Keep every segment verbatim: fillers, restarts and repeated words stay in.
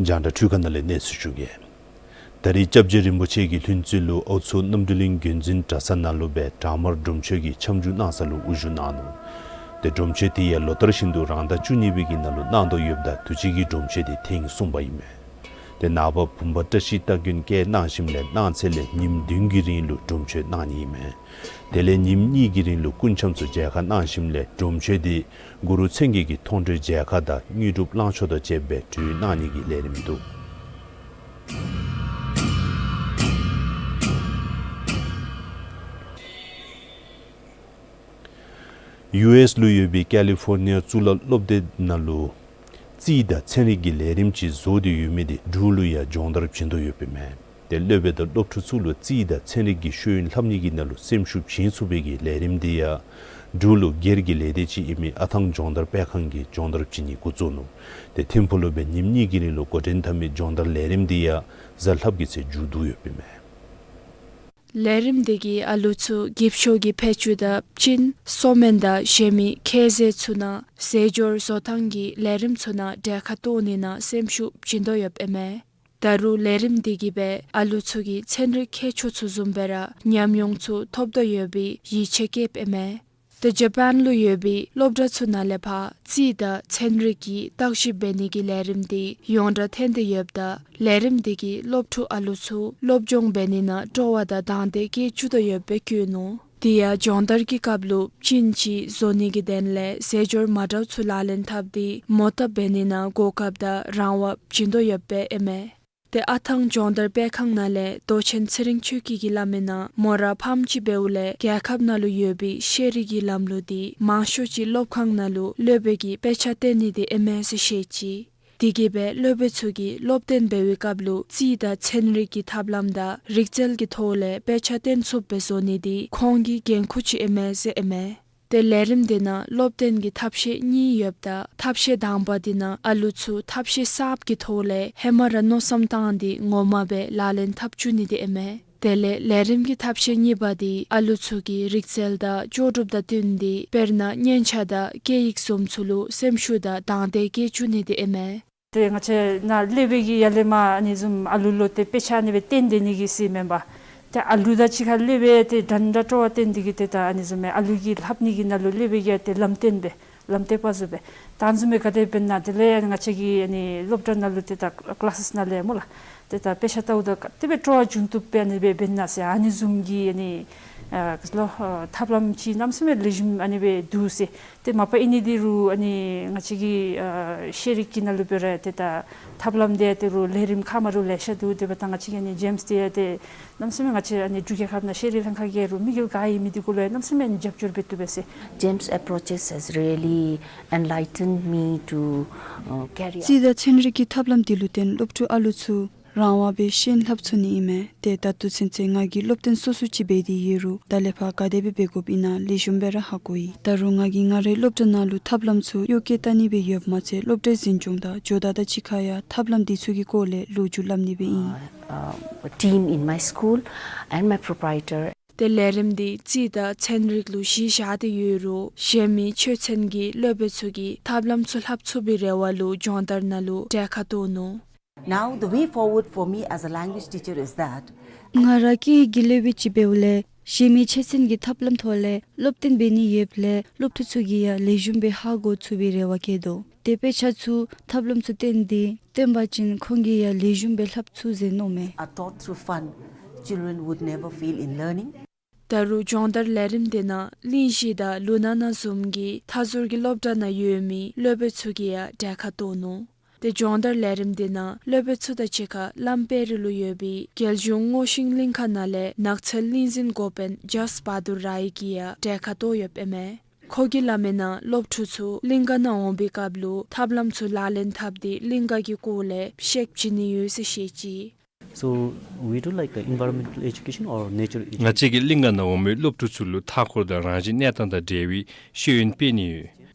རྒྱང་བསྒྲགས་འཕྲུལ་ཁང་ནང་ལས་གནས་ཚུལ་ཞུ་གེ། ད་རེས་སྐྱབས་རྗེ་རིན་པོ་ཆེ་གི་ལྷུན་རྩེ་ལུ་ཨའུ་མཚོ་རྣམ་གྲོལ་གླིང་དགོན་འཛིན་གྲྭ་ཚང་ནང་ལུ་སྦེ་བྲག་དམར་སྒྲོམ་མཆོད་ཀྱི་འཆམ་འཇུག་གནང་ས་ལུ་དབུ་བཞུགས་གནང་ནུག། ཏེ་སྒྲོམ་མཆོད་དེ་ཡང་ལོ་ལྟར་བཞིན་དུ་རང་ཟླ་བཅུ་གཉིས་པའི་གི་ནང་ལུ་གནང་དོ་ཡོདཔ་ད་དུས་ཅི་གི་སྒྲོམ་མཆོད་དེ་ཐེངས་གསུམ་པ་ཨིན་མས། ཏེ་ནངས་པ་བུམ་པ་བཀྲ་ཤིས་རྟགས་བརྒྱད་བསྐྱལ་གནང་ཞིནམ་ལས་གནངས་ཚེ་ལས་ཉིནམ་བདུན་གྱི་རིང་ལུ་སྒྲོམ་མཆོད་གནང་ནི་ཨིན་མས། དེ་ལས་ཉིནམ་གཉིས་ཀྱི་རིང་ལུ་སྐུ་འཆམ་ཚུ་མཇལ་ཁ་གནང་ཞིནམ་ལས་སྒྲོམ་མཆོད་དེ་གུ་རུ་མཚན་བརྒྱད་ཀྱི་མཐོང་གྲོལ་མཇལ་ཁ་དང་དངོས་གྲུབ་བླང་ཆོག་དང་བཅསཔ་སྦེ་གྲོལ་གནང་ནི་གི་ལས་རིམ་འདུག། ཡུ་ཨེས་ལུ་ཡོད་པའི་ཀ་ལི་ཧྥོར་ནི་ཡ་གཙུག་ལག་སློབ་སྡེ་ནང་ལུ་རྩིས་དང་ཚན་རིག་གི་ལས་རིམ་ཅིག་བཟོ་སྟེ་ཡོད་མི་དེ་འབྲུག་ལུ་ཡང་སྦྱོང་བརྡར་བྱིན་དོ་ཡོདཔ་ཨིན་མས། ཏེ་སློབ་དཔོན་དང་སློབ་ཕྲུག་ཚུ་ལུ་རྩིས་དང་ཚན་རིག་གི་ཤེས་ཡོན་ལྷབ་ནི་གི་ནང་ལུ་སེམས་ཤུགས་བྱིན་ཚུགས་པའི་གི་ལས་རིམ་དེ་ཡང་འབྲུག་ལུ་སྒེར་གྱི་ལས་སྡེ་ཅིག་ཨིན་མི་ཨ་ཐང་སྦྱོང་བརྡར་སྤེལ་ཁང་གིས་སྦྱོང་བརྡར་བྱིན་ནི་འགོ་བཙུགས་ནུག། ཏེ་ཐིམ་ཕུག་ལུ་སྦེ་ཉིནམ་གཉིས་ཀྱི་རིང་ལུ་འགོ་འདྲེན་འཐབ་མི་སྦྱོང་བརྡར་ལས་རིམ་དེ་ཡང་གཟའ་ལྷགཔ་གི་ཚེ་མཇུག་བསྡུ་ཡོདཔ་ཨིན་མས། ལས་རིམ་དེ་གིས་ཨ་ལུ་ཚུ་འགྱིབ་ཤོག་གི་ཕད་ཅུང་དང་པཅིན་སོ་སྨན་དང་གཞན་མི་ཁྱད་ཟས་ཚུ་ནང་ཟས་སྦྱོར་བཟོ་ཐངས་ཀྱི་ལས་རིམ་ཚུ་ནང་གྲལ་ཁར་གཏོགས་ནི་ནང་སེམས་ཤུགས་བྱིན་དོ་ཡོདཔ་ཨིན་མས། ད་རུང་ལས་རིམ་དེ་གིས་སྦེ་ཨ་ལུ་ཚུ་གི་ཚན་རིག་ཁྱད་ཆོས་ཚུ་བཟུམ་སྦེ་ར་ཉམས་མྱོང་ཚུ་ཐོབ་དོ་ཡོད་པའི་ཡིད་ཆེས་བསྐྱེདཔ་ཨིན་མས། ཏེ་ཇ་པཱན་ལུ་ཡོད་པའི་སློབ་གྲྭ་ཚུ་ནང་ལས་ཕར་རྩིས་དང་ཚན་རིག་གི་བརྟག་ཞིབ་འབད་ནི་གི་ལས་རིམ་དེ་ཡོངས་གྲགས་ཐོན་ཏེ་ཡོདཔ་ད་ལས་རིམ་དེ་གིས་སློབ་ཕྲུག་ཨ་ལུ་ཚུ་སློབ་སྦྱོང་འབད་ནི་ནང་སྤྲོ་བ་དང་དང་འདོད་བསྐྱེད་བཅུག་དོ་ཡོདཔ་སྦེ་བཀོད་ནུག། དེ་ཡང་སྦྱོང་བརྡར་གྱི་སྐབས་ལུ་པཅིན་ཅིག་བཟོ་ནི་གི་དོན་ལས་ཟས་སྦྱོར་མ་འདྲཝ་ཚུ་ལག་ལེན་འཐབ་སྟེ་མོ་བཏབ་འབད་ནི་ནང་གོ་སྐབས་དང་རང་དབང་བྱིན་དོ་ཡོདཔ་ཨིན་མས། ཏེ་ཨ་ཐང་སྦྱོང་བརྡར་སྤེལ་ཁང་ནང་ལས་མདོ་ཆེན་ཚེ་རིང་ཆོས་སྐྱིད་ཀྱིས་སླབ་མི་ནང་མོ་ར་ཕམ་ཅིག་འབདཝ་ལས་རྒྱལ་ཁབ་ནང་ལུ་ཡོད་པའི་ཤེས་རིག་གི་ལམ་ལུགས་དེ་མང་ཤོས་ཅིག་སློབ་ཁང་ནང་ལུ་སློབ་དཔོན་གྱིས་དཔེ་ཆ་སྟོན་ནི་དེ་ཨིན་མས་ཟེར་བཤད་ཅི། དེ་གིས་སྦེ་སློབ་དཔོན་ཚུ་གིས་སློབ་སྟོན་འབད་བའི་སྐབས་ལུ་རྩིས་དང་ཚན་རིག་གི་ཐབས་ལམ་དང་རིག་རྩལ་གྱི་ཐོག་ལས་དཔེ་ཆ་སྟོན་ཚུགསཔ་སྦེ་བཟོ་ནི་དེ་ཁོང་གི་འགན་ཁུར་ཅིག་ཨིན་མས་ཟེར་ཨིན་མས། ཏེ་ལས་རིམ་དེ་ནང་སློབ་སྟོན་གྱི་ཐབས་ཤེས་གཉིས་ཡོདཔ་ད་ཐབས་ཤེས་དང་པ་དེ་ནང་ཨ་ལུ་ཚུ་ཐབས་ཤེས་གསརཔ་གི་ཐོག་ལས་ཧེ་མ་ར་མནོ་བསམ་བཏང་སྟེ་ངོ་མ་སྦེ་ལག་ལེན་འཐབ་བཅུག་ནི་དེ་ཨིན་མས། དེ་ལས་ལས་རིམ་གྱི་ཐབས་ཤེས་གཉིས་པ་དེ་ཨ་ལུ་ཚུ་གི་རིག་རྩལ་དང་ལྕོགས་གྲུབ་དང་བསྟུན་ཏེ་དཔེར་ན་སྙན་ཆ་དང་སྐད་ཡིག་བཟུམ་ཚུ་ལུ་སེམས་ཤུགས་དང་དང་འདོད་བསྐྱེད་བཅུག་ནི་དེ་ཨིན་མས། ཏེ་ང་བཅས་ནཱ་སློབ་དཔོན་གྱིས་ཡར་ལས་མར་ཨ་ནི་བཟུམ་ཨ་ལུ་ལུ་ཏེ་དཔེ་ཆ་ཨ་ནི་སྦེ་སྟོན་སྡོད་ནི་གི་ཟེར་མེན་པར། ཏེ་ཨ་ལུ་དང་གཅིག་ཁར་སློབ་དཔོན་དེ་འདྲན་འདྲ་སྤྲོ་བ་བཏོན་ཏེ་གིས་ཏེ་ད་ཨ་ནི་བཟུམ་མའི་ཨ་ལུ་གི་ལྷབ་ནི་གི་ནང་ལུ་སློབ་དཔོན་གྱིས་ཏེ་ལམ་སྟོན་འབད་ལམ་སྟོན་པ་བཟུམ་སྦེ་ད་ཨ་ནི་བཟུམ་སྦེ་ག་དེ་འབད་ན་དེ་ལས་ཡང་ང་བཅས་ཀྱི་ཨ་ནི་སློབ་གྲྭ་ནང་ལུ་ཏེ་ད་ཀི་ལཱསེསི་ནང་ལས་སྨོ་ལགས། ཏེ་ད་དཔེ་ཆ་ལྟཝ་ད་ག་དེ་སྦེ་སྤྲོ་བ་འབྱུང་བཏུབ་པས་ཨ་ནི་སྦེ་འབད་ན་ཟེར་ཨ་ནི་བཟུམ་གྱི་ཨ་ནི་ཨ་ལོ་ཨ་ཐབས་ལམ་ཅིག་གནམ་མེད་ས་མེད་ལེགས་ཤོམ་ཨ་ནི་སྦེ་འདུག་ཟེར། ཏེ་མ་པ་ཨིན་ནི་འདི་རུ་ཨ་ནི་ང་བཅས་ཀྱི་ཨ་ཤེས་རིག་གི་ནང་ལུ་འབད་རུང་ཏེ་ད་ཐབས་ལམ་འདི་ཏེ་རུང་ལས་རིམ་ཁག་མ་རུང་ལེ་ཤ་འདུག། དེ་འབདཝ་ད་ང་བཅས་ཀྱི་ཨ་ནི་ཇེམསི་འདི་ཏེ་གནམ་མེད་ས་མེད་ང་བཅས་ཨ་ནི་འབྲུག་རྒྱལ་ཁབ་ནང་ཤེས་རིག་ལྷན་ཁག་གིས་རུང་དམིགས་ཡུལ་ག་ཨིན་མི་འདི་གུ་ལུ་ཡང་གནམ་མེད་ས་མེད་རྒྱབ་སྐྱོར་འབད་བཏུབ་པས་ཟེར། James approaches has really enlightened me to, uh, carry out རྩིས་དང་ཚན་རིག་གི་ཐབས་ལམ་འདི་ལུ་བརྟེན་སློབ་ཕྲུག་ཨ་ལུ་ཚུ་རང་དབང་སྦེ་ཤེས་ཡོན་ལྷབ་ཚུགས་ནི་ཨིན་མས། ཏེ་ད་ལྟོ་ཚུན་ཚོད་ང་གིས་སློབ་སྟོན་སོ་སོ་ཅིག་འབད་དེ་ཡོད་རུང་ད་ལས་ཕར་ག་དེ་སྦེ་འབད་དགོཔ་ཨིན་ན་ལེགས་ཤོམ་སྦེ་ར་ཧ་གོ་ཡི། ད་རུང་ང་གིས་ང་རའི་སློབ་གྲྭ་ནང་ལུ་ཐབས་ལམ་ཚུ་གཡོག་བཀོལ་བལྟ་ནི་སྦེ་ཡོདཔ་མ་ཚད་སློབ་གྲྭའི་འཛིན་སྐྱོང་དང་ཇོ་བདག་དང་གཅིག་ཁར་ཡང་ཐབས་ལམ་འདི་ཚུ་གི་སྐོར་ལས་ལོ་རྒྱུས་སླབ་ནི་སྦེ་ཨིན། Uh, uh, team in my school and my proprietor. ཏེ་ལས་རིམ་འདི་རྩིས་དང་ཚན་རིག་ལུ་གཞི་བཞག་སྟེ་ཡོད་རུང་གཞན་མི་ཆོས་ཚན་གྱི་སློབ་དཔོན་ཚུ་གིས་ཐབས་ལམ་ཚུ་ལྷབ་ཚུགས་པའི་རེ་བ་ལུ་སྦྱོང་བརྡར་ནང་ལུ་གྲལ་ཁར་གཏོགས་ནུག། Now, the way forward for me as a language teacher is that ང་ར་སྐད་ཡིག་གི་སློབ་དཔོན་ཅིག་འབདཝ་ལས་གཞན་མི་ཆོས་ཚན་གྱི་ཐབས་ལམ་ཐོག་ལས་སློབ་སྟོན་འབད་ནི་ཡོདཔ་ལས་སློབ་ཕྲུག་ཚུ་གིས་ཡང་ལེགས་ཤོམ་སྦེ་ཧ་གོ་ཚུགས་པའི་རེ་བ་བསྐྱེད་དོ། ཏེ་དཔེ་ཆ་ཚུ་ཐབས་ལམ་ཚུ་བསྟན་ཏེ་སྟོན་པ་ཅིན་ཁོང་གིས་ཡང་ལེགས་ཤོམ་སྦེ་ལྷབ་ཚུགས་ཟེར་མནོཝ་མས། Are taught through fun, children would never fail in learning. ད་རུང་སྦྱོང་བརྡར་ལས་རིམ་དེ་ནང་གླིང་བཞི་དང་ལུ་ན་ན་བཟུམ་གྱི་མཐའ་ཟུར་གྱི་སློབ་གྲྭ་ནང་ཡོད་མི་སློབ་དཔོན་ཚུ་གིས་ཡང་གྲལ་ཁར་གཏོགས་ནུག། ཏེ་སྦྱོང་བརྡར་ལས་རིམ་དེ་ནང་སློབ་དཔོན་ཚུ་དང་གཅིག་ཁར་བླམ་དཔལ་རི་ལུ་ཡོད་པའི་རྒྱལ་གཞུང་སྔོ་ཤིང་གླིང་ཁ་ནང་ལས་ནགས་ཚལ་གླིང་འཛིན་འགོ་དཔོན་ཇཱསཊ་བྷ་དུར་རའི་གིས་ཡང་གྲལ་ཁར་གཏོགས་ཡོདཔ་ཨིན་མས། ཁོ་གིས་སླབ་མི་ནང་སློབ་ཕྲུག་ཚུ་གླིང་ག་ནང་འོང་པའི་སྐབས་ལུ་ཐབས་ལམ་ཚུ་ལག་ལེན་འཐབ་སྟེ་གླིང་ག་གི་སྐོར་ལས་ཤེས་བྱིན་ནི་ཡོད་ཟེར་བཤད་ཅི། So, we do like the environmental education or nature education. ང་བཅས་ཀྱིས་གླིང་ག་ནང་འོང་མི་སློབ་ཕྲུག་ཚུ་ལུ་མཐའ་འཁོར་དང་རང་བཞིན་གནས་སྟངས་དང་འབྲེལ་བའི་ཤེས་ཡོན་སྤེལ་ནི་ཡོད།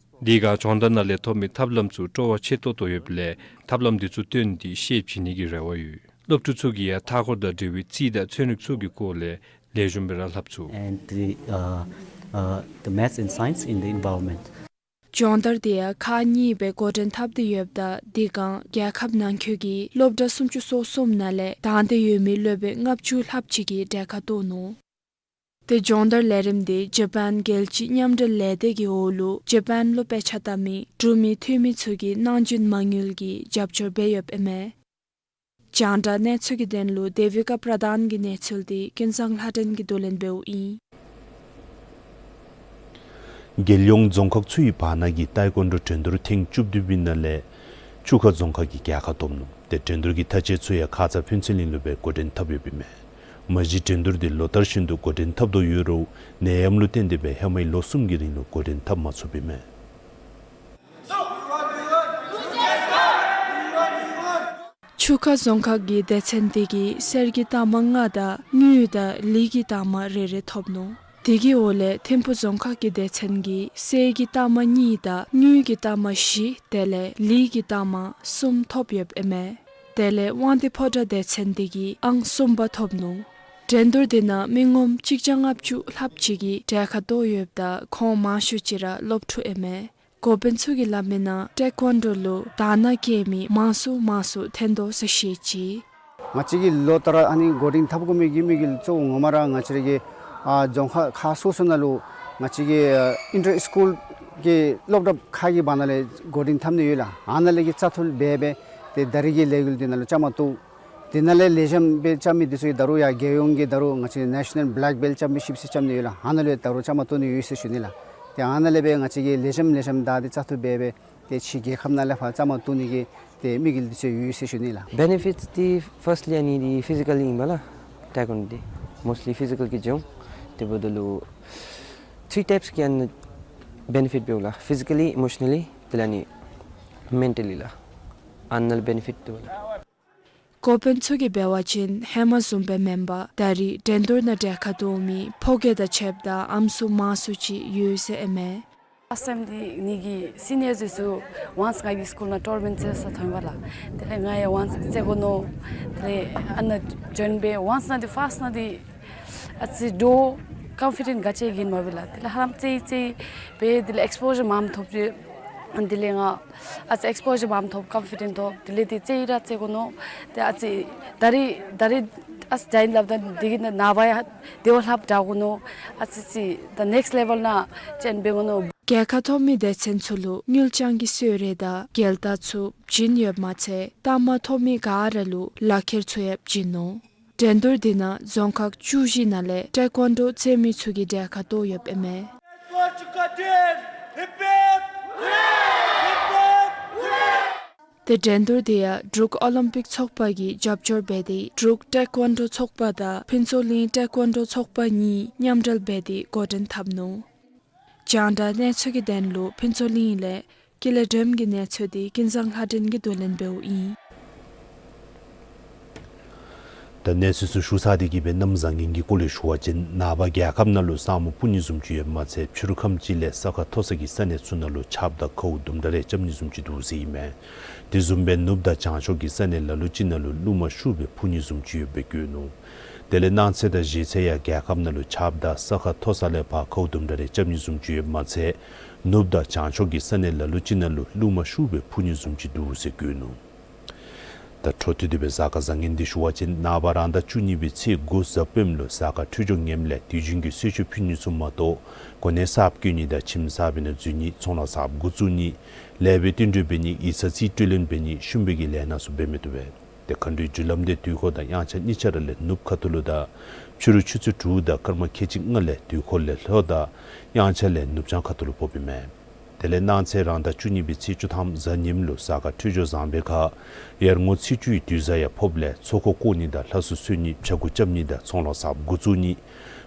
དེ་ཁར་སྦྱོང་བརྡར་ནང་ལས་ཐོབ་མི་ཐབས་ལམ་ཚུ་སྤྲོ་བ་ཆེ་ཏོག་ཏོ་ཡོདཔ་ལས་ཐབས་ལམ་འདི་ཚུ་སྟོན་ཏེ་ཤེས་བྱིན་ནི་གི་རེ་བ་ཡོད། སློབ་ཕྲུག་ཚུ་གིས་ཡང་མཐའ་འཁོར་དང་འབྲེལ་བའི་རྩིས་དང་ཚན་རིག་ཚུ་གི་སྐོར་ལས་ལེགས་ཤོམ་སྦེ་ར་ལྷབ་ཚུགས། And the, uh, uh, the maths and science in the environment. སྦྱོང་བརྡར་དེ་ཡང་ཁག་གཉིས་སྦེ་འགོ་འདྲེན་འཐབ་སྟེ་ཡོདཔ་ད་དེ་སྒང་རྒྱལ་ཁབ་ནང་འཁོད་ཀྱི་སློབ་གྲྭ་སུམ་ཅུ་སོ་གསུམ་ནང་ལས་དང་འདོད་ཡོད་མི་སློབ་དཔོན་ལྔ་བཅུ་ལྷགཔ་ཅིག་གིས་གྲལ་ཁར་གཏོགས་ནུག། དེ་སྦྱོང་བརྡར་ལས་རིམ་དེ་ཇ་པཱན་རྒྱལ་སྤྱིའི་མཉམ་འབྲེལ་ལས་སྡེ་གི་འོག་ལུ་ཇ་པཱན་ལུ་དཔེ་ཆ་ལྟ་མི་འབྲུག་མི་འཐུས་མི་ཚུ་གིས་གནང་སྦྱིན་མ་དངུལ་གྱི་རྒྱབ་སྐྱོར་འབད་ཡོདཔ་ཨིན་མས། རྒྱང་བསྒྲགས་གནས་ཚུལ་གྱི་དོན་ལུ་དེ་བི་ཀ་པྲ་དཱན་གྱི་གནས་ཚུལ་དེ་ཀུན་བཟང་ལྷ་སྒྲོན་གྱིས་བསྡུ་ལེན་འབདཝ་ཨིན། རྒྱལ་ཡོངས་རྫོང་ཁག་ཚུའི་བར་ན་གི་ཏའི་ཀོན་ཌོ་འགྲན་བསྡུར་ཐེངས་བཅུ་བདུན་པའི་ནང་ལས་ཆུ་ཁ་རྫོང་ཁག་གིས་རྒྱལ་ཁ་ཐོབ་ནུག། ཏེ་འགྲན་བསྡུར་གྱི་མཐའ་དཔྱད་ཚུ་ཡང་ཁ་ཙ་ཕུན་ཚོགས་གླིང་ལུ་སྦེ་འགོ་འདྲེན་འཐབ་ཡོདཔ་ཨིན་མས། མ་གཞི་འགྲན་བསྡུར་དེ་ལོ་ལྟར་བཞིན་དུ་འགོ་འདྲེན་འཐབ་དོ་ཡོད་རུང་ནད་ཡམས་ལུ་བརྟེན་ཏེ་སྦེ་ཧེ་མའི་ལོ་གསུམ་གྱི་རིང་ལུ་འགོ་འདྲེན་འཐབ་མ་ཚུགསཔ་ཨིན་མས། ཆུ་ཁ་རྫོང་ཁག་གི་སྡེ་ཚན་དེ་གིས་གསེར་གྱི་རྟགས་མ་ལྔ་དང་དངུལ་དང་ལི་གི་རྟགས་མ་རེ་རེ་ཐོབ་ནུག། དེ་གི་འོག་ལས་ཐིམ་ཕུ་རྫོང་ཁག་གི་སྡེ་ཚན་གྱིས་གསེར་གྱི་རྟགས་མ་གཉིས་དང་དངུལ་གྱི་རྟགས་མ་བཞི་དེ་ལས་ལི་གི་རྟགས་མ་གསུམ་ཐོབ་ཡོདཔ་ཨིན་མས། དེ་ལས་དབང་འདུས་ཕོ་བྲང་སྡེ་ཚན་དེ་གིས་ཨང་གསུམ་པ་ཐོབ་ནུག། འགྲན་བསྡུར་དེ་ནང་མི་ངོམ་གཅིག་བརྒྱ་ལྔ་བཅུ་ལྷགཔ་ཅིག་གིས་གྲལ་ཁར་གཏོགས་ཡོདཔ་ད་ཁོང་མང་ཤོས་ཅིག་ར་སློབ་ཕྲུག་ཨིན་མས། འགོ་དཔོན་ཚུ་གིས་སླབ་མིའི་ནང་ཏེ་ཀོན་ཌོ་ལུ་དང་འདོད་བསྐྱེད་མི་མང་སུ་མང་སུ་ཐོན་དོ་ཟེར་བཤད་ཅི། ང་བཅས་ཀྱིས་ལོ་ལྟར་ཨ་ནི་འགོ་འདྲེན་འཐབ་དགོ་མི་གི་དམིགས་ཡུལ་གཙོ་བོ་ངོ་མ་ར་ང་བཅས་ར་གི་ཨ་རྫོང་ཁག་ཁག་སོ་སོ་ནང་ལུ་ང་བཅས་ཀྱི་ཨ་ཨིན་ཊར་སི་ཀུལ་གྱི་སློབ་གྲྭ་ཁག་གི་བར་ན་ལས་འགོ་འདྲེན་འཐབ་ནི་ཡོད་ལགས། ཨ་ནཱ་ལས་ཀྱི་བཙག་འཐུ་འབད་སྦེ་ཏེ་ད་རིས་ཀྱི་ལས་འགུལ་འདི་ནང་ལུ་བཅའ་མར་གཏོགས། དེ་ནང་ལས་ལེགས་ཤོམ་སྦེ་རྐྱབ་མི་འདི་ཚུ་ཡང་ད་རུང་ཡར་རྒྱལ་ཡོངས་ཀྱི་ད་རུང་ང་བཅས་ནེ་ཤ་ནཱལ་བེ་ལེག་བེལཊ་ཅམ་པིའན་ཤིཔ་ཟེར་རྐྱབ་ནི་ཡོད་ལགས། ཨ་ནཱ་ལུ་ཡང་ད་རུང་བཅའ་མར་གཏོགས་ནི་ཡོད་ཟེར་ཞུ་ནི་ལགས། ཏེ་ཨ་ནཱ་ལས་སྦེ་ང་བཅས་ཀྱིས་ལེགས་ཤོམ་ལེགས་ཤོམ་བདའ་སྟེ་བཙག་འཐུ་འབད་སྦེ་ཏེ་ཕྱི་རྒྱལ་ཁབ་ནང་ལས་ཕར་བཅའ་མར་གཏོགས་ནི་གི་ཏེ་དམིགས་ཡུལ་འདི་ཚུ་ཡོད་ཟེར་ཞུ་ནི་ལགས། བེ་ནེ་ཕིཊསི་འདི་ཕརསཊ་ལི་ཨ་ནི་འདི་ཕི་ཟི་ཀཱལ་ཨིན་པས་ལགས། ཏའི་ཀོན་ཌོ་འདི་མོསཊ་ལི་ཕི་ཟི་ཀཱལ་གྱིས་འབྱུང་། དེ་འབདཝ་ད་ལུ་ཐིརི་ཊའིཔསི་གི་ཨ་ནི་བེ་ནེ་ཕིཊ་འབདཝ་ལགས། ཕི་ཟི་ཀཱ་ལི་ཨི་མོ་ཤ་ན་ལི་དེ་ལས་ཨ་ནི་མེན་ཊ་ལི་ལགས། ཨ་ནཱ་ལས་བེ་ནེ་ཕིཊ་འདུག་ལགས། འགོ་དཔོན་ཚུ་གིས་འབད་བ་ཅིན་ཧེ་མ་བཟུམ་སྦེ་མེན་པར་ད་རིས་འགྲན་བསྡུར་ནང་གྲལ་ཁར་གཏོགས་མི་ཕོ་སྐྱེས་དང་ཕྱདཔ་ད་ཨམ་སྲུ་མང་སུ་ཅིག་ཡོད་ཟེར་ཨིན་མས། ལཱསཊ་ཊའིམ་འདི་ངེ་གི་སི་ནི་ཡརསི་འདི་ཚུ་ཝཱནསི་ང་གི་སི་ཀུལ་ནང་ཊོར་ནཱ་མེནཊ་རྩེ་ས་ཐོན་པས་ལགས། དེ་ལས་ང་ཡང་ཝཱནསི་རྩེ་དགོ་མནོ། དེ་ལས་ཨ་ནཱ་ཇོའིན་འབད་ཝཱནསི་ནང་འདི་ཕརསཊ་ནང་འདི་ཨ་ཙི་ཌོ་ཀོན་ཕི་ཌེནཊ་ག་ཅི་གི་མ་འབད་ལགས། དེ་ལས་ཧ་ལམ་རྩེ་རྩེ་འབད་དེ་ལས་ཨེགསི་པོ་ཞར་མངམ་ཐོབ་སྟེ་དེ་ལས་ང་ཨ་ཙི་ཨེགསི་པོ་ཞར་མངམ་ཐོབ། ཀོན་ཕི་ཌེནཊ་ཐོབ། དེ་ལས་ཏེ་རྩེ་ར་རྩེ་དགོ་མནོ། ཏེ་ཨ་ཙི་ད་རིས་ད་རིས་ཨ་ཙི་ཇོའིན་སླབ་ད་འདི་གིས་ནངས་པ་ཡང་དེ་བ་ལྷགཔ་དྲག་དགོ་མནོ། ཨ་ཙི་ཙི་ད་ནེགསཊ་ལེ་ཝེལ་ནང་ཇོའིན་འབད་དགོ་མནོ། རྒྱལ་ཁ་ཐོབ་མི་སྡེ་ཚན་ཚུ་ལུ་དངུལ་རྐྱང་གི་གསོལ་རས་དང་རྒྱལ་དར་ཚུ་བྱིན་ཡོདཔ་མ་ཚད་རྟགས་མ་ཐོབ་མི་ག་ར་ལུ་ལག་ཁྱེར་ཚུ་ཡང་བྱིན་ནུག། འགྲན་བསྡུར་འདི་ནང་རྫོང་ཁག་བཅུ་བཞི་ནང་ལས་ཏའེ་ཀོན་ཌོ་རྩེད་མི་ཚུ་གིས་གྲལ་ཁར་གཏོགས་ཡོདཔ་ཨིན་མས། ཏེ་འགྲན་བསྡུར་དེ་ཡང་འབྲུག་ཨོ་ལིམ་པིག་ཚོགས་པ་གིས་རྒྱབ་སྐྱོར་འབད་དེ་འབྲུག་ཏའེ་ཀོན་ཌོ་ཚོགས་པ་དང་ཕུན་ཚོགས་གླིང་ཏའེ་ཀོན་ཌོ་ཚོགས་པ་གཉིས་མཉམ་འབྲེལ་འབད་དེ་འགོ་འདྲེན་འཐབ་ནུག། རྒྱང་བསྒྲགས་གནས་ཚུལ་གྱི་དོན་ལུ་ཕུན་ཚོགས་གླིང་ལས་ཀུན་ལེགས་སྒྲོལམ་གྱི་གནས་ཚུལ་དེ་ཀུན་བཟང་ལྷ་སྒྲོན་གྱིས་བསྡུ་ལེན་འབདཝ་ཨིན། ད་གནས་ཚུལ་ཚུ་ཞུ་ཚར་ཏེ་གི་སྦེ་གནམ་བཟང་ངན་གྱི་སྐོར་ལས་ཞུ་བ་ཅིན་ནངས་པ་རྒྱལ་ཁབ་ནང་ལུ་ས་སྨུག་སྤུབ་ནི་བཟུམ་ཅིག་ཡོདཔ་མ་ཚད་ཕྱི་རུ་ཁམས་ཅིག་ལས་ས་ཁ་མཐོ་ས་གི་ས་གནས་ཚུ་ནང་ལུ་ཆརཔ་དང་ཁཝ་དུམ་གྲ་རེ་རྐྱབ་ནི་བཟུམ་ཅིག་འདུག་ཟེར་ཨིན་མས། དེ་བཟུམ་སྦེ་ནུབ་དང་བྱང་ཕྱོགས་ཀྱི་ས་གནས་ལ་ལུ་ཅིག་ནང་ལུ་རླུང་མ་ཤུགས་སྦེ་འཕུ་ནི་བཟུམ་ཅིག་ཡོདཔ་སྦེ་བཀོད་ནུག། དེ་ལས་གནངས་ཚེ་དང་གཞེས་ཚེ་ཡང་རྒྱལ་ཁབ་ནང་ལུ་ཆརཔ་དང་ས་ཁ་མཐོ་ས་ལས་ཕར་ཁཝ་དུམ་གྲ་རེ་རྐྱབ་ནི་བཟུམ་ཅིག་ཡོདཔ་མ་ཚད་ནུབ་དང་བྱང་ཕྱོགས་ཀྱི་ས་གནས་ལ་ལུ་ཅིག་ནང་ལུ་རླུང་མ་ཤུགས་སྦེ་འཕུ་ནི་བཟུམ་ཅིག་འདུག་ཟེར་བཀོད་ནུག། ད་འཕྲོ་མཐུད་དེ་སྦེ་གཟའ་སྐར་བཟང་ངན་འདི་ཞུ་བ་ཅིན་ནངས་པ་རང་ཟླ་བཅུ་གཉིས་པའི་ཚེས་དགུ་གཟའ་སྤེནམ་ལུ་གཟའ་སྐར་འཕྲོད་སྦྱོར་ངནམ་ལས་དུས་རྒྱུན་གྱི་གསོལ་མཆོད་ཕུལ་ནི་ཚུ་མ་གཏོགས་གོ་གནས་གསརཔ་བསྐོ་ནི་དང་ཁྱིམ་གསར་པའི་ནང་འཛུལ་ནི་ཚོང་ལཱ་གསརཔ་འགོ་བཙུགས་ནི་ལེགས་པའི་བསྟུན་གྲོས་འབད་ནི་ཡིག་ཚང་རྩིས་སྤྲོད་ལེན་འབད་ནི་ཤུམ་པའི་གི་ལས་སྣ་ཚུ་འབད་མི་བཏུབ་པས། ཏེ་མཁའ་འགྲོའི་རྒྱུ་ལམ་འདི་དུས་འཁོར་དང་དབྱངས་འཆར་གཉིས་ཆ་ར་ལས་ནུབ་ཁ་ཐུག་ལུ་དང་ཕྱི་རུ་ཆུ་ཚོད་དྲུག་དང་སྐར་མ་ཁལ་གཅིག་ལྔ་ལས་དུས་འཁོར་ལས་ལྷོ་དང་དབྱངས་འཆར་ལས་ནུབ་བྱང་ཁ་ཐུག་ལུ་ཕོགཔ་ཨིན་མས། དེ་ལས་གནངས་ཚེ་རང་ཟླ་བཅུ་གཉིས་པའི་ཚེས་བཅུ་ཐམ་གཟའ་ཉིམ་ལུ་གཟའ་སྐར་འཕྲོད་སྦྱོར་བཟང་པའི་ཁར་ཡར་ངོ་ཚེས་བཅུའི་དུས་གཟའ་ཡང་ཕོགཔ་ལས་ཚོགས་འཁོར་བསྐོར་ནི་དང་ལྷ་སྲུ་གསོལ་ནི་བྱ་འགུལ་རྐྱབ་ནི་དང་ཚོང་ལཱ་གསརཔ་འགོ་བཙུགས་ནི་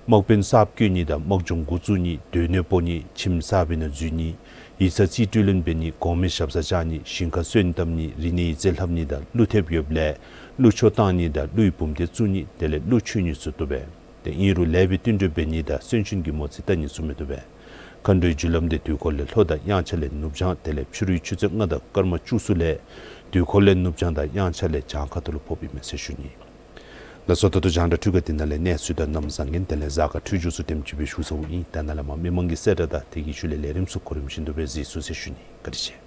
དམག་དཔོན་གསརཔ་བསྐོ་ནི་དང་དམག་སྦྱོང་འགོ་བཙུགས་ནི་སྡོད་གནས་སྤོ་ནི་ཁྱིམ་གསར་པའི་ནང་འཛུལ་ནི་ཡིག་ཚང་རྩིས་སྤྲོད་ལེན་འབད་ནི་གོང་མའི་ཞབས་སར་བཅར་ནི་ཞིང་ཁར་སོན་བཏབ་ནི་རིག་གནས་ཡིག་རྩིས་ལྷབ་ནི་དང་གླུ་ཐེབས་ཡོདཔ་ལས་གླུ་ཆོག་བཏང་ནི་དང་གླུའི་འབུམ་སྡེ་བཙུགས་ནི་དེ་ལས་གླུ་མཆོད་ནི་ཚུ་བཏུབ་པས། ཏེ་ཨིན་རུང་ལེགས་པའི་བསྟུན་གྲོས་འབད་ནི་དང་གསོན་གཤིན་གྱི་མོ་རྩིས་བལྟ་ནི་ཚུ་མི་བཏུབ་པས། མཁའ་འགྲོའི་རྒྱུ་ལམ་འདི་དུས་འཁོར་ལས་ལྷོ་དང་དབྱངས་འཆར་ལས་ནུབ་བྱང་དེ་ལས་ཕྱི་རུའི་ཆུ་ཚོད་ལྔ་དང་སྐར་མ་བཅུ་གསུམ་ལས་དུས་འཁོར་ལས་ནུབ་བྱང་དང་དབྱངས་འཆར་ལས་བྱང་ཁ་ཐུག་ལུ་ཕོགཔ་ཨིན་མས་ཟེར་ཞུ་ནི། ལགས་སོ། ད་ལྟོ་རྒྱང་བསྒྲགས་འཕྲུལ་ཁང་འདི་ནང་ལས་གནས་ཚུལ་དང་རྣམ་གཞག་གནང་མཁན་དེ་ལས་གཟའ་སྐར་འཕྲོད་སྦྱོར་ཚུ་དེམ་ཅིག་སྦེ་ཞུ་ཚརཝ་ཨིན། ད་ནཱ་ལས་མར་མི་མང་གི་གསལ་བསྒྲགས་དང་དེ་གི་ཤུལ་ལས་ལས་རིམ་ཚུ་གོ་རིམ་བཞིན་དུ་སྦེ་གཟིགས་ཚུགས་ཟེར་ཞུ་ནི། བཀའ་དྲིན་ཆེ།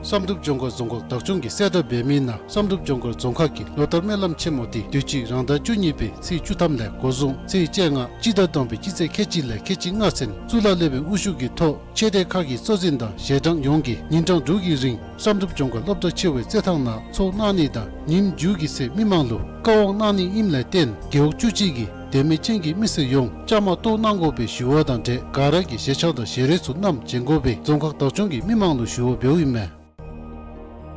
བསམ་གྲུབ་ལྗོངས་མཁར་རྫོང་ཁག་བདག་སྐྱོང་གི་གསལ་བསྒྲགས་འབད་མི་ནང་བསམ་གྲུབ་ལྗོངས་མཁར་རྫོང་ཁག་གི་ལོ་ལྟར་སྨོན་ལམ་ཆེན་མོ་འདི་དུས་ཅི་རང་ཟླ་བཅུ་གཉིས་པའི་ཚེས་བཅུ་ཐམ་ལས་འགོ་བཟུང་ཚེས་བཅོ་ལྔ་སྤྱི་ཟླ་དང་པའི་སྤྱི་ཚེས་ཁལ་གཅིག་ལས་ཁལ་གཅིག་ལྔ་ཚུན་གཙུག་ལག་སློབ་དཔོན་དབུ་བཞུགས་ཀྱི་ཐོག་ཆོས་སྡེ་ཁག་གི་གཙོ་འཛིན་དང་ཞལ་གྲངས་ཡོངས་ཀྱིས་ཉིན་གྲངས་དྲུག་གི་རིང་བསམ་གྲུབ་ལྗོངས་མཁར་སློབ་གྲྭ་ཆེ་བའི་རྩེད་ཐང་ནང་ཚོགས་གནང་ནི་དང་ཉིནམ་མཇུག་གི་ཚེ་མི་མང་ལུ་བཀའ་དབང་གནང་ནི་ཨིནམ་ལས་བརྟེན་རྒེད་འོག་བཅུ་གཅིག་གི་དད་མོས་ཅན་གྱི་མི་སེར་ཡོངས་བཅའ་མར་གཏོགས་གནང་དགོ་པའི་ཞུ་བ་དང་འབྲེལ་ག་ར་གིས་ཞལ་ཆས་དང་ཞལ་རས་ཚུ་བསྣམས་བྱོན་དགོ་པའི་རྫོང་ཁག་བདག་སྐྱོང་གི་མི་མང་ལུ་ཞུ་བ་འབདཝ་ཨིན་མས།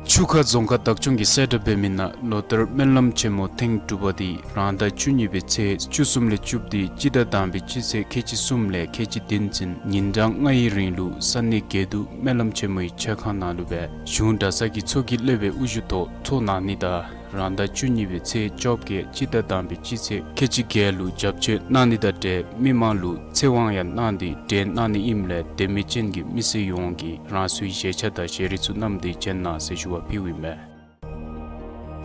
ཆུ་ཁ་རྫོང་ཁག་བདག་སྐྱོང་གི་གསལ་བསྒྲགས་འབད་མི་ནང་ལོ་ལྟར་སྨོན་ལམ་ཆེན་མོ་ཐེངས་དྲུག་པ་འདི་རང་ཟླ་བཅུ་གཉིས་པའི་ཚེས་བཅུ་གསུམ་ལས་བཅུ་བདུན་སྤྱི་ཟླ་དང་པའི་སྤྱི་ཚེས་ཁལ་གཅིག་གསུམ་ལས་ཁལ་གཅིག་བདུན་ཚུན་ཉིན་གྲངས་ལྔའི་རིང་ལུ་ས་གནས་དགེ་འདུན་སྨོན་ལམ་ཆེན་མོའི་ཆོས་ཁང་ནང་ལུ་སྦེ་གཞུང་གྲྭ་ཚང་གི་ཚོགས་ཀྱི་སློབ་དཔོན་དབུ་བཞུགས་ཐོག་ཚོགས་གནང་ནི་དང་རང་ཟླ་བཅུ་གཉིས་པའི་ཚེས་བཅོ་བརྒྱད་སྤྱི་ཟླ་དང་པའི་སྤྱི་ཚེས་ཁལ་གཅིག་བརྒྱད་ལུ་བྱབས་མཆོད་གནང་ནི་དང་འབྲེལ་མི་མང་ལུ་ཚེ་དབང་ཡང་གནང་སྟེ་གྲོལ་གནང་ནི་ཨིནམ་ལས་དད་མོས་ཅན་གྱི་མི་སེར་ཡོངས་ཀྱིས་རང་སོའི་ཞལ་ཆས་དང་ཞལ་རས་ཚུ་བསྣམས་ཏེ་བྱོན་གནང་ཟེར་ཞུ་བ་ཕུལཝ་ཨིན་མས།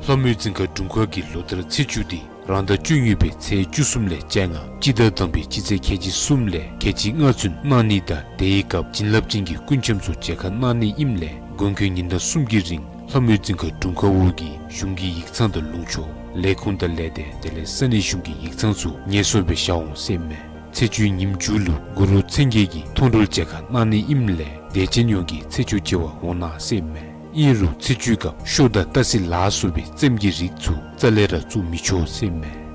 ལྷ་མོའི་རྫིང་ཁ་དྲུང་ཁག་གི་ལོ་ལྟར་ཚེས་བཅུ་འདི་རང་ཟླ་བཅུ་གཉིས་པའི་ཚེས་བཅུ་གསུམ་ལས་བཅོ་ལྔ་སྤྱི་ཟླ་དང་པའི་སྤྱི་ཚེས་ཁལ་གཅིག་གསུམ་ལས་ཁལ་གཅིག་ལྔ་ཚུན་གནང་ནི་དང་དེའི་སྐབས་བྱིན་རླབས་ཅན་གྱི་སྐུ་འཆམ་ཚུ་མཇལ་ཁ་གནང་ནི་ཨིནམ་ལས་དགོངས་དག་ཉིན་གྲངས་གསུམ་གྱི་རིང་ལྷ་མོའི་རྫིང་ཁ་དྲུང་ཁག་འོག་གི་གཞུང་གི་ཡིག་ཚང་དང་ལུང་ཕྱོགས་ལས་ཁུངས་དང་ལས་སྡེ་དེ་ལས་ས་གནས་གཞུང་གི་ཡིག་ཚང་ཚུ་ངལ་གསོ་སྦེ་བཞག་འོང་ཟེར་ཨིན་མས། ཚེས་བཅུའི་ཉིནམ་མཇུག་ལུ་གུ་རུ་མཚན་བརྒྱད་ཀྱི་མཐོང་གྲོལ་མཇལ་ཁ་གནང་ནི་ཨིནམ་ལས་དད་ཅན་ཡོངས་ཀྱིས་ཚེས་བཅུ་མཇལ་བར་འོང་གནང་ཟེར་ཨིན་མས། ཨིན་རུང་ཚེས་བཅུའི་སྐབས་ཤོ་དང་སྟག་གཟིག་ལ་སོགས་པའི་རྩེདམོ་གི་རིགས་ཚུ་རྩ་ལས་ར་བཙུགས་མི་ཆོག་ཟེར་ཨིན་མས།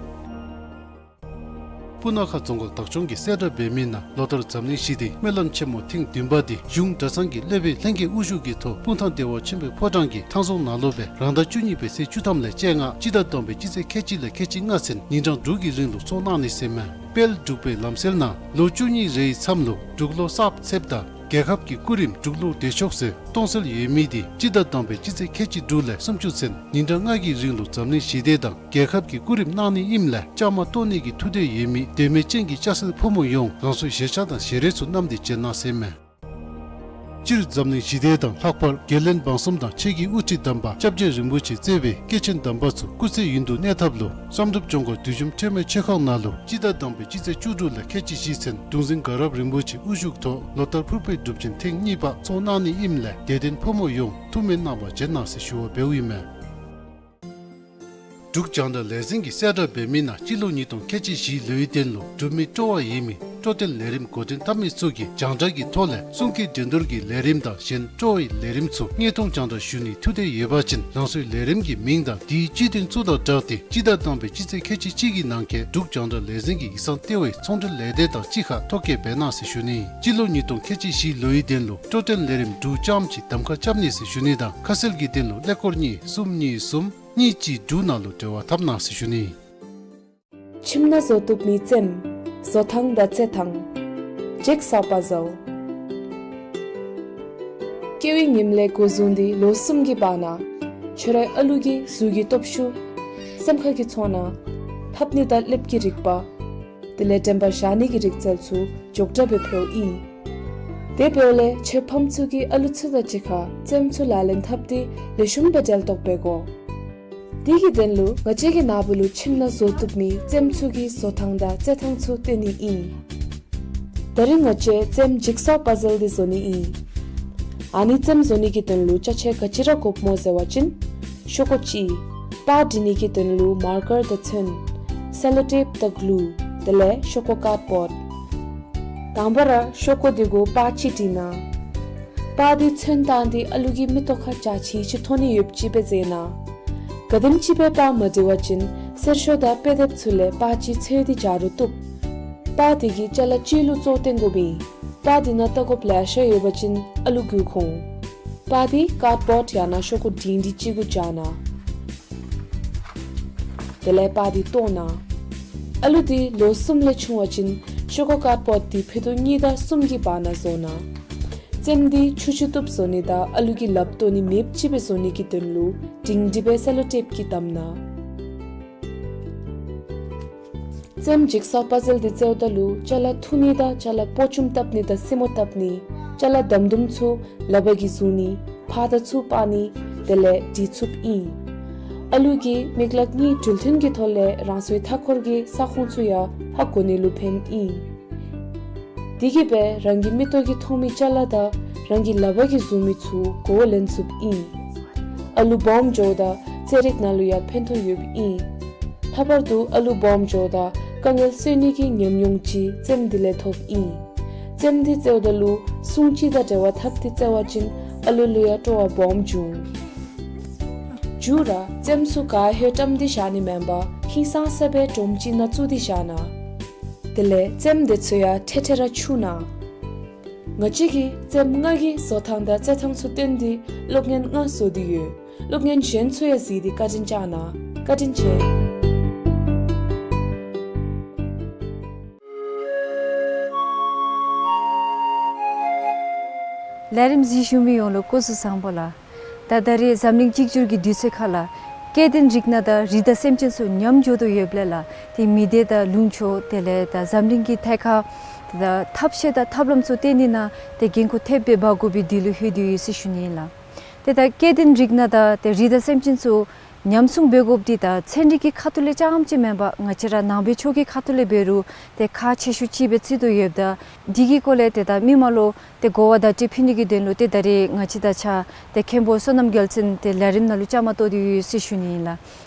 སྤུ་ན་ཁ་རྫོང་ཁག་བདག་སྐྱོང་གི་གསལ་བསྒྲགས་འབད་མི་ནང་ལོ་ལྟར་འཛམ་གླིང་ཞི་བདེའི་སྨོན་ལམ་ཆེན་མོ་ཐེངས་བདུན་པ་འདི་གཞུང་གྲྭ་ཚང་གི་སློབ་དཔོན་ལྷན་རྒྱས་དབུ་བཞུགས་ཀྱི་ཐོག་སྤུངས་ཐང་བདེ་བ་ཆེན་པོའི་ཕོ་བྲང་གི་ཐང་རྫོང་ནང་ལུ་སྦེ་རང་ཟླ་བཅུ་གཉིས་པའི་ཚེས་བཅུ་ཐམ་ལས་བཅོ་ལྔ་སྤྱི་ཟླ་དང་པའི་སྤྱི་ཚེས་ཁལ་གཅིག་ལས་ཁལ་གཅིག་ལྔ་ཚུན་ཉིན་གྲངས་དྲུག་གི་རིང་ལུ་ཚོགས་གནང་ནི་ཟེར་ཨིན་མས། དཔལ་འབྲུག་པའི་ལམ་སྲོལ་ནང་ལོ་བཅུ་གཉིས་རེའི་མཚམས་ལུ་འབྲུག་ལོ་གསརཔ་ཚེསཔ་དང་རྒྱལ་ཁབ་ཀྱི་སྐུ་རིམ་འབྲུག་ལོ་བདེ་མཆོག་ཟེར་གཏོང་སྲོལ་ཡོད་མི་འདི་སྤྱི་ཟླ་དང་པའི་སྤྱི་ཚེས་ཁལ་གཅིག་དྲུག་ལས་སུམ་ཅུ་ཚུན་ཉིན་གྲངས་ལྔ་གི་རིང་ལུ་འཛམ་གླིང་ཞི་བདེ་དང་རྒྱལ་ཁབ་ཀྱི་སྐུ་རིམ་གནང་ནི་ཨིནམ་ལས་བཅའ་མར་གཏོགས་ནི་གི་ཐུགས་འདོད་ཡོད་མི་དད་མོས་ཅན་གྱི་སྐྱ་སེར་ཕོ་མོ་ཡོངས་རང་སོའི་ཞལ་ཆས་དང་ཞལ་རས་ཚུ་བསྣམས་ཏེ་བྱོན་གནང་ཟེར་ཨིན་མས། སྤྱིར་འཛམ་གླིང་ཞི་བདེ་དང་ལྷག་པར་རྒྱལ་བློན་འབངས་གསུམ་དང་ཆོས་ཀྱི་དབུ་ཁྲིད་དམ་པ་སྐྱབས་རྗེ་རིན་པོ་ཆེ་གཙོས་པའི་སྐྱེས་ཆེན་དམ་པ་ཚུ་སྐུ་ཚེ་ཡུན་དུ་གནས་ཐབས་ལུ་བསམ་གྲུབ་ལྗོངས་མཁར་བདུད་འཇོམས་ཁྲོས་མའི་ཆོས་ཁང་ནང་ལུ་སྤྱི་ཟླ་དང་པའི་སྤྱི་ཚེས་བཅུ་དྲུག་ལས་ཁལ་གཅིག་བཞི་ཚུན་གདུང་འཛིན་དགའ་རབ་རིན་པོ་ཆེ་དབུ་བཞུགས་ཐོག་ལོ་ལྟར་ཕུར་པའི་སྒྲུབ་ཆེན་ཐེངས་གཉིས་པ་ཚོགས་གནང་ནི་ཨིནམ་ལས་དད་ལྡན་ཕོ་མོ་ཡོངས་ཐུགས་སྨོན་གནང་བར་བྱོན་གནང་ཟེར་ཞུ་བ་འབདཝ་ཨིན་མས། འབྲུག་རྒྱང་བསྒྲགས་ལས་འཛིན་གྱི་གསལ་བསྒྲགས་འབད་མི་ནང་སྤྱི་ལོ་ཉིས་སྟོང་ཁལ་གཅིག་བཞི་ལོའི་དོན་ལུ་འབྲུག་མི་སྤྲོ་བ་ཡོད་མི་སྤྲོ་སྟོན་ལས་རིམ་འགོ་འདྲེན་འཐབ་མི་ཚུ་གིས་རྒྱང་བསྒྲགས་ཀྱི་ཐོག་ལས་གསུང་སྐད་འགྲན་བསྡུར་གྱི་ལས་རིམ་དང་གཞན་སྤྲོ་བའི་ལས་རིམ་ཚུ་བརྙན་ཐུང་རྒྱང་བསྒྲགས་ཞུ་ནིའི་ཐུགས་འདོད་ཡོད་པ་ཅིན་རང་སོའི་ལས་རིམ་གྱི་མིང་དང་དེའི་སྤྱི་དོན་ཚུ་དང་སྦྲགས་ཏེ་སྤྱི་ཟླ་དང་པའི་སྤྱི་ཚེས་ཁལ་གཅིག་གཅིག་གི་ནང་འཁོད་འབྲུག་རྒྱང་བསྒྲགས་ལས་འཛིན་གྱི་ཡིག་ཚང་ལྟེ་བའི་ཚོང་འབྲེལ་ལས་སྡེ་དང་གཅིག་ཁར་ཐོ་བཀོད་འབད་གནང་ཟེར་ཞུ་ནི། སྤྱི་ལོ་ཉིས་སྟོང་ཁལ་གཅིག་བཞི་ལོའི་དོན་ལུ་སྤྲོ་སྟོན་ལས་རིམ་དྲུག་ཙམ་ཅིག་གདམ་ཁ་རྐྱབ་ནི་ཟེར་ཞུ་ནི་དང་ཁ་གསལ་གྱི་དོན་ལུ་ཀླད་ཀོར་གཉིས་གསུམ་གཉིས་གསུམ་གཉིས་གཅིག་དྲུག་ནང་ལུ་འབྲེལ་བ་འཐབ་གནང་ཟེར་ཞུ་ནི། ཁྱིམ་ནང་བཟོ་བཏུབ་མི་རྩེདམོ། བཟོ་ཐངས་དང་རྩེད་ཐངས། ཇིག་སོ་པ་ཟལ། སྐྱེ་བའི་ཉིནམ་ལས་འགོ་བཟུང་སྟེ་ལོ་གསུམ་གྱི་བར་ན་ཁྱོད་རའི་ཨ་ལུ་གི་གཟུགས་ཀྱི་སྟོབས་ཤུགས། སེམས་ཁ་གི་ཚོར་སྣང་། ཕབ་ནི་དང་ལེབ་ཀྱི་རིག་པ། དེ་ལས་དྲན་པ་བཞག་ནི་གི་རིག་རྩལ་ཚུ་མགྱོགས་དྲགས་སྦེ་འཕེལཝ་ཨིན། དེ་འབདཝ་ལས་ཁྱོད་ཕམ་ཚུ་གིས་ཨ་ལུ་ཚུ་དང་གཅིག་ཁར་རྩེདམོ་ཚུ་ལག་ལེན་འཐབ་སྟེ་ལེགས་ཤོམ་སྦེ་འབྲེལ་གཏོགས་འབད་དགོ། དེ་གི་དོན་ལུ་ང་བཅས་ཀྱི་ནཱ་བུ་ལུ་ཁྱིམ་ནང་བཟོ་བཏུབ་མི་རྩེདམོ་ཚུ་གི་བཟོ་ཐངས་དང་རྩེད་ཐངས་ཚུ་སྟོན་ནི་ཨིན། ད་རིས་ང་བཅས་རྩེདམོ་ཇིག་སོ་པ་ཟལ་འདི་བཟོ་ནི་ཨིན། ཨ་ནི་རྩེདམོ་བཟོ་ནི་གི་དོན་ལུ་ཅ་ཆས་ག་ཅི་ར་དགོཔ་སྨོ་ཟེར་བ་ཅིན་ཤོག་གུ་གཅིག། པར་འབྲི་ནི་གི་དོན་ལུ་མར་ཀར་དང་ཚོན། སེ་ལོ་ཊེབ་དང་གླུ། དེ་ལས་ཤོག་གུ་ཀཱཌ་བོཌ། དང་པ་ར་ཤོག་གུ་འདི་གུ་པར་གཅིག་བྲི་གནང་། པར་འདི་ཚོན་བཏང་སྟེ་ཨ་ལུ་གི་མིག་ཏོ་ཁར་འཇའ་ཆི་ཆི་མཐོང་ནི་ཡོདཔ་ཅིག་སྦེ་མཛད་གནང་། ག་དེམ་ཅིག་སྦེ་པར་མ་འབྲི་བ་ཅིན་གསེར་ཤོག་དང་དཔེ་དེབ་ཚུ་ལས་པར་གཅིག་འཚོལ་ཏེ་འཇའ་རུང་བཏུབ། པར་འདི་གི་ཅ་ལ་གཅིག་ལུ་བཙོ་སྟོན་དགོཔ་ཨིན། པར་འདི་ནང་ལྟ་དགོཔ་ལེ་ཤ་ཡོད་པ་ཅིན་ཨ་ལུ་མགུ་འཁོར། པར་འདི་ཀཱཌ་བོཌ་ཡང་ན་ཤོག་གུ་འབྲིང་འདི་གཅིག་གུ་སྦྱར་གནང་། དེ་ལས་པར་འདི་བཏོག་གནང་། ཨ་ལུ་འདི་ལོ་གསུམ་ལས་ཆུང་བ་ཅིན་ཤོག་གུ་ཀཱཌ་བོཌ་འདི་ཕུད་རྡོག་གཉིས་དང་གསུམ་གྱི་བར་ན་བཟོ་གནང་། རྩེདམོ་འདི་ཆུང་ཆུང་བཏུབ་བཟོ་ནི་དང་ཨ་ལུ་གིས་ལགཔ་བཏོག་ནི་མེདཔ་ཅིག་སྦེ་བཟོ་ནི་གི་དོན་ལུ་འབྲིང་འདི་སྦེ་སེ་ལོ་ཊེབ་ཀྱིས་བསྡམས་གནང་། རྩེདམོ་ཇིག་སོ་པ་ཟལ་འདི་རྩེཝ་ད་ལུ་ཅ་ལ་འཐུ་ནི་དང་ཅ་ལ་པོ་ཅུམ་བཏབ་ནི་དང་སེན་མོ་བཏབ་ནི། ཅ་ལ་དམ་དུམ་ཚུ་ལག་པ་གིས་བཟུང་ནི། ཕར་དང་ཚུར་སྤར་ནི། དེ་ དེ་ལས་འདྲིས་ཚུགསཔ་ཨིན། ཨ་ལུ་གིས་མིག་ལག་གཉིས་འབྲེལ་མཐུན་གྱི་ཐོག་ལས་རང་སོའི་མཐའ་འཁོར་གྱི་ས་ཁོངས་ཚུ་ཡང་ཧ་གོ་ནི་ལུ་ཕནམ་ཨིན། དེ་གིས་སྦེ་རང་གི་མིག་ཏོ་གིས་མཐོང་མི་ཅ་ལ་དང་རང་གི་ལག་པ་གིས་བཟུང་མི་ཚུ་གོ་བ་ལེན་ཚུགསཔ་ཨིན། ཨ་ལུ་སྦོམ་འགྱོཝ་ད་རྩེད་རིགས་ནང་ལུ་ཡང་ཕན་ཐོགས་ཡོདཔ་ཨིན། ལྷག་པར་དུ་ཨ་ལུ་སྦོམ་འགྱོཝ་ད་དཀའ་ངལ་སེལ་ནི་གི་ཉམས་མྱོང་ཅིག་རྩེདམོ་འདི་ལས་ཐོབ་ཨིན། རྩེདམོ་འདི་རྩེཝ་ད་ལུ་སྲུང་ཅིག་དང་འབྲེལ་བ་འཐབ་སྟེ་རྩེ་བ་ཅིན་ཨ་ལུ་ལུ་ཡང་སྤྲོ་བ་སྦོམ་འབྱུང་། མཇུག་ར་རྩེདམོ་ཚུ་ག་ཧེ་བཀྲམ་སྟེ་བཞག་ནི་མེན་པར་ཧིང་སངས་ས་སྦེ་སྒྲོམ་ཅིག་ནང་བཙུགས་ཏེ་བཞག་གནང་། དེ་ལས་རྩེདམོ་འདི་ཚུ་ཡང་འཕྲལ་འཕྲལ་ར་འཁྱུ་གནང་། ང་བཅས་ཀྱིས་རྩེདམོ་ལྔ་གི་བཟོ་ཐངས་དང་རྩེ་ཐངས་ཚུ་སྟོན་ཏེ་གློག་བརྙན་ལྔ་བཟོ་སྟེ་ཡོད། གློག་བརྙན་གཞན་ཚུ་ཡང་གཟིགས་ཏེ་བཀའ་དྲིན་བསྐྱང་གནང་། བཀའ་དྲིན་ཆེ། ལས་རིམ་གཟིགས་བཞུགས་མི་ཡོངས་ལུ་སྐུ་གཟུགས་བཟང་པོ་ལགས། ད་ད་རེས་འཛམ་གླིང་གཅིག་གྱུར་གྱི་དུས་ཚོད་ཁར་ལགས། སྐྱེ་ལྡན་རིགས་སྣ་དང་རི་དྭགས་སེམས་ཅན་ཚུ་ཉམས་འགྱོ་དོ་ཡོདཔ་ལས་ལགས། ཏེ་མི་སྡེ་དང་ལུང་ཕྱོགས་དེ་ལས་ད་འཛམ་གླིང་གི་ཐད་ཁར་ད་ཐབས་ཤེས་དང་ཐབས་ལམ་ཚུ་བཏོན་ནི་ནང་ཏེ་འགན་ཁུར་ཐེབས་སྦེ་འབག་དགོ་པའི་དུས་ལུ་ལྷོད་དེ་ཡོད་ཟེར་ཞུ་ནི་ཨིན་ལགས། ཏེ་ད་སྐྱེ་ལྡན་རིགས་སྣ་དང་ཏེ་རི་དྭགས་སེམས་ཅན་ཚུ་ཉམས་སྲུང་འབད་དགོཔ་འདི་ད་ཚན་རིག་གི་ཁ་ཐུག་ལས་རྐྱངམ་ཅིག་མེན་པར་ང་བཅས་ར་ནང་པའི་ཆོས་ཀྱི་ཁ་ཐུག་ལས་འབད་རུང་ཏེ་ཁག་ཆེ་ཤོས་ཅིག་སྦེ་བརྩི་དོ་ཡོདཔ་ད་འདི་གི་སྐོར་ལས་ཏེ་ད་མི་མང་ལུ་ཏེ་གོ་བ་བརྡ་སྤྲོད་ཕུལ་ནི་གི་དོན་ལུ་ཏེ་ད་རེས་ང་བཅས་དང་གཅིག་ཁར་ཏེ་མཁན་པོ་བསོད་ནམས་རྒྱལ་མཚན་ཏེ་ལས་རིམ་ནང་ལུ་བཅའ་མར་གཏོགས་ཏེ་ཡོད་ཟེར་ཞུ་ནི་ཨིན་ལགས།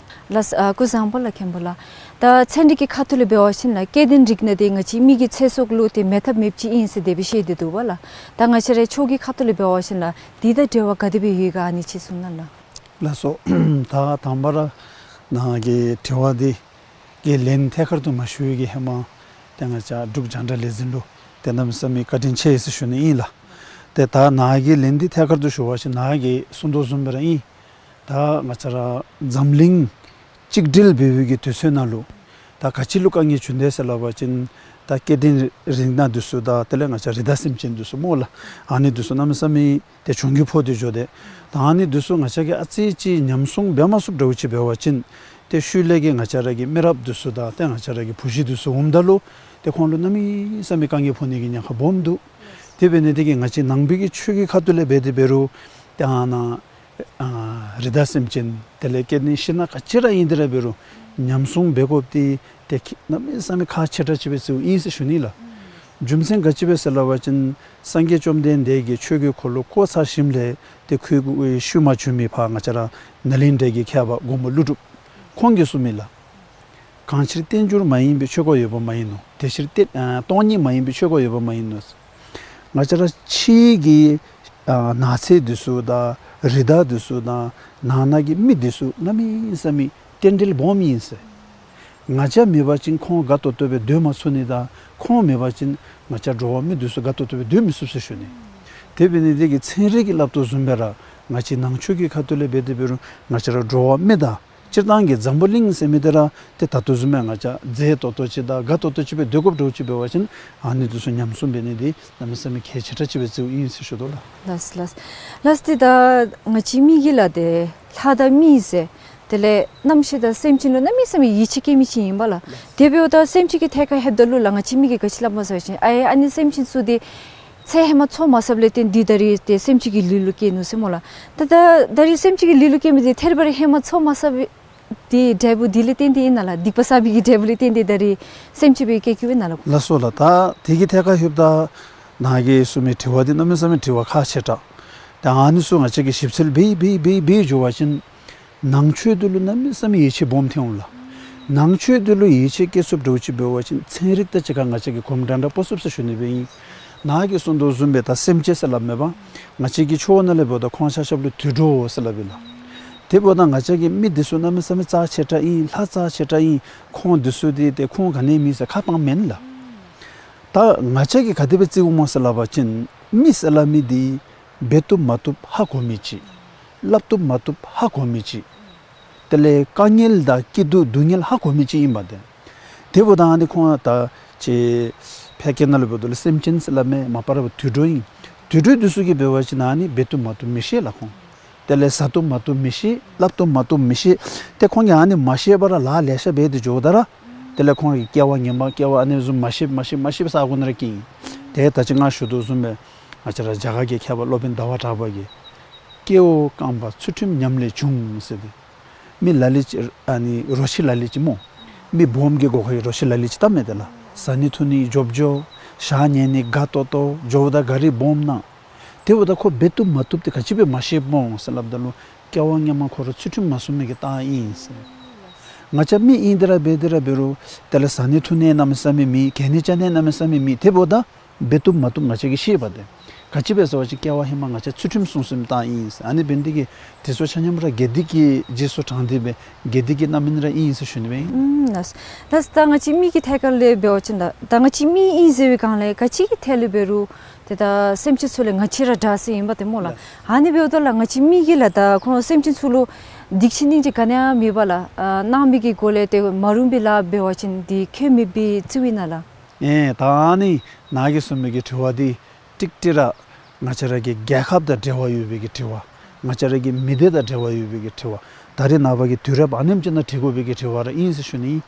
ལགས་སོ། ཨ་སྐུ་གཟུགས་བཟང་པོ་ལགས་མཁན་པོ་ལགས། ད་ཚན་རིག་གི་ཁ་ཐུག་ལས་འབད་བ་ཅིན་ལགས་སྐྱེ་ལྡན་རིགས་སྣ་འདི་ང་བཅས་མི་གི་ཚེ་སྲོག་ལུ་ཏེ་མེད་ཐབས་མེདཔ་ཅིག་ཨིན་ཟེར་དེ་སྦེ་བཤད་དེ་འདུག་པ་ལགས། ད་ང་བཅས་རའི་ཆོས་ཀྱི་ཁ་ཐུག་ལས་འབད་བ་ཅིན་ལགས་འདི་དང་འབྲེལ་བ་ག་དེ་སྦེ་ཡོད་ག་ཨ་ནི་ཅིག་གསུང་གནང་ལགས། ལགས་སོ། ད་དང་པ་ར་ནཱ་གི་དྲི་བ་འདི་གི་ལན་ཐད་ཀར་དུ་མ་ཞུ་བའི་གི་ཧེ་མ་ཏེ་ང་བཅས་འབྲུག་རྒྱང་བསྒྲགས་ལས་འཛིན་ལུ་ཏེ་གནམ་མེད་ས་མེད་བཀའ་དྲིན་ཆེ་ཟེར་ཞུ་ནི་ཨིན་ལགས། ཏེ་ད་ནཱ་གི་ལན་འདི་ཐད་ཀར་དུ་ཞུ་བ་ཅིན་ནཱ་གིས་གསུང་དོ་བཟུམ་སྦེ་ར་ཨིན། ད་ང་བཅས་ར་འཛམ་གླིང་གཅིག་སྒྲིལ་འབད་བའི་གི་དུས་ཚོད་ནང་ལུ་ད་ག་ཅི་ལུ་དཀའ་ངལ་བྱུང་དེས་ཟེར་སླབ་པ་ཅིན་ད་སྐྱེ་ལྡན་རིགས་སྣ་འདི་ཚུ་དང་དེ་ལས་ང་བཅས་རི་དྭགས་སེམས་ཅན་འདི་ཚུ་སྨོ་ལགས། ཨ་ནི་འདི་ཚུ་གནམ་མེད་ས་མེད་ཏེ་གྱོང་གུད་ཕོག་སྟེ་འགྱོ་དེས། ད་ཨ་ནི་འདི་ཚུ་ང་བཅས་ཀྱིས་ཨ་ཙི་ཅིག་ཉམས་སྲུང་འབད་མ་ཚུགསཔ་འདྲཝ་ཅིག་འབད་བ་ཅིན་ཏེ་ཤུལ་ལས་ཀྱི་ང་བཅས་ར་གི་མི་རབས་འདི་ཚུ་དང་ཏེ་ང་བཅས་ར་གི་བུ་གཞི་འདི་ཚུ་འོངམ་ད་ལུ་ཏེ་ཁོང་ལུ་གནམ་མེད་ས་མེད་དཀའ་ངལ་ཕོག་ནི་གི་ཉེན་ཁ་སྦོམ་འདུག། དེ་འབད་ནི་དེ་གིས་ང་བཅས་ནང་པའི་གི་ཆོས་ཀྱི་ཁ་ཐུག་ལས་འབད་དེ་འབད་རུང་ཏེ་ཨ་ནཱ་ཨ་རི་དྭགས་སེམས་ཅན་དེ་ལས་སྐྱེ་ལྡན་ཤིང་སྣ་ག་ཅི་ར་ཨིན་དེ་ར་འབད་རུང་ཉམས་སྲུང་འབད་དགོཔ་འདི་ཏེ་ཁག་གནམ་མེད་ས་མེད་ཁག་ཆེ་དྲགས་ཅིག་སྦེ་བརྩིཝ་ཨིན་ཟེར་ཞུ་ནི་ལགས། རྒྱུ་མཚན་ག་ཅི་སྦེ་ཟེར་སླབ་པ་ཅིན་སངས་རྒྱས་བཅོམ་ལྡན་འདས་ཀྱིས་ཆོས་ཀྱི་འཁོར་ལོ་བསྐོར་ཚར་ཞིནམ་ལས་ཏེ་ཁོ་གི་ཤུལ་མ་བྱོན་མི་ཕར་ང་བཅས་ར་ནཱ་ལེནྡྲ་གི་མཁས་པ་མགོན་པོ་ཀླུ་སྒྲུབ་ཁོང་གིས་གསུངས་མི་ལགས། གང་ཕྱིར་རྟེན་འབྱུང་མ་ཡིན་པའི་ཆོས་འཁོར་ཡོད་པ་མ་ཡིན་ནོ། དེ་ཕྱིར་རྟེན་ཨ་སྟོང་ཉིད་མ་ཡིན་པའི་ཆོས་འཁོར་ཡོད་པ་མ་ཡིན་ནོ། ང་བཅས་ར་ཕྱི་གི་ཨ་ནགས་ཚལ་འདི་ཚུ་དང་རི་དྭགས་འདི་ཚུ་དང་ནང་ན་གི་མི་འདི་ཚུ་གནམ་མེད་ས་མེད་རྟེན་འབྲེལ་སྦོམ་ཨིན་ཟེར། ང་བཅས་མེད་པ་ཅིན་ཁོང་དགའ་ཏོག་ཏོ་སྦེ་སྡོད་མ་ཚུགས་ནི་དང་ཁོང་མེད་པ་ཅིན་ང་བཅས་འགྲོ་བ་མི་འདི་ཚུ་དགའ་ཏོག་ཏོ་སྦེ་སྡོད་མི་ཚུགས་ཟེར་ཞུ་ནི། དེ་འབད་ནི་དེ་གིས་ཚན་རིག་གིས་སླབ་དོ་བཟུམ་སྦེ་ར་ང་བཅས་ནང་ཆོས་ཀྱི་ཁ་ཐུག་ལས་འབད་དེ་འབད་རུང་ང་བཅས་ར་འགྲོ་བ་མི་དང་སྤྱིར་བཏང་གི་འཛམ་བུ་གླིང་ཟེར་མི་འདི་ར་ཏེ་ད་ལྟོ་བཟུམ་སྦེ་ང་བཅས་མཛེས་ཏོག་ཏོ་ཅིག་དང་དགའ་ཏོག་ཏོ་ཅིག་སྦེ་སྡོད་དགོཔ་འདྲཝ་ཅིག་འབད་བ་ཅིན་ཨ་ནི་འདི་ཚུ་ཉམས་སྲུང་འབད་ནི་འདི་གནམ་མེད་ས་མེད་གལ་ཆེ་དྲགས་ཅིག་སྦེ་བརྩིཝ་ཨིན་ཟེར་ཞུ་དོ་ལགས། ལགས་ལགས། ལགས་ཏེ་ད་ང་བཅས་མི་གིས་ལགས་ཏེ་ལྷ་དང་མི་ཟེར་དེ་ལས་རྣམ་ཤེས་དང་སེམས་ཅན་ལུ་གནམ་མེད་ས་མེད་ཡིད་ཆེས་བསྐྱེད་མི་ཅིག་ཨིན་པས་ལགས། དེ་འབདཝ་ད་སེམས་ཅན་གྱི་ཐད་ཁར་ལྷོདཔ་ད་ལུ་ལགས་ང་བཅས་མི་གིས་ག་ཅི་སླབ་སྨོ་ཟེར་བ་ཅིན་ཨའེ་ཨ་ནི་སེམས་ཅན་ཚུ་འདི་ཚེ་ཧེ་མ་འཚོ་མ་བསགཔ་ལས་བརྟེན་ཏེ་ད་རིས་ཏེ་སེམས་ཅན་གྱི་ལུས་ལུ་སྐྱེས་ནུག་ཟེར་སྨོ་ལགས། ད་ད་ད་རིས་སེམས་ཅན་གྱི་ལུས་ལུ་སྐྱེས་མི་འདི་ཐད་རི་བ་རི་ཧེ་མ་འཚོ་མ་བསག་པའི་འབྲས་བུ་འདི་ལས་བརྟེན་ཏེ་ཨིན་ན་ལགས། སྡིག་པ་བསགས་པའི་གི་འབྲས་བུ་ལས་བརྟེན་ཏེ་ད་རིས་སེམས་ཅན་སྦེ་སྐྱེ་སྐྱེཝ་ཨིན་ན་ལགས། ལགས་སོ་ལགས། ད་དེ་གི་ཐད་ཁར་ལྷོདཔ་ད་ནཱ་གིས་གསུངས་མི་དྲི་བ་འདི་གནམ་མེད་ས་མེད་དྲི་བ་ཁག་ཆེ་དྲགས། ད་ཨ་ནི་ཚུ་ང་བཅས་ཀྱིས་ཞིབ་འཚོལ་འབད་འབད་འབད་འབད་འགྱོ་བ་ཅིན་ནང་ཆོས་འདི་ལུ་གནམ་མེད་ས་མེད་ཡིད་ཆེས་སྦོམ་ཐོན་འོང་ལགས། ནང་ཆོས་འདི་ལུ་ཡིད་ཆེས་བསྐྱེད་ཚུགསཔ་འདྲཝ་ཅིག་འབད་བ་ཅིན་ཚན་རིག་དང་གཅིག་ཁར་ང་བཅས་ཀྱིས་གོམ་འདྲ་འདྲ་སྤོ་ཚུགས་ཟེར་ཞུ་ནི་སྦེ་ཨིན། ནཱ་གིས་གསུངས་དོ་བཟུམ་སྦེ་ད་སེམས་ཅན་ཟེར་སླབ་མས་པ། ང་བཅས་ཀྱི་ཆོས་ནང་ལས་འབདཝ་ད་ཁོང་ཆ་ཁྱབ་ལུ་དུད་འགྲོ་ཟེར་སླབ་ཨིན་ལགས། དེ་འབདཝ་ད་ང་བཅས་ཀྱི་མི་འདི་ཚུ་གནམ་མེད་ས་མེད་རྩ་ཆེ་དྲགས་ཨིན། ལྷ་རྩ་ཆེ་དྲགས་ཨིན། ཁོང་འདི་ཚུ་འདི་ཏེ་ཁོང་ག་ནི་མེད་ཟེར་ཁ་བཏངམ་མེན་ལགས། ད་ང་བཅས་ཀྱིས་ག་དེ་སྦེ་བརྩིཝ་སྨོ་ཟེར་སླབ་པ་ཅིན་མི་ཟེར་སླབ་མི་འདི་འབད་བཏུབ་མ་བཏུབ་ཧ་གོ་མི་ཅིག། སླབ་བཏུབ་མ་བཏུབ་ཧ་གོ་མི་ཅིག། དེ་ལས་དཀའ་ངལ་དང་སྐྱིད་སྡུག་སྡུག་བསྔལ་ཧ་གོ་མི་ཅིག་ཨིན་པས་ཏེ། དེ་འབདཝ་ད་ཨ་ནི་ཁོང་ད་ཅིག་ཕལ་སྐད་ནང་ལུ་འབདཝ་ད་ལུ་སེམས་ཅན་ཟེར་སླབ་མས། མ་པ་ར་དུད་འགྲོ་ཨིན། དུད་འགྲོ་འདི་ཚུ་གིས་འབད་བ་ཅིན་ཨ་ནི་འབད་བཏུབ་མ་བཏུབ་མི་ཤེས་ལགས་ཁོང་། དེ་ལས་ཟ་བཏུབ་མ་བཏུབ་མི་ཤེས། སླབ་བཏུབ་མ་བཏུབ་མི་ཤེས། ཏེ་ཁོང་གིས་ཨ་ནི་མ་ཤེས་པར་ལཱ་ལེ་ཤ་འབད་དེ་འགྱོཝ་ད་ར་དེ་ལས་ཁོང་གི་སྐྱེ་བ་ངན་པ་སྐྱེ་བ་ཨ་ནི་བཟུམ་མ་ཤེས་མ་ཤེས་མ་ཤེས་པའི་ས་གོ་ནང་ར་སྐྱེ་ཨིན། ཏེ་ད་ཅི་ང་ཞུ་དོ་བཟུམ་སྦེ་ང་བཅས་ར་རྒྱ་གར་གྱི་མཁས་པ་སློབ་དཔོན་ཟླ་བ་གྲགས་པ་གིས་ སྐྱེ་བོ་རྐང་པ་ཚུལ་ཁྲིམས་ཉམས་ལས་བྱུང་ཟེར་ཏེ། མི་ལ་ལུ་ཅིག་ཨ་ནི་རོ་ཁྱི་ལ་ལུ་ཅིག་སྨོ། མི་སྦོམ་གྱི་སྒོ་ཁར་རོ་ཁྱི་ལ་ལུ་ཅིག་བཏབ་མས་ཏེ་ལགས། བཟའ་ནི་འཐུང་ནི་འཇོབ་འཇོབ། ཞག་ཉལ་ནི་དགའ་ཏོག་ཏོ། འགྱོཝ་ད་ག་རི་སྦོམ་ནང་། དེ་འབདཝ་ད་ཁོ་འབད་བཏུབ་མ་བཏུབ་དེ་ག་ཅི་སྦེ་མ་ཤེསཔ་སྨོ་ཟེར་སླབ་ད་ལུ། སྐྱེ་བ་སྔོན་མ་ཁོ་ར་ཚུལ་ཁྲིམས་མ་སྲུང་མི་གི་རྟགས་ཨིན་ཟེར། ང་བཅས་མི་ཨིན་དེ་ར་འབད་དེ་ར་འབད་རུང་དེ་ལས་བཟའ་ནི་འཐུང་ནི་གནམ་མེད་ས་མེད་མེད། གྱོན་ནི་རྐྱབ་ནི་གནམ་མེད་ས་མེད་མེད། དེ་འབདཝ་ད་འབད་བཏུབ་མ་བཏུབ་ང་བཅས་ཀྱིས་ཤེས་པས་ཏེ། ག་ཅི་སྦེ་ཟེར་བ་ཅིན་སྐྱེ་བ་ཧེ་མ་ང་བཅས་ཚུལ་ཁྲིམས་སྲུང་སྲུངམ་རྟགས་ཨིན་ཟེར། ཨ་ནི་འབད་ནི་དེ་གིས་དེ་ཚུ་ཆ་མཉམ་ར་དགེ་སྡིག་གི་རྗེས་སུ་འབྲངས་ཏེ་སྦེ་དགེ་སྡིག་གི་རྣམ་སྨིན་ར་ཨིན་ཟེར་ཞུ་ནི་སྦེ་ཨིན། ཨུམ་ལགས། ལགས་ད་ང་བཅས་མི་གི་ཐད་ཁར་ལས་འབད་བ་ཅིན་ད་ད་ང་བཅས་མི་ཨིན་ཟེར་བའི་སྒང་ལས་ག་ཅི་གི་ཐད་ལས་འབད་རུང་ཏེ་ད་སེམས་ཅན་ཚུ་ལས་ང་བཅས་ར་དྲག་ས་ཨིན་པས་ཏེ་སྨོ་ལགས། ལགས། ཨ་ནི་འབདཝ་ད་ལགས་ང་བཅས་མི་གིས་ལགས་ད་ཁོང་སེམས་ཅན་ཚུ་ལུ་སྡིག་ཅིག་སྙིང་ཅིག་ག་ནི་ཡང་མེད་པར་ལགས་ཨ་གནང་མི་གི་སྒོ་ལས་ཏེ་མ་རུངས་པའི་ལཱ་འབད་བ་ཅིན་དེ་ཁྱད་མེད་པའི་རྩིས་ཨིན་ན་ལགས། ཨེ་ད་ཨ་ནི་ནཱ་གིས་གསུངས་མི་གི་དྲི་བ་འདི་ཀྲིག་ཀྲི་ར་ང་བཅས་ར་གི་རྒྱལ་ཁབ་དང་འབྲེལ་བ་ཡོད་པའི་གི་དྲི་བ། ང་བཅས་ར་གི་མི་སྡེ་དང་འབྲེལ་བ་ཡོད་པའི་གི་དྲི་བ། ད་རེས་ནངས་པ་གི་དུས་རབས་ཨ་ནེམ་ཅིག་ནང་དྲི་དགོ་པའི་གི་དྲི་བ་ར་ཨིན་ཟེར་ཞུ་ནི་ཨིན།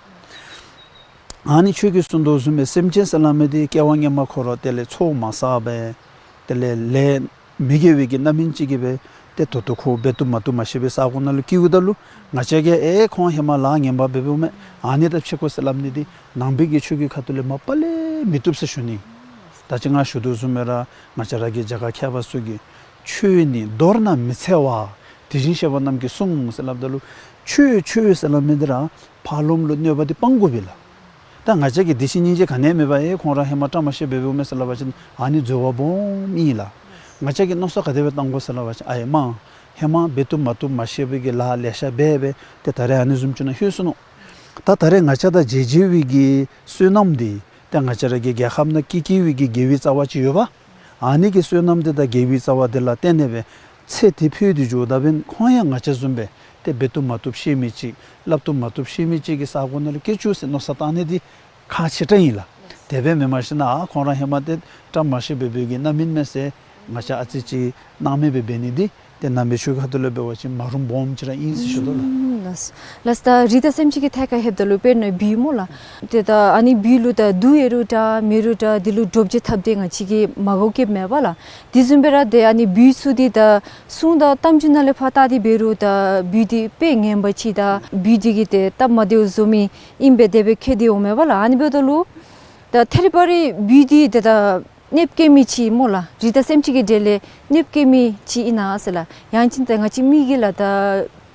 ཨ་ནི་ཁྱོད་ཀྱིས་གསུངས་དོ་བཟུམ་སྦེ་སེམས་ཅན་ཟེར་སླབ་མི་འདི་སྐྱེ་བ་སྔོན་མ་ཁོ་ར་དེ་ལས་ཚོགས་མ་བསགས་པས། དེ་ལས་ལས་མི་དགེ་བའི་གི་རྣམ་སྨིན་ཅིག་གིས་སྦེ་ཏེ་ད་ལྟོ་ཁོ་འབད་བཏུབ་མ་བཏུབ་མ་ཤེས་པའི་ས་གོ་ནང་ལུ་སྐྱེཝ་ད་ལུ་ང་བཅས་ཀྱིས་ཨེ་ཁོང་ཧེ་མ་ལཱ་ངན་པ་འབད་འབདཝ་མས། ཨ་ནི་ད་ཕྱེ་དགོ་ཟེར་སླབ་ནི་འདི་ནང་པའི་གི་ཆོས་ཀྱི་ཁ་ཐུག་ལས་མ་པ་ལས་མི་བཏུབ་ཟེར་ཞུ་ནི། ད་ཅི་ང་ཞུ་དོ་བཟུམ་སྦེ་ར་ང་བཅས་ར་གི་རྒྱ་གར་མཁས་པ་ཚུ་གིས་ཆོས་ནི་མདོར་ན་མི་འཚེ་བ། དེ་བཞིན་གཤེགས་པ་རྣམས་ཀྱིས་གསུངས་ཟེར་སླབ་ད་ལུ་ཆོས་ཆོས་ཟེར་སླབ་མི་འདི་ར་ཕར་ལོགས་ལུ་གནོད་པ་འདི་སྤང་དགོ་པས་ལགས། ད་ང་བཅས་ཀྱིས་འདི་ཅིག་སྙིང་རྗེ་ག་ནི་ཡང་མེད་པར་ཨེ་ཁོང་ར་ཧེ་མ་བཀྲ་མ་ཤིས་པའི་འབདཝ་མས་ཟེར་སླབ་པ་ཅིན་ཨ་ནི་འཛོལ་བ་སྦོམ་ཨིན་ལགས། ང་བཅས་ཀྱིས་མནོ་བསམ་ག་དེ་སྦེ་བཏང་དགོ་ཟེར་སླབ་པ་ཅིན་ཨའེ་མ་ཧེ་མ་འབད་བཏུབ་མ་བཏུབ་མ་ཤེས་པའི་གི་ལཱ་ལེ་ཤ་འབད་སྦེ་ཏེ་ད་རེས་ཨ་ནི་བཟུམ་ཅིག་ནང་ལྷོད་སོ་ནུག། ད་ད་རེས་ང་བཅས་དང་མཇལ་མཇལ་བའི་གི་བསོད་ནམས་འདི་ཏེ་ང་བཅས་ར་གི་རྒྱལ་ཁབ་ནང་སྐྱེ་སྐྱེ་བའི་གི་དགེ་བའི་རྩ་བ་ཅིག་ཡོད་པ། ཨ་ནི་གི་བསོད་ནམས་འདི་དང་དགེ་བའི་རྩ་བ་འདི་ལ་བརྟེན་ནས་སྦེ་ཚེ་འདི་འཕོས་ཏེ་འགྱོཝ་ད་འབདན་ཁོང་ཡང་ང་བཅས་བཟུམ་སྦེ་ཏེ་འབད་བཏུབ་མ་བཏུབ་ཤེས་མི་ཅིག་སླབ་བཏུབ་མ་བཏུབ་ཤེས་མི་ཅིག་གི་ས་གོ་ནང་ལུ་སྐྱེ་བཅུག་ཟེར་མནོ་བསམ་བཏང་ནི་འདི་ཁག་ཆེ་དྲགས་ཨིན་ལགས། དེ་སྦེ་མེན་པར་ཞིན་ན་ཨ་ཁོང་ར་ཧེ་མ་ཏེ་བཀྲ་མ་ཤིས་པའི་འབད་བའི་གི་རྣམ་སྨིན་མས་ཟེར་ང་བཅས་ཨ་ཙི་ཅིག་སྣང་མེད་སྦེ་འབད་ནི་འདི་ཏེ་ནང་པའི་ཆོས་ཁ་ཐུག་ལས་འབད་བ་ཅིན་མ་རུངས་སྦོམ་ཅིག་ར་ཨིན་ཟེར་ཞུ་དོ་ལགས། ལགས། ལགས་ད་རི་དྭགས་སེམས་ཅན་གྱི་ཐད་ཁར་ལྷོདཔ་ད་ལུ་དཔེར་ན་སྦུལ་སྨོ་ལགས། ཏེ་ད་ཨ་ནི་སྦུལ་ལུ་ད་དུག་ཡོད་རུང་འདྲ་མེད་རུང་འདྲ་དེ་ལུ་འདྲོག་བྱེལ་འཐབ་སྟེ་ང་བཅས་ཀྱིས་མ་དགའཝ་བསྐྱེདཔ་མས་པ་ལགས། དེ་བཟུམ་སྦེ་ར་ཏེ་ཨ་ནི་སྦུལ་ཚུ་འདི་ད་སྲུང་དང་གཏམ་རྒྱུད་ནང་ལས་ཕར་བལྟ་སྟེ་འབད་རུང་ད་སྦུལ་འདི་དཔེ་ངན་པ་ཅིག་ད་སྦུལ་འདི་གིས་ཏེ་སྟབས་མ་བདེཝ་བཟོ་མི་ཨིན་པས་དེ་སྦེ་ཁྱད་དེ་འོང་མས་པ་ལགས། ཨ་ནི་འབདཝ་ད་ལུ་ད་ཐད་རི་བ་རི་སྦུལ་འདི་ཏེ་ད་གནོདཔ་བཀལ་མི་ཅིག་སྨོ་ལགས། རི་དྭགས་སེམས་ཅན་གྱི་གྲས་ལས་གནོདཔ་བཀལ་མི་ཅིག་ཨིན་ན་ཟེར་ལགས། ཡང་ཅིན་ད་ང་བཅས་མི་གིས་ལགས་ད་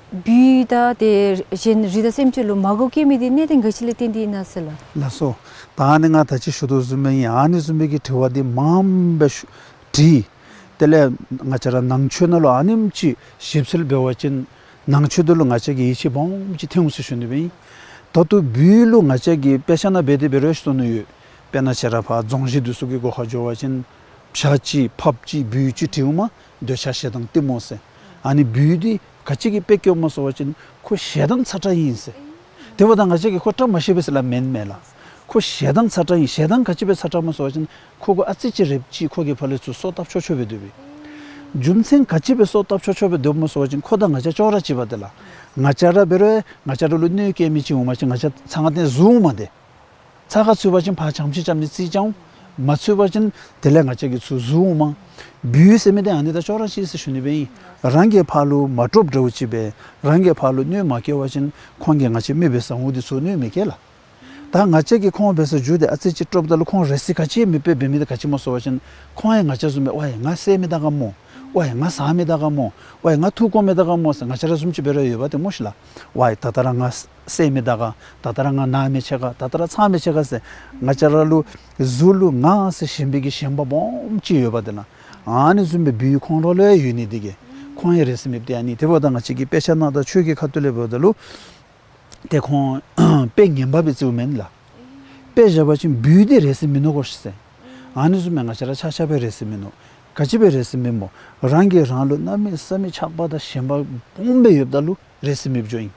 སྦུལ་དང་ཏེ་གཞན་རི་དྭགས་སེམས་ཅན་ལུ་མ་དགའཝ་བསྐྱེད་མི་འདི་གནད་དོན་ག་ཅི་ལས་བརྟེན་ཏེ་ཨིན་ན་ཟེར་ལགས། ལགས་སོ། ད་ཨ་ནི་ང་ད་ཅི་ཞུ་དོ་བཟུམ་སྦེ་ཨིན། ཨ་ནི་བཟུམ་སྦེ་གི་དྲི་བ་འདི་མངམ་སྦེ་ཞུ་དྲིས། དེ་ལས་ང་བཅས་ར་ནང་ཆོས་ནང་ལུ་ཨ་ནེམ་ཅིག་ཞིབ་འཚོལ་འབད་བ་ཅིན་ནང་ཆོས་འདི་ལུ་ང་བཅས་ཀྱིས་ཡིད་ཆེས་སྦོམ་ཅིག་ཐོན་འོང་ཟེར་ཞུ་ནི་སྦེ་ཨིན། ད་ལྟོ་སྦུལ་ལུ་ང་བཅས་ཀྱིས་དཔེ་ཆ་ནང་འབད་དེ་འབད་རུང་ཤེས་སོ་ནུག་ཡོད། དཔེར་ན་ཁྱེད་ར་ཕར་རྫོང་གཞི་འདི་ཚུ་གི་སྒོ་ཁར་འགྱོ་བ་ཅིན་བྱ་ཅིག་ཕགཔ་ཅིག་སྦུལ་ཅིག་འདྲིཝ་མས། འདོད་ཆགས་ཞེ་སྡང་གཏི་མུག་ཟེར། ཨ་ནི་སྦུལ་འདི་ག་ཅི་གིས་དཔེ་བཀོདཔ་སྨོ་ཟེར་བ་ཅིན་ཁོ་ཞེ་སྡང་ཚ་དྲགས་ཨིན་ཟེར། དེ་འབདཝ་ད་ང་བཅས་ཀྱིས་ཁོ་བཀྲ་མ་ཤིས་པས་ཟེར་སླབ་མེན་མས་ལགས། ཁོ་ཞེ་སྡང་ཚ་དྲགས་ཨིན། ཞེ་སྡང་ག་ཅི་སྦེ་ཚ་དྲགས་སྨོ་ཟེར་བ་ཅིན་ཁོ་གུ་ཨ་ཙི་ཅིག་རེགཔ་ཅིག་ཁོ་གིས་ཕར་ལས་ཚུར་སོ་བཏབ་ཆོག་ཆོག་སྦེ་སྡོདཔ་ཨིན། རྒྱུ་མཚན་ག་ཅི་སྦེ་སོ་བཏབ་ཆོག་ཆོག་སྦེ་སྡོདཔ་སྨོ་ཟེར་བ་ཅིན་ཁོ་དང་ང་བཅས་ཅོག་ར་གཅིག་པས་ཏེ་ལགས། ང་བཅས་ར་འབད་རུང་ང་བཅས་ར་ལུ་གནོདཔ་བཀལ་མི་ཅིག་འོང་པ་ཅིན་ང་བཅས་ཚ་ང་ཏེ་ཟུར་འོང་མས་ཏེ། ཚ་ཁ་ཚུད་པ་ཅིན་ཕར་ཆམ་ཅིག་རྐྱབ་ནི་རྩིས་རྐྱབ་འོང་། མ་ཚུད་པ་ཅིན་དེ་ལས་ང་བཅས་ཀྱིས་ཚུར་ཟུར་འོང་མས། སྦུལ་ཟེར་མི་འདི་ཨ་ནི་དང་ཅོག་ར་གཅིག་ཟེར་ཞུ་ནི་སྦེ་ཨིན། རང་གིས་ཕར་ལུ་མ་དཀྲོགཔ་འདྲཝ་ཅིག་སྦེ་རང་གིས་ཕར་ལུ་གནོདཔ་མ་བཀལ་བ་ཅིན་ཁོང་གིས་ང་བཅས་མི་འབད་ས་འོང་འདི་ཚུར་གནོད་མི་བཀལ་ལགས། ད་ང་བཅས་ཀྱིས་ཁོང་འབད་སར་འགྱོ་སྟེ་ཨ་ཙི་ཅིག་དཀྲོགཔ་ད་ལུ་ཁོང་རེ་སི་ག་ཅི་མེདཔ་སྦེ་འབད་མི་འདི་ག་ཅི་སྨོ་ཟེར་བ་ཅིན་ཁོང་ཡང་ང་བཅས་བཟུམ་སྦེ་ཝའི་ང་བསད་མི་དྲག་ག་སྨོ། ཝའི་ང་ཟ་མི་དྲག་ག་སྨོ། ཝའི་ང་ཐུགས་དཀོན་མི་དྲག་ག་སྨོ་ཟེར་ང་བཅས་ར་བཟུམ་ཅིག་འབད་ར་ཡོད་པ་ཏེ་སྨོ་ཤིག་ལགས། ཝའི་ད་ལྟོ་ར་ང་བསད་མི་དྲག་ག། ད་ལྟོ་ར་ང་ན་མི་ཆེ་ག། ད་ལྟོ་ར་ཚ་མི་ཆེ་ག་ཟེར་ང་བཅས་ར་ལུ་གཟུགས་ལུ་ང་ཟེར་ཞེན་པའི་གི་ཞེན་པ་སྦོམ་ཅིག་ཡོད་པ་ཏེ་ལགས། ཨ་ནི་བཟུམ་སྦེ་སྦུལ་ཁོང་ར་ལུ་ཡང་ཡོད་ནི་འདི་གིས་ཁོང་ཡང་རེ་སི་མེདཔ་འདི་ཨ་ནི། དེ་འབདཝ་ད་ང་བཅས་ཀྱིས་དཔེ་ཆ་ནང་དང་ཆོས་ཀྱི་ཁ་ཐུག་ལས་འབདཝ་ད་ལུ་ཏེ་ཁོང་དཔེ་ངན་པ་སྦེ་བརྩིཝ་མེན་ལགས། དཔེ་བཞག་པ་ཅིན་སྦུལ་འདི་རེ་སི་མིན་ནུག་གོ་ཤིག་ཟེར། ཨ་ནི་བཟུམ་སྦེ་ང་བཅས་ར་ཆ་ཁྱབ་སྦེ་རེ་སི་མིན་ནུག། ག་ཅི་སྦེ་རེ་སི་མེད་སྨོ། རང་གིས་རང་ལུ་གནམ་མེད་ས་མེད་ཆགས་པ་དང་ཞེན་པ་སྦོམ་སྦེ་ཡོདཔ་ད་ལུ་རེ་སི་མེདཔ་འགྱོཝ་ཨིན།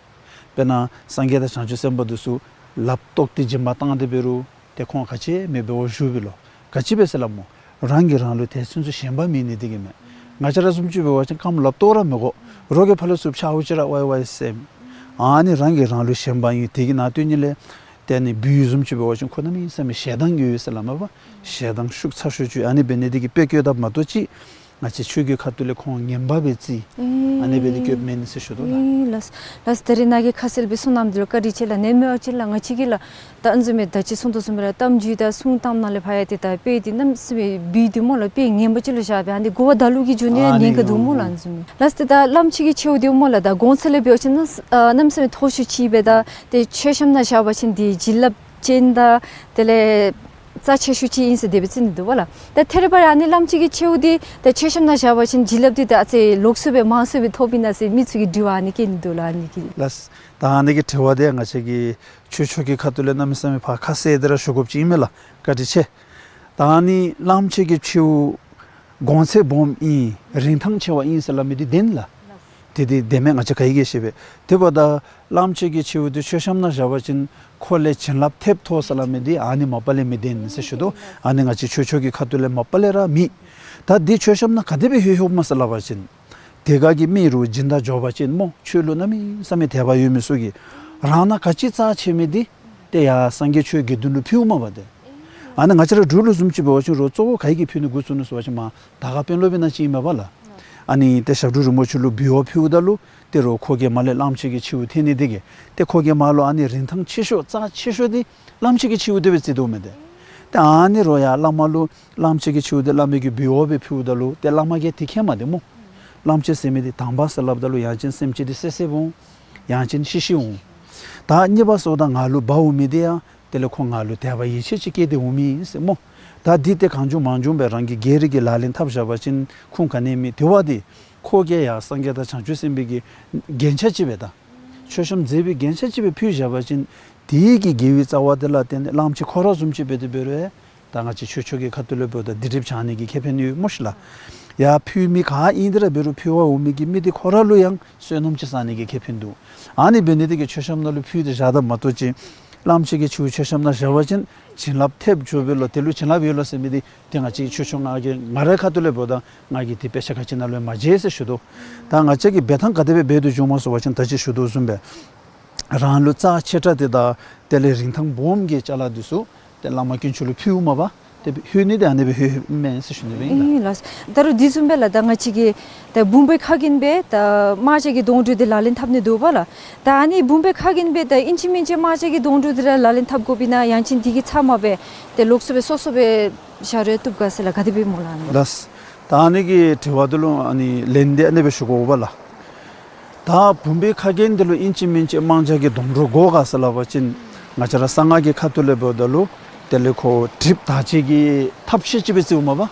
དཔེར་ན་སངས་རྒྱས་དང་བྱང་ཆུབ་སེམས་དཔའ་འདི་ཚུ་ལགཔ་བཏོག་སྟེ་སྦྱིན་པ་བཏང་སྟེ་འབད་རུང་ཏེ་ཁོང་ག་ཅི་མེད་པར་བཞུགས་པས་ལོ། ག་ཅི་སྦེ་ཟེར་སླབ་སྨོ། རང་གིས་རང་ལུ་དེ་ཚུན་ཚོད་ཞེན་པ་མེད་ནི་འདི་གིས་མས། ང་བཅས་ར་བཟུམ་ཅིག་འབད་བ་ཅིན་རྐངམ་ལགཔ་བཏོག་ར་མི་དགོ། རོགས་ཀྱིས་ཕར་ལས་ཚུར་ཕྱག་འུར་ཅིག་ར་ཝའི་ཝའི་ཟེར། ཨ་ནི་རང་གིས་རང་ལུ་ཞེན་པ་ཨིན། དེ་གི་ནང་དོན་ཉིད་ལས་ཏེ་ཨ་ནི་སྦུལ་བཟུམ་ཅིག་འབད་བ་ཅིན་ཁོ་གནམ་མེད་ས་མེད་ཞེ་སྡང་ཡོད་ཟེར་སླབ་མས་པ། ཞེ་སྡང་ཤུགས་ཚ་ཤོས་ཅིག། ཨ་ནི་འབད་ནི་འདི་གིས་དཔེ་བཀོདཔ་མ་གཏོགས་ཅིག་ ང་བཅས་ཆོས་ཀྱི་ཁ་ཐུག་ལས་ཁོང་ངན་པ་སྦེ་བརྩི། ཨེ། ཨ་ནི་སྦེ་ཏེ་སྐྱོདཔ་མེན་ཟེར་ཞུ་དོ་ལགས། ཨེ་ལགས། ལགས་ད་རིས་ནཱ་གིས་ཁ་གསལ་སྦེ་གསུངས་གནངམ་འདི་ལུ་བཀའ་དྲིན་ཆེ་ལགས། ནེམ་མེ་ཨ་ཅི་ལགས། ང་བཅས་ཀྱིས་ལགས་ད་ཨ་ནི་བཟུམ་མའི་ད་ཅི་གསུངས་དོ་བཟུམ་སྦེ་ར་གཏམ་རྒྱུད་དང་གསུང་གཏམ་ནང་ལས་ཕར་ཡང་ཏེ་ད་དཔེ་འདི་གནམ་མེད་ས་མེད་སྦེ་འདུག་སྨོ་ལགས། དཔེ་ངན་པ་ཅིག་ལུ་བཞག་སྦེ་ཨ་ནི་གོ་བ་བརྡ་ལུགས་ཀྱི་འགྱོ་ནི་ཨ་ནི་ཡང་ཉེན་ཁ་འདུག་སྨོ་ལགས། ཨ་ནི་བཟུམ་མའི་ལགས་ཏེ་ད་བླམ་ཆོས་ཀྱི་ཆེ་བོ་འདི་སྨོ་ལགས། ད་གོང་ཚད་ལས་འབད་བ་ཅིན་ཨ་གནམ་མེད་ས་མེད་མཐོ་ཤོས་ཅིག་སྦེ་ད་ཏེ་མཆོད་བཤམ་ནང་བཞག་པ་ཅིན་འདི་བྱིན་རླབས་ཅན་དང་དེ་ལས་རྩ་ཆེ་ཤོས་ཅིག་ཨིན་ཟེར་དེ་སྦེ་བརྩི་ནི་འདུག་པ་ལགས། ད་ཐད་རི་བ་རི་ཨ་ནི་བླམ་ཆོས་ཀྱི་ཆེ་བོ་འདི་ད་མཆོད་བཤམ་ནང་བཞག་པ་ཅིན་བྱིན་རླབས་འདི་ད་ཨ་ཙི་ལོགས་སུ་སྦེ་མང་སུ་སྦེ་ཐོབ་ཨིན་ན་ཟེར་མི་ཚུ་གིས་དྲི་བ་ཨ་ནི་བཀོད་ནི་འདུག་ལགས། ཨ་ནི་གི་ལགས། ད་ཨ་ནི་གི་དྲི་བ་འདི་ང་བཅས་ཀྱིས་ཆོས་ཕྱོགས་ཀྱི་ཁ་ཐུག་ལས་གནམ་མེད་ས་མེད་ཕར་ཁ་གསལ་ཏེ་ར་ཞུ་དགོཔ་ཅིག་ཨིན་མས་ལགས། བཀའ་དྲིན་ཆེ། ད་ཨ་ནི་བླམ་ཆོས་ཀྱི་ཆེ་བོ་གོང་ཚད་སྦོམ་ཨིན། རིན་ཐང་ཆེ་བ་ཨིན་ཟེར་སླབ་མི་འདི་བདེན་ལགས། དེ་འདི་བདེན་མས། ང་བཅས་ག་གིས་ཤེས་པས། དེ་འབདཝ་ད་བླམ་ཆོས་ཀྱི་ཆེ་བོ་འདི་མཆོད་བཤམ་ནང་བཞག་པ་ཅིན་ཁོ་ལས་བྱིན་རླབས་ཐེབས་ཐོབ་ཟེར་སླབ་མི་འདི་ཨ་ནི་མ་པ་ལས་མི་བདེན་ཟེར་ཞུ་དོ། ཨ་ནི་ང་བཅས་ཆོས་ཕྱོགས་ཀྱི་ཁ་ཐུག་ལས་མ་པ་ལས་ར་མེད། ད་འདི་མཆོད་བཤམ་ནང་ག་དེ་སྦེ་ལྷོད་ལྷོདཔ་སྨོ་ཟེར་སླབ་པ་ཅིན་དེ་སྒང་གི་མི་རུ་སྦྱིན་བདག་འབྱོར་པ་ཅིན་སྨོ། ཆོས་ལུ་གནམ་མེད་ས་མེད་དད་པ་ཡོད་མི་ཚུ་གིས་རང་ནང་ག་ཅི་རྩ་ཆེ་མི་འདི་ཏེ་ཡར་སངས་རྒྱས་ཆོས་དགེ་འདུན་ལུ་ཕུལཝ་མས་པ་ཏེ། ཨ་ནི་ང་བཅས་ར་འབྲུག་ལུ་བཟུམ་ཅིག་འབད་བ་ཅིན་རོགས་གཙོ་བོ་ག་གིས་ཕུལ་ནི་འགོ་བཙུགས་ནུག་ཟེར་བ་ཅིན་མར་དར་དཀར་དཔོན་སློབ་ཨིན་ན་ཅིག་ཨིན་མས་པ་ལགས། ཨ་ནི་ཏེ་ཞབས་དྲུང་རིན་པོ་ཆེ་ལུ་འབུལ་བ་ཕུལཝ་ད་ལུ་ཏེ་རོགས་ཁོ་གིས་མར་ལས་བླམ་ཆོས་ཀྱི་ཆེ་བོ་ཐོན་ནི་འདི་གིས་ཏེ་ཁོ་གིས་མར་ལུ་ཨ་ནི་རིན་ཐང་ཆེ་ཤོས་རྩ་ཆེ་ཤོས་འདི་བླམ་ཆོས་ཀྱི་ཆེ་བོ་འདི་སྦེ་བརྩི་དོ་མས་ཏེ། ཏེ་ཨ་ནི་རོགས་ཡར་བླ་མ་ལུ་བླམ་ཆོས་ཀྱི་ཆེ་བོ་འདི་བླ་མ་གིས་འབུལ་བ་སྦེ་ཕུལཝ་ད་ལུ་ཏེ་བླ་མ་གིས་དེ་མཁྱེནམ་མས་ཏེ་སྨོ། བླམ་ཆོས་ཟེར་མི་འདི་དང་པ་ཟེར་སླབ་ད་ལུ་ཡང་ཅིན་སེམས་ཅན་འདི་བསད་བསདཔ་འོང་། ཡང་ཅིན་ཤི་ཤིཝ་འོང་། ད་གཉིས་པ་ཟེརཝ་ད་ང་ལུ་འབག་འོང་མི་འདི་ཡང་དེ་ལས་ཁོ་ང་ལུ་དད་པ་ཡིད་ཆེས་ཅིག་བསྐྱེད་དེ་འོང་མི་ཨིན་ཟེར་སྨོ། ད་འདི་ཏེ་གང་བྱུང་མང་བྱུང་སྦེ་རང་གི་སྒེར་གྱི་ལག་ལེན་འཐབ་བཞག་པ་ཅིན་ཁུངས་ག་ནི་ཡང་མེད། དེ་བ་འདི་ཁོ་གིས་ཡར་སངས་རྒྱས་དང་བྱང་ཆུབ་སེམས་དཔའ་གི་རྒྱན་ཆ་ཅིག་སྦེ་དང་མཆོད་བཤམ་མཛེས་པའི་རྒྱན་ཆ་ཅིག་སྦེ་ཕུལ་བཞག་པ་ཅིན་དེ་གི་དགེ་བའི་རྩ་བ་དེ་ལ་བརྟེན་ནས་བླམ་ཆོས་ཁོ་ར་བཟུམ་ཅིག་འབད་དེ་འབད་རུང་ད་ང་བཅས་ཆོས་ཕྱོགས་ཀྱི་ཁ་ཐུག་ལས་འབདཝ་ད་སྡིག་སྒྲིབ་བྱང་ནི་གི་ཁེ་ཕན་ཡོད་སྨོ་ཤིག་ལགས། ཡར་ཕུལ་མི་ག་ཨིན་དེ་ར་འབད་རུང་ཕུལ་བར་འོང་མི་གི་མི་དེ་ཁོ་ར་ལུ་ཡང་བསོད་ནམས་ཅིག་བསགས་ནི་གི་ཁེ་ཕན་འདུག། ཨ་ནི་འབད་ནི་དེ་གིས་མཆོད་བཤམ་ནང་ལུ་ཕུལ་ཏེ་བཞག་ད་མ་གཏོགས་ཅིག་བླམ་ཆོས་ཀྱི་ཆེ་བོ་མཆོད་བཤམ་ནང་བཞག་པ་ཅིན་བྱིན་རླབས་ཐེབས་འགྱོ་བས་ལོ། དེ་ལུ་བྱིན་རླབས་ཡོད་ལོ་ཟེར་མི་འདི་ཏེ་ང་བཅས་ཆོས་ཕྱོགས་ང་གིས་ང་རའི་ཁ་ཐུག་ལས་འབདཝ་ད་ང་གིས་འདི་དཔེ་ཆ་ག་ཅི་ནང་ལུ་མ་མཇལ་ཟེར་ཞུ་དོ། ད་ང་བཅས་ཀྱིས་འབད་ཐངས་ག་དེ་སྦེ་འབད་དོ་བཟུམ་སྨོ་ཟེར་བ་ཅིན་ད་ཅི་ཞུ་དོ་བཟུམ་སྦེ་རང་ལུ་རྩ་ཆེ་དྲགས་དེ་དང་དེ་ལས་རིན་ཐང་སྦོམ་གྱི་ཅ་ལ་འདི་ཚུ་ཏེ་བླ་མ་དཀོན་མཆོག་ལུ་ཕུལཝ་མས་པ། ཏེ་ལྷོད་ནི་འདི་ཨ་ནི་སྦེ་ལྷོདཔ་མས་ཟེར་ཞུ་ནི་སྦེ་ཨིན་ལགས། ཨིན་ལགས། ད་རུང་འདི་བཟུམ་སྦེ་ལགས་ད་ང་བཅས་ཀྱིས་ད་བུམ་པའི་ཁ་རྒྱན་སྦེ་ད་དམར་ཆ་གི་དོང་སྤྲུགས་འདི་ལག་ལེན་འཐབ་ནི་འདུག་པ་ལགས། ད་ཨ་ནི་བུམ་པའི་ཁ་རྒྱན་སྦེ་ད་ཨིན་ཅི་མིན་ཅི་དམར་ཆ་གི་དོང་སྤྲུགས་འདི་ར་ལག་ལེན་འཐབ་དགོཔ་ཨིན་ན་ཡང་ཅིན་འདི་གི་ཚབ་མ་སྦེ་ཏེ་ལོགས་སུ་སྦེ་སོ་སོ་སྦེ་བཞག་རུང་བཏུབ་ག་ཟེར་ལགས། ག་དེ་སྦེ་སྨོ་ལགས། ལགས། ད་ཨ་ནི་གི་དྲི་བ་འདི་ལུ་ཨ་ནི་ལན་འདི་ཨ་ནི་སྦེ་ཞུ་དགོ་པ་ལགས། ད་བུམ་པའི་ཁ་རྒྱན་འདི་ལུ་ཨིན་ཅི་མིན་ཅི་དམར་ཆ་གི་དོང་སྤྲུགས་དགོ་ག་ཟེར་སླབ་པ་ཅིན་ང་བཅས་ར་གསང་སྔགས་ཀྱི་ཁ་ཐུག་ལས་འབདཝ་ད་ལུ་དེ་ལས་ཁོ་གྲིབ་དག་བྱེད་ཀྱི་ཐབས་ཤེས་ཅིག་སྦེ་བརྩིཝ་མས་པ།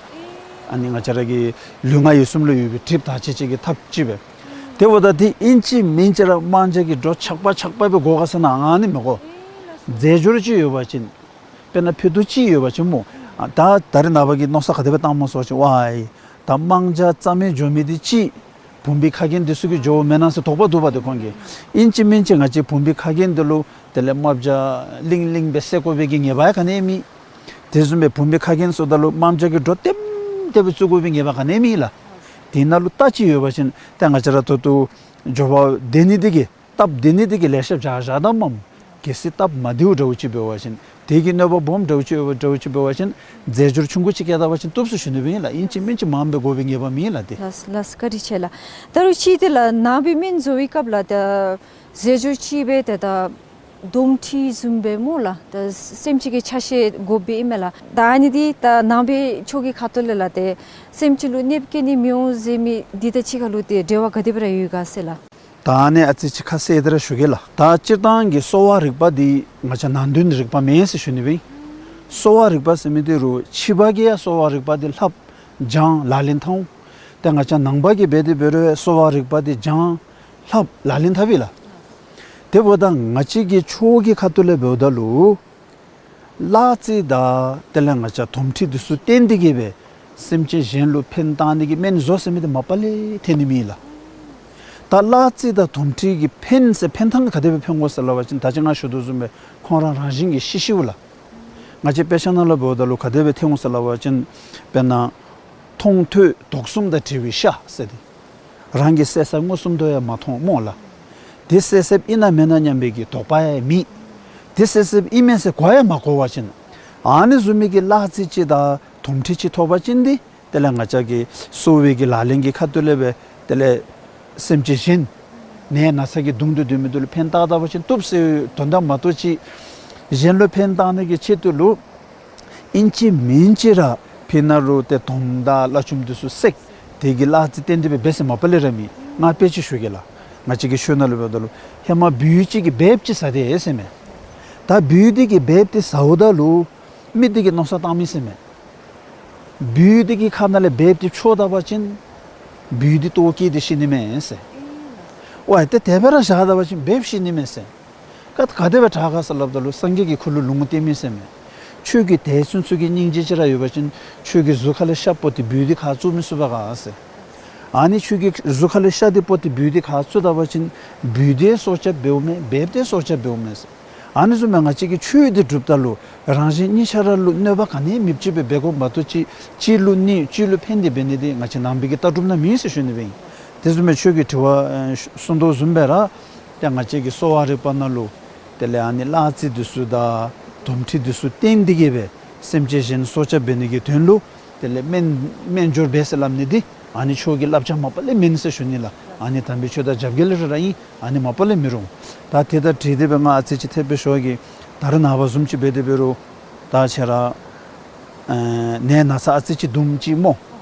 ཨ་ནི་ང་བཅས་ར་གི་ལུས་ངག་ཡིད་གསུམ་ལུ་ཡོད་པའི་གྲིབ་དག་བྱེད་ཅིག་གི་ཐབས་ཅིག་སྦེ། དེ་འབདཝ་ད་འདི་ཨིན་ཅི་མིན་ཅི་ར་དམར་ཆ་གི་སྒྲོ་ཆག་པ་ཆག་པ་སྦེ་དགོ་ག་ཟེར་ན་ཨ་ནི་མི་དགོ། རྫས་སྦྱོར་ཅིག་ཡོད་པ་ཅིན་དཔེར་ན་ཕུད་རྡོག་ཅིག་ཡོད་པ་ཅིན་སྨོ། ཨ་ད་ད་རེས་ནངས་པ་གི་མནོ་བསམ་ག་དེ་སྦེ་བཏངམ་སྨོ་ཟེར་བ་ཅིན་ཝའི་ད་དམར་ཆ་རྩ་མེད་འགྱོ་མི་འདི་ཅིག་བུམ་པའི་ཁ་རྒྱན་འདི་ཚུ་གིས་འགྱོཝ་མེན་ན་ཟེར་དོགས་པ་འདུག་པ་ཏེ་ཁོང་གིས། ཨིན་ཅི་མིན་ཅི་ང་བཅས་བུམ་པའི་ཁ་རྒྱན་འདི་ལུ་དེ་ལས་རྨ་བྱ་ལིང་ལིང་སྦེ་བསད་དགོ་པའི་གི་ངེས་པ་ཡང་ག་ནི་ཡང་མེད། དེ་བཟུམ་སྦེ་བུམ་པའི་ཁ་རྒྱན་ཟེརཝ་ད་ལུ་དམར་ཆ་གི་སྒྲོ་ལྟེམ་ལྟེ་སྦེ་བཙུགས་དགོ་པའི་ངེས་པ་ག་ནི་ཡང་མེད་ལགས། དེ་ནང་ལུ་རྟ་ཅིག་ཡོད་པ་ཅིན་ཏེ་ང་བཅས་ར་ད་ལྟོ་འགྱོ་བ་སྡོད་ནི་འདི་གིས་སྟབས་བདེ་ནི་འདི་གིས་ལེ་ཤ་བཞག་བཞགཔ་ད་མས། གལ་སྲིད་སྟབས་མ་བདེཝ་འདྲཝ་ཅིག་འབད་བ་ཅིན་དེ་གི་གནོད་པ་སྦོམ་འདྲཝ་ཅིག་ཡོད་པ་འདྲཝ་ཅིག་འབད་བ་ཅིན་རྫས་སྦྱོར་ཆུང་ཀུ་ཅིག་བཀལ་ད་པ་ཅིན་བཏུབ་ཟེར་ཞུ་ནི་སྦེ་ཨིན་ལགས། ཨིན་ཅི་མིན་ཅི་མངམ་སྦེ་དགོ་པའི་ངེས་པ་མེད་ལགས་ཏེ། ལགས་ལགས་བཀའ་དྲིན་ཆེ་ལགས། ད་རུང་ཅིག་དེ་ལགས་ནང་པའི་སྨན་བཟོ་བའི་སྐབས་ལགས་ད་རྫས་སྦྱོར་ཅིག་སྦེ་ད་ད་དོམ་མཁྲིས་བཟུམ་སྦེ་སྨོ་ལགས། ད་སེམས་ཅན་གྱི་ཆ་ཤས་དགོཔ་སྦེ་ཨིན་མས་ལགས། ད་ཨ་ནི་འདི་ད་ནང་པའི་ཆོས་ཀྱི་ཁ་ཐུག་ལས་ལགས་ཏེ་སེམས་ཅན་ལུ་གནོདཔ་བཀལ་ནི་མི་འོང་ཟེར་མི་འདི་དང་གཅིག་ཁར་ལུ་ཏེ་འབྲེལ་བ་ག་དེ་སྦེ་ར་ཡོད་ག་ཟེར་ལགས། ད་ཨ་ནི་ཨ་ཙི་ཅིག་ཁ་གསལ་ཏེ་ར་ཞུ་གེ་ལགས། ད་སྤྱིར་བཏང་གི་གསོ་བ་རིག་པ་འདི་ང་བཅས་ནང་དོན་རིག་པ་མེན་ཟེར་ཞུ་ནི་སྦེ་ཨིན། གསོ་བ་རིག་པ་ཟེར་མི་འདི་རུང་ཕྱི་པ་གིས་ཡང་གསོ་བ་རིག་པ་འདི་ལྷབ་སྦྱང་ལག་ལེན་འཐབ་འོང་། ཏེ་ང་བཅས་ནང་པ་གིས་འབད་དེ་འབད་རུང་གསོ་བ་རིག་པ་འདི་སྦྱང་ལྷབ་ལག་ལེན་འཐབ་ཨིན་ལགས། དེ་འབདཝ་ད་ང་བཅས་ཀྱི་ཆོས་ཀྱི་ཁ་ཐུག་ལས་འབདཝ་ད་ལུ་གླ་རྩི་དང་དེ་ལས་ང་བཅས་དོམ་མཁྲིས་འདི་ཚུ་བསྟེན་ཏེ་གིས་སྦེ་སེམས་ཅན་གཞན་ལུ་ཕན་བཏགས་ནི་གི་སྨན་བཟོ་ཟེར་མི་འདི་མ་པ་ལས་ཐོན་ནི་མེད་ལགས། ད་གླ་རྩི་དང་དོམ་མཁྲིས་ཀྱིས་ཕན་ཟེར་ཕན་ཐངས་ག་དེ་སྦེ་ཕན་དགོ་ཟེར་སླབ་པ་ཅིན་ད་ཅི་ང་ཞུ་དོ་བཟུམ་སྦེ་ཁོང་ར་རང་བཞིན་གྱིས་ཤི་ཤིཝ་ལགས། ང་བཅས་དཔེ་ཆ་ནང་ལུ་འབདཝ་ད་ལུ་ག་དེ་སྦེ་ཐོན་འོང་ཟེར་སླབ་པ་ཅིན་དཔེར་ན་མཐོང་ཐོས་དོགས་གསུམ་དང་བྲལ་བའི་ཤ་ཟེར་ཏེ། རང་གིས་བསད་བསདཔ་མངོན་སུམ་དུ་ཡང་མ་མཐོང་སྨོ་ལགས། དེ་བསད་བསདཔ་ཨིན་ན་མེན་ན་སྙམ་པའི་གི་དོགས་པ་ཡང་མེད། དེ་བསད་བསདཔ་ཨིན་མས་ཟེར་གོ་ཡང་མ་གོ་བ་ཅིན་ཨ་ནི་བཟུམ་མའི་གི་གླ་རྩི་ཅིག་དང་དོམ་མཁྲིས་ཅིག་ཐོབ་པ་ཅིན་འདི་ དེ་ལས་ང་བཅས་ཀྱི་གསོ་བའི་གི་ལག་ལེན་གྱི་ཁ་ཐུག་ལས་སྦེ་དེ་ལས་སེམས་ཅན་གཞན་ནད་ན་ཚ་གིས་གདུང་སྟེ་སྡོད་མི་འདི་ལུ་ཕན་བཏགས་ད་པ་ཅིན་བཏུབ་ཟེར་དོན་དག་མ་གཏོགས་ཅིག་གཞན་ལུ་ཕན་བཏགས་ནི་གི་ཆེད་དུ་ལུ་ཨིན་ཅི་མིན་ཅི་ར་ཕི་ན་རུ་ཏེ་དོམ་དང་གླ་ཆུམ་འདི་ཚུ་བསྲེག་དེ་གི་གླ་རྩི་བཏོན་ཏེ་སྦེ་འབད་ཟེར་མ་པ་ལས་ར་མེད། ང་དཔེ་ཅིག་ཞུ་གེ་ལགས། ང་བཅས་ཀྱི་ཆོས་ནང་ལུ་འབདཝ་ད་ལུ་ཧེ་མ་སྦུལ་ཅིག་གིས་འབདཝ་ཅིག་ཟ་སྟེ་ཟེར་མས། ད་སྦུལ་འདི་གིས་འབདཝ་འདི་ཟཝ་ད་ལུ་མི་འདི་གིས་མནོ་བསམ་བཏང་མི་ཟེར་མས། སྦུལ་འདི་གི་ཁ་ནང་ལས་འབདཝ་འདི་འཕྱོག་ད་པ་ཅིན་སྦུལ་འདི་ལྟོཝ་བཀྱེས་ཏེ་ཤི་ནི་མས་ཟེར། ཝའི་ཏེ་དེ་སྦེ་ར་བཞག་ད་པ་ཅིན་འབདཝ་ཤི་ནི་མས་ཟེར། ག་ག་དེ་སྦེ་དྲག་ག་ཟེར་སླབ་ད་ལུ་སངས་རྒྱས་ཀྱིས་ཁོ་ལུ་ལུང་བསྟན་མི་ཟེར་མས། ཁྱོད་ཀྱིས་དེ་ཚུན་ཚོད་ཀྱི་སྙིང་རྗེ་ཅིག་ར་ཡོད་པ་ཅིན་ཁྱོད་ཀྱི་གཟུགས་ཁ་ལས་ཤ་ཕོག་སྟེ་སྦུལ་འདི་ཁ་བཙུགས་མི་ཚུགས་པས་ག་ཟེར། ཨ་ནི་ཁྱོད་ཀྱི་གཟུགས་ཁ་ལས་ཤ་འདི་ཕོག་སྟེ་སྦུལ་འདི་ཁ་བཙུགས་ད་པ་ཅིན་སྦུལ་འདི་སྲོག་སྐྱབས་འབདཝ་མས། འབདཝ་འདི་སྲོག་སྐྱབས་འབདཝ་མས་ཟེར། ཨ་ནི་བཟུམ་སྦེ་ང་བཅས་ཀྱིས་ཆོས་འདི་སྒྲུབ་ད་ལུ་རང་གཞན་གཉིས་ཆ་ར་ལུ་གནོད་པ་ག་ནི་མེདཔ་ཅིག་སྦེ་འབད་དགོ་མ་གཏོགས་ཅིག་གཅིག་ལུ་གནོད་གཅིག་ལུ་ཕན་ཏེ་འབད་ནི་འདི་ང་བཅས་ནང་པའི་གི་ལྟ་གྲུབ་ནང་མེད་ཟེར་ཞུ་ནི་སྦེ་ཨིན། དེ་བཟུམ་སྦེ་ཁྱོད་ཀྱིས་དྲི་བ་ཨེ་གསུངས་དོ་བཟུམ་སྦེ་ར་ཏེ་ང་བཅས་ཀྱི་གསོ་བ་རིག་པ་ནང་ལུ་དེ་ལས་ཨ་ནི་གླ་རྩི་འདི་ཚུ་དང་དོམ་མཁྲིས་འདི་ཚུ་བསྟེན་ཏེ་གིས་སྦེ་སེམས་ཅན་གཞན་སྲོག་སྐྱབས་འབད་ནི་གི་དོན་ལུ་དེ་ལས་སྨན་སྨན་སྦྱོར་འབད་ཟེར་སླབ་ནི་འདི་ཨ་ནི་ཆོས་ཀྱི་བསླབ་བྱ་མ་པ་ལས་མེན་ཟེར་ཞུ་ནི་ལགས། ཨ་ནི་དམ་པའི་ཆོས་དང་རྒྱབ་འགལ་ར་ར་ཨིན། ཨ་ནི་མ་པ་ལས་མི་རུང་། ད་དེ་དང་འཁྲིལ་ཏེ་སྦེ་ང་ཨ་ཙི་ཅིག་ཐེབས་སྦེ་ཞུ་གེ། ད་རེས་ནངས་པ་བཟུམ་ཅིག་འབད་དེ་འབད་རུང་ད་ཁྱེད་ར་ཨེ་ནད་ན་ཚ་ཨ་ཙི་ཅིག་འདུམ་ཅིག་སྨོ།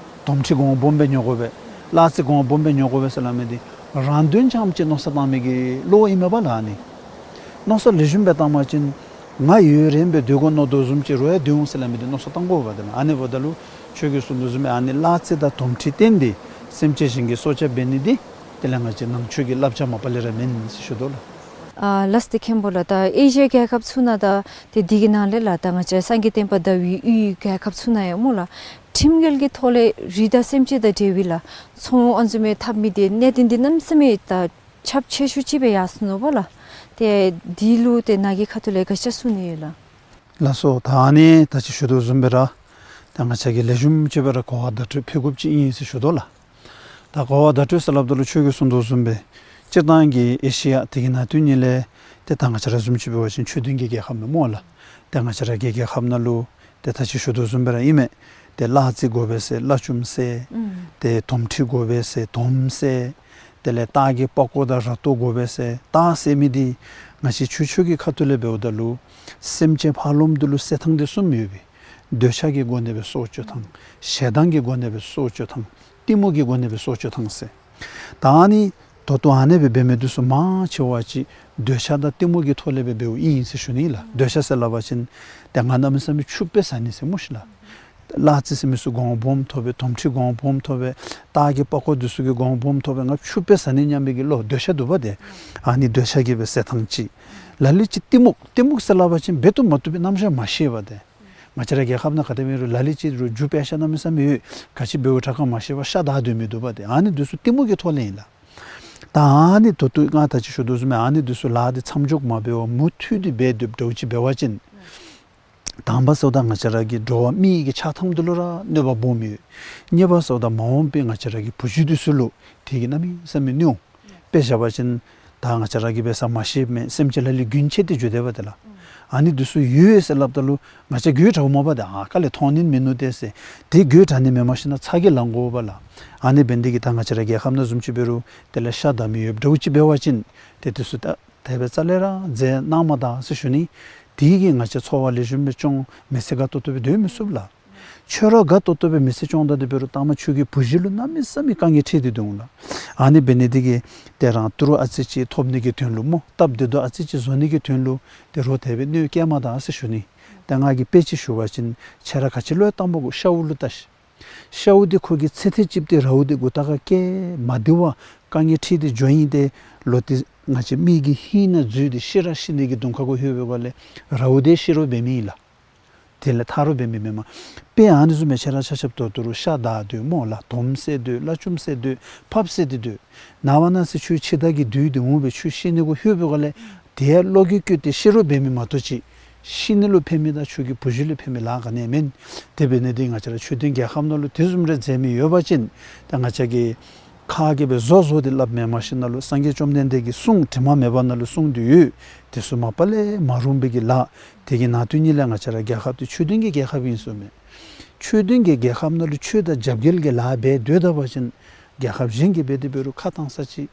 དོམ་མཁྲིས་གོང་སྦོམ་སྦེ་ཉོ་དགོ་པས། གླ་རྩི་གོང་སྦོམ་སྦེ་ཉོ་དགོ་པས་ཟེར་སླབ་མི་འདི་རང་དོན་ཙམ་ཅིག་མནོ་བསམ་བཏང་མི་གི་བློ་ཨིན་མས་པ་ལགས། ཨ་ནི་མནོ་བསམ་ལེགས་ཤོམ་སྦེ་བཏང་པ་ཅིན་ང་ཡུན་རིངམོ་སྦེ་སྡོད་དགོ་མནོ་དོ་བཟུམ་ཅིག་རོགས་ཡང་སྡོད་འོང་ཟེར་སླབ་མི་འདི་མནོ་བསམ་བཏང་དགོ་པས་དེ་ལགས། ཨ་ནི་འབདཝ་ད་ལུ་ཁྱོད་ཀྱིས་གསུངས་དོ་བཟུམ་སྦེ་ཨ་ནི་གླ་རྩི་དང་དོམ་མཁྲིས་བསྟེན་ཏེ་སེམས་ཅན་གཞན་གྱི་སྲོག་སྐྱབས་འབད་ནི་འདི་དེ་ལས་ང་བཅས་ནང་ཆོས་ཀྱི་བསླབ་བྱ་མ་པ་ལས་ར་མེན་ཟེར་ཞུ་དོ་ལགས། ཨ་ལགས་སོ། ཏེ་མཁན་པོ་ལགས། ད་ཨེ་ཤི་ཡ་རྒྱལ་ཁབ་ཚུ་ནང་ད་ཏེ་འདི་གི་ནང་ལས་ལགས་ད་ང་བཅས་སངས་རྒྱས་བསྟན་པ་དར་བའི་ཡུལ་རྒྱལ་ཁབ་ཚུ་ནང་ཡང་སྨོ་ལགས། ཁྲིམས་འགལ་གྱི་ཐོག་ལས་རི་དྭགས་སེམས་ཅན་དང་འབྲེལ་བའི་ལགས་ཚོང་ཨ་ནི་བཟུམ་མའི་འཐབ་མི་འདི་གནད་དོན་འདི་གནམ་མེད་ས་མེད་ད་ཁྱབ་ཆེ་ཤོས་ཅིག་སྦེ་ཡར་སོ་ནུག་པ་ལགས། ཏེ་འདི་ལུ་ཏེ་ནཱ་གི་ཁ་ཐུག་ལས་ག་ཅི་གསུང་ནི་ཡོད་ལགས། ལགས་སོ། ད་ཨ་ནི་ད་ཅི་ཞུ་དོ་བཟུམ་སྦེ་ར་ད་ང་བཅས་ཀྱིས་ལེགས་ཤོམ་ཅིག་སྦེ་ར་གོ་བ་བརྡ་སྤྲོད་ཕུལ་དགོཔ་ཅིག་ཨིན་ཟེར་ཞུ་དོ་ལགས། ད་གོ་བ་བརྡ་སྤྲོད་ཟེར་སླབ་ད་ལུ་ཁྱོད་ཀྱིས་གསུངས་དོ་བཟུམ་སྦེ་སྤྱིར་བཏང་གི་ཨེ་ཤི་ཡ་དེ་གི་ནང་དོན་ཉིད་ལས་ཏེ་ད་ང་བཅས་ར་བཟུམ་ཅིག་འབད་བ་ཅིན་ཆོས་ལྡན་གྱི་རྒྱལ་ཁབ་ཨིན་སྨོ་ལགས། ཏེ་ང་བཅས་ར་གི་རྒྱལ་ཁབ་ནང་ལུ་ཏེ་ད་ཅི་ཞུ་དོ་བཟུམ་སྦེ་ར་ཨིན་མས། ཏེ་གླ་རྩི་དགོ་པས་ཟེར་གླ་ཆུམ་བསད། ཨུམ། ཏེ་དོམ་མཁྲིས་དགོ་པས་ཟེར་དོམ་བསད། དེ་ལས་སྟག་གི་པགས་ཀོ་དང་ར་ཏོ་དགོ་པས་ཟེར་སྟག་བསད་མི་འདི་ང་བཅས་ཆོས་ཆོས་ཀྱི་ཁ་ཐུག་ལས་འབདཝ་ད་ལུ་སེམས་ཅན་ཕར་ལོགམ་འདི་ལུ་བསད་ཐངས་འདི་གསུམ་ཡོད་པས། འདོད་ཆགས་ཀྱི་སྒོ་ནས་སྦེ་སྲོག་གཅོད་ཐངས། ཞེ་སྡང་གི་སྒོ་ནས་སྦེ་སྲོག་གཅོད་ཐངས། གཏི་མུག་གི་སྒོ་ནས་སྦེ་སྲོག་གཅོད་ཐངས་ཟེར། ད་ཨ་ནི་ད་ལྟོ་ཨ་ནེ་སྦེ་འབད་མི་འདི་ཚུ་མང་ཆེ་བ་ཅིག་འདོད་ཆགས་དང་གཏི་མུག་གི་ཐོག་ལས་སྦེ་འབདཝ་ཨིན་ཟེར་ཞུ་ནི་ལགས། འདོད་ཆགས་ཟེར་སླབ་པ་ཅིན་ཏེ་ང་གནམ་མེད་ས་མེད་ཕྱུགཔ་སྦེ་བཟའ་ནི་ཟེར་སྨོ་ཤིག་ལགས། གླ་རྩི་ཟེར་མི་ཚུ་གོང་སྦོམ་ཐོབ་པས། དོམ་མཁྲིས་གོང་སྦོམ་ཐོབ་པས། སྟག་གི་པགས་ཀོ་འདི་ཚུ་གི་གོང་སྦོམ་ཐོབ་པས། ང་ཕྱུགཔ་སྦེ་བཟའ་ནི་སྙམ་པའི་གི་བློ་འདོད་ཆགས་འདུག་པ་ཏེ། ཨ་ནི་འདོད་ཆགས་ཀྱིས་སྦེ་བསད་ཐངས་ཅིག། ལ་ལུ་ཅིག་གཏི་མུག། གཏི་མུག་ཟེར་སླབ་པ་ཅིན་འབད་བཏུབ་མ་བཏུབ་པའི་རྣམ་གཞག་མ་ཤེས་པ་ཏེ། ང་བཅས་ར་རྒྱལ་ཁབ་ནང་ག་དེ་སྦེ་རུང་ལ་ལུ་ཅིག་རུང་རྒྱུ་དཔེ་ཤ་གནམ་མེད་ས་མེད་ཡོད། ག་ཅི་འབདཝ་དྲག་ག་མ་ཤེས་པར་ཤ་བདའ་སྡོད་མི་འདུག་པ་ཏེ། ཨ་ནི་འདི་ཚུ་གཏི་མུག་གི་ཐོག་ལས་ཨིན་ལགས། ད་ཨ་ནི་ད་ལྟོ་ང་ད་ཅི་ཞུ་དོ་བཟུམ་སྦེ་ཨ་ནི་འདི་ཚུ་ལཱ་འདི་མཚམས་འཇོག་མ་འབད་བར་མུ་མཐུད་དེ་འབད་སྡོདཔ་འདྲཝ་ཅིག་འབད་བ་ཅིན་དང་པ་ཟེརཝ་ད་ང་བཅས་ར་གི་འགྲོ་བ་མིའི་གི་ཆགས་ཐངས་འདི་ལུ་ར་གནོད་པ་སྦོམ་ཡོད། གཉིས་པ་ཟེརཝ་ད་མ་འོངས་པའི་ང་བཅས་ར་གི་བུ་བརྒྱུད་འདི་ཚུ་ལུ་དེ་གིས་གནམ་མེད་ས་མེད་གནོད་འོང་། དཔེ་བཞག་པ་ཅིན་ད་ང་བཅས་ར་གིས་འབད་ས་མ་ཤེསཔ་མས། སེམས་ཅན་ལ་ལུ་རྒྱུན་ཆད་དེ་འགྱོ་དེས་པ་ཏེ་ལགས། ཨ་ནི་འདི་ཚུ་ཡོད་ཟེར་སླབ་ད་ལུ་ང་བཅས་དགོད་བྲ་འོང་མས་པ་ཏེ། ཨ་ག་ལས་མཐོང་ནི་མིན་ནུག་ཏེ་ཟེར། དེ་དགོད་བྲ་ནི་མེན། མ་གཞི་ནཱ་ཚ་གྱང་ལང་དགོ་པས་ལགས། ཨ་ནི་འབད་ནི་དེ་གིས་ད་ང་བཅས་ར་རྒྱལ་ཁབ་ནང་བཟུམ་ཅིག་འབད་རུང་དེ་ལས་ཤ་བདའ་མི་ཡོདཔ་འདྲཝ་ཅིག་འབད་བ་ཅིན་ཏེ་འདི་ཚུ་ད་དེ་སྦེ་རྩ་ལས་ར་མཛད་གནང་མ་ད་ཟེར་ཞུ་ནི། དེ་གིས་ང་བཅས་འཚོ་བ་ལེགས་ཤོམ་སྦེ་སྐྱོང་མི་ཚེ་དགའ་ཏོག་ཏོ་སྦེ་སྡོད་མི་ཚུགས་ལགས། ཁྱོད་ར་དགའ་ཏོག་ཏོ་སྦེ་མི་ཚེ་སྐྱོང་ད་དེ་འབད་རུང་ལྟག་མ་ཁྱོད་ཀྱི་བུ་གཞི་ལུ་གནམ་མེད་ས་མེད་དཀའ་ངལ་འཕྲད་དེ་འདུག་ལགས། ཨ་ནི་འབད་ནི་དེ་གིས་ཏེ་རང་ཏི་རུ་ཨ་ཙི་ཅིག་ཐོབ་ནི་གི་དོན་ལུ་སྨོ། སྟབས་བདེ་ཏོག་ཨ་ཙི་ཅིག་བཟོ་ནི་གི་དོན་ལུ་ཏེ་རོགས་དེ་སྦེ་གནོད་བསྐྱལ་མ་ད་ཟེར་ཞུ་ནི། ཏེ་ང་གིས་དཔེ་ཅིག་ཞུ་བ་ཅིན་ཁྱེད་ར་ག་ཅི་ལུ་ཡང་བཏང་པ་གུ་ཤཝ་ལུ་བལྟ་ཤིག། ཤཝ་འདི་ཁོ་གིས་ཚེ་ཐེངས་གཅིག་ཏེ་རཝ་འདི་མགུ་ཏོ་ཁར་བཀལ་མ་བདེ་བར་དཀའ་ངལ་འཕྲད་དེ་འགྱོ་ཡི། ཏེ་ལོག་སྟེ་ང་བཅས་མི་གི་ཧིང་ནང་འཛུལ་ཏེ་ཤི་ར་ཤི་ནི་གི་གདོང་ཁ་གུ་ལྷོད་པའི་སྒང་ལས་རཝ་འདི་ཤི་རོགས་འབད་མི་ཨིན་ལགས། དེ་ལས་ཐར་རོགས་འབད་མི་མེན་མས། དཔེ་ཨ་ནི་བཟུམ་སྦེ་ཁྱེད་ར་ཆ་ཁྱབ་ད་ལྟོ་རུང་ཤ་བདའ་སྡོད་སྨོ་ལགས། དོམ་བསད་སྡོད། གླ་ཆུམ་བསད་སྡོད། ཕགཔ་བསད་དེ་སྡོད། ནངས་པ་གནངས་ཚེ་ཁྱོད་འཆི་བདག་གི་བདུད་འདི་འོང་སྦེ་ཁྱོད་ཤི་ནི་གུ་ལྷོད་པའི་སྒང་ལས་དེ་ཡང་བློ་འགྱོད་བསྐྱེད་དེ་ཤི་རོགས་འབད་མི་མ་གཏོགས་ཅིག་ཤི་ནི་ལུ་ཕན་མི་དང་ཁྱོད་ཀྱི་བུ་གཞི་ལུ་ཕན་མི་ལཱ་ག་ནི་ཡང་མེན། དེ་འབད་ནི་དེ་ང་བཅས་ར་ཆོས་ལྡན་རྒྱལ་ཁབ་ནང་ལུ་དེ་བཟུམ་རེ་མཛད་མི་ཡོད་པ་ཅིན་ད་ང་བཅས་ཀྱིས་ཁ་གིས་སྦེ་བཟོ་བཟོ་སྟེ་སླབ་མེན། མ་གཞི་ནཱ་ལུ་སངས་རྒྱས་བཅོམ་ལྡན་འདས་ཀྱི་གསུང་དྲི་མ་མེད་པ་ནང་ལུ་གསུངས་ཏེ་ཡོད། དེ་ཚུ་མ་པ་ལས་མ་རུང་བའི་གི་ལཱ། དེ་གི་ནང་དོན་ཉིད་ལས་ང་བཅས་ར་རྒྱལ་ཁབ་འདི་ཆོས་ལྡན་གྱི་རྒྱལ་ཁབ་ཨིན་ཟེར་མས། ཆོས་ལྡན་གྱི་རྒྱལ་ཁབ་ནང་ལུ་ཆོས་དང་རྒྱབ་འགལ་གྱི་ལཱ་འབད་སྡོད་ད་པ་ཅིན་རྒྱལ་ཁབ་གཞན་གྱིས་འབད་དེ་འབད་རུང་ཁ་བཏང་ས་ཅིག།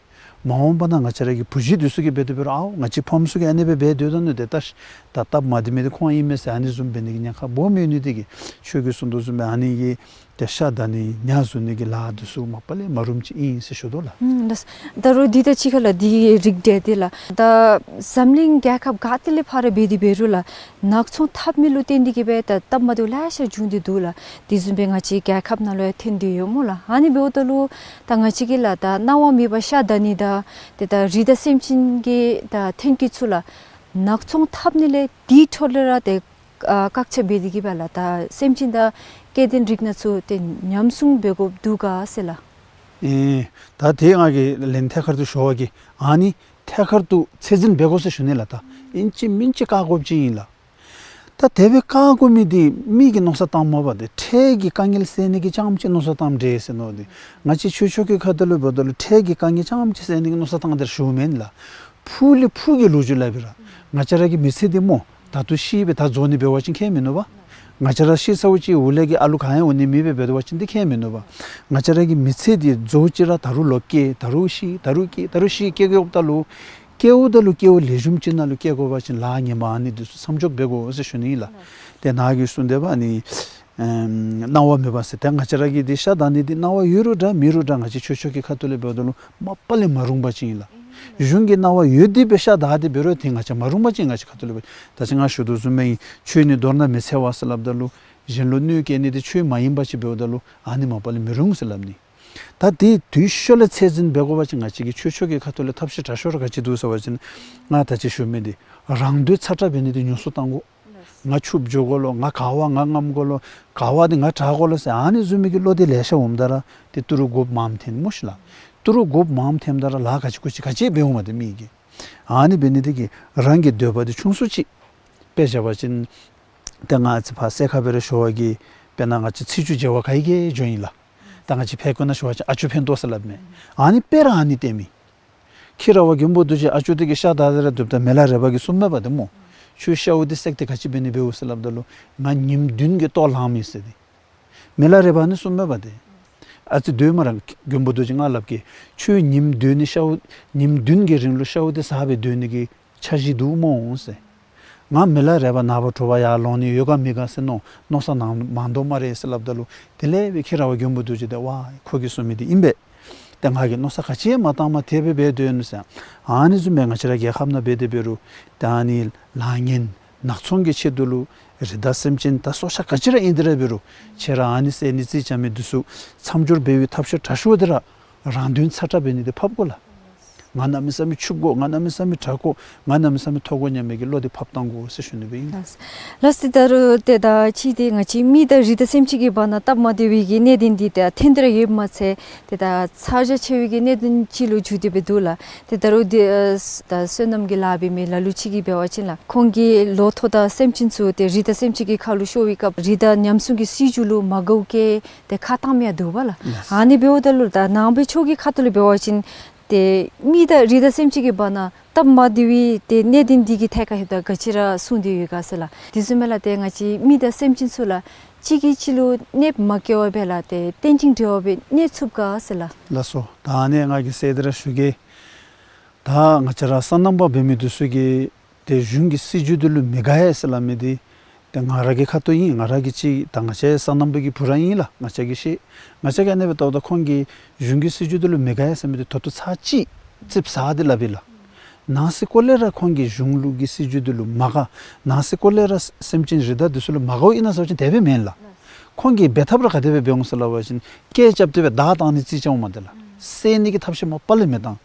མ་འོངས་པ་ན་ང་བཅས་ར་གི་བུ་གཞི་འདི་ཚུ་གིས་འབད་དེ་འབད་རུང་ཨའོ་ང་བཅས་ཕམ་ཚུ་གིས་ཨ་ནི་སྦེ་འབད་སྡོད་ད་ནུག། ཏེ་ད་ད་སྟབས་མ་བདེ་མི་འདི་ཁོང་ཨིན་མས་ཟེར་ཨ་ནི་བཟུམ་འབད་ནི་གི་ཉེན་ཁ་སྦོམ་ཡོད་ནི་འདི་གིས་ཁྱོད་ཀྱིས་གསུང་དོ་བཟུམ་སྦེ་ཨ་ནི་གི་ཏེ་ཤ་བདའ་ནི་ཉ་བཟུང་ནི་གི་ལཱ་འདི་ཚུ་མ་པ་ལས་མ་རུངམ་ཅིག་ཨིན་ཟེར་ཞུ་དོ་ལགས། ཨུམ་ལགས། ད་རུང་འདི་དང་གཅིག་ཁར་ལགས་འདི་རིགས་འདི་འདི་ལགས། ད་འཛམ་གླིང་རྒྱལ་ཁབ་ག་ཏེ་ལས་ཕར་འབད་དེ་འབད་རུང་ལགས་ནག་ཚོང་འཐབ་མི་ལུ་བརྟེན་ཏེ་གིས་སྦེ་ད་སྟབས་མ་བདེཝ་ལེ་ཤ་བྱུང་སྟེ་འདུག་ལགས། དེ་བཟུམ་སྦེ་ང་བཅས་རྒྱལ་ཁབ་ནང་ལུ་ཡང་ཐོན་ཏེ་ཡོད་སྨོ་ལགས། ཨ་ནི་འབདཝ་ད་ལུ་ད་ང་བཅས་ཀྱིས་ལགས་ད་གནང་བ་མེད་པར་ཤ་བདའ་ནི་དང་ཏེ་ད་རི་དྭགས་སེམས་ཅན་གྱི་ད་ཐོན་སྐྱེད་ཚུ་ལགས་ནག་ཚོང་འཐབ་ནི་ལས་དེའི་འཕྲོ་ལས་ར་ཏེ་ཨ་བཀག་ཆ་འབད་དེ་གིས་སྦེ་ལགས་ད་སེམས་ཅན་དང་སྐྱེ་ལྡན་རིགས་སྣ་ཚུ་ཏེ་ཉམས་སྲུང་འབད་དགོཔ་འདུག་ག་ཟེར་ལགས། ཨེ་ད་དེ་ང་གིས་ལན་ཐད་ཀར་དུ་ཞུ་བ་གིས་ཨ་ནི་ཐད་ཀར་དུ་ཚད་འཛིན་འབད་དགོ་ཟེར་ཞུ་ནི་ལགས། ད་ཨིན་ཅི་མིན་ཅི་བཀག་དགོཔ་ཅིག་ཨིན་ལགས། ད་དེ་སྦེ་བཀག་དགོ་མི་འདི་མི་གིས་མནོ་བསམ་བཏངམ་མས་པ། ཏེ་འཕྲལ་གྱི་དཀའ་ངལ་སེལ་ནི་གི་རྐྱངམ་ཅིག་མནོ་བསམ་བཏངམ་འདྲས་ཟེར་མནོ་སྟེ། ང་བཅས་ཆོས་ཕྱོགས་ཀྱི་ཁ་ཐུག་ལས་འབདཝ་ད་ལུ་འཕྲལ་གྱི་དཀའ་ངལ་རྐྱངམ་ཅིག་སེལ་ནི་གི་མནོ་བསམ་བཏང་སྟེ་ར་ཞུཝ་མེན་ལགས། ཕུགས་ལས་ཕུགས་ཀྱི་ལོ་རྒྱུས་སླབ་པའི་ར་ང་བཅས་ར་གི་མི་ཚེ་འདི་སྨོ་ད་ལྟོ་ཤི་སྦེ་ད་རྫོགས་ནི་འབད་བ་ཅིན་ཁྱད་མིན་ནུག་པ། ང་བཅས་ར་ཤི་ཚརཝ་ཅིག་འོག་ལས་ཀྱི་ཨ་ལུ་ག་ཡང་འོང་ནི་མེདཔ་སྦེ་འབད་བ་ཅིན་འདི་ཁྱད་མིན་ནུག་པ། ང་བཅས་ར་གི་མི་ཚེ་འདི་རྫོགས་ཅི་ར་ད་རུང་ལོག་སྐྱེ་ད་རུང་ཤི་ད་རུང་སྐྱེ་ད་རུང་ཤི་སྐྱེ་དགོཔ་ད་ལུ་སྐྱེཝ་ད་ལུ་སྐྱེ་བ་ལེགས་ཤོམ་ཅིག་ནང་ལུ་སྐྱེ་དགོ་པ་ཅིན་ལཱ་ངན་པ་ཨ་ནི་འདི་ཚུ་མཚམས་འཇོག་འབད་དགོ་ཟེར་ཞུ་ནི་ཨིན་ལགས། ཏེ་ནཱ་གིས་གསུངས་དེ་པ་ཨ་ནི་ཨེམ་གནང་བ་མེད་པ་ཟེར། ཏེ་ང་བཅས་ར་གིས་འདི་ཤ་བདའ་ནི་འདི་གནང་བ་ཡོད་རུང་འདྲ་མེད་རུང་འདྲ་ང་བཅས་ཆོས་ཕྱོགས་ཀྱི་ཁ་ཐུག་ལས་འབདཝ་ད་ལུ་མ་པ་ལས་མ་རུང་པ་ཅིག་ཨིན་ལགས། གཞུང་གིས་གནང་བ་ཡོད་དེ་སྦེ་ཤ་བདའ་སྟེ་འབད་རུང་ཏེ་ང་བཅས་མ་རུང་པ་ཅིག་ང་བཅས་ཁ་ཐུག་ལས་འབད། ད་ཅི་ང་ཞུ་དོ་བཟུམ་སྦེ་ཨིན། ཆོས་ནི་མདོར་ན་མི་འཚེ་བ་ཟེར་སླབ་ད་ལུ་གཞན་ལུ་གནོད་སྐྱེལ་ནི་འདི་ཆོས་མ་ཡིན་པ་ཅིག་འབདཝ་ད་ལུ་ཨ་ནི་མ་པ་ལས་མི་རུང་ཟེར་སླབ་ནི། ད་དེ་དུས་ཤོ་ལ་ཚད་འཛིན་འབད་དགོ་པ་ཅིན་ང་བཅས་ཀྱི་ཆོས་ཕྱོགས་ཀྱི་ཁ་ཐུག་ལས་ཐབས་ཤེས་དྲག་ཤོས་ར་ག་ཅི་འདུག་ཟེར་བ་ཅིན་ང་ད་ཅི་ཞུ་མི་འདི་རང་དོན་ཚ་དྲགས་འབད་ནི་འདི་ཉུང་སུ་བཏང་དགོ། ང་ཕྱུགཔོ་འགྱོ་དགོ་ལོ། ང་ག་བ་ང་རྔམ་དགོ་ལོ། ག་བ་འདི་ང་དྲག་དགོ་ལོ་ཟེར་ཨ་ནི་བཟུམ་མའི་གི་བློ་འདི་ལེ་ཤ་འོངམ་ད་ར་ཏེ་ཏི་རུ་དགོཔ་མངམ་ཐོན་སྨོ་ཤིག་ལགས། ཏི་རུ་དགོཔ་མངམ་ཐོནམ་ད་ར་ལཱ་ག་ཅི་གུ་ཅི་ག་ཅི་འབད་འོང་མས་ཏེ་མི་གིས། ཨ་ནི་འབད་ནི་འདི་གིས་རང་གི་འདོད་པ་འདི་ཆུང་སུ་ཅིག་དཔེ་བཞག་པ་ཅིན་ཏེ་ང་བཅས་ཕར་སེ་ཁ་སྦེ་ར་ཞུ་བ་གིས་དཔེར་ན་ང་བཅས་ཚེས་བཅུ་མཇལ་བར་ག་གིས་འགྱོཝ་ཨིན་ལགས། ད་ང་བཅས་ཕལ་སྐད་ནང་ཞུ་བ་ཅིན་ཨ་ཅོ་ཕན་ཐོགས་ཟེར་སླབ་མས། ཨ་ནི་དཔེ་ར་ཨ་ནི་སྟོནམ་ཨིན། ཁྱི་ར་བ་མགོན་པོ་རྡོ་རྗེ་ཨ་ཅོ་འདི་གིས་ཤ་བདའ་སྟེ་ར་སྡོདཔ་ད་མི་ལ་རས་པ་གིས་གསུངམ་མས་པ་ཏེ་སྨོ། ཁྱོད་ཤཝ་འདི་བསད་དེ་ག་ཅི་འབད་ནི་འབདཝ་ཟེར་སླབ་ད་ལུ་ང་ཉིནམ་བདུན་གྱི་ལྟོ་ལངམ་ཨིན་ཟེར་ཏེ། མི་ལ་རས་པ་ནི་གསུངམ་མས་པ་ཏེ། ཨ་ཙི་སྡོད་སྨ་རེ་མགོན་པོ་རྡོ་རྗེ་ང་སླབ་གེ། ཁྱོད་ཉིནམ་བདུན་ནི་ཤཝ་ཉིནམ་བདུན་གྱི་རིང་ལུ་ཤཝ་འདི་ཟ་སྦེ་སྡོད་ནི་གི་འཆར་གཞི་འདུག་སྨོ་ཟེར། ང་མི་ལ་རས་པ་ནངས་པ་དྲོ་པ་ཡར་ལོང་ནི་ཡོད་ག་མེད་ག་ཟེར་མནོ་མནོ་བསམ་གནང་མ་མནོ་སྨ་རེ་ཟེར་སླབ་ད་ལུ་དེ་ལས་སྦེ་ཁྱི་ར་བ་མགོན་པོ་རྡོ་རྗེ་འདི་ཝའི་ཁོ་གིས་གསུང་མི་འདི་ཨིན་པས། ཏེ་ང་གིས་མནོ་བསམ་ག་ཅི་ཡང་མ་བཏངམ་དེ་སྦེ་འབད་སྡོད་ནུག་ཟེར། ཨ་ནི་བཟུམ་སྦེ་ང་བཅས་ར་རྒྱལ་ཁབ་ནང་འབད་དེ་འབད་རུང་ད་ཨ་ནི་ལཱ་ངན་ནག་ཚོང་གི་ཆེད་དུ་ལུ་རི་དྭགས་སེམས་ཅན་ད་སྲོག་ཆགས་ག་ཅི་ར་ཨིན་དེ་ར་འབད་རུང་ཁྱེད་ར་ཨ་ནི་བསད་ནི་རྩིས་རྐྱབ་མི་འདི་ཚུ་མཚམས་འཇོག་འབད་བའི་ཐབས་ཤེས་དྲག་ཤོས་འདི་ར་རང་དོན་ཚ་དྲགས་འབད་ནི་འདི་ཕབ་དགོ་ལགས། ང་གནམ་མེད་ས་མེད་ཕྱུགཔོ་དགོ། ང་གནམ་མེད་ས་མེད་དྲག་དགོ། ང་གནམ་མེད་ས་མེད་མཐོ་དགོ་སྙམ་མི་གི་བློ་འདི་ཕབ་བཏང་དགོ་ཟེར་ཞུ་ནི་སྦེ་ཨིན། ལགས་སོ། ད་རུང་ཏེ་ད་ཅི་ཏེ་ང་བཅས་མི་དང་རི་དྭགས་སེམས་ཅན་གྱི་བར་ན་སྟབས་མ་བདེ་བའི་གི་གནད་དོན་འདི་ཏེ་ཐོན་ཏེ་ར་ཡོདཔ་མ་ཚད་ཏེ་ད་ཚ་གྱང་ཆེ་བའི་གི་གནད་དོན་ཅིག་ལུ་འགྱུར་ཏེ་སྦེ་འདུག་ལགས། ཏེ་ད་རུང་ཏེ་ཨ་ད་སོ་ནམ་གྱི་ལཱ་འབད་མི་ལ་ལུ་ཅིག་གིས་འབད་བ་ཅིན་ལགས་ཁོང་གི་ལོ་ཐོག་དང་སེམས་ཅན་ཚུ་ཏེ་རི་དྭགས་སེམས་ཅན་གྱི་ཁ་ལུ་ཤོར་བའི་སྐབས་རི་དྭགས་ཉམས་སྲུང་གི་སྲིད་བྱུས་ལུ་མ་དགའཝ་བཀལ་ཏེ་ཁ་བཏངམ་ཡང་འདུག་པ་ལགས། ལགས། ཨ་ནི་འབདཝ་ད་ལུ་ད་ནང་པའི་ཆོས་ཀྱི་ཁ་ཐུག་ལས་འབད་བ་ཅིན་ཏེ་མི་དང་རི་དྭགས་སེམས་ཅན་གྱི་བར་ན་སྟབས་མ་བདེ་བའི་ཏེ་གནད་དོན་འདི་གི་ཐད་ཁར་ལྷོདཔ་ད་ག་ཅི་ར་གསུངས་ཏེ་ཡོད་ག་ཟེར་ལགས། དེ་བཟུམ་སྦེ་ལགས་ཏེ་ང་བཅས་མི་དང་སེམས་ཅན་ཚུ་ལགས་གཅིག་གིས་གཅིག་ལུ་གནོདཔ་མ་བཀལ་བར་སྦེ་ལགས་ཏེ་རྟེན་ཅིང་འབྲེལ་བ་སྦེ་གནས་ཚུགས་ག་ཟེར་ལགས། ལགས་སོ། ད་ཨ་ནི་ང་གིས་ཟེར་ཏེ་ར་ཞུ་གེ། ད་ང་བཅས་ར་སོ་ནམ་པ་འབད་མི་འདི་ཚུ་གིས་ཏེ་གཞུང་གི་སྲིད་བྱུས་འདི་ལུ་མི་དགའ་ཡ་ཟེར་སླབ་མི་འདི་ཏེ་ང་ར་གི་ཁ་ཐུག་ཨིན། ང་ར་གིས་ཅིག་ད་ང་བཅས་སོ་ནམ་པ་གི་བུ་ར་ཨིན་ལགས། ང་བཅས་ཀྱིས་ཤེས། ང་བཅས་ཀྱིས་ཨ་ནི་སྦེ་བལྟཝ་ད་ཁོང་གིས་གཞུང་གི་སྲིད་བྱུས་འདི་ལུ་མི་དགའ་ཡ་ཟེར་མི་འདི་ད་ལྟོ་ཚར་གཅིག་ཙིགཔ་ཟ་སྟེ་སླབ་ཨིན་ལགས། ནང་སེམས་ཁོག་ལས་ར་ཁོང་གིས་གཞུང་ལུགས་ཀྱི་སྲིད་བྱུས་འདི་ལུ་མ་དགའ། ནང་སེམས་ཁོག་ལས་ར་སེམས་ཅན་རི་དྭགས་འདི་ཚུ་ལུ་མ་དགའཝ་ཨིན་ན་ཟེར་བ་ཅིན་དེ་སྦེ་མེན་ལགས། ཁོང་གིས་འབད་ཐབས་ར་ག་དེ་སྦེ་འབད་འོང་ཟེར་སླབ་པ་ཅིན་སྐད་རྐྱབ་སྟེ་སྦེ་བདའ་བཏང་ནི་རྩིས་རྐྱབ་འོང་མས་ཏེ་ལགས། བསད་ནི་གི་ཐབས་ཤེས་མ་པ་ལས་མི་བཏང་།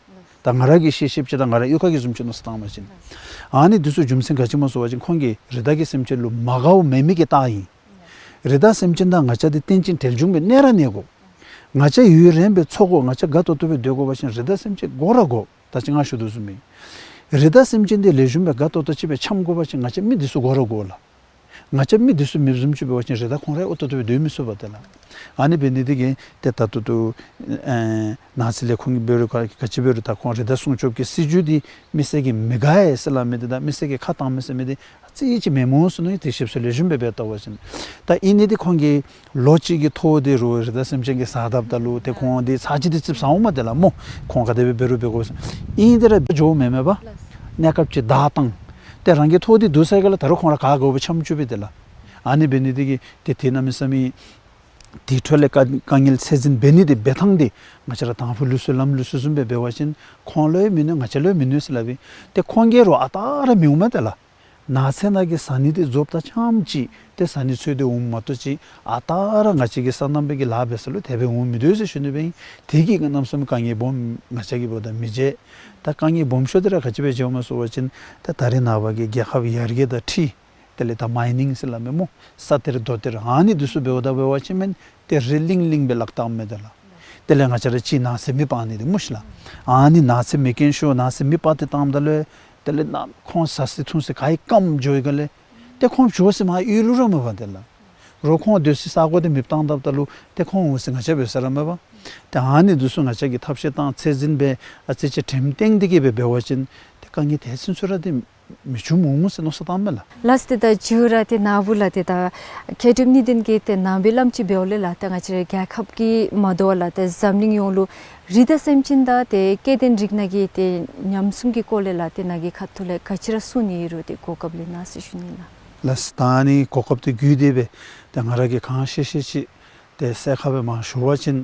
ད་ང་ར་གིས་ཤེས་ཤེསཔ་ཅིག་དང་ང་ར་གཡུས་ཁ་གི་བཟུམ་ཅིག་མནོ་བསམ་བཏང་བ་ཅིན། ཨ་ནི་འདི་ཚུ་རྒྱུ་མཚན་ག་ཅི་སྨོ་ཟེར་བ་ཅིན་ཁོང་གིས་རི་དྭགས་ཀྱི་སེམས་ཅན་ལུ་མ་དགའཝ་མེད་མི་གི་རྟགས་ཨིན། རི་དྭགས་སེམས་ཅན་དང་ང་བཅས་འདི་རྟེན་ཅིང་འབྲེལ་འབྱུང་སྦེ་གནས་ར་གནས་དགོ། ང་བཅས་ཡུན་རིངམོ་སྦེ་འཚོ་དགོ། ང་བཅས་དགའ་ཏོག་ཏོ་སྦེ་སྡོད་དགོ་པ་ཅིན་རི་དྭགས་སེམས་ཅན་དགོ་ར་དགོ། ད་ཅི་ང་ཞུ་དོ་བཟུམ་སྦེ་རི་དྭགས་སེམས་ཅན་འདི་ལེགས་ཤོམ་སྦེ་དགའ་ཏོག་ཏོ་ཅིག་སྦེ་འཁྱམ་དགོ་པ་ཅིན་ང་བཅས་མི་འདི་ཚུ་དགོ་ར་དགོ་ལགས། ང་བཅས་མི་འདི་ཚུ་མེདཔ་བཟུམ་ཅིག་འབད་བ་ཅིན་རི་དྭགས་ཁོང་ར་ཨོ་ཏོ་ཏོ་སྦེ་སྡོད་མི་ཚུགས་པས་ཏེ་ལགས། ཨ་ནི་འབད་ནི་འདི་གིས་ཏེ་ད་ལྟོ་ཏོ་ཨེ་ནགས་ཚལ་ལས་ཁུངས་ཀྱིས་འབད་རུང་ག་ག་ཅི་འབད་རུང་ད་ཁོང་རི་དྭགས་སྲུང་སྐྱོབ་ཀྱི་སྲིད་བྱུས་འདི་མི་སེར་གྱིས་མི་དགའ་ཡི་ཟེར་སླབ་མི་འདི་དང་མི་སེར་གྱིས་ཁ་བཏང་མི་ཟེར་མི་འདི་ཨ་ཙི་ཅིག་མེནམ་འོང་ཟེར་མནོ་ཡི། ཏེ་ཞིབ་འཚོལ་ལེགས་ཤོམ་སྦེ་འབད་བལྟ་བ་ཅིན། ད་ཨིན་ནི་འདི་ཁོང་གིས་ལོ་གཅིག་གི་ཐོག་འདི་རུང་རི་དྭགས་སེམས་ཅན་གྱིས་ཟ་དཔ་ད་ལུ་ཏེ་ཁོང་འདི་ཚར་གཅིག་འདི་ཙིགཔ་ཟ་འོང་མས་ཏེ་ལགས་སྨོ། ཁོང་ག་དེ་སྦེ་འབད་རུང་འབད་དགོ་ཟེར། ཨིན་ཏེ་ར་འགྱོཝ་མེན་མས་པ། གནས་སྐབས་ཅིག་བདའ་བཏང་། ཏེ་རང་གི་ཐོག་འདི་བསྡུ་ཚར་ག་ལས་ད་རུང་ཁོང་ར་ག་དགོ་པའི་འཆམ་བཅུག་པས་ཏེ་ལགས། ཨ་ནི་འབད་ནི་འདི་གིས་ཏེ་ཏེ་གནམ་མེད་ས་མེད་དེ་འཕྲོ་ལས་དཀའ་དཀའ་ངལ་ཚད་འཛིན་འབད་ནི་འདི་འབད་ཐངས་འདི་ང་བཅས་ར་དང་ཕུ་ལུགས་སྲོལ་ལམ་ལུགས་སྲོལ་བཟུམ་སྦེ་འབད་བ་ཅིན་ཁོང་ལུ་ཡང་མི་གནོད་ང་བཅས་ལུ་ཡང་མི་གནོད་ཟེར་སླབ་ཨིན། ཏེ་ཁོང་གིས་ར་ཨ་རྟག་ར་མི་འོང་མས་ཏེ་ལགས། ནགས་ཚལ་ནང་གི་ཟ་ནི་འདི་རྫོགསཔ་ད་ཙམ་ཅིག་ཏེ་ཟ་ནི་འཚོལ་ཏེ་འོངམ་མ་གཏོགས་ཅིག་ཨ་རྟག་ར་ང་བཅས་ཀྱི་སོ་ནམ་པའི་གི་ལཱ་འབད་ས་ལུ་དེ་སྦེ་འོང་མི་སྡོད་ཟེར་ཞུ་ནི་སྦེ་ཨིན། དེ་གིས་གནམ་མེད་ས་མེད་དཀའ་ངལ་སྦོམ་ང་བཅས་ཀྱིས་འབདཝ་ད་མི་འཇལ། ད་དཀའ་ངལ་སྦོམ་ཤོས་འདི་ར་ག་ཅི་སྦེ་འཇལཝ་སྨོ་ཟེར་བ་ཅིན་ད་ད་རེས་ནངས་པ་གི་རྒྱལ་ཁབ་ཡར་རྒྱས་དང་འཁྲིལ་དེ་ལས་ད་མའི་ནིང་ཟེར་སླབ་མས་སྨོ། ས་གཏེར་རྡོ་གཏེར་ཨ་ནི་འདི་ཚུ་འབདཝ་ད་འབད་བ་ཅིན་མེན་ཏེ་རི་གླིང་གླིང་སྦེ་བརླག་བཏངམ་མས་ཏེ་ལགས། དེ་ལས་ང་བཅས་ར་ཅིག་ནགས་ཚལ་མེ་སྤར་ནི་འདི་སྨོ་ཤིག་ལགས། ཨ་ནི་ནགས་ཚལ་མེ་རྐྱེན་ཤོར་ནགས་ཚལ་མེ་སྤར་ཏེ་བཏངམ་ད་ལུ་དེ་ལས་ནཱ་ཁོང་ཟ་ས་འཐུང་ས་ག་ཡི་སྐམ་འགྱོ་ཡི་ག་ལས་ཏེ་ཁོང་འགྱོ་ས་མར་གཡུས་ལུ་ར་མེད་པ་ཏེ་ལགས། རོགས་ཁོང་སྡོད་སའི་ས་གོ་འདི་མེ་སྤར་བཏང་དཔ་ད་ལུ་ཏེ་ཁོང་འོང་ས་ང་བཅས་འབད་ས་ར་མེད་པ། ཏེ་ཨ་ནི་འདི་ཚུ་ང་བཅས་ཀྱིས་ཐབས་ཤེས་བཏང་ཚད་འཛིན་འབད་ཨ་ཙི་ཅིག་དྲནམ་བཏང་སྟེ་གི་སྦེ་འབད་བ་ཅིན་ཏེ་དཀའ་ངལ་དེ་ཚུན་ཚོད་ར་འདི་མི་འབྱུངམ་འོང་ཟེར་མནོ་བསམ་བཏངམ་མས་ལགས། ལགས་སོ། ཏེ་ད་མཇུག་ར་ཏེ་ནཱ་བུ་ལགས་ཏེ་ད་མཁས་གྲུབ་གཉིས་ལྡན་གྱིས་ཏེ་ནང་པའི་བླམ་ཅིག་འབདཝ་ལས་ལགས་ཏེ་ང་བཅས་རའི་རྒྱལ་ཁབ་ཀྱི་མ་དོ་བར་ལགས་ཏེ་འཛམ་གླིང་ཡོངས་ལུ་རི་དྭགས་སེམས་ཅན་དང་ཏེ་སྐྱེ་ལྡན་རིགས་སྣ་གི་ཏེ་ཉམས་སྲུང་གི་སྐོར་ལས་ལགས་ཏེ་ནཱ་གི་ཁ་ཐུག་ལས་ག་ཅི་ར་གསུང་ནི་ཡོད་རུང་ཏེ་གོ་སྐབས་ལེན་གནང་ཟེར་ཞུ་ནི་ལགས། ལགས་སོ། ད་ཨ་ནི་གོ་སྐབས་འདི་བརྒྱུད་དེ་སྦེ་ཏེ་ང་ར་གིས་གང་ཤེས་ཤེས་ཅིག་ཏེ་གསལ་ཁ་སྦེ་མར་ཞུ་བ་ཅིན་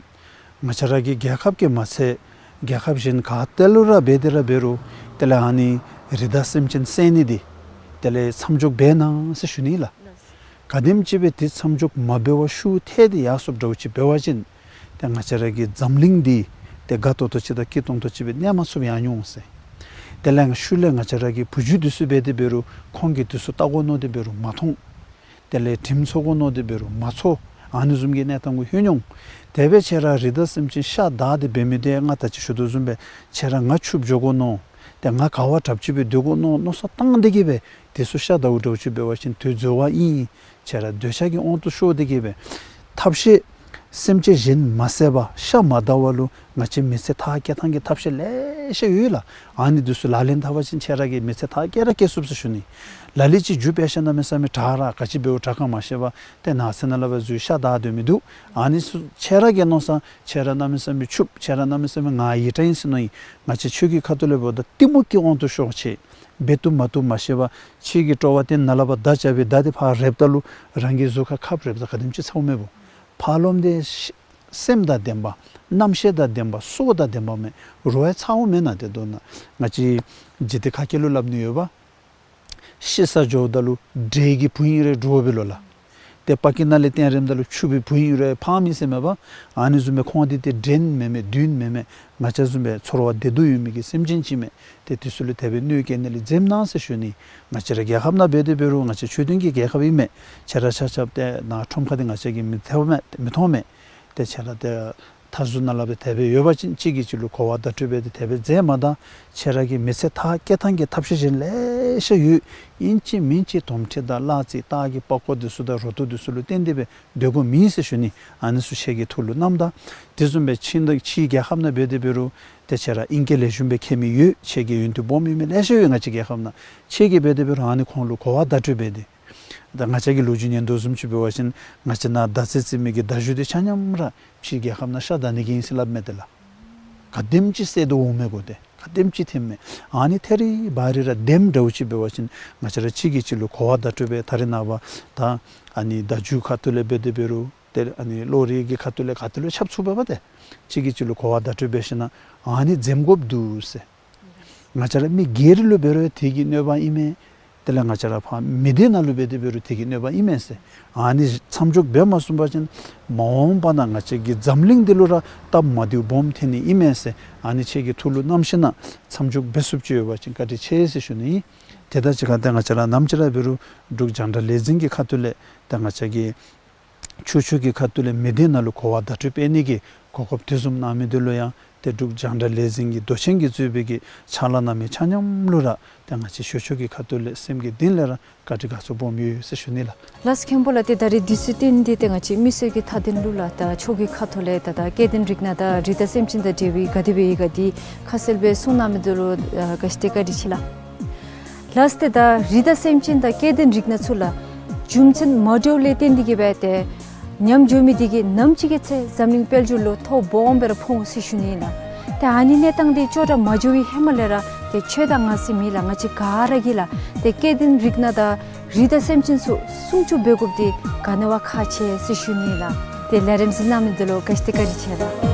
ང་བཅས་ར་གི་རྒྱལ་ཁབ་ཀྱིས་མ་ཚད་རྒྱལ་ཁབ་གཞན་ག་ཏེ་ལུ་ར་འབད་དེ་ར་འབད་རུང་དེ་ལས་ཨ་ནི་རི་དྭགས་སེམས་ཅན་བསད་ནི་འདི་དེ་ལས་མཚམས་འཇོག་འབད་གནང་ཟེར་ཞུ་ནི་ལགས། ག་དེམ་ཅིག་སྦེ་དེ་མཚམས་འཇོག་མ་འབད་བར་ཤུགས་ཐལ་ཏེ་ཡར་སོངམ་འདྲཝ་ཅིག་འབད་བ་ཅིན་ཏེ་ང་བཅས་ར་གི་འཛམ་གླིང་འདི་ཏེ་དགའ་ཏོག་ཏོ་ཅིག་དང་སྐྱིད་ཏོང་ཏོ་ཅིག་སྦེ་གནས་མ་ཚུགསཔ་ཡར་འགྱོ་འོང་ཟེར། དེ་ལས་ཤུལ་ལས་ང་བཅས་ར་གི་བུ་རྒྱུད་འདི་ཚུ་འབད་དེ་འབད་རུང་ཁོང་གིས་འདི་ཚུ་བལྟ་དགོ་མནོ་སྟེ་འབད་རུང་མ་མཐོང་། དེ་ལས་དྲིམ་འཚོ་དགོ་མནོ་སྟེ་འབད་རུང་མ་འཚོ། ཨ་ནི་བཟུམ་གྱི་གནས་སྟངས་གུ་ལྷོད་འོང་། དེ་སྦེ་ཁྱེད་ར་རི་དྭགས་སེམས་ཅན་ཤ་བདའ་སྟེ་འབད་མི་འདི་ང་ད་ཅི་ཞུ་དོ་བཟུམ་སྦེ་ཁྱེད་ར་ང་ཕྱུགཔོ་འགྱོ་དགོ་མནོ། ཏེ་ང་ག་བ་དྲགཔ་ཅིག་སྦེ་སྡོད་དགོ་མནོ་མནོ་བསམ་བཏང་སྟེ་གི་སྦེ་དེ་ཚུ་ཤ་བདའཝ་འདྲཝ་ཅིག་འབད་བ་ཅིན་དེ་འཛོལ་བ་ཨིན། ཁྱེད་ར་འདོད་ཆགས་ཀྱི་དབང་དུ་ཤོར་ཏེ་གི་སྦེ་ཐབས་ཤེས་སེམས་ཅན་གཞན་མ་བསད་པར་ཤ་མ་བདའ་བར་ལུ་ང་བཅས་མི་ཚེ་མཐར་སྐྱེལ་ཐངས་ཀྱི་ཐབས་ཤེས་ལེ་ཤ་ཡོད་ལགས། ཨ་ནི་འདི་ཚུ་ལག་ལེན་འཐབ་པ་ཅིན་ཁྱེད་ར་གི་མི་ཚེ་མཐར་སྐྱེལ་ར་སྐྱེལ་ཚུགས་ཟེར་ཞུ་ནི། ལ་ལུ་ཅིག་རྒྱུ་དཔེ་ཆ་གནམ་མེད་ས་མེད་དྲག་ར་ག་ཅི་འབདཝ་དྲག་ག་མ་ཤེས་པར་ཏེ་ནགས་ཚལ་ནང་ལུ་སྦེ་འཛུལ་ཤ་བདའ་སྡོད་མི་འདུག། ཨ་ནི་ཚུ་ཁྱེད་ར་གིས་མནོ་ས་ཁྱེད་ར་གནམ་མེད་ས་མེད་ཕྱུགཔོ་ཁྱེད་ར་གནམ་མེད་ས་མེད་ང་ཡིད་དྲག་ཨིན་ཟེར་མནོ་ཡི། ང་བཅས་ཆོས་ཀྱི་ཁ་ཐུག་ལས་འབདཝ་ད་གཏི་མུག་གི་དབང་དུ་ཤོར་ཅི། འབད་བཏུབ་མ་བཏུབ་མ་ཤེས་པར་ཕྱི་གི་སྤྲོ་བ་བསྟེན་ནཱ་ལས་ཕར་མདའ་རྐྱབ་སྦེ་མདའ་འདི་ཕར་རེགཔ་ད་ལུ་རང་གི་གཟུགས་ཁར་ཁབ་རེགཔ་ད་ག་དེམ་ཅིག་ཚཝ་མས་བོ། ཕར་ལོགམ་འདི་ཤི་སེམས་དང་ལྡན་པ་རྣམ་ཤེས་དང་ལྡན་པ་སྲོག་དང་ལྡན་པ་མས། རོགས་ཡང་ཚཝ་མེན་ན། ཏེ་མདོར་ན་ང་བཅས་འཇིག་རྟེན་ཁ་སྐད་ལུ་སླབ་ནི་ཡོད་པ། ཤི་ས་འགྱོཝ་ད་ལུ་འདྲེ་གི་བུ་ཨིན་རུང་འདྲོག་པས་ལོ་ལགས། ཏེ་པ་ཀི་ནང་ལས་བཏོན་རནམ་ད་ལུ་ཕྱུག་པའི་བུ་ཨིན་རུང་ཕངས་མི་ཟེར་མས་པ། ཨ་ནི་བཟུམ་སྦེ་ཁོང་འདི་ཏེ་འདྲེ་མེན་མས་བདུད་མེན་མས། ང་བཅས་བཟུམ་སྦེ་ཚོར་བ་བདེ་སྡུག་ཡོད་མི་གི་སེམས་ཅན་ཅིག་མས། ཏེ་དེ་ཚུ་ལུ་དེ་སྦེ་གནོད་སྐྱེལ་ནི་ལས་འཛེམ་གནང་ཟེར་ཞུ་ནི། ང་བཅས་ར་རྒྱལ་ཁབ་ནང་འབད་དེ་འབད་རུང་ང་བཅས་ཆོས་ལྡན་གྱི་རྒྱལ་ཁབ་ཨིན་མས། ཁྱེད་ར་ཆ་ཁྱབ་ཏེ་ནཱ་ཁྲོམ་ཁ་འདི་ང་བཅས་ཀྱིས་མི་ཐོབ་མས་མི་མཐོང་མས། ཏེ་ཁྱེད་ར་ཏེ་མཐའ་ཟུར་ནང་ལུ་སྦེ་དེ་སྦེ་ཡོད་པ་ཅིན་གཅིག་གིས་གཅིག་ལུ་གོ་བ་བརྡ་སྤྲོད་འབད་དེ་དེ་སྦེ་མཛད་མ་ད། ཁྱེད་ར་གི་མི་ཚེ་མཐར་སྐྱེལ་ཐངས་ཀྱི་ཐབས་ཤེས་གཞན་ལེ་ཤ་ཡོད། ཨིན་ཅི་མིན་ཅི་དོམ་ཁྲི་དང་གླ་རྩི་སྟག་གི་པགས་ཀོ་འདི་ཚུ་དང་རུ་ཏོ་འདི་ཚུ་ལུ་བརྟེན་ཏེ་སྦེ་སྡོད་དགོཔ་མེན་ཟེར་ཞུ་ནི། ཨ་ནི་ཚུ་ཁྱེད་ཀྱི་ཐུགས་ལུ་བསྣམ་ད། དེ་བཟུམ་སྦེ་ཕྱི་ནང་ཕྱི་རྒྱལ་ཁབ་ནང་འབད་དེ་འབད་རུང་ཏེ་ཁྱེད་ར་ཨིང་སྐད་ལེགས་ཤོམ་སྦེ་མཁྱེན་མི་ཡོད། ཁྱེད་ཀྱི་ཡོན་ཏན་སྦོམ་ཡོད་མི་ལེ་ཤ་ཡོད་ང་བཅས་རྒྱལ་ཁབ་ནང་། ཁྱེད་ཀྱིས་འབད་དེ་འབད་རུང་ཨ་ནི་ཁོང་ལུ་གོ་བ་བརྡ་སྤྲོད་འབད་དེ། ད་ང་བཅས་ཀྱི་ལོ་རྒྱུས་ཉན་དོ་བཟུམ་ཅིག་འབད་བ་ཅིན་ང་བཅས་ནཱ་མདའ་རྩེད་རྩེད་མི་གི་མདའ་གཞུ་འདི་ཆ་མཉམ་ར་ཕྱི་རྒྱལ་ཁབ་ནང་ཤ་བདའ་ནི་གི་ཨིན་ཟེར་སླབ་མས་ཏེ་ལགས། ག་དེམ་ཅིག་བསད་དོ་འོང་མས་གོ། ཏེ་ག་དེམ་ཅིག་ཐོན་མས། ཨ་ནི་ཐད་རི་བ་རི་ར་འདེམས་འདྲཝ་ཅིག་འབད་བ་ཅིན་ང་བཅས་ར་གཅིག་གིས་གཅིག་ལུ་གོ་བ་བརྡ་སྤྲོད་འབད། ད་རེས་ནངས་པ་ད་ཨ་ནི་བརྡ་བརྒྱུད་ཁ་ཐུག་ལས་འབད་དེ་འབད་རུང་ཏེ་ཨ་ནི་གློག་རིག་གི་ཁ་ཐུག་ལས་ག་ཏེ་ལུ་ཁྱབ་ཚུགས་པས་པ། ཏེ་གཅིག་གིས་གཅིག་ལུ་གོ་བ་བརྡ་སྤྲོད་འབད་ཞིན་ན་ཨ་ནི་འཛེམ་དགོཔ་འདུག་ཟེར། ང་བཅས་ར་མི་སྒེར་ལུ་འབད་རུང་དེ་གི་གནོད་པ་ཨིན་མས། དེ་ལས་ང་བཅས་ར་ཕར་མི་སྡེ་ནང་ལུ་འབད་དེ་འབད་རུང་དེ་གི་གནོད་པ་ཨིན་མས་ཟེར། ཨ་ནི་མཚམས་འཇོག་འབད་མ་ཚུགས་པ་ཅིན་མ་འོངས་པ་ནང་ང་བཅས་ཀྱི་འཛམ་གླིང་འདི་ལུ་ར་སྟབས་མ་བདེཝ་སྦོམ་ཐོན་ནི་ཨིན་མས་ཟེར། ཨ་ནི་ཁྱེད་ཀྱི་ཐུགས་ལུ་བསྣམས་ཞིན་ན་མཚམས་འཇོག་འབད་ཚུགསཔ་ཅིག་ཡོད་པ་ཅིན་བཀའ་དྲིན་ཆེ་ཟེར་ཞུ་ནི་ཨིན། དེ་དང་གཅིག་ཁར་ཏེ་ང་བཅས་ར་ནམ་ཅིག་ར་འབད་རུང་འབྲུག་རྒྱང་བསྒྲགས་ལས་འཛིན་གྱི་ཁ་ཐུག་ལས་ཏེ་ང་བཅས་ཀྱི་ཆོས་ཕྱོགས་ཀྱི་ཁ་ཐུག་ལས་མི་སྡེ་ནང་ལུ་གོ་བ་བརྡ་སྤྲོད་འབད་ནི་གི་གོ་སྐབས་དེ་བཟུམ་གནང་མི་འདི་ལུ་ཡང་ ཏེ་འབྲུག་རྒྱང་བསྒྲགས་ལས་འཛིན་གྱི་མདོ་ཆེན་གྱིས་གཙོས་པའི་གི་ཕྱག་ལཱ་གནང་མི་ཆ་མཉམ་ལུ་ར་ཏེ་ང་བཅས་ཞུ་ཆོག་གི་ཁ་ཐུག་ལས་སེམས་ཀྱི་གཏིང་ལས་ར་བཀའ་དྲིན་དགའ་ཚོར་སྦོམ་ཡོད་ཟེར་ཞུ་ནི་ལགས། ལགས་སོ་མཁན་པོ་ལགས། ཏེ་ད་རེས་དུས་ཚོད་བཏོན་ཏེ་ཏེ་ང་བཅས་མི་སེར་གྱི་མཐའ་དོན་ལུ་ལགས་ད་ཆོས་ཀྱི་ཁ་ཐུག་ལས་ད་ད་སྐྱེ་ལྡན་རིགས་སྣ་དང་རི་དྭགས་སེམས་ཅན་དང་འབྲེལ་བའི་ག་དེ་སྦེ་ཡོད་ག་དེ་ཁ་གསལ་སྦེ་གསུང་གནང་མི་འདི་ལུ་ཨ་ག་ཅི་ཏེ་བཀའ་དྲིན་ཆེ་ལགས། ལགས་ཏེ་ད་རི་དྭགས་སེམས་ཅན་དང་སྐྱེ་ལྡན་རིགས་སྣ་ཚུ་ལགས་རྒྱུ་མཚན་མ་འདྲཝ་ལས་བརྟེན་ཏེ་གིས་སྦེ་ཏེ་ཉམས་འགྱོ་མི་འདི་གིས་ནམ་ཅིག་གི་ཚེ་འཛམ་གླིང་དཔལ་འབྱོར་ལུ་ཐོ་སྦོམ་སྦེ་ར་ཕོག་འོང་ཟེར་ཞུ་ནི་ཨིན་ལགས། ཏེ་ཨ་ནི་གནས་སྟངས་འདི་ཅོག་འཐདཔ་མ་འགྱོ་བའི་ཧེ་མ་ལས་ར་ཏེ་ཁྱོད་དང་ང་ཟེར་མེད་ལགས། ང་བཅས་ག་ར་གིས་ལགས་ཏེ་སྐྱེ་ལྡན་རིགས་སྣ་དང་རི་དྭགས་སེམས་ཅན་ཚུ་སྲུང་སྐྱོབ་འབད་དགོཔ་འདི་ག་ནི་བ་ཁག་ཆེ་ཟེར་ཞུ་ནི་ལགས། ཏེ་ལས་རིམ་གཟིགས་གནང་མི་འདི་ལུ་ག་ཅི་ཏེ་བཀའ་དྲིན་ཆེ་ལགས།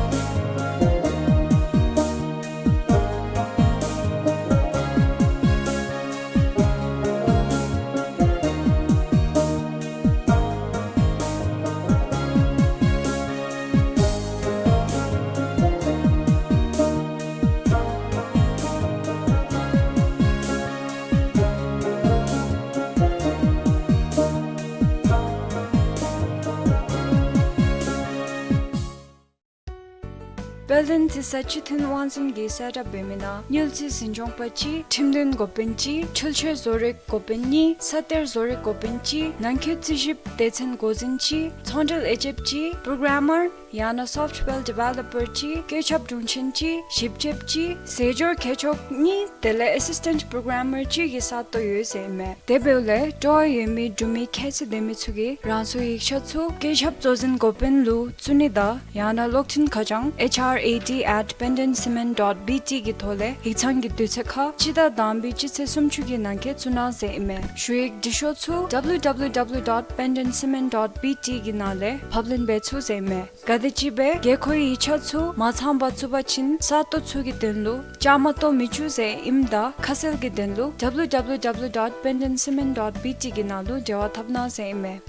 དཔལ་ལྡན་རྩི་ས་སྤྱི་མཐུན་དབང་འཛིན་གྱིས་གསལ་བསྒྲགས་འབད་མི་ནང་དངུལ་རྩིས་འཛིན་སྐྱོང་པ་གཅིག། ཁྲིམས་དོན་འགོ་དཔོན་གཅིག། འཕྲུལ་ཆས་བཟོ་རིག་འགོ་དཔོན་གཉིས། ས་གཏེར་བཟོ་རིག་འགོ་དཔོན་གཅིག། ནང་འཁོད་རྩིས་ཞིབ་སྡེ་ཚན་འགོ་འཛིན་གཅིག། ཚོང་འབྲེལ་དབྱེ་འབྱེད་གཅིག། པྲོ་གྲམ་མར་ཡང་ན་སོཕཊ་ཝེར་ཌི་ཝེ་ལོ་པར་གཅིག། བཀོད་ཁྱབ་དྲུང་ཆེན་གཅིག། ཞིབ་དཔྱོད་གཅིག། ཟས་སྦྱོར་མཁས་མཆོག་གཉིས། དེ་ལས་ཨེ་སིས་ཊེནཊ་པྲོ་གྲམ་མར་གཅིག་གི་ས་སྟོང་ཡོད་ཟེར་ཨིན་མས། དེ་འབདཝ་ལས་སྤྲོ་བ་ཡོད་མི་འབྲུག་མི་ཁྱད་ཚད་ལྡན་མི་ཚུ་གིས་རང་སོའི་ཡིག་ཆ་ཚུ་བཀོད་ཁྱབ་གཙོ་འཛིན་འགོ་དཔོན་ལུ་བཙུགས་ནི་དང་ཡང་ན་གློག་འཕྲིན་ཁ་བྱང་ཨེཆ་ཨར་ཨེ་ཌི་ཨེཊ་པེན་ཌེན་སི་མེནཊ་ཌོཊ་བི་ཊི་གི་ཐོག་ལས་ཡིག་ཚང་གི་དུས་ཚོད་ཁར་སྤྱི་ཟླ་དང་པའི་སྤྱི་ཚེས་སུམ་ཅུ་གི་ནང་འཁོད་བཙུགས་གནང་ཟེར་ཨིན་མས། ཞུ་ཡིག་འབྲི་ཤོག་ཚུ་ཌབ་ལུ་ཌབ་ལུ་ཌབ་ལུ་ཌོཊ་པེན་ཌེན་སི་མེནཊ་ཌོཊ་བི་ཊི་གི་ནང་ལས་ཕབ་ལེན་འབད་ཚུགས་ཟེར་ཨིན་མས། གལ་སྲིད་ཅིག་སྦེ་དགོས་མཁོའི་ཡིག་ཆ་ཚུ་མ་ཚང་པར་ཚུད་པ་ཅིན་ས་སྟོང་ཚུ་གི་དོན་ལུ་བཅའ་མར་གཏོགས་མི་ཚུགས་ཟེར་ཨིནམ་ད་ཁ་གསལ་གྱི་དོན་ལུ་ཌབ་ལུ་ཌབ་ལུ་ཌབ་ལུ་ཌོཊ་པེན་ཌེན་སི་མེནཊ་ཌོཊ་བི་ཊི་གི་ནང་ལུ་འབྲེལ་བ་འཐབ་གནང་ཟེར་ཨིན་མས།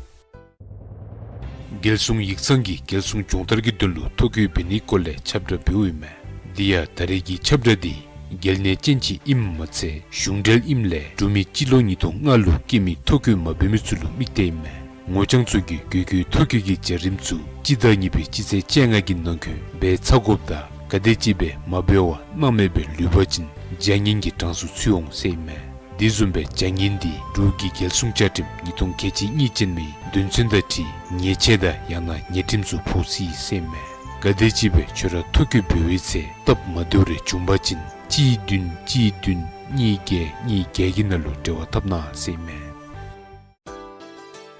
རྒྱལ་སྲུང་ཡིག་ཚང་གིས་རྒྱལ་སྲུང་སྦྱོང་བརྡར་གྱི་དོན་ལུ་ཐོ་བཀོད་འབད་ནིའི་སྐོར་ལས་ཁྱབ་བསྒྲགས་འབདཝ་ཨིན་མས། དེ་ཡང་ད་རེས་ཀྱི་ཁྱབ་བསྒྲགས་འདི་རྒྱལ་ནང་ཅན་ཅིག་ཨིནམ་མ་ཚད་གཞུང་འབྲེལ་ཨིནམ་ལས་འབྲུག་མི་སྤྱི་ལོ་ཉིས་སྟོང་ལྔ་ལུ་སྐྱེས་མི་ཐོ་བཀོད་མ་འབད་མི་ཚུ་ལུ་དམིགས་ཏེ་ཨིན་མས། ངོ་རྐྱང་ཚུ་གིས་དགོས་མཁོའི་ཐོ་བཀོད་ཀྱི་བྱ་རིམ་ཚུ་སྤྱི་ཟླ་གཉིས་པའི་སྤྱི་ཚེས་བཅོ་ལྔ་གི་ནང་འཁོད་འབད་ཚར་དགོཔ་དང་གལ་སྲིད་ཅིག་སྦེ་མ་འབད་བར་གནང་མེད་པར་ལུས་པ་ཅིན་བྱ་ངན་གྱི་གྲངས་སུ་ཚུད་འོང་ཟེར་ཨིན་མས། དེ་བཟུམ་སྦེ་བྱ་ངན་འདི་འབྲུག་གི་རྒྱལ་སྲུང་བཅའ་ཁྲིམས་ཉིས་སྟོང་ཁལ་གཅིག་གཉིས་ཅན་མའི་དོན་ཚན་དང་འཁྲིལ་ཉེས་ཆད་དང་ཡང་ན་ཉེས་ཁྲིམས་ཚུ་ཕོག་སྲིད་ཟེར་ཨིན་མས། གལ་སྲིད་ཅིག་སྦེ་ཁྱོད་ར་ཐོ་བཀོད་འབད་བའི་ཚེ་སྟབས་མ་བདེཝ་རེ་བྱུང་པ་ཅིན་གཅིག་བདུན་གཅིག་བདུན་གཉིས་བརྒྱད་གཉིས་བརྒྱད་ཀྱི་ནང་ལུ་འབྲེལ་བ་འཐབ་གནང་ཟེར་ཨིན་མས།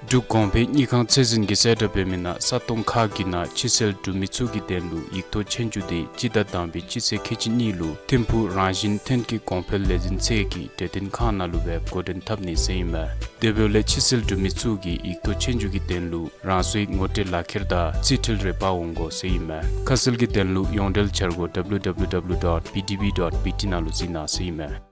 འབྲུག་གོང་འཕེལ་དངུལ་ཁང་ཚད་འཛིན་གྱིས་གསལ་བསྒྲགས་འབད་མི་ནང་ས་སྟོང་ཁག་གི་ནང་ཕྱི་སེལ་འབྲུག་མི་ཚུ་གི་དོན་ལུ་ཡིག་ཐོག་ཆོས་རྒྱུགས་འདི་སྤྱི་ཟླ་དང་པའི་སྤྱི་ཚེས་ཁལ་གཅིག་གཉིས་ལུ་ཐིམ་ཕུག་རང་བཞིན་ཐོན་སྐྱེད་གོང་འཕེལ་ལས་འཛིན་ཚད་ཀྱི་གྲོས་སྟོན་ཁང་ནང་ལུ་སྦེ་འགོ་འདྲེན་འཐབ་ནི་ཟེར་ཨིན་མས། དེ་འབདཝ་ལས་ཕྱི་སེལ་འབྲུག་མི་ཚུ་གིས་ཡིག་ཐོག་ཆོས་རྒྱུགས་ཀྱི་དོན་ལུ་རང་སོའི་ངོ་སྤྲོད་ལག་ཁྱེར་དང་རྩིས་འཕྲུལ་རེ་འབག་འོང་དགོ་ཟེར་ཨིན་མས། ཁ་གསལ་གྱི་དོན་ལུ་ཡོངས་འབྲེལ་འཆར་སྒོ་ཌབ་ལུ་ཌབ་ལུ་ཌབ་ལུ་ཌོཊ་པི་ཌི་བི་ཌོཊ་བི་ཊི་ནང་ལུ་གཟིགས་གནང་ཟེར་ཨིན་མས།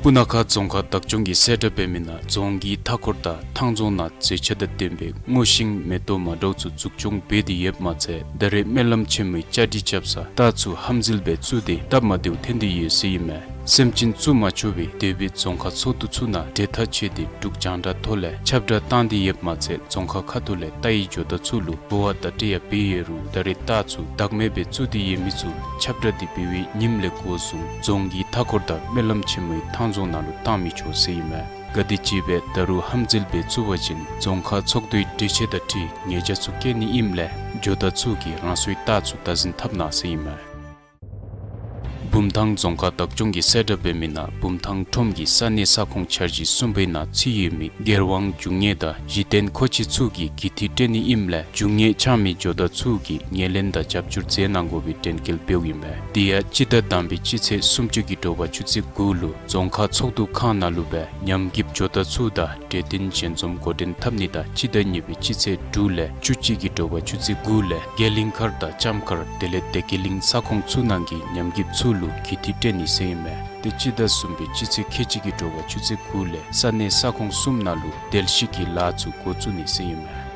སྤུ་ན་ཁ་རྫོང་ཁག་བདག་སྐྱོང་གིས་གསལ་བསྒྲགས་འབད་མི་ནང་རྫོང་གི་མཐའ་འཁོར་དང་ཐང་རྫོང་ནང་མཛེས་ཆ་དང་ལྡན་པའི་སྔོ་ཤིང་མེ་ཏོག་མ་འདྲཝ་ཚུ་འཛུགས་སྐྱོང་འབད་དེ་ཡོདཔ་མ་ཚད་ད་རེས་སྨོན་ལམ་ཆེན་མོའི་བཅའ་སྒྲིག་རྐྱབ་ས་རྟ་ཚུ་ཧམ་འཛུལ་སྦེ་བཙུགས་ཏེ་སྟབས་མ་བདེཝ་ཐོན་ཏེ་ཡོད་ཟེར་ཨིན་མས། སེམས་ཅན་བཙུགས་མ་ཆོག་པའི་དེ་སྦེ་རྫོང་ཁག་ཚོགས་འདུ་ཚུ་ནང་གྲོས་ཐག་བཅད་དེ་འབྲུག་རྒྱང་བསྒྲགས་ཐོག་ལས་ཁྱབ་བསྒྲགས་བཏང་སྟེ་ཡོདཔ་མ་ཚད་རྫོང་ཁག་ཁ་ཐུག་ལས་རྟའི་ཇོ་བདག་ཚུ་ལུ་གོ་བ་བརྡ་སྤྲོད་ཡང་འབད་ཡོད་རུང་ད་རེས་རྟ་ཚུ་བདག་མེད་སྦེ་བཙུགས་ཏེ་ཡོད་མི་ཚུ་ཁྱབ་བསྒྲགས་འདི་འབད་བའི་ཉིནམ་ལས་འགོ་བཟུང་རྫོང་གི་མཐའ་འཁོར་དང་སྨོན་ལམ་ཆེན་མོའི་ཐང་རྫོང་ནང་ལུ་བཏང་མི་ཆོག་ཟེར་ཨིན་མས། གལ་སྲིད་ཅིག་སྦེ་ད་རུང་ཧམ་འཛུལ་སྦེ་བཙུགས་པ་ཅིན་རྫོང་ཁག་ཚོགས་འདུའི་གྲོས་ཆོད་དང་འཁྲིལ་ཉེས་བྱ་ཚུ་བཀལ་ནི་ཨིནམ་ལས་ཇོ་བདག་ཚུ་གིས་རང་སོའི་རྟ་ཚུ་བདག་འཛིན་འཐབ་གནང་ཟེར་ཨིན་མས། བུམ་ཐང་རྫོང་ཁག་བདག་སྐྱོང་གིས་གསལ་བསྒྲགས་འབད་མི་ནང་བུམ་ཐང་ཁྲོམ་གྱི་ས་གནས་ས་ཁོངས་འཆར་གཞི་གསུམ་པའི་ནང་ཚུད་ཡོད་མི་སྒེར་དབང་རྒྱུ་དངོས་དང་གཞི་རྟེན་མཁོ་ཆས་ཚུ་གི་གུས་འདུད་སྤྲོད་ནི་ཨིནམ་ལས་རྒྱུ་དངོས་འཆང་མི་ཇོ་བདག་ཚུ་གིས་ངོས་ལེན་དང་རྒྱབ་སྐྱོར་མཛད་གནང་དགོ་པའི་དྲན་སྐུལ་འབདཝ་ཨིན་མས། དེ་ཡང་སྤྱི་ཟླ་དང་པའི་སྤྱི་ཚེས་སུམ་ཅུ་གི་དྲོ་པ་ཆུ་ཚོད་དགུ་ལུ་རྫོང་ཁག་ཚོགས་འདུ་ཁང་ནང་ལུ་སྦེ་ཉམས་རྒུདཔ་ཇོ་བདག་ཚུ་དང་གྲོས་བསྟུན་ཞལ་འཛོམས་འགོ་འདྲེན་འཐབ་ནི་དང་སྤྱི་ཟླ་གཉིས་པའི་སྤྱི་ཚེས་དྲུག་ལས་བཅུ་གཅིག་གི་དྲོ་པ་ཆུ་ཚོད་དགུ་ལས་རྒྱ་གླིང་མཁར་དང་ལྕམ་མཁར་དེ་ལས་བདེ་སྐྱིད་གླིང་ས་ཁོངས་ཚུ་ནང་གི་ཉམས་རྒུདཔ་ཚུ་ལུ་གུས་འདུད་སྤྲོད་ནི་ཟེར་ཨིན་མས། ཏེ་སྤྱི་ཟླ་གསུམ་པའི་སྤྱི་ཚེས་ཁལ་གཅིག་གི་དྲོ་པ་ཆུ་ཚོད་དགུ་ལས་ས་གནས་ས་ཁོངས་གསུམ་ནང་ལུ་བརྡལ་བཤིག་གི་ལཱ་ཚུ་འགོ་བཙུགས་ནི་ཟེར་ཨིན་མས།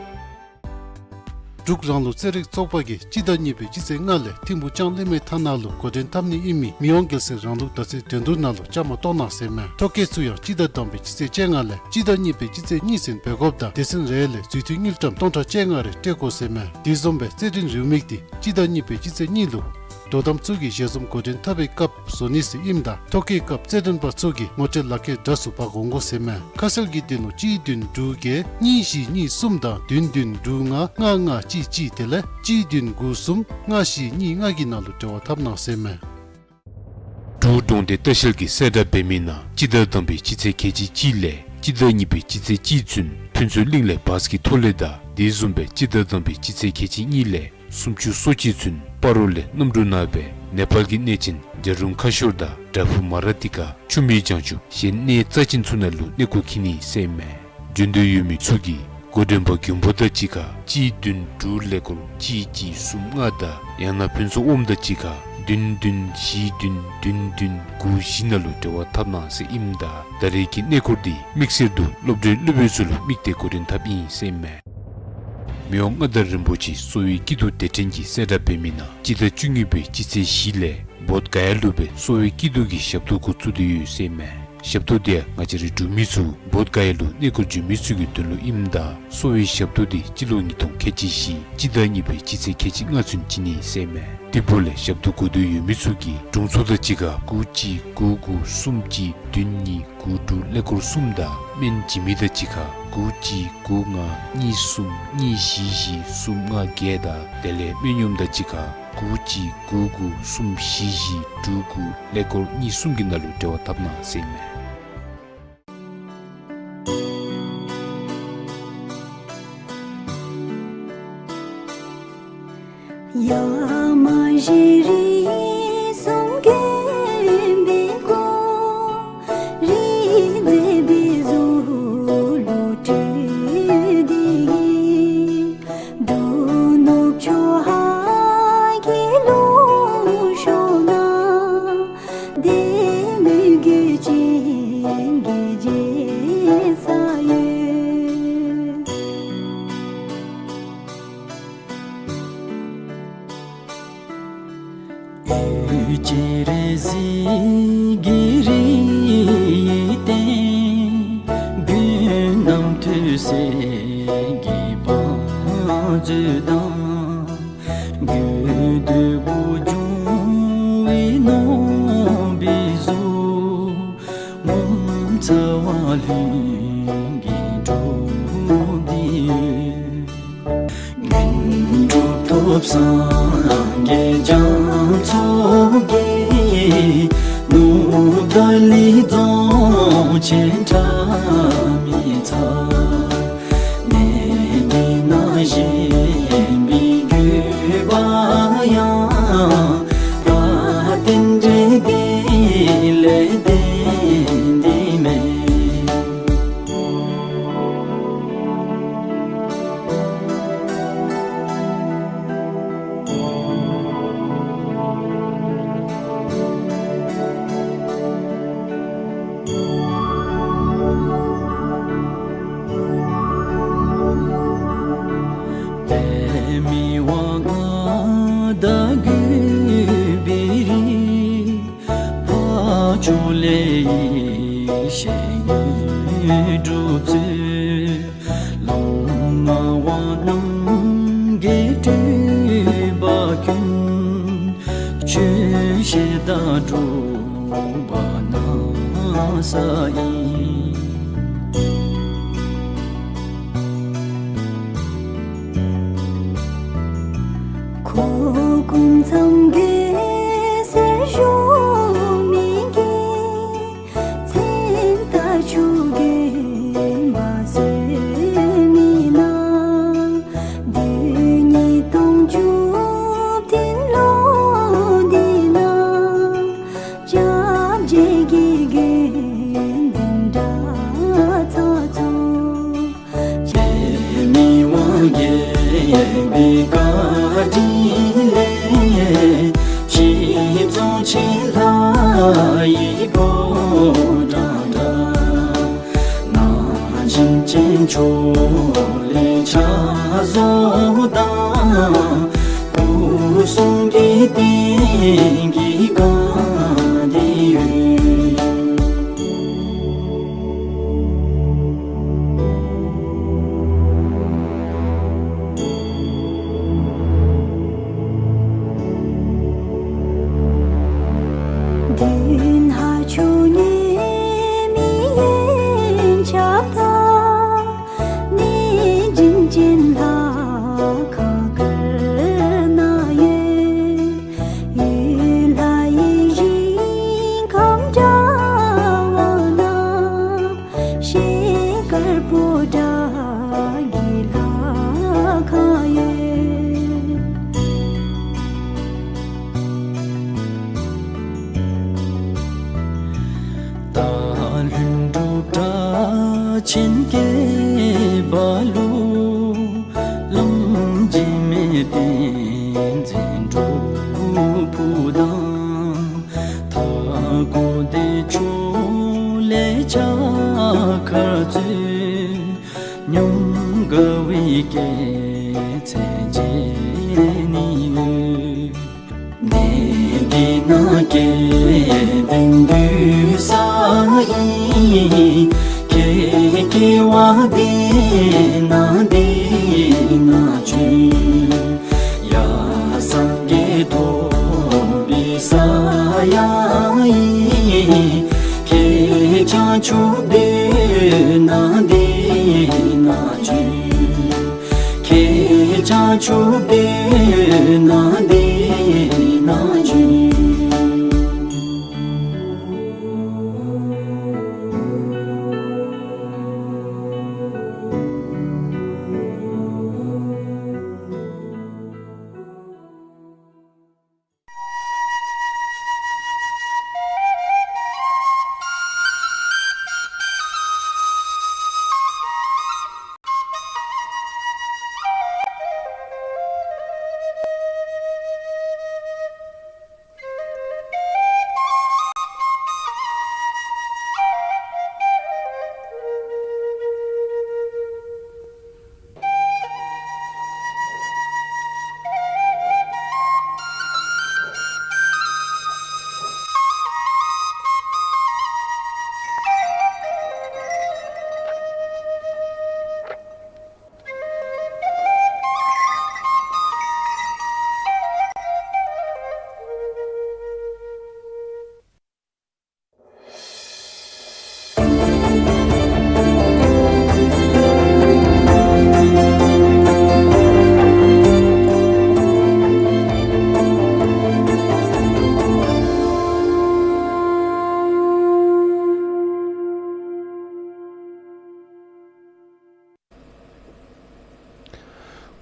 འབྲུག་རང་ལུགས་རྩེད་རིགས་ཚོགས་པ་གིས་སྤྱི་ཟླ་གཉིས་པའི་སྤྱི་ཚེས་ལྔ་ལས་ཐིམ་ཕུག་ལྕང་གླིང་མའི་ཐང་ནང་ལུ་འགོ་འདྲེན་འཐབ་ནི་ཨིན་མི་མི་དབང་རྒྱལ་སྲས་རང་ལུགས་ཟླ་ཚེས་འགྲན་བསྡུར་ནང་ལུ་བཅའ་མར་གཏོགས་གནང་ཟེར་མས། ཐོ་བཀོད་ཚུ་ཡང་སྤྱི་ཟླ་དང་པའི་སྤྱི་ཚེས་བཅོ་ལྔ་ལས་སྤྱི་ཟླ་གཉིས་པའི་སྤྱི་ཚེས་གཉིས་ཚུན་འབད་དགོཔ་དང་སྡེ་ཚན་རེ་ལས་རྫུས་མཐུད་དངུལ་ཀྲམ་སྟོང་ཕྲག་བཅོ་ལྔ་རེ་སྤྲོད་དགོ་ཟེར་མས། དེ་བཟུམ་སྦེ་རྩེད་འགྲན་རེའུ་མིག་འདི་སྤྱི་ཟླ་གཉིས་པའི་སྤྱི་ཚེས་གཉིས་ལུ་ དོ་དམ་ཚུ་གིས་ཞལ་འཛོམས་འགོ་འདྲེན་འཐབ་པའི་སྐབས་བཟོ་ནི་ཟེར་ཨིནམ་ད་ཐོ་བཀོད་སྐབས་རྩེད་འགྲན་པ་ཚུ་གིས་ངོ་སྤྲོད་ལག་ཁྱེར་འདྲ་སུ་འབག་འོང་དགོ་ཟེར་མས། ཁ་གསལ་གྱི་དོན་ལུ་གཅིག་བདུན་དྲུག་བརྒྱད་གཉིས་བཞི་གཉིས་གསུམ་དང་བདུན་བདུན་དྲུག་ལྔ་ལྔ་ལྔ་གཅིག་གཅིག་དེ་ལས་གཅིག་བདུན་དགུ་གསུམ་ལྔ་བཞི་གཉིས་ལྔ་གི་ནང་ལུ་འབྲེལ་བ་འཐབ་གནང་ཟེར་མས། འབྲུག་གྲོང་སྡེ་ལྟ་བཤལ་གྱིས་གསལ་བསྒྲགས་འབད་མི་ནང་སྤྱི་ཟླ་དང་པའི་སྤྱི་ཚེས་ཁལ་གཅིག་གཅིག་ལས་སྤྱི་ཟླ་གཉིས་པའི་སྤྱི་ཚེས་གཅིག་ཚུན་ཕུན་ཚོགས་གླིང་ལས་བཱས་ཀྱི་ཐོག་ལས་དང་དེ་བཟུམ་སྦེ་སྤྱི་ཟླ་དང་པའི་སྤྱི་ཚེས་ཁལ་གཅིག་གཉིས་ལས་སུམ་ཅུ་སོ་གཅིག་ཚུན་སྤ་རོ་ལས་གནམ་གྲུ་ནང་སྦེ་ནེ་པཱལ་གྱི་གནས་ཆེན་བྱ་རུང་ཁ་ཤོར་དང་བྲག་ཕུག་མ་ར་ཏི་ཀ་ཆུ་མིག་བྱང་ཆུབ་གཞན་གནས་རྩ་ཆེན་ཚུ་ནང་ལུ་གནས་སྐོར་འཁྱིད་ནི་ཟེར་མས། འབྱོན་འདོད་ཡོད་མི་ཚུ་གིས་འགོ་འདྲེན་པ་མགོན་པོ་དང་གཅིག་ཁར་གཅིག་བདུན་དྲུག་ཀླད་ཀོར་གཅིག་གཅིག་གསུམ་ལྔ་དང་ཡང་ན་ཕུན་ཚོགས་ཨོམ་དང་གཅིག་ཁར་བདུན་བདུན་བཞི་བདུན་བདུན་བདུན་དགུ་བཞི་ནང་ལུ་འབྲེལ་བ་འཐབ་གནང་ཟེར་ཨིནམ་ད་ད་རེས་ཀྱི་གནས་སྐོར་འདི་དམིགས་བསལ་དུ་སློབ་གྲྭའི་སློབ་དཔོན་ཚུ་ལུ་དམིགས་ཏེ་འགོ་འདྲེན་འཐབ་ཨིན་ཟེར་མས། མི་དབང་མངའ་བདག་རིན་པོ་ཆེ་གསོ་བའི་སྐྱིད་སྡུག་སྡེ་ཕྲན་གྱིས་གསལ་བསྒྲགས་འབད་མི་ནང་སྤྱི་ཟླ་བཅུ་གཉིས་པའི་སྤྱི་ཚེས་བཞི་ལས་བོདྷ་ག་ཡ་ལུ་སྦེ་གསོ་བའི་སྐྱིད་སྡུག་གི་ཞབས་ཏོག་འགོ་བཙུགས་ཏེ་ཡོད་ཟེར་མས། ཞབས་ཏོག་འདི་ཡང་ང་བཅས་རའི་འབྲུག་མི་ཚུ་བོདྷ་ག་ཡ་ལུ་གནས་སྐོར་འབྱོན་མི་ཚུ་གི་དོན་ལུ་ཨིནམ་ད་གསོ་བའི་ཞབས་ཏོག་འདི་སྤྱི་ལོ་ཉིས་སྟོང་ཁལ་གཅིག་བཞི་སྤྱི་ཟླ་གཉིས་པའི་སྤྱི་ཚེས་ཁལ་གཅིག་ལྔ་ཚུན་བྱིན་ནི་ཟེར་མས། དེ་འབདཝ་ལས་ཞབས་ཏོག་དགོ་འདོད་ཡོད་མི་ཚུ་གིས་དྲུང་འཚོ་དང་གཅིག་ཁར་དགུ་གཅིག་དགུ་དགུ་གསུམ་གཅིག་བདུན་གཉིས་དགུ་དྲུག་ཀླད་ཀོར་གསུམ་དང་སྨན་བྱིན་མི་དང་གཅིག་ཁར་དགུ་གཅིག་དགུ་ལྔ་གཉིས་གསུམ་གཉིས་བཞི་བཞི་གསུམ་ལྔ་བརྒྱད་དང་དེ་ལས་སྨན་གཡོགམ་དང་གཅིག་ཁར་དགུ་གཅིག་དགུ་དགུ་གསུམ་བཞི་བཞི་དྲུག་དགུ་ཀླད་ཀོར་གཉིས་གསུམ་གྱི་ནང་ལུ་འབྲེལ་བ་འཐབ་གནང་ཟེར་མས། ཡ་མ་ཞེ་རི་གསུམ་གྱོན་པའི་སྐོར་རི་མཛེས་པའི་གཟུགས་ལུ་སྤྲུལ་ཏེ་གི་འབྲུག་ནུབ་ཕྱོགས་ཧཱ་གི་ལུང་ཕྱོགས་ན་བདེ་མོའི་གོས་ཅན་གྱི་རྒྱལ་ས་ཡོད། འོད་ཀྱི་རི་གཟིགས་ཀྱི་རིའི་སྟེང་དགུན་གནམ་དུས་བསིལ་གྱི་བང་མཛོད་དང་། དགུན་དུས་འབུ་འབྱུང་བའི་ནོར་བུའི་གཟུགས། ངོ་མཚར་བ་ལྷུན་གྱིས་གྲུབ་སྟེ་ཡོད། དགུན་གྲུབ་ཐོབ་སངས་རྒྱས་རྒྱ་མཚོ་གི། ནུབ་བདག་ལི་རྫོང་ཆེན་ཁྲ་མི་ཚ། གནས་འདི་ན་བཞེངས་པའི་དགོས་པ་ཡང་། རྟེན་འབྲེལ་འདི་ལས་བརྟེན་ཏེ་མས། པདྨའི་དབང་མངའ་བདག་གུས་པའི་རིགས། འཕགས་མཆོག་ལེགས་བཤད་དངོས་གྲུབ་སྩོལ། ལུང་མང་དབང་རྣམ་རྒྱལ་སྤྲུལ་པ་ཀུན། ཆོས་བཤད་དང་སྒྲུབ་པ་གནང་ས་ཨིན། ཁུར་ཀུམ་ཚང་གི་སེར་ཞུ་མི་གི། མཚན་རྟགས་ཆུ་རྒྱུན་འབབ་སོང་མི་ན། དུས་ཉིས་སྟོང་བཅུ་བདུན་ལོ་འདི་ན། སྐྱབས་རྗེ་གི་དགོན་འདུས་གྲྭ་ཚང་ཚུ། པདྨའི་དབང་རྒྱལ་པའི་བཀའ་དྲིན་ལས། གཞིས་རྫོང་ཆེན་ལྷ་ཡི་ཕོ་བྲང་འདྲ། ན་གཞོན་ཅན་ཕྱོགས་ལས་ཕྱག་བཟོ་དང་། སྐུ་གསུང་གི་རྟེན་གྱི་བཀའ་འདི་ཡོད། ལྷུན་གྲུབ་སྒྲ་ཆེན་སྐྱེས་པ་ལུ། ལམ་འཇིགས་མེད་ཏིང་འཛིན་སྒྲུབ་ཕུག་དང་། མཐའ་འཁོབ་བདེ་མཆོག་ལས་ཕྱག་འཁར་མཛོད། སྙོམས་དགའ་བའི་སྐྱེད་ཚལ་མཇལ་ནི་འོས། གནས་འདི་ན་སྐལ་ལྡན་འདུས་ས་ཨིན། ཁྱེད་སྐྱེ་བ་འདི་ན་འདི་ན་བྱོན། ཡ་སངས་རྒྱས་ཐོབ་པའི་ས་ཡང་ཨིན། ཁྱེད་བྱང་ཆུབ་སྡོད་ན་འདི་ན་བྱོན། ཁྱེད་བྱང་ཆུབ་སྡོད་ན་འདི་ན་བྱོན།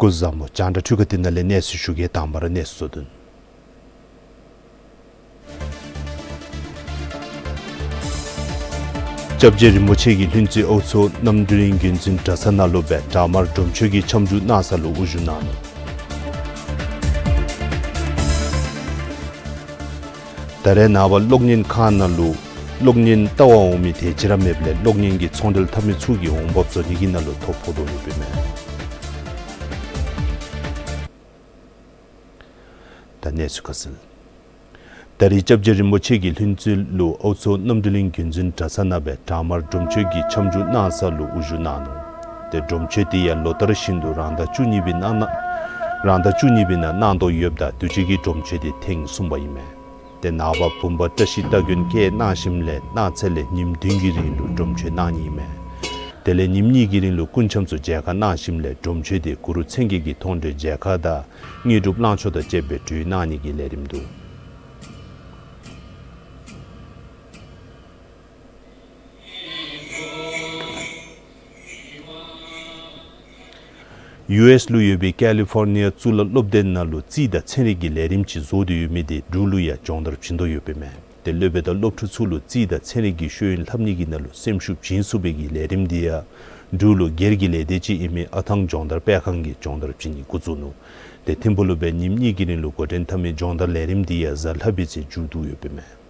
སྐུ་གཟུགས་བཟང་པོ། རྒྱང་བསྒྲགས་འཕྲུལ་ཁང་འདི་ནང་ལས་གནས་ཚུལ་ཞུ་གེ། དང་པ་ར་གནས་ཚུལ་གཙོ་དོན། སྐྱབས་རྗེ་རིན་པོ་ཆེ་གིས་ལྷུན་རྩེ་ཨའུ་མཚོ་རྣམ་གྲོལ་གླིང་བརྒྱུད་འཛིན་གྲྭ་ཚང་ནང་ལུ་སྦེ་བྲག་དམར་སྒྲུབ་མཆོད་ཀྱི་ཁྱབ་འཇུག་གནང་ས་ལུ་དབུ་བཞུགས་གནང་ནུག། ད་རེས་ནངས་པ་གློག་བརྙན་ཁང་ནང་ལུ་གློག་བརྙན་ལྟ་བར་འོང་མི་དེ་ཅིག་ར་མེདཔ་ལས་གློག་བརྙན་གྱི་ཚོང་འབྲེལ་འཐབ་མི་ཚུ་གིས་འོང་འབབ་བཟོ་ནི་གི་ནང་ལུ་ཐོ་ཕོག་དོ་ཡོདཔ་ཨིན་མས། ད་གནས་ཚུལ་ཁ་གསལ། ད་རེས་སྐྱབས་རྗེ་རིན་པོ་ཆེ་གིས་ལྷུན་རྩེ་ལུ་ཨའུ་མཚོ་རྣམ་གྲོལ་གླིང་བརྒྱུད་འཛིན་གྲྭ་ཚང་ནང་སྦེ་བྲག་དམར་སྒྲུབ་མཆོད་ཀྱི་ཁྱབ་འཇུག་གནང་ས་ལུ་དབུ་བཞུགས་གནང་ནུག། ཏེ་སྒྲུབ་མཆོད་དེ་ཡང་ལོ་ལྟར་བཞིན་དུ་རང་ཟླ་བཅུ་གཉིས་པའི་ནང་ན་རང་ཟླ་བཅུ་གཉིས་པའི་ནང་གནང་དོ་ཡོདཔ་ད་དུས་ཅི་གི་སྒྲུབ་མཆོད་དེ་ཐེངས་གསུམ་པ་ཨིན་མས། ཏེ་ནངས་པ་བུམ་པ་བཀྲ་ཤིས་སྟ་གོན་བཀལ་གནང་ཞིནམ་ལས་གནངས་ཚེ་ལས་ཉིནམ་བདུན་གྱི་རིང་ལུ་སྒྲུབ་མཆོད་གནང་ནི་ཨིན་མས། དེ་ལས་ཉིནམ་གཉིས་ཀྱི་རིང་ལུ་སྐུ་འཆམ་ཚུ་མཇལ་ཁ་གནང་ཞིནམ་ལས་སྒྲུབ་མཆོད་དེ་གུ་རུ་མཚན་བརྒྱད་ཀྱི་མཐོང་གྲོལ་མཇལ་ཁ་དང་དངོས་གྲུབ་བླང་ཆོག་དང་བཅསཔ་སྦེ་གྲོལ་གནང་ནི་གི་ལས་རིམ་འདུག། ཡུ་ཨེསི་ལུ་ཡོད་པའི་ཀ་ལི་ཕོར་ནི་ཡ་གཙུག་ལག་སློབ་སྡེ་ནང་ལུ་རྩིས་དང་ཚན་རིག་གི་ལས་རིམ་ཅིག་བཟོ་སྟེ་ཡོད་མི་དེ་འབྲུག་ལུ་ཡང་སྦྱོང་བརྡར་བྱིན་དོ་ཡོདཔ་ཨིན་མས། ཏེ་སློབ་དཔོན་དང་སློབ་ཕྲུག་ཚུ་ལུ་རྩིས་དང་ཚན་རིག་གི་ཤེས་ཡོན་ལྷབ་ནི་གི་ནང་ལུ་སེམས་ཤུགས་བྱིན་ཚུགས་པའི་གི་ལས་རིམ་དེ་ཡང་འབྲུག་ལུ་སྒེར་གྱི་ལས་སྡེ་ཅིག་ཨིན་མི་ཨ་ཐང་སྦྱོང་བརྡར་སྤེལ་ཁང་གིས་སྦྱོང་བརྡར་བྱིན་ནི་འགོ་བཙུགས་ནུག། ཏེ་ཐིམ་ཕུག་ལུ་སྦེ་ཉིནམ་གཉིས་ཀྱི་རིང་ལུ་འགོ་འདྲེན་འཐབ་མི་སྦྱོང་བརྡར་ལས་རིམ་དེ་ཡང་གཟའ་ལྷག་པའི་ཚེ་མཇུག་བསྡུ་ཡོདཔ་ཨིན་མས།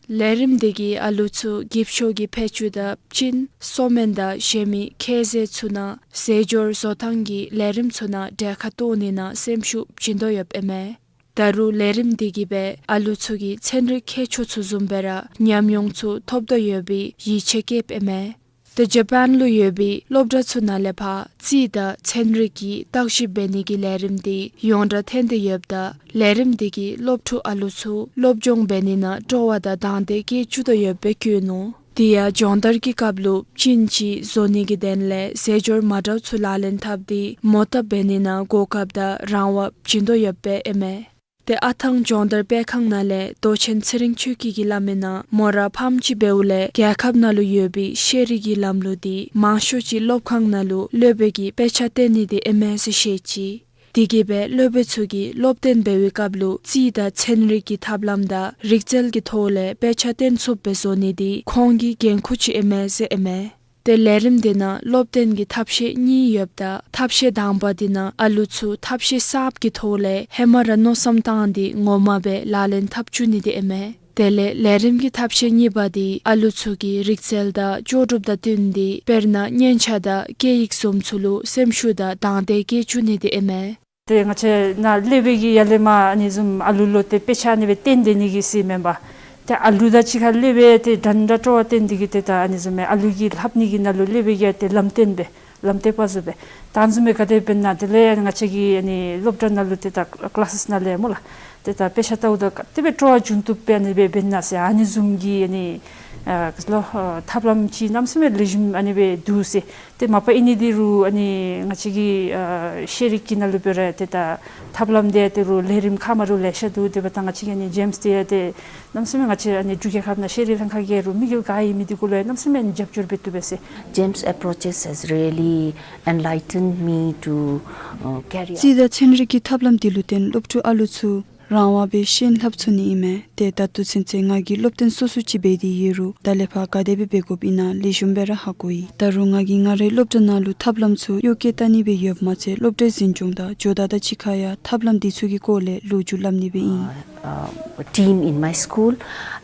ལས་རིམ་དེ་གིས་ཨ་ལུ་ཚུ་འགྱིབ་ཤོག་གི་ཕད་ཅུང་དང་གཅིན་སོ་སྨན་དང་གཞན་མི་ཁྱད་ཟས་ཚུ་ནང་ཟས་སྦྱོར་བཟོ་ཐངས་ཀྱི་ལས་རིམ་ཚུ་ནང་གྲལ་ཁར་གཏོགས་ནི་ནང་སེམས་ཤུགས་བྱིན་དོ་ཡོདཔ་ཨིན་མས། ད་རུང་ལས་རིམ་དེ་གིས་སྦེ་ཨ་ལུ་ཚུ་གིས་ཚན་རིག་ཁྱད་ཆོས་ཚུ་བཟུམ་སྦེ་ར་ཉམས་མྱོང་ཚུ་ཐོབ་དོ་ཡོད་པའི་ཡིད་ཆེས་བསྐྱེདཔ་ཨིན་མས། ཏེ་ཇ་པཱན་ལུ་ཡོད་པའི་སློབ་གྲྭ་ཚུ་ནང་ལས་ཕར་རྩིས་དང་ཚན་རིག་གི་བརྟག་ཞིབ་འབད་ནི་གི་ལས་རིམ་དེ་ཡོངས་གྲགས་ཐོན་ཏེ་ཡོདཔ་ད་ལས་རིམ་དེ་གིས་སློབ་ཕྲུག་ཨ་ལུ་ཚུ་སློབ་སྦྱོང་འབད་ནི་ནང་སྤྲོ་བ་དང་དང་འདོད་སྐྱེ་བཅུག་དོ་ཡོདཔ་སྦེ་བཀོད་ནུག། དེ་ཡང་སྦྱོང་བརྡར་གྱི་སྐབས་ལུ་གཅིན་ཅིག་བཟོ་ནི་གི་དོན་ལས་ཟས་སྦྱོར་མ་འདྲཝ་ཚུ་ལག་ལེན་འཐབ་སྟེ་མོ་བཏབ་འབད་ནི་ནང་གོ་སྐབས་དང་རང་དབང་བྱིན་དོ་ཡོདཔ་ཨིན་མས། ཏེ་ཨ་ཐང་སྦྱོང་བརྡར་སྤེལ་ཁང་ནང་ལས་མདོ་ཆེན་ཚེ་རིང་ཆོས་སྐྱིད་ཀྱིས་སླབ་མི་ནང་མོ་ར་ཕམ་ཅིག་འབདཝ་ལས་རྒྱལ་ཁབ་ནང་ལུ་ཡོད་པའི་ཤེས་རིག་གི་ལམ་ལུགས་དེ་མང་ཤོས་ཅིག་སློབ་ཁང་ནང་ལུ་སློབ་དཔོན་གྱིས་དཔེ་ཆ་སྟོན་ནི་དེ་ཨིན་མས་ཟེར་བཤད་ཅི། དེ་གིས་སྦེ་སློབ་དཔོན་ཚུ་གིས་སློབ་སྟོན་འབད་བའི་སྐབས་ལུ་རྩིས་དང་ཚན་རིག་གི་ཐབས་ལམ་དང་རིག་རྩལ་གྱི་ཐོག་ལས་དཔེ་ཆ་སྟོན་ཚུགསཔ་སྦེ་བཟོ་ནི་འདི་ཁོང་གི་འགན་ཁུར་ཅིག་ཨིན་མས་ཟེར་ཨིན་མས། ཏེ་ལས་རིམ་འདི་ནང་སློབ་སྟོན་གྱི་ཐབས་ཤེས་གཉིས་ཡོདཔ་ད་ཐབས་ཤེས་དང་པ་འདི་ནང་ཨ་ལུ་ཚུ་ཐབས་ཤེས་གསརཔ་གི་ཐོག་ལས་ཧེ་མ་ར་མནོ་བསམ་བཏང་སྟེ་ངོ་མ་སྦེ་ལག་ལེན་འཐབ་བཅུག་ནི་འདི་ཨིན་མས། དེ་ལས་ལས་རིམ་གྱི་ཐབས་ཤེས་གཉིས་པ་འདི་ཨ་ལུ་ཚུ་གི་རིག་རྩལ་དང་ལྕོགས་གྲུབ་དང་བསྟུན་ཏེ་དཔེར་ན་སྙན་ཆ་དང་སྐད་ཡིག་བཟུམ་ཚུ་ལུ་སེམས་ཤུགས་དང་དང་འདོད་བསྐྱེད་བཅུག་ནི་འདི་ཨིན་མས། ཏེ་ང་བཅས་ནཱ་སློབ་དཔོན་གྱིས་ཡར་ལས་མར་ཨ་ནི་བཟུམ་ཨ་ལུ་ལུ་ཏེ་དཔེ་ཆ་ཨ་ནི་སྦེ་སྟོན་སྡོད་ནི་གི་ཟེར་མེན་པར་ཏེ་ཨ་ལུ་དང་གཅིག་ཁར་སློབ་དཔོན་ཏེ་འདྲན་འདྲ་སྤྲོ་བ་སྟོན་ཏེ་གིས་ཏེ་ད་ཨ་ནི་བཟུམ་མའི་ཨ་ལུ་གིས་ལྷབ་ནི་གི་ནང་ལུ་སློབ་དཔོན་གྱིས་ཏེ་ལམ་སྟོན་སྦེ་ལམ་སྟོན་པ་བཟོ་སྦེ་ད་ཨ་ནི་བཟུམ་མའི་ག་དེ་སྦེ་ན་དེ་ལས་ང་བཅས་ཀྱི་ཨ་ནི་སློབ་གྲྭ་ནང་ལུ་ཏེ་ད་ཀི་ལཱསེསི་ནང་ལས་སྨོ་ལགས། ཏེ་ད་དཔེ་ཆ་ལྟཝ་ད་ག་དེ་སྦེ་སྤྲོ་བ་འབྱུང་བཏུབ་པའི་ཨ་ནི་སྦེ་འབད་ན་ཟེར་ཨ་ནི་བཟུམ་གྱི་ཨ་ནི་ཨ་ག་ཅི་ལོ་ཨ་ཐབས་ལམ་ཅིག་གནམ་མེད་ས་མེད་ལེགས་ཤོམ་ཨ་ནི་སྦེ་འདུག་ཟེར། ཏེ་མ་པ་ཨིན་ནི་འདི་རུ་ཨ་ནི་ང་བཅས་ཀྱི་ཨ་ཤེས་རིག་གི་ནང་ལུ་འབད་རུང་ཏེ་ད་ཐབས་ལམ་འདི་ཏེ་རུ་ལས་རིམ་ཁག་མ་རུ་ལེ་ཤ་འདུག། དེ་འབདཝ་ད་ང་བཅས་ཀྱི་ཨ་ནི་ཇེམསི་འདི་ཏེ་གནམ་མེད་ས་མེད་ང་བཅས་ཨ་ནི་འབྲུག་རྒྱལ་ཁབ་ནང་ཤེས་རིག་ལྷན་ཁག་གི་རུ་དམིགས་ཡུལ་ག་ཨིན་མི་འདི་གུ་ལུ་ཡང་གནམ་མེད་ས་མེད་རྒྱབ་སྐྱོར་འབད་བཏུབ་པས་ཟེར། GEMS approaches has really enlightened me to, uh, carry out རྩིས་དང་ཚན་རིག་གི་ཐབས་ལམ་འདི་ལུ་བརྟེན་སློབ་ཕྲུག་ཨ་ལུ་ཚུ་རང་དབང་སྦེ་ཤེས་ལྷབ་ཚུགས་ནི་ཨིན་མས། ཏེ་ད་ལྟོ་ཚུན་ཚོད་ང་གིས་སློབ་སྟོན་སོ་སོ་ཅིག་འབད་དེ་ཡོད་རུང་ད་ལས་ཕར་ག་དེ་སྦེ་འབད་དགོཔ་ཨིན་ན་ལེགས་ཤོམ་སྦེ་ར་ཧ་གོ་ཡི། ད་རུང་ང་གིས་ང་རའི་སློབ་གྲྭ་ནང་ལུ་ཐབས་ལམ་ཚུ་གཡོག་བཀོལ་བལྟ་ནི་སྦེ་ཡོདཔ་མ་ཚད་སློབ་གྲྭའི་འཛིན་སྐྱོང་དང་ཇོ་བདག་དང་གཅིག་ཁར་ཡང་ཐབས་ལམ་འདི་ཚུ་གི་སྐོར་ལས་ལོ་རྒྱུས་སླབ་ནི་སྦེ་ཨིན། Uh, team in my school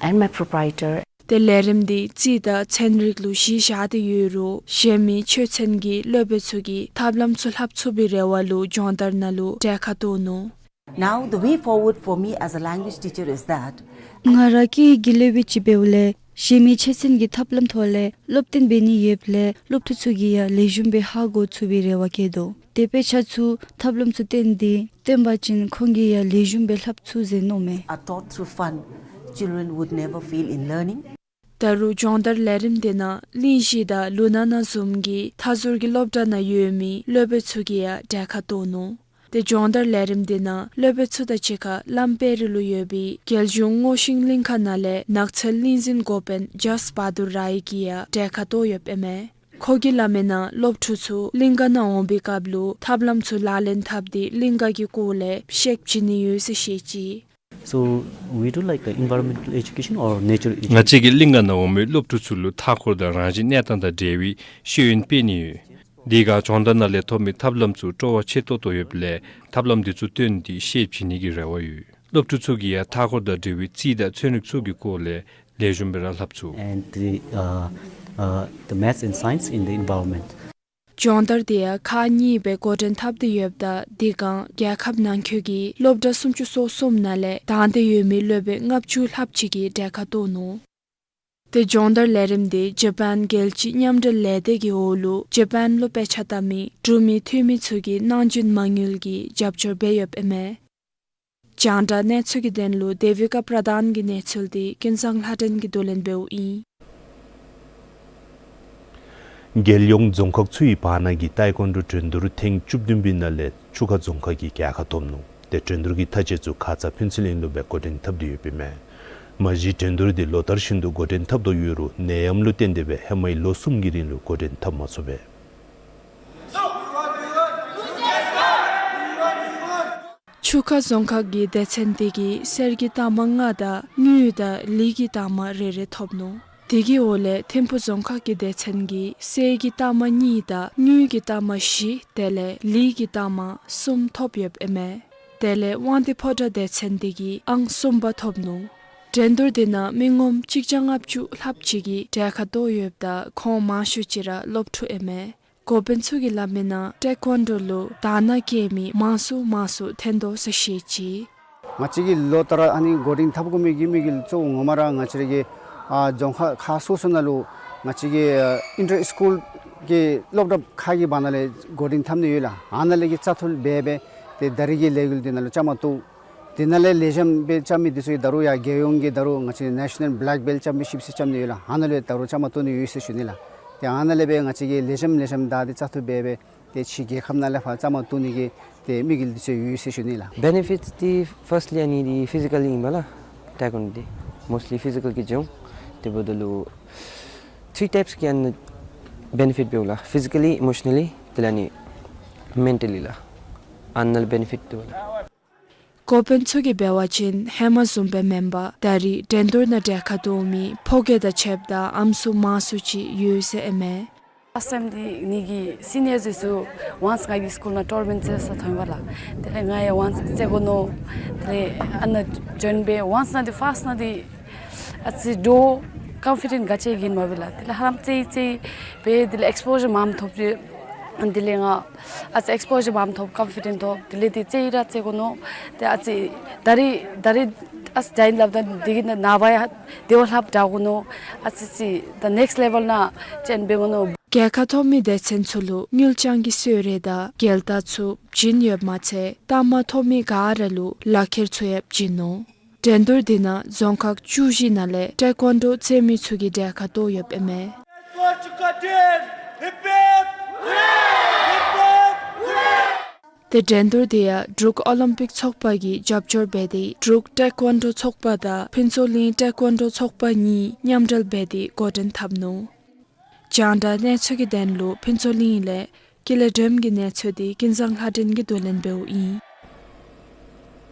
and my proprietor. ཏེ་ལས་རིམ་འདི་རྩིས་དང་ཚན་རིག་ལུ་གཞི་བཞག་སྟེ་ཡོད་རུང་གཞན་མི་ཆོས་ཚན་གྱི་སློབ་དཔོན་ཚུ་གིས་ཐབས་ལམ་ཚུ་ལྷབ་ཚུགས་པའི་རེ་བ་ལུ་སྦྱོང་བརྡར་ནང་ལུ་གྲལ་ཁར་གཏོགས་ནུག། Now, the way forward for me as a language teacher is that ང་ར་སྐད་ཡིག་གི་སློབ་དཔོན་ཅིག་འབདཝ་ལས་གཞན་མི་ཆོས་ཚན་གྱི་ཐབས་ལམ་ཐོག་ལས་སློབ་སྟོན་འབད་ནི་ཡོདཔ་ལས་སློབ་ཕྲུག་ཚུ་གིས་ཡང་ལེགས་ཤོམ་སྦེ་ཧ་གོ་ཚུགས་པའི་རེ་བ་བསྐྱེད་དོ། ཏེ་དཔེ་ཆ་ཚུ་ཐབས་ལམ་ཚུ་སྟོན་ཏེ་སྟོན་པ་ཅིན་ཁོང་གིས་ཡང་ལེགས་ཤོམ་སྦེ་ལྷབ་ཚུགས་ཟེར་མནོཝ་མས། Are taught through fun, children would never fail in learning. ད་རུང་སྦྱོང་བརྡར་ལས་རིམ་འདི་ནང་གླིང་གཞིས་དང་ལུ་ན་ན་བཟུམ་གྱི་མཐའ་ཟུར་གྱི་སློབ་གྲྭ་ནང་ཡོད་མི་སློབ་དཔོན་ཚུ་གིས་ཡང་གྲལ་ཁར་གཏོགས་ནུག། ཏེ་སྦྱོང་བརྡར་ལས་རིམ་འདི་ནང་སློབ་དཔོན་ཚུ་དང་གཅིག་ཁར་བླམ་དཔལ་རི་ལུ་ཡོད་པའི་རྒྱལ་གཞུང་རྔོག་ཤིང་གླིང་ཁ་ནང་ལས་ནགས་ཚལ་གླིང་འཛིན་འགོ་དཔོན་ཇཱསཊ་བྷ་དུར་རའི་གིས་ཡང་གྲལ་ཁར་གཏོགས་ཡོདཔ་ཨིན་མས། ཁོ་གིས་སླབ་མིའི་ནང་སློབ་ཕྲུག་ཚུ་གླིང་ག་ནང་འོང་པའི་སྐབས་ལུ་ཐབས་ལམ་ཚུ་ལག་ལེན་འཐབ་སྟེ་གླིང་ག་གི་སྐོར་ལས་ཤེསཔ་བྱིན་ནི་ཡོད་ཟེར་བཤད་ཅི། So, we do like the environmental education or nature education. ང་བཅས་ཀྱིས་གླིང་ག་ནང་འོང་མི་སློབ་ཕྲུག་ཚུ་ལུ་མཐའ་འཁོར་དང་རང་བཞིན་གནས་སྟངས་དང་འབྲེལ་བའི་ཤེས་ཡོན་སྤེལ་ནི་ཡོད། དེ་ཁར་སྦྱོང་བརྡར་ནང་ལས་ཐོབ་མི་ཐབས་ལམ་ཚུ་སྤྲོ་བ་ཆེ་ཏོག་ཏོ་ཡོདཔ་ལས་ཐབས་ལམ་འདི་ཚུ་སྟོན་ཏེ་ཤེསཔ་བྱིན་ནི་གི་རེ་བ་ཡོད། སློབ་ཕྲུག་ཚུ་གིས་ཡང་མཐའ་འཁོར་དང་འབྲེལ་བའི་རྩིས་དང་ཚན་རིག་ཚུ་གི་སྐོར་ལས་ལེགས་ཤོམ་སྦེ་ར་ལྷབ་ཚུགས། And the, uh, uh, the maths and science in the environment. སྦྱོང་བརྡར་འདི་ཡང་ཁག་གཉིས་སྦེ་འགོ་འདྲེན་འཐབ་སྟེ་ཡོདཔ་ད་དེ་སྒང་རྒྱལ་ཁབ་ནང་འཁོད་ཀྱི་སློབ་གྲྭ་སུམ་ཅུ་སོ་གསུམ་ནང་ལས་དང་འདོད་ཡོད་མི་སློབ་དཔོན་ལྔ་བཅུ་ལྷགཔ་ཅིག་གིས་གྲལ་ཁར་གཏོགས་ནུག། ཏེ་སྦྱོང་བརྡར་ལས་རིམ་འདི་ཇ་པཱན་རྒྱལ་སྤྱིའི་མཉམ་འབྲེལ་ལས་སྡེ་གི་འོག་ལུ་ཇ་པཱན་ལུ་དཔེ་ཆ་ལྟ་མི་འབྲུག་མི་འཐུས་མི་ཚུ་གིས་གནང་སྦྱིན་མ་དངུལ་གྱི་རྒྱབ་སྐྱོར་འབད་ཡོདཔ་ཨིན་མས། རྒྱང་བསྒྲགས་གནས་ཚུལ་གྱི་དོན་ལུ་དེ་བི་ཀ་པྲ་དཱན་གྱི་གནས་ཚུལ་འདི་ཀུན་བཟང་ལྷ་སྒྲོན་གྱིས་བསྡུ་ལེན་འབདཝ་ཨིན། རྒྱལ་ཡོངས་རྫོང་ཁག་ཚུ་གི་བར་ན་གི་ཏའི་ཀོན་ཌོ་འགྲན་བསྡུར་ཐེངས་བཅུ་བདུན་པའི་ནང་ལས་ཆུ་ཁ་རྫོང་ཁག་གིས་རྒྱལ་ཁ་ཐོབ་ནུག། ཏེ་འགྲན་བསྡུར་གྱི་མཐའ་དཔྱད་ཚུ་ཁ་ཙ་ཕུན་ཚོགས་གླིང་ལུ་སྦེ་འགོ་འདྲེན་འཐབ་སྟེ་ཡོདཔ་ཨིན་མས། མ་གཞི་འགྲན་བསྡུར་འདི་ལོ་ལྟར་བཞིན་དུ་འགོ་འདྲེན་འཐབ་དོ་ཡོད་རུང་ནད་ཡམས་ལུ་བརྟེན་ཏེ་སྦེ་ཧེ་མའི་ལོ་གསུམ་གྱི་རིང་ལུ་འགོ་འདྲེན་འཐབ་མ་ཚུགས་པས། ཆུ་ཁ་རྫོང་ཁག་གི་སྡེ་ཚན་འདི་གིས་གསེར་གྱི་རྟགས་མ་ལྔ་དང་དངུལ་དང་ལི་གི་རྟགས་མ་རེ་རེ་ཐོབ་ནུག། དེ་གི་འོག་ལས་ཐིམ་ཕུ་རྫོང་ཁག་གི་སྡེ་ཚན་གྱིས་གསེར་གྱི་རྟགས་མ་གཉིས་དང་དངུལ་གྱི་རྟགས་མ་བཞི་དེ་ལས་ལི་གི་རྟགས་མ་གསུམ་ཐོབ་ཡོདཔ་ཨིན་མས། དེ་ལས་དབང་འདུས་ཕོ་བྲང་སྡེ་ཚན་འདི་གིས་ཨང་གསུམ་པ་ཐོབ་ནུག། འགྲན་བསྡུར་འདི་ནང་མི་ངོམ་གཅིག་བརྒྱ་ལྔ་བཅུ་ལྷགཔ་ཅིག་གིས་གྲལ་ཁར་གཏོགས་ཡོདཔ་ད་ཁོང་མང་ཤོས་ཅིག་ར་སློབ་ཕྲུག་ཨིན་མས། འགོ་དཔོན་ཚུ་གིས་སླབ་མིའི་ནང་ཏའི་ཀོན་ཌོ་ལུ་དང་འདོད་བསྐྱེད་མི་མང་སུ་མང་སུ་ཐོན་དོ་ཟེར་བཤད་ཅི། ང་བཅས་ཀྱིས་ལོ་ལྟར་ཨ་ནི་འགོ་འདྲེན་འཐབ་དགོ་མི་གི་དམིགས་ཡུལ་གཙོ་བོ་ངོ་མ་ར་ང་བཅས་ར་གི་ཨ་རྫོང་ཁག་ཁག་སོ་སོ་ནང་ལུ་ང་བཅས་ཀྱི་ཨ་ཨིན་ཊར་སི་ཀུལ་གྱི་སློབ་གྲྭ་ཁག་གི་བར་ན་ལས་འགོ་འདྲེན་འཐབ་ནི་ཡོད་ལགས། ཨ་ནཱ་ལས་ཀྱི་བཙག་འཐུ་འབད་སྦེ་ཏེ་ད་རིས་ཀྱི་ལས་འགུལ་འདི་ནང་ལུ་བཅའ་མར་གཏོགས། དེ་ནང་ལས་ལེགས་ཤོམ་སྦེ་རྐྱབ་མི་འདི་ཚུ་གིས་ད་རུང་ཡང་རྒྱལ་ཡོངས་ཀྱི་ད་རུང་ང་བཅས་ནེ་ཤ་ནཱལ་བེ་ལེཀ་བེལཊ་ཅེམ་པི་ཡོན་ཤིཔ་ཟེར་རྐྱབ་ནི་ཡོད་ལགས། ཨ་ནཱ་ལུ་ཡང་ད་རུང་བཅའ་མར་གཏོགས་ནི་ཡོད་ཟེར་ཞུ་ནི་ལགས། ཏེ་ཨ་ནཱ་ལས་སྦེ་ང་བཅས་ཀྱིས་ལེགས་ཤོམ་ལེགས་ཤོམ་བདའ་སྟེ་བཙག་འཐུ་འབད་སྦེ་ཏེ་ཕྱི་རྒྱལ་ཁབ་ནང་ལས་ཕར་བཅའ་མར་གཏོགས་ནི་གི་ཏེ་དམིགས་ཡུལ་འདི་ཚུ་ཡོད་ཟེར་ཞུ་ནི་ལགས། བེ་ནི་ཕིཊསི་འདི་ཕརསཊ་ལི་ཨ་ནི་འདི་ཕི་ཟི་ཀ་ལི་ཨིན་པས་ལགས། ཏའི་ཀོན་ཌོ་འདི་མོསཊ་ལི་ཕི་ཟི་ཀལ་གྱིས་འབྱུང་། དེ་འབདཝ་ད་ལུ་ཐིརི་ཊའིཔསི་གི་ཨ་ནི་བེ་ནི་ཕིཊ་འབདཝ་ལགས། ཕི་ཟི་ཀ་ལི་ཨི་མོ་ཤ་ན་ལི་དེ་ལས་ཨ་ནི་མེན་ཊ་ལི་ལགས། ཨ་ནཱ་ལུ་བེ་ནི་ཕིཊ་འདུག་ལགས། འགོ་དཔོན་ཚུ་གིས་འབད་བ་ཅིན་ཧེ་མ་བཟུམ་སྦེ་མེན་པར་ད་རིས་འགྲན་བསྡུར་ནང་གྲལ་ཁར་གཏོགས་མི་ཕོ་སྐྱེས་དང་ཕྱདཔ་ད་ཨམ་སྲུ་མང་སུ་ཅིག་ཡོད་ཟེར་ཨིན་མས། ཕཱསཊ་ཊའིམ་འདི་ངེ་གི་སི་ནི་ཡརསི་ཚུ་ཝཱནསི་ང་གི་སི་ཀུལ་ནང་ཊུར་ནམེནཊ་རྩེ་ས་ཐོན་པས་ལགས། དེ་ལས་ང་ཡང་ཝཱནསི་རྩེ་དགོ་མནོ། དེ་ལས་ཨ་ནཱ་ཇོའིན་འབད་ཝཱནསི་ནང་འདི་ཕཱསཊ་ནང་འདི་ཨ་ཙི་འདྲོག་ཀམ་ཕི་ཌེནཊ་ག་ཅི་གི་མ་འབད་ལགས། དེ་ལས་ཧ་ལམ་རྩེ་རྩེ་འབད་དེ་ལས་ཨེགསི་པོ་ཞར་མངམ་ཐོབ་ཅི། དེ་ལས་ང་ཨ་ཙི་ཨེགསི་པོ་ཞར་མངམ་ཐོབ་ཀམ་ཕི་ཌེནཊ་ཐོབ། དེ་ལས་འདི་རྩེ་ར་རྩེ་དགོ་མནོ། ཏེ་ཨ་ཙི་ད་རིས་ད་རིས་ཨ་ཙི་ཇོའིན་སླབ་ད་འདི་གིས་ནངས་པ་ཡང་དེ་བ་ལྷགཔ་དྲག་དགོ་མནོ། ཨ་ཙི་ཙི་ད་ནེགསཊ་ལེ་ཝེལ་ནང་ཅིན་འབད་དགོ་མནོ། རྒྱལ་ཁ་ཐོབ་མི་སྡེ་ཚན་ཚུ་ལུ་དངུལ་རྐྱང་གི་གསོལ་རས་དང་རྒྱལ་དར་ཚུ་བྱིན་ཡོདཔ་མ་ཚད་རྟགས་མ་ཐོབ་མི་ག་ར་ལུ་ལག་ཁྱེར་ཚུ་ཡང་བྱིན་ནུག། འགྲན་བསྡུར་འདི་ནང་རྫོང་ཁག་བཅུ་བཞི་ནང་ལས་ཊེ་ཀོན་ཌོ་རྩེད་མི་ཚུ་གིས་གྲལ་ཁར་གཏོགས་ཡོདཔ་ཨིན་མས། ཏེ་འགྲན་བསྡུར་འདི་ཡང་འབྲུག་ཨོ་ལིམ་པིག་ཚོགས་པ་གིས་རྒྱབ་སྐྱོར་འབད་དེ་འབྲུག་ཊེ་ཀོན་ཌོ་ཚོགས་པ་དང་ཕུན་ཚོགས་གླིང་ཊེ་ཀོན་ཌོ་ཚོགས་པ་གཉིས་མཉམ་འབྲེལ་འབད་དེ་འགོ་འདྲེན་འཐབ་ནུག། རྒྱང་བསྒྲགས་གནས་ཚུལ་གྱི་དོན་ལུ་ཕུན་ཚོགས་གླིང་ལས་ཀུན་ལེགས་སྒྲོལམ་གྱི་གནས་ཚུལ་འདི་ཀུན་བཟང་ལྷ་སྒྲོན་གྱིས་བསྡུ་ལེན་འབདཝ་ཨིན།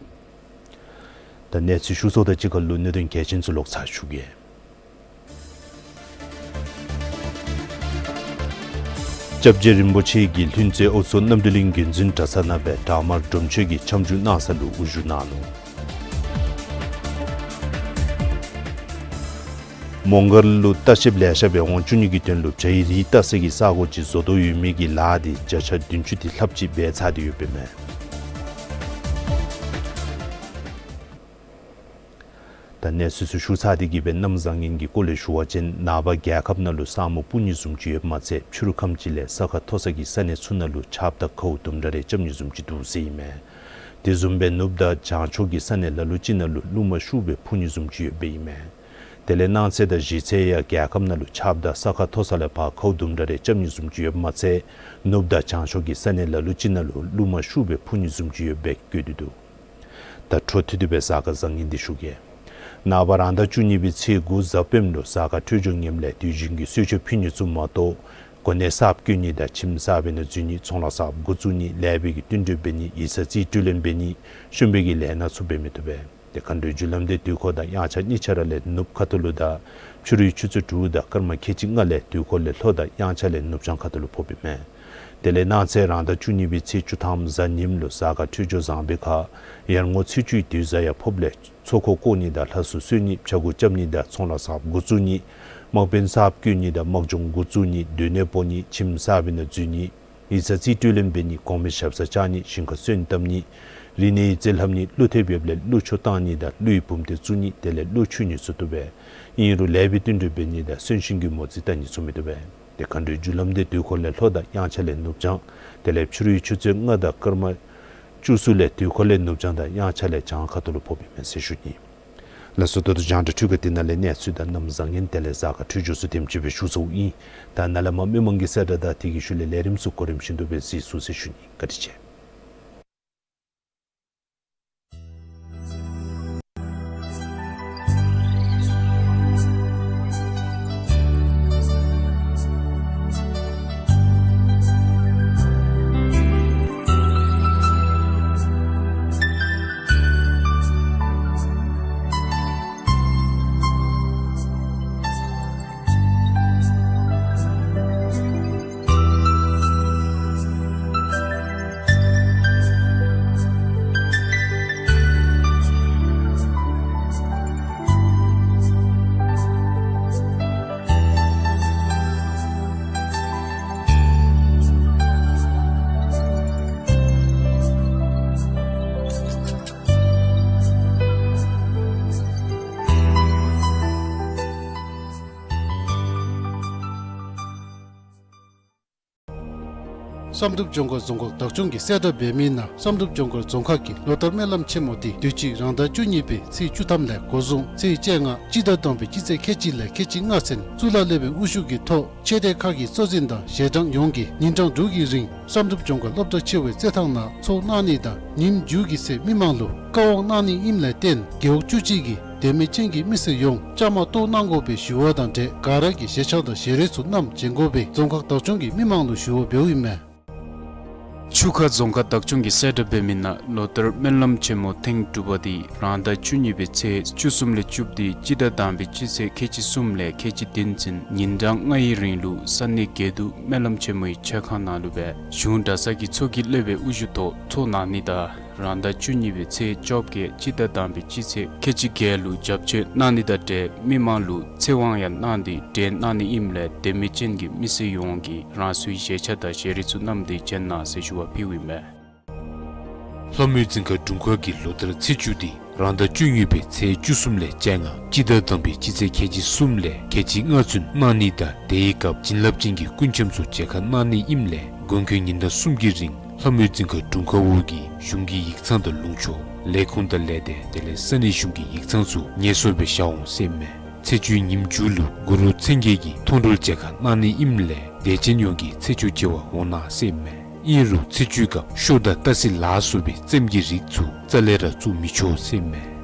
ད་གནས་ཚུལ་ཞུ་ཚརཝ་དང་གཅིག་ཁར་ལུ་གནད་དོན་གལ་ཆེན་ཚུ་ལོག་ཚར་ཞུ་གེ། སྐྱབས་རྗེ་རིན་པོ་ཆེ་གིས་ལྷུན་རྩེ་ཨོ་ཚོ་རྣམ་གྲོལ་གླིང་དགོན་འཛིན་གྲྭ་ཚང་ནང་སྦེ་བྲག་དམར་སྒྲུབ་མཆོད་ཀྱི་འཆམ་འཇུག་གནང་ས་ལུ་དབུ་བཞུགས་གནང་ནུག། མོང་སྒར་ལུ་ལྟ་བཤལཔ་ལེ་ཤ་འབད་འོང་བཅུ་གཉིས་ཀྱི་དོན་ལུ་བྱ་ཡི་རིགས་བལྟ་ས་གི་ས་གོ་ཅིག་བཟོ་དོ་ཡོད་མི་གི་ལཱ་འདི་བརྒྱ་ཆ་བདུན་ཅུ་དེ་ལྷགཔ་ཅིག་འབད་ཚར་ཏེ་ཡོདཔ་ཨིན་མས། ད་གནས་ཚུལ་ཚུ་ཞུ་ཚར་ཏེ་གི་སྦེ་གནམ་བཟང་ངན་གྱི་སྐོར་ལས་ཞུ་བ་ཅིན་ནངས་པ་རྒྱལ་ཁབ་ནང་ལུ་ས་སྨུག་སྤུབ་ནི་བཟུམ་ཅིག་ཡོདཔ་མ་ཚད་ཕྱི་རུ་ཁམས་ཅིག་ལས་ས་ཁ་མཐོ་ས་གི་ས་གནས་ཚུ་ནང་ལུ་ཆརཔ་དང་ཁཝ་དུམ་གྲ་རེ་རྐྱབ་ནི་བཟུམ་ཅིག་འདུག་ཟེར་ཨིན་མས། དེ་བཟུམ་སྦེ་ནུབ་དང་བྱང་ཕྱོགས་ཀྱི་ས་གནས་ལ་ལུ་ཅིག་ནང་ལུ་རླུང་མ་ཤུགས་སྦེ་འཕུ་ནི་བཟུམ་ཅིག་ཡོདཔ་ཨིན་མས། དེ་ལས་གནངས་ཚེ་དང་གཞེས་ཚེ་ཡང་རྒྱལ་ཁབ་ནང་ལུ་ཆརཔ་དང་ས་ཁ་མཐོ་ས་ལས་ཕར་ཁཝ་དུམ་གྲ་རེ་རྐྱབ་ནི་བཟུམ་ཅིག་ཡོདཔ་མ་ཚད་ནུབ་དང་བྱང་ཕྱོགས་ཀྱི་ས་གནས་ལ་ལུ་ཅིག་ནང་ལུ་རླུང་མ་ཤུགས་སྦེ་འཕུ་ནི་བཟུམ་ཅིག་ཡོདཔ་སྦེ་བཀོད་དེ་འདུག། ད་འཕྲོ་མཐུད་དེ་སྦེ་གཟའ་སྐར་བཟང་ངན་འདི་ཞུ་གེ། ནངས་པ་རང་ཟླ་བཅུ་གཉིས་པའི་ཚེས་དགུ་གཟའ་སྤེནམ་ལུ་གཟའ་སྐར་འཕྲོད་སྦྱོར་ངནམ་ལས་དུས་རྒྱུན་གྱི་གསོལ་མཆོད་ཕུལ་ནི་ཚུ་མ་གཏོགས་གོ་གནས་གསརཔ་བསྐོ་ནི་དང་ཁྱིམ་གསརཔ་ནང་འཛུལ་ནི་ཚོང་ལཱ་གསརཔ་འགོ་བཙུགས་ནི་ལེགས་པའི་གི་བསྟུན་གྲོས་འབད་ནི་ཡིག་ཚང་རྩིས་སྤྲོད་ལེན་འབད་ནི་ཤུལ་མའི་གི་ལས་སྣ་ཚུ་འབད་མི་བཏུབ་པས། ཏེ་མཁའ་འགྲོའི་རྒྱུ་ལམ་འདི་དུས་འཁོར་དང་དབྱངས་འཆར་གཉིས་ཆ་ར་ལས་ནུབ་ཁ་ཐུག་ལུ་དང་ཕྱི་རུའི་ཆུ་ཚོད་དྲུག་དང་སྐར་མ་ཁལ་གཅིག་ལྔ་ལས་དུས་འཁོར་ལས་ལྷོ་དང་དབྱངས་འཆར་ལས་ནུབ་བྱང་ཁ་ཐུག་ལུ་ཕོགཔ་ཨིན་མས། དེ་ལས་གནངས་ཚེ་རང་ཟླ་བཅུ་གཉིས་པའི་ཚེས་བཅུ་ཐམ་གཟའ་ཉིམ་ལུ་གཟའ་སྐར་འཕྲོད་སྦྱོར་བཟང་པའི་ཁར་ཡར་ངོ་ཚེས་བཅུའི་དུས་གཟའ་ཡང་ཕོགཔ་ལས་ཚོགས་འཁོར་བསྐོར་ནི་དང་ལྷ་གསོལ་གསོལ་ནི་ཕྱྭ་འགུགས་རྐྱབ་ནི་དང་ཚོང་ལཱ་གསརཔ་འགོ་བཙུགས་ནི་དམག་དཔོན་གསརཔ་བསྐོ་ནི་དང་དམག་སྦྱོང་འགོ་བཙུགས་ནི་སྡོད་གནས་སྤོ་ནི་ཁྱིམ་གསརཔ་ནང་འཛུལ་ནི་ཡིག་ཚང་རྩིས་སྤྲོད་ལེན་འབད་ནི་གོང་མའི་ཞབས་སར་བཅར་ནི་ཞིང་ཁར་སོན་བཏབ་ནི་རིག་གནས་ཡིག་རྩིས་ལྷབ་ནི་ཀླུ་ཐེབས་ཡོདཔ་ལས་ཀླུ་ཆུ་བཏང་ནི་དང་ཀླུའི་བུམ་སྡེ་བཙུགས་ནི་དེ་ལས་ཀླུ་མཆོད་ནི་ཚུ་བཏུབ་པས། ཨིན་རུང་ལེགས་པའི་བསྟུན་གྲོས་འབད་ནི་དང་གསོན་གཤིན་གྱི་མོ་རྩིས་བལྟ་ནི་ཚུ་མི་བཏུབ་པས། ཏེ་མཁའ་འགྲོའི་རྒྱུ་ལམ་འདི་དུས་འཁོར་ལས་ལྷོ་དང་དབྱངས་འཆར་ལས་ནུབ་བྱང་དེ་ལས་ཕྱི་རུའི་ཆུ་ཚོད་ལྔ་དང་སྐར་མ་བཅུ་གསུམ་ལས་དུས་འཁོར་ལས་ནུབ་བྱང་དང་དབྱངས་འཆར་ལས་བྱང་ཁ་ཐུག་ལུ་ཕོགཔ་ཨིན་མས་ཟེར་ཞུ་ནི། ལགས་སོ། ད་ལྟོ་རྒྱང་བསྒྲགས་འཕྲུལ་ཁང་འདི་ནང་ལས་གནས་ཚུལ་དང་གནམ་བཟང་ངན་དེ་ལས་གཟའ་སྐར་འཕྲོད་སྦྱོར་ཚུ་དེམ་ཅིག་སྦེ་ཞུ་ཚརཝ་ཨིན། ད་ནཱ་ལས་མར་མི་མང་གི་གསལ་བསྒྲགས་དང་དེ་གི་ཤུལ་ལས་ལས་རིམ་ཚུ་གོ་རིམ་བཞིན་དུ་སྦེ་གཟིགས་ཚུགས་ཟེར་ཞུ་ནི། བཀའ་དྲིན་ཆེ། བསམ་གྲུབ་ལྗོངས་མཁར་རྫོང་ཁག་བདག་སྐྱོང་གིས་གསལ་བསྒྲགས་འབད་མི་ནང་བསམ་གྲུབ་ལྗོངས་མཁར་རྫོང་ཁག་གི་ལོ་ལྟར་སྨོན་ལམ་ཆེན་མོ་འདི་དུས་ཅི་རང་ཟླ་བཅུ་གཉིས་པའི་ཚེས་བཅུ་ཐམ་ལས་འགོ་བཟུང་ཚེས་བཅོ་ལྔ་སྤྱི་ཟླ་བདུན་པའི་སྤྱི་ཚེས་ཁལ་གཅིག་ལས་ཁལ་གཅིག་ལྔ་ཚུན་གཙུག་ལག་སློབ་དཔོན་དབུ་བཞུགས་ཀྱི་ཐོག་ཆོས་སྡེ་ཁག་གི་གཙོ་འཛིན་དང་རྗེས་འབྲང་ཡོངས་ཀྱིས་ཉིན་གྲངས་དྲུག་གི་རིང་བསམ་གྲུབ་ལྗོངས་མཁར་སློབ་གྲྭ་ཆེ་བའི་རྩེད་ཐང་ནང་ཚོགས་གནང་ནི་དང་ཉིནམ་མཇུག་གི་ཚེ་མི་མང་ལུ་བཀའ་དབང་གནང་ནི་ཨིནམ་ལས་བརྟེན་རྒེད་འོག་བཅུ་གཅིག་གི་དད་མོས་ཅན་གྱི་མི་སེར་ཡོངས་བཅའ་མར་གཏོགས་གནང་དགོ་པའི་ཞུ་བ་དང་འབྲེལ་ག་ར་གིས་ཞལ་ཆས་དང་ཞལ་རས་ཚུ་བསྣམས་བྱོན་དགོ་པའི་རྫོང་ཁག་བདག་སྐྱོང་གིས་མི་མང་ལུ་ཞུ་བ་འབདཝ་ཨིན་མས། ཆུ་ཁ་རྫོང་ཁག་བདག་སྐྱོང་གིས་གསལ་བསྒྲགས་འབད་མི་ནང་ལོ་ལྟར་སྨོན་ལམ་ཆེན་མོ་ཐེངས་དྲུག་པ་འདི་རང་ཟླ་བཅུ་གཉིས་པའི་ཚེས་བཅུ་གསུམ་ལས་བཅུ་བདུན་སྤྱི་ཟླ་དང་པའི་སྤྱི་ཚེས་ཁལ་གཅིག་གསུམ་ལས་ཁལ་གཅིག་བདུན་ཚུན་ཉིན་གྲངས་ལྔའི་རིང་ལུ་ས་གནས་དགེ་འདུན་སྨོན་ལམ་ཆེན་མོའི་མཆོད་ཁང་ནང་ལུ་སྦེ་གཞུང་གྲྭ་ཚང་གི་ཚོགས་ཀྱི་སློབ་དཔོན་དབུ་བཞུགས་ཐོག་ཚོགས་གནང་ནི་དང་རང་ཟླ་བཅུ་གཉིས་པའི་ཚེས་བཅོ་བརྒྱད་སྤྱི་ཟླ་དང་པའི་སྤྱི་ཚེས་ཁལ་གཅིག་བརྒྱད་ལུ་བྱབས་མཆོད་གནང་ནི་དང་འབྲེལ་མི་མང་ལུ་ཚེ་དབང་ཡང་གནང་སྟེ་གྲོལ་གནང་ནི་ཨིནམ་ལས་དད་མོས་ཅན་གྱི་མི་སེར་ཡོངས་ཀྱིས་རང་སོའི་ཞལ་ཆས་དང་ཞལ་རས་ཚུ་བསྣམས་ཏེ་བྱོན་གནང་ཟེར་ཞུ་བ་ཕུལཝ་ཨིན་མས། ལྷ་མོའི་རྫིང་ཁ་དྲུང་ཁག་གི་ལོ་ལྟར་ཚེས་བཅུ་འདི་རང་ཟླ་བཅུ་གཉིས་པའི་ཚེས་བཅུ་གསུམ་ལས་བཅོ་ལྔ་སྤྱི་ཟླ་དང་པའི་སྤྱི་ཚེས་ཁལ་གཅིག་གསུམ་ལས་ཁལ་གཅིག་ལྔ་ཚུན་གནང་ནི་དང་དེའི་སྐབས་བྱིན་རླབས་ཅན་གྱི་སྐུ་འཆམ་ཚུ་མཇལ་ཁ་གནང་ནི་ཨིནམ་ལས་དགོངས་འཁོད་ཉིན་གྲངས་གསུམ་གྱི་རིང་ལྷ་མོའི་རྫིང་ཁ་དྲུང་ཁག་འོག་གི་གཞུང་གི་ཡིག་ཚང་དང་ལུང་ཕྱོགས་ལས་ཁུངས་དང་ལས་སྡེ་དེ་ལས་ས་གནས་གཞུང་གི་ཡིག་ཚང་ཚུ་ངལ་གསོ་སྦེ་བཞག་འོང་ཟེར་ཨིན་མས། ཚེས་བཅུའི་ཉིནམ་མཇུག་ལུ་གུ་རུ་མཚན་བརྒྱད་ཀྱི་མཐོང་གྲོལ་མཇལ་ཁ་གནང་ནི་ཨིནམ་ལས་དད་ཅན་ཡོངས་ཀྱིས་ཚེས་བཅུ་མཇལ་བར་འོང་གནང་ཟེར་ཨིན་མས། ཨིན་རུང་ཚེས་བཅུའི་སྐབས་ཤོ་དང་སྟག་གཟིག་ལ་སོགས་པའི་བཙེམ་གྱི་རིགས་ཚུ་རྩ་ལས་ར་བཙུགས་མི་ཆོག་ཟེར་ཨིན་མས།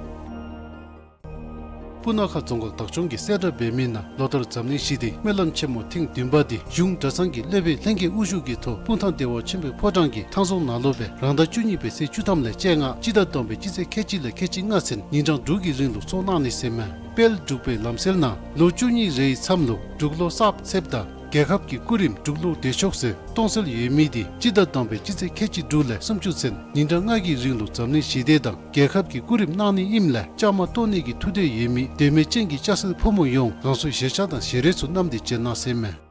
སྤུ་ན་ཁ་རྫོང་ཁག་བདག་སྐྱོང་གིས་གསལ་བསྒྲགས་འབད་མི་ནང་ལོ་ལྟར་འཛམ་གླིང་ཞི་བདེའི་སྨོན་ལམ་ཆེན་མོ་ཐེངས་བདུན་པ་འདི་གཞུང་གྲྭ་ཚང་གི་སློབ་དཔོན་ལྷན་རྒྱས་དབུ་བཞུགས་ཀྱི་ཐོག་སྤུངས་ཐང་བདེ་བ་ཆེན་པོའི་ཕོ་བྲང་གི་ཐང་རྫོང་ནང་ལུ་སྦེ་རང་ཟླ་བཅུ་གཉིས་པའི་ཚེས་བཅུ་ཐམ་ལས་བཅོ་ལྔ་སྤྱི་ཟླ་དང་པའི་སྤྱི་ཚེས་ཁལ་གཅིག་ལས་ཁལ་གཅིག་ལྔ་ཚུན་ཉིན་གྲངས་དྲུག་གི་རིང་ལུ་ཚོགས་གནང་ནི་ཟེར་ཨིན་མས། དཔལ་འབྲུག་པའི་ལམ་སྲོལ་ནང་ལོ་བཅུ་གཉིས་རེའི་མཚམས་ལུ་འབྲུག་ལོ་གསརཔ་ཚེསཔ་དང་རྒྱལ་ཁབ་ཀྱི་སྐུ་རིམ་འབྲུག་ལོ་བདེ་མཆོག་ཟེར་གཏོང་སྲོལ་ཡོད་མི་འདི་སྤྱི་ཟླ་དང་པའི་སྤྱི་ཚེས་ཁལ་གཅིག་དྲུག་ལས་སུམ་ཅུ་ཚུན་ཉིན་གྲངས་ལྔ་གི་རིང་ལུ་འཛམ་གླིང་ཞི་བདེ་དང་རྒྱལ་ཁབ་ཀྱི་སྐུ་རིམ་གནང་ནི་ཨིནམ་ལས་བཅའ་མར་གཏོགས་ནི་གི་ཐུགས་འདོད་ཡོད་མི་དད་མོས་ཅན་གྱི་སྐྱ་སེར་ཕོ་མོ་ཡོངས་རང་སོའི་ཞལ་ཆས་དང་ཞལ་རས་ཚུ་བསྣམས་ཏེ་བྱོན་གནང་ཟེར་ཨིན་མས།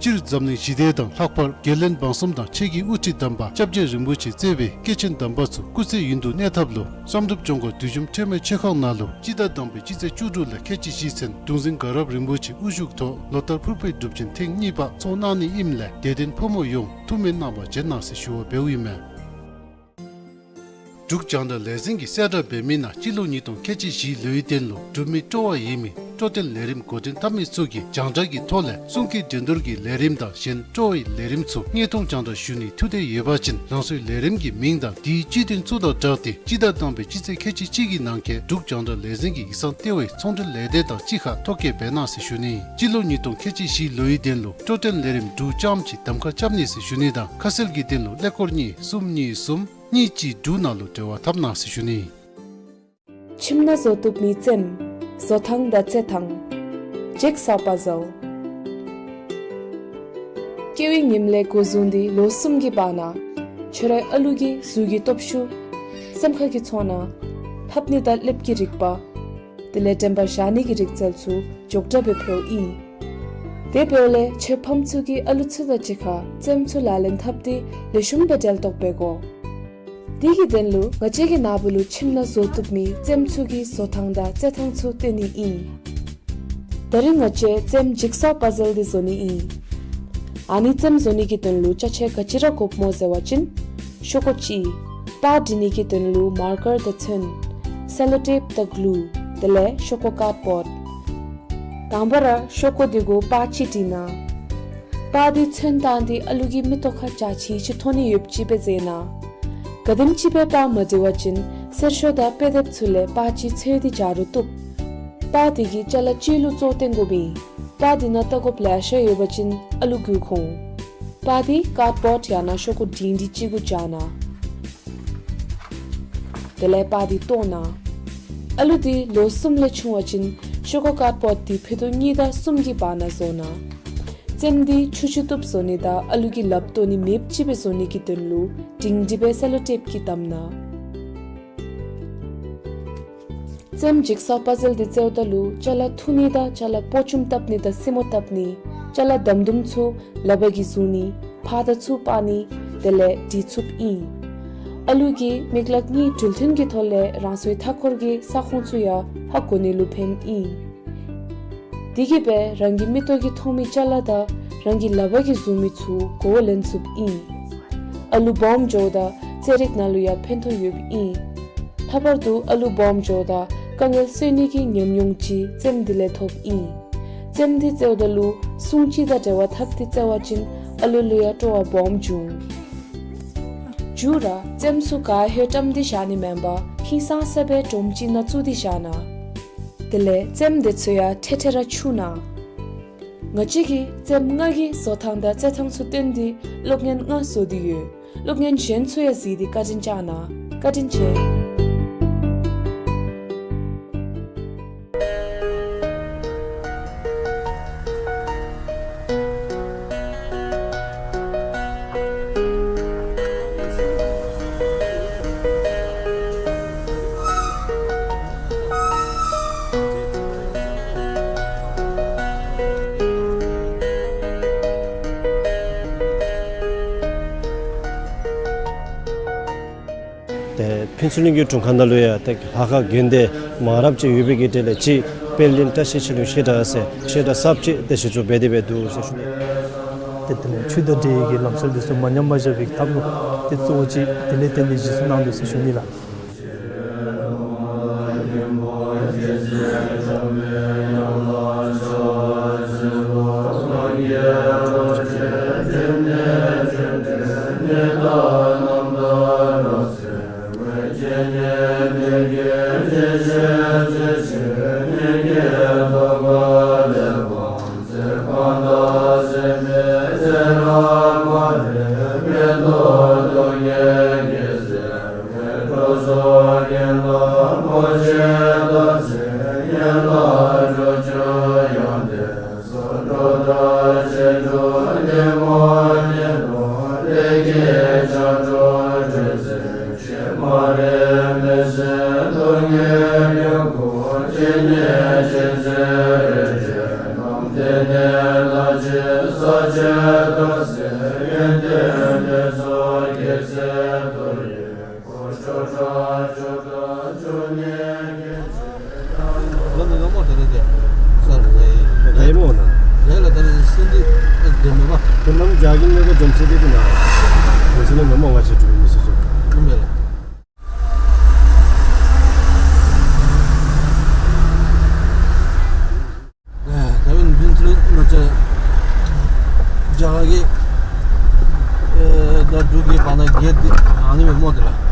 སྤྱིར་འཛམ་གླིང་ཞི་བདེ་དང་ལྷག་པར་རྒྱལ་བློན་འབངས་གསུམ་དང་ཆོས་ཀྱི་དབུ་ཁྲིད་དམ་པ་སྐྱབས་རྗེ་རིན་པོ་ཆེ་གཙོས་པའི་སྐྱེས་ཆེན་དམ་པ་ཚུ་སྐུ་ཚེ་ཡུན་དུ་གནས་ཐབས་ལུ་བསམ་གྲུབ་ལྗོངས་མཁར་བདུད་འཇོམས་ཁྲོས་མའི་ཆོས་ཁང་ནང་ལུ་སྤྱི་ཟླ་དང་པའི་སྤྱི་ཚེས་བཅུ་དྲུག་ལས་ཁལ་གཅིག་བཞི་ཚུན་གདུང་འཛིན་དགའ་རབ་རིན་པོ་ཆེ་དབུ་བཞུགས་ཐོག་ལོ་ལྟར་ཕུར་པའི་སྒྲུབ་ཆེན་ཐེངས་གཉིས་པ་ཚོགས་གནང་ནི་ཨིནམ་ལས་དད་ལྡན་ཕོ་མོ་ཡོངས་ཐུགས་སྨོན་གནང་བར་བྱོན་གནང་ཟེར་ཞུ་བ་འབདཝ་ཨིན་མས། འབྲུག་རྒྱང་བསྒྲགས་ལས་འཛིན་གྱིས་གསལ་བསྒྲགས་འབད་མི་ནང་སྤྱི་ལོ་ཉིས་སྟོང་ཁལ་གཅིག་བཞི་ལོའི་དོན་ལུ་འབྲུག་མི་སྤྲོ་བ་ཡོད་མི་སྤྲོ་སྟོན་ལས་རིམ་འགོ་འདྲེན་འཐབ་མི་ཚུ་གིས་རྒྱང་བསྒྲགས་ཀྱི་ཐོག་ལས་གསུང་སྐད་འགྲན་བསྡུར་གྱི་ལས་རིམ་དང་གཞན་སྤྲོ་བའི་ལས་རིམ་ཚུ་དངོས་མཐོང་རྒྱང་བསྒྲགས་ཞུ་ནིའི་ཐུགས་འདོད་ཡོད་པ་ཅིན་རང་སོའི་ལས་རིམ་གྱི་མིང་དང་དེའི་སྤྱི་དོན་ཚུ་དང་སྦྲགས་ཏེ་སྤྱི་ཟླ་དང་པའི་སྤྱི་ཚེས་ཁལ་གཅིག་གཅིག་གི་ནང་འཁོད་འབྲུག་རྒྱང་བསྒྲགས་ལས་འཛིན་གྱི་ཡིག་ཚང་ལྟེ་བའི་ཚོང་འབྲེལ་ལས་སྡེ་དང་གཅིག་ཁར་ཐོ་བཀོད་འབད་གནང་ཟེར་ཞུ་ནི། སྤྱི་ལོ་ཉིས་སྟོང་ཁལ་གཅིག་བཞི་ལོའི་དོན་ལུ་སྤྲོ་སྟོན་ལས་རིམ་འབྲུག་རྐྱངམ་ཅིག་གདམ་ཁ་རྐྱབ་ནི་ཟེར་ཞུ་ནི་དང་ཁ་གསལ་གྱི་དོན་ལུ་ཀླད་ཀོར་གཉིས་གསུམ་གཉིས་གསུམ་གཉིས་གཅིག་དྲུག་ནང་ལུ་འབྲེལ་བ་འཐབ་གནང་ཟེར་ཞུ་ནི། ཁྱིམ་ནང་བཟོ་བཏུབ་མི་བཙེམ། བཟོ་ཐངས་དང་རྩེ་ཐངས། ཇིག་སོ་པ་ཟལ། སྐྱེ་བའི་ཉིནམ་ལས་འགོ་བཟུང་སྟེ་ལོ་གསུམ་གྱི་བར་ན་ཁྱོད་རའི་ཨ་ལུ་གི་གཟུགས་ཀྱི་སྟོབས་ཤུགས་སེམས་ཁ་གི་ཚོར་སྣང་འཐབ་ནི་དང་ལེབ་ཀྱི་རིག་པ་དེ་ལས་དྲན་པ་བཞག་ནི་གི་རིག་རྩལ་ཚུ་མགྱོགས་དྲགས་སྦེ་འཕེལཝ་ཨིན། དེ་འབདཝ་ལས་ཁྱོད་ཕམ་ཚུ་གིས་ཨ་ལུ་ཚུ་དང་གཅིག་ཁར་བཙེམ་ཚུ་ལག་ལེན་འཐབ་སྟེ་ལེགས་ཤོམ་སྦེ་འབྲེལ་གཏོགས་འབད་དགོ། དེ་གི་དོན་ལུ་ང་བཅས་ཀྱིས་ན་བུ་ལུ་ཁྱིམ་ནང་བཟོ་བཏུབ་མི་བཙེམ་ཚུ་གི་བཟོ་ཐངས་དང་རྩེ་ཐངས་ཚུ་སྟོན་ནི་ཨིན། ད་རིས་ང་བཅས་བཙེམ་ཇིག་སོ་པ་ཟལ་འདི་བཟོ་ནི་ཨིན། ཨ་ནི་བཙེམ་བཟོ་ནི་གི་དོན་ལུ་ཅ་ཆས་ག་ཅི་ར་དགོཔ་སྨོ་ཟེར་བ་ཅིན། ཤོག་ཀོ་གཅིག། པར་འབྲི་ནི་གི་དོན་ལུ་མར་ཀར་དང་ཚོན། སེ་ལོ་ཊེབ་དང་གླུ། དེ་ལས་ཤོག་ཀོ་ཀཱཌ་བོཌ། དང་པ་ར་ཤོག་ཀོ་འདི་གུ་པར་གཅིག་བྲི་གནང་། པར་འདི་ཚོན་བཏང་སྟེ་ཨ་ལུ་གི་མིག་ཏོ་ཁར་འཇའ་ཆི་ཆི་མཐོང་ནི་ཡོདཔ་ཅིག་སྦེ་མཛད་གནང་། ག་དེམ་ཅིག་སྦེ་པར་མ་འབྲི་བ་ཅིན་གསེར་ཞོ་དང་དཔེ་དེབ་ཚུ་ལས་པར་གཅིག་འཚོལ་ཏེ་སྦྱར་རུང་བཏུབ། པར་འདི་གི་ཅ་ལ་གཅིག་ལུ་བཙོ་སྟོན་དགོཔ་ཨིན། པར་འདི་ནང་ལྟ་དགོཔ་ལེ་ཤ་ཡོད་པ་ཅིན་ཨ་ལུ་མགུ་འཁོར། པར་འདི་ཀཱཌ་བོཌ་ཡང་ན་ཤོག་ཀོ་འབྲིང་འདི་གཅིག་གུ་སྦྱར་གནང་། དེ་ལས་པར་འདི་བཏོག་གནང་། ཨ་ལུ་འདི་ལོ་གསུམ་ལས་ཆུང་བ་ཅིན་ཤོག་ཀོ་ཀཱཌ་བོཌ་འདི་ཕུད་རྡོག་གཉིས་དང་གསུམ་གྱི་བར་ན་བཟོ་གནང་། བཙེམ་འདི་ཆུང་ཆུང་བཏུབ་བཟོ་ནི་དང་ཨ་ལུ་གིས་ལགཔ་བཏོག་ནི་མེདཔ་ཅིག་སྦེ་བཟོ་ནི་གི་དོན་ལུ་འབྲིང་འདི་སྦེ་སེ་ལོ་ཊེབ་ཀྱིས་བསྡམ་གནང་། བཙེམ་ཇིག་སོ་པ་ཟལ་འདི་བཙེམཝ་ད་ལུ་ཅ་ལ་འཐུ་ནི་དང་ཅ་ལ་པོ་ཅུམ་བཏབ་ནི་དང་སེན་མོ་བཏབ་ནི། ཅ་ལ་དམ་དུམ་ཚུ་ལག་པ་གིས་བཟུང་ནི། ཕར་དང་ཚུར་སྤར་ནི། དེ་ལས་འབྲི་ཚུགསཔ་ཨིན། ཨ་ལུ་གིས་མིག་ལག་གཉིས་གྲུལ་བསྟུན་གྱི་ཐོག་ལས་རང་སོའི་མཐའ་འཁོར་གྱི་ས་ཁོངས་ཚུ་ཡང་ཧ་གོ་ནི་ལུ་ཕནམ་ཨིན། དེ་གིས་སྦེ་རང་གི་མིག་ཏོ་གིས་མཐོང་མི་ཅ་ལ་དང་རང་གི་ལག་པ་གིས་བཟུང་མི་ཚུ་གོ་བ་ལེན་ཚུགསཔ་ཨིན། ཨ་ལུ་སྦོམ་འགྱོཝ་ད་རྩེད་རིགས་ནང་ལུ་ཡང་ཕན་ཐོགས་ཡོདཔ་ཨིན། ལྷག་པར་དུ་ཨ་ལུ་སྦོམ་འགྱོཝ་ད་དཀའ་ངལ་སེལ་ནི་གི་ཉམས་མྱོང་ཅིག་བཙེམ་འདི་ལས་ཐོབ་ཨིན། བཙེམ་འདི་བཙེམཝ་ད་ལུ་སྲུང་བརྩི་དང་འབྲེལ་བ་འཐབ་སྟེ་བཙེམ་པ་ཅིན་ཨ་ལུ་ལུ་ཡང་སྤྲོ་བ་སྦོམ་འབྱུང་། མཇུག་ར་བཙེམ་ཚུ་ག་ཧེ་བཀྲམ་སྟེ་བཞག་ནི་མེན་པར་ཧིང་སངས་ས་སྦེ་སྒྲོམ་ཅིག་ནང་བཙུགས་ཏེ་བཞག་གནང་། དེ་ལས་བཙེམ་འདི་ཚུ་ཡང་ཐེ་ཐེ་ར་འཁྱུ་གནང་། ང་བཅས་ཀྱིས་རྩེདམོ་ལྔ་གི་བཟོ་ཐངས་དང་རྩེད་ཐངས་ཚུ་སྟོན་ཏེ་གློག་བརྙན་ལྔ་བཟོ་སྟེ་ཡོད། གློག་བརྙན་གཞན་ཚུ་ཡང་གཟིགས་ཏེ་བཀའ་དྲིན་བསྐྱང་གནང་། བཀའ་དྲིན་ཆེ། ཏེ་ཕུན་ཚོགས་གླིང་གི་དྲུང་ཁག་ནང་ལུ་ཡང་ཏེ་ལྷ་ཁང་དགོན་སྡེ་མང་རབས་ཅིག་ཡོད་པའི་གི་གྲས་ལས་གཅིག་དཔལ་ལྡན་བཀྲ་ཤིས་ཆོས་གླིང་བཤད་གྲྭ་ཟེར་བཤད་གྲྭ་གསརཔ་ཅིག་ཏེ་གཞི་བཙུགས་འབད་དེ་འབད་འདུག་ཟེར་ཞུ་ནི། ཏེ་དེ་ལས་ཆོས་དང་འབྲེལ་བའི་གི་ལམ་སྲོལ་འདི་ཚུ་མ་ཉམས་པར་བཞག་པའི་ཐབས་ལུ་ཏེ་གཙོ་བོ་ཅིག་དེ་ལས་བརྟེན་ཏེ་གཞི་བཙུགས་གནང་འདུག་ཟེར་ཞུ་ནི་ལགས། ལོ་ནི་ལོ་མོ་དེ་ནི་དེ་སར་རེད། ག་ཡི་མོ་ན། ག་ཡི་ལ་དེ་ནི་སིན་དི་ཨ་རྒན་མེད་པ། དེ་ནམ་རྒྱ་གི་མེད་པ་འཛོམས་སེ་དེ་དེ་ན། དེ་ཚོ་ནི་ལོ་མོ་ང་ཆེ་གྲུབ་མི་སྲིད་སོ། ཨིན་མེད་ལ། ཨེ་ད་བན་བིན་ཚུ་ང་བཅས་རྒྱ་གར་གྱི་ཨེ་ད་འབྲུག་གི་བར་ན་བརྒལ་ཏེ་ཨ་ནི་མེན་མོ་དེ་ལ།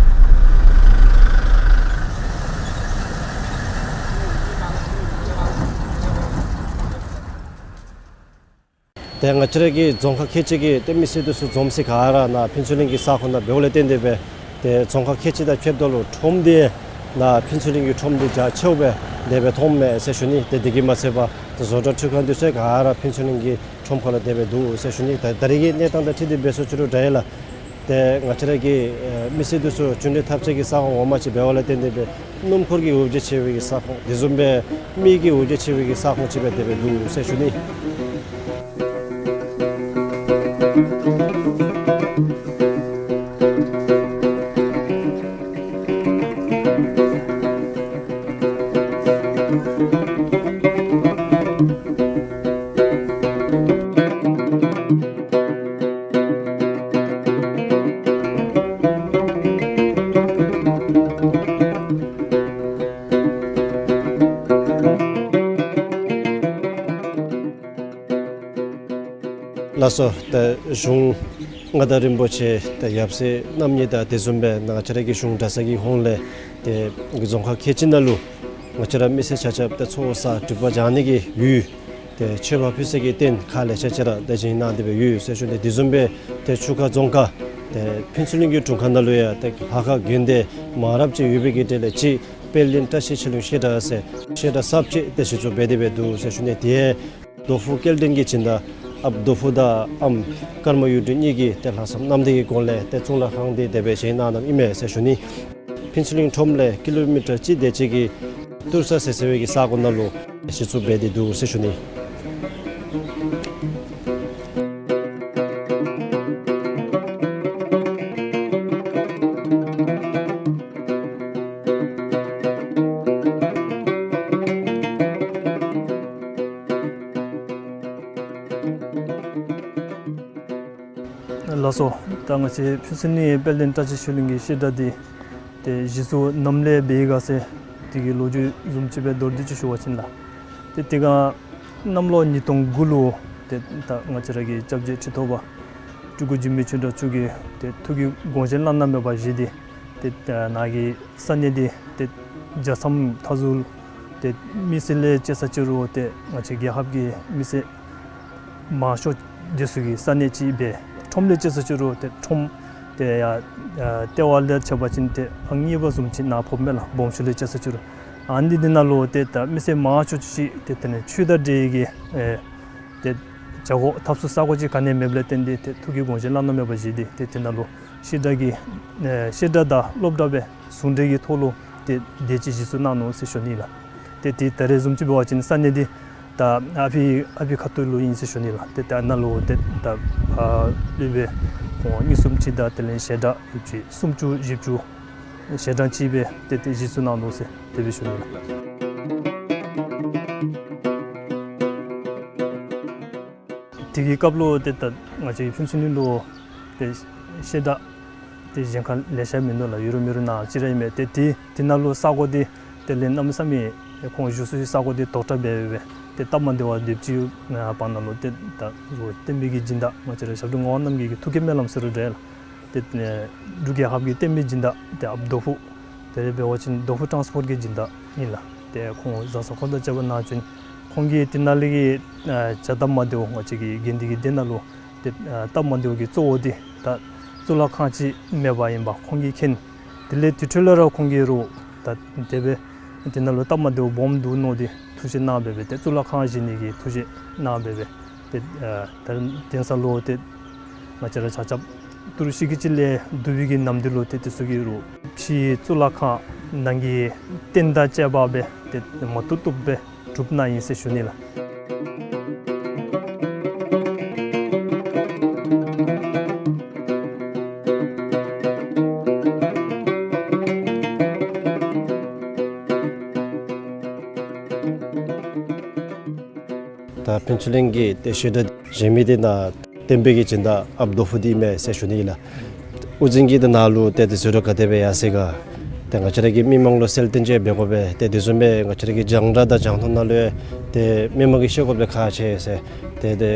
ཏེ་ང་བཅས་ར་གི་རྫོང་ཁག་ཁལ་གཅིག་གི་ཏེ་མི་སེར་འདི་ཚུ་འཛོམས་སའི་ག་ར་ནཱ་ཕུན་ཚོགས་གླིང་གི་ས་ཁོངས་ནང་འབདཝ་ལས་བརྟེན་ཏེ་སྦེ་ཏེ་རྫོང་ཁག་ཁལ་གཅིག་དང་ཕྱདཔ་ད་ལུ་ཁྲོམ་འདི་ནཱ་ཕུན་ཚོགས་གླིང་གི་ཁྲོམ་འདི་རྒྱ་ཆེཝ་སྦེ་དེ་སྦེ་མཐོངམ་མས་ཟེར་ཞུ་ནི། ཏེ་དེ་གིས་མ་ཚད་པར་ཏེ་བཟོ་གྲྭ་འཕྲུལ་ཁང་འདི་ཚུ་ག་ར་ཕུན་ཚོགས་གླིང་གི་ཁྲོམ་ཁ་ལུ་དེ་སྦེ་འདུག་ཟེར་ཞུ་ནི། ད་ད་རེས་ཀྱི་གནས་སྟངས་དང་འཁྲིལ་ཏེ་འབད་ཟེར་ཞུ་རུང་འདྲ་ཡི་ལགས། ཏེ་ང་བཅས་ར་གི་ཨེ་མི་སེར་འདི་ཚུ་གཞུང་འབྲེལ་འཐབ་ས་གི་ས་ཁོངས་ངོ་མ་ཅིག་འབདཝ་ལས་བརྟེན་ཏེ་སྦེ་སྣུམ་འཁོར་གྱི་འོ་བརྒྱལ་ཆེ་བའི་གི་ས་ཁོངས་དེ་བཟུམ་སྦེ་མི་གི་འོ་བརྒྱལ་ཆེ་བའི་གི་ས་ཁོངས་ཅིག་སྦེ་དེ་སྦེ་འདུག་ཟེར་ཞུ་ནི། ལགས་སོ། ད་གཞུང་མངའ་བདག་རིན་པོ་ཆེ་ད་ཡབ་སྲས་རྣམ་གཉིས་དང་དེ་བཟུམ་སྦེ་ང་བཅས་ར་གི་གཞུང་གྲྭ་ཚང་གི་ཧོངས་ལས་ཏེ་རྫོང་ཁག་ཁལ་གཅིག་ནང་ལུ་ང་བཅས་ར་མི་སེར་ཆ་ཁྱབ་ཏེ་ཚོགས་བསགས་སྒྲིབ་པ་སྦྱང་ནི་གི་ཡུལ་ཏེ་མཆོད་པ་ཕུལ་ས་གི་རྟེན་ཁག་ལེ་ཤ་ཅིག་ར་ཏེ་བཞེངས་གནང་སྟེ་སྦེ་ཡོད་ཟེར་ཞུ་ནི། དེ་བཟུམ་སྦེ་ཏེ་ཆུ་ཁ་རྫོང་ཁག་ཏེ་ཕུན་ཚོགས་གླིང་གི་དྲུང་ཁག་ནང་ལུ་ཡང་ཏེ་ལྷ་ཁང་དགོན་སྡེ་མང་རབས་ཅིག་ཡོད་པའི་གི་གྲས་ལས་གཅིག་དཔལ་ལྡན་བཀྲ་ཤིས་ཆོས་གླིང་བཤད་གྲྭ་ཟེར་བཤད་གྲྭ་གསརཔ་ཅིག་ཏེ་གཞི་བཙུགས་འབད་དེ་སྦེ་འདུག་ཟེར་ཞུ་ནི། དེ་རྡོ་ཕུག་སྐལ་ལྡན་གྱི་སྦྱིན་བདག་ཨཔ་རྡོ་ཕུག་དང་ཨམ་ཀརྨ་གཡུ་སྒྲོན་གཉིས་ཀྱིས་ཏེ་ལྷག་བསམ་རྣམ་དག་གི་སྒོ་ལས་ཏེ་གཙུག་ལག་ཁང་འདི་དེ་སྦེ་བཞེངས་གནང་གནངམ་ཨིན་མས་ཟེར་ཞུ་ནི། ཕུན་ཚོགས་གླིང་ཁྲོམ་ལས་ཀི་ལོ་མི་ཊར་གཅིག་དེ་ཅིག་གི་ཏུར་ས་ཟེར་ཟེར་བའི་གི་ས་གོ་ནང་ལུ་གཞི་བཙུགས་འབད་དེ་འདུག་ཟེར་ཞུ་ནི། ལགས་སོ། ད་ང་བཅས་ཕུན་ཚོགས་གླིང་དཔལ་ལྡན་བཀྲ་ཤིས་ཆོས་གླིང་གི་བཤད་གྲྭ་འདི་ཏེ་གཞི་བཙུགས་ནམ་ལས་འབད་ཡི་ག་ཟེར་དེ་གི་ལོ་རྒྱུས་བཟུམ་ཅིག་སྦེ་མདོར་བསྡུས་ཅིག་ཞུ་བ་ཅིན་ལགས། ཏེ་དེ་སྒང་གནམ་ལོ་ཉིས་སྟོང་དགུ་ལུ་ཏེ་ད་ང་བཅས་ར་གི་སྐྱབས་རྗེ་ཁྲི་ཐོག་པ་སྤྲུལ་སྐུ་འཇིགས་མེད་ཆོས་གྲགས་མཆོག་གི་ཏེ་ཐུགས་ཀྱི་དགོངས་བཞེད་བླ་ན་མེད་པ་བཞེས་ཏེ་ཏེ་ནཱ་གི་ས་གནས་འདི་ཏེ་རྒྱལ་མཚམས་མཐའ་ཟུར་ཏེ་མི་སེར་ལས་བཅད་ས་ཅིག་རུང་ཏེ་ང་བཅས་རྒྱལ་ཁབ་ཀྱི་མི་སེར་ མང་ཤོས་འདི་ཚུ་གིས་ས་གནས་ཅིག་སྦེ་ཁྲོམ་ལས་བཅད་ས་ཅིག་རུང་ཏེ་ཁྲོམ་ཏེ་ཡར་ཨ་ལྟེ་བ་ལས་ཕྱེ་བ་ཅིན་ཏེ་ཨང་གཉིས་པ་བཟུམ་ཅིག་ནཱ་ཕོགཔ་མས་ལགས། སྦོམ་ཤོས་ལས་བཅད་ས་ཅིག་རུང་། ཨ་ནི་འདི་ནང་ལུ་ཏེ་ད་མི་སེར་མང་ཤོས་ཅིག་ཏེ་དེ་ནི་ཆོས་དང་འབྲེལ་གྱི་ཨེ་ཏེ་བྱ་སྒོ་འཐབ་ས་ས་སྒོ་ཅིག་ག་ནི་མེདཔ་ལས་བརྟེན་ཏེ་ཏེ་ཐུགས་ཀྱི་དགོངས་བཞེད་བླ་ན་མེད་པ་བཞེས་ཏེ་ཏེ་དེ་ནང་ལུ་བཤད་གྲྭ་གི་ཨེ་བཤད་གྲྭ་དང་སློབ་གྲྭ་སྦེ་ཟུང་འབྲེལ་གྱི་ཐོག་ལུ་ཏེ་དེ་ཅིག་གཞི་བཙུགས་གནང་ནུག་ཟེར་ཞུ་ནི་ལགས། ཏེ་དེ་ད་རེས་བཟུམ་ཅིག་འབད་བ་ཅིན་ས་གནས་འདི་ད་ཨ་ཕི་ཨ་ཕི་ཁ་ཐུག་ལུ་ཨིན་ཟེར་ཞུ་ནི་ལགས། ཏེ་ད་ནཱ་ལུ་ཏེ་ད་ཨ་སློབ་དཔོན་ཁོང་གཉིས་གསུམ་ཅིག་དང་དེ་ལས་བཤད་གྲྭ་ཡོད་ཅིག་སུམ་ཅུ་བཞི་བཅུ་བཤད་གྲྭ་ཅིག་སྦེ་ཏེ་ཏེ་གཞི་བཙུགས་གནང་ནུག་ཟེར་དེ་སྦེ་ཞུ་ནི་ལགས། དེ་གི་སྐབས་ལུ་ཏེ་ད་ང་བཅས་ཕུན་ཚོགས་གླིང་ལུ་ཏེ་བཤད་གྲྭ་ཏེ་གཞན་ཁར་ལེ་ཤ་མིན་འདུག་ལགས། ཡོད་རུང་མེད་རུང་ནཱ་ཅིག་ར་ཨིན་མས། ཏེ་དེ་དེ་ནང་ལུ་ས་སྒོ་འདི་དེ་ལས་གནམ་མེད་ས་མེད་ཁོང་བཞུགས་ས་ས་སྒོ་འདི་དོག་དྲགས་སྦེ་སྦེ་ཏེ་སྟབས་མ་བདེ་བ་དེ་ཅིག་ཨ་བར་ན་ལུ་ཏེ་ད་བསྟན་པའི་གི་སྦྱིན་བདག་ང་བཅས་ར་ཞབས་དྲུང་ངག་དབང་རྣམ་རྒྱལ་གྱི་ཐུགས་ཀྱི་སྨོན་ལམ་ཟེར་རུང་འདྲ་ལགས། ཏེ་འབྲུག་རྒྱལ་ཁབ་ཀྱི་བསྟན་པའི་སྦྱིན་བདག་ཏེ་ཨཔ་རྡོ་ཕུ་དེ་ལས་འབད་བ་ཅིན་རྡོ་ཕུ་ཊཱནསི་པོརཊ་གི་སྦྱིན་བདག་ཨིན་ལགས། ཏེ་ཁོང་བཟང་སྤྱོད་ཁོང་དང་བཅས་པ་གནང་བྱོན། ཁོང་གིས་དེ་ནང་ལས་ཀྱི་ཨ་བྱ་སྟབས་མ་བདེཝ་ང་བཅས་ཀྱི་དགེ་འདུན་གྱི་སྡེ་ནང་ལུ་ཏེ་ཨ་སྟབས་མ་བདེཝ་གི་གཙོ་བོ་འདི་ད་གཙུག་ལག་ཁང་ཅིག་མེདཔ་ཨིནམ་ཁོང་གིས་མཁྱེན། དེ་ལས་དེ་འཕྲོ་ལས་ར་ཁོང་གིས་རུང་ད་དེ་སྦེ་དེ་ནང་ལུ་སྟབས་མ་བདེཝ་སྦོམ་འདུག་མནོ་སྟེ་ཐུགས་བཞེད་གནང་སྦེ་སྦེ་ཏེ་གཙུག་ལག་ཁང་བཞེངས་ནི་གི་ཐུགས་བཞེད་གནང་སྦེ་སྦེ་ཏེ་ཨ་ད་དེང་སང་ལུ་ཏེ་ང་བཅས་ར་ཆ་ཁྱབ་ཏི་རུ་ཤི་གི་ཅིག་ལས་བསྡུ་བའི་གི་ནམ་དུས་ལུ་ཏེ་དེ་ཚུ་གིས་རུང་ཕྱི་གཙུག་ལག་ཁང་ནང་གི་རྟེན་དང་བཅས་པ་སྦེ་ཏེ་མ་བཏུབ་བཏུབ་སྦེ་གྲུབ་གནང་ཡི་ཟེར་ཞུ་ནི་ལགས། ད་ཕུན་ཚོགས་གླིང་གི་ཏེ་བཤད་གྲྭ་བཞེངས་མི་འདི་ནཱ་བསྟན་པའི་གི་སྦྱིན་བདག་ཨཔ་རྡོ་ཕུ་འདི་མས་ཟེར་ཞུ་ནི་ལགས། དབུ་འཛིན་གྱིས་ཏེ་ནཱ་ལུ་ཏེ་དེ་ཟེར་རུང་ག་དེ་སྦེ་ཡར་སོ་ཡི་ག། ཏེ་ང་བཅས་ར་གི་མི་མང་ལུ་གསལ་སྟོན་ཅིག་འབད་དགོ་པས། ཏེ་དེ་བཟུམ་སྦེ་ང་བཅས་ར་གི་རྒྱང་བསྒྲགས་དང་རྒྱང་མཐོང་ནང་ལུ་ཏེ་མི་མང་གིས་ཤེས་དགོཔ་ཏེ་ཁག་ཆེ་ཟེར། ཏེ་ཏེ་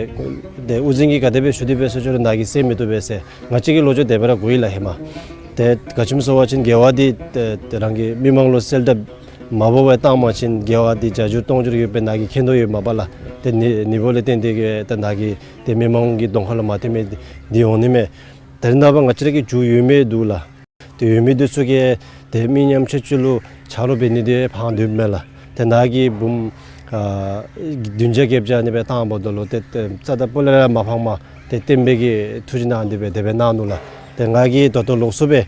ཏེ་དབུ་འཛིན་གྱིས་ག་དེ་སྦེ་ཞུ་དེ་སྦེ་ཟེར་ཞུ་རུང་ནཱ་གིས་གསན་མི་བཏུབ་པས་ཟེར། ང་བཅས་ཀྱི་ལོ་རྒྱུས་དེ་སྦེ་ར་གོ་ཡི་ལགས་ཧེ་མ། ཏེ་ག་ཅི་སྨོ་ཟེར་བ་ཅིན་དགེ་བ་འདི་ཏེ་ཏེ་རང་གི་མི་མང་ལུ་གསལ་བསྒྲགས་མ་འབད་བར་བཏང་པ་ཅིན་དགེ་བ་འདི་བརྒྱ་འགྱུར་སྟོང་འགྱུར་ཡོད་པའི་ནཱ་གིས་མཁྱེན་དོ་ཡོདཔ་མས་པ་ལགས། ཏེ་ནི་ནི་འབདཝ་ལས་བརྟེན་ཏེ་གིས་ཏེ་ནཱ་གིས་ཏེ་མི་མང་གི་གདོང་ཁ་ལུ་མ་ཐོན་མི་འདི་འོང་ནི་མས། ད་རེས་ནངས་པ་ང་བཅས་ར་གི་རྒྱུ་ཡོད་མི་འདུག་ལགས། ཏེ་ཡོད་མི་འདི་ཚུ་གིས་ཏེ་མི་ཉམ་ཆུང་ཚུ་ལུ་ཆ་རོགས་འབད་ནི་འདི་ཕངས་སྡོདཔ་མས་ལགས། ཏེ་ནཱ་གིས་འབུམ་ཨ་བདུན་བརྒྱ་བརྒྱད་བརྒྱ་ཨ་ནི་སྦེ་བཏང་འབདཝ་ད་ལུ་ཏེ་ཏེ་རྩ་དང་སྤུ་ལས་ར་མ་ཕངས་པར་ཏེ་བསྟན་པའི་གི་ཐུགས་བཞེད་གནང་སྟེ་སྦེ་དེ་སྦེ་གནང་ནུག་ལགས། ཏེ་ང་གིས་ད་ལྟོ་ལོགས་སུ་སྦེ་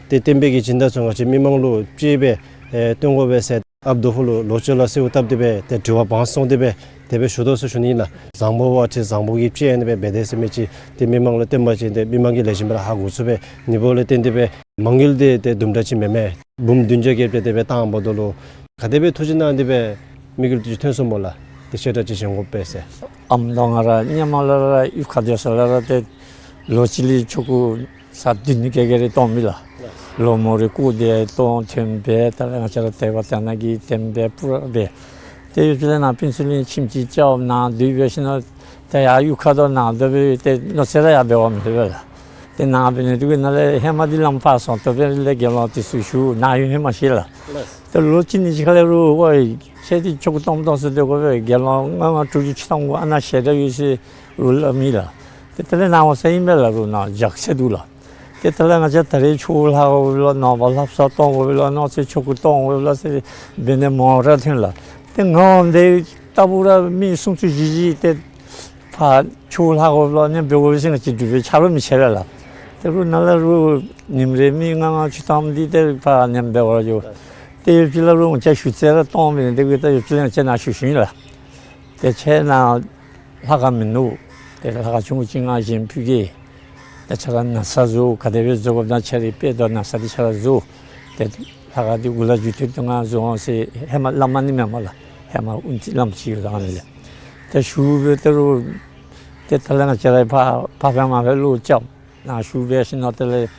ཏེ་བསྟན་པའི་གི་སྦྱིན་བདག་ཚུ་ང་བཅས་མི་མང་ལུ་ཅིག་སྦེ་ཨེ་སྟོན་དགོ་པས་ཟེར་ཨཔ་རྡོ་ཕུ་ལུ་ལོག་ཅི་ལགས་ཟེར་བཏབ་སྟེ་སྦེ་ཏེ་དྲི་བ་བང་སོང་སྟེ་སྦེ་དེ་སྦེ་ཞུ་དོ་ཟེར་ཞུ་ནི་ལགས། བཟང་པོ་བ་ཅིན་བཟང་པོ་གི་ཅིག་ཨ་ནི་སྦེ་འབད་དེས་ཟེར་མི་ཅིག་ཏེ་མི་མང་ལུ་སྟོན་པ་ཅིན་ཏེ་མི་མང་གིས་ལེགས་ཤོམ་སྦེ་ར་ཧ་གོ་ཚུགས་པས། ནི་འབདཝ་ལས་བརྟེན་ཏེ་སྦེ་མ་དངུལ་འདི་ཏེ་དུམ་གྲ་ཅིག་མེན་མས། འབུམ་བདུན་བརྒྱ་བརྒྱད་བརྒྱ་དེ་སྦེ་བཏང་འབདཝ་ད་ལུ་ག་དེ་སྦེ་ཐུགས་བཞེད་གནང་སྟེ་སྦེ་དམིགས་ཡུལ་འདི་ཐོན་སོང་སྨོ་ལགས། ཏེ་བཤད་གྲྭ་ཅིག་བཞེངས་དགོ་པས་ཟེར། ཨམ་ད་ང་ར་ཧེ་མ་ལས་ར་གཡུས་ཁར་སྡོད་ས་ལས་ར་ཏེ་ལོ་གཅིག་ལས་ཆོ་ག་ས་བདུན་ནི་ག་ག་ར་གཏང་མི་ལགས། ལོ་མོ་རེ་སྐུ་དེ་གཏང་ཐོན་སྦེ་ད་ལས་ང་བཅས་ར་དད་པ་དད་ན་གི་བསྟན་པའི་སྤུ་ར་སྦེ། ཏེ་ཡུལ་ལས་ནཱ་ཕུན་ཚོགས་གླིང་ཁྱིམ་ཅིག་རྐྱབ་ནཱ་སྡོད་སྦེ་ཞིནམ་ལས་ཏེ་ཡར་གཡུས་ཁར་དོ་ནཱ་སྡོད་སྦེ་ཏེ་མནོ་ཚད་ར་ཡར་འབད་བ་མེད་པས་ལགས། ཏེ་ནཱ་འབད་ནི་འདི་གིས་ནཱ་ལས་ཧེ་མ་འདི་ལམ་ཕར་སོང་སྟེ་སྦེ་ལས་དགེ་སློང་འདི་ཚུ་ཞུ་ནཱ་ཡོད་ཧེ་མ་ཤེས་ལགས། ཏེ་ལོ་གཅིག་གཉིས་ཅིག་ཁ་ལས་རུང་ཝའེ་ཁྱེད་འདི་ཆོ་ག་གཏང་གཏང་ས་འདི་གོ་སྦེ་དགེ་སློང་ལྔ་ལྔ་དྲུག་ཅུ་ཅིག་གཏང་དགོ་ཨ་ནཱ་ཞལ་གྲངས་ཡོད་ཟེར་རུང་སླབ་མི་ལགས། ཏེ་དེ་ལས་ནཱ་འོང་ས་ཨིན་པས་ལགས་རུང་ནཱ་རྒྱགས་ཚད་འདུག་ལགས། ཏེ་དེ་ལས་ང་བཅས་ད་རེས་ཆོ་ག་ལྷག་དགོ་པས་ལགས། ནངས་པ་ལྷ་བསངས་གཏང་དགོ་པས་ལགས། གནངས་ཚེ་ཆོ་ག་གཏང་དགོ་པས་ལགས་ཟེར་འབད་ནི་མང་ར་ཐོན་ལགས། ཏེ་ང་འོང་དེ་ལྟ་བུ་ར་མི་སུམ་ཅུ་བཞི་བཞི་ཏེ་ཕར་ཆོ་ག་ལྷག་དགོ་པས་ལགས་ཨ་ནི་འབད་དགོ་པས་ཟེར་ང་བཅས་འབྲུག་པའི་ཆ་རོགས་མི་ཆེ་བས་ལགས། ཏེ་རུང་ནཱ་ལས་རུང་ཉིནམ་རེ་མི་ལྔ་ལྔ་ཅིག་གཏངམ་འདི་ཏེ་ཕར་ཨ་ནི་འབད་བར་འགྱོ། ཏེ་ཡུལ་ལས་རུང་ང་བཅས་ཞུ་ཚད་ར་གཏང་མི་འདི་གིས་ད་ཡུལ་ལས་ང་བཅས་ནཱ་ཞུ་ཞུ་ཡི་ལགས། ཏེ་ཁྱེད་ནཱ་ལྷ་ཁང་མིན་འདུག། ཏེ་ལྷ་ཁང་ཆུང་ཀུ་ཅིག་ང་བཞེངས་ཕུལ་གེ། ཏེ་ཁྱེད་ར་ན་བཟའ་བཟོ་ག་དེ་སྦེ་བཟོ་དགོཔ་ན་ཁྱེད་རའི་དཔལ་དུ་ན་བཟའ་འདི་ཁྱེད་ར་བཟོ། ཏེ་ལྷ་ཁང་འདི་གུ་ལས་མཇུག་མཐུད་དེ་ང་བཟོ་འོང་ཟེར་ཧེ་མ་སླབ་མ་ནི་མེན་མས་ལགས། ཧེ་མ་ཨུན་ཙི་ལམ་ཅིག་ཡོད་ལགས་ཨ་ནི་ལས། ཏེ་ཞུ་སྦེ་ཏེ་རུང་ཏེ་དེ་ལས་ང་བཅས་ར་ཕར་ཕར་ཕར་མར་ཕར་ལུ་རྐྱབ། ནཱ་ཞུ་སྦེ་ཞིནམ་ལས་དེ་ལས་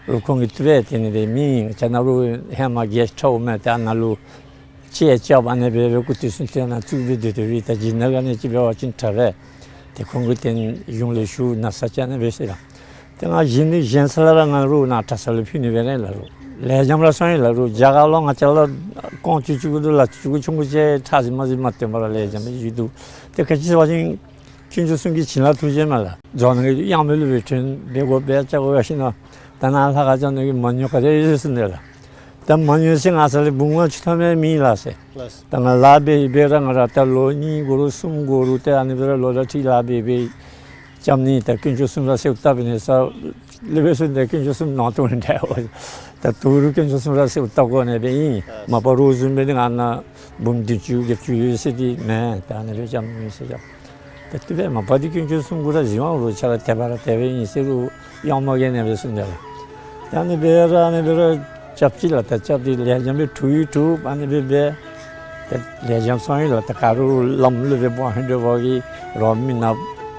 རུང་ཁོང་གིས་དེ་སྦེ་དེ་ནི་དེ་མི་ང་བཅས་ནཱ་རུང་ཧེ་མ་གེསཊ་ཧའུསི་མས། ཏེ་ཨ་ནཱ་ལུ་ཅིག་རྐྱབ་ཨ་ནི་སྦེ་སྦེ་སྐུ་དུས་སུ་ཏེ་ནཱ་བཙུགས་སྦེ་སྡོད་སྡོད་པའི་ད་ཇི་ནང་ག་ནི་ཅིག་འབད་བ་ཅིན་དྲག་པས། ཏེ་ཁོང་གིས་ཏེ་གཞུང་ལས་ཞུ་ན་བཟའ་ཅིག་ཨ་ནི་སྦེ་ཟེར་ལགས། ཏེ་ང་བཞེངས་ནི་བཞེངས་ས་ལས་ར་ང་རུང་ནཱ་གྲྭ་ས་ལུ་ཕུལ་ནི་སྦེ་ར་ལགས་རུང་ལེགས་ཤོམ་ར་སོང་ཡི་ལགས་རུང་རྒྱ་གར་ལུ་ང་བཅས་ལུ་ཀོང་ཆུང་ཆུང་ཀུ་འདུག་ལགས། ཆུང་ཀུ་ཆུང་ཀུ་ཅིག་ཁྲག་ཟེ་མ་ཟེ་མ་སྟོན་པར་ར་ལེགས་ཤོམ་སྦེ་བཞུགས་འདུག། ཏེ་ག་ཅི་ཟེར་བ་ཅིན་ཁྱོད་ དཀོན་མཆོག་གསུམ་གྱི་བྱིན་རླབས་ཐུགས་རྗེ་མས་ལགས། རྫོང་ནང་གི་གཡང་མོ་ལུ་སྦེ་ཐོན་སྦེ་དགོ་སྦེ་བཅར་དགོ་ཞིནམ་ལས། ད་ནཱ་ལྷ་ཁང་བཅག་ནི་གི་མེ་ནུ་ག་དེ་ཡོད་ཟེར་ནི་ལགས། ད་མེ་ནུ་ཟེར་ང་བཅས་ལུ་འབུམ་ལྔ་བཅུ་ཐམ་ཡང་མེད་ལགས་ཟེར། ལགས། ད་ང་ལཱ་འབད་འབད་ར་ང་ར་ད་ལོ་གཉིས་འགོར་རུང་གསུམ་འགོར་རུང་ཏེ་ཨ་ནི་སྦེ་ར་ལོ་ཟླ་ཁྲིག་ལཱ་འབད་འབད་རྐྱབ་ནི། ད་དཀོན་མཆོག་གསུམ་ར་གསོལཝ་བཏབ་ནི་ཟེར་སླབ་སྦེ་སོང་། ད་དཀོན་མཆོག་གསུམ་ནང་དོག་ནི་འདྲ་འོང་། ད་དོ་རུང་དཀོན་མཆོག་གསུམ་ར་གསོལཝ་བཏབ་དགོ་ནི་སྦེ་ཨིན། ཨ་མ་པ་རོགས་བཟུམ་སྦེ་ནི་ང་ནཱ་འབུམ་བདུན་ཅུ་བརྒྱད་ཅུ་ཡོད་ཟེར་འདི་མེན། ད་ཨ་ནི་སྦེ་རྐྱབ་མི་ཟེར་རྐྱབ། ད་དེ་སྦེ་མ་པ་འདི་དཀོན་མཆོག་གསུམ་གུ་ར་གཞི་དབང་ལུ་ཆ་ར་དེ་སྦེ་ར་དེ་སྦེ་ཨིན་ཟེར་རུང་གཡང་མོ་གིས་ཨ་ནི་སྦེ་གསུངས་ཏེ་ལགས། ད་ཨ་ནི་སྦེ་ར་ཨ་ནི་སྦེ་ར་རྐྱབ་ཅི་ལགས། ད་རྐྱབ་སྟེ་ལས་རྐྱངམ་སྦེ་གྲུབ་ཡང་གྲུབ། ཨ་ནི་སྦེ་འབད་ད་ལས་རྐྱངམ་སོང་ཡི་ལགས། ད་ག་རུང་ལམ་ལུ་སྦེ་འབད་ཧིང་འདོད་པ་གིས་རོགས་མི་ནག་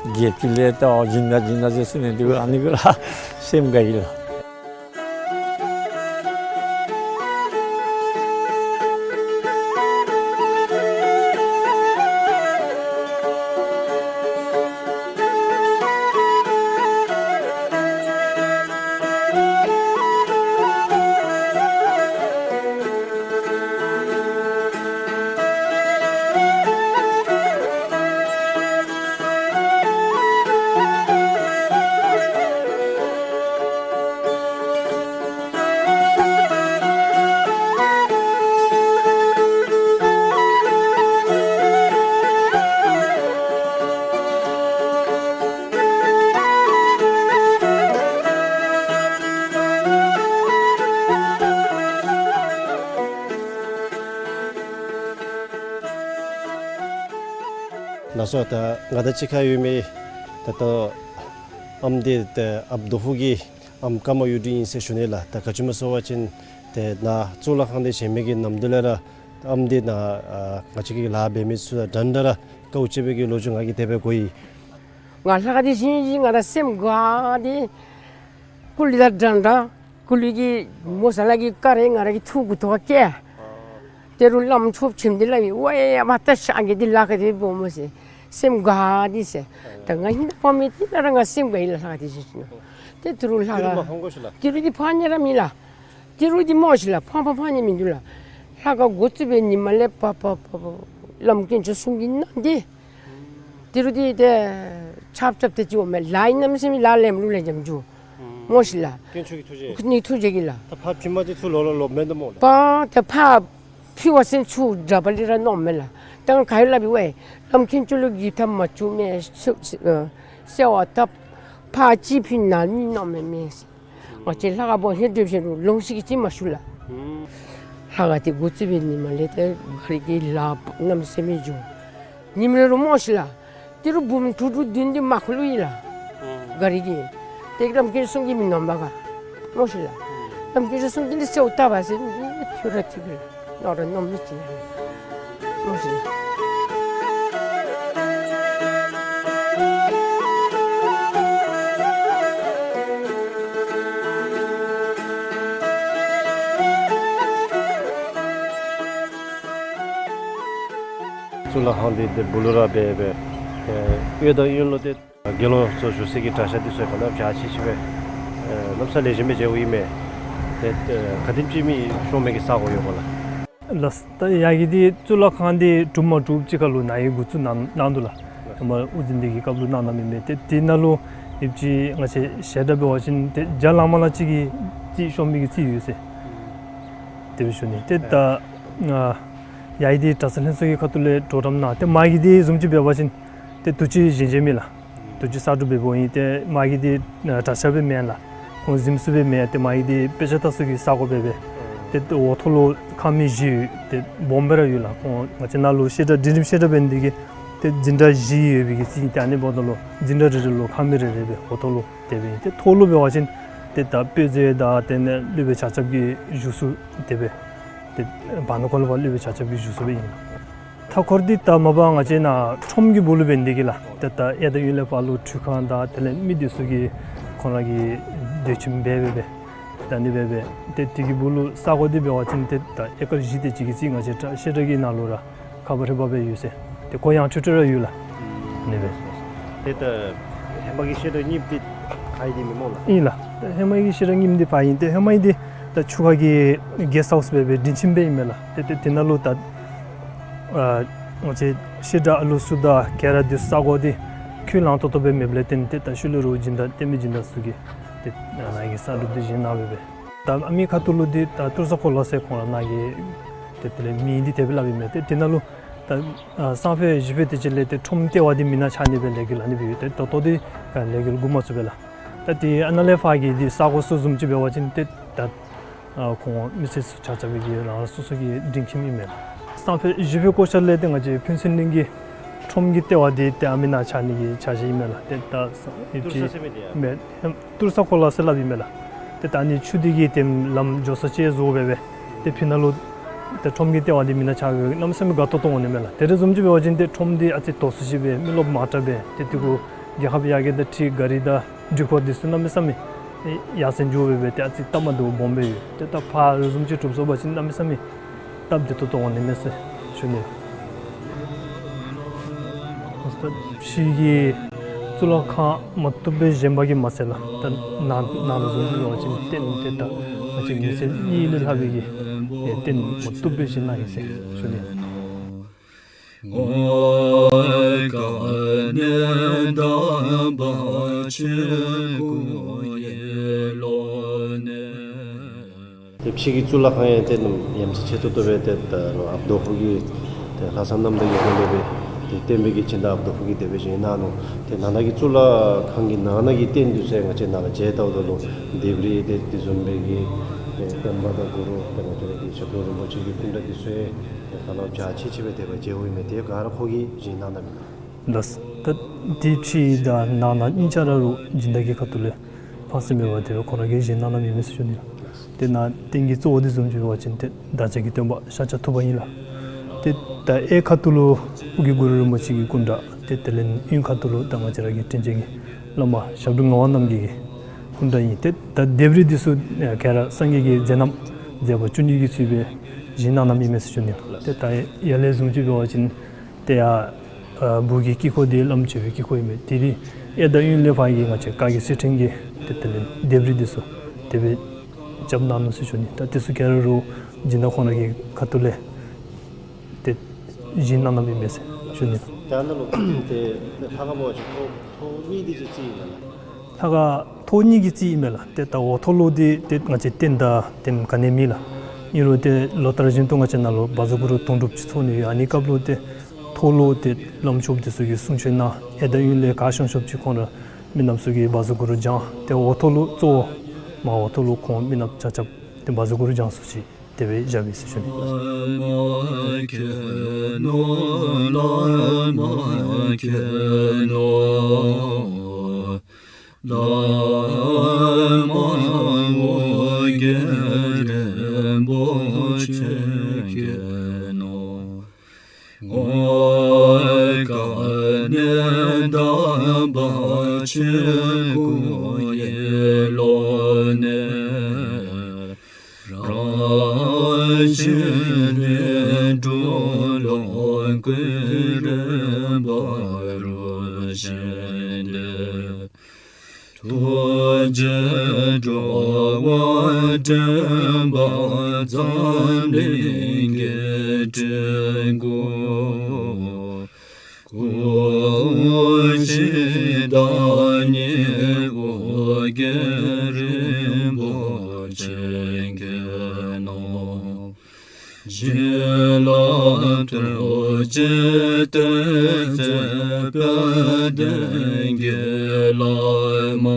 བརྒྱད་ཅུ་ལས་ད་བྱིན་ད་བྱིན་ད་ཟེར་གསུངས་ནི་འདི་ཨ་ནི་གུ་ར་སེམས་དགའ་ཡི་ལགས། ལགས་སོ། ད་ང་དང་གཅིག་ཁར་ཡོད་མི་ད་ལྟོ་ཨམ་འདི་ད་ཨཔ་རྡོ་ཕུག་གི་ཨམ་ཀརྨ་གཡུ་སྒྲོན་ཨིན་ཟེར་ཞུ་ནི་ལགས། ད་ག་ཅི་སྨོ་ཟེར་བ་ཅིན་ཏེ་ནཱ་གཙུག་ལག་ཁང་འདི་བཞེངས་མི་གི་ནམ་དུས་ལས་ར་ཨམ་འདི་ནཱ་ཨ་ང་བཅས་ཀྱི་ལཱ་འབད་མི་ཚུ་དང་འདྲན་འདྲ་ར་དཀའཝ་སྤྱད་པའི་གི་ལོ་རྒྱུས་ང་གིས་དེ་སྦེ་གོ་ཡི། ང་ལྷ་ཁང་འདི་བཞེངས་བཞེངས་ང་ར་སེམས་དགའ་སྟེ་ཀུ་ལི་དང་འདྲན་འདྲ་ཀུ་ལི་གི་མོ་ས་ལ་གི་ཀ་རེ་ང་ར་གི་ཐུགས་གུ་ཐོག་ཁར་བཀལ། དེ་རུང་བླམ་ཆོསཔ་ཆེམ་འདི་ལགས་ཨིན། ཝའེ་ཡ་མ་ད་ཤ་གི་འདི་ལཱ་ག་དེ་སྦོམ་སྨོ་ཟེར་སེམས་དགའ་སྟེ་ཟེར། ད་ང་ཧིང་ད་ཕ་མེ་ཏི་ན་ར་ང་སེམས་དགའ་ཡི་ལགས། ལྷ་ཁང་འདི་བཞེངས་ཞིནམ་ལས། ཏེ་དེ་རུང་ལྷ་ཁང་དེ་རུང་མ་ཧོང་གོ་ཤིག་ལགས། དེ་རུང་འདི་ཕར་ཉལ་ར་མེད་ལགས། དེ་རུང་འདི་སྨོ་ཤིག་ལགས། ཕར་ཕར་ཕར་ཉལ་མིན་འདུག་ལགས། ལྷ་ཁང་འགོ་བཙུགས་པའི་ཉིནམ་ལས་ཕར་ཕར་ཕར་ཕར་བླམ་དཀོན་མཆོག་གསུམ་གྱི་ནང་འདི་དེ་རུང་འདི་ཏེ་ཆབ་ཆབ་ཏེ་ཅིག་འོང་མས། ལཱ་ཨིན་ནམ་ཟེར་མི་ལཱ་ལེན་ལུ་ལེན་འཇམ་འགྱོ་སྨོ་ཤིག་ལགས། དཀོན་མཆོག་གི་ཐུགས་རྗེ། ནི་ཐུགས་རྗེ་གིས་ལགས། ད་ཕར་ཕུལ་མི་ཚུ་ལོག་ལོག་ལོག་མེན་ད་སྨོ་ལགས། ཕར་ད་ཕར་ཕུལ་བ་ཟེར་ཚུ་དྲག་པ་ལས་ར་མནོཝ་མས་ལགས། ད་ང་ག་ཡོད་སླབ་ཨིན་ཝའེ། བླམ་དཀོན་མཆོག་ལུ་གི་ཐབས་མ་བྱུང་མས་ཟེར་ཨ་གསོལ་བ་བཏབ། ཕར་ཅིག་ཕུལ་ནཱ་ནི་མནོཝ་མས་མས་ཟེར། ང་བཅས་ལྷ་ཁང་འབོ་ཧེ་སྒྲུབ་ཞིནམ་ལས་ལོང་ཤིག་གི་ཅིག་མ་ཞུ་ལགས། ལྷ་ཁང་འདི་འགོ་བཙུགས་པའི་ཉིནམ་ལས་ཏེ་ག་རི་གི་ལཱ་གནམ་མེད་ས་མེད་འགྱོ། ཉིནམ་རེ་རུང་སྨོ་ཤིག་ལགས། དེ་རུང་འབུམ་དྲུག་དྲུག་བདུན་བདུན་མ་ཁུག་ལུ་ཡི་ལགས། ག་རི་གི་ཏེ་བླམ་དཀོན་མཆོག་གསུམ་གྱིས་མི་གནང་བ་ག་སྨོ་ཤིག་ལགས། བླམ་དཀོན་མཆོག་གསུམ་གྱིས་འདི་གསོལཝ་བཏབ་པ་ཟེར་འདི་ཐུགས་ར་ཐུགས་ར་མནོ་ར་མནོ་མི་ཅིག་ལགས། གཙུག་ལག་ཁང་འདི་ཏེ་སྦུག་ལུ་ར་སྦེ་སྦེ་ཨེ་གཡས་དང་གཡོན་ལུ་ཏེ་དགེ་སློང་ཚུ་བཞུགས་སའི་གི་གྲྭ་ཤག་འདི་ཚུ་ག་ནི་བ་ཅིག་ཅིག་སྦེ་ཨེ་གནམ་ས་ལེགས་ཤོམ་སྦེ་མཇལཝ་ཨིན་མས། ཏེ་ཨེ་ག་དེམ་ཅིག་མི་ཤོང་མི་གི་ས་གོ་ཡོད་ག་ལགས། ལགས། ད་ཡ་གི་འདི་གཙུག་ལག་ཁང་འདི་གྲུབ་མ་གྲུབ་ཅིག་ཁར་ལུ་ནཱ་གིས་འགོ་བཙུགས་གནང་གནང་དོ་ལགས། ཧེ་མ་དབུ་འཛིན་འདི་གི་སྐབས་ལུ་གནང་གནངམ་ཨིན་མས། ཏེ་དེ་ནང་ལུ་ཡོདཔ་ཅིག་ང་བཅས་བཤད་གྲྭ་འབད་བ་ཅིན་ཏེ་བརྒྱ་ལང་མ་ལང་ཅིག་གི་རྩིས་ཤོང་མི་གི་རྩིས་ཡོད་ཟེར་དེ་སྦེ་ཞུ་ནི། ཏེ་ད་ཡ་གི་འདི་གྲྭ་ཚང་ལྷན་ཚོགས་ཀྱི་ཁ་ཐུག་ལས་གྲོགས་རམ་གནང་། ཏེ་མ་གི་འདི་བཟུམ་ཅིག་འབད་བ་ཅིན་ཏེ་དུས་ཅི་བཞེངས་བཞེངསམ་ཨིན་ལགས། དུས་ཅི་གསར་སྒྲུབ་འབདཝ་ཨིན། ཏེ་མ་གི་འདི་གྲྭ་ཤག་སྦེ་མེན་ལགས། ཁོང་གཟིམ་ས་སྦེ་མེན། ཏེ་མ་གི་འདི་དཔེ་ཆ་ལྟ་ས་གི་ས་གོ་སྦེ་སྦེ། ཏེ་འོག་ཐོག་ལུ་ཁང་མིག་བཞི་ཡོད། ཏེ་སྦོམ་སྦེ་ར་ཡོད་ལགས། ཁོང་ང་བཅས་ནཱ་ལུ་བཤད་གྲྭ་འབྲིང་རིམ་བཤད་གྲྭ་འབད་ནི་དེ་གིས་ཏེ་འཛིན་གྲྭ་བཞི་ཡོད་པའི་གི་རྩིས་ཨིན། ཏེ་ཨ་ནི་འབདཝ་ད་ལུ་འཛིན་གྲྭ་རེ་རེ་ལུ་ཁང་མིག་རེ་རེ་སྦེ་འོག་ཐོག་ལུ་དེ་སྦེ་ཨིན། ཏེ་ཐོག་ལུ་འབད་བ་ཅིན་ཏེ་ད་དཔེ་མཛོད་དང་དེ་ལས་སློབ་དཔོན་ཆ་ཁྱབ་ཀྱི་བཞུགས་ས་དེ་སྦེ་ཏེ་བར་ན་ཁོ་ལུ་སློབ་དཔོན་ཆ་ཁྱབ་ཀྱི་བཞུགས་ས་སྦེ་ཨིན། མཐའ་འཁོར་འདི་ད་མ་པ་ང་བཅས་ནཱ་ཁྲོམ་གྱི་སྦུག་ལུ་འབད་ནི་དེ་གིས་ལགས། ཏེ་ད་གཡས་དང་གཡོན་ལས་ཕར་ལུ་ཁྲུས་ཁང་དང་དེ་ལས་མི་སྡོད་ས་གི་ཁོང་ར་གི་སྡོད་ཁྱིམ་སྦེ་སྦེ་སྦེ་ད་ཨ་ནི་སྦེ་སྦེ་ཏེ་དེ་གི་སྦུག་ལུ་ས་གོ་འདི་འབད་བ་ཅིན་ཏེ་ད་ཨེ་ཀར་བཞི་དེ་ཅིག་གི་རྩིས་ང་བཅས་བཤད་གྲྭ་གི་ནང་ལུ་ར་ཁ་པར་ཧེ་མ་སྦེ་ཡོད་ཟེར། ཏེ་ཁོ་ཡང་ཁྲིག་ཁྲི་ར་ཡོད་ལགས། ཨ་ནི་སྦེ། ཏེ་ད་ཧེ་མ་གི་བཤད་གྲྭ་རྙིངམ་འདི་ཕར་ཨིན་ཏེ་མེན་སྨོ་ལགས། ཨིན་ལགས། ད་ཧེ་མ་གི་བཤད་གྲྭ་རྙིངམ་འདི་ཕར་ཨིན། ཏེ་ཧེ་མ་ཨིན་འདི་ད་ཆུ་ཁ་གི་གེསཊ་ཧའུསི་སྦེ་སྦེ་འབྲིང་ཁྱིམ་སྦེ་ཨིན་མས་ལགས། ཏེ་ཏེ་དེ་ནང་ལུ་ད་ཨ་ང་བཅས་བཤད་གྲྭ་ཨ་ལུ་ཚུ་དང་ག་ར་སྡོད་ས་གོ་འདི་ ཁུངས་ལང་ཏོག་ཏོ་སྦེ་མེདཔ་ལས་བརྟེན་ཏེ་ད་ཤུལ་ལས་ར་སྦྱིན་བདག་བསྟན་པའི་སྦྱིན་བདག་ཚུ་གིས་ཏེ་ནཱ་གི་གསར་སྒྲུབ་འདི་བཞེངས་གནང་སྦེ་སྦེ། ད་ཨ་མི་ཁ་ཐུག་ལུ་འདི་ད་ཏུར་ས་འཁོར་ལོ་ཟེར་ཁོང་ར་ནཱ་གི་ཏེ་དེ་ལས་མིང་འདི་དེ་སྦེ་སླབ་ཨིན་མས། ཏེ་དེ་ནང་ལུ་ད་ཨ་སང་ཕོད་བཞི་ཕོད་དེ་ཅིག་ལས་ཏེ་ཁྲོམ་ལྟེ་བ་འདི་མེ་ནང་ཆགས་ནི་སྦེ་ལས་འགུལ་ཨ་ནི་སྦེ་ཡོད། ཏེ་ད་ལྟོ་འདི་ག་ལས་འགུལ་འགོ་མ་བཙུགས་པས་ལགས། ད་དེ་ཨ་ནཱ་ལས་ཕར་གྱི་འདི་ས་གོ་ཚུ་བཟུམ་ཅིག་འབད་བ་ཅིན་ཏེ་ད་ཨ་ཁོང་མི་སེར་ཚུ་ཆ་ཁྱབ་ཀྱིས་རང་རང་སོ་སོ་གི་སྒྲིང་ཁྱིམ་ཨིན་མས་ལགས། སང་ཕོད་བཞི་ཕོད་སྐོར་ཤར་ལས་ཏེ་ང་བཅས་ཕུན་ཚོགས་གླིང་གི་ཁྲོམ་གྱི་ལྟེ་བ་འདི་ཏེ་ཨ་མི་ནང་ཆགས་ནི་གི་འཆར་གཞི་ཨིན་མས་ལགས། ཏེ་ད་ས་ཡུལ་ཏུར་ས་ཅིག་ཟེར་མི་འདི་ཡང་མེད་ཧེམ་ཏུར་ས་འཁོར་ལོ་ཟེར་སླབ་ཨིན་མས་ལགས། ཏེ་ད་ནི་ཆུ་འདི་གིས་ཏེ་ལམ་འགྱོ་ས་ཅིག་བཟོ་སྦེ་སྦེ་ཏེ་ཕི་ནང་ལུ་ཏེ་ཁྲོམ་གྱི་ལྟེ་བ་འདི་མེ་ནང་ཆགས་སྦེ་གནམ་མེད་ས་མེད་དགའ་ཏོག་ཏོ་འོང་ནི་མས་ལགས། དེ་རེ་བཟུམ་ཅིག་འབད་བ་ཅིན་ཏེ་ཁྲོམ་འདི་ཨ་ཙི་དོག་སུ་ཅིག་སྦེ་མི་རློབས་མང་དྲགས་སྦེ་ཏེ་དེ་གུ་རྒྱལ་ཁབ་ཡར་རྒྱས་དང་འཁྲིལ་གཱ་རི་དང་འགྲུལ་འཁོར་འདི་ཚུ་གནམ་མེད་ས་མེད་ཡར་སེང་འགྱོ་སྦེ་སྦེ་ཏེ་ཨ་ཙི་སྟབས་མ་བདེཝ་སྦོམ་སྦེ་ཡོད། ཏེ་ད་ཕར་རེ་བཟུམ་ཅིག་གྲུབ་སོང་པ་ཅིན་གནམ་མེད་ས་མེད་སྟབས་བདེ་ཏོག་ཏོ་འོང་ནི་མས་ཟེར་ཞུ་ནི། ད་ཕྱི་གི་གཙུག་ལག་ཁང་མ་བཏུབ་སྦེ་བཞེངས་པ་གིས་མ་ཚད་ལགས། ད་ནང་ནང་ལུ་བཟུམ་ཅིག་འབད་བ་ཅིན་རྟེན་ཏེ་ད་ང་བཅས་མི་སེར་གཉིས་ལས་ལྷག་པའི་གི་རྟེན་མ་བཏུབ་སྦེ་བཞེངས་གནང་ཡི་ཟེར་ཞུ་ནི། ཏེ་ཕྱི་གི་གཙུག་ལག་ཁང་ཡང་ཏེ་ནམ་ཡ་མཚན་ཆེ་ཏོག་ཏོ་སྦེ་ཏེ་ད་རུང་ཨཔ་རྡོ་ཕུག་གི་ཏེ་ལྷག་བསམ་རྣམ་དག་གི་སྒོ་ལས་སྦེ་ཏེ་བསྟན་པའི་གི་སྦྱིན་བདག་ཨཔ་རྡོ་ཕུག་གིས་དེ་སྦེ་བཞེངས་གནང་ནུག། ཏེ་ནང་ན་གི་གཙུག་ལག་ཁང་གི་ནང་ན་གི་རྟེན་འདི་ཚུ་ཡང་ང་བཅས་ནཱ་ལུ་མཇལ་ལྟཝ་ད་ལུ་ལྡེབས་རིས་ཏེ་དེ་བཟུམ་སྦེ་གི་ཏེ་བསྟན་པ་དང་གུ་རུ་ཏེ་ང་བཅས་ར་གི་ཞབས་དྲུང་རིན་པོ་ཆེ་གི་སྐུ་འདྲ་འདི་ཚུ་ཡང་ཏེ་ད་ལུ་འཇའ་ཆི་ཆི་སྦེ་དེ་སྦེ་མཇལཝ་ཨིན་མས། དེ་ག་ར་ཁོ་གིས་བཞེངས་གནང་གནངམ་ཨིན་ལགས། ད་དེ་ཕྱི་དང་ནང་ན་གཉིས་ཆ་ར་རུང་སྦྱིན་བདག་གི་ཁ་ཐུག་ལས་ཕངས་སེམས་མེད་པར་དེ་སྦེ་ཁོ་ར་གིས་བཞེངས་གནང་གནངམ་ཨིན་མས་ཟེར་ཞུ་ནི་ལགས། ཏེ་ནཱ་རྟེན་གྱི་གཙོ་བོ་འདི་བཟུམ་ཅིག་འབད་བ་ཅིན་ཏེ་བདག་ཅག་གི་སྟོན་པ་ཤཱཀྱ་ཐུབ་པ་ཨིན་ལགས། ཏེ་ད་གཡས་ཁ་ཐུག་ལུ་ཨོ་རྒྱན་གུ་རུ་རིན་པོ་ཆེ་གི་སྐུ་འདྲ་ཏེ་དེ་ལས་གཡོན་ཁ་ཐུག་ལུ་ད་ང་བཅས་ར་གི་དྲིན་ཅན་གྱི་བླ་མ་ཞབས་དྲུང་ངག་དབང་རྣམ་རྒྱལ་གྱི་སྐུ་འདྲ་ཨིན། ཏེ་ད་ལྡེབས་རིས་འདི་ཚུ་ག་ར་སངས་རྒྱས་ཀྱི་མཛད་རྣམ་མཛད་པ་བཅུ་གཉིས་ཀྱི་ཚུལ་སྦེ་བཞེངས་གནང་གནངམ་ཨིན་མས་ཟེར་ཞུ་ནི། ཏེ་ད་ཡར་ལས་བཟུམ་ཅིག་འབད་བ་ཅིན་ཏེ་ཡར་ཨ་སྦུག་གི་དཀྱིལ་འཁོར་འདི་བླམ་མཆོད་པའི་དཀྱིལ་འཁོར་ཨིན་མས། དེ་རིང་གཡས་དང་གཡོན་ལས་ཕར་གྱི་ང་བཅས་བཀའ་བརྒྱུད་གསེར་ཕྲེང་གི་ཏེ་དེ་ལས་ལྡེབས་རིས་འདི་ཚུ་དེ་སྦེ་རྐྱབ་གནང་ནུག་ཟེར་ཞུ་ནི། ད་དེ་ཚུ་ག་ར་རུང་སྦྱིན་བདག་ཁོང་ར་གི་ཁ་ཐུག་ལས་ཏེ་བཞེངས་གནང་གནངམ་ཨིན་མས་ཟེར་ཞུ་ནི། ད་ནཱ་ལུ་ཏེ་ལྷ་ཁང་འབད་བ་ཅིན་ཐོག་ཐོག་གཉིས་འདི་ཅིག་རྩིས་ཨིན་ན་ལགས། ལྷ་ཁང་ཐོག་གཉིས་ཀྱི་རྩིས་ཨིན་མས་ལགས། ཏེ་ད་འོག་ཐོག་ལུ་འདི་ཏེ་ང་བཅས་རྟེན་དང་རྟེན་ག་ནི་མེད་ལགས། ཨིན་རུང་ཏེ་ལོ་ལྟར་བཞིན་དུ་ང་བཅས་ནཱ་ལུ་བཛྲ་གུ་རུ་དུང་སྒྲུབ་ཅིག་ཚོགས་ནི་ཡོད། ཨ་ནི་སྐབས་ལུ་ཏེ་ཐོག་ལུ་ཏེ་བླམ་ཆོསཔ་འདི་ཚུ་གིས་གསུང་ཆོག་གནང་། གཡས་དང་གཡོན་ལས་ག་ཤོང་ཤོངམ་ཅིག་ཁོང་ར་མི་ནགཔ་ཚུ་གིས་བཛྲ་གུ་རུ་བགྱང་། ཏེ་འོག་ཐོག་ལུ་གཙོ་བོ་མར་འོག་ཐོག་ལུ་གཙོ་བོ་མར་འོག་ཐོག་ལུ་ཁོང་མི་ནགཔ་ཆ་ཁྱབ་ཏེ་བཛྲ་གུ་རུ་བགྱང་ས་ཅིག་དེ་སྦེ་བཞག་པས་ཟེར་ཞུ་ནི། ཐུགས་རྗེས་འགྲོ་བ་འདྲེན་པ་འཛམ་གླིང་གི་སྤྲུལ་སྐུ། སྐུ་མཆེད་བདག་ཉིད་ཨོ་རྒྱན་རིན་པོ་ཆེ་མཁྱེན་ནོ། བྱིན་རླབས་ཐུགས་རྗེའི་གཏེར་མཛོད་དཔལ་ལྡན་གྱི་བླ་མ།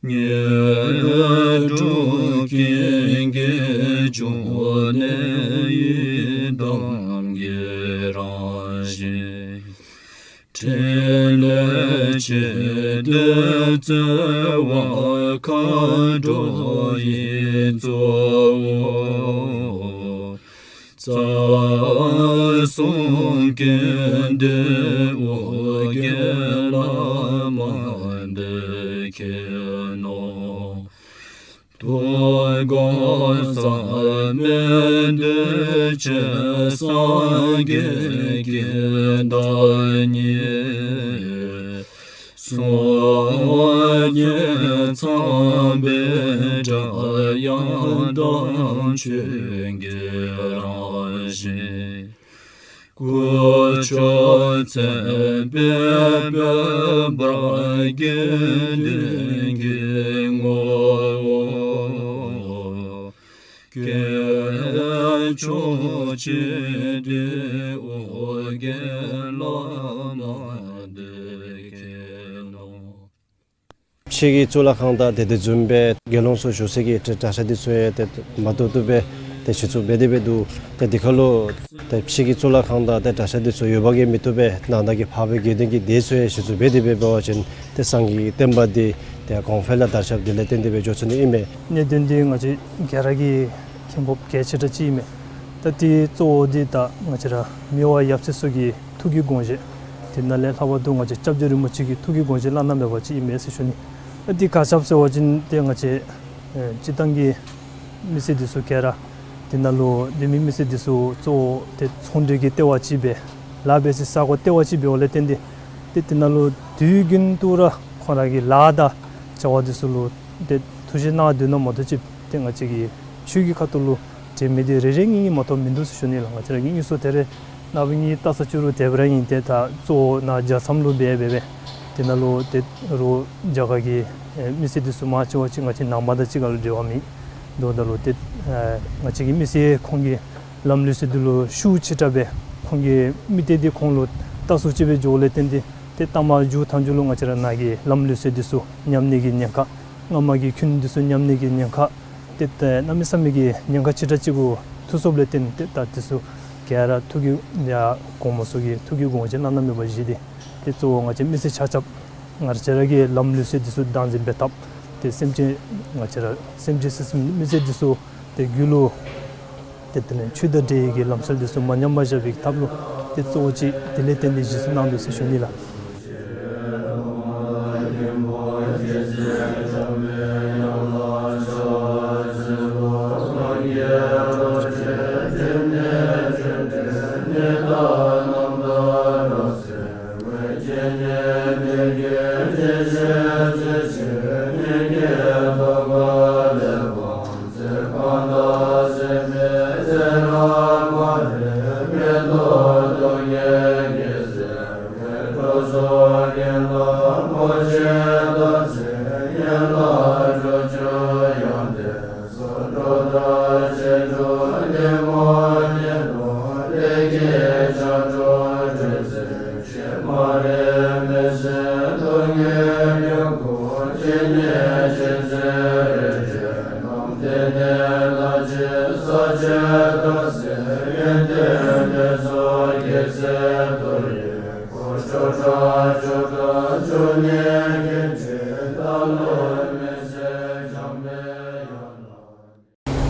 དངོས་གྲུབ་ཀུན་གྱི་འབྱུང་གནས་ཡི་དམ་གྱི་རང་བཞིན། ཕྲིན་ལས་ཆེ་འདི་བརྩེ་བ་མཁའ་འགྲོ་ཡི་གཙོ་བོ། རྩ་གསུམ་ཀུན་འདུས་ཨོ་རྒྱན་བླ་མ་འདི་མཁྱེན་ནོ། རྡོ་སྒང་བསམ་མེད་འདུས་བྱས་སངས་རྒྱས་ཀྱི་བདག་ཉིད། སྲོག་ཉིད་ཚངས་པའི་སྒྲ་དབྱངས་དང་ཆོས་ཀྱི་རང་བཞིན། སྐུ་མཆོག་མཚན་དཔལ་འབར་བ་དགེ་འདུན་གྱི་ངོ་བོ། སྐྱེས་མཆོག་སྤྱི་འདུས་ཨོ་རྒྱན་བླ་མ་འདི་མཁྱེན་ནོ། ཕྱི་གི་གཙུག་ལག་ཁང་དང་ཏེ་དེ་བཟུམ་སྦེ་དགེ་སློང་ཚུ་བཞུགས་སའི་གི་གྲྭ་ས་འདི་ཚུ་ཡང་ཏེ་མ་ཏོག་ཏོ་སྦེ་ཏེ་གཞི་བཙུགས་འབད་དེ་སྦེ་འདུག། ཏེ་འདི་ཁ་ལུ་ཏེ་ཕྱི་གི་གཙུག་ལག་ཁང་དང་ཏེ་གྲྭ་ས་འདི་ཚུ་ཡོདཔ་གིས་མི་བཏུབ་པས། ནང་ན་གི་འཕགས་པའི་དགེ་འདུན་གྱི་སྡེ་ཚུ་ཡང་གཞི་བཙུགས་འབད་དེ་སྦེ་འབད་བ་ཅིན་ཏེ་སངས་རྒྱས་ཀྱི་བསྟན་པ་འདི་ཏེ་གོང་འཕེལ་ལ་དར་ཁྱབ་འདི་ལས་བརྟེན་ཏེ་སྦེ་འགྱོ་ཚུགས་ནི་ཨིན་མས། གནད་དོན་འདི་ང་བཅས་ག་ར་གིས་མཁྱེན་དགོཔ་གལ་ཆེ་དྲགས་ཅིག་ཨིན་མས། ད་འདི་གཙོ་བོ་འདི་ད་ང་བཅས་ར་མི་དབང་ཡབ་སྲས་ཚུ་གི་ཐུགས་ཀྱི་དགོངས་བཞེད། དེ་ནང་ལས་ལྷག་པར་དུ་ང་བཅས་སྐྱབས་རྗེ་རིན་པོ་ཆེ་གི་ཐུགས་ཀྱི་དགོངས་བཞེད་བླ་ན་མེད་པ་ཅིག་ཨིན་མས་ཟེར་ཞུ་ནི། ཨ་འདི་ག་ཅི་སྦེ་ཟེར་བ་ཅིན་ཏེ་ང་བཅས་ཨེ་སྤྱིར་བཏང་གི་མི་སེར་འདི་ཚུ་ག་ར་དེ་ནང་ལུ་འདི་མི་མི་སེར་འདི་ཚུ་གཙོ་བོ་ཏེ་ཚོང་འབྲེལ་གྱི་ལྟེ་བ་ཅིག་སྦེ་ལཱ་འབད་སའི་ས་གོ་ལྟེ་བ་ཅིག་འབདཝ་ལས་བརྟེན་ཏེ་ཏེ་དེ་ནང་ལུ་དུས་རྒྱུན་དུ་ར་ཁོང་ར་གི་ལཱ་དང་བྱ་བ་འདི་ཚུ་ལུ་ཏེ་ཐུགས་བཞེད་གནང་སྡོད་ནི་མ་གཏོགས་ཅིག་ཏེ་ང་བཅས་ཀྱི་ཆོས་ཀྱི་ཁ་ཐུག་ལུ་དྲན་མི་འདི་རེ་རེ་གཉིས་གཉིས་མ་གཏོགས་མིན་འདུག་ཟེར་ཞུ་ནི་ལགས། ང་བཅས་ར་གཉིས་གཉིས་སུ་ཏེ་རེ་ནངས་པ་གཉིས་ལྟ་ས་བཅུ་རུ་དེ་སྦེ་ར་ཨིན། ཏེ་ད་གཙོ་བོ་ནཱ་རྒྱལ་མཚམས་ལུ་འབད་འབད་སྦེ་དེ་ནང་ལུ་ཏེ་རོགས་རྒྱ་གར་གྱི་ཨེ་མི་སེར་འདི་ཚུ་མང་ཆེ་བ་ཅིག་ང་བཅས་ནང་པ་དང་གཅིག་ཁར་ལུ་འབྲེལ་བ་མེད། དོ་ད་ལུ་ཏེ་ཨེ་ང་བཅས་ཀྱི་མི་སེར་ཁོང་གི་ལམ་ལུགས་ཟེར་འདི་ལུ་ཤུགས་ཆེ་དྲགས་སྦེ་ཁོང་གི་མི་སྡེ་འདི་ཁོང་ལུ་ལྟ་སུ་ཅིག་སྦེ་འགྱོཝ་ལས་བརྟེན་ཏེ་ཏེ་ལྟ་མ་འགྱོ་ཐངས་འགྱོ་ལུ་ང་བཅས་ར་ནཱ་གི་ལམ་ལུགས་ཟེར་འདི་ཚུ་ཉམས་ནི་གི་ཉེན་ཁ། སྔ་མ་གི་ཁུངས་འདི་ཚུ་ཉམས་ནི་གི་ཉེན་ཁ། ཏེ་ཏེ་གནམ་མེད་ས་མེད་ཀྱི་ཉེན་ཁ་ཆེ་དྲགས་ཅིག་གུ་ཐུག་སོངམ་ལས་བརྟེན་ཏེ་ད་འདི་ཚུ་ག་ར་ཐུགས་ཀྱི་ཡ་གོང་མ་ཚུ་གི་ཐུགས་ཀྱི་དགོངས་བཞེད་བླ་ན་མེད་པ་བཞེས་ཏེ་ཏེ་གཙོ་བོ་ང་བཅས་མི་སེར་ཆ་ཁྱབ་ང་བཅས་ར་གི་ལམ་ལུགས་ཟེར་འདི་ཚུ་བདག་འཛིན་འབད་ཐབས། ཏེ་སེམས་ཅན་ང་བཅས་ར་སེམས་ཅན་སེམས་ཅན་མི་སེར་འདི་ཚུ་ཏེ་རྒྱུད་ལུ་ཏེ་དེ་ལས་ཆོས་དང་འབྲེལ་བའི་གི་ལམ་སྲོལ་འདི་ཚུ་མ་ཉམས་པར་བཞག་པའི་ཐབས་ལུ་ཏེ་གཙོ་བོ་ཅིག་དེ་ལས་བརྟེན་ཏེ་གཞི་བཙུགས་གནང་དོ་ཟེར་ཞུ་ནི་ལགས།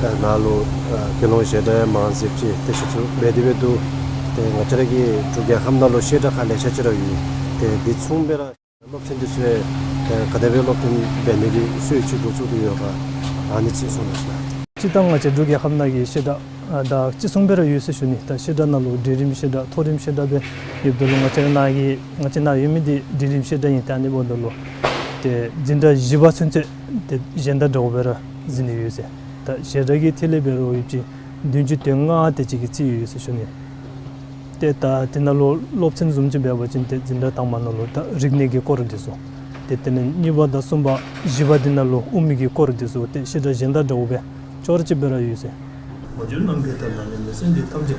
ད་ནཱ་ལུ་ཨ་དགེ་སློང་བཤད་གྲྭ་མང་སུ་ཅིག་ཏེ་གཞི་བཙུགས་འབད་དེ་སྦེ་འདུག། ཏེ་ང་བཅས་ར་གི་འབྲུག་རྒྱལ་ཁབ་ནང་ལུ་བཤད་གྲྭ་ཁག་ལེ་ཤ་ཅིག་ར་ཡོད། ཏེ་དེ་མཚུངས་སྦེ་ར་སློབ་ཚན་འདི་ཚུ་ཡང་ཏེ་ག་དེ་སྦེ་སློབ་སྟོན་འབད་ནི་གི་སྲོལ་ཅིག་འགོ་བཙུགས་ཏེ་ཡོད་ག། ཨ་ནི་ཅིག་གསུང་གནང་ཞུ་ལགས། སྤྱིར་བཏང་ང་བཅས་འབྲུག་རྒྱལ་ཁབ་ནང་གི་བཤད་གྲྭ་ཨ་ད་ཅི་གསུངས་པ་ར་ཡོད་ཟེར་ཞུ་ནི། ད་བཤད་གྲྭ་ནང་ལུ་འབྲིང་རིམ་བཤད་གྲྭ་མཐོ་རིམ་བཤད་གྲྭ་སྦེ་ཡོདཔ་ད་ལུ་ང་བཅས་ནཱ་གི་ང་བཅས་ནཱ་ཡོད་མི་འདི་འབྲིང་རིམ་བཤད་གྲྭ་ཨིན། ད་ཨ་ནི་འབདཝ་ད་ལུ་ཏེ་འཛིན་གྲྭ་བཞི་པ་ཚུན་ཚོད་ཏེ་གཞན་དང་འདྲཝ་སྦེ་ར་འཛིན་ནི་ཡོད་ཟེར། ད་བཤད་གྲྭ་གི་ཐད་ལས་འབད་རུང་ཡོདཔ་ཅིག་བདུན་ཅུ་དོན་ལྔ་དེ་ཅིག་གི་རྩིས་ཡོད་ཟེར་ཞུ་ནི། ཏེ་ད་དེ་ནང་ལུ་སློབ་ཚན་བཟུམ་ཅིག་འབད་བ་ཅིན་ཏེ་འཛིན་གྲྭ་དང་པ་ནང་ལུ་ད་རིག་གནས་ཀྱི་སྐོར་འདི་ཚུ། ཏེ་དེ་ལས་གཉིས་པ་དང་གསུམ་པ་བཞི་པ་འདི་ནང་ལུ་དབུ་མའི་གི་སྐོར་འདི་ཚུ་ཏེ་བཤད་གྲྭ་གཞན་དང་འདྲཝ་སྦེ་ཅོག་ར་གཅིག་སྦེ་ར་ཡོད་ཟེར། མ་གྱུར་ནམ་མཁའི་མཐའ་ལ་གནས་པའི་སེམས་ཅན་ཐམས་ཅད།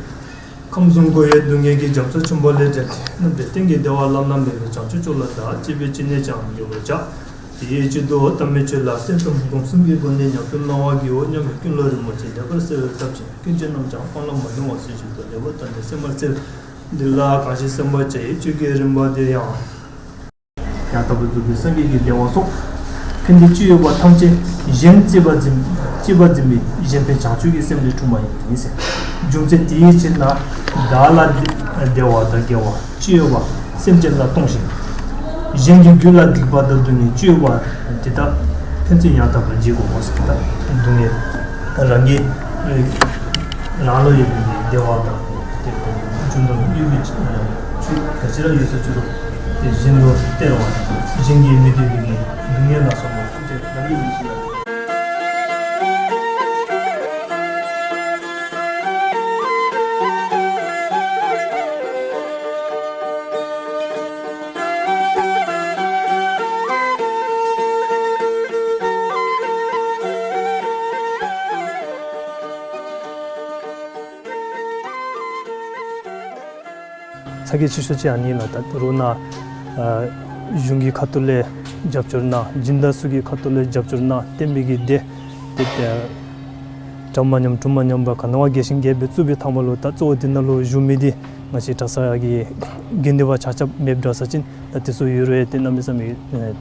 ཁམས་གསུམ་འཁོར་བའི་སྡུག་བསྔལ་གྱི་རྒྱ་མཚོ་ཆེན་པོ་ལས་བསྒྲལ་ཏེ། རྣམ་པར་རྟེན་གྱི་བདེ་བ་བླ་ན་མེད་པ་བྱང་ཆུབ་མཆོག་ལ་བདག་གཅེས་པའི་སྤྱན་ནས་ཀྱང་འགོད་པར་བྱ། དེའི་ཕྱིར་དུ་དམ་པའི་ཆོས་ལ་སེམས་ཙམ་སྒོམ་གསུམ་གྱི་སྒོ་ནས་ཉམས་སུ་བླང་བར་བགྱིའོ་སྙམ་པའི་ཀུན་སློང་རིན་པོ་ཆེ་ལེགས་པར་གསལ་བའི་སྟོབས་ཀྱིས་ཀུན་མཁྱེན་རྣམས་ཀྱང་སྤང་བླང་མ་ལྡང་བར་གསལ་བཞིན་དུ་ལེགས་པར་བརྟགས་ནས་སེམས་པར་འཚལ། འདི་ལ་གང་ཞིག་སེམས་པར་བྱ་ཡི་ཆོས་ཀྱི་རིམ་པ་དེ་ཡང་། ཡང་དག་པར་རྫོགས་པའི་སངས་རྒྱས་ཀྱི་བདེ་བ་སོགས། ཕན་བདེ་ཅི་ཡོད་པ་ཐམས་ཅད་གཞན་གཅེས་པར་འཛིན་གཅེས་པར་འཛིན་པའི་གཞན་ཕན་བྱང་ཆུབ་ཀྱི་སེམས་ལས་འཁྲུངས་པ་ཡིན་ཟེར། རྒྱུ་མཚན་དེའི་ཕྱིར་ན་བདག་ལ་བདེ་བ་དང་དགེ་བ་ཅི་ཡོད་པ་སེམས་ཅན་ལ་གཏོང་ཞིང་། གཞན་གྱི་རྒྱུད་ལ་སྡིག་པ་དང་སྡུག་བསྔལ་ཅི་ཡོད་པ་དེ་དག་ཕན་ཚུན་ཡང་དག་པར་བརྗེ་དགོ་ཟེར། ད་སྡུག་བསྔལ་རང་གི་རང་ལུ་ཡོད་པའི་བདེ་བ་དང་དེ་རྒྱུ་དང་དངོས་པོའི་ཆོས་ག་ཅི་ར་ཡོད་ཟེར་ཅི་རུང་དེ་གཞན་ལུ་སྟེར་བ་གཞན་གྱིས་མི་བདེ་བའི་སྡུག་བསྔལ་ལ་སོགས་པ་ཐམས་ཅད་རང་གི་ཡིན་ཞིང་། ཁག་ཆེ་ཤོས་ཅིག་ཨ་ནི་ལགས། ད་རུང་ནཱ་ཨ་གཞུང་གི་ཁ་ཐུག་ལས་རྒྱབ་སྐྱོར་གནང་། སྦྱིན་བདག་ཚུ་གི་ཁ་ཐུག་ལས་རྒྱབ་སྐྱོར་གནང་། བསྟན་པའི་གི་སྡེ་ཏེ་ཏེ་གྲངས་མ་ཉམས་གྲངས་མ་ཉམས་པར་ག་ནི་བ་རྒྱས་ཤིང་རྒྱས་པར་བཙུགས་པའི་ཐ་མ་ལུ་ད་གཙོ་བོ་འདི་ནང་ལུ་བཞུགས་མི་འདི་ང་བཅས་གྲྭ་ཚང་གི་དགེ་འདུན་པ་ཆ་ཁྱབ་མེདཔ་འདྲ་ས་ཅིན་ད་དེ་ཚུ་ཡོད་རུང་ཏེ་གནམ་མེད་ས་མེད་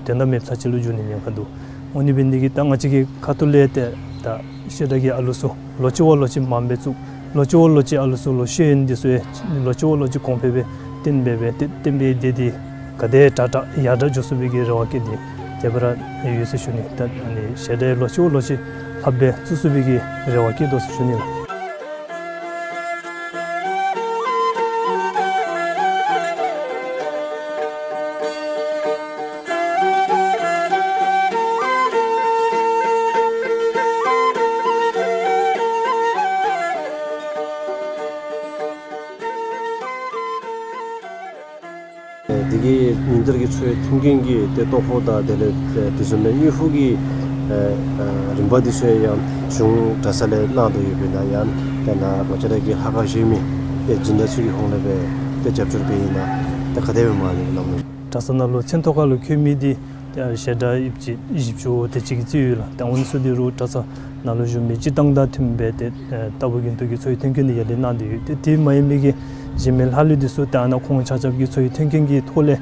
དོན་དག་མེདཔ་ས་ཅིག་ལུ་འགྱུར་ནི་ཉེན་ཁ་འདུག། འོ་ནི་འབད་ནི་འདི་གིས་ད་ང་བཅས་ཀྱི་ཁ་ཐུག་ལས་ཏེ་ད་བཤད་གྲྭ་གི་ཨ་ལུ་ཚུ་ལོ་གཅིག་བ་ལོ་གཅིག་མངམ་སྦེ་བཙུགས། ལོ་གཅིག་བ་ལོ་གཅིག་ཨ་ལུ་ཚུ་ལུ་ཤེས་ཡོན་འདི་ཚུ་ཡང་ལོ་གཅིག་བ་ལོ་གཅིག་གོང་འཕེལ་སྦེ་བརྟན་པའི་སྦེ་ཏེ་བསྟན་པའི་སྡེ་འདི་ག་དེ་དྲག་དྲག་ཡར་དྲག་འགྱོ་ཚུགས་པའི་གི་རེ་བ་བསྐྱེད་དེ་དེ་སྦེ་ར་ཡོད་ཟེར་ཞུ་ནི། ད་ཨ་ནི་བཤད་གྲྭ་ལོ་གཅིག་བ་ལོ་གཅིག་ལྷགཔ་སྦེ་བཙུགས་ཚུགས་པའི་གི་རེ་བ་བསྐྱེད་དོ་ཟེར་ཞུ་ནི་ལགས། འདི་གི་ཉིན་ལྟར་གྱི་འཚོ་བའི་མཐུན་རྐྱེན་གྱི་ཏེ་ལྟོ་ཕོགས་དང་དེ་ལས་ཏེ་དེ་བཟུམ་མའི་དངུལ་ཕོགས་ཀྱི་ཨ་ཨ་རིམ་པ་འདི་ཚུ་ཡང་གཞུང་གྲྭ་ཚང་ལས་གནང་དོ་ཡོདཔ་ཨིན་ན་ཡང་ཏེ་ནཱ་ང་བཅས་ར་གི་ལྷ་ཁང་གཞན་མི་ཏེ་སྦྱིན་བདག་ཚུ་གི་ཧོངས་ལས་སྦེ་ཏེ་རྒྱབ་སྐྱོར་འབད་ཨིན་ན་ཏེ་ག་དེ་སྦེ་མ་ལས་གནང་མི། གྲྭ་ཚང་ནང་ལུ་མཚན་ཐོ་ཁ་ལུ་འཁོད་མི་འདི་ཏེ་བཤད་གྲྭ་ཡིབ་ཅིག་བཞི་བཅུ་དེ་ཅིག་གི་རྩིས་ཡོད་ལགས། ཏེ་འོ་ནི་ཚུ་འདི་རུང་གྲྭ་ཚང་ནང་ལུ་བཞུགས་མི་སྤྱིར་བཏང་དང་མཐུནམ་སྦེ་ཏེ་ཨེ་ལྟ་བུ་དགེ་འདུན་གྱི་འཚོ་བའི་མཐུན་རྐྱེན་འདི་ཡར་ལས་གནང་སྟེ་ཡོད། ཏེ་དེ་མ་ཡིན་མི་གི་གཞན་མི་ལྷག་ལུས་འདི་ཚུ་ཏེ་ཨ་ནཱ་ཁོང་ཆ་ཁྱབ་ཀྱི་འཚོ་བའི་མཐུན་རྐྱེན་གྱི་ཐོག་ལས་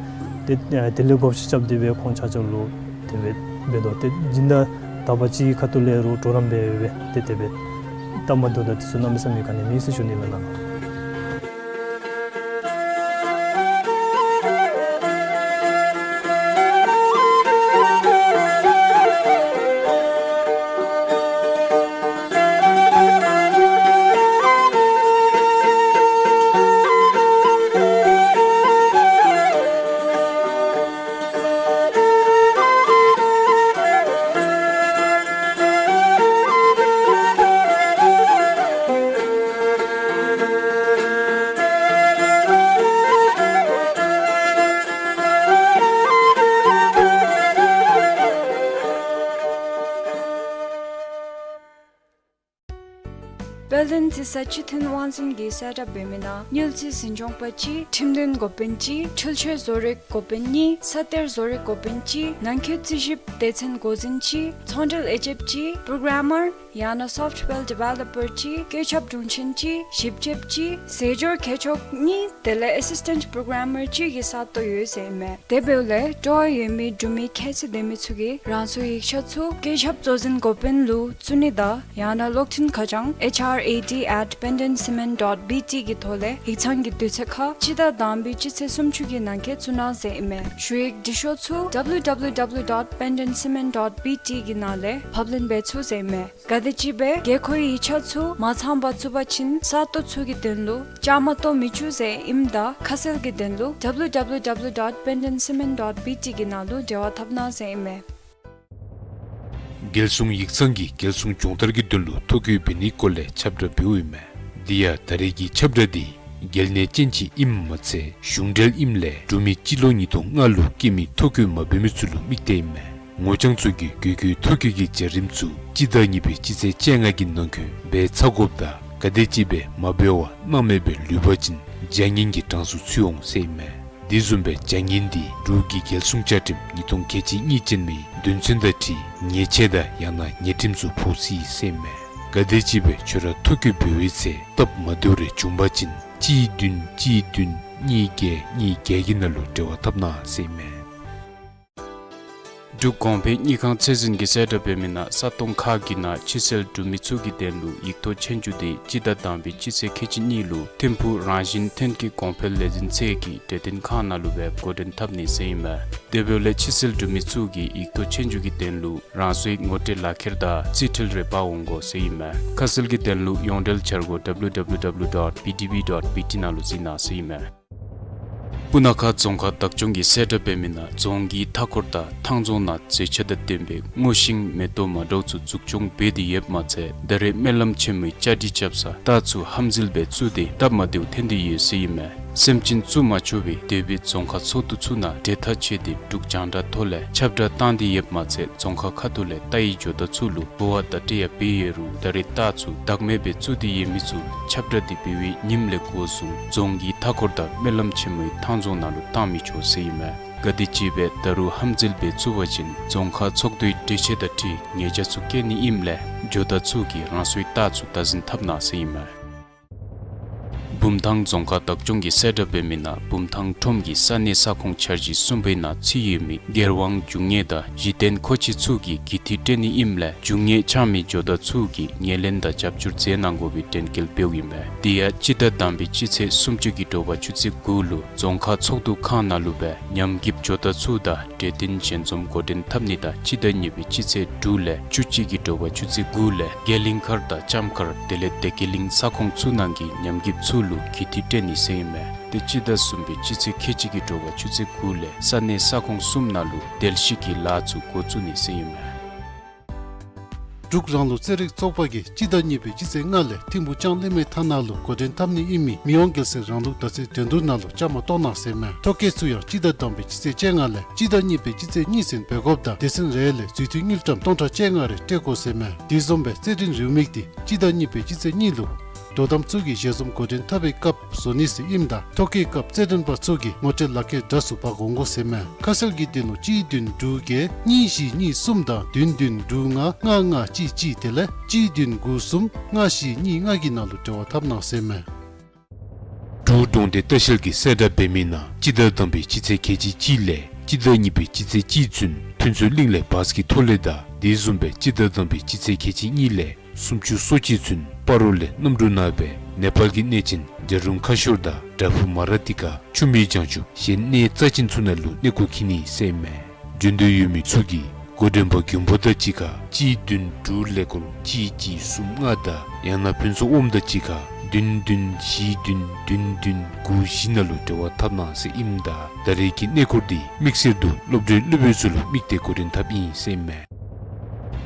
ཏེ་ཨེ་དེ་ལས་བགོ་བཤའ་རྐྱབ་སྟེ་སྦེ་ཁོང་ཆ་ཁྱབ་ལུ་དེ་སྦེ་འབད་དོ། ཏེ་སྦྱིན་བདག་དག་པ་ཅིག་གི་ཁ་ཐུག་ལས་རུང་གྲོགས་རམ་འབད་སྦེ་ཏེ་དེ་སྦེ་སྟབས་མ་བདེཝ་དང་དེ་ཚུ་གནམ་མེད་ས་མེད་ག་ནི་མེད་ཟེར་ཞུ་ནི་ལགས་ནཱ། དཔལ་ལྡན་རྩི་ས་སྤྱི་མཐུན་དབང་འཛིན་གྱིས་གསལ་བསྒྲགས་འབད་མི་ནང་དངུལ་རྩིས་འཛིན་སྐྱོང་པ་གཅིག། ཁྲིམས་དོན་འགོ་དཔོན་གཅིག། འཕྲུལ་ཆས་བཟོ་རིག་འགོ་དཔོན་གཉིས། ས་གཏེར་བཟོ་རིག་འགོ་དཔོན་གཅིག། ནང་འཁོད་རྩིས་ཞིབ་སྡེ་ཚན་འགོ་འཛིན་གཅིག། ཚོང་འབྲེལ་དབྱེ་འབྱེད་གཅིག། པྲོ་གྲམ་མར་ཡང་ན་སོཕཊ་ཝེར་ཌི་ཝེ་ལོ་པར་གཅིག། བཀོད་ཁྱབ་དྲུང་ཆེན་གཅིག། ཞིབ་དཔྱོད་གཅིག། ཟས་སྦྱོར་མཁས་མཆོག་གཉིས། དེ་ལས་ཨེ་སིས་ཊེནཊ་པྲོ་གྲམ་མར་གཅིག་གི་ས་སྟོང་ཡོད་ཟེར་ཨིན་མས། དེ་འབདཝ་ལས་སྤྲོ་བ་ཡོད་མི་འབྲུག་མི་ཁྱད་ཚད་ལྡན་མི་ཚུ་གིས་རང་སོའི་ཡིག་ཆ་ཚུ་བཀོད་ཁྱབ་གཙོ་འཛིན་འགོ་དཔོན་ལུ་བཙུགས་ནི་དང་ཡང་ན་གློག་འཕྲིན་ཁ་བྱང་H R A D at pendant cement dot B T གི་ཐོག་ལས་ཡིག་ཚང་གི་དུས་ཚོད་ཁར་སྤྱི་ཟླ་དང་པའི་སྤྱི་ཚེས་སུམ་ཅུ་གི་ནང་འཁོད་བཙུགས་གནང་ཟེར་ཨིན་མས། ཞུ་ཡིག་འབྲི་ཤོག་ཚུ་W W W dot pendant cement dot B T གི་ནང་ལས་ཕབ་ལེན་འབད་ཚུགས་ཟེར་ཨིན་མས། ག་དེམ་ཅིག་སྦེ་དགོས་མཁོའི་ཡིག་ཆ་ཚུ་མ་ཚང་པར་བཙུགས་པ་ཅིན་ས་སྟོང་ཚུ་གི་དོན་ལུ་བཅའ་མར་གཏོགས་མི་བཅུག་ཟེར་ཨིནམ་ད་ཁ་གསལ་གྱི་དོན་ལུ W W W dot pendant cement dot B T གི་ནང་ལུ་འབྲེལ་བ་འཐབ་གནང་ཟེར་ཨིན་མས། རྒྱལ་སྲུང་ཡིག་ཚང་གིས་རྒྱལ་སྲུང་སྦྱོང་བརྡར་གྱི་དོན་ལུ་ཐོ་བཀོད་འབད་ནིའི་སྐོར་ལས་ཁྱབ་བསྒྲགས་འབདཝ་ཨིན་མས། དེ་ཡང་ད་རེས་ཀྱི་ཁྱབ་བསྒྲགས་འདི་གལ་གནད་ཅན་ཅིག་ཨིནམ་མ་ཚད་གཞུང་འབྲེལ་ཨིནམ་ལས་འབྲུག་མི་སྤྱི་ལོ་ཉིས་སྟོང་ལྔ་ལུ་སྐྱེས་མི་ཐོ་བཀོད་མ་འབད་མི་ཚུ་ལུ་དམིགས་ཏེ་ཨིན་མས། ངོ་རྐྱང་ཚུ་གིས་དགོས་མཁོའི་ཐོ་བཀོད་ཀྱི་བྱ་རིམ་ཚུ་སྤྱི་ཟླ་གཉིས་པའི་སྤྱི་ཚེས་བཅོ་ལྔ་གི་ནང་འཁོད་འབད་ཚར་དགོཔ་དང་ག་དེམ་ཅིག་སྦེ་མ་འབད་བར་སྣང་མེད་སྦེ་ལུས་པ་ཅིན་བྱ་ངན་གྱི་གྲངས་སུ་ཚུད་འོང་ཟེར་ཨིན་མས། དེ་བཟུམ་སྦེ་བྱ་ངན་འདི་འབྲུག་གི་རྒྱལ་སྲུང་བཅའ་ཁྲིམས་ཉིས་སྟོང་ཁལ་གཅིག་གཉིས་ཅན་མའི་དོན་ཚན་དང་འཁྲིལ་ཉེས་ཆད་དང་ཡང་ན་ཉེས་ཁྲིམས་ཚུ་ཕོག་སྲིད་ཟེར་ཨིན་མས། ག་དེམ་ཅིག་སྦེ་ཁྱོད་ར་ཐོ་བཀོད་འབད་བའི་ཚེ་སྟབས་མ་བདེཝ་རེ་བྱུང་པ་ཅིན་གཅིག་བདུན་གཅིག་བདུན་གཉིས་བརྒྱད་གཉིས་བརྒྱད་ཀྱི་ནང་ལུ་འབྲེལ་བ་འཐབ་གནང་ཟེར་ཨིན་མས། འབྲུག་གོང་འཕེལ་དངུལ་ཁང་ཚད་འཛིན་གྱིས་གསལ་བསྒྲགས་འབད་མི་ནང་ས་སྟོང་ཁག་གི་ནང་ཕྱི་སེལ་འབྲུག་མི་ཚུ་གི་དོན་ལུ་ཡིག་ཐོག་ཆོས་རྒྱུགས་འདི་སྤྱི་ཟླ་དང་པའི་སྤྱི་ཚེས་ཁལ་གཅིག་གཉིས་ལུ་ཐིམ་ཕུག་རང་བཞིན་ཐོན་སྐྱེད་གོང་འཕེལ་ལས་འཛིན་ཚད་ཀྱི་གྲོས་སྟོན་ཁང་ནང་ལུ་སྦེ་འགོ་འདྲེན་འཐབ་ནི་ཟེར་ཨིན་མས། དེ་འབདཝ་ལས་ཕྱི་སེལ་འབྲུག་མི་ཚུ་གིས་ཡིག་ཐོག་ཆོས་རྒྱུགས་ཀྱི་དོན་ལུ་རང་སོའི་ངོ་སྤྲོད་ལག་ཁྱེར་དང་རྩིས་འཕྲུལ་རེ་འབག་འོང་དགོ་ཟེར་ཨིན་མས། ཁ་གསལ་གྱི་དོན་ལུ་ཡོངས་འབྲེལ་འཆར་སྒོ་W W W dot B D B dot B T ནང་ལུ་གཟིགས་གནང་ཟེར་ཨིན་མས། སྤུ་ན་ཁ་རྫོང་ཁག་བདག་སྐྱོང་གིས་གསལ་བསྒྲགས་འབད་མི་ནང་རྫོང་གི་མཐའ་འཁོར་དང་ཐང་རྫོང་ནང་མཛེས་ཆ་དང་ལྡན་པའི་སྔོ་ཤིང་མེ་ཏོག་མ་འདྲཝ་ཚུ་འཛུགས་སྐྱོང་འབད་དེ་ཡོདཔ་མ་ཚད་ད་རེས་སྨོན་ལམ་ཆེན་མོའི་བཅའ་སྒྲིག་རྐྱབ་ས་རྟ་ཚུ་ཧམ་འཛུལ་སྦེ་བཙུགས་ཏེ་སྟབས་མ་བདེཝ་ཐོན་ཏེ་ཡོད་ཟེར་ཨིན་མས། སེམས་ཅན་བཙུགས་མ་ཆོག་པའི་དེ་སྦེ་རྫོང་ཁག་ཚོགས་འདུ་ཚུ་ནང་གྲོས་ཐག་བཅད་དེ་འབྲུག་རྒྱང་བསྒྲགས་ཐོག་ལས་ཁྱབ་བསྒྲགས་བཏང་སྟེ་ཡོདཔ་མ་ཚད་རྫོང་ཁག་ཁ་ཐུག་ལས་རྟ་ཡི་ཇོ་བདག་ཚུ་ལུ་འབུལ་བ་དང་སྤྲོ་བ་ཕུལ་ཡོད་རུང་ད་རེས་རྟ་ཚུ་བདག་མེད་སྦེ་བཙུགས་ཏེ་ཡོད་མི་ཚུ་ཁྱབ་བསྒྲགས་འདི་འབད་བའི་ཉིནམ་ལས་འགོ་བཟུང་རྫོང་གི་མཐའ་འཁོར་དང་སྨོན་ལམ་ཆེན་མོའི་ཐང་རྫོང་ནང་ལུ་བཏང་མི་ཆོག་ཟེར་ཨིན་མས། ག་དེམ་ཅིག་སྦེ་ད་རུང་ཧམ་འཛུལ་སྦེ་བཙུགས་པ་ཅིན་རྫོང་ཁག་ཚོགས་འདུའི་གྲོས་ཆོད་དང་འཁྲིལ་ཉེས་བྱ་ཚུ་བཀལ་ནི་ཨིནམ་ལས་ཇོ་བདག་ཚུ་གིས་རང་སོའི་རྟ་ཚུ་བདག་འཛིན་འཐབ་གནང་ཟེར་ཨིན་མས། བུམ་ཐང་རྫོང་ཁག་བདག་སྐྱོང་གིས་གསལ་བསྒྲགས་འབད་མི་ནང་བུམ་ཐང་ཁྲོམ་གྱི་ས་གནས་ས་ཁོངས་འཆར་གཞི་གསུམ་པའི་ནང་ཚུད་ཡོད་མི་སྒེར་དབང་རྒྱུ་དངོས་དང་གཞི་རྟེན་མཁོ་ཆས་ཚུ་གི་གུས་འདུད་སྤྲོད་ནི་ཨིནམ་ལས་རྒྱུ་དངོས་འཆང་མི་ཇོ་བདག་ཚུ་གིས་ངོས་ལེན་དང་རྒྱབ་སྐྱོར་མཛད་གནང་དགོ་པའི་དྲན་སྐུལ་འབདཝ་ཨིན་མས། དེ་ཡང་སྤྱི་ཟླ་དང་པའི་སྤྱི་ཚེས་སུམ་ཅུ་གི་དྲོ་པ་ཆུ་ཚོད་དགུ་ལུ་རྫོང་ཁག་ཚོགས་འདུ་ཁང་ནང་ལུ་སྦེ་ཉམས་རྒུདཔ་ཇོ་བདག་ཚུ་དང་གྲོས་བསྟུན་ཞལ་འཛོམས་འགོ་འདྲེན་འཐབ་ནི་དང་སྤྱི་ཟླ་གཉིས་པའི་སྤྱི་ཚེས་དྲུག་ལས་བཅུ་གཅིག་གི་དྲོ་པ་ཆུ་ཚོད་དགུ་ལས་དགེ་ལིང་མཁར་དང་ལྕམ་མཁར་དེ་ལས་བདེ་སྐྱིད་གླིང་ས་ཁོངས་ཚུ་ནང་གི་ཉམས་རྒུདཔ་ཚུ་ལུ་གུས་འདུད་སྤྲོད་ནི་ཟེར་ཨིན་མས། དེ་སྤྱི་ཟླ་གསུམ་པའི་སྤྱི་ཚེས་ཁལ་གཅིག་གི་དྲོ་པ་ཆུ་ཚོད་དགུ་ལས་ས་གནས་ས་ཁོངས་གསུམ་ནང་ལུ་དལ་བཤིག་གི་ལཱ་ཚུ་འགོ་བཙུགས་ནི་ཟེར་ཨིན་མས། འབྲུག་རང་ལུགས་རྩེད་རིགས་ཚོགས་པ་གིས་སྤྱི་ཟླ་གཉིས་པའི་སྤྱི་ཚེས་ལྔ་ལས་ཐིམ་ཕུག་ལྕང་གླིང་མའི་ཐང་ནང་ལུ་འགོ་འདྲེན་འཐབ་ནི་ཨིན་མི་མི་དབང་རྒྱལ་སྲས་རང་ལུགས་དར་རྩེ་འགྲན་བསྡུར་ནང་ལུ་བཅའ་མར་གཏོགས་གནང་ཟེར་མས། ཐོ་བཀོད་ཚུ་ཡང་སྤྱི་ཟླ་དང་པའི་སྤྱི་ཚེས་བཅོ་ལྔ་ལས་སྤྱི་ཟླ་གཉིས་པའི་སྤྱི་ཚེས་གཉིས་ཚུན་འབད་དགོཔ་དང་སྡེ་ཚན་རེ་ལས་རྫུས་མཐུད་དངུལ་ཀྲམ་སྟོང་ཕྲག་བཅོ་ལྔ་རེ་སྤྲོད་དགོ་ཟེར་མས། དེ་བཟུམ་སྦེ་རྩེད་འགྲན་རེའུ་མིག་འདི་སྤྱི་ཟླ་གཉིས་པའི་སྤྱི་ཚེས་གཉིས་ལུ་དོ་དམ་ཚུ་གིས་ཞལ་འཛོམས་འགོ་འདྲེན་འཐབ་པའི་སྐབས་བཟོ་ནི་ཟེར་ཨིནམ་ད་ཐོ་བཀོད་སྐབས་རྩེད་འགྲན་པ་ཚུ་གིས་ངོ་སྤྲོད་ལག་ཁྱེར་འདྲ་སུ་འབག་འོང་དགོ་ཟེར་མས། ཁ་གསལ་གྱི་དོན་ལུ་གཅིག་བདུན་དྲུག་བརྒྱད་གཉིས་བཞི་གཉིས་གསུམ་དང་བདུན་བདུན་དྲུག་ལྔ་ལྔ་ལྔ་གཅིག་གཅིག་དེ་ལས་གཅིག་བདུན་དགུ་གསུམ་ལྔ་བཞི་གཉིས་ལྔ་གི་ནང་ལུ་འབྲེལ་བ་འཐབ་གནང་ཟེར་མས། འབྲུག་གྲོང་སྡེ་ལྟ་བཤལ་གྱིས་གསལ་བསྒྲགས་འབད་མི་ནང་སྤྱི་ཟླ་དང་པའི་སྤྱི་ཚེས་ཁལ་གཅིག་གཅིག་ལས་སྤྱི་ཟླ་གཉིས་པའི་སྤྱི་ཚེས་གཅིག་ཚུན་ཕུན་ཚོགས་གླིང་ལས་བཱས་ཀྱི་ཐོག་ལས་དང་དེ་བཟུམ་སྦེ་སྤྱི་ཟླ་དང་པའི་སྤྱི་ཚེས་ཁལ་གཅིག་གཉིས་ལས་སུམ་ཅུ་སོ་གཅིག་ཚུན་སྤ་རོ་ལས་གནམ་གྲུ་ནང་སྦེ་ནེ་པཱལ་གྱི་གནས་ཆེན་གྲལ་རུང་ཁ་ཤོར་དང་བྲག་ཕུག་མ་ར་ཏི་ཀ་ཆུ་སྨད་བྱང་ཆུབ་གཞན་གནས་རྩ་ཅན་ཚུ་ནང་ལུ་གནས་སྐོར་འཁྱིད་ནི་ཟེར་མས། འབྱོན་འདོད་ཡོད་མི་ཚུ་གིས་འགོ་འདྲེན་པ་མགོན་པོ་དང་གཅིག་ཁར་གཅིག་བདུན་དྲུག་ཀླད་ཀོར་གཅིག་གཅིག་གསུམ་ལྔ་དང་ཡང་ན་ཕུན་ཚོགས་ཨོམ་དང་གཅིག་ཁར་བདུན་བདུན་བཞི་བདུན་བདུན་བདུན་དགུ་བཞི་ནང་ལུ་འབྲེལ་བ་འཐབ་གནང་ཟེར་ཨིནམ་ད་ད་རེས་ཀྱི་གནས་སྐོར་འདི་དམིགས་བསལ་དུ་སློབ་གྲྭའི་སློབ་དཔོན་ཚུ་ལུ་དམིགས་ཏེ་འགོ་འདྲེན་འཐབ་ཨིན་ཟེར་མས།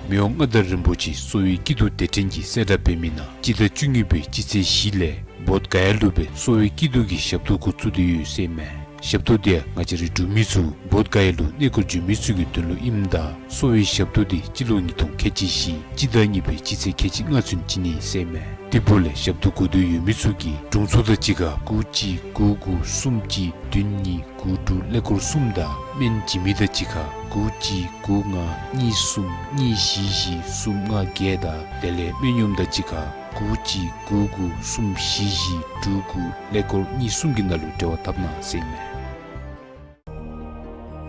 མི་དབང་མངའ་བདག་རིན་པོ་ཆེ་གསོ་བའི་སྐྱིད་སྡུག་སྡེ་ཕྲན་གྱིས་གསལ་བསྒྲགས་འབད་མི་ནང་སྤྱི་ཟླ་བཅུ་གཉིས་པའི་སྤྱི་ཚེས་བཞི་ལས་བོདྷ་ག་ཡ་ལུ་སྦེ་གསོ་བའི་སྐྱིད་སྡུག་གི་ཞབས་ཏོག་འགོ་བཙུགས་ཏེ་ཡོད་ཟེར་མས། ཞབས་ཏོག་འདི་ཡང་ང་བཅས་རའི་འབྲུག་མི་ཚུ་བོདྷ་ག་ཡ་ལུ་གནས་སྐོར་འབྱོན་མི་ཚུ་གི་དོན་ལུ་ཨིནམ་ད་གསོ་བའི་ཞབས་ཏོག་འདི་སྤྱི་ལོ་ཉིས་སྟོང་ཁལ་གཅིག་བཞི་སྤྱི་ཟླ་གཉིས་པའི་སྤྱི་ཚེས་ཁལ་གཅིག་ལྔ་ཚུན་བྱིན་ནི་ཟེར་མས། དེ་འབདཝ་ལས་ཞབས་ཏོག་དགོ་འདོད་ཡོད་མི་ཚུ་གིས་དྲུང་འཚོ་དང་གཅིག་ཁར་དགུ་གཅིག་དགུ་དགུ་གསུམ་གཅིག་བདུན་གཉིས་དགུ་དྲུག་ཀླད་ཀོར་གསུམ་དང་སྨན་བྱིན་མི་དང་གཅིག་ཁར་དགུ་གཅིག་དགུ་ལྔ་གཉིས་གསུམ་གཉིས་བཞི་བཞི་གསུམ་ལྔ་བརྒྱད་དང་དེ་ལས་སྨན་གཡོགམ་དང་གཅིག་ཁར་དགུ་གཅིག་དགུ་དགུ་གསུམ་བཞི་བཞི་དྲུག་དགུ་ཀླད་ཀོར་གཉིས་གསུམ་གྱི་ནང་ལུ་འབྲེལ་བ་འཐབ་གནང་ཟེར་མས།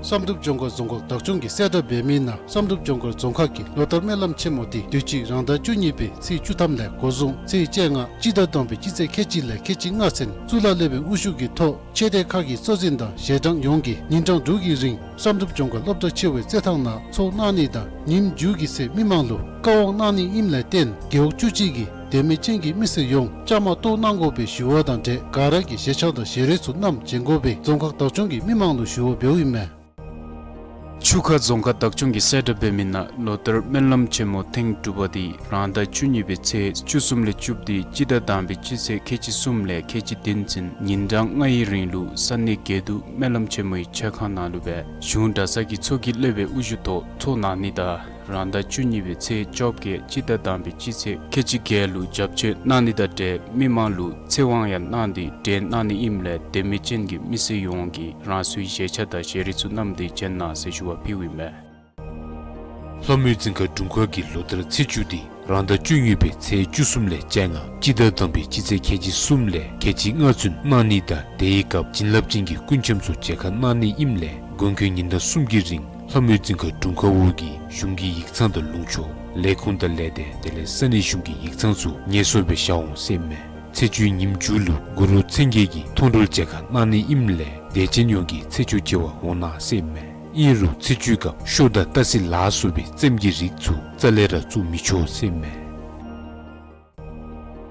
བསམ་གྲུབ་ལྗོངས་མཁར་རྫོང་ཁག་བདག་སྐྱོང་གིས་གསལ་བསྒྲགས་འབད་མི་ནང་བསམ་གྲུབ་ལྗོངས་མཁར་རྫོང་ཁག་གི་ལོ་ལྟར་སྨོན་ལམ་ཆེན་མོ་འདི་དུས་ཅི་རང་ཟླ་བཅུ་གཉིས་པའི་ཚེས་བཅུ་ཐམ་ལས་འགོ་བཟུང་ཚེས་བཅོ་ལྔ་སྤྱི་ཟླ་དང་པའི་སྤྱི་ཚེས་ཁལ་གཅིག་ལས་ཁལ་གཅིག་ལྔ་ཚུན་གཙུག་ལག་སློབ་དཔོན་དབུ་བཞུགས་ཀྱི་ཐོག་ཆོས་སྡེ་ཁག་གི་གཙོ་འཛིན་དང་ཞལ་གྲངས་ཡོངས་ཀྱིས་ཉིན་གྲངས་དྲུག་གི་རིང་བསམ་གྲུབ་ལྗོངས་མཁར་སློབ་གྲྭ་ཆེ་བའི་རྩེད་ཐང་ནང་ཚོགས་གནང་ནི་དང་ཉིནམ་མཇུག་གི་ཚེ་མི་མང་ལུ་བཀའ་དབང་གནང་ནི་ཨིནམ་ལས་བརྟེན་རྒེད་འོག་བཅུ་གཅིག་གི་དད་མོས་ཅན་གྱི་མི་སེར་ཡོངས་བཅའ་མར་གཏོགས་གནང་དགོ་པའི་ཞུ་བ་དང་འབྲེལ་ག་ར་གིས་ཞལ་ཆས་དང་ཞལ་རས་ཚུ་བསྣམས་བྱོན་དགོ་པའི་རྫོང་ཁག་བདག་སྐྱོང་གིས་མི་མང་ལུ་ཞུ་བ་འབདཝ་ཨིན་མས། ཆུ་ཁ་རྫོང་ཁག་བདག་སྐྱོང་གིས་གསལ་བསྒྲགས་འབད་མི་ནང་ལོ་ལྟར་སྨོན་ལམ་ཆེན་མོ་ཐེངས་དྲུག་པ་འདི་རང་ཟླ་བཅུ་གཉིས་པའི་ཚེས་བཅུ་གསུམ་ལས་བཅུ་བདུན་སྤྱི་ཟླ་དང་པའི་སྤྱི་ཚེས་ཁལ་གཅིག་གསུམ་ལས་ཁལ་གཅིག་བདུན་ཚུན་ཉིན་གྲངས་ལྔའི་རིང་ལུ་ས་གནས་དགེ་འདུན་སྨོན་ལམ་ཆེན་མོའི་ཆོས་ཁང་ནང་ལུ་སྦེ་གཞུང་གྲྭ་ཚང་གི་ཚོགས་ཀྱི་སློབ་དཔོན་དབུ་བཞུགས་ཐོག་ཚོགས་གནང་ནི་དང་རང་ཟླ་བཅུ་གཉིས་པའི་ཚེས་བཅོ་བརྒྱད་སྤྱི་ཟླ་དང་པའི་སྤྱི་ཚེས་ཁལ་གཅིག་བརྒྱད་ལུ་བརྒྱ་མཆོད་གནང་ནི་དང་འབྲེལ་མི་མང་ལུ་ཚེ་དབང་ཡང་གནང་སྟེ་གྲོལ་གནང་ནི་ཨིནམ་ལས་དད་མོས་ཅན་གྱི་མི་སེར་ཡོངས་ཀྱིས་རང་སོའི་ཞལ་ཆས་དང་ཞལ་རས་ཚུ་བསྣམས་ཏེ་བྱོན་གནང་ཟེར་ཞུ་བ་ཕུལཝ་ཨིན་མས། ལྷ་མོའི་རྫིང་ཁ་དྲུང་ཁག་གི་ལོ་ལྟར་ཚེས་བཅུ་འདི་རང་ཟླ་བཅུ་གཉིས་པའི་ཚེས་བཅུ་གསུམ་ལས་བཅོ་ལྔ་སྤྱི་ཟླ་དང་པའི་སྤྱི་ཚེས་ཁལ་གཅིག་གསུམ་ལས་ཁལ་གཅིག་ལྔ་ཚུན་གནང་ནི་དང་དེའི་སྐབས་བྱིན་རླབས་ཅན་གྱི་སྐུ་འཆམ་ཚུ་མཇལ་ཁ་གནང་ནི་ཨིནམ་ལས་མགོན་ཁྱོད་ཉིན་གྲངས་གསུམ་གྱི་རིང་ལྷ་མོའི་རྫིང་ཁ་དྲུང་ཁག་འོག་གི་གཞུང་གི་ཡིག་ཚང་དང་ལུང་ཕྱོགས་ལས་ཁུངས་དང་ལས་སྡེ་དེ་ལས་ས་གནས་གཞུང་གི་ཡིག་ཚང་ཚུ་ངལ་གསོ་སྦེ་བཞག་འོང་ཟེར་མས། ཚེས་བཅུའི་ཉིནམ་མཇུག་ལུ་གུ་རུ་མཚན་བརྒྱད་ཀྱི་མཐོང་གྲོལ་མཇལ་ཁ་གནང་ནི་ཨིནམ་ལས་དད་ཅན་ཡོངས་ཀྱིས་ཚེས་བཅུ་མཇལ་བར་འོང་གནང་ཟེར་མས། ཨིན་རུང་ཚེས་བཅུའི་སྐབས་ཤོ་དང་སྟག་གཟིག་ལ་སོགས་པའི་བཙེམ་གྱི་རིགས་ཚུ་རྩ་ལས་ར་བཙུགས་མི་ཆོག་ཟེར་མས།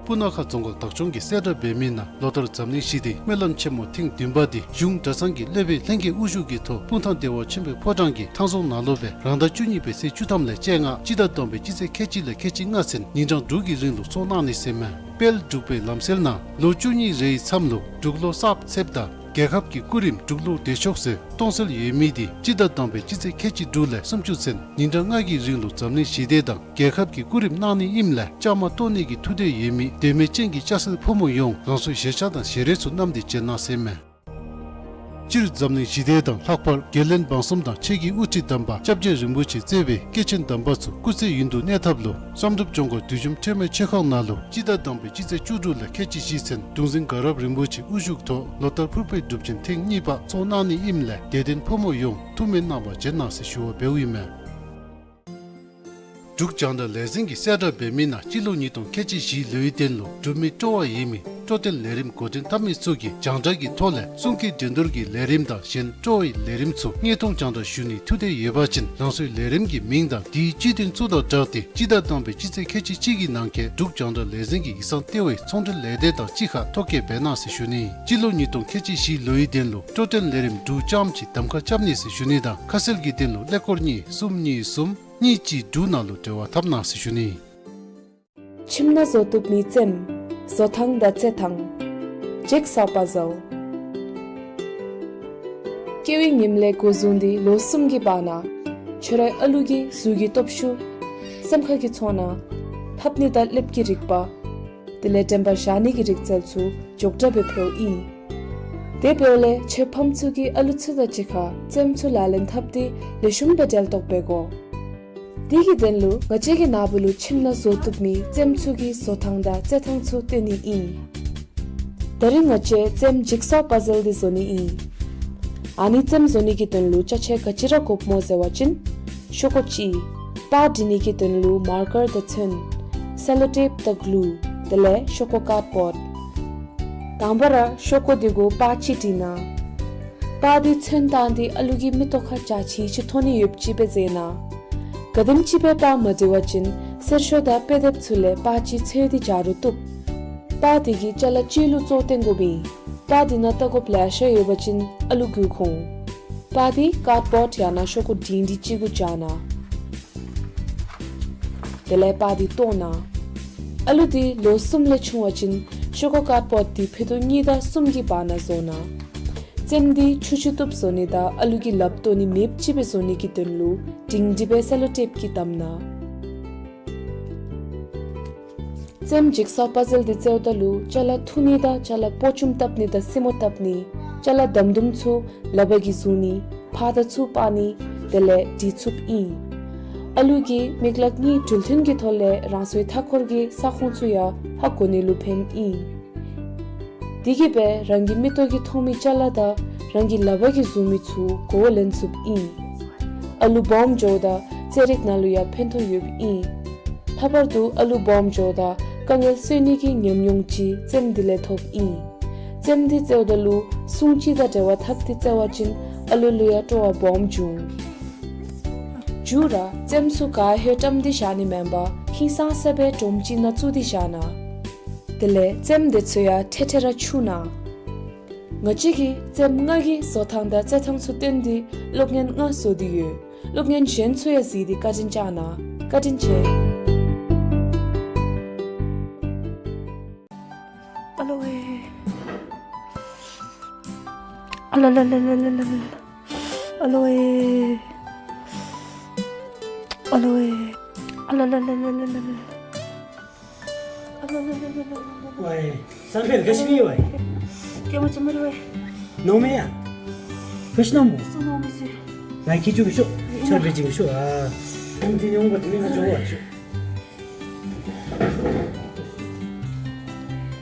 སྤུ་ན་ཁ་རྫོང་ཁག་བདག་སྐྱོང་གིས་གསལ་བསྒྲགས་འབད་མི་ནང་ལོ་ལྟར་འཛམ་གླིང་ཞི་བདེའི་སྨོན་ལམ་ཆེན་མོ་ཐེངས་བདུན་པ་འདི་གཞུང་གྲྭ་ཚང་གི་སློབ་དཔོན་ལྷན་རྒྱས་དབུ་བཞུགས་ཀྱི་ཐོག་སྤུངས་ཐང་བདེ་བ་ཆེན་པོའི་ཕོ་བྲང་གི་ཐང་རྫོང་ནང་ལུ་སྦེ་རང་ཟླ་བཅུ་གཉིས་པའི་ཚེས་བཅུ་ཐམ་ལས་བཅོ་ལྔ་སྤྱི་ཟླ་དང་པའི་སྤྱི་ཚེས་ཁལ་གཅིག་ལས་ཁལ་གཅིག་ལྔ་ཚུན་ཉིན་གྲངས་དྲུག་གི་རིང་ལུ་ཚོགས་གནང་ནི་ཟེར་མས། དཔལ་འབྲུག་པའི་ལམ་སྲོལ་ནང་ལོ་བཅུ་གཉིས་རེའི་མཚམས་ལུ་འབྲུག་ལོ་གསརཔ་ཚེསཔ་དང་རྒྱལ་ཁབ་ཀྱི་སྐུ་རིམ་འབྲུག་ལོ་བདེ་མཆོག་ཟེར་གཏོང་སྲོལ་ཡོད་མི་དེ་སྤྱི་ཟླ་དང་པའི་སྤྱི་ཚེས་ཁལ་གཅིག་དྲུག་ལས་སུམ་ཅུ་ཚུན་ཉིན་གྲངས་ལྔ་གི་རིང་ལུ་འཛམ་གླིང་ཞི་བདེ་དང་རྒྱལ་ཁབ་ཀྱི་སྐུ་རིམ་གནང་ནི་ཨིནམ་ལས་བཅའ་མར་གཏོགས་ནི་གི་ཐུགས་འདོད་ཡོད་མི་འདོད་མོས་ཅན་གྱི་སྐྱ་སེར་ཕོ་མོ་ཡོངས་རང་སོའི་ཞལ་ཆས་དང་ཞལ་རས་ཚུ་བསྣམས་ཏེ་བྱོན་གནང་ཟེར་མས། སྤྱིར་འཛམ་གླིང་ཞི་བདེ་དང་ལྷག་པར་རྒྱལ་བློན་འབངས་གསུམ་དང་ཆོས་ཀྱི་དབུ་ཁྲིད་དམ་པ་སྐྱབས་རྗེ་རིན་པོ་ཆེ་གཙོས་པའི་སྐྱེས་ཆེན་དམ་པ་ཚུ་སྐུ་ཚེ་ཡུན་དུ་གནས་ཐབས་ལུ་བསམ་གྲུབ་ལྗོངས་མཁར་བདུད་འཇོམས་ཁྲོས་མའི་ཆོས་ཁང་ནང་ལུ་སྤྱི་ཟླ་དང་པའི་སྤྱི་ཚེས་བཅུ་དྲུག་ལས་ཁལ་གཅིག་བཞི་ཚུན་གདུང་འཛིན་དགའ་རབ་རིན་པོ་ཆེ་དབུ་བཞུགས་ཐོག་ལོ་ལྟར་ཕུར་པའི་སྒྲུབ་ཆེན་ཐེངས་གཉིས་པ་ཚོགས་གནང་ནི་ཨིནམ་ལས་དད་ལྡན་ཕོ་མོ་ཡོངས་ཐུགས་སྨོན་གནང་བར་བྱོན་གནང་ཟེར་ཞུ་བ་འབདཝ་ཨིན་མས། འབྲུག་རྒྱང་བསྒྲགས་ལས་འཛིན་གྱིས་གསལ་བསྒྲགས་འབད་མི་ནང་སྤྱི་ལོ་ཉིས་སྟོང་ཁལ་གཅིག་བཞི་ལོའི་དོན་ལུ་འབྲུག་མི་སྤྲོ་བ་ཡོད་མི་སྤྲོ་སྟོན་ལས་རིམ་འགོ་འདྲེན་འཐབ་མི་ཚུ་གིས་རྒྱང་བསྒྲགས་ཀྱི་ཐོག་ལས་གསུང་སྐད་འགྲན་བསྡུར་གྱི་ལས་རིམ་དང་གཞན་སྤྲོ་བའི་ལས་རིམ་ཚུ་དངོས་མཐོང་རྒྱང་བསྒྲགས་ཞུ་ནིའི་ཐུགས་འདོད་ཡོད་པ་ཅིན་རང་སོའི་ལས་རིམ་གྱི་མིང་དང་དེའི་སྤྱི་དོན་ཚུ་དང་སྦྲགས་ཏེ་སྤྱི་ཟླ་དང་པའི་སྤྱི་ཚེས་ཁལ་གཅིག་གཅིག་གི་ནང་འཁོད་འབྲུག་རྒྱང་བསྒྲགས་ལས་འཛིན་གྱི་ཡིག་ཚང་ལྟེ་བའི་ཚོང་འབྲེལ་ལས་སྡེ་དང་གཅིག་ཁར་ཐོ་བཀོད་འབད་གནང་ཟེར་ཞུ་ནི། སྤྱི་ལོ་ཉིས་སྟོང་ཁལ་གཅིག་བཞི་ལོའི་དོན་ལུ་སྤྲོ་སྟོན་ལས་རིམ་འབྲུག་རྐྱངམ་གཅིག་གདམ་ཁ་རྐྱབ་ནི་ཟེར་ཞུ་ནི་དང་ཁ་གསལ་གྱི་དོན་ལུ་ཀླད་ཀོར་གཉིས་གསུམ་གཉིས་གསུམ་གཉིས་གཅིག་དྲུག་ནང་ལུ་འབྲེལ་བ་འཐབ་གནང་ཟེར་ཞུ་ནི། ཁྱིམ་ནང་བཟོ་བཏུབ་མི་རྩེདམོ། བཟོ་ཐངས་དང་རྩེད་ཐངས། ཇིག་སོ་པ་ཟལ། སྐྱེ་བའི་ཉིནམ་ལས་འགོ་བཟུང་སྟེ་ལོ་གསུམ་གྱི་བར་ན་ཁྱོད་རའི་ཨ་ལུ་གི་གཟུགས་ཀྱི་སྟོབས་ཤུགས། སེམས་ཁ་གི་ཚོར་སྣང་། ཕབ་ནི་དང་ལེབ་ཀྱི་རིག་པ། དེ་ལས་དྲན་པ་བཞག་ནི་གི་རིག་རྩལ་ཚུ་མགྱོགས་དྲགས་སྦེ་འཕེལཝ་ཨིན། དེ་འབདཝ་ལས་ཁྱོད་ཕམ་ཚུ་གིས་ཨ་ལུ་ཚུ་དང་གཅིག་ཁར་རྩེདམོ་ཚུ་ལག་ལེན་འཐབ་སྟེ་ལེགས་ཤོམ་སྦེ་འབྲེལ་གཏོགས་འབད་དགོ། དེ་གི་དོན་ལུ་ང་བཅས་ཀྱིས་ན་བུ་ལུ་ཁྱིམ་ནང་བཟོ་བཏུབ་མི་རྩེདམོ་ཚུ་གི་བཟོ་ཐངས་དང་རྩེད་ཐངས་ཚུ་སྟོན་ནི་ཨིན། ད་རིས་ང་བཅས་རྩེདམོ་ཇིག་སོ་པ་ཟལ་འདི་བཟོ་ནི་ཨིན། ཨ་ནི་རྩེདམོ་བཟོ་ནི་གི་དོན་ལུ་ཅ་ཆས་ག་ཅི་ར་དགོཔ་སྨོ་ཟེར་བ་ཅིན་ཤོག་ཀོ་གཅིག། པར་འབྲི་ནི་གི་དོན་ལུ་མར་ཀར་དང་ཚོན། སེ་ལོ་ཊེབ་དང་གླུ། དེ་ལས་ཤོག་ཀོ་ཀཱཌ་བོཌ། དང་པ་ར་ཤོག་ཀོ་འདི་གུ་པར་གཅིག་བྲི་གནང་། པར་འདི་ཚོན་བཏང་སྟེ་ཨ་ལུ་གི་མིག་ཏོ་ཁར་འཇའ་ཆི་ཆི་མཐོང་ནི་ཡོདཔ་ཅིག་སྦེ་མཛད་གནང་། ག་དེམ་ཅིག་སྦེ་པར་མ་བྲི་བ་ཅིན་གསེར་ཞོ་དང་དཔེ་དེབ་ཚུ་ལས་པར་གཅིག་འཚོལ་ཏེ་བྱ་རུང་བཏུབ། པར་འདི་གི་ཅ་ལ་གཅིག་ལུ་བཙོ་སྟོན་དགོཔ་ཨིན། པར་འདི་ནང་ལྟ་དགོཔ་ལེ་ཤ་ཡོད་པ་ཅིན་ཨ་ལུ་མགུ་འཁོར་འོང་། པར་འདི་ཀཱཌ་བོཌ་ཡང་ན་ཤོག་ཀོ་སྒྲིང་སྒྲི་ཅིག་གུ་སྦྱར་གནང་། དེ་ལས་པར་འདི་བཏོག་གནང་། ཨ་ལུ་འདི་ལོ་གསུམ་ལས་ཆུང་བ་ཅིན་ཤོག་ཀོ་ཀཱཌ་བོཌ་འདི་ཕུད་རྡོག་གཉིས་དང་གསུམ་གྱི་བར་ན་བཟོ་གནང་། རྩེདམོ་འདི་ཆུང་ཆུང་བཏུབ་བཟོ་ནི་དང་ཨ་ལུ་གིས་ལགཔ་བཏོག་ནི་མེདཔ་ཅིག་སྦེ་བཟོ་ནི་གི་དོན་ལུ་སྒྲིང་སྒྲི་སྦེ་སེ་ལོ་ཊེབ་ཀྱིས་བསྡམས་གནང་། རྩེདམོ་ཇིག་སོ་པ་ཟལ་འདི་རྩེཝ་ད་ལུ་ཅ་ལ་འཐུ་ནི་དང་ཅ་ལ་པོ་ཅུམ་བཏབ་ནི་དང་སྲི་མོ་བཏབ་ནི། ཅ་ལ་དམ་དུམ་ཚུ་ལག་པ་གིས་བཟུང་ནི། ཕར་དང་ཚུར་སྤར་ནི། དེ་ལས་འབྲི་ཚུགསཔ་ཨིན། ཨ་ལུ་གི་མིག་ལག་གཉིས་འགྲུལ་ཐུན་གྱི་ཐོག་ལས་རང་སོའི་མཐའ་འཁོར་གྱི་ས་ཁོངས་ཚུ་ཡང་ཧ་གོ་ནི་ལུ་ཕནམ་ཨིན། དེ་གིས་སྦེ་རང་གི་མིག་ཏོ་གིས་མཐོང་མི་ཅ་ལ་དང་རང་གི་ལག་པ་གིས་བཟུང་མི་ཚུ་གོ་བ་ལེན་ཚུགསཔ་ཨིན། ཨ་ལུ་སྦོམ་འགྱོཝ་ད་རྩེད་རིགས་ནང་ལུ་ཡང་ཕན་ཐོགས་ཡོདཔ་ཨིན། ལྷག་པར་དུ་ཨ་ལུ་སྦོམ་འགྱོཝ་ད་དཀའ་ངལ་སེལ་ནི་གི་ཉམས་མྱོང་ཅིག་རྩེདམོ་འདི་ལས་ཐོབ་ཨིན། རྩེདམོ་འདི་རྩེཝ་ད་ལུ་སྲུང་བརྩི་དང་འབྲེལ་བ་འཐབ་སྟེ་རྩེ་བ་ཅིན་ཨ་ལུ་ལུ་ཡང་སྤྲོ་བ་སྦོམ་འབྱུང་། མཇུག་ར་རྩེདམོ་ཚུ་ག་ཧེ་བཀྲམ་སྟེ་བཞག་ནི་མེན་པར་ཧིང་སངས་ས་སྦེ་སྒྲོམ་ཅིག་ནང་བཙུགས་ཏེ་བཞག་གནང་། དེ་ལས་རྩེདམོ་འདི་ཚུ་ཡང་ཐེ་ཐེ་ར་འཁྱུ་གནང་། ང་བཅས་ཀྱིས་རྩེདམོ་ལྔ་གི་བཟོ་ཐངས་དང་རྩེད་ཐངས་ཚུ་སྟོན་ཏེ་གློག་བརྙན་ལྔ་བཟོ་སྟེ་ཡོད། གློག་བརྙན་གཞན་ཚུ་ཡང་གཟིགས་ཏེ་བཀའ་དྲིན་བསྐྱང་གནང་། བཀའ་དྲིན་ཆེ། ཨ་ལོ་ཝེ། ཨ་ལ་ལ་ལ། ཨ་ལོ་ཝེ། ཨ་ལོ་ཝེ། ཨ་ལ་ལ་ལ། ཝའེ། བསམ་འཕེལ་ག་ཅི་སྨོ་ཝའེ། སྐྱེས་མ་ཅིག་མ་རེད་ཝའེ། ནོར་མེད་ཡ། ག་ཅི་ནོར་མོ། སུ་ནོར་མི་སི། ང་ཁྱེད་ཅུ་གི་ཤོག་ཆར་བེ་ཅིག་ཤོག་ཨ། ཁོང་དེ་ནི་འོང་པ་དེ་ནི་ང་ཅོ་བ་ཤོག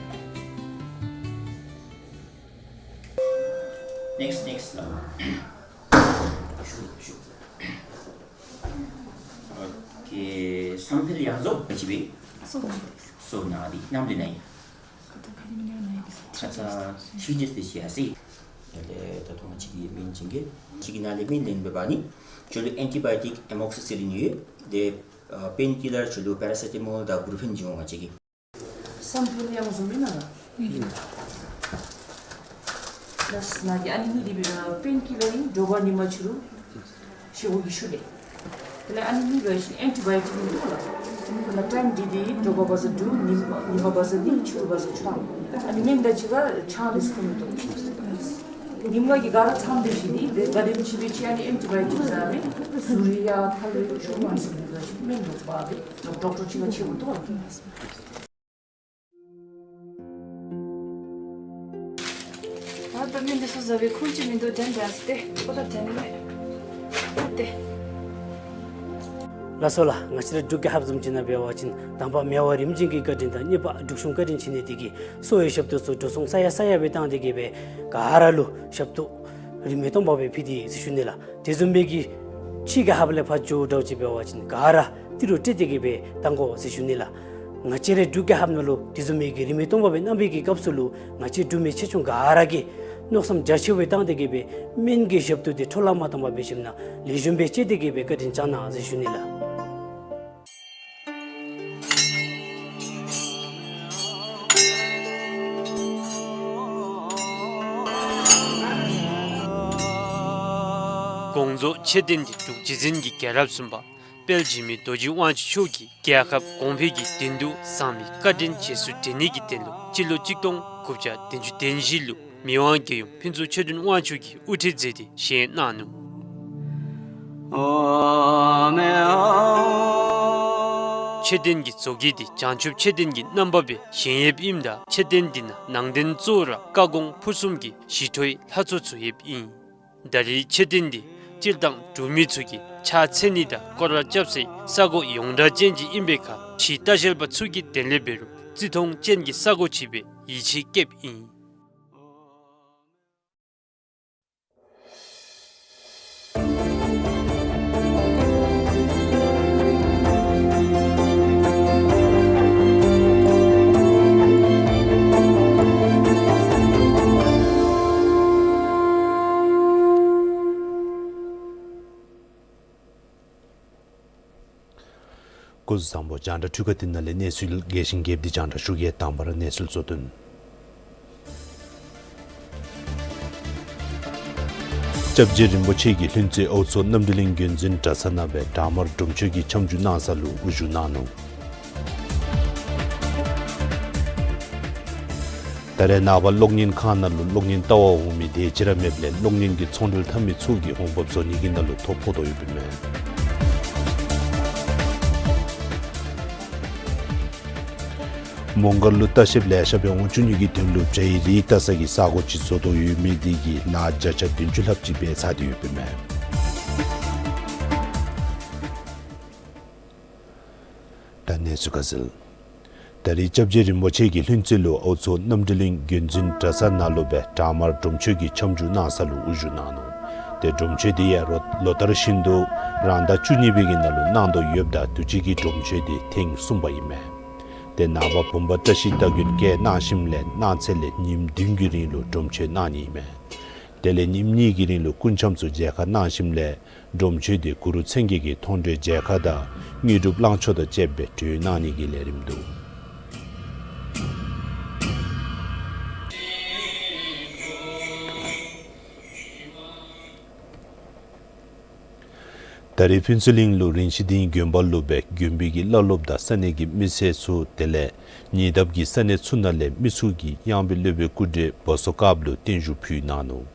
Next, next. ཨོ་ཁེ། བསམ་འཕེལ་ཡང་རྫོགས་པ་ཅི་བས། སོ་ན་དེ་ནམ་དུ་ན་ཡི། ཁ་ཚ་ཁྱི་ཇེས་དེ་ཤི་ཡ་སི། ད་ད་ཐོག་མ་ཅིག་གི་མིང་ཅིག་གི་ཅིག་གི་ནང་ལས་མིང་ལེན་འབད་བ་ནི་ཁྱོད་ལུ་ཨེན་ཊི་བའི་ཡོ་ཊིག་ཨེ་མོག་སི་སི་ལིན་ཡོད། དེ་པེན་ཀི་ལར་ཁྱོད་ལུ་པེ་ར་སེ་ཊ་མོལ་དང་བུ་རུ་ཧྥེན་ཅིག་འོང་ང་ཅིག་གི། བསམ་འཕེལ་ཡང་རྫོགས་མེན་ན་ལགས། ལགས་ན་གི་ཨ་ནི་གཉིས་འདི་འབད་བ་པེན་ཀི་ལར་ཨིན། དྲོ་པ་ཉིན་མ་ཕྱི་རུ་བཞེས་སྒོ་གི་ཤུལ་ལས། དེ་ལས་ཨ་ནི་གཉིས་འབད་བ་ཅིན་ཨེན་ཊི་བའི་ཡོ་ཊིག་ཨིན་འདུག་ལགས། ད་ཊའིམ་འདི་འདི་དྲོ་པ་བ་ཟ་དྲུག་ཉིམ་ཉིམ་པ་བ་ཟ་གཉིས་ཕྱི་རུ་བ་ཟ་བཅུ། ཨ་ནི་སྨན་དང་གཅིག་ཁར་ཆང་ལེ་ཤ་འཐུང་མི་བཏུབ། ཉིམ་ལ་གི་ག་ར་ཚང་སྡོད་ཅི། འདི་ག་དེམ་ཅིག་སྦེ་ཅིག་ཨ་ནི་ཨེན་ཊི་བའི་ཡོ་ཊིཀ་ཟ་རུང་ཟུར་ཡང་ཐལ་ལེ་ཤ་མང་སུ་འདི་ལ་ཤི་སྨན་འདུག་པ། འདི་ཌོག་ཊར་ཅིག་ལ་ཆེ་བོ་འདུག། ད་ལྟོ་སྨན་འདི་ཚུ་ཟ་བའི་ཁུངས་ཅིག་མིན་འདུག། དྲན་དྲན་ཟེར་ཏེ་ཁོ་ད་དྲན་མེད། ཨ་ཏེ། ལགས་སོ་ལགས། ང་བཅས་ར་འབྲུག་རྒྱལ་ཁབ་བཟུམ་ཅིག་ནང་འབད་བ་ཅིན་དང་པ་མེས་དབོན་རིམ་བྱོན་གྱི་བཀའ་དྲིན་དང་གཉིས་པ་འབྲུག་གཞུང་བཀའ་དྲིན་ཆེ་ནི་འདི་གིས་གསོ་བའི་ཞབས་ཏོག་ཚུ་འགྲོ་སོང་ས་ཡ་ས་ཡ་སྦེ་བཏང་སྟེ་གི་སྦེ་ག་ར་ལུ་ཞབས་ཏོག་རིན་མེད་སྟོང་པ་སྦེ་ཕུལ་ཏེ་ཟེར་ཞུ་ནི་ལགས། དེ་བཟུམ་སྦེ་གི་ཕྱི་རྒྱལ་ཁབ་ལས་ཕར་འགྱོ་འདྲཝ་ཅིག་འབད་བ་ཅིན་ག་ར་ཏི་རུ་སྤྲོད་དེ་གི་སྦེ་བཏང་དགོ་ཟེར་ཞུ་ནི་ལགས། ང་བཅས་རའི་འབྲུག་རྒྱལ་ཁབ་ནང་ལུ་དེ་བཟུམ་མའི་གི་རིན་མེད་སྟོང་པ་སྦེ་གནང་བའི་གི་སྐབས་སུ་ལུ་ང་བཅས་འབྲུག་མི་ཆེ་ཆུང་ག་ར་གིས་མནོ་བསམ་རྒྱ་ཆེ་བའི་བཏང་སྟེ་གི་སྦེ་སྨན་གྱི་ཞབས་ཏོག་འདི་འཕྲོ་བརླག་མ་བཏང་པར་འབད་ཞིནམ་ལེགས་ཤོམ་སྦེ་སྤྱོད་དེ་གི་སྦེ་བཀའ་དྲིན་བསྐྱང་གནང་ཟེར་ཞུ་ནི་ལགས། དགོངས་རྫོགས་མཆོད་རྟེན་འདི་འབྲུག་རྗེ་བཙུན་གྱི་རྒྱལ་རབས་གསུམ་པ་དཔལ་འཇིགས་མེད་རྡོ་རྗེ་དབང་ཕྱུག་མཆོག་གིས་རྒྱལ་ཁབ་གོང་འཕེལ་གྱི་དོན་དུ་བཟང་མི་བཀའ་དྲིན་རྗེས་སུ་དྲན་ནི་གི་དོན་ལུ་སྤྱི་ལོ་གཅིག་སྟོང་དགུ་བརྒྱ་བདུན་ཅུ་དོན་བཞི་ལུ་མི་དབང་རྒྱལ་ཡུམ་ཕུན་ཚོགས་ཆོས་སྒྲོན་དབང་ཕྱུག་གིས་དབུ་ཁྲིད་མཛད་དེ་བཞེངས་གནང་ནུག། མཆོད་རྟེན་གྱི་བཟོ་བཀོད་འདི་བྱང་ཆུབ་མཆོད་རྟེན་གྱི་རྣམ་པ་སྦེ་བཞེངས་ཡོདཔ་ཨིནམ་ད་མཆོད་རྟེན་འདི་ནང་ནང་རྟེན་གཙོ་བོ་ར་བཀའ་དགོངས་ཕུར་གསུམ་གྱི་ཞི་ཁྲོའི་ལྷ་ཚོགས་ཚུ་ཡོདཔ་ཨིན། ད་རེས་མཆོད་རྟེན་འདི་སྤྱིར་བཏང་འབྲུག་མི་ཚུ་གིས་ཕྱག་འཚལ་ནི་དང་སྐོར་ར་རྐྱབ་སའི་ས་གོ་ཡོངས་གྲགས་ཅན་ཅིག་ཨིན་པའི་ཁར་ཕྱིའི་ལྟ་བཤལ་པ་ཚུ་གིས་དོན་ལས་འབད་རུང་བརྩི་མཐོང་ཅན་གྱི་ས་གོ་ཅིག་སྦེ་ཡིད་ཆེས་བསྐྱེདཔ་ཨིན། སྐུ་གཟུགས་བཟང་པོ། རྒྱང་བསྒྲགས་འཕྲུལ་ཁང་འདི་ནང་ལས་གནས་ཚུལ་རྒྱས་ཤིང་རྒྱསཔ་འདི་རྒྱང་བསྒྲགས་ཞུ་གེ། དང་པ་ར་གནས་ཚུལ་གཙོ་དོན། སྐྱབས་རྗེ་རིན་པོ་ཆེ་གིས་ལྷུན་རྩེ་ཨའུ་མཚོ་རྣམ་གྲོལ་གླིང་དགོན་འཛིན་གྲྭ་ཚང་ནང་སྦེ་བྲག་དམར་སྒྲུབ་མཆོད་ཀྱི་ཁྱབ་འཇུག་གནང་ས་ལུ་དབུ་བཞུགས་གནང་ནུག། ད་རེས་ནངས་པ་གློག་བརྙན་ཁང་ནང་ལུ་གློག་བརྙན་ལྟ་བར་འོང་མི་དེ་ཅིག་ར་མེདཔ་ལས་གློག་བརྙན་གྱི་ཚོང་འབྲེལ་འཐབ་མི་ཚུ་གིས་འོང་འབབ་བཟོ་ནི་གི་ནང་ལུ་ཐོ་ཕོག་དོ་ཡོདཔ་ཨིན་མས། མོང་སྒར་ལུ་ལྟ་བཤལཔ་ལེ་ཤ་སྦེ་འོང་བཅུག་ནི་གི་དོན་ལུ་བྱ་ཡི་རིགས་ལྟ་ས་གི་ས་གོ་ཅིག་བཟོ་དོ་ཡོད་མི་དེ་གིས་ལཱ་བརྒྱ་ཆ་བདུན་ཅུ་ལྷགཔ་ཅིག་འབད་ཚར་ཏེ་ཡོདཔ་ཨིན་མས། ད་གནས་ཚུལ་ཁ་གསལ། ད་རེས་སྐྱབས་རྗེ་རིན་པོ་ཆེ་གིས་ལྷུན་རྩེ་ལུ་ཨའུ་མཚོ་རྣམ་གྲོལ་གླིང་དགོན་འཛིན་གྲྭ་ཚང་ནང་ལུ་སྦེ་བྲག་དམར་སྒྲུབ་མཆོད་ཀྱི་ཁྱབ་འཇུག་གནང་ས་ལུ་དབུ་བཞུགས་གནང་ནུག། ཏེ་སྒྲུབ་མཆོད་འདི་ཡང་ལོ་ལོ་ལྟར་བཞིན་དུ་རང་ཟླ་བཅུ་གཉིས་པའི་གི་ནང་ལུ་གནང་དོ་ཡོདཔ་ད་དུས་ཅི་གི་སྒྲུབ་མཆོད་འདི་ཐེངས་གསུམ་པ་ཨིན་མས། ཏེ་ནངས་པ་བུམ་པ་བཀྲ་ཤིས་རྟ་མགོན་བཀལ་གནང་ཞིནམ་ལས་གནངས་ཚེ་ལས་ཉིནམ་བདུན་གྱི་རིང་ལུ་སྒྲུབ་མཆོད་གནང་ནི་ཨིན་མས། དེ་ལས་ཉིནམ་གཉིས་ཀྱི་རིང་ལུ་སྐུ་འཆམ་ཚུ་མཇལ་ཁ་གནང་ཞིནམ་ལས་སྒྲུབ་མཆོད་འདི་གུ་རུ་མཚན་བརྒྱད་ཀྱི་མཐོང་གྲོལ་མཇལ་ཁ་དང་དངོས་གྲུབ་བླང་ཆོག་དང་བཅསཔ་སྦེ་གྲོལ་གནང་ནི་གི་ལས་རིམ་འདུག། ད་རེས་ཕུན་ཚོགས་གླིང་ལུ་རིན་ཆེན་སྡིངས་དགོན་པ་ལུ་སྦེ་དགོན་པའི་གི་བླ་སློབ་དང་ས་གནས་ཀྱི་མི་སེར་ཚུ་དེ་ལས་ཉེ་འདབས་ཀྱི་ས་གནས་ཚུ་ནང་ལས་མི་ཚུ་གིས་གཡང་པའི་སློབ་དཔོན་སྐུ་བགྲེས་བ་སོ་དཀརཔོ་ལུ་བརྟན་བཞུགས་ཕུལ་གནང་ནུག།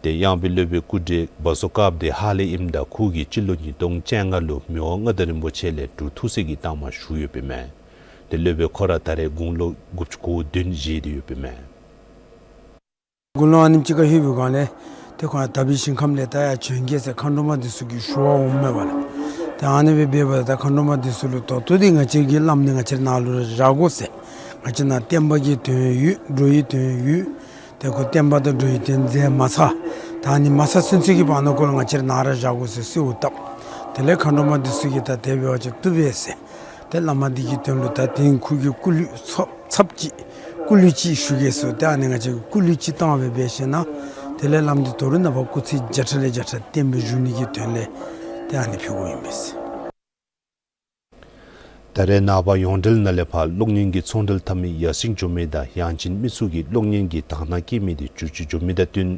ཏེ་གཡང་པའི་སློབ་དཔོན་སྐུ་བགྲེས་བ་སོ་དཀརཔོ་དེ་ཧ་ལས་ཨིནམ་ད་ཁོ་གིས་སྤྱི་ལོ་ཉིས་སྟོང་བཅོ་ལྔ་ལུ་མི་དབང་མངའ་བདག་རིན་པོ་ཆེ་ལས་འབྲུག་ཐུགས་སྲས་ཀྱི་རྟགས་མ་ཞུ་ཡོདཔ་ཨིན་མས། ཏེ་སློབ་དཔོན་ཁོ་ར་ད་རེས་དགུང་ལོ་དགུ་བཅུ་གོ་བདུན་བཞེས་ཏེ་ཡོདཔ་ཨིན་མས། དགུང་ལོ་ཨ་ནེམ་ཅིག་ཁར་ལྷོད་པའི་སྒང་ལས་ཏེ་ཁོ་ར་དག་པའི་ཞིང་ཁམས་ལས་ད་ཡར་བྱོན་གེ་ཟེར་མཁའ་འགྲོ་མ་འདི་ཚུ་གིས་ཞུ་བར་འོངམ་མས་པ་ལགས། ཏེ་ཨ་ནི་སྦེ་འབདཝ་ད་མཁའ་འགྲོ་མ་འདི་ཚུ་ལུ་ད་ལྟོ་འདི་ང་བཅས་ཀྱི་བླམ་འདི་ང་བཅས་ར་ནཱ་ལུ་ར་བཞག་དགོ་ཟེར། ང་བཅས་ནཱ་བསྟན་པ་གི་དོན་ཡོད་འགྲོ་བའི་དོན་ཡོད། ཏེ་ཁོ་བསྟན་པ་དང་འགྲོ་བའི་དོན་མཛད་མ་ཚར། ད་ཨ་ནི་མ་ཚར་ཚུན་ཚོད་ཀྱི་བར་ན་ཁོ་ལུ་ང་བཅས་ར་ནཱ་ར་བཞག་དགོ་ཟེར་གསོལཝ་བཏབ། དེ་ལས་མཁའ་འགྲོ་མ་འདི་ཚུ་གིས་ད་དེ་འབད་བ་ཅིན་བཏུབ་པས་ཟེར། ཏེ་བླ་མ་འདི་གི་དོན་ལུ་ད་དེ་ཁོ་གི་སྐུ་གླུད་ཚབ་ཚབ་ཅིག་སྐུ་གླུད་ཅིག་ཞུ་གེ་ཟེར། ཏེ་ཨ་ནི་ང་བཅས་ཀྱིས་སྐུ་གླུད་ཅིག་བཏང་སྦེ་འབད་ཞིནམ་ལས་དེ་ལས་བླམ་འདི་ད་རུང་ནངས་པ་སྐུ་ཚེ་བརྒྱ་ཕྲག་ལས་བརྒྱ་ཕྲག་བརྟན་པའི་བཞུགས་ནི་གི་དོན་ལས་ཏེ་ཨ་ནི་ཕུལཝ་ཨིན་པས་ཟེར། ད་རེས་ནངས་པ་ཡོངས་འབྲེལ་ནང་ལས་ཕར་གློག་བརྙན་གྱི་ཚོང་འབྲེལ་འཐབ་མི་ཡར་སེང་འགྱོ་མི་དང་ཡང་ཅིན་མི་ཚུ་གིས་གློག་བརྙན་གྱི་དག་སྣང་བསྐྱེད་མི་དེ་འགྱུར་བཅོས་འགྱོ་མི་དང་བསྟུན་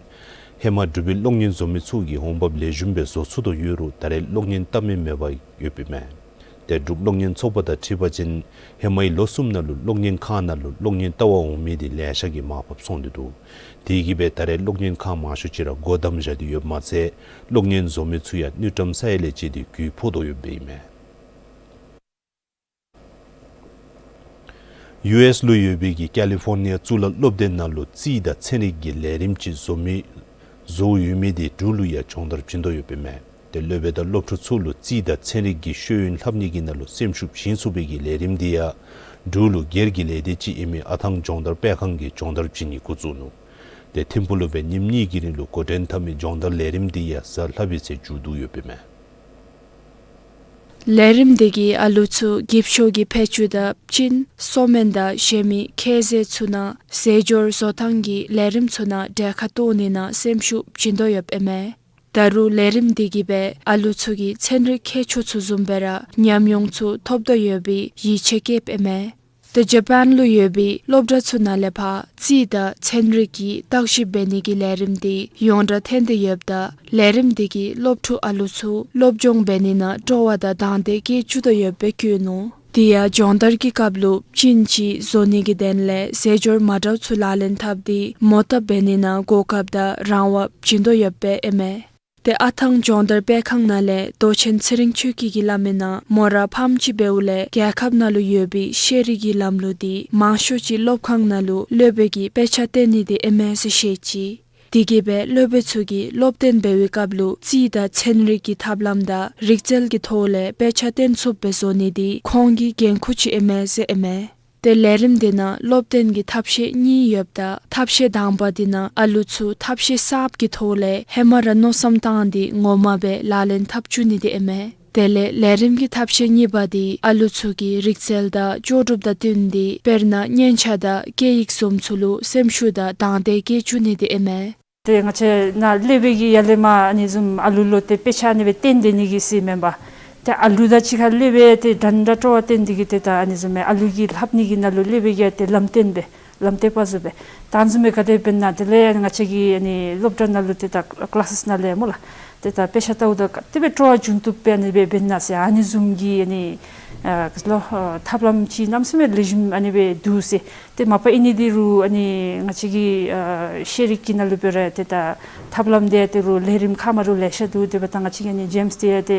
ཧེ་མ་འབྲུག་པའི་གློག་བརྙན་བཟོ་མི་ཚུ་གིས་འོང་འབབ་ལེགས་ཤོམ་སྦེ་བཟོ་ཚུགས་དོ་ཡོད་རུང་ད་རེས་གློག་བརྙན་བལྟ་མི་མེདཔ་ཡོདཔ་ཨིན་མས། འབྲུག་གློག་བརྙན་ཚོགས་པ་དང་འཁྲིལ་བ་ཅིན་ཧེ་མའི་ལོ་གསུམ་ནང་ལུ་གློག་བརྙན་ཁང་ནང་ལུ་གློག་བརྙན་ལྟ་བར་འོང་མི་འདི་ལེ་ཤ་གིས་མར་ཕབ་སོང་སྟེ་འདུག། དེ་གིས་སྦེ་ད་རེས་གློག་བརྙན་ཁང་མང་ཤོས་ཅིག་ར་སྒོ་བསྡམས་བཞག་སྟེ་ཡོདཔ་མ་ཚད་གློག་བརྙན་བཟོ་མི་ཚུ་ཡང་དངུལ་ཀྲམ་ས་ཡ་ལས་བཅད་དེ་རྒུད་ཕོག་དོ་ཡོདཔ་ཨིན་མས། ཡུ་ཨེསི་ལུ་ཡོད་པའི་གི་ཀ་ལི་ཧྥོར་ནི་ཡ་གཙུག་ལག་སློབ་སྡེ་ནང་ལུ་རྩིས་དང་ཚན་རིག་གི་ལས་རིམ་ཅིག་བཟོ་མི་བཟོ་ཡོད་མི་དེ་འབྲུག་ལུ་ཡང་སྦྱོང་བརྡར་བྱིན་དོ་ཡོདཔ་ཨིན་མས། ཏེ་སློབ་དཔོན་དང་སློབ་ཕྲུག་ཚུ་ལུ་རྩིས་དང་ཚན་རིག་གི་ཤེས་ཡོན་ལྷབ་ནི་གི་ནང་ལུ་སེམས་ཤུགས་བྱིན་ཚུགས་པའི་གི་ལས་རིམ་དེ་ཡང་འབྲུག་ལུ་སྒེར་གྱི་ལས་སྡེ་ཅིག་ཨིན་མི་ཨ་ཐང་སྦྱོང་བརྡར་སྤེལ་ཁང་གིས་སྦྱོང་བརྡར་བྱིན་ནི་འགོ་བཙུགས་ནུག། ཏེ་ཐིམ་ཕུག་ལུ་སྦེ་ཉིནམ་གཉིས་ཀྱི་རིང་ལུ་འགོ་འདྲེན་འཐབ་མི་སྦྱོང་བརྡར་ལས་རིམ་དེ་ཡང་གཟའ་ལྷག་པའི་ཚེ་མཇུག་བསྡུ་ཡོདཔ་ཨིན་མས། ལས་རིམ་དེ་གིས་ཨ་ལུ་ཚུ་འགྱིབ་ཤོག་གི་ཕད་ཅུང་དང་པཅིན་སོ་སྨན་དང་གཞན་མི་ཁྱད་ཟས་ཚུ་ནང་ཟས་སྦྱོར་བཟོ་ཐངས་ཀྱི་ལས་རིམ་ཚུ་ནང་གྲལ་ཁར་གཏོགས་ནི་ནང་སེམས་ཤུགས་བྱིན་དོ་ཡོདཔ་ཨིན་མས། ད་རུང་ལས་རིམ་དེ་གིས་སྦེ་ཨ་ལུ་ཚུ་གི་ཚན་རིག་ཁྱད་ཆོས་ཚུ་བཟུམ་སྦེ་ར་ཉམས་མྱོང་ཚུ་ཐོབ་དོ་ཡོད་པའི་ཡིད་ཆེས་བསྐྱེདཔ་ཨིན་མས། ཏེ་ཇ་པཱན་ལུ་ཡོད་པའི་སློབ་གྲྭ་ཚུ་ནང་ལས་ཕར་རྩིས་དང་ཚན་རིག་གི་བརྟག་ཞིབ་འབད་ནི་གི་ལས་རིམ་དེ་ཡོངས་གྲགས་ཐོན་ཏེ་ཡོདཔ་ད་ལས་རིམ་དེ་གིས་སློབ་ཕྲུག་ཨ་ལུ་ཚུ་སློབ་སྦྱོང་འབད་ནི་ནང་སྤྲོ་བ་དང་དང་འདོད་སྐྱེ་བཅུག་དོ་ཡོདཔ་སྦེ་བཀོད་ནུག། དེ་ཡང་སྦྱོང་བརྡར་གྱི་སྐབས་ལུ་པཅིན་ཅིག་བཟོ་ནི་གི་དོན་ལས་ཟས་སྦྱོར་མ་འདྲཝ་ཚུ་ལག་ལེན་འཐབ་སྟེ་མོ་བཏབ་འབད་ནི་ནང་གོ་སྐབས་དང་རང་དབང་བྱིན་དོ་ཡོདཔ་ཨིན་མས། ཏེ་ཨ་ཐང་སྦྱོང་བརྡར་སྤེལ་ཁང་ནང་ལས་མདོ་ཆེན་ཚེ་རིང་ཆོས་སྐྱིད་ཀྱིས་སླབ་མི་ནང་མོ་ར་ཕམ་ཅིག་འབདཝ་ལས་རྒྱལ་ཁབ་ནང་ལུ་ཡོད་པའི་ཤེས་རིག་གི་ལམ་ལུགས་དེ་མང་ཤོས་ཅིག་སློབ་ཁང་ནང་ལུ་སློབ་དཔོན་གྱིས་དཔེ་ཆ་སྟོན་ནི་དེ་ཨིན་མས་ཟེར་བཤད་ཅི། དེ་གིས་སྦེ་སློབ་དཔོན་ཚུ་གིས་སློབ་སྟོན་འབད་བའི་སྐབས་ལུ་རྩིས་དང་ཚན་རིག་གི་ཐབས་ལམ་དང་རིག་རྩལ་གྱི་ཐོག་ལས་དཔེ་ཆ་སྟོན་ཚུགསཔ་སྦེ་བཟོ་ནི་དེ་ཁོང་གི་འགན་ཁུར་ཅིག་ཨིན་མས་ཟེར་ཨིན་མས། ཏེ་ལས་རིམ་དེ་ནང་སློབ་སྟོན་གྱི་ཐབས་ཤེས་གཉིས་ཡོདཔ་ད་ཐབས་ཤེས་དང་པ་དེ་ནང་ཨ་ལུ་ཚུ་ཐབས་ཤེས་གསརཔ་གི་ཐོག་ལས་ཧེ་མ་ར་མནོ་བསམ་བཏང་སྟེ་ངོ་མ་སྦེ་ལག་ལེན་འཐབ་བཅུག་ནི་དེ་ཨིན་མས། དེ་ལས་ལས་རིམ་གྱི་ཐབས་ཤེས་གཉིས་པ་དེ་ཨ་ལུ་ཚུ་གི་རིག་རྩལ་དང་ལྕོགས་གྲུབ་དང་བསྟུན་ཏེ་དཔེར་ན་སྙན་ཆ་དང་སྐད་ཡིག་བཟུམ་ཚུ་ལུ་སེམས་ཤུགས་དང་དང་འདོད་སྐྱེ་བཅུག་ནི་དེ་ཨིན་མས། ཏེ་ང་བཅས་ནཱ་སློབ་དཔོན་གྱིས་ཡར་ལས་མར་ཨ་ནི་བཟུམ་ཨ་ལུ་ལུ་ཏེ་དཔེ་ཆ་ཨ་ནི་སྦེ་སྟོན་སྡོད་ནི་གི་ཟེར་མེན་པར། ཏེ་ཨ་ལུ་དང་གཅིག་ཁར་སློབ་དཔོན་དེ་འདྲན་འདྲ་སྤྲོ་བ་སྟོན་ཏེ་གིས་ཏེ་ད་ཨ་ནི་བཟུམ་མའི་ཨ་ལུ་གི་ལྷབ་ནི་གི་ནང་ལུ་སློབ་དཔོན་གྱིས་ཏེ་ལམ་སྟོན་སྦེ་ལམ་སྟོན་པ་བཟུམ་སྦེ་ད་ཨ་ནི་བཟུམ་སྦེ་ག་དེ་འབད་ན་དེ་ལས་ང་བཅས་ཀྱི་ཨ་ནི་སློབ་གྲྭ་ནང་ལུ་ཏེ་ད་ཀི་ལཱསེསི་ནང་ལས་སྨོ་ལགས། ཏེ་ད་དཔེ་ཆ་ལྟཝ་ད་ག་དེ་སྦེ་སྤྲོ་བ་འབྱུང་བཏུབ་པས་ཨ་ནི་སྦེ་འབད་ན་ཟེར་ཨ་ནི་བཟུམ་གྱི་ཨ་ནི་ཨ་ག་ཅི་ལོ་ཨ་ཐབས་ལམ་ཅིག་གནམ་མེད་ས་མེད་ལེགས་ཤོམ་ཨ་ནི་སྦེ་འདུག་ཟེར། ཏེ་མ་པ་ཨིན་ནི་འདི་རུང་ཨ་ནི་ང་བཅས་ཀྱི་ཨ་ཤེས་རིག་གི་ནང་ལུ་འབད་རུང་ཏེ་ད་ཐབས་ལམ་དེ་དེ་རུང་ལས་རིམ་ཁག་མ་རུང་ལེ་ཤ་འདུག། དེ་འབདཝ་ད་ང་བཅས་ཀྱི་ཨ་ནི་ཇེམསི་དེ་ཏེ་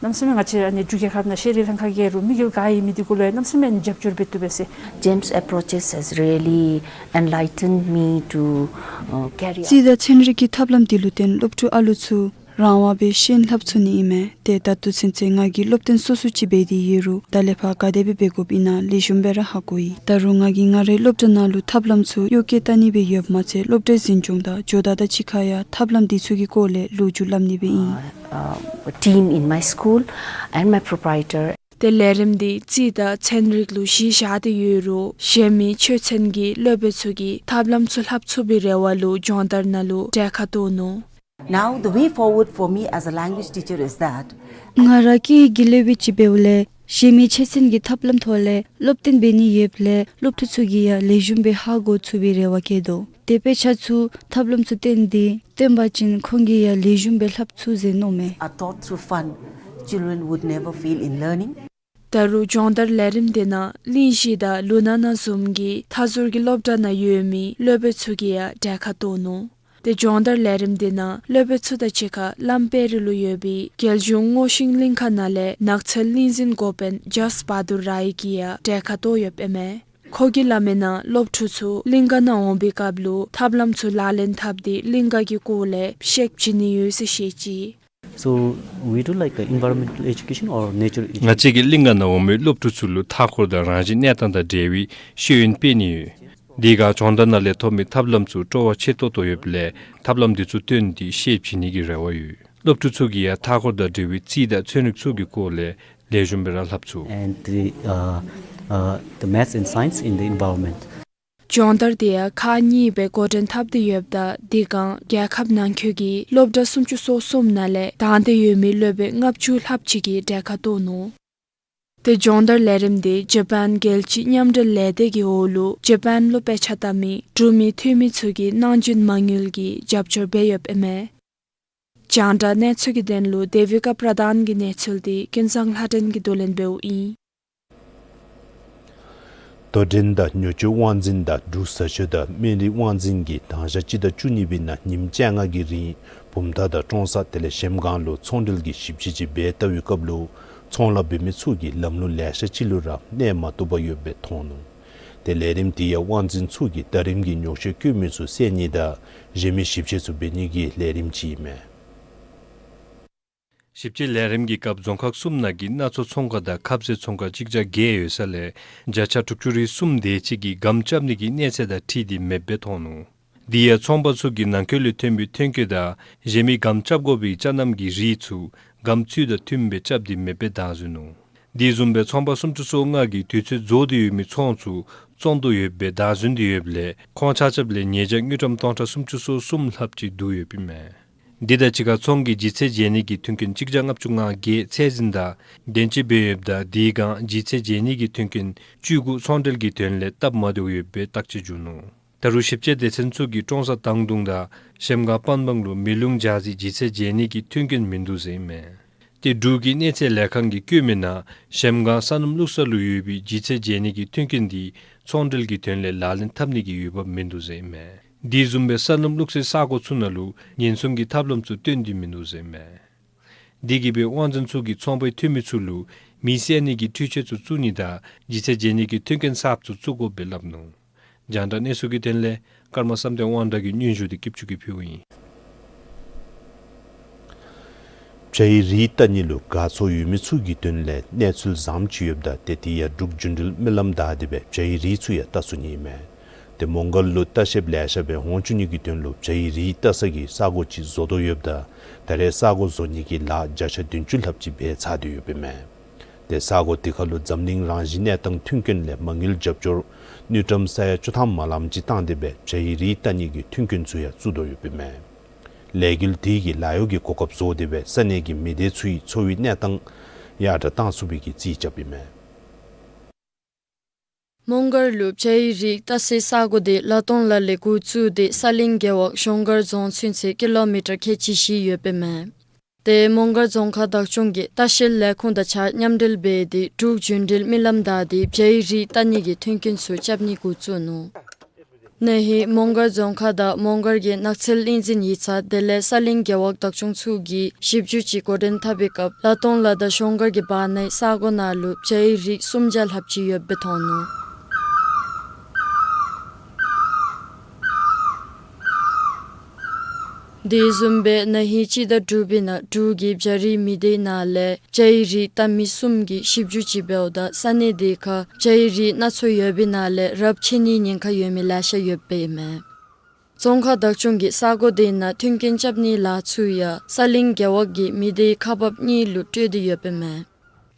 གནམ་མེད་ས་མེད་ང་བཅས་ཨ་ནི་འབྲུག་རྒྱལ་ཁབ་ནང་ཤེས་རིག་ལྷན་ཁག་གིས་རུང་དམིགས་ཡུལ་ག་ཨིན་མི་འདི་གུ་ལུ་ཡང་གནམ་མེད་ས་མེད་རྒྱབ་སྐྱོར་འབད་བཏུབ་པས་ཟེར། James approaches has really enlightened me to, uh, carry out རྩིས་དང་ཚན་རིག་གི་ཐབས་ལམ་འདི་ལུ་བརྟེན་སློབ་ཕྲུག་ཨ་ལུ་ཚུ་རང་དབང་སྦེ་ཤེས་ཡོན་ལྷབ་ཚུགས་ནི་ཨིན་མས། ཏེ་ད་ལྟོ་ཚུན་ཚོད་ང་གིས་སློབ་སྟོན་སོ་སོ་ཅིག་འབད་དེ་ཡོད་རུང་ད་ལས་ཕར་ག་དེ་སྦེ་འབད་དགོཔ་ཨིན་ན་ལེགས་ཤོམ་སྦེ་ར་ཧ་གོ་ཡི། ད་རུང་ང་གིས་ང་རའི་སློབ་གྲྭ་ནང་ལུ་ཐབས་ལམ་ཚུ་གཡོག་བཀོལ་བལྟ་ནི་སྦེ་ཡོདཔ་མ་ཚད་སློབ་གྲྭའི་འཛིན་སྐྱོང་དང་ཇོ་བདག་དང་གཅིག་ཁར་ཡང་ཐབས་ལམ་འདི་ཚུ་གི་སྐོར་ལས་ལོ་རྒྱུས་སླབ་ནི་སྦེ་ཨིན། Uh, team in my school and my proprietor. ཏེ་ལས་རིམ་འདི་རྩིས་དང་ཚན་རིག་ལུ་གཞི་བཞག་སྟེ་ཡོད་རུང་གཞན་མི་ཆོས་ཚན་གྱི་སློབ་དཔོན་ཚུ་གིས་ཐབས་ལམ་ཚུ་ལྷབ་ཚུགས་པའི་རེ་བ་ལུ་སྦྱོང་བརྡར་ནང་ལུ་གྲལ་ཁར་གཏོགས་ནུག། Now, the way forward for me as a language teacher is that ང་ར་སྐད་ཡིག་གི་སློབ་དཔོན་ཅིག་འབདཝ་ལས་གཞན་མི་ཆོས་ཚན་གྱི་ཐབས་ལམ་ཐོག་ལས་སློབ་སྟོན་འབད་ནི་ཡོདཔ་ལས་སློབ་ཕྲུག་ཚུ་གིས་ཡང་ལེགས་ཤོམ་སྦེ་ཧ་གོ་ཚུགས་པའི་རེ་བ་བསྐྱེད་དོ། ཏེ་དཔེ་ཆ་ཚུ་ཐབས་ལམ་ཚུ་སྟོན་ཏེ་སྟོན་པ་ཅིན་ཁོང་གིས་ཡང་ལེགས་ཤོམ་སྦེ་ལྷབ་ཚུགས་ཟེར་མནོཝ་མས། Are taught through fun, children would never fail in learning. ད་རུང་སྦྱོང་བརྡར་ལས་རིམ་དེ་ནང་གླིང་བཞི་དང་ལུ་ན་ན་བཟུམ་གྱི་མཐའ་ཟུར་གྱི་སློབ་གྲྭ་ནང་ཡོད་མི་སློབ་དཔོན་ཚུ་གིས་ཡང་གྲལ་ཁར་གཏོགས་ནུག། ཏེ་སྦྱོང་བརྡར་ལས་རིམ་དེ་ནང་སློབ་དཔོན་ཚུ་དང་གཅིག་ཁར་གླང་དཔོན་རི་ལུ་ཡོད་པའི་རྒྱལ་གཞུང་སྔོ་ཤིང་གླིང་ཁ་ནང་ལས་ནགས་ཚལ་གླིང་འཛིན་འགོ་དཔོན་ཇཱསཊ་བྷ་དུར་རའི་གིས་ཡང་གྲལ་ཁར་གཏོགས་ཡོདཔ་ཨིན་མས། ཁོ་གིས་སླབ་མི་ནང་སློབ་ཕྲུག་ཚུ་གླིང་ག་ནང་འོང་པའི་སྐབས་ལུ་ཐབས་ལམ་ཚུ་ལག་ལེན་འཐབ་སྟེ་གླིང་ག་གི་སྐོར་ལས་ཤེསཔ་བྱིན་ནི་ཡོད་ཟེར་བཤད་ཅི། So, we do like a environmental education or nature education. ང་བཅས་ཀྱིས་གླིང་ག་ནང་འོང་མི་སློབ་ཕྲུག་ཚུ་ལུ་མཐའ་འཁོར་དང་རང་བཞིན་གནས་སྟངས་དང་འབྲེལ་བའི་ཤེས་ཡོན་སྤེལ་ནི་ཡོད། དེ་སྒང་སྦྱོང་བརྡར་ནང་ལས་ཐོབ་མི་ཐབས་ལམ་ཚུ་སྤྲོ་བ་ཆེ་ཏོག་ཏོ་ཡོདཔ་ལས་ཐབས་ལམ་འདི་ཚུ་སྟོན་ཏེ་ཤེསཔ་བྱིན་ནི་གི་རེ་བ་ཡོད། སློབ་ཕྲུག་ཚུ་གིས་ཡང་མཐའ་འཁོར་དང་འབྲེལ་བའི་རྩིས་དང་ཚན་རིག་ཚུ་གི་སྐོར་ལས་ལེགས་ཤོམ་སྦེ་ར་ལྷབ་ཚུགས། And the, uh, uh, the maths and science in the environment. སྦྱོང་བརྡར་དེ་ཡང་ཁག་གཉིས་སྦེ་འགོ་འདྲེན་འཐབ་སྟེ་ཡོདཔ་ད་དེ་སྒང་རྒྱལ་ཁབ་ནང་འཁོད་ཀྱི་སློབ་གྲྭ་སུམ་ཅུ་སོ་གསུམ་ནང་ལས་དང་འདོད་ཡོད་མི་སློབ་དཔོན་ལྔ་བཅུ་ལྷགཔ་ཅིག་གིས་གྲལ་ཁར་གཏོགས་ནུག། ཏེ་སྦྱོང་བརྡར་ལས་རིམ་དེ་ཇ་པཱན་རྒྱལ་སྤྱིའི་མཉམ་འབྲེལ་ལས་སྡེ་གི་འོག་ལུ་ཇ་པཱན་ལུ་དཔེ་ཆ་ལྟ་མི་འབྲུག་མི་འཐུས་མི་ཚུ་གིས་གནང་སྦྱིན་མ་དངུལ་གྱི་རྒྱབ་སྐྱོར་འབད་ཡོདཔ་ཨིན་མས། རྒྱང་བསྒྲགས་གནས་ཚུལ་གྱི་དོན་ལུ་དེ་བི་ཀ་པྲ་དཱན་གྱི་གནས་ཚུལ་དེ་ཀུན་བཟང་ལྷ་སྒྲོན་གྱིས་བསྡུ་ལེན་འབདཝ་ཨིན། དོ་འགྲན་དང་ཉོ་སྤྱོད་དབང་འཛིན་དང་འབྲུག་བཟའ་སྤྱོད་དང་སྨན་རིགས་དབང་འཛིན་གྱིས་དང་ཞག་སྤྱི་ཟླ་བཅུ་གཉིས་པའི་ནང་ཉིནམ་བཅོ་ལྔ་གི་རིང་བུམ་ཐང་དང་ཀྲོང་གསར་དེ་ལས་གཞལམ་སྒང་ལུ་ཚོང་འབྲེལ་གྱི་ཞིབ་དཔྱད་ཅིག་འབད་བལྟ་བའི་སྐབས་ལུ་ཚོང་ལཱ་འབད་མི་ཚུ་གིས་ལམ་ལུགས་ལེ་ཤ་ཅིག་ལུ་ར་གནས་མ་བཏུབ་པར་ཡོདཔ་སྦེ་མཐོང་ནུག། ཏེ་ལས་རིམ་དེ་ཡང་དབང་འཛིན་ཚུ་གིས་ཟླ་རིམ་གྱི་ཉོག་བཤད་བཀོད་མི་ཚུ་བསལ་ནི་དང་གཞན་མི་ཞིབ་དཔྱད་ཚུ་འབད་ནི་གི་ལས་རིམ་ཅིག་ཨིན་མས། ཞིབ་དཔྱད་ལས་རིམ་གྱི་སྐབས་རྫོང་ཁག་གསུམ་ནང་གི་སྣ་ཚོགས་ཚོང་ཁང་དང་ཁབ་ཟས་ཚོང་ཁང་གཅིག་བརྒྱ་བརྒྱད་ཡོད་ས་ལས་བརྒྱ་ཆ་དྲུག་ཅུ་རེ་གསུམ་དེ་ཅིག་གིས་སྒམ་རྐྱབ་ནི་གི་གནས་ཚད་དང་འཁྲིལ་ཏེ་མེདཔ་སྦེ་མཐོང་ནུག། དེ་ཡང་ཚོང་པ་ཚུ་གིས་ནང་འཁོད་ལས་ཐོན་པའི་ཐོན་སྐྱེད་དང་གཞན་མི་སྒམ་རྐྱབ་དགོ་པའི་ཅ་རྣམ་གྱི་རིགས་ཚུ་སྒམ་ཚུལ་དང་མཐུནམ་སྦེ་རྐྱབ་སྟེ་མེདཔ་སྦེ་བདའ་ཟུན་ནུག། དེ་བཟུམ་སྦེ་ཚོང་པ་སུམ་ཅུ་སོ་ལྔ་གིས་དུས་ཚོད་རྫོགས་ཏེ་ཡོད་མི་ཚོང་ཚུ་བཙོང་དོ་ཡོདཔ་སྦེ་བདའ་ཟུན་ཏེ་ཡོདཔ་ལས་ཁོང་ཆ་ཁྱབ་ལས་ཉེས་བྱ་དངུལ་ཀྲམ་སྟོང་ཕྲག་སུམ་ཅུ་སོ་གསུམ་ལྷགཔ་ཅིག་བསྡུ་ཡོདཔ་ཨིན་མས། འདི་དང་གཅིག་ཁར་ཚོང་གི་ལྗིད་ཚད་འཇལ་ནི་གི་མཐུན་རྐྱེན་གཅིག་བརྒྱ་ལྔ་བཅུ་ང་བརྒྱད་ཚད་འཛིན་དང་འདོན་ཅི་འབད་ཡོདཔ་ད་དེ་སྒང་ལྗིད་ཚད་འཇལ་ནི་གི་མཐུན་རྐྱེན་བཅུ་དགུ་ཚོང་འབྲེལ་གྱི་དོན་ལས་སྟབས་མ་བདེཝ་ཡོདཔ་སྦེ་བརྟག་དཔྱད་བྱུང་ནུག། ད་རུང་ཞིབ་དཔྱད་སྡེ་ཚན་ཚུ་གིས་ཀྲོང་གསར་དང་དུང་དང་གཞལམ་སྒང་པན་སྦང་ལུ་མེ་རླུང་འཇའ་ཟེར་ལྗིད་ཚད་འཇལ་ནི་གི་མཐུན་རྐྱེན་མིན་འདུག་ཟེར་ཨིན་མས། ཏེ་འབྲུག་གི་གནས་ཚད་ལས་ཁང་གིས་བཀོད་མི་ནང་གཞལམ་སྒང་སོ་ནམ་བླུག་ས་ལུ་ཡོད་པའི་ལྗིད་ཚད་འཇལ་ནི་གི་མཐུན་རྐྱེན་དེ་ཚོང་འབྲེལ་གྱི་དོན་ལས་ལག་ལེན་འཐབ་ནི་གི་འོས་འབབ་མིན་འདུག་ཟེར་ཨིན་མས། དེ་བཟུམ་སྦེ་སོ་ནམ་བླུག་སའི་ས་གོ་ཚུ་ནང་ལུ་ཉེན་སྲུང་གི་ཐབས་ལམ་ཚུ་བཏོན་ཏེ་མིན་འདུག་ཟེར་ཨིན་མས། དེ་གིས་སྦེ་དབང་འཛིན་ཚུ་གིས་ཚོང་པའི་འཐུས་མི་ཚུ་ལུ་མེ་བསད་ནི་གི་འཕྲུལ་ཆས་ཚུ་བཙུགས་ནི་དང་ལྗིད་ཚད་འཇལ་ནི་གི་མཐུན་རྐྱེན་གསརཔ་ཚུ་བཙུགས་དགོཔ་སྦེ་སླབ་ནུག། རྒྱང་བསྒྲགས་གནས་ཚུལ་གྱི་དོན་ལས་ཀརྨ་བསམ་གཏན་དབང་གྲགས་ཀྱི་སྙན་ཞུ་དེ་སྐྱིད་ཆུ་གིས་ཕུལཝ་ཨིན། བྱ་ཡི་རིགས་བལྟ་ནི་ལུ་དགའ་ཚོར་ཡོད་མི་ཚུ་གི་དོན་ལས་གནས་ཚུལ་བཟངམ་ཅིག་ཡོདཔ་ད་ཏེ་དེ་ཡང་འབྲུག་རྒྱུན་འགྲུལ་སྨོན་ལམ་བདའ་སྟེ་སྦེ་བྱ་ཡི་རིགས་ཚུ་ཡང་བལྟ་ཚུགས་ནི་ཨིན་མས། ཏེ་མོང་སྒར་ལུ་ལྟ་བཤལཔ་ལེ་ཤ་སྦེ་འོང་བཅུག་ནི་གི་དོན་ལུ་བྱ་ཡི་རིགས་བལྟ་ས་གི་ས་གོ་ཅིག་བཟོ་དོ་ཡོདཔ་ད་ད་རེས་ས་གོ་བཟོ་ནི་གི་ལཱ་བརྒྱ་ཆ་བདུན་ཅུ་ལྷགཔ་ཅིག་འབད་ཚར་ཏེ་ཡོདཔ་ཨིན་མས། ཏེ་ས་གོ་དེ་ཁར་ལུ་འཛམ་གླིང་རང་བཞིན་གནས་སྟངས་མཐུན་རྐྱེན་ལས་མ་དངུལ་རྒྱབ་སྐྱོར་དངུལ་ཀྲམ་ས་ཡ་བཅུ་ཐམ་མ་ལངམ་ཅིག་བཏང་སྟེ་སྦེ་བྱ་ཡི་རིགས་བལྟ་ནི་གི་མཐུན་རྐྱེན་ཚུ་ཡང་བཙུགས་དོ་ཡོདཔ་ཨིན་མས། ལས་འགུལ་དེ་གིས་ལཱ་གཡོག་གི་གོ་སྐབས་བཟོ་སྟེ་སྦེ་ས་གནས་ཀྱི་མི་སྡེ་ཚུའི་འཚོ་བའི་གནས་སྟངས་ཡར་དྲག་གཏང་ཚུགས་པའི་གི་རྩིས་རྐྱབ་ཨིན་མས། མོང་སྒར་ལུ་བྱ་ཡི་རིགས་བལྟ་སའི་ས་གོ་དེ་ལ་དོང་ལ་ལས་འགོ་བཙུགས་ཏེ་ས་གླིང་རྒེད་འོག་གཞོང་སྒར་རྫོང་ཚུན་ཚོད་ཀི་ལོ་མི་ཊར་ཁལ་གཅིག་བཞི་ཡོདཔ་ཨིན་མས། ཏེ་མོང་སྒར་རྫོང་ཁག་བདག་སྐྱོང་གིས་ལྟ་བཤལ་ལས་ཁུངས་དང་གཅིག་ཁར་མཉམ་འབྲེལ་འབད་དེ་འབྲུག་རྒྱུན་འགྲུལ་སྨོན་ལམ་བདའ་སྟེ་བྱ་ཡི་རིགས་བལྟ་ནི་གི་མཐུན་རྐྱེན་ཚུ་རྐྱབ་ནི་འགོ་བཙུགས་ནུག། ན་ཧིང་མོང་སྒར་རྫོང་ཁག་དང་མོང་སྒར་གྱི་ནགས་ཚལ་གླིང་འཛིན་ཡིག་ཚང་དེ་ལས་ས་གླིང་རྒེད་འོག་བདག་སྐྱོང་ཚུ་གིས་ཞིབ་འཇུག་ཅིག་འགོ་འདྲེན་འཐབ་པའི་སྐབས་ལ་དོང་ལ་དང་གཞོང་སྒར་གྱི་བར་ནའི་ས་གོ་ནང་ལུ་བྱ་ཡི་རིགས་སུམ་བརྒྱ་ལྷགཔ་ཅིག་ཡོདཔ་སྦེ་མཐོང་ནུག། དེ་བཟུམ་སྦེ་ན་ཧིང་སྤྱི་ཟླ་དྲུག་པའི་ནང་འབྲུག་གི་བྱ་རིགས་མི་སྡེའི་ནང་ལས་བྱ་ཡི་རིགས་བལྟ་མི་གསུམ་གྱིས་ཞིབ་འཇུག་ཅིག་འབདཝ་ད་ས་གནས་དེ་ཁར་བྱ་ཡི་རིགས་སྣ་ཚོགས་ཡོད་པའི་ནང་ལས་རབས་ཆད་ནིའི་ཉེན་ཁ་ཡོད་མི་ལེ་ཤ་ཡོདཔ་ཨིན་མས། རྫོང་ཁག་བདག་སྐྱོང་གིས་ས་གོ་དེ་ནང་མཐུན་རྐྱེན་རྐྱབ་ནིའི་ལཱ་ཚུ་ཡང་ས་གླིང་རྒེད་འོག་གི་མི་སྡེའི་ཁག་འབག་གཉིས་ལུ་སྤྲོད་དེ་ཡོདཔ་ཨིན་མས།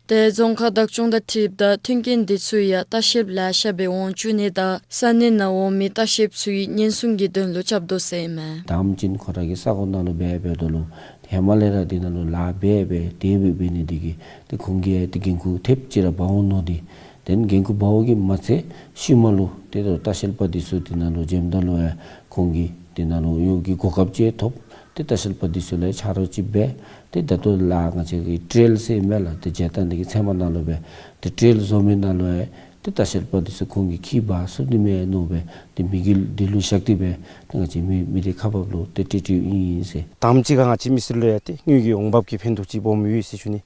ཏེ་རྫོང་ཁག་བདག་སྐྱོང་དང་འཁྲིལཝ་ད་མཐུན་རྐྱེན་དེ་ཚུ་ཡང་ལྟ་བཤལཔ་ལེ་ཤ་སྦེ་འོང་བཅུག་ནི་དང་ས་གནས་ནང་འོང་མི་ལྟ་བཤལཔ་ཚུའི་ཉེན་སྲུང་གི་དོན་ལུ་རྐྱབ་དོ་ཟེར་ཨིན་མས། དང་པ་ཅིན་ཁོང་ར་གི་ས་གོ་ནང་ལུ་འབད་འབདཝ་ད་ལུ་ཧེ་མ་ལས་ར་དེ་ནང་ལུ་ལཱ་འབད་འབད་དེ་འབད་འབད་ནི་དེ་གིས་ཏེ་ཁོང་གིས་ཏེ་འགན་ཁུར་ཐེབས་ཅིག་ར་འབག་འོང་ནུག། ཏེ་དེ་འགན་ཁུར་འབག་འོང་གི་མ་ཚད་ཤུལ་མ་ལུ་ཏེ་ལྟ་བཤལ་པ་དེ་ཚུ་དེ་ནང་ལུ་འཇམ་ད་ལུ་ཡང་ཁོང་གིས་དེ་ནང་ལུ་གཡོག་གི་གོ་སྐབས་ཅིག་ཐོབ། ཏེ་ལྟ་བཤལ་པ་དེ་ཚུ་ལུ་ཆ་རོགས་ཅིག་འབད། ཏེ་ད་ལྟོ་ལཱ་ང་བཅས་ཀྱི་ཊེ་རེལ་ཟེར་མས་ལགས། ཏེ་བྱེ་ཐང་འདི་གི་ཚལ་མ་ནང་ལུ་འབད་ཏེ་ཊེ་རེལ་བཟོ་མི་ནང་ལུ་ཡང་ཏེ་ལྟ་བཤལ་པ་དེ་ཚུ་ཁོང་གིས་ཁྱིད་འབག་ཚུགས་ནི་མས་མནོ་སྦེ་ཏེ་དམིགས་ཡུལ་འདི་ལུ་བཞག་སྟེ་སྦེ་ཏེ་ང་བཅས་མི་མི་སྡེ་ཁག་འབག་ལུ་ཏེ་སྤྲོད་སྤྲོདཔ་ཨིན་ཟེར། དང་པ་ཅིག་ཁར་ང་བཅས་མི་སེར་ལུ་ཡང་ཏེ་དངུལ་གྱི་འོང་འབབ་ཀྱི་ཕན་ཐོགས་ཅིག་སྦོམ་ཡོད་ཟེར་ཞུ་ནི།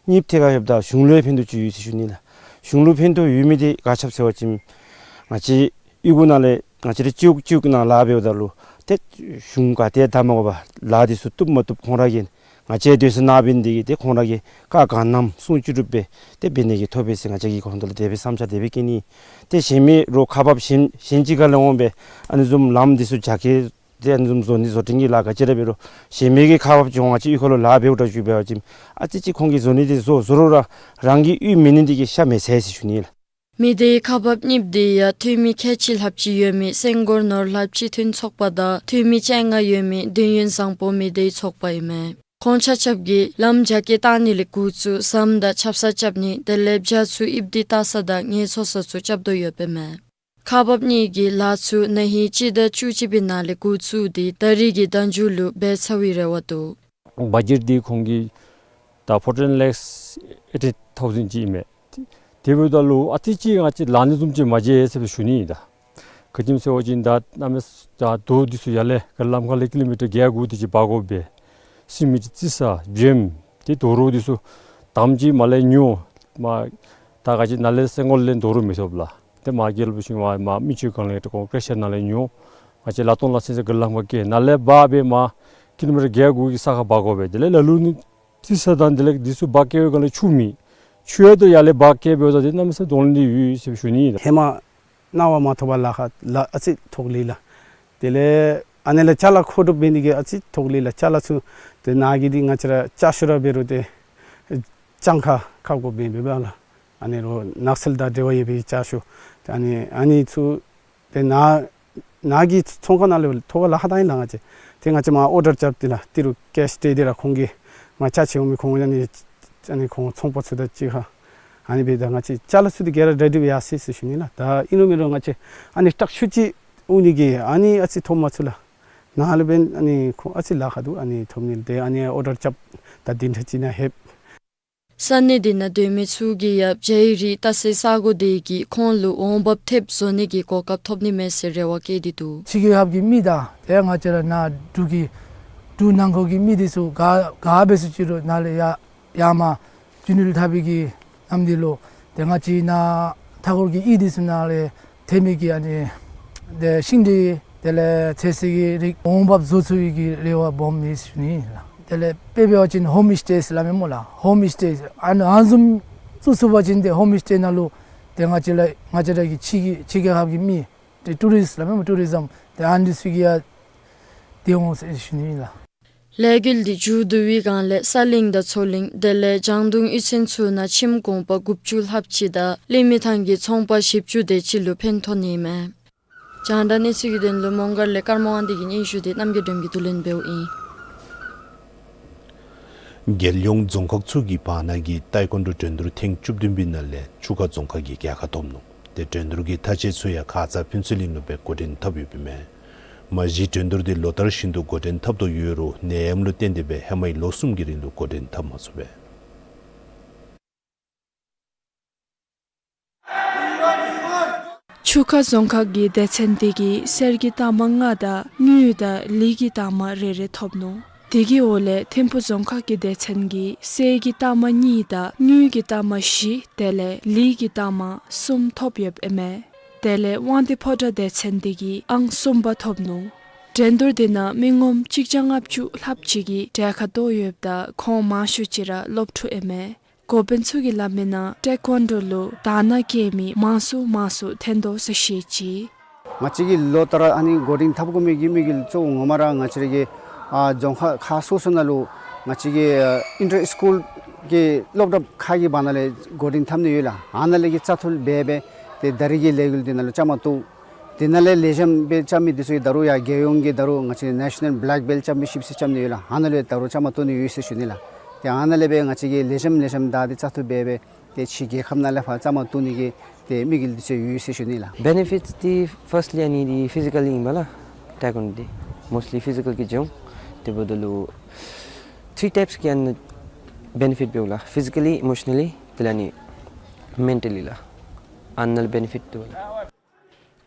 གཉིས་པ་ཐད་ཁར་ལྷོདཔ་ད་གཞུང་ལུ་ཡང་ཕན་ཐོགས་ཅིག་ཡོད་ཟེར་ཞུ་ནི་ལགས། གཞུང་ལུ་ཕན་ཐོགས་ཡོད་མི་དེ་ག་ཅི་སྦེ་ཟེར་བ་ཅིན་ང་བཅས་གཡུས་སྒོ་ནང་ལས་ང་བཅས་ར་སྤྱི་འོག་སྤྱི་འོག་ནང་ལཱ་འབདཝ་ད་ལུ་ཏེ་གཞུང་ག་ཏེ་བདའ་མ་དགོ་པར་ལཱ་དེ་ཚུ་བཏུབ་མ་བཏུབ་ཁོང་ར་གིས་ང་བཅས་སྡོད་ས་ནང་འབད་ནི་དེ་གིས་ཏེ་ཁོང་ར་གིས་བཀའ་གང་གནངམ་གསུང་ཅི་རུང་འབད་དེ་འབད་ནི་གི་ཐོབ་པས་ཟེར་ང་བཅས་ཀྱིས་ཁོང་དེ་ལུ་དེ་སྦེ་བསམ་འཆར་དེ་སྦེ་བསྐྱེད་ནི། ཏེ་གཞན་མི་རོགས་ཁག་འབགཔ་གཞན་གཞན་ཅིག་ཁ་ལས་འོང་སྦེ་ཨ་ནི་བཟུམ་ལམ་དེ་ཚུ་རྒྱ་སྐྱེད་དེ་ཨ་ནི་བཟུམ་བཟོ་ནི་བཟོ་སྐྲུན་གྱི་ལཱ་ག་ཅི་ར་འབད་རུང་གཞན་མི་གི་ཁག་འབགཔ་ཅིག་འོང་ང་བཅས་གཡུས་ཁ་ལུ་ལཱ་འབདཝ་ད་ཞུ་འབད་བ་ཅིན་ཨ་ཙི་ཅིག་ཁོང་གིས་བཟོ་ནི་དེ་བཟོ་བཟོ་རུང་ར་རང་གི་གཡུས་མེད་ནི་དེ་གིས་ཤ་མི་ཚ་ཟེར་ཞུ་ནི་ལགས། མི་སྡེའི་ཁག་འབགཔ་གཉིས་པོ་དེ་ཡང་འཐུས་མི་ཁལ་གཅིག་ལྷགཔ་ཅིག་ཡོད་མི་སེང་སྒོར་ནོར་ལྷ་སྤྱི་མཐུན་ཚོགས་པ་དང་འཐུས་མི་བཅོ་ལྔ་ཡོད་མི་འདོད་ཡོན་བཟང་པོ་མི་སྡེའི་ཚོགས་པ་ཨིན་མས། ཁོང་ཆ་ཁྱབ་ཀྱིས་ལམ་རྒྱ་སྐྱེད་གཏང་ནི་ལས་འགོ་བཙུགས་ཟམ་དང་ཆབ་གསང་རྐྱབ་ནི་དེ་ལས་བྱ་ཚུ་ཨིབ་དེ་བལྟ་ས་དང་ངལ་འཚོ་ས་ཚུ་རྐྱབ་དོ་ཡོདཔ་ཨིན་མས། ཁག་འབགཔ་གཉིས་ཀྱིས་ལཱ་ཚུ་ན་ཧིང་སྤྱི་ཟླ་བཅུ་གཅིག་པའི་ནང་ལས་འགོ་བཙུགས་ཏེ་ད་རིས་ཀྱི་ཟླ་མཇུག་ལུ་འབད་ཚར་བའི་རེ་བ་འདུག། བ་ཇེཊ་འདི་ཁོང་གིས་ད་fourteen lakhs eighty thousand ཅིག་ཨིན་མས། དེ་འབདཝ་ད་ལུ་ཨ་ཙི་ཅིག་ང་བཅས་ལག་ལེན་བཟུམ་ཅིག་མ་མཇལ་ཟེར་སྦེ་ཞུ་ནི་ཨིན། ད་ག་ཅི་སྨོ་ཟེར་བ་ཅིན་ད་གནམ་མེད་ས་མེད་ད་རྡོ་འདི་ཚུ་ཡར་ལས་ག་ལམ་ཁ་ལས་ཀི་ལོ་མི་ཊར་བརྒྱད་དགུ་དེ་ཅིག་འབག་དགོ་པས། སི་མེནཊ་རྩི་ས་བྱེམ་དེ་རྡོ་རོག་འདི་ཚུ་དམ་ཅིག་མར་ལས་ཉོ། མར་ད་ག་ཅི་ནཱ་ལས་སེང་གོ་ལས་རྡོ་རོག་མི་ཐོབ་ལགས། ཏེ་མར་རྒྱལ་པོ་ཞིང་མར་མི་ཆོས་སྒང་ལས་ཀྲོང་ཀྲེ་ཤར་ནང་ལས་ཉོ། ང་བཅས་ལ་སྟོང་ལ་ཚོན་ཟེར་ག་ལམ་ཁ་བཀལ་ནཱ་ལས་འབག་སྦེ་མར་ཀི་ལོ་མི་ཊར་བརྒྱད་དགུ་གི་ས་ཁར་འབག་དགོ་པས། དེ་ལས་ལ་ལུ་ནི་རྩི་ས་དང་དེ་ལས་འདི་ཚུ་འབག་བཀལ་བའི་སྒང་ལས་ཆུ་མེད། ཆུ་ཡང་ད་ཡར་ལས་འབག་བཀལ་འབདཝ་ད་དེ་གནམ་མེད་ས་མེད་གདོང་ལེན་འདི་ཡོད་ཟེར་ཞུ་ནི་ཨིན། ཧེ་མ་གནང་བ་མ་ཐོབ་པར་ལཱ་ཁག་ལཱ་ཨ་ཙི་ཐོག་ལས་ལགས། དེ་ལས་ཨ་ནི་ལས་ཅ་ལ་མཁོ་སྒྲུབ་འབད་ནི་གི་ཨ་ཙི་ཐོག་ལས་ལགས། ཅ་ལ་ཚུ་ཏེ་ནཱ་གི་འདི་ང་བཅས་ར་ཅ་ཆས་ར་འབད་རུང་ཏེ་གྱངས་ཁ་ཁག་པོ་འབད་འབདཝ་ལགས། ཨ་ནི་རོགས་ནགས་ཚལ་དང་འབྲེལ་བ་ཡོད་པའི་ཅ་ཆས་ཏེ་ཨ་ནི་ཨ་ནི་ཚུ་ཏེ་ནཱ་ནཱ་གི་ཚོང་ཁང་ནང་ལས་ཐོག་ཁར་ལཱ་ཁག་བཏང་ཡི་ལགས་ང་བཅས། ཏེ་ང་བཅས་མར་ཨོར་ཌར་རྐྱབ་སྟེ་ལགས་ཏི་རུ་ཀེཤ་སྤྲོད་དེ་ར་ཁོང་གིས་མར་ཅ་ཆས་འོང་མི་ཁོང་ཨ་ནི་ཨ་ནི་ཁོང་ཚོང་པ་ཚུ་དང་གཅིག་ཁར་ཨ་ནི་འབདཝ་ད་ང་བཅས་ཅ་ལ་ཚུ་འདི་ག་ར་ཌའི་རེཀཊ་ཡར་སོང་ཡི་ཟེར་ཞུ་ནི་ལགས། ད་ཨིན་རུང་མེན་རུང་ང་བཅས་ཨ་ནི་ཊག་ཤུ་ཅིག་འོང་ནི་གི་ཨ་ནི་ཨ་ཙི་ཐོབ་མ་ཚུགས་ལགས། ནཱ་ལས་འབདན་ཨ་ནི་ཁོང་ཨ་ཙི་ལཱ་ཁག་འདུག། ཨ་ནི་ཐོབ་ནི་ཏེ་ཨ་ནི་ཨོར་ཌར་རྐྱབ་ད་བདུན་ཕྲག་གཅིག་ནང་ལྷོད། ས་གནས་འདི་ནང་སྡོད་མི་ཚུ་གིས་ཡང་བྱ་ཡི་རིགས་བཏགས་སའི་ས་གོ་དེ་གིས་ཁོང་ལུ་འོང་འབབ་ཐེབས་བཟོ་ནི་གི་གོ་སྐབས་ཐོབ་ནི་མས་ཟེར་རེ་བ་བསྐྱེད་དེ་འདུག། ཕྱི་རྒྱལ་ཁབ་ཀྱི་མི་དང་ཏེ་ང་བཅས་ར་ནཱ་འབྲུག་གི་འབྲུག་ནང་འཁོད་ཀྱི་མི་འདི་ཚུ་ག་ག་འབད་སུ་ཅིག་རུང་ནཱ་ལས་ཡར་ཡར་མར་རྒྱུ་ནོར་ལུ་འཐབ་པའི་གི་གནམ་འདི་ལུ་ཏེ་ང་བཅས་ནཱ་མཐའ་འཁོར་གྱི་ཡུལ་འདི་ཚུ་ནང་ལས་ཐོན་མི་གི་ཨ་ནི་ཏེ་ཤིང་འབྲས་དེ་ལས་ཚོད་བསྲེ་གི་རིགས་འོང་འབབ་བཟོ་ཚུགས་པའི་གི་རེ་བ་སྦོམ་ཡོད་ཟེར་ཞུ་ནི་ལགས། དེ་ལས་དཔེ་འབད་བ་ཅིན་ཧོམ་སི་ཊེ་ཟེར་སླབ་མས་སྨོ་ལགས། ཧོམ་སི་ཊེ་ཨ་ནི་ཨ་ནི་བཟུམ་བཙུགས་ཚུགས་པ་ཅིན་ཏེ་ཧོམ་སི་ཊེ་ནང་ལུ་ཏེ་ང་བཅས་ལ་ང་བཅས་ར་གི་ཕྱི་གི་ཕྱི་རྒྱལ་ཁབ་ཀྱི་མི་ཏེ་ཊུ་རིསཊ་སླབ་མས་སྨོ། ཊུ་རི་ཛམ་ཏེ་ཨ་ནི་ཚུ་གིས་ཡང་ཏེ་འོང་ཟེར་ཞུ་ནི་ལགས། ལས་འགུལ་འདི་མཇུག་བསྡུ་བའི་སྒང་ལས་ས་གླིང་དང་མཚོ་གླིང་དེ་ལས་ལྗང་གདུང་གཡུས་ཚན་ཚུ་ནང་ཁྱིམ་གུང་པ་དགུ་བཅུ་ལྷགཔ་ཅིག་དང་གླིང་མི་ཐང་གི་ཚོང་པ་བཞི་བཅུ་དེ་ཅིག་ལུ་ཕན་ཐོགས་ནི་མས། རྒྱང་བསྒྲགས་གནས་ཚུལ་གྱི་དོན་ལུ་མོང་སྒར་ལས་ཀརྨ་དབང་འདུས་ཀྱི་སྙན་ཞུ་དེ་རྣམ་རྒྱལ་སྒྲོལམ་གྱིས་བསྡུ་ལེན་འབདཝ་ཨིན། རྒྱལ་ཡོངས་རྫོང་ཁག་ཚུ་གི་བར་ན་གི་ཏའི་ཀོན་ཌོ་འགྲན་བསྡུར་ཐེངས་བཅུ་བདུན་པའི་ནང་ལས་ཆུ་ཁ་རྫོང་ཁག་གིས་རྒྱལ་ཁ་ཐོབ་ནུག། ཏེ་འགྲན་བསྡུར་གྱི་མཐའ་དཔྱད་ཚུ་ཡང་ཁ་ཙ་ཕུན་ཚོགས་གླིང་ལུ་སྦེ་འགོ་འདྲེན་འཐབ་ཡོདཔ་ཨིན་མས། མ་གཞི་འགྲན་བསྡུར་འདི་ལོ་ལྟར་བཞིན་དུ་འགོ་འདྲེན་འཐབ་དོ་ཡོད་རུང་ནད་ཡམས་ལུ་བརྟེན་ཏེ་སྦེ་ཧེ་མ་ཡི་ལོ་གསུམ་གྱི་རིང་ལུ་འགོ་འདྲེན་འཐབ་མ་ཚུགས་པས། ཆུ་ཁ་རྫོང་ཁག་གི་སྡེ་ཚན་དེ་གིས་གསེར་གྱི་རྟགས་མ་ལྔ་དང་དངུལ་དང་ལི་གི་རྟགས་མ་རེ་རེ་ཐོབ་ནུག། དེ་གི་འོག་ལས་ཐིམ་ཕུ་རྫོང་ཁག་གི་སྡེ་ཚན་གྱིས་གསེར་གྱི་རྟགས་མ་གཉིས་དང་དངུལ་གྱི་རྟགས་མ་བཞི་དེ་ལས་ལི་གི་རྟགས་མ་གསུམ་ཐོབ་ཡོདཔ་ཨིན་མས། དེ་ལས་དབང་འདུས་ཕོ་བྲང་སྡེ་ཚན་དེ་གིས་ཨང་གསུམ་པ་ཐོབ་ནུག། འགྲན་བསྡུར་དེ་ནང་མི་ངོམ་གཅིག་བརྒྱ་ལྔ་བཅུ་ལྷགཔ་ཅིག་གིས་གྲལ་ཁར་གཏོགས་ཡོདཔ་ད་ཁོང་མང་ཤོས་ཅིག་ར་སློབ་ཕྲུག་ཨིན་མས། འགོ་དཔོན་ཚུ་གིས་སླབ་མིའི་ནང་ཏེ་ཀོན་ཌོ་ལུ་དགའ་སྣང་བསྐྱེད་མི་མང་སུ་མང་སུ་ཐོན་དོ་ཟེར་བཤད་ཅི། ང་བཅས་ཀྱིས་ལོ་ལྟར་ཨ་ནི་འགོ་འདྲེན་འཐབ་དགོ་མི་གི་དམིགས་ཡུལ་གཙོ་བོ་ངོ་མ་ར་ང་བཅས་ར་གི་ཨ་རྫོང་ཁག་ཁག་སོ་སོ་ནང་ལུ་ང་བཅས་ཀྱི་ཨ་ཨིན་ཊར་སི་ཀུལ་གྱི་སློབ་གྲྭ་ཁག་གི་བར་ན་ལས་འགོ་འདྲེན་འཐབ་ནི་ཡོད་ལགས། ཨ་ནཱ་ལས་ཀྱི་བཙག་འཐུ་འབད་སྦེ་ཏེ་ད་རིས་ཀྱི་ལས་འགུལ་འདི་ནང་ལུ་བཅའ་མར་གཏོགས། དེ་ནང་ལས་ལེགས་ཤོམ་སྦེ་རྐྱབ་མི་འདི་ཚུ་གིས་ད་རུང་ཡང་རྒྱལ་ཡོངས་ཀྱི་ད་རུང་ང་བཅས་ནེ་ཤ་ནཱལ་བེ་ལེཀ་བེལཊ་ཅེམ་པི་ཡན་ཤིབ་ཟེར་རྐྱབ་ནི་ཡོད་ལགས། ཨ་ནཱ་ལུ་ཡང་ད་རུང་བཅའ་མར་གཏོགས་ནི་ཡོད་ཟེར་ཞུ་ནི་ལགས། ཏེ་ཨ་ནཱ་ལས་སྦེ་ང་བཅས་ཀྱིས་ལེགས་ཤོམ་ལེགས་ཤོམ་བདའ་སྟེ་བཙག་འཐུ་འབད་སྦེ་ཏེ་ཕྱི་རྒྱལ་ཁབ་ནང་ལས་ཕར་བཅའ་མར་གཏོགས་ནི་གི་ཏེ་དམིགས་ཡུལ་འདི་ཚུ་ཡོད་ཟེར་ཞུ་ནི་ལགས། བེ་ནེ་ཕིཊསི་འདི་ཕརསཊ་ལི་ཨ་ནི་འདི་ཕི་ཟི་ཀལ་ཨིན་པས་ལགས། ཏའི་ཀོན་ཌོ་འདི་མོསཊ་ལི་ཕི་ཟི་ཀལ་གྱིས་འབྱུང་། དེ་འབདཝ་ད་ལུ་ཐིརི་ཊའིཔསི་གི་ཨ་ནི་བེ་ནེ་ཕིཊ་འབདཝ་ལགས། ཕི་ཟི་ཀ་ལི་ཨི་མོ་ཤ་ན་ལི་དེ་ལས་ཨ་ནི་མེན་ཊ་ལི་ལགས། ཨ་ནཱ་ལུ་བེ་ནེ་ཕིཊ་འདུག་ལགས།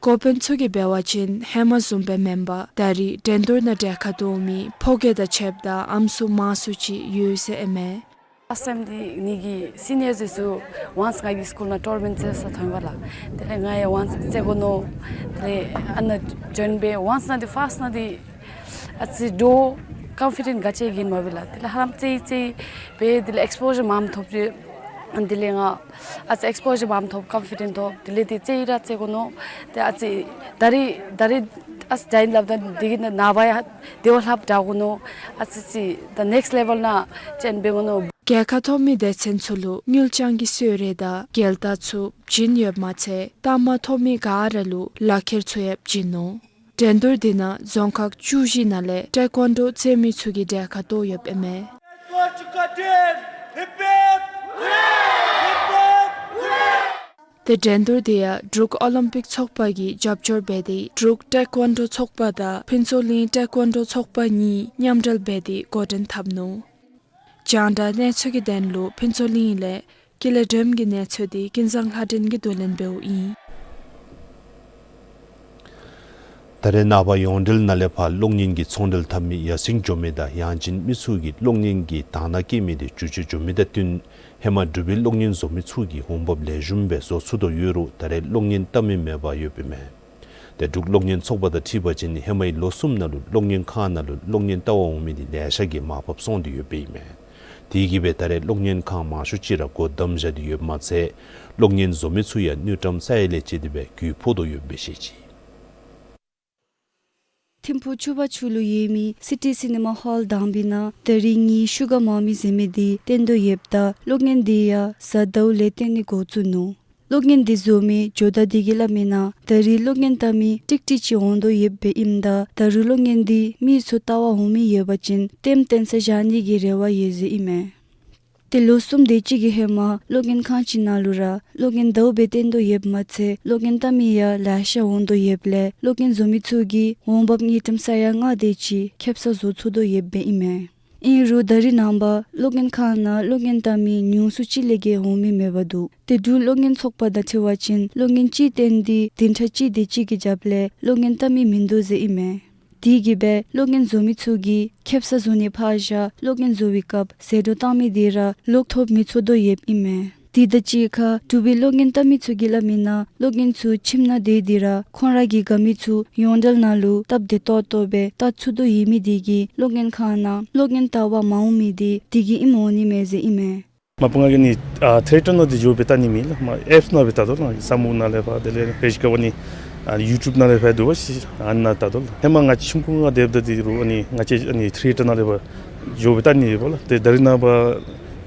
འགོ་དཔོན་ཚུ་གིས་འབད་བ་ཅིན་ཧེ་མ་བཟུམ་སྦེ་མེན་པར་ད་རིས་འགྲན་བསྡུར་ནང་གྲལ་ཁར་གཏོགས་མི་ཕོ་སྐྱེས་དང་ཕྱདཔ་ད་ཨམ་སྲུ་མང་སུ་ཅིག་ཡོད་ཟེར་ཨིན་མས། ལཱསཊ་ཊའིམ་འདི་ངེ་གི་སི་ནི་ཡརསི་འདི་ཚུ་ཝནསི་ང་གི་སི་ཀུལ་ནང་ཊུར་ནམེནཊ་རྩེ་ས་ཐོན་པས་ལགས། དེ་ལས་ང་ཡང་ཝནསི་རྩེ་དགོ་མནོ། དེ་ལས་ཨ་ནཱ་ཇོའིན་འབད་ཝནསི་ནང་འདི་ཕརསཊ་ནང་འདི་ཨ་ཙི་འདྲོག་ཀོན་ཕི་ཌེནཊ་ག་ཅི་ཡང་མ་འབད་ལགས། དེ་ལས་ཧ་ལམ་རྩེ་རྩེ་འབད་དེ་ལས་ཨེགསི་པོ་ཞར་མངམ་ཐོབ་སྟེ་དེ་ལས་ང་ཨ་ཙི་ཨེགསི་པོ་ཞར་མངམ་ཐོབ་ཀོན་ཕི་ཌེནཊ་ཐོབ། དེ་ལས་ཏེ་རྩེ་ར་རྩེ་དགོ་མནོ། ཏེ་ཨ་ཙི་ད་རིས་ད་རིས་ཨ་ཙི་ཇོའིན་སླབ་ད་འདི་གི་ནངས་པ་ཡང་དེ་བ་ལྷགཔ་དྲག་དགོ་མནོ། ཨ་ཙི་ཙི་ད་ནེགསཊ་ལེ་ཝེལ་ནང་ཅོའིན་འབད་དགོ་མནོ། རྒྱལ་ཁ་ཐོབ་མི་སྡེ་ཚན་ཚུ་ལུ་དངུལ་རྐྱང་གི་གསོལ་རས་དང་རྒྱལ་དར་ཚུ་བྱིན་ཡོདཔ་མ་ཚད་རྟགས་མ་ཐོབ་མི་ག་ར་ལུ་ལག་འཁྱེར་ཚུ་ཡང་བྱིན་ནུག། འགྲན་བསྡུར་འདི་ནང་རྫོང་ཁག་བཅུ་བཞི་ནང་ལས་ཏའེ་ཀོན་ཌོ་རྩེད་མི་ཚུ་གིས་གྲལ་ཁར་གཏོགས་ཡོདཔ་ཨིན་མས། དེ་འགྲན་བསྡུར་དེ་ཡང་འབྲུག་ཨོ་ལིམ་པིག་ཚོགས་པ་གིས་རྒྱབ་སྐྱོར་འབད་དེ་འབྲུག་ཏེ་ཀོན་ཌོ་ཚོགས་པ་དང་ཕུན་ཚོགས་གླིང་ཏེ་ཀོན་ཌོ་ཚོགས་པ་གཉིས་མཉམ་འབྲེལ་འབད་དེ་འགོ་འདྲེན་འཐབ་ནུག། རྒྱང་བསྒྲགས་གནས་ཚུལ་གྱི་དོན་ལུ་ཕུན་ཚོགས་གླིང་ལས་ཀུན་ལེགས་སྒྲོལམ་གྱི་གནས་ཚུལ་དེ་ཀུན་བཟང་ལྷ་སྒྲོན་གྱིས་བསྡུ་ལེན་འབདཝ་ཨིན། ད་རེས་ནངས་པ་ཡོངས་འབྲེལ་ནང་ལས་ཕར་གློག་བརྙན་གྱི་ཚོང་འབྲེལ་འཐབ་མི་ཡར་སེང་འགྱོ་མི་དང་ཡང་ཅིན་མི་ཚུ་གིས་གློག་བརྙན་གྱི་དག་སྣང་བསྐྱེད་མི་དེ་འགྱུར་བཅོས་འགྱོ་མི་དང་བསྟུན་ཧེ་མ་འབྲུག་པའི་གློག་བརྙན་བཟོ་མི་ཚུ་གིས་འོང་འབབ་ལེགས་ཤོམ་སྦེ་བཟོ་ཚུགས་དོ་ཡོད་རུང་ད་རེས་གློག་བརྙན་བལྟ་མི་མེདཔ་ཡོདཔ་ཨིན་མས། ཏེ་འབྲུག་གློག་བརྙན་ཚོགས་པ་དང་འཁྲིལ་བ་ཅིན་ཧེ་མའི་ལོ་གསུམ་ནང་ལུ་གློག་བརྙན་ཁང་ནང་ལུ་གློག་བརྙན་བལྟ་བར་འོང་མི་དེ་ལེ་ཤ་གིས་མར་ཕབ་སོང་སྟེ་ཡོདཔ་ཨིན་མས། དེ་གིས་སྦེ་ད་རེས་གློག་བརྙན་ཁང་མང་ཤོས་ཅིག་ར་སྒོ་བསྡམས་བཞག་སྟེ་ཡོདཔ་མ་ཚད་གློག་བརྙན་བཟོ་མི་ཚུ་ཡང་དངུལ་ཀྲམ་ས་ཡ་ལས་བཅད་དེ་སྦེ་རྒུད་ཕོག་དོ་ཡོདཔ་སྦེ་བཤད་ཅི། ཐིམ་ཕུག་ཆུ་བར་ཆུ་ལུ་ཡོད་མི་སི་ཊི་སི་ནི་མ་ཧོལ་དང་པའི་ནང་ད་རིས་ངེའི་ཤུ་ག་མང་མི་ཟེར་མི་དེ་སྟོན་དོ་ཡོདཔ་ད་གློག་བརྙན་དེ་ཡང་གཟའ་ཟླཝ་ལས་སྟོན་ནི་འགོ་བཙུགས་ནུག། གློག་བརྙན་དེ་བཟོ་མི་ཇོ་དྷ་དེ་གིས་སླབ་མིའི་ནང་ད་རིས་གློག་བརྙན་བལྟ་མི་ཀྲིག་ཀྲི་ཅིག་འོང་དོ་ཡོདཔ་སྦེ་ཨིནམ་ད་ད་རུང་གློག་བརྙན་དེ་མི་ཚུ་བལྟ་བར་འོང་མི་ཡོད་པ་ཅིན་ལྟདམོ་སྟོན་ས་བཞག་ནི་གི་རེ་བ་ཡོད་ཟེར་ཨིན་མས། ཏེ་ལོ་གསུམ་དེ་ཅིག་གི་ཧེ་མ་གློག་བརྙན་ཁང་ཅིག་ནང་ལུ་ར་གློག་བརྙན་ཟླཝ་སྦེ་སྟོན་དོ་ཡོདཔ་མ་ཚད་གློག་བརྙན་བལྟ་མི་ཡང་ལེ་ཤ་འོང་དོ་ཡོདཔ་ལས་གློག་བརྙན་བཟོ་མི་ཚུ་གིས་འོང་འབབ་དངུལ་ཀྲམ་ས་ཡ་ལྔ་དེ་ཅིག་ཁེབ་སང་བཟོ་ཚུགས་དོ་ཡོདཔ་སྦེ་ཨིན་མས། ཨིན་རུང་ད་རིས་ནངས་པ་གློག་བརྙན་ཁང་ནང་གློག་བརྙན་བལྟ་མི་ཉུང་སུ་ཅིག་ལས་བརྒལ་འོང་མི་མེདཔ་འདུག། ཏེ་འབྲུག་གློག་བརྙན་ཚོགས་པ་དང་འཁྲིལ་བ་ཅིན་གློག་བརྙན་ཅིག་སྟོན་ཏེ་བདུན་ཕྲག་གཅིག་དེ་ཅིག་གི་རྒྱབ་ལས་གློག་བརྙན་བལྟ་མི་མིན་འདུག་ཟེར་ཨིན་མས། དེ་གིས་སྦེ་གློག་བརྙན་བཟོ་མི་ཚུ་གིས་ཁེབ་སང་བཟོ་ནི་ཕར་བཞག་གློག་བརྙན་བཟོ་བའི་སྐབས་ཟད་འགྲོ་བཏང་མི་དེ་ར་ལོག་ཐོབ་མི་ཚུགས་དོ་ཡོདཔ་ཨིན་མས། དེ་དང་གཅིག་ཁར་འབྲུག་པའི་གློག་བརྙན་བལྟ་མི་ཚུ་གིས་སླབ་མིའི་ནང་གློག་བརྙན་ཚུ་ཁྱིམ་ནང་སྡོད་དེ་ར་ཁོང་ར་གིས་དགའ་མི་ཚུ་ཡོངས་འབྲེལ་ནང་ལུ་སྟབས་བདེ་ཏོག་ཏོ་སྦེ་བལྟ་ཚུགས་དོ་ཡོད་མི་དེ་གིས་གློག་བརྙན་ཁང་ནང་གློག་བརྙན་བལྟ་བར་མ་འོང་མི་དེ་དེ་གིས་ཨིནམ་འོང་ནི་མས་ཟེར་ཨིན་མས། མ་པ་ང་གིས་ནི་ཨ་ཐི་ཡེ་ཊར་ནང་འདི་འགྱོ་སྦེ་བལྟ་ནི་མེད་ལགས། མ་ཨེཔསི་ནང་སྦེ་བལྟ་དོ་ལགས། ང་གིས་ས་མུག་ནང་ལས་ཕར་དེ་ལས་རེ་ཞིག་ཁར་ཨ་ནི་ཨ་ཡུ་ཊུབ་ནང་ལས་ཕར་འདུག་པ་ཅིན་ཨ་ནཱ་བལྟ་དོ་ལགས། ཧེ་མ་ང་བཅས་ཆུང་ཀུ་ང་སྡོདཔ་ད་འདི་རུང་ཨ་ནི་ང་བཅས་ཨ་ནི་ཐི་ཡེ་ཊར་ནང་ལས་ཕར་འགྱོ་སྦེ་བལྟ་ནི་ཡོདཔ་ལགས། ཏེ་ད་རིས་ནངས་པ་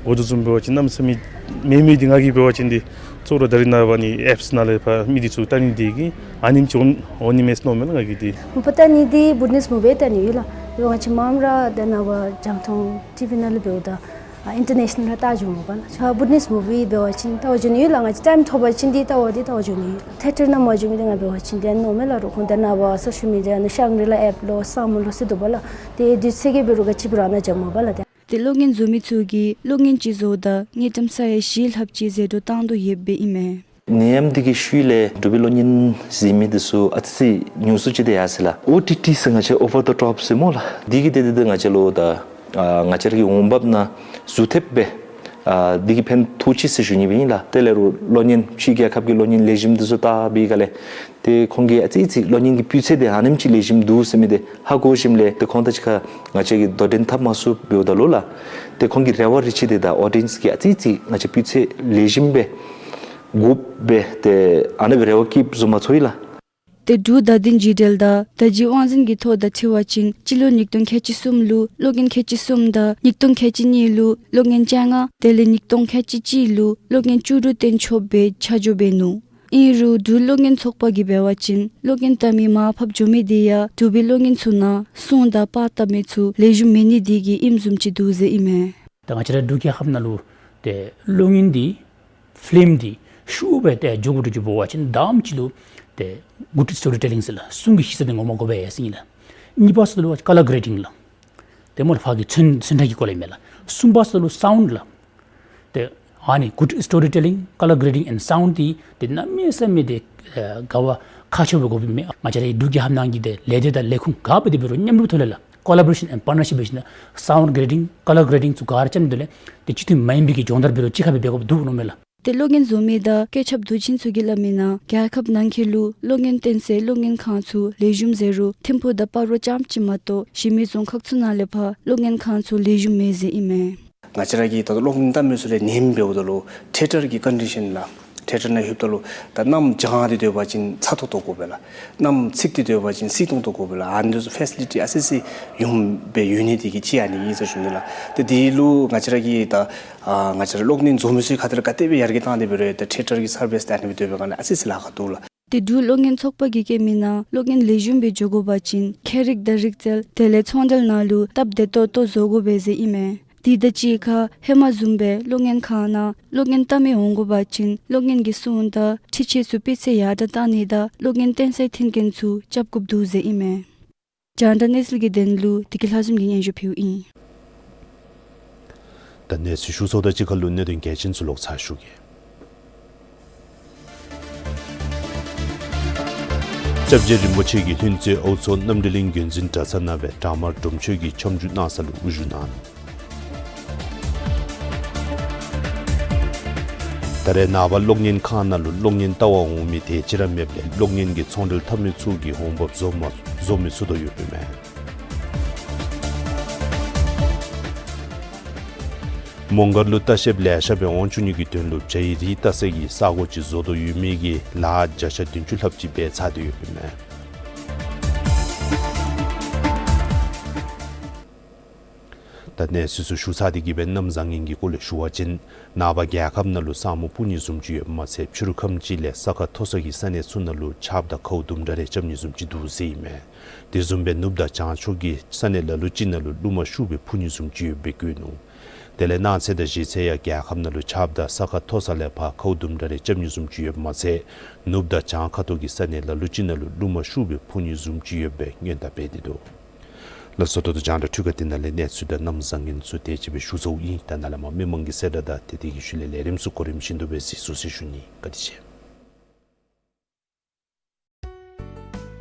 འགོ་འདྲེན་བཟུམ་འབད་བ་ཅིན་གནམ་མེད་ས་མེད་མེད་མི་འདི་ང་གིས་འབད་བ་ཅིན་འདི་གཙོ་བོ་ར་ད་རིས་ནངས་པ་ཨ་ནི་ཨེཔསི་ནང་ལས་ཕར་མི་འདི་ཚུ་བལྟ་ནི་འདི་གིས་ཨ་ནེམ་ཅིག་འོང་འོང་ནི་མས་ཟེར་མནོཝ་མས་ལགས་ང་གིས་འདི། མ་པ་བལྟ་ནི་འདི་བུ་ཊ་ནིས་མུ་བི་བལྟ་ནི་ཡོད་ལགས། དེ་ང་བཅས་མངམ་ར་ད་ནངས་པ་རྒྱང་མཐོང་ཊི་ཝི་ནང་ལུ་འབདཝ་ད་ཨ་ཨིན་ཊར་ནེ་ཤ་ནཱལ་ར་བལྟ་འགྱོཝ་མས་པ་ལགས། ཆ་བུ་ཊ་ནིས་མུ་བི་འབད་བ་ཅིན་བལྟ་བར་འགྱོ་ནི་ཡོད་ལགས། ང་བཅས་ཊའིམ་ཐོབ་པ་ཅིན་འདི་བལྟ་བར་འདི་བལྟ་བར་འགྱོ་ནི་ཡོད། ཐི་ཡེ་ཊར་ནང་མ་འགྱོ་མི་འདི་ང་འབད་བ་ཅིན་འདི་ཨ་ནི་མནོཝ་མས་ལགས། རོགས་ཁོང་ད་ནངས་པ་སོ་ཤལ་མི་ཌི་ཡ་ནང་ཤང་གྲི་ལ་ཨེཔ་ལོ་སང་མོ་ལོ་ཟེར་འདུག་པ་ལགས། ཏེ་དུས་ཚོད་ཀྱིས་འབད་རུང་ག་ཅི་འབད་རུང་ཨ་ནཱ་འགྱོཝ་མས་པ་ལགས། ཏེ་ཏེ་གློག་བརྙན་བཟོ་མི་ཚུ་གིས་གློག་བརྙན་ཅིག་བཟོཝ་ད་དངུལ་ཀྲམ་ས་ཡ་བཞི་ལྷགཔ་ཅིག་ཟད་འགྲོ་བཏང་དོ་ཡོདཔ་སྦེ་ཨིན་མས། ནད་ཡམས་འདི་གི་ཤུལ་ལས་འབྲུག་པའི་གློག་བརྙན་གཟིགས་མི་འདི་ཚུ་ཨ་ཙི་ཉུང་སུ་ཅིག་འདི་ཡར་སོ་ཡི་ལགས། ཨོ་ཊི་ཊི་ཟེར་ང་བཅས་ཨོ་བར་ཌི་ཊོཔ་ཟེར་སྨོ་ལགས། འདི་གིས་ཏེ་ཏེ་ཏེ་ང་བཅས་ལུ་ད་ཨ་ང་བཅས་ར་གི་འོང་འབབ་ནང་ཟུར་ཐེབས་སྦེ་ཨ་འདི་གིས་ཕན་ཐོགས་ཅི་ཟེར་ཞུ་ནི་སྦེ་ཨིན་ལགས། དེ་ལས་རོགས་གློག་བརྙན་ཕྱི་རྒྱལ་ཁབ་ཀྱི་གློག་བརྙན་ལེགས་ཤོམ་འདི་ཚུ་བལྟ་བའི་སྒང་ལས་ཏེ་ཁོང་གིས་ཨ་ཙི་ཙི་གློག་བརྙན་གྱི་སྤུས་ཚད་འདི་ཨ་ནེམ་ཅིག་ལེགས་ཤོམ་འདུག་ཟེར་མི་འདི་ཧ་གོ་ཞིནམ་ལས་ཏེ་ཁོང་དང་གཅིག་ཁར་ང་བཅས་ཀྱིས་དོ་འགྲན་འཐབ་མ་ཚུགསཔ་འབདཝ་ད་ལུ་ལགས། ཏེ་ཁོང་གི་རེ་བ་རེ་ཆེ་འདི་ད་ཨོ་ཌི་ཡེནསི་གིས་ཨ་ཙི་ཙི་ང་བཅས་སྤུས་ཚད་ལེགས་ཤོམ་སྦེ་དགོཔ་སྦེ་ཏེ་ཨ་ནི་སྦེ་རེ་བ་བསྐྱེདཔ་བཟུམ་མ་ཚོར་ཡི་ལགས། ཏེ་འབྲུག་བརྡ་དོན་བརྒྱུད་འབྲེལ་དང་བརྡ་བརྒྱུད་དབང་འཛིན་གྱི་ཐོ་དང་འཁྲིལ་བ་ཅིན་སྤྱི་ལོ་ཉིས་སྟོང་ཁལ་གཅིག་གསུམ་ལུ་གློག་བརྙན་ཁལ་གཅིག་གསུམ་དང་ཉིས་སྟོང་ཁལ་གཅིག་གཉིས་ལུ་གློག་བརྙན་བཅོ་ལྔ་དེ་ལས་ཉིས་སྟོང་ཁལ་གཅིག་གཅིག་ལུ་གློག་བརྙན་བཅུ་དྲུག་སྟོན་ཆོགཔ་སྦེ་ཆ་འཇོག་འབད་ནུག། ཨིན་རུང་འབྲུག་གློག་བརྙན་ཚོགས་པ་གིས་འབད་བ་ཅིན་གློག་བརྙན་བལྟ་མི་མར་ཕབ་འགྱོ་མི་དེ་ཡང་འབྲུག་པའི་གློག་བརྙན་ཚུ་ནང་སྲུང་དང་པར་བཏབ་མི་ཚུ་ལེགས་ཤོམ་མེད་ནི་དེ་གིས་ཨིནམ་བཟུམ་ཅིག་འདུག་ཟེར་ཨིན་མས། ད་ང་བཅས་ར་འབྲུག་རྒྱལ་ཁབ་ནང་ལུ་ཏེ་གློག་བརྙན་འདི་ཕི་ལིམ་འདི་ཤུགས་སྦེ་ཏེ་འགྱོ་དགོ་འགྱོ་དགོ་འབད་བ་ཅིན་དང་པ་ཅིག་ལུ་ཏེ་གུཌ་སི་ཊོ་རི་ཊེ་ལིང་ཟེར་ལགས། སྲུང་གི་ཤེས་ཚད་འདི་ངོ་མ་དགོ་པས་ཟེར་ཨིན་ལགས། གཉིས་པ་ཟེར་ལུ་ཀ་ལར་གེ་རེ་ཌིང་ལགས། ཏེ་སྨོ་ལགས་ཕར་གྱི་ཚོན་ཚོན་ཁྲ་གི་སྐོར་ལས་མས་ལགས། གསུམ་པ་ཟེར་ལུ་སའུནཌ་ལགས། ཏེ་ཨ་ནི་གུཌ་སི་ཊོ་རི་ཊེ་ལིང་ཀ་ལར་གེ་རེ་ཌིང་ཨེནཌ་སའུནཌ་འདི་ཏེ་གནམ་མེད་ས་མེད་ཏེ་ཨེ་དཀའ་བ་ཁག་ཆེཝ་དགོཔ་མས། ང་བཅས་རའི་འབྲུག་རྒྱལ་ཁབ་ནང་གི་ཏེ་ལས་སྡེ་དང་ལས་ཁུངས་ག་འབད་དེ་འབད་རུང་མཉམ་རུབ་ཐོག་ལས་ལགས་ཀོ་ལ་བོ་རེ་ཤཱན་ཨེནཌ་པར་ཊ་ནར་ཤིཔ་འབད་ཞིནམ་ལས་སའུནཌ་གེ་རེ་ཌིང་ཀ་ལར་གེ་རེ་ཌིང་ཚུ་ག་ར་རྐྱབ་ནི་འདི་ལས་ཏེ་སྤྱི་འཐུས་མ་ཡིན་པའི་གི་སྦྱོང་བརྡར་འབད་རུང་གཅིག་ཁར་སྦེ་འབད་དགོཔ་འདུག་མནོཝ་མས་ལགས། ཏེ་གློག་བརྙན་བཟོ་མི་དང་བཀོད་ཁྱབ་དུས་ཆེན་ཚུ་གིས་སླབ་མིའི་ནང་རྒྱལ་ཁབ་ནང་འཁོད་ལུ་གློག་བརྙན་སྟོན་སའི་གློག་བརྙན་ཁང་ཚུ་ལེགས་ཤོམ་ཟེར་རུང་ཐིམ་ཕུག་དང་སྤ་རོ་རྐྱངམ་ཅིག་མ་གཏོགས་གཞན་མི་རྫོང་ཁག་ཚུ་ནང་ལས་ཕར་གློག་བརྙན་ཁང་ཚུ་ལེགས་ཤོམ་མེད་ཟེར་ཨིན་མས། ང་བཅས་ར་གི་ད་ལྟོ་གློག་བརྙན་བལྟ་མི་ཚུ་ལས་ཉེན་འབདཝ་ད་ལུ་ཐི་ཡེ་ཊར་གྱི་ཀོན་ཌི་ཤཱན་ལགས། ཐི་ཡེ་ཊར་ནང་ལྷོདཔ་ད་ལུ་ད་གནམ་གྱང་སྟེ་སྡོད་པ་ཅིན་ཚ་ཏོག་ཏོ་དགོ་པས་ལགས། གནམ་ཚིག་སྟེ་སྡོད་པ་ཅིན་བསིལ་ཏོང་ཏོ་དགོ་པས་ལགས། ཨ་ནི་ཚུ་ཕེ་སི་ལི་ཊི་ཨ་ཙི་ཙི་ཡོདཔ་སྦེ་ཡོད་ནི་དེ་གིས་ཅིག་ཨ་ནི་གིས་ཟེར་ཞུ་ནི་ལགས། ཏེ་དེ་ལུ་ང་བཅས་ར་གི་ད་ཨ་ང་བཅས་ར་གློག་བརྙན་བཟོ་མི་ཚུ་གི་ཁ་ཐུག་ལས་ག་དེ་སྦེ་ཡར་རྒྱས་བཏང་སྟེ་འབད་རུང་ད་ཐི་ཡེ་ཊར་གྱི་སར་བིསི་ད་ཨ་ནི་སྦེ་སྡོད་པའི་སྒང་ལས་ཨ་ཙི་ཙི་ལཱ་ཁག་འདུག་ལགས། ཏེ་འབྲུག་གློག་བརྙན་ཚོགས་པ་གིས་བཀོད་མིའི་ནང་གློག་བརྙན་ལེགས་ཤོམ་སྦེ་འགྱོ་དགོ་པ་ཅིན་ཁྱད་རིག་དང་རིག་རྩལ་དེ་ལས་ཚོང་འབྲེལ་ནང་ལུ་སྟབས་བདེ་ཏོག་ཏོ་བཟོ་དགོ་པས་ཟེར་ཨིན་མས། དེ་དང་གཅིག་ཁར་ཧེ་མ་བཟུམ་སྦེ་གློག་བརྙན་ཁང་ནང་གློག་བརྙན་བལྟ་མི་འོང་དགོ་པ་ཅིན་གློག་བརྙན་གྱི་སྲུང་དང་འཕྲུལ་ཆས་ཚུ་སྤུས་ཚད་ཡར་དྲགས་བཏང་ནི་དང་གློག་བརྙན་སྟོན་སའི་མཐུན་རྐྱེན་ཚུ་རྐྱབ་དགོཔ་འདུག་ཟེར་ཨིན་མས། རྒྱང་བསྒྲགས་གནས་ཚུལ་གྱི་དོན་ལུ་བདེ་སྐྱིད་ལྷ་འཛོམས་ཀྱིས་སྙན་ཞུ་ཕུལཝ་ཨིན། ད་གནས་ཚུལ་ཞུ་ཚརཝ་དང་གཅིག་ཁར་ལུ་གནད་དོན་གལ་ཆེན་ཚུ་ལོག་ཚར་ཞུ་གེ། སྐྱབས་རྗེ་རིན་པོ་ཆེ་གིས་ལྷུན་རྩེ་ཨའུ་མཚོ་རྣམ་གྲོལ་གླིང་དགོན་འཛིན་གྲྭ་ཚང་ནང་སྦེ་བྲག་དམར་སྒྲུབ་མཆོད་ཀྱི་ཆོ་འཕྲུལ་གནང་ས་ལུ་དབུ་བཞུགས་གནང་ནུག། ད་རེས་ནངས་པ་གློག་བརྙན་ཁང་ནང་ལུ་གློག་བརྙན་བལྟ་བར་འོང་མི་དེ་ཅིག་ར་མེདཔ་ལས་གློག་བརྙན་གྱི་ཚོང་འབྲེལ་འཐབ་མི་ཚུ་གིས་འོང་འབབ་བཟོ་མ་བཟོ་མི་ཚུགས་དོ་ཡོདཔ་ཨིན་མས། མོང་སྒར་ལུ་ལྟ་བཤལཔ་ལེ་ཤ་སྦེ་འོང་བཅུག་ནི་གི་དོན་ལུ་བྱ་ཡི་རིགས་བལྟ་སའི་ས་གོ་ཅིག་བཟོ་དོ་ཡོད་མི་གི་ལཱ་བརྒྱ་ཆ་བདུན་ཅུ་ལྷགཔ་ཅིག་འབད་ཚར་ཏེ་ཡོདཔ་ཨིན་མས། ད་གནས་ཚུལ་ཚུ་ཞུ་ཚར་ཏེ་གི་སྦེ་གནམ་བཟང་ངན་གྱི་སྐོར་ལས་ཞུ་བ་ཅིན་ནངས་པ་རྒྱལ་ཁབ་ནང་ལུ་ས་སྨུག་སྤུབ་ནི་བཟུམ་ཅིག་ཡོདཔ་མ་ཚད་ཕྱི་རུ་ཁམས་ཅིག་ལས་ས་ཁ་མཐོ་ས་གི་ས་གནས་ཚུ་ནང་ལུ་ཆརཔ་དང་ཁཝ་དུམ་གྲ་རེ་རྐྱབ་ནི་བཟུམ་ཅིག་འདུག་ཟེར་ཨིན་མས། དེ་བཟུམ་སྦེ་ནུབ་དང་བྱང་ཕྱོགས་ཀྱི་ས་གནས་ལ་ལུ་ཅིག་ནང་ལུ་རླུང་མ་ཤུགས་སྦེ་འཕུ་ནི་བཟུམ་ཅིག་ཡོདཔ་སྦེ་བཀོད་ནུག། དེ་ལས་གནངས་ཚེ་དང་གཞེས་ཚེ་ཡང་རྒྱལ་ཁབ་ནང་ལུ་ཆརཔ་དང་ས་ཁ་མཐོ་ས་ལས་ཕར་ཁཝ་དུམ་གྲ་རེ་རྐྱབ་ནི་བཟུམ་ཅིག་ཡོདཔ་མ་ཚད་ནུབ་དང་བྱང་ཁ་ཐུག་གི་ས་གནས་ལ་ལུ་ཅིག་ནང་ལུ་རླུང་མ་ཤུགས་སྦེ་འཕུ་ནི་བཟུམ་ཅིག་ཡོདཔ་སྦེ་སྔོན་བརྡ་འབད་དེ་འདུག། ལགས་སོ། ད་ལྟོ་རྒྱང་བསྒྲགས་འཕྲུལ་ཁང་འདི་ནང་ལས་གནས་ཚུལ་དང་གནམ་བཟང་ངན་ཚུ་དེ་ཅིག་སྦེ་ཞུ་ཚརཝ་ཨིན། ད་ནཱ་ལས་མར་མི་མང་གི་གསལ་བསྒྲགས་དང་དེ་དེ་གི་ཤུལ་ལས་ལས་རིམ་ཚུ་གོ་རིམ་བཞིན་དུ་སྦེ་གཟིགས་ཚུགས་ཟེར་ཞུ་ནི། བཀའ་དྲིན་ཆེ།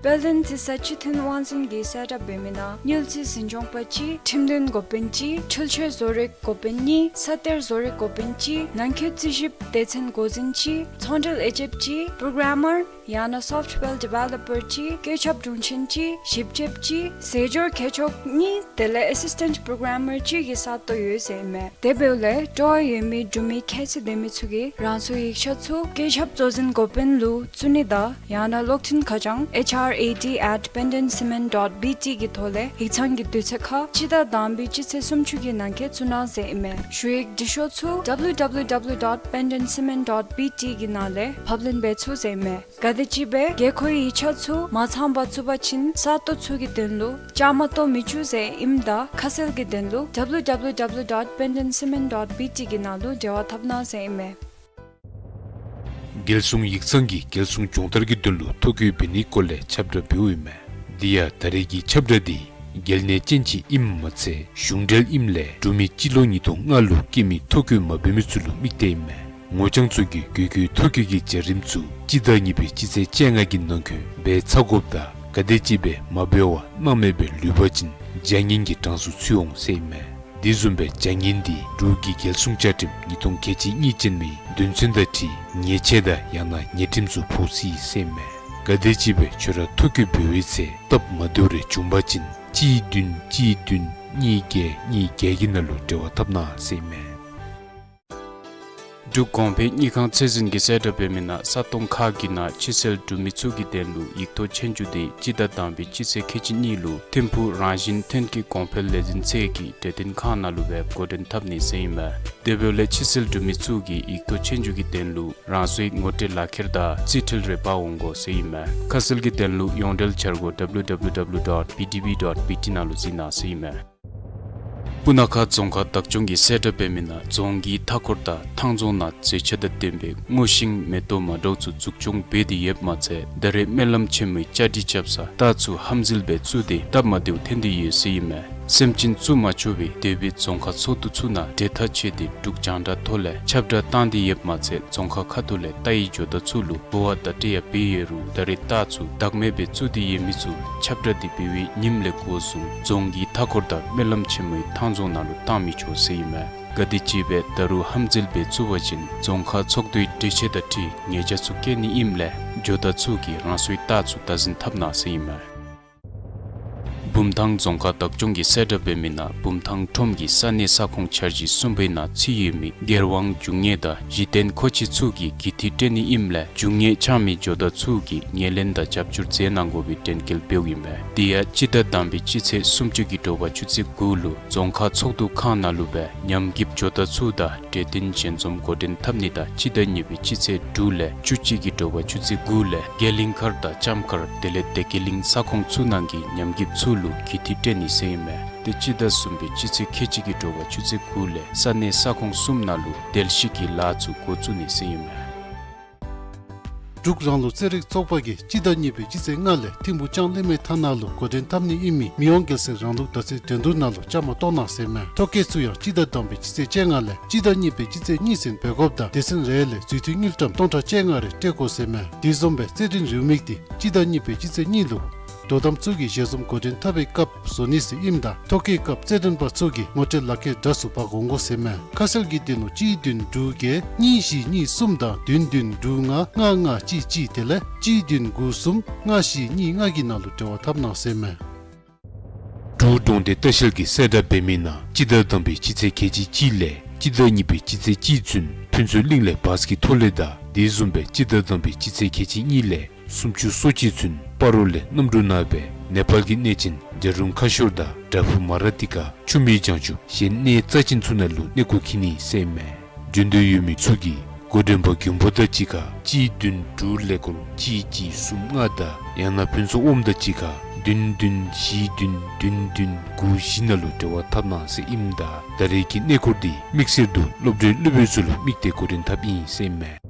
དཔལ་ལྡན་རྩི་ས་སྤྱི་མཐུན་དབང་འཛིན་གྱིས་གསལ་བསྒྲགས་འབད་མི་ནང་དངུལ་རྩིས་འཛིན་སྐྱོང་པ་གཅིག། ཁྲིམས་དོན་འགོ་དཔོན་གཅིག། འཕྲུལ་ཆས་བཟོ་རིག་འགོ་དཔོན་གཉིས། ས་གཏེར་བཟོ་རིག་འགོ་དཔོན་གཅིག། ནང་འཁོད་རྩིས་ཞིབ་སྡེ་ཚན་འགོ་འཛིན་གཅིག། ཚོང་འབྲེལ་དབྱེ་འབྱེདཔ་གཅིག། པྲོ་གྲམ་མར་ཡང་ན་སོཕཊ་ཝེར་ཌི་ཝེ་ལོབ་པར་གཅིག། བཀོད་ཁྱབ་དྲུང་ཆེན་གཅིག། ཞིབ་དཔྱོདཔ་གཅིག། ཟས་སྦྱོར་མཁས་མཆོག་གཉིས། དེ་ལས་ཨེ་སིས་ཊེནཊ་པྲོ་གྲམ་མར་གཅིག་གི་ས་སྟོང་ཡོད་ཟེར་ཨིན་མས། དེ་འབདཝ་ལས་སྤྲོ་བ་ཡོད་མི་འབྲུག་མི་ཁྱད་ཚད་ལྡན་མི་ཚུ་གིས་རང་སོའི་ཡིག་ཆ་ཚུ་བཀོད་ཁྱབ་གཙོ་འཛིན་འགོ་དཔོན་ལུ་བཙུགས་ནི་དང་ཡང་ན་གློག་འཕྲིན་ཁ་བྱང་H R A D at pendant cement dot B T གི་ཐོག་ལས་ཡིག་ཚང་གི་དུས་ཚོད་ཁར་སྤྱི་ཟླ་དང་པའི་སྤྱི་ཚེས་སུམ་ཅུ་གི་ནང་འཁོད་བཙུགས་གནང་ཟེར་ཨིན་མས། ཞུ་ཡིག་འབྲི་ཤོག་ཚུ་W W W dot pendant cement dot B T གི་ནང་ལས་ཕབ་ལེན་འབད་ཚུགས་ཟེར་ཨིན་མས། ག་དེམ་ཅིག་སྦེ་དགོས་མཁོའི་ཡིག་ཆ་ཚུ་མ་ཚངམ་བཙུགས་པ་ཅིན་ས་སྟོང་ཚུ་གི་དོན་ལུ་བཅའ་མར་གཏོགས་མི་བཅུག་ཟེར་ཨིནམ་ད་ཁ་གསལ་གྱི་དོན་ལུ W W W dot pendant cement dot B T གི་ནང་ལུ་འབྲེལ་བ་འཐབ་གནང་ཟེར་ཨིན་མས། རྒྱལ་སྲུང་ཡིག་ཚང་གིས་རྒྱལ་སྲུང་སྦྱོང་བརྡར་གྱི་དོན་ལུ་ཐོ་བཀོད་འབད་ནིའི་སྐོར་ལས་ཁྱབ་བསྒྲགས་འབདཝ་ཨིན་མས། དེ་ཡང་ད་རེས་ཀྱི་ཁྱབ་བསྒྲགས་འདི་རྒྱལ་ནང་ཅན་ཅིག་ཨིནམ་མ་ཚད་གཞུང་འབྲེལ་ཨིནམ་ལས་འབྲུག་མི་སྤྱི་ལོ་ཉིས་སྟོང་ལྔ་ལུ་སྐྱེས་མི་ཐོ་བཀོད་མ་འབད་མི་ཚུ་ལུ་དམིགས་ཏེ་ཨིན་མས། ངོ་རྐྱང་ཚུ་གིས་དགོས་མཁོའི་ཐོ་བཀོད་ཀྱི་བྱ་རིམ་ཚུ་སྤྱི་ཟླ་གཉིས་པའི་སྤྱི་ཚེས་བཅོ་ལྔ་གི་ནང་འཁོད་འབད་ཚར་དགོཔ་དང་ག་དེམ་ཅིག་སྦེ་མ་འབད་བར་སྣང་མེད་སྦེ་ལུས་པ་ཅིན་བྱ་ངན་གྱི་གྲངས་སུ་ཚུད་འོང་ཟེར་ཨིན་མས། དེ་བཟུམ་སྦེ་བྱ་ངན་འདི་འབྲུག་གི་རྒྱལ་སྲུང་བཅའ་ཁྲིམས་ཉིས་སྟོང་ཁལ་གཅིག་གཉིས་ཅན་མའི་དོན་ཚན་དང་འཁྲིལ་ཉེས་ཆད་དང་ཡང་ན་ཉེས་ཁྲིམས་སུ་ཕོག་སྲིད་ཟེར་ཨིན་མས། ག་དེམ་ཅིག་སྦེ་ཁྱོད་ར་ཐོ་བཀོད་འབད་བའི་ཚེ་སྟབས་མ་བདེཝ་རེ་བྱུང་པ་ཅིན་གཅིག་བདུན་གཅིག་བདུན་གཉིས་བརྒྱད་གཉིས་བརྒྱད་ཀྱི་ནང་ལུ་འབྲེལ་བ་འཐབ་གནང་ཟེར་ཨིན་མས། འབྲུག་གོང་འཕེལ་དངུལ་ཁང་ཚད་འཛིན་གྱིས་གསལ་བསྒྲགས་འབད་མི་ནང་ས་སྟོང་ཁག་གི་ནང་ཕྱི་སེལ་འབྲུག་མི་ཚུ་གི་དོན་ལུ་ཡིག་ཐོག་ཆོས་རྒྱུགས་འདི་སྤྱི་ཟླ་དང་པའི་སྤྱི་ཚེས་ཁལ་གཅིག་གཉིས་ལུ་ཐིམ་ཕུག་རང་བཞིན་ཐོན་སྐྱེད་གོང་འཕེལ་ལས་འཛིན་ཚད་ཀྱི་གྲོས་སྟོན་ཁང་ནང་ལུ་སྦེ་འགོ་འདྲེན་འཐབ་ནི་ཟེར་ཨིན་མས། དེ་འབདཝ་ལས་ཕྱི་སེལ་འབྲུག་མི་ཚུ་གིས་ཡིག་ཐོག་ཆོས་རྒྱུགས་ཀྱི་དོན་ལུ་རང་སོའི་ངོ་སྤྲོད་ལག་ཁྱེར་དང་རྩིས་འཕྲུལ་རེ་འབག་འོང་དགོ་ཟེར་ཨིན་མས། ཁ་གསལ་གྱི་དོན་ལུ་ཡོངས་འབྲེལ་འཆར་སྒོ་W W W dot B D B dot B T ནང་ལུ་གཟིགས་གནང་ཟེར་ཨིན་མས། སྤུ་ན་ཁ་རྫོང་ཁག་བདག་སྐྱོང་གིས་གསལ་བསྒྲགས་འབད་མི་ནང་རྫོང་གི་མཐའ་འཁོར་དང་ཐང་རྫོང་ནང་མཛེས་ཆ་དང་ལྡན་པའི་སྔོ་ཤིང་མེ་ཏོག་མ་འདྲཝ་ཚུ་འཛུགས་སྐྱོང་འབད་དེ་ཡོདཔ་མ་ཚད་ད་རེས་སྨོན་ལམ་ཆེན་མོའི་བཅའ་སྒྲིག་རྐྱབ་ས་རྟ་ཚུ་ཧམ་འཛུལ་སྦེ་བཙུགས་ཏེ་སྟབས་མ་བདེཝ་ཐོན་ཏེ་ཡོད་ཟེར་ཨིན་མས། སེམས་ཅན་བཙུགས་མ་ཆོག་པའི་དེ་སྦེ་རྫོང་ཁག་ཚོགས་འདུ་ཚུ་ནང་གྲོས་ཐག་བཅད་དེ་འབྲུག་རྒྱང་བསྒྲགས་ཐོག་ལས་ཁྱབ་བསྒྲགས་བཏང་སྟེ་ཡོདཔ་མ་ཚད་རྫོང་ཁག་ཁ་ཐུག་ལས་རྟའི་ཇོ་བདག་ཚུ་ལུ་འབུལ་བ་བརྡ་སྤྲོད་ཡང་འབད་ཡོད་རུང་ད་རེས་རྟ་ཚུ་བདག་མེད་སྦེ་བཙུགས་ཏེ་ཡོད་མི་ཚུ་ཁྱབ་བསྒྲགས་འདི་འབད་བའི་ཉིནམ་ལས་འགོ་བཟུང་རྫོང་གི་མཐའ་འཁོར་དང་སྨོན་ལམ་ཆེན་མོའི་ཐང་རྫོང་ནང་ལུ་བཏང་མི་ཆོག་ཟེར་ཨིན་མས། ག་དེམ་ཅིག་སྦེ་ད་རུང་ཧམ་འཛུལ་སྦེ་བཙུགས་པ་ཅིན་རྫོང་ཁག་ཚོགས་འདུའི་གྲོས་ཆོད་དང་འཁྲིལ་ཉེས་བྱ་ཚུ་བཀལ་ནི་ཨིནམ་ལས་ཇོ་བདག་ཚུ་གིས་རང་སོའི་རྟ་ཚུ་བདག་འཛིན་འཐབ་གནང་ཟེར་ཨིན་མས། བུམ་ཐང་རྫོང་ཁག་བདག་སྐྱོང་གིས་གསལ་བསྒྲགས་འབད་མི་ནང་བུམ་ཐང་ཁྲོམ་གྱི་ས་གནས་ས་ཁོངས་འཆར་གཞི་གསུམ་པའི་ནང་ཚུད་ཡོད་མི་སྒེར་དབང་འབྱུང་གནས་དང་གཞི་རྟེན་མཁོ་ཆས་ཚུ་གི་གི་ཐིག་སྤྲོད་ནི་ཨིནམ་ལས་འབྱུང་གནས་འཆང་མི་ཇོ་བདག་ཚུ་གིས་ངོས་ལེན་དང་རྒྱབ་སྐྱོར་མཛད་གནང་དགོ་པའི་དྲན་སྐུལ་འབདཝ་ཨིན་མས། དེ་ཡང་སྤྱི་ཟླ་དང་པའི་སྤྱི་ཚེས་སུམ་ཅུ་གི་དྲོ་པ་ཆུ་ཚོད་དགུ་ལུ་རྫོང་ཁག་ཚོགས་འདུ་ཁང་ནང་ལུ་སྦེ་ཉམས་རྒུདཔ་ཇོ་བདག་ཚུ་དང་གྲོས་བསྟུན་ཞལ་འཛོམས་འགོ་འདྲེན་འཐབ་ནི་དང་སྤྱི་ཟླ་གཉིས་པའི་སྤྱི་ཚེས་དྲུག་ལས་བཅུ་གཅིག་གི་དྲོ་པ་ཆུ་ཚོད་དགུ་ལས་རྒྱ་གླིང་མཁར་དང་ལྕམ་མཁར་དེ་ལས་བདེ་སྐྱིད་གླིང་ས་ཁོངས་ཚུ་ནང་གི་ཉམས་རྒུདཔ་ཚུ་ལུ་གི་ཐིག་སྤྲོད་ནི་ཟེར་ཨིན་མས། ཏེ་སྤྱི་ཟླ་གསུམ་པའི་སྤྱི་ཚེས་ཁལ་གཅིག་གི་དྲོ་པ་ཆུ་ཚོད་དགུ་ལས་ས་གནས་ས་ཁོངས་གསུམ་ནང་ལུ་དལ་བཤིག་གི་ལཱ་ཚུ་འགོ་བཙུགས་ནི་ཟེར་ཨིན་མས། འབྲུག་རང་ལུགས་རྩེད་རིགས་ཚོགས་པ་གིས་སྤྱི་ཟླ་གཉིས་པའི་སྤྱི་ཚེས་ལྔ་ལས་ཐིམ་ཕུག་ལྕང་གླིང་མའི་ཐང་ནང་ལུ་འགོ་འདྲེན་འཐབ་ནི་ཨིན་མི་མི་དབང་རྒྱལ་སྲས་རང་ལུགས་དར་ཚེས་འགྲན་བསྡུར་ནང་ལུ་བཅའ་མར་གཏོགས་གནང་ཟེར་མས། ཐོ་བཀོད་ཚུ་ཡང་སྤྱི་ཟླ་དང་པའི་སྤྱི་ཚེས་བཅོ་ལྔ་ལས་སྤྱི་ཟླ་གཉིས་པའི་སྤྱི་ཚེས་གཉིས་ཚུན་འབད་དགོཔ་དང་སྡེ་ཚན་རེ་ལས་རྫུས་མཐུད་དངུལ་ཀྲམ་སྟོང་ཕྲག་བཅོ་ལྔ་རེ་སྤྲོད་དགོ་ཟེར་མས། དེ་བཟུམ་སྦེ་རྩེད་འགྲན་རེའུ་མིག་འདི་སྤྱི་ཟླ་གཉིས་པའི་སྤྱི་ཚེས་གཉིས་ལུ་དོ་དམ་ཚུ་གིས་ཞལ་འཛོམས་འགོ་འདྲེན་འཐབ་པའི་སྐབས་བཟོ་ནི་ཟེར་ཨིནམ་ད་ཐོ་བཀོད་སྐབས་རྩེད་འགྲན་པ་ཚུ་གིས་ངོ་སྤྲོད་ལག་ཁྱེར་འདྲ་སུ་འབག་འོང་དགོ་ཟེར་མས། ཁ་གསལ་གྱི་དོན་ལུ་གཅིག་བདུན་དྲུག་བརྒྱད་གཉིས་བཞི་གཉིས་གསུམ་དང་བདུན་བདུན་དྲུག་ལྔ་ལྔ་ལྔ་གཅིག་གཅིག་དེ་ལས་གཅིག་བདུན་དགུ་གསུམ་ལྔ་བཞི་གཉིས་ལྔ་གི་ནང་ལུ་འབྲེལ་བ་འཐབ་གནང་ཟེར་མས། འབྲུག་གྲོང་སྡེ་ལྟ་བཤལ་གྱིས་གསལ་བསྒྲགས་འབད་མི་ནང་སྤྱི་ཟླ་དང་པའི་སྤྱི་ཚེས་ཁལ་གཅིག་གཅིག་ལས་སྤྱི་ཟླ་གཉིས་པའི་སྤྱི་ཚེས་གཅིག་ཚུན་ཕུན་ཚོགས་གླིང་ལས་བཱས་ཀྱི་ཐོག་ལས་དང་དེ་བཟུམ་སྦེ་སྤྱི་ཟླ་དང་པའི་སྤྱི་ཚེས་ཁལ་གཅིག་གཉིས་ལས་སུམ་ཅུ་སོ་གཅིག་ཚུན་སྤ་རོ་ལས་གནམ་གྲུ་ནང་སྦེ་ནེ་པཱལ་གྱི་གནས་ཆེན་གྲལ་རོང་ཁ་ཤོར་དང་བྲག་ཕུག་མ་ར་ཏི་ཀ་ཆུ་མིག་བྱང་ཆུབ་གཞན་གནས་རྩ་ཅན་ཚུ་ནང་ལུ་གནས་སྐོར་འཁྱིད་ནི་ཟེར་མས། འབྱོན་འདོད་ཡོད་མི་ཚུ་གིས་འགོ་འདྲེན་པ་མགོན་པོ་དང་གཅིག་ཁར་གཅིག་བདུན་དྲུག་ཀླད་ཀོར་གཅིག་གཅིག་གསུམ་ལྔ་དང་ཡང་ན་ཕུན་ཚོགས་ཨོམ་དང་གཅིག་ཁར་བདུན་བདུན་བཞི་བདུན་བདུན་བདུན་དགུ་བཞི་ནང་ལུ་འབྲེལ་བ་འཐབ་གནང་ཟེར་ཨིནམ་ད་ད་རེས་ཀྱི་གནས་སྐོར་འདི་དམིགས་བསལ་དུ་སློབ་གྲྭའི་སློབ་དཔོན་ཚུ་ལུ་དམིགས་ཏེ་འགོ་འདྲེན་འཐབ་ཨིན་ཟེར་མས།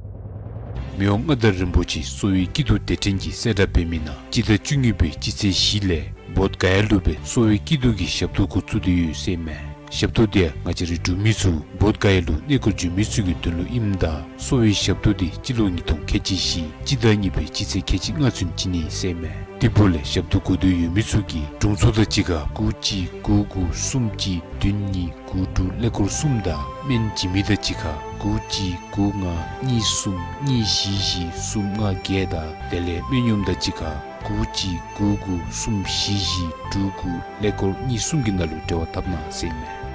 མི་དབང་མངའ་བདག་རིན་པོ་ཆེ་གསོ་བའི་སྐྱིད་སྡུག་སྡེ་ཕྲན་གྱིས་གསལ་བསྒྲགས་འབད་མི་ནང་སྤྱི་ཟླ་བཅུ་གཉིས་པའི་སྤྱི་ཚེས་བཞི་ལས་བོདྷ་ག་ཡ་ལུ་སྦེ་གསོ་བའི་སྐྱིད་སྡུག་གི་ཞབས་ཏོག་འགོ་བཙུགས་ཏེ་ཡོད་ཟེར་མས། ཞབས་ཏོག་འདི་ཡང་ང་བཅས་རའི་འབྲུག་མི་ཚུ་བོདྷ་ག་ཡ་ལུ་གནས་སྐོར་འབྱོན་མི་ཚུ་གི་དོན་ལུ་ཨིནམ་ད་གསོ་བའི་ཞབས་ཏོག་འདི་སྤྱི་ལོ་ཉིས་སྟོང་ཁལ་གཅིག་བཞི་སྤྱི་ཟླ་གཉིས་པའི་སྤྱི་ཚེས་ཁལ་གཅིག་ལྔ་ཚུན་བྱིན་ནི་ཟེར་མས། དེ་འབདཝ་ལས་ཞབས་ཏོག་དགོ་འདོད་ཡོད་མི་ཚུ་གིས་དྲུང་འཚོ་དང་གཅིག་ཁར་དགུ་གཅིག་དགུ་དགུ་གསུམ་གཅིག་བདུན་གཉིས་དགུ་དྲུག་ཀླད་ཀོར་གསུམ་དང་སྨན་བྱིན་མི་དང་གཅིག་ཁར་དགུ་གཅིག་དགུ་ལྔ་གཉིས་གསུམ་གཉིས་བཞི་བཞི་གསུམ་ལྔ་བརྒྱད་དང་དེ་ལས་སྨན་གཡོགམ་དང་གཅིག་ཁར་དགུ་གཅིག་དགུ་དགུ་གསུམ་བཞི་བཞི་དྲུག་དགུ་ཀླད་ཀོར་གཉིས་གསུམ་གྱི་ནང་ལུ་འབྲེལ་བ་འཐབ་གནང་ཟེར་མས།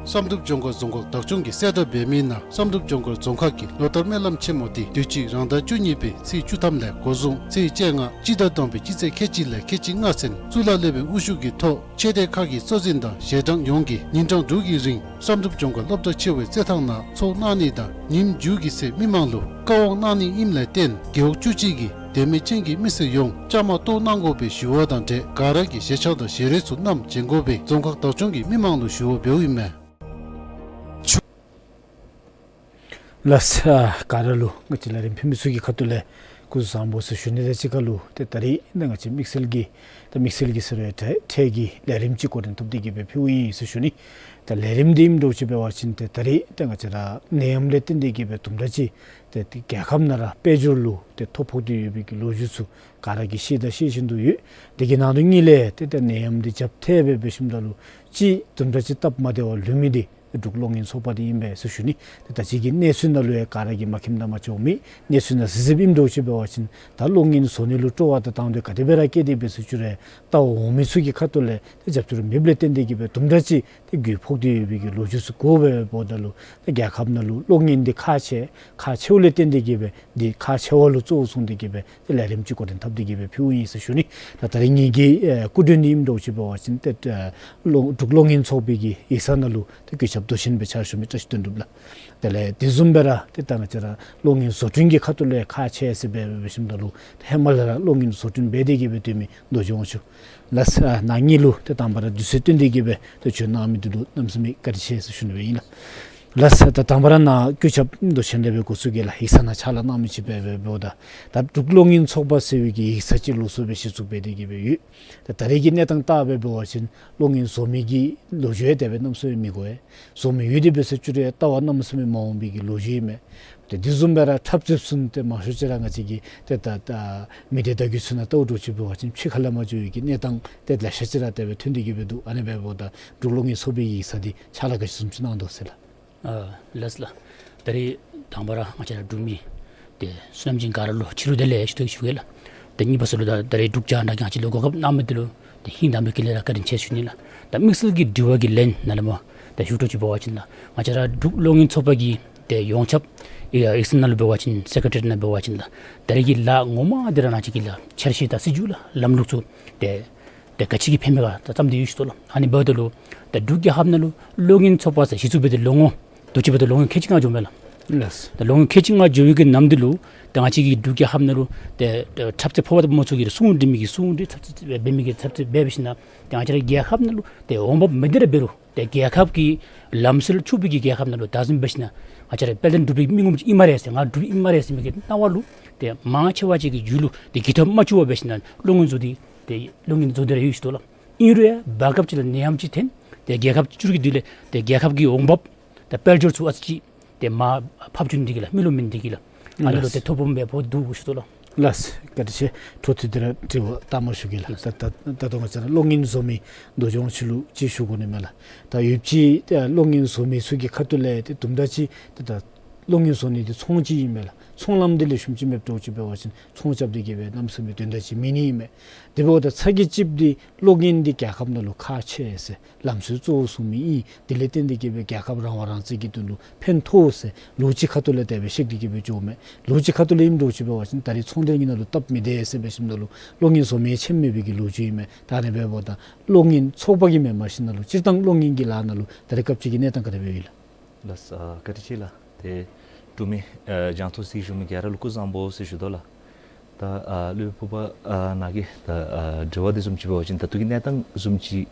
བསམ་གྲུབ་ལྗོངས་མཁར་རྫོང་ཁག་བདག་སྐྱོང་གིས་གསལ་བསྒྲགས་འབད་མི་ནང་བསམ་གྲུབ་ལྗོངས་མཁར་རྫོང་ཁག་གི་ལོ་ལྟར་སྨོན་ལམ་ཆེན་མོ་འདི་དུས་ཅི་རང་ཟླ་བཅུ་གཉིས་པའི་ཚེས་བཅུ་ཐམ་ལས་འགོ་བཟུང་ཚེས་བཅོ་ལྔ་སྤྱི་ཟླ་དང་པའི་སྤྱི་ཚེས་ཁལ་གཅིག་ལས་ཁལ་གཅིག་ལྔ་ཚུན་གཙུག་ལག་སློབ་དཔོན་དབུ་བཞུགས་ཀྱི་ཐོག་ཆོས་སྡེ་ཁག་གི་གཙོ་འཛིན་དང་ཞལ་གྲངས་ཡོངས་ཀྱིས་ཉིན་གྲངས་དྲུག་གི་རིང་བསམ་གྲུབ་ལྗོངས་མཁར་སློབ་གྲྭ་ཆེ་བའི་རྩེད་ཐང་ནང་ཚོགས་གནང་ནི་དང་ཉིནམ་མཇུག་གི་ཚེ་མི་མང་ལུ་བཀའ་དབང་གནང་ནི་ཨིནམ་ལས་བརྟེན་རྒེད་འོག་བཅུ་གཅིག་གི་དད་མོས་ཅན་གྱི་མི་སེར་ཡོངས་བཅའ་མར་གཏོགས་གནང་དགོ་པའི་ཞུ་བ་དང་འབྲེལ་ག་ར་གིས་ཞལ་ཆས་དང་ཞལ་རས་ཚུ་བསྣམས་བྱོན་དགོ་པའི་རྫོང་ཁག་བདག་སྐྱོང་གིས་མི་མང་ལུ་ཞུ་བ་འབདཝ་ཨིན་མས། ལགས་སོ། ག་ར་ལུ་ང་བཅས་ལས་རིམ་ཕུལ་མི་ཚུ་གི་ཁ་ཐུག་ལས་སྐུ་གཟུགས་བཟང་པོ་ཟེར་ཞུ་ནི་དང་གཅིག་ཁར་ལུ་ཏེ་ད་རིས་ད་ང་བཅས་དམིགས་བསལ་གྱི་ད་དམིགས་བསལ་གྱི་ཟེར་བའི་ཐད་ཐད་ཀྱི་ལས་རིམ་ཅིག་འགོ་འདྲེན་འཐབ་སྟེ་གི་སྦེ་ཕུལཝ་ཨིན་ཟེར་ཞུ་ནི། ད་ལས་རིམ་འདི་ཨིནམ་འདྲཝ་ཅིག་འབད་བ་ཅིན་ཏེ་ད་རིས་ད་ང་བཅས་ར་ནད་ཡམས་ལས་བརྟེན་ཏེ་གི་སྦེ་དུམ་གྲ་ཅིག་ཏེ་ཏེ་རྒྱལ་ཁབ་ནང་ར་དཔལ་འབྱོར་ལུ་ཏེ་ཐོ་ཕོག་སྟེ་ཡོད་པའི་གི་ལོ་རྒྱུས་ཚུ་ག་ར་གིས་ཤེས་དང་ཤེས་བཞིན་དུ་ཡོད། དེ་གི་ནང་དོན་ཉིད་ལས་ཏེ་ཏེ་ནད་ཡམས་འདི་རྒྱབ་ཐལ་སྦེ་འབད་ཞིནམ་ད་ལུ་ཅིག་དུམ་གྲ་ཅིག་སྟབས་མ་བདེ་བར་ལུས་མི་འདི་འབྲུག་གློག་བརྙན་ཚོགས་པ་འདི་ཨིན་པས་ཟེར་ཞུ་ནི། ཏེ་ད་ཅི་གི་གནས་ཚུལ་ནང་ལུ་ཡང་ག་ར་གིས་མ་མཁྱེནམ་དང་མ་ཆོག་མི་གནས་ཚུལ་ནང་གཟིགས་གཟིགསཔ་ཨིནམ་འདྲཝ་ཅིག་འབད་བ་ཅིན་ད་གློག་བརྙན་བཟོ་ནི་ལུ་སྤྲོ་བ་དང་དང་འདོད་ག་དེ་སྦེ་ར་བསྐྱེད་དེ་སྦེ་ཟེར་ཅི་རུང་ལྟ་བར་འོང་མི་ཚུ་གི་ཁ་ཐུག་ལས་ཏེ་རྒྱབ་སྐྱོར་མེདཔ་ལས་བརྟེན་ཏེ་གི་སྦེ་དུམ་གྲ་ཅིག་ཏེ་རྒུད་ཕོག་སྟེ་ཡོད་པའི་གི་ལོ་རྒྱུས་ཚུ་གོཝ་འབདཝ་ད་ལུ་ཏེ་རྒྱལ་ཁབ་ནང་ལུ་གློག་བརྙན་འདི་ཁག་ཆེ་ཁག་ཆེཝ་ལས་བརྟེན་ཏེ་གི་སྦེ་འདི་ཁག་ཆེ་བ་ལུ་གཙོ་བོ་བཟུང་སྟེ་གི་སྦེ་ཏེ་ལས་རིམ་ཅིག་འགོ་འདྲེན་འཐབ་སྟེ་གི་སྦེ་ཕུལཝ་ཨིན་ཟེར་ཞུ་ནི། ད་ད་རིས་ངེ་གི་ཨེ་སྐུ་མགྲོན་འདི་ཨིནམ་འདྲཝ་ཅིག་འབད་བ་ཅིན་ཏེ་ཨེ་གློག་འབྲུག་གློག་བརྙན་ཚོགས་པའི་གི་ཡིག་ཚང་ནང་ལུ་ཏེ་གུས་ཞབས་མདོ་ཆེན་སྦེ་ཕྱག་ཞུ་མི་བཀྲ་ཤིས་དོན་གྲུབ་ལགས། དེ་ལས་དེ་བཟུམ་སྦེ་ར་ཏེ་ད་ང་བཅས་ར་གློག་བརྙན་བཟོ་སྐྲུན་གྱི་ཁ་ཐུག་ལས་ཁག་ཆེ་ཟེར་སྦེ་འབད་ཞིནམ་ད་ལུ་ཧེ་མ་ལས་ར་གློག་བརྙན་བཟོ་སྐྲུན་འབད་དེ་གི་སྦེ་སྡོད་མི་རྡོ་རྗེ་དབང་ཕྱུག་ལགས། ཨ་ནཱ་ངེ་ལུ་ཏེ་དང་པ་ར་དུས་ཚོད་བཏོན་ཏེ་གི་སྦེ་ཏེ་བྱོན་གནང་མི་འདི་ལུ་གནམ་མེད་ས་མེད་བཀའ་དྲིན་ཆེ་ཟེར་ཞུ་ནི་སྦེ་ཨིན་ལགས། ལགས་སོ། ད་དང་པ་ར་ནཱ་གུས་ཞབས་མདོ་ཆེན་ལས་སྦེ་འགོ་བཙུགས་གེ་ལགས། ཡིག་ཚང་ནང་ཕྱག་ལཱ་གནང་མི་ཅིག་སྦེ་འབདཝ་ད་ད་འབྲུག་གློག་བརྙན་ཚོགས་པ་ཟེར་བའི་གི་ཡིག་ཚང་ཅིག་ལོགས་སུ་སྦེ་གཞི་བཙུགས་འབད་དེ་གི་སྦེ་ཡོད། ད་ད་རེས་ཀྱི་གནས་སྟངས་ལྟ་སྦེ་འབད་བ་ཅིན་གློག་བརྙན་བཟོ་མི་གི་ལོ་རྒྱུས་ཡང་དེ་སྦེ་གནམ་མེད་ས་མེད་མི་གོ་བས། བཟོ་མི་ཡོད་དེ་འབད་ཟེར་ཅི་རུང་ཡང་ལྟ་བར་གནམ་མེད་ས་མེད་མ་འོང་པའི་གི་ལོ་རྒྱུས་ཨིན་མས། ཏེ་དེ་བཟུམ་སྦེ་ར་འཁྲབ་རྩེདཔ་ཚུ་ཏེ་མང་ཤོས་ཅིག་ར་ང་བཅས་ཀྱི་ཏེ་ད་ད་མི་སྡེ་བརྡ་བརྒྱུད་ཚུ་ནང་ལྟཝ་འདྲཝ་ཅིག་འབད་བ་ཅིན་ཕྱི་ཁ་ལས་མར་འགྱོ་བའི་གི་གནས་སྟངས་ཏེ་ལེ་ཤ་ཅིག་ར་དེ་སྦེ་ཐོན་ཏེ་གི་སྦེ་འདུག། ཨ་ནི་སྦེ་འབདཝ་ད་འབྲུག་གློག་བརྙན་ཚོགས་པའི་ཡིག་ཚང་འདི་ཕྱག་ལཱ་ག་ཅི་བཟུམ་ཅིག་གནང་དོ་ཟེར་ལགས། ཨ་ལགས་ལགས། ད་རེས་དང་པ་ར་ང་བཅས་ར་འབྲུག་མི་ཏེ་བསོད་ནམས་ཅན་ག་ར་ལུ་ཕྱི་རུ་བདེ་ལེགས་ཞུ་དོ་ཞུ་གེ་ལགས། ཏེ་གཉིས་པ་ཟེར་ལུ་ད་ད་རེས་འབྲུག་རྒྱང་བསྒྲགས་ཀྱིས་ང་བཅས་ལུ་གོ་སྐབས་གནང་མི་འདི་ལུ་ཏེ་ཧིང་དང་པོའི་དཀྱིལ་ལས་ར་བཀའ་དྲིན་ཆེ་ཞུ་ནི་ལགས། ད་དམིགས་བསལ་གྱི་དྲི་བ་གི་ལན་ནང་ལས་མར་ད་ཞུ་འདྲཝ་ཅིག་འབད་བ་ཅིན་ལགས། ང་བཅས་ར་འབྲུག་གློག་བརྙན་ཚོགས་པ་གི་ཏེ་ཡོངས་ཁྱབ་ཨེ་ཡིག་ཚང་ནང་ལུ་འབད་བ་ཅིན་སེ་ཀེ་རེ་ཊི་ནང་འབད་བ་ཅིན་ལགས། ད་རེས་ཀྱི་ལཱ་ངོ་མ་འདི་ར་ནང་བཞིན་གྱི་ལགས་འཆར་གཞི་དང་སྲིད་བྱུས་ལགས་ལམ་ལུགས་ཚུ་ཏེ་ཏེ་ག་ཅི་གི་ཕན་མས་ག་ད་བརྩམས་ཏེ་ཡོད་ཟེར་ལགས། ཨ་ནི་འབདཝ་ད་ལུ་ད་འབྲུག་རྒྱལ་ཁབ་ནང་ལུ་གློག་བརྙན་ཚོགས་པ་ཟེར་གཞི་བཙུགས་འབད་དེ་ལོ་ངོ་དུས་ཅི་འབདཝ་ད་ལོ་ངོ་ཁལ་གཅིག་ལྔ་འགྱོཝ་མས་ལགས། ལགས། ད་ལོ་ངོ་ཁལ་གཅིག་ལྔ་འགྱོ་བའི་གི་ནམ་དུས་ལུ་ཏེ་ང་བཅས་ཀྱི་འབྲུག་རྒྱལ་ཁབ་ནང་ལུ་ཏེ་ཏེ་འཁྲབ་རྩེད་ཕོ་བ་དང་བུམོ་ཚུ་གི་སྲུང་སྒྲིག་མི་གི་སྲུང་སྒྲིག་འཁྲབ་རྩེད་འབད་མི་གི་འཁྲབ་རྩེད་འབད་བའི་ཤུལ་ལས་ཏེ་ང་བཅས་ར་རྒྱལ་ཁབ་ནང་ལུ་ཏེ་འོང་འབབ་མེད་དེ་ར་འབད་རུང་ཏེ་རྒྱལ་ཁབ་ཀྱི་ལམ་སྲོལ་ཆོག་པའི་གི་རྒྱལ་ཁབ་ནང་ལུ་ད་བཟུམ་འབད་ཞིན་ན་ང་བཅས་ར་དཔལ་ལྡན་འབྲུག་པའི་མི་ངོམ་ཅིག་ཨིན་སྨ་རེ་ཟེར་ང་འབྲུག་ཨིན་སྨ་རེ་ཟེར་མི་གི་སྣང་བ་ལུ་ཏེ་མང་ཆེ་བ་ཅིག་གི་རྒྱུད་ལུ་ཏེ་འགྱོ་ཐབས་མ་ཚུགས་པར་འབད་ཞིན་ན་བློ་ངན་བཟོ་སྟེ་ཏེ་བློ་ངན་བཟོ་སྟེ་ར་ཡོད་ཟེར་ཞུ་དོ་ལགས། ཨིན་རུང་ཡང་བར་སྐབས་ཅིག་ལུ་ནད་ཡམས་ཅིག་ཐོན་ཏེ་རྒྱལ་ཁབ་ཅིག་འགྱུར་གྱི་དུས་ལས་ཏེ་རྒྱལ་ཁབ་ཀྱི་འོང་འབབ་ཏེ་དཔལ་འབྱོར་ཚུ་ཨ་ཙི་ཅིག་ཏེ་མར་ཕབ་བྱུང་སྟེ་གི་ལགས། མི་ལུ་མིན་ཏེ་གི་ལགས། ཨ་ནི་ལུ་ལགས། ཏེ་ཐོ་ཕོགཔ་འབད་ཕོག་འདུག་ཞུ་དོ་ལགས། ལགས། བཀའ་དྲིན་ཆེ། འཕྲོ་མཐུད་དེ་ར་དྲི་བ་ལྟ་མ་ཞུ་གེ་ལགས། ལགས། ད་ད་ད་ལྟོ་ང་བཅས་ར་གློག་བརྙན་བཟོ་མི་འདུ་འཛོམས་ཅིག་ལུ་ཅིག་ཞུ་དགོ་ནི་མས་ལགས། ད་ཡོདཔ་ཅིག་ཏེ་གློག་བརྙན་བཟོ་མི་ཚུ་གི་ཁ་ཐུག་ལས་ཏེ་དུམ་གྲ་ཅིག་ཏེ་ད་གློག་བརྙན་བཟོ་ནི་འདི་ཚོང་ཅིག་ཨིན་མས་ལགས། ཚོང་ལམ་འདི་ལེགས་ཤོམ་ཅིག་མེདཔ་འདྲཝ་ཅིག་འབད་བ་ཅིན་ཚོང་རྐྱབ་སྟེ་གི་སྦེ་གནམ་མེད་ས་མེད་དོན་དག་ཅིག་མེད་ནི་ཨིན་མས། དེ་འབདཝ་ད་ཚ་གྱང་ལྕིཔ་འདི་གློག་བརྙན་འདི་རྒྱལ་ཁབ་ནང་ལུ་ཁག་ཆེ་ཟེར་ལམ་སྲོལ་གཙོ་བོ་བཟུང་མི་ཨིན། དེ་ལས་བརྟེན་ཏེ་གི་སྦེ་རྒྱལ་ཁབ་རང་དབང་རང་བཙན་གྱི་དོན་ལུ་ཕན་ཐོགས་ཟེར་ལོ་རྒྱུས་ཁ་ཐུག་ལས་དེ་སྦེ་བཤད་དེ་གི་སྦེ་འགྱོཝ་མས། ལོ་རྒྱུས་ཁ་ཐུག་ལས་ཨིནམ་འདྲཝ་ཅིག་འབད་བ་ཅིན་ད་རེས་ཚོང་འབྲེལ་གྱི་ནང་ལུ་སྟབས་མི་བདེ་ཟེར་འབད་ཞིནམ་ད་ལུ་གློག་བརྙན་བཟོ་མི་ཆེན་མེད་པའི་གི་ལོ་རྒྱུས་ཨིན་མས། ད་ཨ་ནི་འབདཝ་ད་གློག་བརྙན་ཚོགས་པ་གིས་མེན་མ་ཤེས་ན་ལུ་སྤྱིར་བཏང་གློག་བརྙན་གྱི་ལཱ་ནང་ལུ་ད་རེས་སྐབས་ཅིག་གི་གནས་སྟངས་ག་དེ་སྦེ་ཡོད་ལགས། ལགས། ཨ་བཀའ་དྲིན་ཆེ་ལགས། ཏེ་འབྲུག་མི་ཨ་རྒྱང་མཐོང་གཟིགས་བཞུགས་མི་ག་ར་ལུ་སྐུ་གཟུགས་བཟང་པོ་ཟེར་ཞུ་དོ་ལགས། ད་ཨ་སློབ་དཔོན་ཕུར་པ་ཨ་ནཱ་གི་ད་ཨ་དྲི་བ་འདི་བཟུམ་ཅིག་འབད་བ་ཅིན་ད་ལྟོ་གི་གནས་སྟངས་བཟུམ་ཅིག་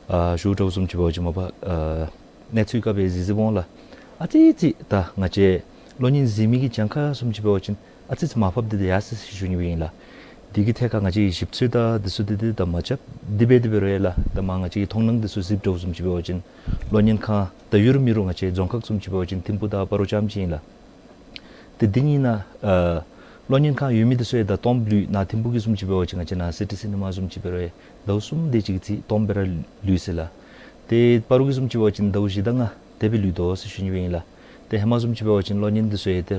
ཨ་ཞུ་དོ་བཟུམ་ཅིག་འབད་བ་ཅིན་མ་པ་ཨ་གནས་ཚུལ་ག་སྦེ་གཟིགས་གཟིགསཔ་འོང་ལགས། ཨ་ཙི་ཙི་ད་ང་བཅས་གློག་བརྙན་གཟིགས་མི་གི་གྱངས་ཁ་བཟུམ་ཅིག་འབད་བ་ཅིན་ཨ་ཙི་ཙི་མར་ཕབ་སྟེ་ད་ཡར་སོ་ཡི་ཟེར་ཞུ་ནི་སྦེ་ཨིན་ལགས། དེ་གི་ཐད་ཁར་ང་བཅས་ཀྱིས་ཞིབ་འཚོལ་དང་འདི་ཚུ་འདི་འདི་ད་མ་རྐྱབ། དེ་སྦེ་དེ་འབད་རུང་ཡང་ལགས་ད་མར་ང་བཅས་ཀྱི་མཐོང་སྣང་འདི་ཚུ་གཟིགསཔ་འདྲཝ་བཟུམ་ཅིག་འབད་བ་ཅིན་གློག་བརྙན་ཁང་ད་ཡོད་རུང་མེད་རུང་ང་བཅས་རྫོང་ཁག་བཟུམ་ཅིག་འབད་བ་ཅིན་ཐིམ་ཕུག་དང་སྤ་རོ་རྐྱངམ་ཅིག་ཨིན་ལགས། ཏེ་འདི་གཉིས་ནང་ཨ་གློག་བརྙན་ཁང་ཡོད་མི་འདི་ཚུ་ཡང་ད་སྟོངམ་ལུས། ནཱ་ཐིམ་ཕུག་གི་བཟུམ་ཅིག་འབད་བ་ཅིན་ང་བཅས་ནཱ་སི་ཊི་སི་ནི་མ་བཟུམ་ཅིག་འབད་རུང་ཡང་ཟླཝ་གསུམ་དེ་ཅིག་གི་རྩིས་སྟོངམ་སྦེ་ར་ལུས་ཟེར་ལགས། ཏེ་སྤ་རོ་གི་བཟུམ་ཅིག་འབད་བ་ཅིན་ཟླཝ་བཞི་དང་ལྔ་དེ་སྦེ་ལུས་དོ་ཟེར་ཞུ་ནི་སྦེ་ཨིན་ལགས། ཏེ་ཧེ་མ་བཟུམ་ཅིག་འབད་བ་ཅིན་གློག་བརྙན་འདི་ཚུ་ཡང་ཏེ་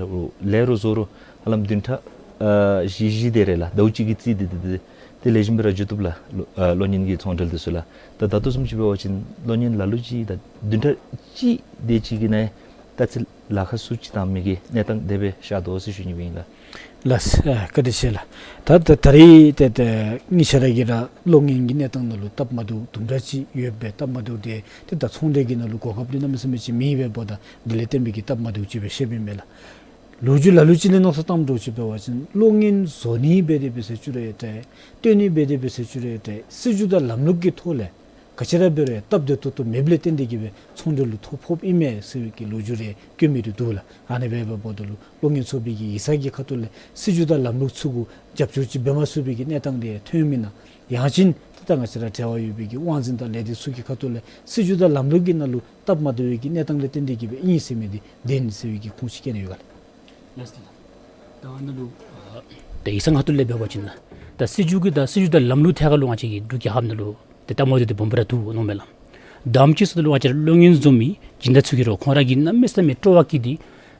ལེགས་རུང་བཟང་རུང་ཧ་ལམ་བདུན་ཕྲག་ཨ་བཞི་བཞི་དེ་རེ་ལགས་ཟླཝ་གཅིག་གི་རྩིས་འདི་འདི་འདི་ཏེ་ལེགས་ཤོམ་སྦེ་ར་འགྱོ་བཏུབ་ལགས། གློག་ཨ་གློག་བརྙན་གྱི་ཚོང་འབྲེལ་འདི་ཚུ་ལགས། ད་ད་ལྟོ་བཟུམ་ཅིག་འབད་བ་ཅིན་གློག་བརྙན་ལ་ལུ་ཅིག་ད་བདུན་ཕྲག་གཅིག་དེ་ཅིག་གི་ནང་ད་ཅི་ལཱ་ཁག་ཚུ་ཅིག་བཏང་མི་གི་གནས་སྟངས་དེ་སྦེ་ཤར་དོ་ཟེར་ཞུ་ནི་སྦེ་ཨིན་ལགས། ལགས། ཨ་བཀའ་དྲིན་ཆེ་ལགས། ད་ད་ད་རེས་ཏེ་ཏེ་ངེ་ཤ་ར་གིས་ར་གློག་བརྙན་གྱི་གནས་སྟངས་ནང་ལུ་སྟབས་མ་བདེཝ་དུམ་གྲ་ཅིག་ཡོདཔ་སྦེ་སྟབས་མ་བདེཝ་དེ་ཏེ་ད་ཚོང་འབྲེལ་གྱི་ནང་ལུ་གོ་སྐབས་འདི་གནམ་མེད་ས་མེད་ཅིག་མེད་པའི་འབདཝ་ད་དེ་ལས་བརྟེན་པའི་གི་སྟབས་མ་བདེཝ་ཅིག་སྦེ་བཤདཔ་ཨིན་མས་ལགས། ལོ་རྒྱུས་ལ་ལུ་ཅིག་ལས་མནོ་བསམ་བཏངམ་འདྲཝ་ཅིག་འབད་བ་ཅིན་གློག་བརྙན་བཟོ་ནི་འབད་དེ་འབད་ཟེར་ཞུ་རུང་ཡང་འདྲ། སྟོན་ནི་འབད་དེ་འབད་ཟེར་ཞུ་རུང་ཡང་འདྲ། སྲིད་བྱུས་དང་ལམ་ལུགས་ཀྱི་ཐོག་ལས་ག་ཅི་ར་འབད་རུང་ཡང་སྟབས་བདེ་ཏོག་ཏོ་མེདཔ་ལས་བརྟེན་ཏེ་གི་སྦེ་ཚོང་འབྲེལ་ལུ་ཐོ་ཕོགཔ་ཨིན་མས་ཟེར་བའི་གི་ལོ་རྒྱུས་རེ་བཀོད་མི་རེ་འདུག་ལགས། ཨ་ནི་འབདཝ་ད་ལུ་གློག་བརྙན་ཚོགས་པའི་གི་ཡིག་ཚང་གི་ཁ་ཐུག་ལས་སྲིད་བྱུས་དང་ལམ་ལུགས་ཚུ་གུ་རྒྱབ་སྐྱོར་ཅིག་འབད་མ་ཚུགས་པའི་གི་གནས་སྟངས་དེ་ཐོན་མེན་ན། ཡང་ཅིན་ཏེ་ད་ང་བཅས་ར་འབྲེལ་བ་ཡོད་པའི་གི་དབང་འཛིན་དང་ལས་སྡེ་ཚུ་གི་ཁ་ཐུག་ལས་སྲིད་བྱུས་དང་ལམ་ལུགས་ཀྱི་ནང་ལུ་སྟབས་མ་བདེ་བའི་གི་གནས་སྟངས་ལས་བརྟེན་ཏེ་གི་སྦེ་ཨིན་ཟེར་མི་འདི་བདེན་ཟེར་བའི་གི་ཁུངས་ཅིག་བཀལ་ནི་ཡོད་ག་ལགས། ལགས་སོ་ལགས། ད་ཨ་ནཱ་ལུ་ཨ་ད་ཡིག་ཚང་ཁ་ཐུག་ལས་འབད་བ་ཅིན་ལགས་ད་སྲིད་བྱུས་ཀྱི་ད་སྲིད་བྱུས་དང་ལམ་ལུགས་ཐད་ཁར་ལུ་ང་བཅས་ཀྱི་འབྲུག་རྒྱལ་ཁབ་ནང་ལུ་ཏེ་སྟབས་མ་བདེཝ་འདི་སྦོམ་སྦེ་ར་འདུག་མནོཝ་མས་ལགས། དང་པ་ཅིག་ཟེརཝ་ད་ལུ་ང་བཅས་ར་གློག་བརྙན་བཟོ་མི་སྦྱིན་བདག་ཚུ་གིས་ར་ཁོང་ར་གིས་གནམ་མེད་ས་མེད་སྤྲོ་བ་བསྐྱེད་དེ་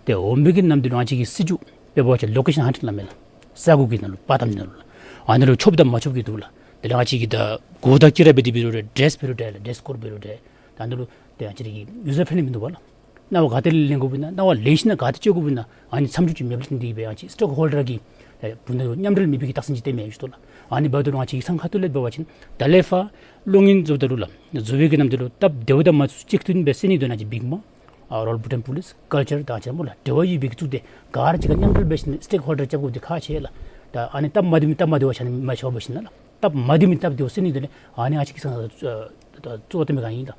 ཏེ་འོང་འབབ་ཀྱི་ནམ་དུས་ལུ་ང་བཅས་ཀྱི་སྲིད་བྱུས་འབད་བ་ཅིན་ལོ་ཀེ་ཤཱན་ཧན་ཊིང་སླབ་མས་ལགས། ས་གོ་གི་ནང་ལུ་པར་བཏབ་ནི་ནང་ལུ་ལགས། ཨ་ནཱ་ལུ་ཆོགཔ་དང་མ་ཆོགཔ་གི་འདུག་ལགས། དེ་ལས་ང་བཅས་ཀྱི་ད་གོ་དང་དཀྱི་ར་འབད་དེ་འབད་རུང་འདྲ། ཌེ་རེསི་འབད་རུང་འདྲ་ལགས། ཌེ་རེསི་ཀོཌ་འབད་རུང་འདྲ། ད་ཨ་ནཱ་ལུ་ཏེ་ང་བཅས་ར་གི་ཡུ་ཟར་ཕེརེན་ལི་མིན་འདུག་པ་ལགས། སྣང་བ་ག་ཏེ་ལེན་དགོཔ་ཨིན་ན་སྣང་བ་ལེན་ཞིན་ན་ག་ཏེ་སྤྱོད་དགོཔ་ཨིན་ན་ཨ་ནི་མཚམས་འཇོག་ཅིག་མེདཔ་ལས་བརྟེན་ཏེ་སྦེ་ང་བཅས་སི་ཊེག་ཧོལ་ཌར་གི་ཨེ་བུ་ནང་མཉམ་འབྲེལ་མེད་པའི་གི་རྟགས་མཚན་ཅིག་སྟོནམ་མས་ཞུ་དོ་ལགས། ཨ་ནི་འབདཝ་ད་ལུ་ང་བཅས་ཡིག་ཚང་ཁ་ཐུག་ལས་འབད་བ་ཅིན་ད་ལས་ཕར་གློག་བརྙན་བཟོཝ་ད་ལུ་ལགས་བཟོ་བའི་གི་ནམ་དུས་ལུ་སྟབས་བདེཝ་དང་མ་བདེཝ་གཅིག་མཐུན་སྦེ་སེལ་ནིའི་དོན་ལུ་ང་བཅས་བིག་མ་ཨ་རོ་ཡཱལ་བྷུ་ཊཱན་པོ་ལིསི་ཀཱལ་ཅར་དང་ང་བཅས་ར་སྨོ་ལགས་འབྲེལ་བ་ཡོད་པའི་གི་གཙུག་སྡེ་ག་ར་གཅིག་ཁར་མཉམ་འབྲེལ་འབད་ཞིན་ན་སི་ཊེག་ཧོལ་ཌར་རྐྱབ་དགོཔ་འདི་ཁག་ཆེ་ལགས། ད་ཨ་ནི་སྟབས་མ་བདེཝ་མེན་སྟབས་མ་བདེཝ་ཆ་མཉམ་མ་ཤོར་འབད་ཞིན་ན་ལགས་སྟབས་མ་བདེཝ་མེན་སྟབས་བདེཝ་སེལ་ནིའི་དོན་ལས་ཨ་ནི་ང་བཅས་ཀྱིས་ཨ་གཙོ་བོ་བཏོན་མི་ག་ཨིན་ལགས།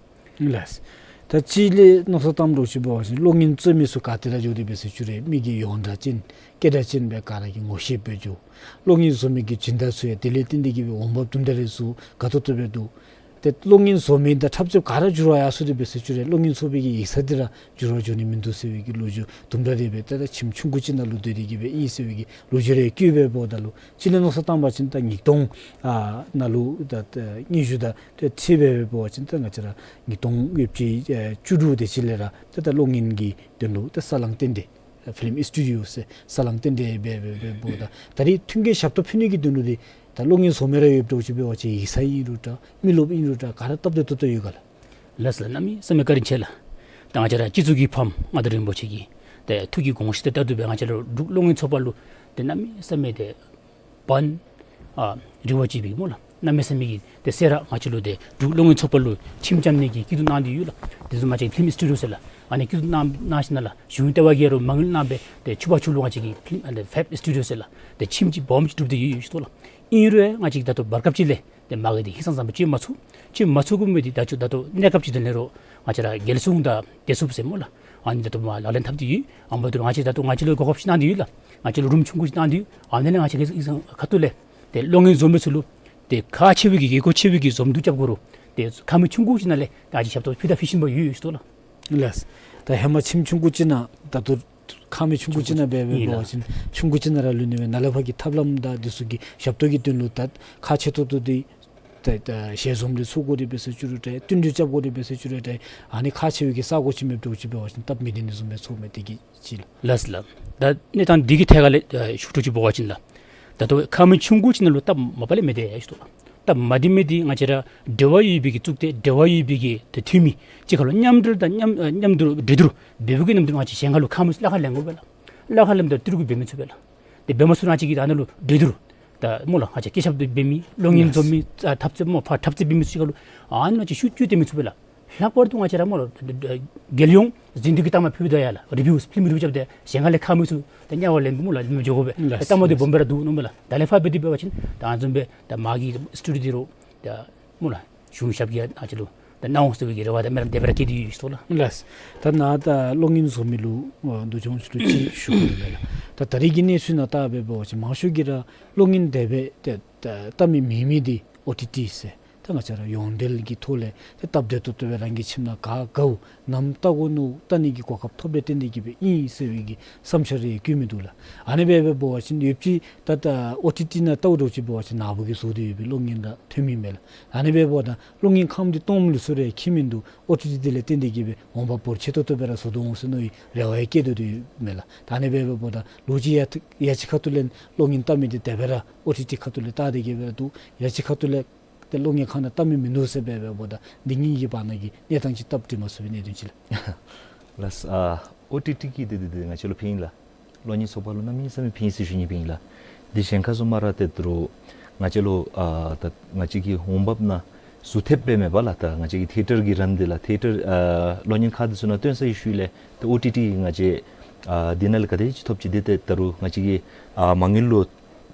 ལགས། ད་ཅི་ལས་མནོ་བསམ་བཏངམ་འདྲཝ་ཅིག་འབད་བ་ཅིན་གློག་བརྙན་བཟོ་མི་ཚུ་ག་ཏེ་ར་འགྱོ་སྟེ་འབད་ཟེར་ཞུ་རུང་མི་གི་ཡོངས་གྲགས་ཅན་སྐད་གྲགས་ཅན་སྦེ་ག་ར་གིས་ངོ་ཤེས་སྦེ་འགྱོ། གློག་བརྙན་བཟོ་མི་གི་སྦྱིན་བདག་ཚུ་ཡང་དེ་ལས་བརྟེན་ཏེ་གི་སྦེ་འོང་འབབ་དུམ་གྲ་རེ་ཚུ་དགའ་ཏོག་ཏོ་སྦེ་འདུག། ཏེ་གློག་བརྙན་བཟོ་མི་དང་འཁྲབ་རྩེདཔ་ག་ར་འགྱུར་བ་ཡར་སོང་སྟེ་འབད་ཟེར་ཞུ་རུང་གློག་བརྙན་ཚོགས་པའི་གི་ཡིག་ཚང་འདི་ར་འགྱུར་བ་འགྱོ་ནི་མིན་འདུག་ཟེར་བའི་གི་ལོ་རྒྱུས་དུམ་གྲ་རེ་སྦེ་ཏེ་ད་ཁྱིམ་ཆུང་ཀུ་ཅིག་ནང་ལུ་སྡོད་དེ་གི་སྦེ་ཨིན་ཟེར་བའི་གི་ལོ་རྒྱུས་རེ་བཀོད་སྦེ་འབདཝ་ད་ལུ་ཅི་ལས་མནོ་བསམ་བཏང་བ་ཅིན་ད་ཉིས་སྟོང་ཨ་ནང་ལུ་ད་ད་ཉི་ཤུ་དང་ཏེ་ཁྲི་སྦེ་འབད་བ་ཅིན་ད་ང་བཅས་ར་ཉིས་སྟོང་ཡོདཔ་ཅིག་ཨེ་བཅུ་དྲུག་དེ་ཅིག་ལས་ར་ད་ད་གློག་བརྙན་གྱི་དོན་ལུ་ད་ས་བསླང་རྟེན་འབྲེལ་ཨེ་ཕིལམ་སི་ཊུ་ཌིའོ་ཟེར་ས་བསླང་རྟེན་འབྲེལ་སྦེ་སྦེ་སྦེ་འབདཝ་ད་ད་རེས་མཐུན་རྐྱེན་ཞབས་ཏོག་ཕུལ་ནི་གི་དོན་ལུ་འདི་ད་གློག་བརྙན་བཟོ་མི་ར་ཡོདཔ་འདྲཝ་ཅིག་འབད་བ་ཅིན་ཡིག་ཚང་ཨིན་རུང་འདྲ་མི་རློབས་ཨིན་རུང་འདྲ་ག་ར་སྟབས་བདེ་ཏོག་ཏོ་ཡོད་ག་ལགས། ལགས་སོ་ལགས། གནམ་མེད་ས་མེད་བཀའ་དྲིན་ཆེ་ལགས། ད་ང་བཅས་ར་སྤྱི་གཙུག་གི་ཕམ་མངའ་བདག་རིན་པོ་ཆེ་གི་ཏེ་ཐུགས་ཀྱི་དགོངས་གཞི་དང་ལྟར་དུ་སྦེ་ང་བཅས་ར་འབྲུག་གློག་བརྙན་ཚོགས་པ་ལུ་ཏེ་གནམ་མེད་ས་མེད་ཏེ་བར་ཨ་རི་བ་ཅིག་སྦེ་སྨོ་ལགས། གནམ་མེད་ས་མེད་ཀྱི་ཏེ་སེ་ར་ང་བཅས་ལུ་ཏེ་འབྲུག་གློག་བརྙན་ཚོགས་པ་ལུ་ཁྱིམ་བཅམ་ནི་གི་སྐྱིད་སྡུག་གནང་སྟེ་ཡོད་ལགས། དེ་བཟུམ་ང་བཅས་ཕིལམ་སི་ཊུ་ཌིའོ་ཟེར་ལགས། ཨ་ནི་སྐྱིད་སྡུག་གནང་གནང་ཞིནམ་ལས་གཞུང་ལྟེ་བ་གིས་རུང་མ་དངུལ་གནང་སྦེ་ཏེ་ཕྱུག་པ་ཕྱུག་ལུ་ང་བཅས་ཀྱིས་ཕིལམ་ཨ་ནི་ཕེབ་སི་ཊུ་ཌིའོ་ཟེར་ལགས། ཏེ་ཁྱིམ་ཅིག་སྦོམ་ཅིག་གྲུབ་སྟེ་ཡོད་ཡོད་ཟེར་ལགས། ཨིན་རུང་ང་བཅས་ཀྱིས་ད་ལྟོ་བར་སྐབས་ཅིག་ལས་ཏེ་མ་གི་ཏེ་ཧིང་སངས་ས་སྦེ་སྤྱོད་མ་ཚུགས། སྤྱོད་མ་ཚུགས་མི་འདི་ད་ལྟོ་ད་ལྟོ་གནས་སྐབས་ཅིག་དེ་ལས་རུང་ང་བཅས་ར་རྒྱལ་སྲུང་དང་བདེ་སྲུངཔ་ཟེར་སྨོ་ལགས། ཨ་ནི་ད་ལྟོ་མ་ལག་ལེན་འཐབ་སྟེ་ཡོད། ཨ་ནི་ད་ལྟོ་ང་བཅས་ད་ལྟོ་ང་བཅས་ལུ་གོ་སྐབས་ཅིག་གནང་སྟེ་ཡོད་ལགས། ང་བཅས་ལུ་རུམ་ཆུང་ཀུ་ཅིག་གནང་སྟེ་ཡོད། ཨ་ནི་ལས་ང་བཅས་ཀྱིས་ཁ་ཐུག་ལས་ཏེ་གློག་བརྙན་བཟོ་མི་ཚུ་ལུ་ཏེ་ཁག་ཆེ་བའི་གི་དགོས་མཁོ་ཆེ་བའི་གི་བཟོ་བསྡུ་རྐྱབ་དགོ་རུང་ཏེ་ཁང་མིག་ཆུང་ཀུ་ཅིག་ནང་ལས་ད་ཅི་ཞབས་ཏོག་ཕུལ་དང་ཕུལ་བཞིན་པ་ཡོད་ཡོད་ཟེར་ལགས། ལགས། ད་ཧེ་མ་ཁྱིམ་ཆུང་ཀུ་ཅིག་ནང་ད་ལྟོ་ཁང་མིག་ཆུང་ཀུ་ཅིག་ནང་འབད་འབད་ཨིན་ལགས། བ་ཅིན་ཆུང་ཀུ་ཅིག་ནང་ར་ལུས་ནི་མེན། ནཱ་ལས་ཕར་གྱི་ཐབས་ལམ་དང་འདི་ཚུ་གི་ཞབས་ཏོག་གི་དོན་ལུ་ད་ཁག་ཆེ་ཏོག་ཏོ་འདི་ད་ད་ཞལ་འཛོམས་འདི་ཚོགས་དགོ་རུང་འབད་ཟེར་ཅི་རུང་འདྲ། བསྟུན་གྲོས་རྐྱབ་དགོ་རུང་འབད་ཟེར་ཅི་རུང་འདྲ། ཨ་ནི་ཁག་ཆེ་བའི་གི་ས་གོ་ཅིག་མེདཔ་འདྲཝ་ཅིག་འབད་བ་ཅིན་སྟབས་མི་བདེ་ནི་བཟུམ་སྦེ་ཚོརཝ་མས། དེ་གིས་ཅིག་ལགས། ལགས་སོ་ལགས། ད་གནས་སྟངས་འདི་གི་ཐད་ཁར་ལས་ཨ་ཞུ་དགོཔ་ཅིག་འབད་བ་ཅིན་ལགས། ད་ལྟོ་ཁང་མིག་ཆུང་ཀུ་ཅིག་ནང་ལུ་སྟབས་མ་པ་ལས་མི་བདེ་ཡང་ཞུ་དོ་ལགས། སྟབས་མ་བདེ་མི་འདི་ང་བཅས་ར་འབྲེལ་བ་ཡོད་པའི་གི་གཙུག་སྡེ་འབྲེལ་བ་ཡོད་པའི་གི་ཏེ་འཐུས་མི་གཅིག་ཁར་ལུ་མཉམ་འབྲེལ་དང་མཉམ་ཨ་མཉམ་དུ་གྲོས་བསྡུར་འབད་བའི་གི་ནམ་དུས་ང་བཅས་གཞན་ཁར་ལུ་ཁང་མིག་ཚུ་ལཱ་ཁག་ལེན་དགོ་པས་ལགས། ལཱ་ཁག་ལེནམ་ད་ཏི་རུ་གུ་འབད་མི་ཚུགས་པས་ལགས། ཏེ་འབད་མ་ཚུགས་ན་ང་བཅས་ཀྱིས་ད་ནཱ་ལུ་གྲོས་བསྡུར་ད་སྨོ་ལགས། ང་བཅས་སྐུ་ཞབས་འདི་འབད་མི་གློག་བརྙན་བཟོ་མི་ཨ་འཐབ་རྩོད་སྨོ་ཕར་འཐབ་རྩོད་འབད་མི་ཚུ་ག་ལུ་ཨ་ནི་ང་བཅས་ཤུགས་བསྐྱོན་ཏེ་མི་ཚུགས་པས་ལགས། ལྷག་པར་དུ་ང་བཅས་ར་སྨོ་ལགས་རྒྱལ་ཡོངས་ཟིན་བྲིས་ཀྱི་གཏའ་མ་ཕུལཝ་ད་ཡར་ལགས་རི་བིའུ་ཕིལམ་རི་བིའུ་རྐྱབ་སྟེ་གཞན་ཁ་ལས་ཁང་མིག་ཚུ་ད་དམྱལ་བར་ལེན་སྨོ་ལགས་ལེན་མི་འགྱོ་དགོ་པས། ལགས་ད་གཏའ་མ་འདི་སྦོམ་སྦེ་ར་འདུག་མནོཝ་མས་ལགས། ད་ལས་ཕར་འབད་དེ་འབད་བ་ཅིན་ད་ཨ་ནི་བཟུམ་སྦེ་ད་མ་གི་སི་ཊུ་ཌིའོ་འདི་རུང་ད་སྨོ་ལགས་གཞུང་ཞབས་ཀྱིས་ང་བཅས་ལུ་ད་གནང་འོང་ཟེར་བའི་གི་རེ་བ་དང་སྨོན་ལམ་དེ་སྦེ་ར་བསྐྱེད་དེ་ཡོད་ཟེར་ལགས། ལགས། ད་ནཱ་ད་གློག་བརྙན་བཟོ་མི་ལུ་ཨ་འདུ་བྱུང་ཚུ་ལུ་ཅིག་ཞུ་དགོ་མས་ལགས། ད་ད་རེས་ཀྱི་གནས་ཚུལ་ནང་བལྟ་སྦེ་འབད་བ་ཅིན་མང་ཤོས་ཀྱིས་ར་གློག་བརྙན་དེ་སྦེ་ཏེ་ད་བལྟ་མི་མེད་མི་འདི་ཨོ་ཊི་ཊི་ཟེར་ད་ང་བཅས་ར་ཡོངས་འབྲེལ་གྱི་ཐོག་ལས་ཏེ་སྟབས་བདེ་ཏོག་ཏོ་སྦེ་རང་གི་ཁྱིམ་ནང་ག་དགའཝ་ནམ་བལྟ་དགོ་མནོ་བལྟ་ནི་གི་གོ་སྐབས་ཐོབ་པའི་རྟེན་འབྲེལ་གྱིས་སྦེ་ཨིན་ཟེར་བའི་གི་བསམ་འཆར་རེ་བཀོད་མི་འདུག་ལགས། ཨ་ནི་སྦེ་འབད་བ་ཅིན་ཡོད་ཅི་ད་ད་ཨོ་ཊི་ཊི་ནང་བལྟཝ་འདྲཝ་ཅིག་འབད་བ་ཅིན་ནཱ་བུ་གིས་བཟོ་སྟེ་ཡོད་པའི་གློག་བརྙན་ར་ཐོན་མི་མས་ལགས། ཨ་ནི་སྦེ་འབདཝ་ད་གློག་བརྙན་ཁང་འདི་སྟོངམ་ལུས་སུ་ར་ཁྱད་མིན་འདུག། ཨོ་ཊི་ཊི་དེ་ལས་བརྟེན་ཏེ་གིས་སྦེ་འོང་འབབ་འབོར་ཆེ་ཏོག་ཏོ་སྦེ་ར་བཟོ་དོ་འོང་ཟེར་མནོ་བའི་རེ་བ་ཡང་བསྐྱེད་དོ་དོ་ཡོད་མས་ལགས། ད་ཨ་ནི་སྦེ་འབདཝ་ད་ལོ་གཅིག་ཡ་ཡ་གཅིག་ཁ་ཐུག་ལས་གློག་བརྙན་བལྟ་མི་འདི་དེ་སྦེ་ར་ཨོ་ཊི་ཊི་ཁ་ཐུག་ལས་བལྟ་སྟེ་གིས་སྦེ་ར་འདུག། ཡ་གཅིག་ཁ་ཐུག་ལས་ཏེ་གློག་བརྙན་ཁང་ནང་བལྟ་མི་མིན་འདུག་ཟེར་སྦེ་འབདཝ་ད་འདི་གཉིས་ཀྱི་བར་ན་གི་གནས་སྟངས་ཅིག་སྟབས་བདེ་མ་ཚུགས་པའི་གནད་དོན་ཅིག་ལགས། ལགས། ཨ་ཨོ་ཊི་ཊི་གི་འདི་འདི་འདི་ང་བཅས་ལུ་ཕན་ཡོན་ལགས། གློག་བརྙན་ཚོགས་པ་ལུ་གནམ་མེད་ས་མེད་ཕན་ཡོན་ཟེར་ཞུ་ནི་ཕན་ཡོན་ལགས། འདི་གཞན་ཁ་བཟུམ་མ་ར་ཏེ་ད་རུང་ང་བཅས་ལུ་ཨ་ད་ང་བཅས་ཀྱི་འོང་འབབ་ནང་ཟུར་ཐེབས་སྦེ་མེན་པ་ལགས། ད་ང་བཅས་ཀྱི་ཐི་ཡེ་ཊར་གྱི་རིམ་འདི་ལགས་ཐི་ཡེ་ཊར་ཨ་གློག་བརྙན་ཁང་འདི་ཚུ་ནང་སྟོན་ཚར་བའི་ཤུལ་ལས་ཏེ་ཨོ་ཊི་ཊི་ང་བཅས་ཨ་འདི་ནང་ལས་ག་དེ་ཅིག་ཐོབ་ཅི། འདི་ཏེ་ད་རུང་ང་བཅས་ཀྱི་ཨ་མ་དངུལ་ལུ་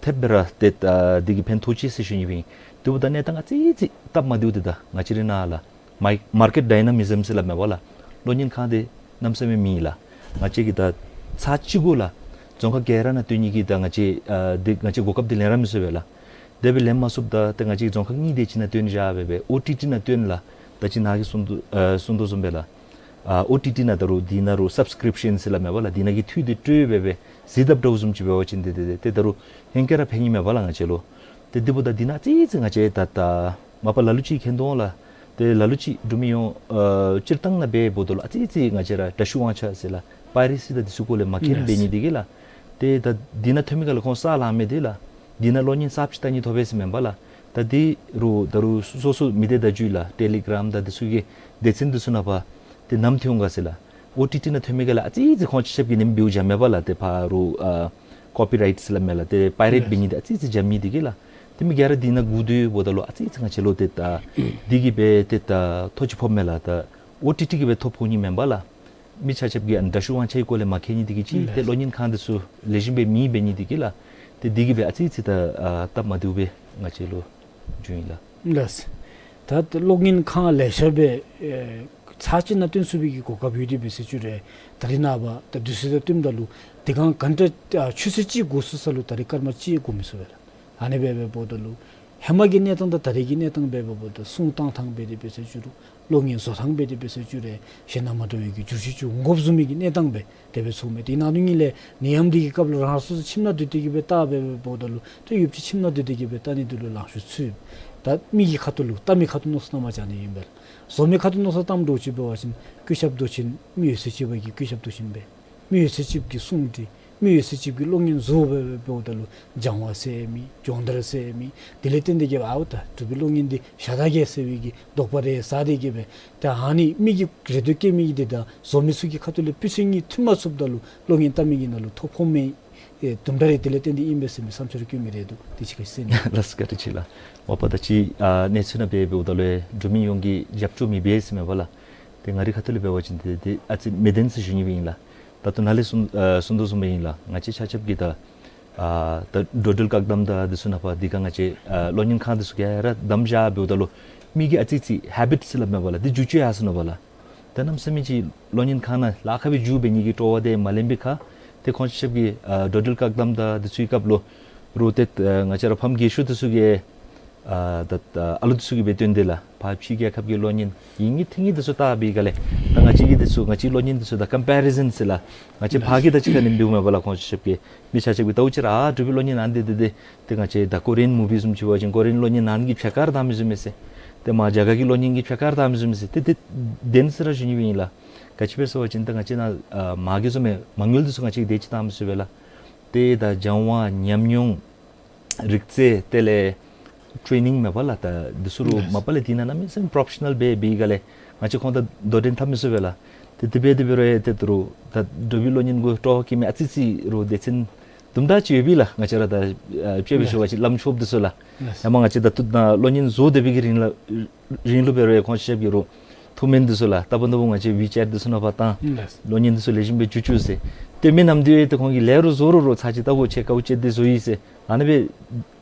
ཐེབས་སྦེ་ར་ཏེ་ཨ་འདི་གིས་ཕན་ཐོགས་ཅི་ཟེར་ཞུ་ནི་ཕན་ཡོན། དེ་འབདཝ་ད་གནས་སྟངས་ཨ་ཙི་ཅིག་སྟབས་མ་བདེཝ་འདི་ད་ང་བཅས་རའི་ནང་ལགས་མཱར་མཱར་ཀེཊ་ཌའི་ན་མི་ཛམ་ཟེར་སླབ་མེན་པ་ལགས། གློག་བརྙན་ཁང་འདི་གནམ་མེད་ས་མེད་མེད་ལགས། ང་བཅས་ཀྱིས་ད་ཚར་གཅིག་གུ་ལགས་རྫོང་ཁག་ག་ར་ནང་སྟོན་ནི་གི་ད་ང་བཅས་ཨ་འདི་ང་བཅས་གོ་སྐབས་འདི་ལེན་ར་མི་ཚུགས་པས་ལགས། དེ་སྦེ་ལེན་མ་ཚུགསཔ་ད་ཏེ་ང་བཅས་རྫོང་ཁག་གཉིས་དེ་ཅིག་ནང་སྟོན་བཞག་སྦེ་སྦེ་ཨོ་ཊི་ཊི་ནང་སྟོན་ལགས། ད་ཅི་ནཱ་གིས་གསུངས་དོ་ཨ་གསུངས་དོ་བཟུམ་སྦེ་ལགས། ཨ་ཨོ་ཊི་ཊི་ནང་ད་རུང་འདི་ནང་རུང་སབ་སི་ཀྲིབ་ཤཱན་ཟེར་སླབ་མེན་པ་ལགས། འདི་ནང་གི་འཐུས་འདི་སྤྲོད་སྦེ་སྦེ་གཟིགས་དཔ་འདྲཝ་བཟུམ་ཅིག་འབད་བ་ཅིན་ཏེ་ཏེ་ཏེ་ཏེ་ད་རུང་ཧེང་སྐལ་ར་ཕན་ནི་མས་པ་ལགས་ང་བཅས་ལུ། ཏེ་འདི་འབདཝ་ད་འདི་ནང་ཨ་ཙི་ཅིག་ང་བཅས་ད་ད་མ་པ་ལ་ལུ་ཅིག་མཁྱེན་དོ་འོང་ལགས། ཏེ་ལ་ལུ་ཅིག་འབྲུག་མི་ཡོངས་ཨ་སྤྱིར་བཏང་ནང་འབད་འབདཝ་ད་ལུ་ཨ་ཙི་ཅིག་ང་བཅས་ར་དྲག་ཤུགས་དབང་ཆ་ཟེར་ལགས་པའི་རེ་སི་དང་འདི་ཚུ་སྐོར་ལས་མ་མཁྱེན་ཡེས། འབད་ནི་འདི་གིས་ལགས། ཏེ་ད་འདི་ནང་ཐོན་མི་ག་ལུ་ཁོང་ས་ལང་མི་འདི་ལགས། འདི་ནང་གློག་བརྙན་གསརཔ་ཅིག་བལྟ་ནི་ཐོབ་པས་ཟེར་མེན་པ་ལགས། ད་འདི་རུང་ད་རུང་སོ་སོ་མི་སྡེ་བརྡ་བརྒྱུད་ལགས་ཊེ་ལི་གྲམ་དང་འདི་ཚུ་གི་སྡེ་ཚན་འདི་ཚུ་ནང་ཕར་ཏེ་ནམ་ཐོན་འོང་ག་ཟེར་ལགས། ཨོ་ཊི་ཊི་ནང་ཐོན་མི་ག་ལགས་ཨ་ཙི་ཅིག་ཁོང་ཆ་ཁྱབ་ཀྱིས་ནེམ་བིའུ་བྱ་མེན་པ་ལགས། ཏེ་ཕར་རུང་ཨ་ཀོ་པི་རའིཊ་ཟེར་སླབ་མས་ལགས། ཏེ་པའི་རེཊ་ཡེས། འབད་ནི་འདི་ཨ་ཙི་ཅིག་བྱ་མི་འདི་གིས་ལགས། ཏེ་མི་ག་ར་འདི་ནང་བསྒུག་སྡོད་འབདཝ་ད་ལུ་ཨ་ཙི་ཅིག་ང་བཅས་ལུ་ཏེ་ད་འདི་གིས་སྦེ་ཏེ་ད་ཐོ་ཅིག་ཕོགཔ་མས་ལགས། ད་ཨོ་ཊི་ཊི་གིས་སྦེ་ཐོ་ཕོག་ནི་མེན་པ་ལགས། མི་ཆ་ཁྱབ་ཀྱིས་ཨ་ནི་དྲག་ཤུགས་དབང་ཆའི་སྐོར་ལས་མ་མཁྱེན་ནི་འདི་གིས་ཅིག་ཏེ་ཡེས། གློག་བརྙན་ཁང་འདི་ཚུ་ལེགས་ཤོམ་སྦེ་མེད་འབད་ནི་འདི་གིས་ལགས། ཏེ་འདི་གིས་སྦེ་ཨ་ཙི་ཅིག་ད་ཨ་སྟབས་མ་བདེཝ་སྦེ་ང་བཅས་ལུ་བྱུང་ཡི་ལགས། ལགས། ད་གློག་བརྙན་ཁང་ལེ་ཤ་སྦེ་ཨེ་ཚར་གཅིག་ནང་སྟོན་ཚུགས་པའི་གི་གོ་སྐབས་ཡོད་དེ་འབད་ཟེར་ཅི་རུང་ད་རེས་ནངས་པ་ད་དུས་ཚོད་དང་བསྟུནམ་ད་ལུ་དེ་སྒང་གཱན་ཊ་ཨ་ཆུ་ཚོད་གཅིག་འགོར་ཚུགས་ས་ལུ་ད་རེས་སྐར་མ་གཅིག་འགོར་མི་ཚུགས་པས་ལགས། ཨ་ནི་སྦེ་འབདཝ་ད་ལུ་ཧེ་མ་གི་གནས་སྟངས་དང་ད་རེས་ཀྱི་གནས་སྟངས་སྦེ་འབདཝ་ད་གསུང་བཏང་ཐངས་འབད་དེ་འབད་ཟེར་ཅི་རུང་གློག་བརྙན་བཟོ་ཐངས་འབད་དེ་འབད་ཟེར་ཅི་རུང་གཞན་དང་མ་འདྲ་བའི་གི་འགྱུར་བཅོས་ཅིག་འོང་དགོཔ་བཟུམ་མའི་གི་གནས་སྟངས་སྦེ་དེ་སྦེ་ཚོརཝ་མས། དེ་ནང་དོན་ཉིད་ལས་ནད་ཡམས་འདི་གི་སྐབས་ལུ་རང་སོ་སོ་ཁྱིམ་ནང་སྡོད་དེ་གིས་སྦེ་བལྟ་སྦེ་འབདཝ་ད་ལུ་ཏེ་ཡོད་ཅི་ཁྱིམ་ནང་སྡོད་དེ་གིས་སྦེ་བལྟ་ནི་འདི་ལུ་ལང་ཤོར་ཚུགས། ད་མི་གི་ཁ་ཐུག་ལུ་བལྟ་མི་ཁ་ཐུག་མནོ་བསམ་བཏངམ་ཅིག་ཨ་ནི་ཨིན་པས། བཟོ་མི་ཁ་ཐུག་མནོ་བསམ་བཏངམ་འདྲཝ་ཅིག་འབད་བ་ཅིན་སྐུ་ཞབས་མདོག་ཅན་མི་ཡོད་ཚད་ཅིག་འབད་གི་སྐུ་ཞབས་མདོག་ཅན་འབད། མི་ཡོད་ཚད་ཅིག་གི་གསུང་འདི་མི་ཡོད་ཚད་ཅིག་གི་གློག་བརྙན་བཟོ་སྦེ་འབདཝ་ད་ལུ་སྦྱང་བ་ཟེར་མེད། སྦྱོང་བརྡར་ཟེར་མེད། དེ་ལས་བརྟེན་ཏེ་གིས་ཨའོ་ད་འབྲུག་པའི་གློག་བརྙན་འདི་ཤ་སྟག་གེ་ཟེར་བའི་གི་དོགས་པ་རེ་ཟ་སྟེ་གིས་སྦེ་ད་ཨ་ནི་མི་གི་རེ་འདོད་བསྐྱེད་མི་གི་འདི་དང་བཟོ་མི་ཚུ་གི་ཁ་ཐུག་ལས་སྤུས་ཚད་གཉིས་མཐུན་མ་ཚུགསཔ་ད་ལུ་གློག་བརྙན་བལྟ་མི་གི་ནང་ལུ་ཐོ་ཕོག་མི་ ཨེ་དུམ་གྲ་རེ་དེ་ལས་བརྟེན་ཏེ་ཨིན་པས་ཟེར་མི་བསམ་འཆར་བསྐྱོན་མི་རེ་འདུག། དེ་ཅིག་ག་ཅི་ཟེར་ནི། ལགས་སོ། བཀའ་དྲིན་ཆེ་ལགས། མ་པ་ད་ཅི་ཨ་གནས་ཚུལ་ནང་འབད་འབདཝ་ད་ལུ་འབྲུག་མི་ཡོངས་ཀྱིས་རྒྱབ་སྐྱོར་མི་འབད་ཟེར་མས་པ་ལགས། ཏེ་ང་རའི་ཁ་ཐུག་ལས་འབད་བ་ཅིན་ཏེ་ཏེ་ཨ་ཙི་མི་བདེན་ཟེར་ཞུ་ནི་སྦེ་ཨིན་ལགས། ད་ལྟོ་ནཱ་ལས་གསུང་ཨ་གསུང་དོ་བཟུམ་སྦེ་ཨིན་ལགས། ང་བཅས་ཆ་ཁྱབ་ཀྱིས་ད་ཨ་ད་འགྲོ་འགྲུལ་བཀག་དམ་དང་དེ་ཚུ་ནང་ཕར་འདི་ག་ང་བཅས་ཨ་གློག་བརྙན་ཁང་དེ་ཚུ་ག་ར་བསྡམས་བཞག་འབདཝ་ད་ལུ་མི་གིས་ཨ་ཙི་ཙི་ཧེ་བིཊ་ཟེར་སླབ་མས་པ་ལགས། འདི་འགྱུར་བཅོས་ཡར་སོ་ནུག་པ་ལགས། ད་གནམ་མེད་ས་མེད་ཅིག་གློག་བརྙན་ཁང་ནང་ལཱ་ཁག་སྦེ་འགྱོ་འབད་ནི་གི་སྤྲོ་བ་དེ་མ་ལེན་པའི་ཁར་ཏེ་ཁོང་ཆ་ཁྱབ་ཀྱིས་ཨ་འགྲོ་འགྲུལ་བཀག་དམ་དང་དེ་ཚུ་གི་སྐབས་ལུ་རུང་ཏེ་ཨ་ང་བཅས་ར་ཕམ་རྒས་ཤོས་དེ་ཚུ་གིས་ཨ་ད་ཨ་ལོ་དེ་ཚུ་གིས་འབད་དོན་དེ་ལགས། ཕར་ཕྱི་རྒྱལ་ཁབ་ཀྱི་གློག་བརྙན་ཨིན་ནི་འཐེན་ནི་དེ་ཚུ་བལྟ་བའི་སྒང་ལས་ད་ང་བཅས་ཀྱི་དེ་ཚུ་ང་བཅས་གློག་བརྙན་དེ་ཚུ་དང་ཀམ་པེ་རི་ཟཱན་ཟེར་ལགས། ང་བཅས་ཕར་གྱི་དང་གཅིག་ཁར་ནི་འབདཝ་མས་པ་ལགས། ཁོང་ཆ་ཁྱབ་ཀྱིས་མི་ཆ་ཁྱབ་ཀྱིས་ལྟཝ་ཅིག་ར་ཨ་འགྲུལ་པའི་གློག་བརྙན་ཨ་ནི་འདི་འདི་ཏེ་ང་བཅས་ད་ཀོ་རི་ཡཱན་མུ་བི་བཟུམ་ཅིག་འབད་བ་ཅིན་ཀོ་རི་ཡཱན་གློག་བརྙན་ནང་གི་ཕྱེད་ཀ་ར་བཏང་མི་བཟུམ་མས་ཟེར། ཏེ་མར་རྒྱ་གར་གྱི་གློག་བརྙན་གྱི་ཕྱེད་ཀ་ར་བཏང་མི་བཟུམ་མས་ཟེར། ཏེ་དེ་བདེན་ཟེར་ར་ཞུ་ནི་སྦེ་ཨིན་ལགས། ག་ཅི་སྦེ་ཟེར་བ་ཅིན་ད་ང་བཅས་ནཱ་ཨ་མ་གི་བཟུམ་མའི་མ་དངུལ་དེ་ཚུ་ང་བཅས་ཀྱིས་དེ་ཅིག་བཏང་མི་ཚུགས་པས་ལགས། ཏེ་ད་སྦྱང་བ་ཉམས་མྱོང་རིག་རྩལ་དེ་ལས་ཊེ་ནིང་མས་པ་ལགས། ད་དེ་ཚུ་རུང་མ་པ་ལས་དེ་ནང་གནམ་མེད་ས་མེད་པྲོ་ཕེ་ཤ་ནཱལ་སྦེ་འབད་བའི་སྒང་ལས་ང་བཅས་ཁོང་དང་དོ་འགྲན་འཐབ་མི་ཚུགས་པས་ལགས། ཏེ་དེ་སྦེ་དེ་སྦེ་རུང་ཡང་ཏེ་ད་རུང་ད་འགྲུལ་པའི་གློག་བརྙན་གུ་སྤྲོ་བ་བསྐྱེད་མི་ཨ་ཙི་ཙི་རུང་སྡེ་ཚན་དུམ་གྲ་ཅིག་ཡོད་པས་ལགས། ང་བཅས་ར་ད་ཨ་དཔྱེ་སྦེ་ཞུ་བ་ཅིན་ལམ་ཆོསཔ་དེ་ཚུ་ལགས། ཡང་མ་ང་བཅས་ད་ལྟོ་ནཱ་གློག་བརྙན་བཟོ་སྡོད་པའི་གི་རིང་ལ་རིང་ལུ་འབད་རུང་ཡང་ཁོང་ཆ་ཁྱབ་ཀྱིས་རུང་ཐུགས་སྨོན་དེ་ཚུ་ལགས། ད་ལྟོ་ནཱ་ང་བཅས་ཝི་ཅེཊ་དེ་ཚུ་ནང་ཕར་བཏང་། ལགས། གློག་བརྙན་དེ་ཚུ་ལེགས་ཤོམ་སྦེ་འགྱུར་བཅོས་ཟེར། ལྟོ་མི་ནམ་དེ་ཡང་ཏེ་ཁོང་གིས་ལས་རུང་བཟོ་རུང་རུང་ཚར་གཅིག་ལྟ་དགོ། ཁྱེད་དཀའཝ་སྤྱད་དེ་བཟོ་ཡི་ཟེར་ཨ་ནི་སྦེ་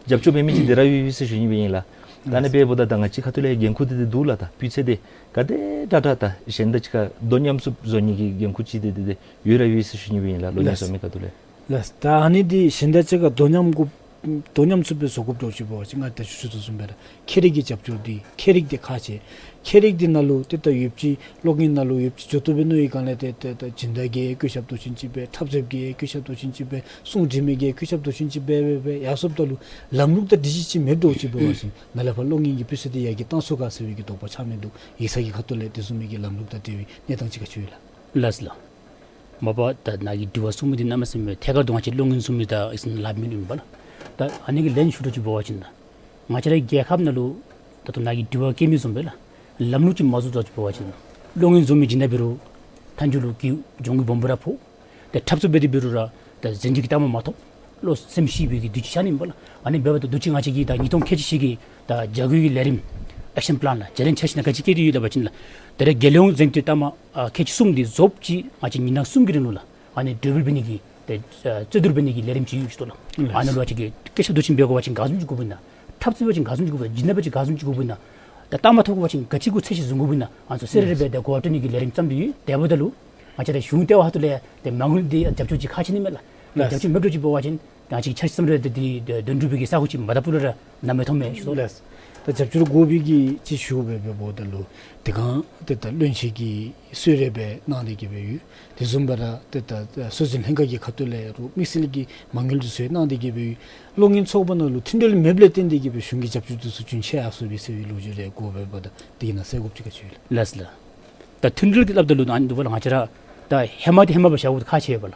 རྒྱབ་སྐྱོར་འབད་མི་ཅིག་དེ་ར་ཡོད་ཡོད་ཟེར་ཞུ་ནི་སྦེ་ཨིན་ལགས། ད་ཨ་ནི་འབདཝ་ད་ད་ང་བཅས་ཁ་ཐུག་ལས་འགན་ཁུར་དེ་དེ་འདུག་ལགས། ད་སྤུས་ཚད་དེ་ག་དེ་དྲག་དྲག་ད་གཞན་དང་གཅིག་ཁར་དོ་མཉམ་ཚུགསཔ་བཟོ་ནི་གི་འགན་ཁུར་ཅིག་དེ་དེ་དེ་ཡོད་ར་ཡོད་ཟེར་ཞུ་ནི་སྦེ་ཨིན་ལགས། གློག་བརྙན་ལགས། བཟོ་མི་ཁ་ཐུག་ལས། ལགས། ད་ཨ་ནི་འདི་གཞན་དང་གཅིག་ཁར་དོ་མཉམ་གུ་དོ་མཉམ་ཚུགསཔ་སྦེ་བཟོ་དགོཔ་འདྲཝ་ཅིག་འབད་བ་ཅིན་ང་ད་ཞུ་ཞུ་དོ་བཟུམ་སྦེ་ར་ཁྱད་རིག་གི་རྒྱབ་སྐྱོར་འདི་ཁྱད་རིག་འདི་ཁག་ཆེ། ཁྱད་རིག་འདི་ནང་ལུ་ཏེ་ད་ཡོདཔ་ཅིག་གློག་བརྙན་ནང་ལུ་ཡོདཔ་ཅིག་འགྱོ་བཏུབ་པས་མནོ་བའི་སྒང་ལས་ཏེ་ཏེ་ད་སྦྱིན་བདག་གིས་བཀོད་ཁྱབ་འདྲཝ་ཅིག་འབད། འཁྲབ་རྩེདཔ་གིས་བཀོད་ཁྱབ་འདྲཝ་ཅིག་འབད། གསུང་འབྲི་མི་གིས་བཀོད་ཁྱབ་འདྲཝ་ཅིག་འབད་འབད་འབད་ཡར་སོངམ་ད་ལུ་ལམ་ལུགས་དང་སྒྲིག་གཞི་ཅིག་མེདཔ་འདྲཝ་ཅིག་འབད་བ་ཅིན་ནཱ་ལས་ཕར་གློག་བརྙན་གྱི་སྤུས་ཚད་འདི་ཡར་རྒྱས་བཏང་ཚུགས་ག་ཟེར་བའི་གི་དོགས་པ་ཆགས་མི་འདུག། ཡིག་ཚང་གི་ཁ་ཐུག་ལས་དེ་བཟུམ་མའི་གི་ལམ་ལུགས་དང་འབྲེལ་བའི་གནས་སྟངས་ཅིག་ག་ཅི་ཡོད་ལགས། ལགས་ལགས། མ་པ་ད་ནཱ་གི་དྲི་བ་གསུངས་མི་འདི་གནམ་མེད་ས་མེད་ཐད་ཀར་དུ་ང་བཅས་གློག་བརྙན་བཟོ་མི་དང་ཨིན་ན་ལཱ་འབད་མི་ཨིན་པས་ལགས། ད་ཨ་ནི་གི་ལན་ཞུ་དོ་ཅིག་འབད་བ་ཅིན་ད་ང་བཅས་རའི་རྒྱལ་ཁབ་ནང་ལུ་ད་ལྟོ་ནཱ་གི་དྲི་བ་བཀོད་མི་བཟུམ་སྦེ་ལགས་ལམ་ལུགས་ཅིག་མ་བཟོ་དོ་ཅིག་འབད་བ་ཅིན་གློག་བརྙན་བཟོ་མི་ཅིག་ནང་འབད་རུང་མཐའ་མཇུག་ལུ་གི་གྱོང་གུད་སྦོམ་སྦེ་ར་ཕོག། ཏེ་འཁྲབ་རྩེདཔ་འབད་དེ་འབད་རུང་ར་ད་གཟན་ཆས་ཀྱི་གཏའ་མ་མ་ཐོབ། བློ་སེམས་ཤི་བའི་གི་དུས་ཅིག་ཤར་ནི་ཨིན་པས་ལགས། ཨ་ནི་འབདཝ་ད་དུས་ཅི་ང་བཅས་ཀྱིས་ད་ཉིས་སྟོང་ཁལ་གཅིག་བཞི་གི་ད་བྱ་སྒོའི་གི་ལས་རིམ་ཨེག་ཤན་པི་ལཱན་ལགས་བརྗེ་ལེན་འཆར་གཞི་ནང་ག་ཅི་བཀོད་དེ་ཡོད་ལབ་པ་ཅིན་ལགས། ད་རེས་རྒྱལ་ཡོངས་གཟེངས་བསྟོད་གཏའ་མ་ཨ་ཁལ་གཅིག་གསུམ་འདི་རྫོགསཔ་ཅིག་ང་བཅས་ཉིན་གྲངས་གསུམ་གྱི་རིང་ལུ་ལགས་ཨ་ནི་གྲོས་བསྡུར་འབད་ནི་གི་ཏེ་ཨ་རྩོད་བསྡུར་འབད་ནི་གི་ལས་རིམ་ཅིག་ཡོད་ཟེར་ལགས། ཨ་ནི་ལུ་ང་བཅས་ཀྱིས་བཀོད་ཁྱབ་འདྲཝ་ཅིག་འབད་དགོ་པ་ཅིན་ག་བཟུམ་ཅིག་དགོཔ་ཨིན་ན། འཁྲབ་རྩེདཔ་འབད་བ་ཅིན་ག་བཟུམ་ཅིག་དགོཔ་ཨིན་ན། གཟན་ཆས་འབད་བ་ཅིན་ག་བཟུམ་ཅིག་དགོཔ་ཨིན་ན། ད་གཏའ་མ་ཐོབ་དགོ་པ་ཅིན་ག་ཅི་གུ་ཚད་གཞི་བཟུང་དགོཔ་ཨིན་ན། ཨ་ནི་ཚུ་གསལ་རི་རི་སྦེ་ཏེ་གོ་བ་སྤྲོད་ནི་གི་ལས་རིམ་བརྩམས་ཏེ་ཡོད། དེ་འབདཝ་ད་ལུ་ང་བཅས་ར་གཞུང་ལྟེ་བ་ཁ་ཐུག་ལས་ཏེ་མ་དངུལ་འདི་རྒྱབ་སྐྱོར་ཅིག་ཁག་ཆེ་ནི་མས་ལགས། ལགས། རྒྱབ་སྐྱོར་མེདཔ་འདྲཝ་ཅིག་འབད་བ་ཅིན་ང་བཅས་ཀྱི་འཆར་གཞི་བརྩམས་རུང་ཏེ་འདི་དོན་འགྲུབ་པའི་གི་ས་ཁོངས་ཅིག་མ་དག་པ་ལུ་ར་ནམ་ཡང་མཐོང་མེད་ཞུ་དོ་ལགས། ལགས། ད་རྒྱབ་སྐྱོར་དགོ་པའི་གི་ཅིག་ཞུ་འབད་འབདཝ་ད་ལུ་དེ་སྒང་ཏེ་ད་བློན་ཆེན་གྱིས་གསོལ་རས་སྦེ་གནང་སྟེ་གི་སྦེ་ཡོད། དེ་བཟུམ་སྦེ་ར་ཏེ་ད་ད་སྲོལ་འཛིན་ལྷན་ཁག་གི་ཁ་ཐུག་ལས་རུང་དམིགས་བསལ་གྱི་མ་དངུལ་དེ་ཚུ་གནང་སྟེ་གི་སྦེ་ཡོད། གློག་བརྙན་ཚོགས་པ་ནང་ལུ་མཐུན་སྒྲིལ་མེདཔ་ལས་བརྟེན་ཏེ་གི་སྦེ་གཞུང་གི་རྒྱབ་སྐྱོར་དེ་ཚུ་རྒྱུན་ཆད་ཡར་སོ་བའི་ཟེར་བའི་ལོ་རྒྱུས་རེ་གོ་འབདཝ་ད་དེ་གི་ནང་གསལ་དགོཔ་ཅིག་ག་ཅི་ཡོད་ལགས། ལགས་ལགས། ད་མཐུན་སྒྲིལ་གྱི་སླབ་ད་ལུ་ཨ་ནི་འདུག་པ་ལགས། ང་བཅས་ར་ད་ཧེ་མ་འདི་ཧེ་མ་སྦེ་བཞག་དགོཔ་ཁག་ཆེ་བས་ལགས།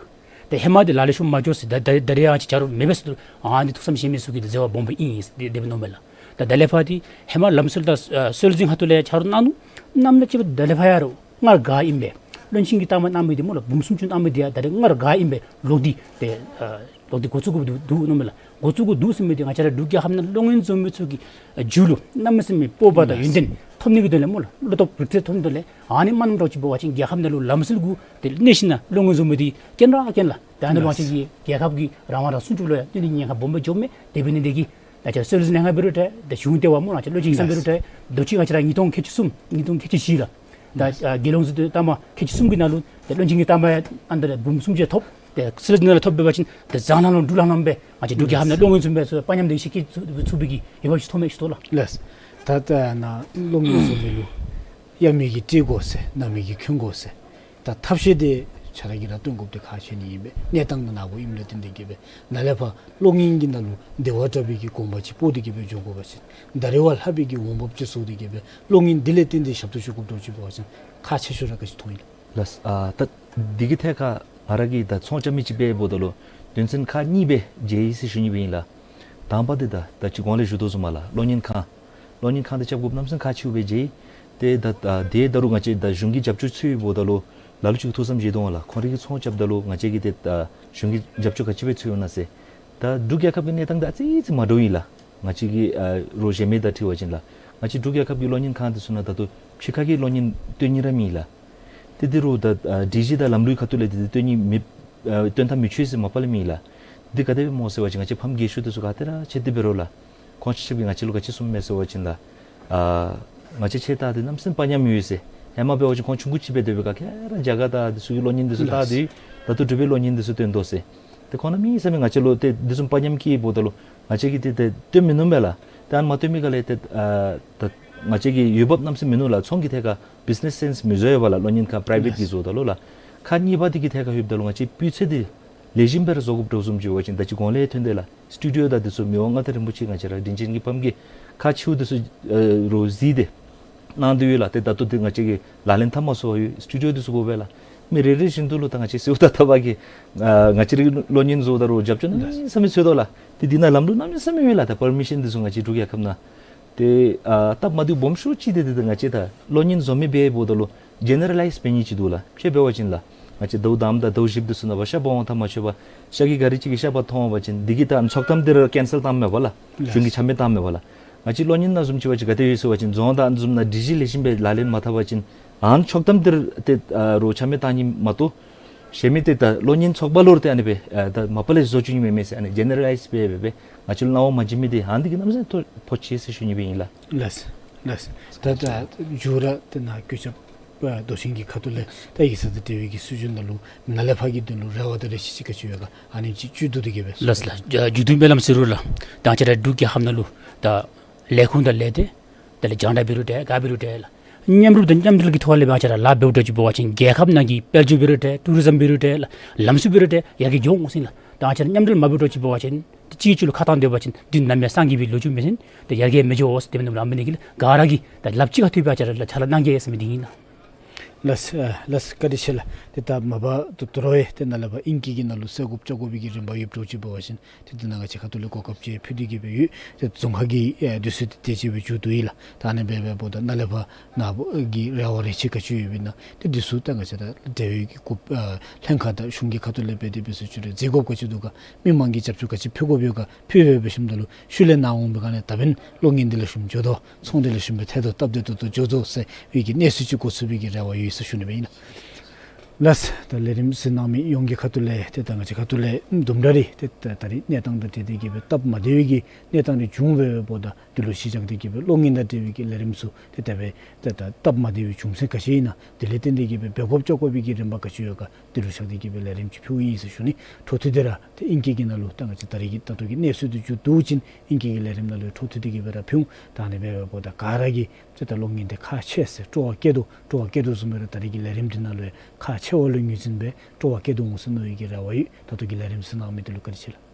ད་ཧེ་མ་འདི་ལག་ལེན་ཤོང་མ་འགྱོ་ཟེར་ད་ད་ད་རེས་ཡང་ཅིག་བྱ་རོགས་མེད་པས་ཟེར་ཨ་ནི་ཐུགས་བསམ་བཞེས་མི་ཚུ་གིས་འདི་བཟོ་བ་སྦོམ་སྦེ་ཨིན་ཟེར་དེ་སྦེ་མནོཝ་མས་ལགས། ད་ད་ལས་ཕར་འདི་ཧེ་མ་ལམ་སྲོལ་དང་ཨ་སྲོལ་འཛིན་ཁ་ཐུག་ལས་བྱ་རོགས་གནང་ནུག། གནངམ་ལས་ཅིག་ད་ལས་ཕར་ཡང་རུང་སྔར་ག་ཨིནམ་སྦེ་བློན་ཆེན་གྱིས་གཏའ་མ་གནང་མི་འདི་སྨོ་ལགས་འབུམ་སུམ་ཅུ་གནང་མི་འདི་ཡང་ད་རེས་སྔར་ག་ཨིནམ་སྦེ་ལོག་སྟེ་ཏེ་ཨ་ལོག་སྟེ་འགོ་བཙུགས་དགོཔ་འདུག་འདུག་མནོཝ་མས་ལགས། འགོ་བཙུགས་དགོཔ་འདུག་ཟེར་མི་འདི་ང་བཅས་ར་འབྲུག་རྒྱལ་ཁབ་ནང་གློག་བརྙན་བཟོ་མི་ཚུ་གི་རྒྱུད་ལུ་གནམ་མེད་ས་མེད་སྤོབས་པ་དང་ཡོན་ཏན་ཐོབ་ནི་གི་དོན་ལས་སྨོ་ལགས། བློ་སྟོབས་རིག་རྩལ་ཐོབ་ནི་དོན་ལས་ཨ་ནི་མ་གནངམ་འདྲཝ་ཅིག་འབད་བ་ཅིན་རྒྱལ་ཁབ་ནང་ལུ་ལམ་སྲོལ་གུ་ཏེ་གནས་ཞིནམ་ལས་གློག་བརྙན་བཟོ་མི་འདི་རྐྱེན་ར་རྐྱེན་ལགས། ད་ཨ་ནི་འབད་བ་ཅིན་རྒྱལ་ཁབ་ཀྱི་རང་དབང་དང་སྲུང་སྐྱོབ་ལུ་ཡང་གནོད་ནི་ཉེན་ཁ་སྦོམ་སྦེ་འགྱོཝ་མས། དེ་འབད་ནི་དེ་གིས་ད་ང་བཅས་སྲོལ་འཛིན་ལྷན་ཁག་འབད་རུང་ཏེ་ད་གཞུང་ལྟེ་བ་སྨོ་ང་བཅས་བློན་ཆེན་གྱིས་བརྩམས་འབད་རུང་ཏེ་དུས་ཅི་ང་བཅས་ར་ཉིས་སྟོང་ཁལ་གཅིག་གསུམ་ཉིས་སྟོང་ཁལ་གཅིག་བཞི་ལགས། ད་ཨ་རྒྱལ་ཡོངས་གཟེངས་བསྟོད་གཏའ་མ་ཁལ་གཅིག་གསུམ་གྱི་ནང་ལུ་ཏེ་བློན་ཆེན་གྱི་གཏའ་མ་ཨ་ནི་ད་འབུམ་སུམ་ཅུ་ཐོབ། ཏེ་སྲོལ་འཛིན་ལས་ཐོབ་འབད་བ་ཅིན་ཏེ་བཟང་ལམ་ལུ་འགྲོ་ལམ་ལམ་སྦེ་ང་བཅས་འབྲུག་རྒྱལ་ཁབ་ནང་གློག་བརྙན་བཟོ་མི་ཚུ་དཔའ་ཉམས་དེ་ཤེད་ཀྱིས་ཚུགས་ཚུགས་པའི་གི་འོས་འབབ་ཅིག་ཐོབ་མས་ཞུ་དོ་ལགས། ལགས། ད་ལྟོ་ནཱ་གློག་བརྙན་བཟོ་མི་ལུ་གཡར་མི་གིས་སྤྲོད་དགོ་ཟེར་ན་མི་གིས་གྱོན་དགོ་ཟེར། ད་ཐབས་ཤེས་དེ་ཆ་ར་གིས་ར་སྟོན་དགོཔ་དེ་ཁག་ཆེ་ནི་ཨིན་པས། གནས་སྟངས་ནང་ནཱ་གོ་ཨིནམ་ལས་བརྟེན་ཏེ་གི་སྦེ་ནཱ་ལས་ཕར་གློག་བརྙན་གྱི་ནང་ལུ་བདེ་བ་དྲག་པོའི་གི་གོམ་པ་ཅིག་སྤོ་སྟེ་གི་སྦེ་འགྱོ་དགོ་པ་ཅིན་ད་རེས་བ་ལྷག་པའི་གི་འོང་འབབ་ཅིག་བཟོ་སྟེ་གི་སྦེ་གློག་བརྙན་འདི་ལས་བརྟེན་ཏེ་ཞབས་ཏོག་ཞུ་དགོཔ་འདྲཝ་ཅིག་འབད་བ་ཅིན་ཁག་ཆེ་ཤོས་ར་ག་ཅི་མཐོང་ཡི་ལགས། ལགས། ཨ་ད་འདི་གི་ཐད་ཁར་ང་ར་གིས་ད་ཚོང་རྐྱབ་མི་ཅིག་འབདཝ་ད་ལུ་དོན་ཚན་ཁག་གཉིས་སྦེ་མཇལ་ཡི་ཟེར་ཞུ་ནི་སྦེ་ཨིན་ལགས། དང་པ་འདི་ད་ད་ཅི་གོང་ལས་ཞུ་དོ་བཟུམ་མ་ལགས་གློག་བརྙན་ཁང་གློག་བརྙན་ཁང་འདི་རྐྱབ་དགོཔ་གནམ་མེད་ས་མེད་ཁག་ཆེཝ་སྦེ་མཇལ་ཡི། ཏེ་ད་ད་དེ་ད་རུང་ང་བཅས་ད་གཞུང་གི་རྒྱབ་སྐྱོར་ཚུ་ཡོདཔ་ད་ལུ་ ལ་ལུ་ཅིག་ཐུགས་བསམ་བཞེས་དོ་ལགས། ཁོང་རའི་གི་ཚོང་རྐྱབ་ད་ལུ་ང་བཅས་ཀྱིས་ཏེ་ཨ་གཞུང་གི་རྒྱབ་སྐྱོར་ག་ཅི་སྦེ་འཚོལ་ཡོད་ན་ཟེར། ད་འབྲུག་རྒྱལ་ཁབ་ཀྱི་གནས་སྟངས་འདི་ཨ་ཙི་ཙི་མ་འདྲཝ་ཨིན་ལགས། ང་བཅས་ཀྱི་ཨ་རོགས་གཞན་མི་དང་འཁྲིལ་བ་ཅིན་ལགས། ང་བཅས་འབྲུག་རྒྱལ་ཁབ་ཀྱི་གློག་བརྙན་ཁང་འདི་ཚུ་ནང་ད་ལྟོ་ཕྱི་ཁ་གི་གློག་བརྙན་སྟོན་ནི་ར་མེད་ལགས། ཏེ་འདི་རོགས་ད་ཨ་སྒྲིག་གཞི་དང་ལམ་ལུགས་ཁ་ཐུག་ལས་འདི་འདི་སྟོན་ནི་མེད། ཨ་སྟོན་ཐབས་མི་ཆོག་ཟེར་མ་པ་ལས་མེད་ལགས། འདི་ག་དེ་སྦེ་སྨོ་ཟེར་བ་ཅིན་ང་བཅས་ཕམ་རྒས་ཤོས་འདི་ཚུ་ག་ཏེ་ར་ཆེ་སྟེ་འབད་རུང་ལགས། ཁོང་ཆ་ཁྱབ་ཀྱིས་ང་བཅས་ལུ་ག་ཅི་གསུངམ་མས་ཟེར་བ་ཅིན་ལགས། ཨ་ང་བཅས་ཆེ་ད་འདི་གནམ་མེད་ས་མེད་དཔའ་ཉམས་ཡོད་ཟེར། ཧེ་མ་འབད་བ་ཅིན་ཁོང་ཆུང་ཀུ་ཅིག་སྦེ་སྡོད་པའི་སྐབས་ཁྱེད་ར་རྒྱ་གར་དང་འདི་ཚུ་གི་གློག་བརྙན་འདི་ཚུ་བལྟ་སྟེ་ད་ལྟོ་འབྲུག་པའི་གློག་བརྙན་འདི་ཚུ་སྟོན་དོ་ཟེར། ཏེ་ཁོང་གནམ་མེད་ས་མེད་ང་བཅས་ལུ་ཏེ་འདི་བཟུམ་དཔའ་ཉམས་ཀྱི་འབདཝ་ད་ལུ་ང་བཅས་ཀྱིས་ཏེ་ཏེ་སྟོན་མི་ནུམ་མས་ལགས། ཏེ་ཨ་ནི་མ་སྟོན་མི་ག་ལས་ཏེ་ཨ་ད་ང་བཅས་ཀྱི་འོས་འབབ་གནམ་མེད་ས་མེད་མིན་ནུག་ལགས། ཚོང་གི་ཐད་ཁར་བིཛ་ནེས་སེནསི་མི་བཟོ་བས་ལགས། གློག་བརྙན་ཁང་པི་རའི་བེཊ་ཀྱིས་བཟོཝ་ད་ལུ་ལགས། ཁག་གཉིས་པ་འདི་གི་ཐད་ཁར་ལྷོདཔ་ད་ལུ་ང་བཅས་སྤུས་ཚད་འདི་ལེགས་ཤོམ་སྦེ་ར་བཟོ་དགོཔ་འདྲཝ་བཟུམ་ཅིག་འབད་བ་ཅིན་ད་ཅི་གོང་ལས་ཐོན་དེས་ལགས། སི་ཊུ་ཌི་ཡོ་དང་འདི་ཚུ་མི་དབང་མངའ་བདག་རིན་པོ་ཆེ་ང་བཅས་ར་དྲིན་ཅན་གྱི་ཕམ་གྱིས་ཁག་ཆེཝ་འདི་ཚུ་ཨ་རོགས་གཟིགས་ཏེ་གནང་དོ་ཡོད་ལགས། ཏེ་ད་ལྟོ་འདི་ང་བཅས་ཀྱིས་ལག་ལེན་འཐབ་མ་ཚུགས་པར་ཡོད། སི་ཊུ་ཌི་ཡོ་འདི་ཚུ་དགོ་པས་ལགས། མི་རེ་རེ་བཞིན་དུ་ལུ་ད་ང་བཅས་གསོལཝ་དང་བཏབ་པ་གིས་ཨ་ང་བཅས་རའི་གློག་བརྙན་བཟོཝ་ད་རོགས་རྒྱབ་སྐྱོར་གནམ་མེད་ས་མེད་འཚོལ་དོ་ལགས། ཏེ་འདི་ནང་ལམ་ལུགས་གནམ་མེད་ས་མེད་ཡོད་ལགས། ད་པར་མི་ཤཱན་འདི་ཚུ་ང་བཅས་འབྲུག་རྒྱལ་ཁབ་ནང་ཏེ་ཨ་སྟབས་མ་བདེཝ་སྦོམ་ཤོས་ཅིག་འདི་ཏེ་ང་བཅས་ད་གློག་བརྙན་བཟོ་མི་འབདཝ་ད་ལུ་ཇེ་ནེ་ར་ལའིཛ་འབད་ནི་ཅིག་འདུག་ལགས། དཔེ་འབད་བ་ཅིན་ལགས། ང་བཅས་ཟླཝ་དང་པ་དང་ཟླཝ་བཞི་པ་འདི་ཚུ་ནང་ཕར་ཤ་འབག་འོང་ཐག་མ་ཆོད་པར་ཤ་གི་ག་རི་ཅིག་གིས་ཤ་འབག་འཐོན་འོང་བ་ཅིན་འདི་གིས་ད་ཚོགས་གཏམ་འདི་ར་ཀེན་སེལ་བཏངམ་མས་པ་ལགས། གཞུང་གིས་ཆ་མེད་བཏངམ་མས་པ་ལགས། ང་བཅས་གློག་བརྙན་ནང་བཟུམ་ཅིག་འབད་བ་ཅིན་ག་དེ་ཡོད་ཟེར་བ་ཅིན་རྫོང་དང་ཨ་ནི་བཟུམ་ནང་ཌི་ཇི་ལེགས་ཤོམ་སྦེ་ལག་ལེན་མ་འཐབ་པ་ཅིན་ཨ་ནི་ཚོགས་གཏམ་འདི་ར་ཏེ་ཨ་རོགས་ཆ་མེད་བཏང་ནི་མ་གཏོགས་གཞན་མི་ཏེ་ད་གློག་བརྙན་ཚོགས་པ་ལུ་ར་ཏེ་ཨ་ནི་སྦེ་ཨ་ད་མ་པ་ལས་བཟོ་བཅུག་ནི་མེད་མས་ཟེར། ཨ་ནི་ཇེ་ནེ་ར་ལའིཛ་འབད་འབད་འབད་ང་བཅས་ལུ་གནང་བ་མ་བྱིན་མི་འདི་ཨ་ནི་འདི་གིས་གནམ་མེད་ས་མེད་ཕོག་ཅི་ཟེར་ཞུ་ནི་སྦེ་ཨིན་ལགས། ལགས་ལགས། ད་ད་མཇུག་ར་ཏེ་ནཱ་གུས་ཞབས་ཨ་མདོ་ཆེན་གྱི་ཁ་ཐུག་ལས་ད་ཡིག་ཚང་དང་འབྲེལ་བའི་གི་སྲིད་བྱུས་ནང་ལུ་ནཱ་ལས་ཕར་གྱི་དོན་ལུ་རེ་བ་དང་རེ་ཆེ་ཅིག་ག་ཅི་ཡོད་ག་ཨ་ནི་ཅིག་བཅུད་བསྡུ་སྟེ་གི་སྦེ། ལགས་ལགས། ཨ་མཇུག་བསྡུ་སྨོན་ལམ་ཟེར་རུང་ལགས། ད་ང་བཅས་ར་འབྲུག་རྒྱལ་ཁབ་ནང་ལུ་ད་ལས་ཁུངས་དང་ལས་སྡེ་དེ་ལས་རྒྱང་བསྒྲགས་འབད་རུང་འདྲ་ག་འབད་རུང་འདྲ་ལགས། མཉམ་རུབ་དང་མཉམ་འབྲེལ་གྱི་ཐོག་ལས་ང་བཅས་ར་ལཱ་འབདཝ་འདྲཝ་ཅིག་འབད་བ་ཅིན་རྒྱལ་ཁབ་ནང་གི་དཔལ་འབྱོར་འབད་རུང་འདྲ་ཊུ་རི་ཛམ་འབད་རུང་འདྲ་ལགས། ལམ་སྲོལ་འབད་རུང་འདྲ་ཡར་རྒྱས་འགྱོ་འོང་ཟེར་ལགས། ད་ང་བཅས་ར་མཉམ་འབྲེལ་མ་འབད་འདྲཝ་ཅིག་འབད་བ་ཅིན་ཏེ་གཅིག་གིས་གཅིག་ལུ་ཁ་བཏང་སྡོད་པ་ཅིན་འདི་ནམ་ཡང་སངས་རྒྱས་པའི་ལོ་རྒྱུས་མེད་ཟེར། ཏེ་ཡར་རྒྱས་མི་འགྱོ་ཟེར། དེ་འབདཝ་ད་ལུ་ཨ་ནི་གི་ལས་ག་ར་གིས་ད་ལགཔ་གཅིག་ཁར་འཐབ་སྦེ་ང་བཅས་ར་ལགས་ཕྱག་ལཱ་གནང་གེ་ཟེར་མི་འདི་ཨིན་ལགས། ལགས་ལགས། བཀའ་དྲིན་ཆེ་ལགས། ཏེ་ད་མ་པ་ད་ད་རུང་ཡང་ཏེ་ནཱ་ལས་ཕར་ཨིང་སྐད་ཀྱི་ནང་ལུ་གསལ་དགོཔ་བཅོ་དགོ་པའི་གི་རིམ་པ་ཡོདཔ་འདྲཝ་ཅིག་འབད་བ་ཅིན་ཏེ་འདི་ནང་ང་བཅས་ཁ་ཐུག་ལས་གོ་སྐབས་ཅིག་ཕུལ་ཏེ་གི་སྦེ་ཡོད། ཏེ་རྫོང་ཁ་གི་ཨེ་དུས་ཚོད་འདི་དེ་ཅིག་སྦེ་མཇུག་བསྡུ་ཡི་ལགས། ད་ཨ་ནི་སྦེ་འབདཝ་ད་ནཱ་ལས་ཕར་ནཱ་གི་རེ་བ་རེ་ཆེ་ག་ཅི་ཡོདཔ་ཨིན་ན་ཏེ་འདི་ཚུ་ད་ང་བཅས་ད་འབྲེལ་ཡོད་ཀྱི་གུ་ཨ་ལྷན་ཁག་དང་གཞུང་གི་ཁ་ཐུག་ལས་འབད་དེ་འབད་ཟེར་ཞུ་རུང་མཛད་དགོཔ་ག་ཅི་འདུག་ག་མི་མང་གིས་རྒྱབ་སྐྱོར་ག་ཅི་ཕུལ་དགོཔ་ཡོད་ག་ཕུལ་སྦེ་འབད་ཞིནམ་ད་ལུ་ཤུལ་ལས་ནཱ་འོང་པའི་སྒང་ལས་ད་འབདན་གློག་བརྙན་འདི་ལེགས་ཤོམ་འགྱོ་དོ་ཚོང་འདི་ལེགས་ཤོམ་སྦེ་ཐད་དོ་སྟབས་བདེ་ཏོག་ཏོ་འགྱོ་དོ་ཟེར་བའི་གི་གནས་ཚུལ་ཅིག་གོ་ཚུགས་པའི་གི་རེ་བ་ཡོད་ཟེར་ཞུ་ནི་སྦེ་ཨིན་ལགས། ལགས། ད་ལས་རིམ་གཟིགས་གནང་མི་ཡོངས་ཀྱི་ཁ་ཐུག་ལས་ཏེ་ད་ང་བཅས་ཁ་ཐུག་ལས་དུམ་གྲ་རེ་ཏེ་ད་ད་རིས་གནས་སྟངས་དང་འབྲེལ་ཏེ་གི་སྦེ་སྟབས་མ་བདེ་བའི་གི་གནས་སྟངས་རེ་བྱུང་སྦེ་འབདཝ་ད་འདི་ལུ་གཞི་བཞག་སྟེ་གི་སྦེ་གློག་བརྙན་དང་འབྲེལ་བའི་གི་ལས་རིམ་ཚུ་ཏེ་ད་སྦེ་ཏེ་ད་སྟབས་མ་བདེ་བའི་རྒྱུ་མཚན་ག་ཅི་ཨིན་ན་དེ་ལས་བརྟེན་ཏེ་གི་སྦེ་འབད་དགོཔ་བཅོ་དགོ་པའི་གི་རིམ་པ་ག་ཅི་ཡོད་ག་འདི་ལུ་བཞག་སྟེ་གི་སྦེ་ལས་རིམ་ཅིག་ཕུལཝ་ཨིན་ཟེར་ཞུ་ནི། འཕྲོ་མཐུད་དེ་ར་ཏེ་ཨིང་སྐད་ཀྱི་ནང་ལུ་ད་ང་བཅས་ད་རིས་ཀྱི་ད་ལྟོ་གི་གནས་ཚུལ་འདི་མཇུག་བསྡུ་ཞིནམ་ཨིང་སྐད་ཀྱི་ལས་རིམ་ནང་ལུ་འཕྲོ་མཐུད་དེ་གི་སྦེ་ར་ཕུལ་འོང་། ད་ཨ་ནི་སྦེ་འབདཝ་ད་ག་ར་གིས་ཏེ་ད་གློག་བརྙན་འདི་ཁག་ཆེ་ཟེར་སྤྲོ་བ་བསྐྱེད་དོ་སྤྲོ་བ་བསྐྱེད་དོ་བཟུམ་སྦེ་ར་ད་རིས་ཀྱི་ལས་རིམ་འདི་ནང་ལུ་ཡང་ཁག་ཆེ་བ་ལུ་ངོས་འཛིན་སྦེ་སྤྲོ་བ་བསྐྱེད་དོ་འོང་ཟེར་མནོ་བའི་གི་རེ་བ་ཡོད། ད་ལྟོ་གི་ལས་རིམ་གཟིགས་གནང་མི་འདི་ལུ་བཀའ་དྲིན་ཆེ་ལགས།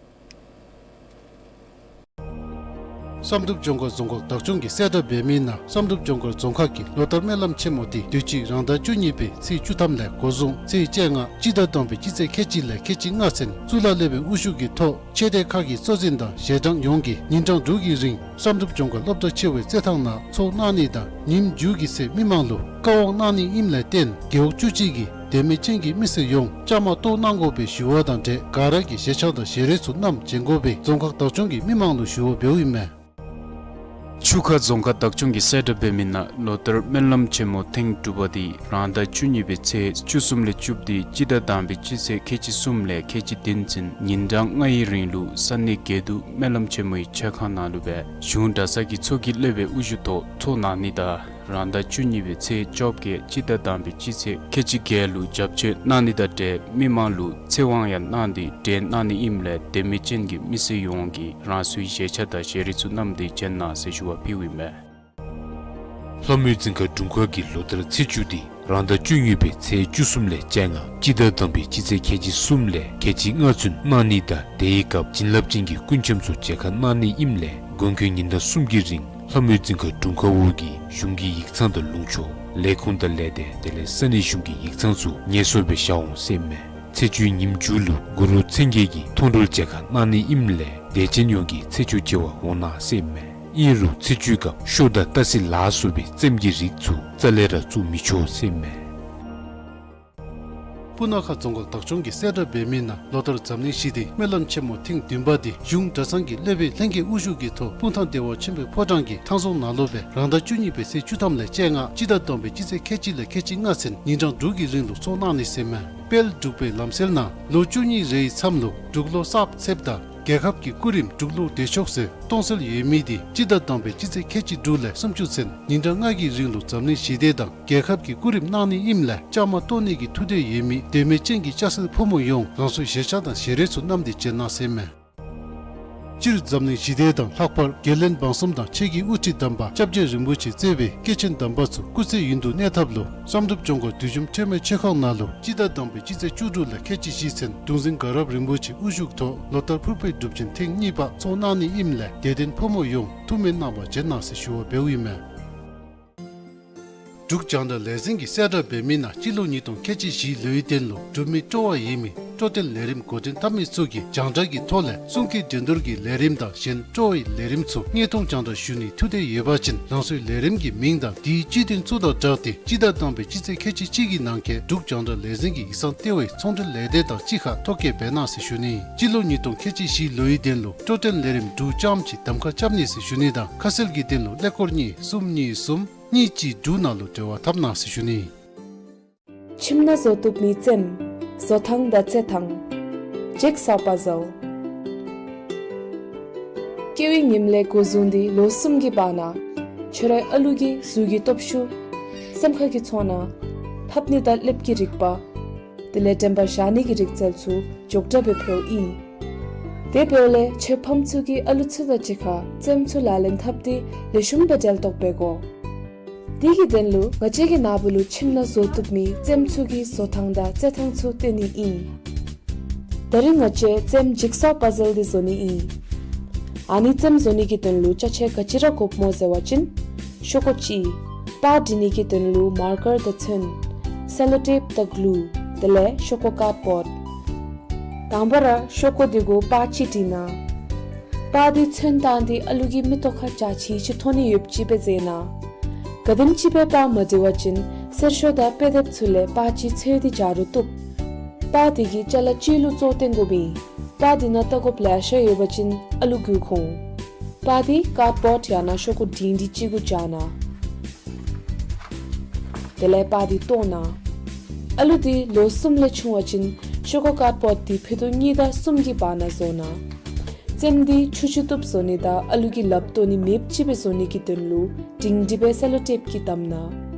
བསམ་གྲུབ་ལྗོངས་མཁར་རྫོང་ཁག་བདག་སྐྱོང་གིས་གསལ་བསྒྲགས་འབད་མི་ནང་བསམ་གྲུབ་ལྗོངས་མཁར་རྫོང་ཁག་གི་ལོ་ལྟར་སྨོན་ལམ་ཆེན་མོ་འདི་དུས་ཅི་རང་ཟླ་བཅུ་གཉིས་པའི་ཚེས་བཅུ་ཐམ་ལས་འགོ་བཟུང་ཚེས་བཅོ་ལྔ་སྤྱི་ཟླ་དང་པའི་སྤྱི་ཚེས་ཁལ་གཅིག་ལས་ཁལ་གཅིག་ལྔ་ཚུན་གཙུག་ལག་སློབ་དཔོན་དབུ་བཞུགས་ཀྱི་ཐོག་ཆོས་སྡེ་ཁག་གི་གཙོ་འཛིན་དང་ཞལ་གྲངས་ཡོངས་ཀྱིས་ཉིན་གྲངས་དྲུག་གི་རིང་བསམ་གྲུབ་ལྗོངས་མཁར་སློབ་གྲྭ་ཆེ་བའི་རྩེད་ཐང་ནང་ཚོགས་གནང་ནི་དང་ཉིནམ་མཇུག་གི་ཚེ་མི་མང་ལུ་བཀའ་དབང་གནང་ནི་ཨིནམ་ལས་བརྟེན་རྒེད་འོག་བཅུ་གཅིག་གི་དད་མོས་ཅན་གྱི་མི་སེར་ཡོངས་བཅའ་མར་གཏོགས་གནང་དགོ་པའི་ཞུ་བ་དང་འབྲེལ་ག་ར་གིས་ཞལ་ཆས་དང་ཞལ་རས་ཚུ་བསྣམས་བྱོན་དགོ་པའི་རྫོང་ཁག་བདག་སྐྱོང་གིས་མི་མང་ལུ་ཞུ་བ་འབདཝ་ཨིན་མས། ཆུ་ཁ་རྫོང་ཁག་བདག་སྐྱོང་གིས་གསལ་བསྒྲགས་འབད་མི་ནང་ལོ་ལྟར་སྨོན་ལམ་ཆེན་མོ་ཐེངས་དྲུག་པ་འདི་རང་ཟླ་བཅུ་གཉིས་པའི་ཚེས་བཅུ་གསུམ་ལས་བཅུ་བདུན་སྤྱི་ཟླ་དང་པའི་སྤྱི་ཚེས་ཁལ་གཅིག་གསུམ་ལས་ཁལ་གཅིག་བདུན་ཚུན་ཉིན་གྲངས་ལྔའི་རིང་ལུ་ས་གནས་དགེ་འདུན་སྨོན་ལམ་ཆེན་མོའི་ཆོས་ཁང་ནང་ལུ་སྦེ་གཞུང་གྲྭ་ཚང་གི་ཚོགས་ཀྱི་སློབ་དཔོན་དབུ་བཞུགས་ཐོག་ཚོགས་གནང་ནི་དང་རང་ཟླ་བཅུ་གཉིས་པའི་ཚེས་བཅོ་བརྒྱད་སྤྱི་ཟླ་དང་པའི་སྤྱི་ཚེས་ཁལ་གཅིག་བརྒྱད་ལུ་བྱབས་མཆོད་གནང་ནི་དང་འབྲེལ་མི་མང་ལུ་ཚེ་དབང་ཡང་གནང་སྟེ་གྲོལ་གནང་ནི་ཨིནམ་ལས་དད་མོས་ཅན་གྱི་མི་སེར་ཡོངས་ཀྱིས་རང་སོའི་ཞལ་ཆས་དང་ཞལ་རས་ཚུ་བསྣམས་ཏེ་བྱོན་གནང་ཟེར་ཞུ་བ་ཕུལཝ་ཨིན་མས། ལྷ་མོའི་རྫིང་ཁ་དྲུང་ཁག་གི་ལོ་ལྟར་ཚེས་བཅུ་འདི་རང་ཟླ་བཅུ་གཉིས་པའི་ཚེས་བཅུ་གསུམ་ལས་བཅོ་ལྔ་སྤྱི་ཟླ་དང་པའི་སྤྱི་ཚེས་ཁལ་གཅིག་གསུམ་ལས་ཁལ་གཅིག་ལྔ་ཚུན་གནང་ནི་དང་དེའི་སྐབས་བྱིན་རླབས་ཅན་གྱི་སྐུ་འཆམ་ཚུ་མཇལ་ཁ་གནང་ནི་ཨིནམ་ལས་དགོངས་དག་ཉིན་གྲངས་གསུམ་གྱི་རིང་ལྷ་མོའི་རྫིང་ཁ་དྲུང་ཁག་འོག་གི་གཞུང་གི་ཡིག་ཚང་དང་ལུང་ཕྱོགས་ལས་ཁུངས་དང་ལས་སྡེ་དེ་ལས་ས་གནས་གཞུང་གི་ཡིག་ཚང་ཚུ་ངལ་གསོ་སྦེ་བཞག་འོང་ཟེར་ཨིན་མས། ཚེས་བཅུའི་ཉིནམ་མཇུག་ལུ་གུ་རུ་མཚན་བརྒྱད་ཀྱི་མཐོང་གྲོལ་མཇལ་ཁ་གནང་ནི་ཨིནམ་ལས་དད་ཅན་ཡོངས་ཀྱིས་ཚེས་བཅུ་མཇལ་བར་འོང་གནང་ཟེར་ཨིན་མས། ཨིན་རུང་ཚེས་བཅུའི་སྐབས་ཤོ་དང་སྟག་གཟིག་ལ་སོགས་པའི་བཙེམ་གྱི་རིགས་ཚུ་རྩ་ལས་ར་བཙུགས་མི་ཆོག་ཟེར་ཨིན་མས། སྤུ་ན་ཁ་རྫོང་ཁག་བདག་སྐྱོང་གི་གསལ་བསྒྲགས་འབད་མི་ནང་ལོ་ལྟར་འཛམ་གླིང་ཞི་བདེའི་སྨོན་ལམ་ཆེན་མོ་ཐེངས་བདུན་པ་འདི་གཞུང་གྲྭ་ཚང་གི་སློབ་དཔོན་ལྷན་རྒྱས་དབུ་བཞུགས་ཀྱི་ཐོག་སྤུངས་ཐང་བདེ་བ་ཆེན་པོའི་ཕོ་བྲང་གི་ཐང་རྫོང་ནང་ལུ་སྦེ་རང་ཟླ་བཅུ་གཉིས་པའི་ཚེས་བཅུ་ཐམ་ལས་བཅོ་ལྔ་སྤྱི་ཟླ་དང་པའི་སྤྱི་ཚེས་ཁལ་གཅིག་ལས་ཁལ་གཅིག་ལྔ་ཚུན་ཉིན་གྲངས་དྲུག་གི་རིང་ལུ་ཚོགས་གནང་ནི་ཟེར་མས། དཔལ་འབྲུག་པའི་ལམ་སྲོལ་ནང་ལོ་བཅུ་གཉིས་རེའི་མཚམས་ལུ་འབྲུག་ལོ་གསརཔ་ཚེསཔ་དང་རྒྱལ་ཁབ་ཀྱི་སྐུ་རིམ་འབྲུག་ལོ་བདེ་མཆོག་ཟེར་གཏོང་སྲོལ་ཡོད་མི་འདི་སྤྱི་ཟླ་དང་པའི་སྤྱི་ཚེས་ཁལ་གཅིག་དྲུག་ལས་སུམ་ཅུ་ཚུན་ཉིན་གྲངས་ལྔ་གི་རིང་ལུ་འཛམ་གླིང་ཞི་བདེ་དང་རྒྱལ་ཁབ་ཀྱི་སྐུ་རིམ་གནང་ནི་ཨིནམ་ལས་བཅའ་མར་གཏོགས་ནི་གི་ཐུགས་འདོད་ཡོད་མི་དད་མོས་ཅན་གྱི་སྐྱ་སེར་ཕོ་མོ་ཡོངས་རང་སོའི་ཞལ་ཆས་དང་ཞལ་རས་ཚུ་བསྣམས་ཏེ་བྱོན་གནང་ཟེར་མས། སྤྱིར་འཛམ་གླིང་ཞི་བདེ་དང་ལྷག་པར་རྒྱལ་བློན་འབངས་གསུམ་དང་ཆོས་ཀྱི་དབུ་ཁྲིད་དམ་པ་སྐྱབས་རྗེ་རིན་པོ་ཆེ་གཙོས་པའི་སྐྱེས་ཆེན་དམ་པ་ཚུ་སྐུ་ཚེ་ཡུན་དུ་གནས་ཐབས་ལུ་བསམ་གྲུབ་ལྗོངས་མཁར་བདུད་འཇོམས་ཁྲོས་མའི་མཆོད་ཁང་ནང་ལུ་སྤྱི་ཟླ་དང་པའི་སྤྱི་ཚེས་བཅུ་དྲུག་ལས་ཁལ་གཅིག་བཞི་ཚུན་གདུང་འཛིན་དགའ་རབ་རིན་པོ་ཆེ་དབུ་བཞུགས་ཐོག་ལོ་ལྟར་ཕུར་པའི་སྒྲུབ་ཆེན་ཐེངས་གཉིས་པ་ཚོགས་གནང་ནི་ཨིནམ་ལས་དད་ལྡན་ཕོ་མོ་ཡོངས་ཐུགས་སྨོན་གནང་བར་བྱོན་གནང་ཟེར་ཞུ་བ་འབདཝ་ཨིན་མས། འབྲུག་རྒྱང་བསྒྲགས་ལས་འཛིན་གྱི་གསལ་བསྒྲགས་འབད་མི་ནང་སྤྱི་ལོ་ཉིས་སྟོང་ཁལ་གཅིག་བཞི་ལོའི་དོན་ལུ་འབྲུག་མི་སྤྲོ་བ་ཡོད་མི་སྤྲོ་སྟོན་ལས་རིམ་འགོ་འདྲེན་འཐབ་མི་ཚུ་གིས་རྒྱང་བསྒྲགས་ཀྱི་ཐོག་ལས་གསུང་སྐད་འགྲན་བསྡུར་གྱི་ལས་རིམ་དང་གཞན་སྤྲོ་བའི་ལས་རིམ་ཚུ་དངོས་མཐོང་རྒྱང་བསྒྲགས་ཞུ་ནིའི་ཐུགས་འདོད་ཡོད་པ་ཅིན་རང་སོའི་ལས་རིམ་གྱི་མིང་དང་དེའི་སྤྱི་དོན་ཚུ་དང་སྦྲགས་ཏེ་སྤྱི་ཟླ་དང་པའི་སྤྱི་ཚེས་ཁལ་གཅིག་གཅིག་གི་ནང་འཁོད་འབྲུག་རྒྱང་བསྒྲགས་ལས་འཛིན་གྱི་ཡིག་ཚང་ལྟེ་བའི་ཚོང་འབྲེལ་ལས་སྡེ་དང་གཅིག་ཁར་ཐོ་བཀོད་འབད་གནང་ཟེར་ཞུ་ནི། སྤྱི་ལོ་ཉིས་སྟོང་ཁལ་གཅིག་བཞི་ལོའི་དོན་ལུ་སྤྲོ་སྟོན་ལས་རིམ་འབྲུག་ལྕམ་གྱིས་གདམ་ཁ་རྐྱབ་ནི་ཟེར་ཞུ་ནི་དང་ཁ་གསལ་གྱི་དོན་ལུ་ཀླད་ཀོར་གཉིས་གསུམ་གཉིས་གསུམ་གཉིས་གཅིག་དྲུག་ནང་ལུ་འབྲེལ་བ་འཐབ་གནང་ཟེར་ཞུ་ནི། ཁྱིམ་ནང་བཟོ་བཏུབ་མི་རྩེདམོ། བཟོ་ཐངས་དང་རྩེད་ཐངས། ཇིག་སོ་པ་ཟལ། སྐྱེ་བའི་ཉིནམ་ལས་འགོ་བཟུང་སྟེ་ལོ་གསུམ་གྱི་བར་ན་ཁྱོད་རའི་ཨ་ལུ་གི་གཟུགས་ཀྱི་སྟོབས་ཤུགས། སེམས་ཁ་གི་ཚོར་སྣང་། ཕབ་ནི་དང་ལེབ་ཀྱི་རིག་པ། དེ་ལས་དྲན་པ་བཞག་ནི་གི་རིག་རྩལ་ཚུ་མགྱོགས་དྲགས་སྦེ་འཕེལཝ་ཨིན། དེ་འབདཝ་ལས་ཁྱོད་ཕམ་ཚུ་གིས་ཨ་ལུ་ཚུ་དང་གཅིག་ཁར་རྩེདམོ་ཚུ་ལག་ལེན་འཐབ་སྟེ་ལེགས་ཤོམ་སྦེ་འབྲེལ་གཏོགས་འབད་དགོ། དེ་གི་དོན་ལུ་ང་བཅས་ཀྱི་ནཱ་བུ་ལུ་ཁྱིམ་ནང་བཟོ་བཏུབ་མི་རྩེདམོ་ཚུ་གི་བཟོ་ཐངས་དང་རྩེད་ཐངས་ཚུ་སྟོན་ནི་ཨིན། ད་རིས་ང་བཅས་རྩེདམོ་ཇིག་སོ་པ་ཟལ་འདི་བཟོ་ནི་ཨིན། ཨ་ནི་རྩེདམོ་བཟོ་ནི་གི་དོན་ལུ་ཅ་ཆས་ག་ཅི་ར་དགོཔ་སྨོ་ཟེར་བ་ཅིན་ཤོག་ཀོ་གཅིག། པར་འབྲི་ནི་གི་དོན་ལུ་མར་ཀར་དང་ཚོན། སེ་ལོ་ཊེབ་དང་གླུ། དེ་ལས་ཤོག་ཀོ་ཀཱཌ་བོརཌ། དང་པ་ར་ཤོག་ཀོ་འདི་གུ་པར་གཅིག་བྲི་གནང་། པར་འདི་ཚོན་བཏང་སྟེ་ཨ་ལུ་གི་མིག་ཏོ་ཁར་འཇའ་ཆི་ཆི་མཐོང་ནི་ཡོདཔ་ཅིག་སྦེ་མཛད་གནང་། ག་དེམ་ཅིག་སྦེ་པར་མ་འབྲི་བ་ཅིན་གསེར་ཤོག་དང་དཔེ་དེབ་ཚུ་ལས་པར་གཅིག་འཚོལ་ཏེ་བྱ་རུང་བཏུབ། པར་འདི་གི་ཅ་ལ་གཅིག་ལུ་བཙོ་སྟོན་དགོཔ་ཨིན། པར་འདི་ནང་ལྟ་དགོཔ་ལེ་ཤ་ཡོད་པ་ཅིན་ཨ་ལུ་མགུ་འཁོར་འོང་། པར་འདི་ཀཱཌ་བོརཌ་ཡང་ན་ཤོག་ཀོ་འབྲིང་འབྲིང་ཅིག་གུ་སྦྱར་གནང་། དེ་ལས་པར་འདི་བཏོག་གནང་། ཨ་ལུ་འདི་ལོ་གསུམ་ལས་ཆུང་བ་ཅིན་ཤོག་ཀོ་ཀཱཌ་བོརཌ་འདི་ཕུད་རྡོག་གཉིས་དང་གསུམ་གྱི་བར་ན་བཟོ་གནང་། རྩེདམོ་འདི་ཆུང་ཆུང་བཏུབ་བཟོ་ནི་དང་ཨ་ལུ་གིས་ལགཔ་བཏོག་ནི་མེདཔ་ཅིག་སྦེ་བཟོ་ནི་གི་དོན་ལུ་འབྲིང་འབྲིང་སྦེ་སེ་ལོ་ཊེབ་ཀྱིས་བསྡམས་གནང་།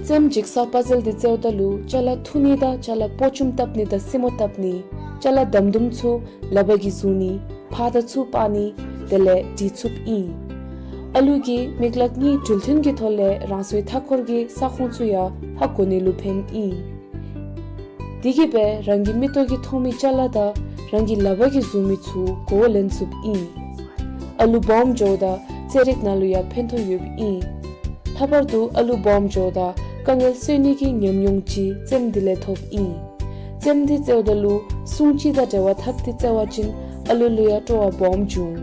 རྩེདམོ་ཇིག་སོ་པ་ཟལ་འདི་རྩེཝ་ད་ལུ་ཅ་ལ་འཐུ་ནི་དང་ཅ་ལ་པོ་ཅུམ་བཏབ་ནི་དང་སེན་མོ་བཏབ་ནི། ཅ་ལ་དམ་དུམ་ཚུ་ལག་པ་གིས་བཟུང་ནི། ཕར་དང་ཚུར་སྤར་ནི། དེ་ལས་འབྲི་ཚུགསཔ་ཨིན། ཨ་ལུ་གི་མིག་ལག་གཉིས་གྲོས་མཐུན་གྱི་ཐོག་ལས་རང་སོའི་མཐའ་འཁོར་གྱི་ས་ཁོངས་ཚུ་ཡང་ཧ་གོ་ནི་ལུ་ཕནམ་ཨིན། དེ་གིས་སྦེ་རང་གི་མིག་ཏོ་གིས་མཐོང་མི་ཅ་ལ་དང་རང་གི་ལག་པ་གིས་བཟུང་མི་ཚུ་གོ་བ་ལེན་ཚུགསཔ་ཨིན། ཨ་ལུ་སྦོམ་འགྱོཝ་ད་རྩེད་རིགས་ནང་ལུ་ཡང་ཕན་ཐོགས་ཡོདཔ་ཨིན། ལྷག་པར་དུ་ཨ་ལུ་སྦོམ་འགྱོཝ་ད་དཀའ་ངལ་སེལ་ནི་གི་ཉམས་མྱོང་ཅིག་རྩེདམོ་འདི་ལས་ཐོབ་ཨིན། རྩེདམོ་འདི་རྩེཝ་ད་ལུ་སྲུང་བརྩི་དང་འབྲེལ་བ་འཐབ་སྟེ་རྩེ་བ་ཅིན་ཨ་ལུ་ལུ་ཡང་སྤྲོ་བ་སྦོམ་འབྱུང་།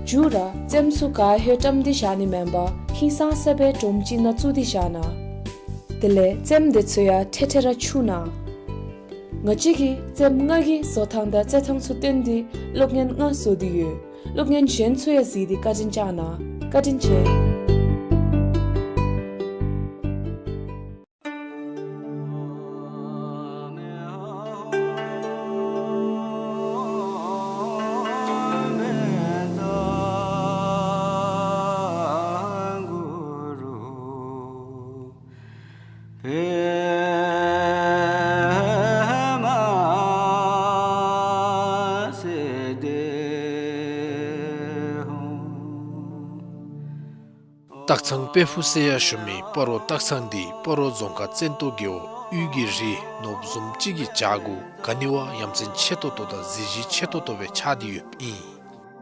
མཇུག་ར་རྩེདམོ་ཚུ་ག་ཧེ་བཀྲམ་སྟེ་བཞག་ནི་མེན་པར་ཧིང་སངས་ས་སྦེ་སྒྲོམ་ཅིག་ནང་བཙུགས་ཏེ་བཞག་གནང་། དེ་ལས་རྩེདམོ་འདི་ཚུ་ཡང་ཐེ་ཐེ་ར་འཁྱུ་གནང་། ང་བཅས་ཀྱིས་རྩེདམོ་ལྔ་གི་བཟོ་ཐངས་དང་རྩེད་ཐངས་ཚུ་སྟོན་ཏེ་གློག་བརྙན་ལྔ་བཟོ་སྟེ་ཡོད། གློག་བརྙན་གཞན་ཚུ་ཡང་གཟིགས་ཏེ་བཀའ་དྲིན་བསྐྱང་གནང་། བཀའ་དྲིན་ཆེ། སྟག་ཚང་དཔལ་ཕུག་ཟེར་ཡང་ཞུ་མི་སྤ་རོ་སྟག་ཚང་འདི་སྤ་རོ་རྫོང་ཁག་བཙན་ཏོ་རྒེད་འོག་དབུས་ཀྱི་རི་ནོར་བུ་བཟུམ་ཅིག་གི་བྱག་གུ་ག་ནི་བ་ཡ་མཚན་ཆེ་ཏོག་ཏོ་དང་གཟི་བརྗིད་ཆེ་ཏོག་ཏོ་སྦེ་ཆགས་ཏེ་ཡོདཔ་ཨིན།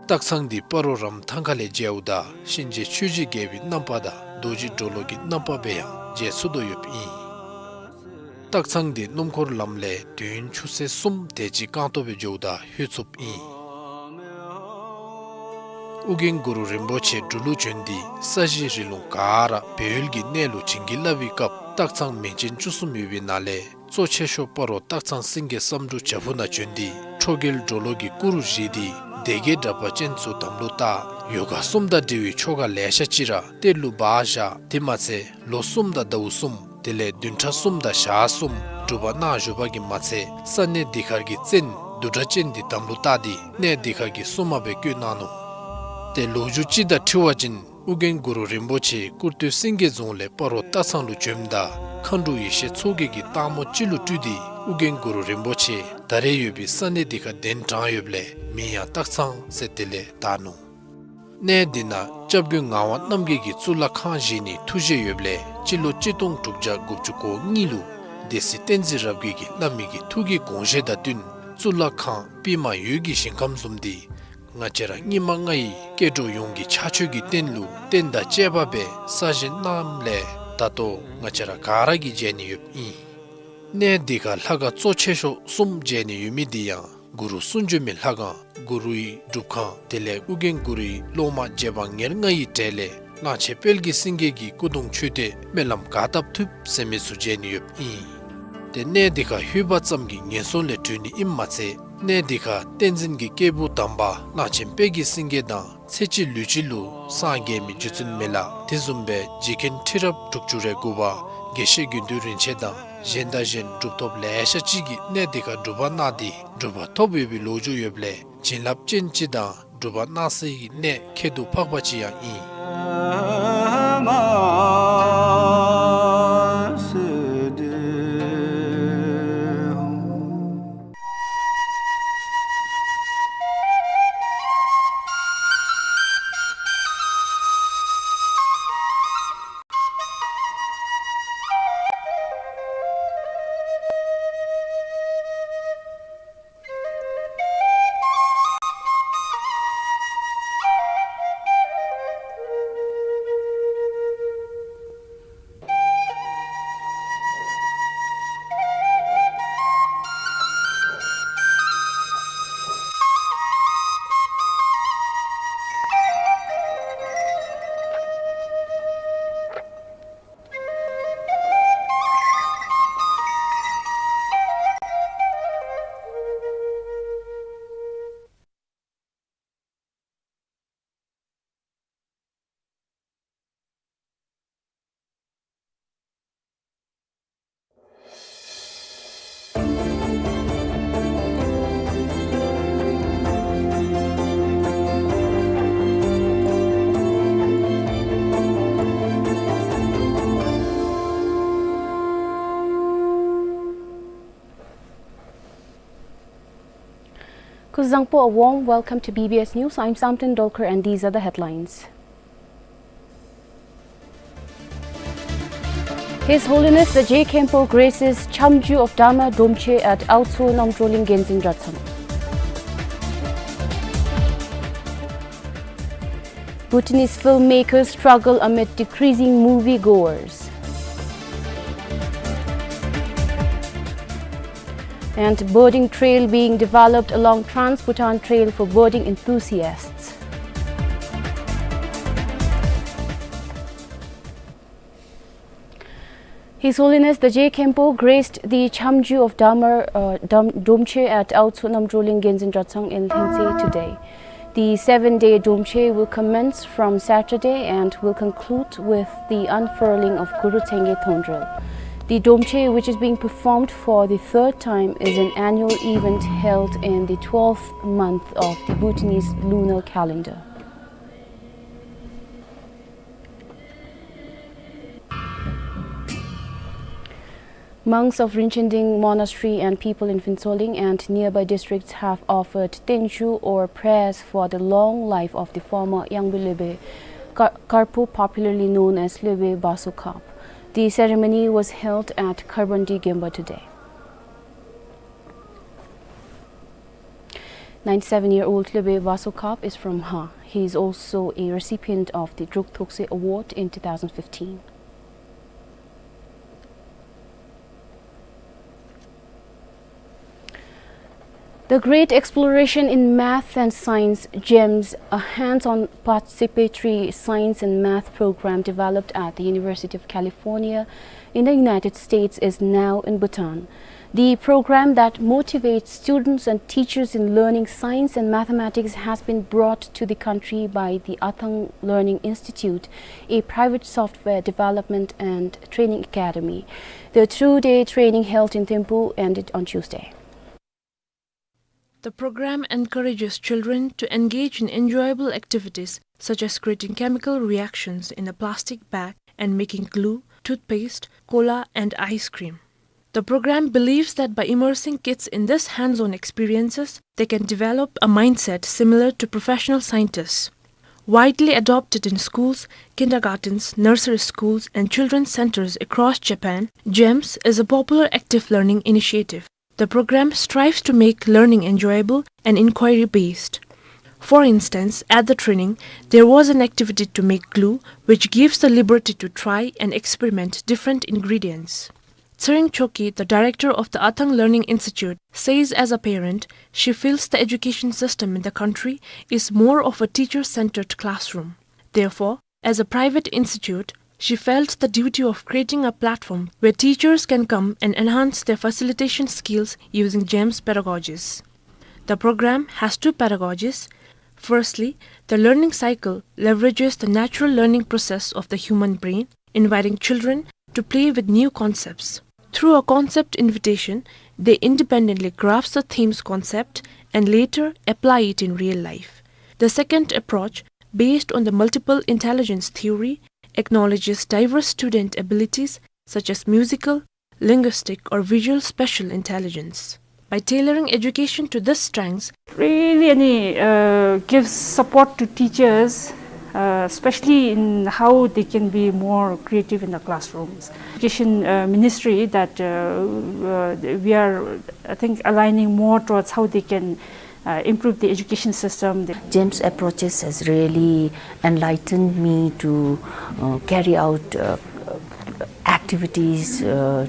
སྟག་ཚང་འདི་སྤ་རོ་རམ་ཐང་ཁ་ལས་མཇལཝ་ད་གཤིན་རྗེ་ཆོས་ཀྱི་རྒྱལ་པོའི་རྣམ་པ་དང་རྡོ་རྗེ་གྲོ་ལོད་ཀྱི་རྣམ་པ་སྦེ་ཡང་མཇལ་ཚུགས་དོ་ཡོདཔ་ཨིན། སྟག་ཚང་འདི་སྣུམ་འཁོར་ལམ་ལས་དུས་ཡུན་ཆུ་ཚོད་གསུམ་དེ་ཅིག་རྐང་སྟོང་སྦེ་འགྱོཝ་ད་ལྷོད་ཚུགསཔ་ཨིན། ཨོ་རྒྱན་གུ་རུ་རིན་པོ་ཆེ་འབྲུག་ལུ་བྱོན་ཏེ་ས་གཞི་རི་ལུང་ག་ར་སྦས་ཡུལ་གྱི་གནས་ལུ་བྱིན་གྱིས་བརླབས་པའི་སྐབས་སྟག་ཚང་མིང་ཅན་བཅུ་གསུམ་ཡོད་པའི་ནང་ལས་གཙོ་ཆེ་ཤོས་སྤ་རོ་སྟག་ཚང་སེང་གེ་བསམ་འགྲུབ་བྱག་ཕུག་ནང་བྱོན་ཏེ་ཁྲོ་རྒྱལ་གྲོ་ལོད་ཀྱི་སྐུ་རུ་བཞེངས་ཏེ་སྡེ་བརྒྱད་དྲེགས་པ་ཅན་ཚུ་དམ་ལུ་བཏགས། ཡོ་ག་གསུམ་དང་འབྲེལ་བའི་ཆོ་ག་ལེ་ཤ་ཅིག་ར་གཏེར་ལུ་སྦ་བཞག། དེ་མ་ཚད་ལོ་གསུམ་དང་ཟླཝ་གསུམ་དེ་ལས་བདུན་ཕྲག་གསུམ་དང་ཞག་གསུམ་སྒྲུབ་པ་གནང་བཞུགས་པ་གིས་མ་ཚད་ས་གནས་འདི་ཁར་གྱི་བཙན་བདུད་དྲེགས་ཅན་འདི་དམ་ལུ་བཏགས་ཏེ་གནས་འདི་ཁར་གྱི་སྲུང་མ་སྦེ་བསྐོས་གནང་ནུག། ཏེ་ལོ་རྒྱུས་ཅིག་དང་འཁྲིལ་བ་ཅིན་ཨོ་རྒྱན་གུ་རུ་རིན་པོ་ཆེ་སྐུར་སྟོད་སེང་གེ་རྫོང་ལས་སྤ་རོ་སྟག་ཚང་ལུ་བྱོནམ་ད་མཁའ་འགྲོ་ཡེ་ཤེས་མཚོ་རྒྱལ་གྱིས་སྟག་མོ་ཅིག་ལུ་སྤྲུལ་ཏེ་ཨོ་རྒྱན་གུ་རུ་རིན་པོ་ཆེ་ད་རེས་ཡོད་པའི་ས་གནས་འདི་ཁར་གདན་དྲངས་ཡོདཔ་ལས་མིང་ཡང་སྟག་ཚང་ཟེར་དེ་ལས་བཏགས་ནུག། གནས་འདི་ནང་སྐྱབས་མགོན་ངག་དབང་རྣམ་རྒྱལ་གྱིས་གཙུག་ལག་ཁང་བཞེངས་ནིའི་ཐུགས་བཞེད་ཡོདཔ་ལས་སྤྱི་ལོ་གཅིག་སྟོང་དྲུག་བརྒྱ་དགུ་བཅུ་གོ་གཉིས་ལུ་སྡེ་སྲིད་བསྟན་འཛིན་རབ་རྒྱས་ཀྱིས་བླ་མའི་གི་ཐུགས་ཀྱི་དགོངས་བཞེད་དང་བསྟུན་གཙུག་ལག་ཁང་པདྨ་འོད་ཀྱི་ཞིང་ཁམས་བཟུམ་འདི་ང་བཅས་ར་སྙིགས་མ་ལྔ་ཡི་སྐྱེ་འགྲོ་ཡོངས་ཀྱི་ཕྱག་མཆོད་ཀྱི་རྟེན་ལུ་རྟེན་དང་བཅས་པ་སྦེ་གསར་བཞེངས་གནངམ་ལས་ད་ལྟོ་ང་བཅས་ར་ག་ར་གིས་མཇལ་ནི་ཡོདཔ་ཨིན། གནས་འདི་ཁར་ལྷ་ཁང་གཙོ་ཆེ་ཤོས་གསུམ་མཇལ་ནི་ཡོད་མི་འདི་ཡང་གུ་རུ་གསུང་བྱོན་མའི་ལྷ་ཁང་གུ་རུའི་སྒྲུབ་ཁང་དེ་ལས་ཨོ་རྒྱན་གུ་རུའི་སློབ་མ་རྗེ་འབངས་ཉེར་ལྔ་ཡི་གྲས་ལས་གླང་ཆེན་དཔལ་གྱི་སེང་གེ་གི་སྐུ་གདུང་མཆོད་རྟེན་སྨོན་ལམ་ག་བཏབ་ཐུབ་ཟེར་མི་ཚུ་མཇལ་ནི་ཡོདཔ་ཨིན། ཏེ་གནས་འདི་ཁར་ལྷོད་པ་ཙམ་གྱིས་ངན་སོང་ལས་གྲོལ་ནི་ཨིནམ་མ་ཚད་གནས་འདི་ཁར་བསྟན་འཛིན་གྱི་སྐྱེས་བུ་དམ་པ་གླང་ཆེན་དཔལ་གྱི་སེང་གེ་དང་ཚེ་གཅིག་ལུས་གཅིག་ལུ་སངས་རྒྱས་མི་རྗེ་བཙུན་མི་ལ་དེ་བཟུམ་སྦེ་རྗེ་མཁན་ཁྲི་རབས་དྲུག་ཅུ་རེ་དགུ་པ་དགེ་བཤེས་དགེ་འདུན་རིན་ཆེན་དང་གཞན་དང་གཞན་གྲུབ་ཐོབ་ལེ་ཤ་ཅིག་གིས་གནས་འདི་ཁར་སྒྲུབ་པ་གནང་སྟེ་གྲུབ་པ་ཐོབ་ཡོད་པའི་ལོ་རྒྱུས་ཡོདཔ་ལས་བྱིན་རླབས་ཅན་ཅིག་དང་སྒྲུབ་པ་གནང་སའི་གནས་ཁྱད་དུ་འཕགས་པ་ཅིག་ཡང་ཨིན། Kuzuzangpo, a warm welcome to B B S News. I'm Samten Dolkar and these are the headlines. His Holiness the Je Khenpo graces Chamju of Dharma Domche at Aotso Namtroling Genzin Dratshang. Bhutanese filmmakers struggle amid decreasing moviegoers. And birding trail being developed along Trans-Bhutan Trail for birding enthusiasts. His Holiness the Je Khenpo graced the Chamju of Dharma, uh, Dam-, Domche at Aotso Namtroling Genzin Dratshang in Lhensey today. The seven-day Domche will commence from Saturday and will conclude with the unfurling of Guru Tsenge Thondrel. The Domche, which is being performed for the third time, is an annual event held in the twelfth month of the Bhutanese lunar calendar. Monks of Rinchen Ding Monastery and people in Phuentsholing and nearby districts have offered Tenchu or prayers for the long life of the former Yangbi Lhebe Kar-, Karpo, popularly known as Lhebe Baso Kap. The ceremony was held at Kharbandi Gemba today. Ninety-seven-year-old Lhebe Baso Kap is from Mha. He is also a recipient of the Druk Thokse Award in two thousand fifteen. The Great Exploration in Math and Science, GEMS, a hands-on participatory science and math program developed at the University of California in the United States, is now in Bhutan. The program that motivates students and teachers in learning science and mathematics has been brought to the country by the Athang Learning Institute, a private software development and training academy. The two-day training held in Thimphu ended on Tuesday. The program encourages children to engage in enjoyable activities such as creating chemical reactions in a plastic bag and making glue, toothpaste, cola, and ice cream. The program believes that by immersing kids in these hands-on experiences, they can develop a mindset similar to professional scientists. Widely adopted in schools, kindergartens, nursery schools, and children's centers across Japan, GEMS is a popular active learning initiative. The program strives to make learning enjoyable and inquiry-based. For instance, at the training, there was an activity to make glue, which gives the liberty to try and experiment different ingredients. Tsering Choki, the director of the Athang Learning Institute, says as a parent, she feels the education system in the country is more of a teacher-centered classroom. Therefore, as a private institute, she felt the duty of creating a platform where teachers can come and enhance their facilitation skills using GEMS pedagogies. The program has two pedagogies. Firstly, the learning cycle leverages the natural learning process of the human brain, inviting children to play with new concepts. Through a concept invitation, they independently grasp the theme's concept and later apply it in real life. The second approach, based on the multiple intelligence theory, acknowledges diverse student abilities such as musical, linguistic, or visual special intelligence. By tailoring education to these strengths, really any, uh, gives support to teachers, uh, especially in how they can be more creative in the classrooms. Education, uh, ministry that, uh, uh, we are, I think, aligning more towards how they can, uh, improve the education system. GEMS approaches has really enlightened me to, uh, carry out, uh, activities, uh,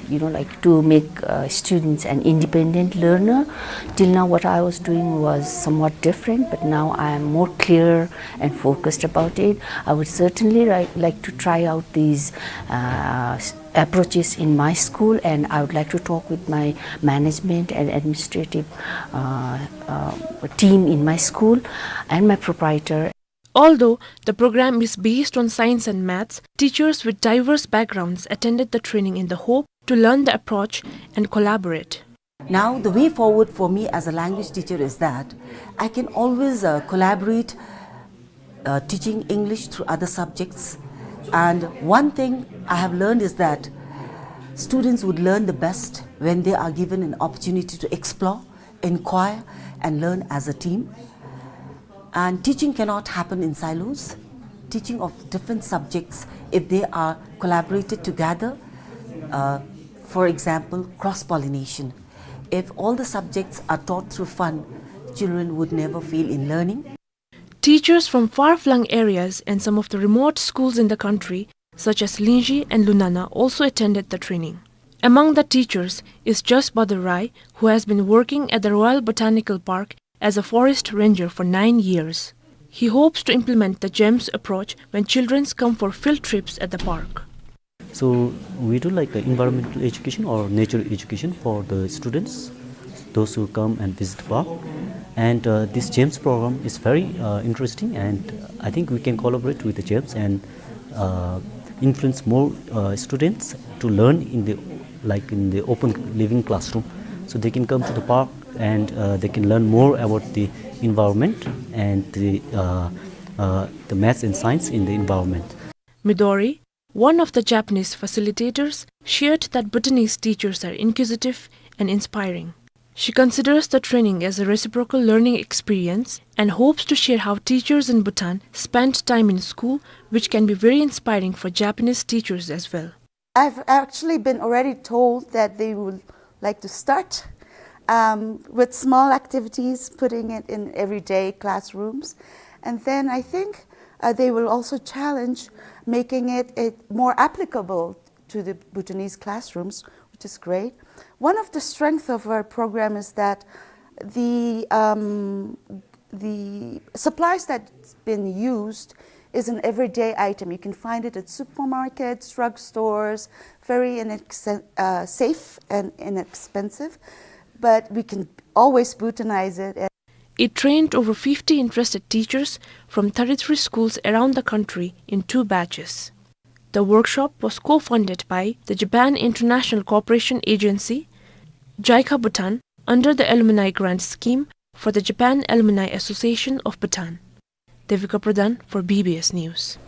you know, like, to make, uh, students an independent learner. Till now, what I was doing was somewhat different, but now I am more clear and focused about it. I would certainly like, like to try out these, uh, s-, approaches in my school, and I would like to talk with my management and administrative, uh, uh, team in my school and my proprietor. Although the program is based on science and maths, teachers with diverse backgrounds attended the training in the hope to learn the approach and collaborate. Now, the way forward for me as a language teacher is that I can always, uh, collaborate, uh, teaching English through other subjects. And one thing I have learned is that students would learn the best when they are given an opportunity to explore, inquire, and learn as a team. And teaching cannot happen in silos. Teaching of different subjects, if they are collaborated together, uh, for example, cross-pollination. If all the subjects are taught through fun, children would never fail in learning. Teachers from far-flung areas and some of the remote schools in the country, such as Lingzhi and Lunana, also attended the training. Among the teachers is Jasbadar Rai, who has been working at the Royal Botanical Park as a forest ranger for nine years. He hopes to implement the GEMS approach when children come for field trips at the park. So we do, like, uh, environmental education or nature education for the students, those who come and visit the park. And, uh, this GEMS program is very, uh, interesting, and I think we can collaborate with the GEMS and, uh, influence more, uh, students to learn in the, like, in the open living classroom. So they can come to the park and, uh, they can learn more about the environment and the, uh, uh, the maths and science in the environment. Midori, one of the Japanese facilitators, shared that Bhutanese teachers are inquisitive and inspiring. She considers the training as a reciprocal learning experience and hopes to share how teachers in Bhutan spend time in school, which can be very inspiring for Japanese teachers as well. I've actually been already told that they would like to start, um, with small activities, putting it in everyday classrooms. And then I think, uh, they will also challenge making it, it more applicable to the Bhutanese classrooms, which is great. One of the strengths of our program is that, The, um, the supplies that's been used is an everyday item. You can find it at supermarkets, drugstores, very inex-, uh, safe and inexpensive, but we can always Bhutanize it. It trained over fifty interested teachers from thirty-three schools around the country in two batches. The workshop was co-funded by the Japan International Cooperation Agency, JICA Bhutan, under the Alumni Grant Scheme for the Japan Alumni Association of Bhutan. Devika Pradhan for B B S News.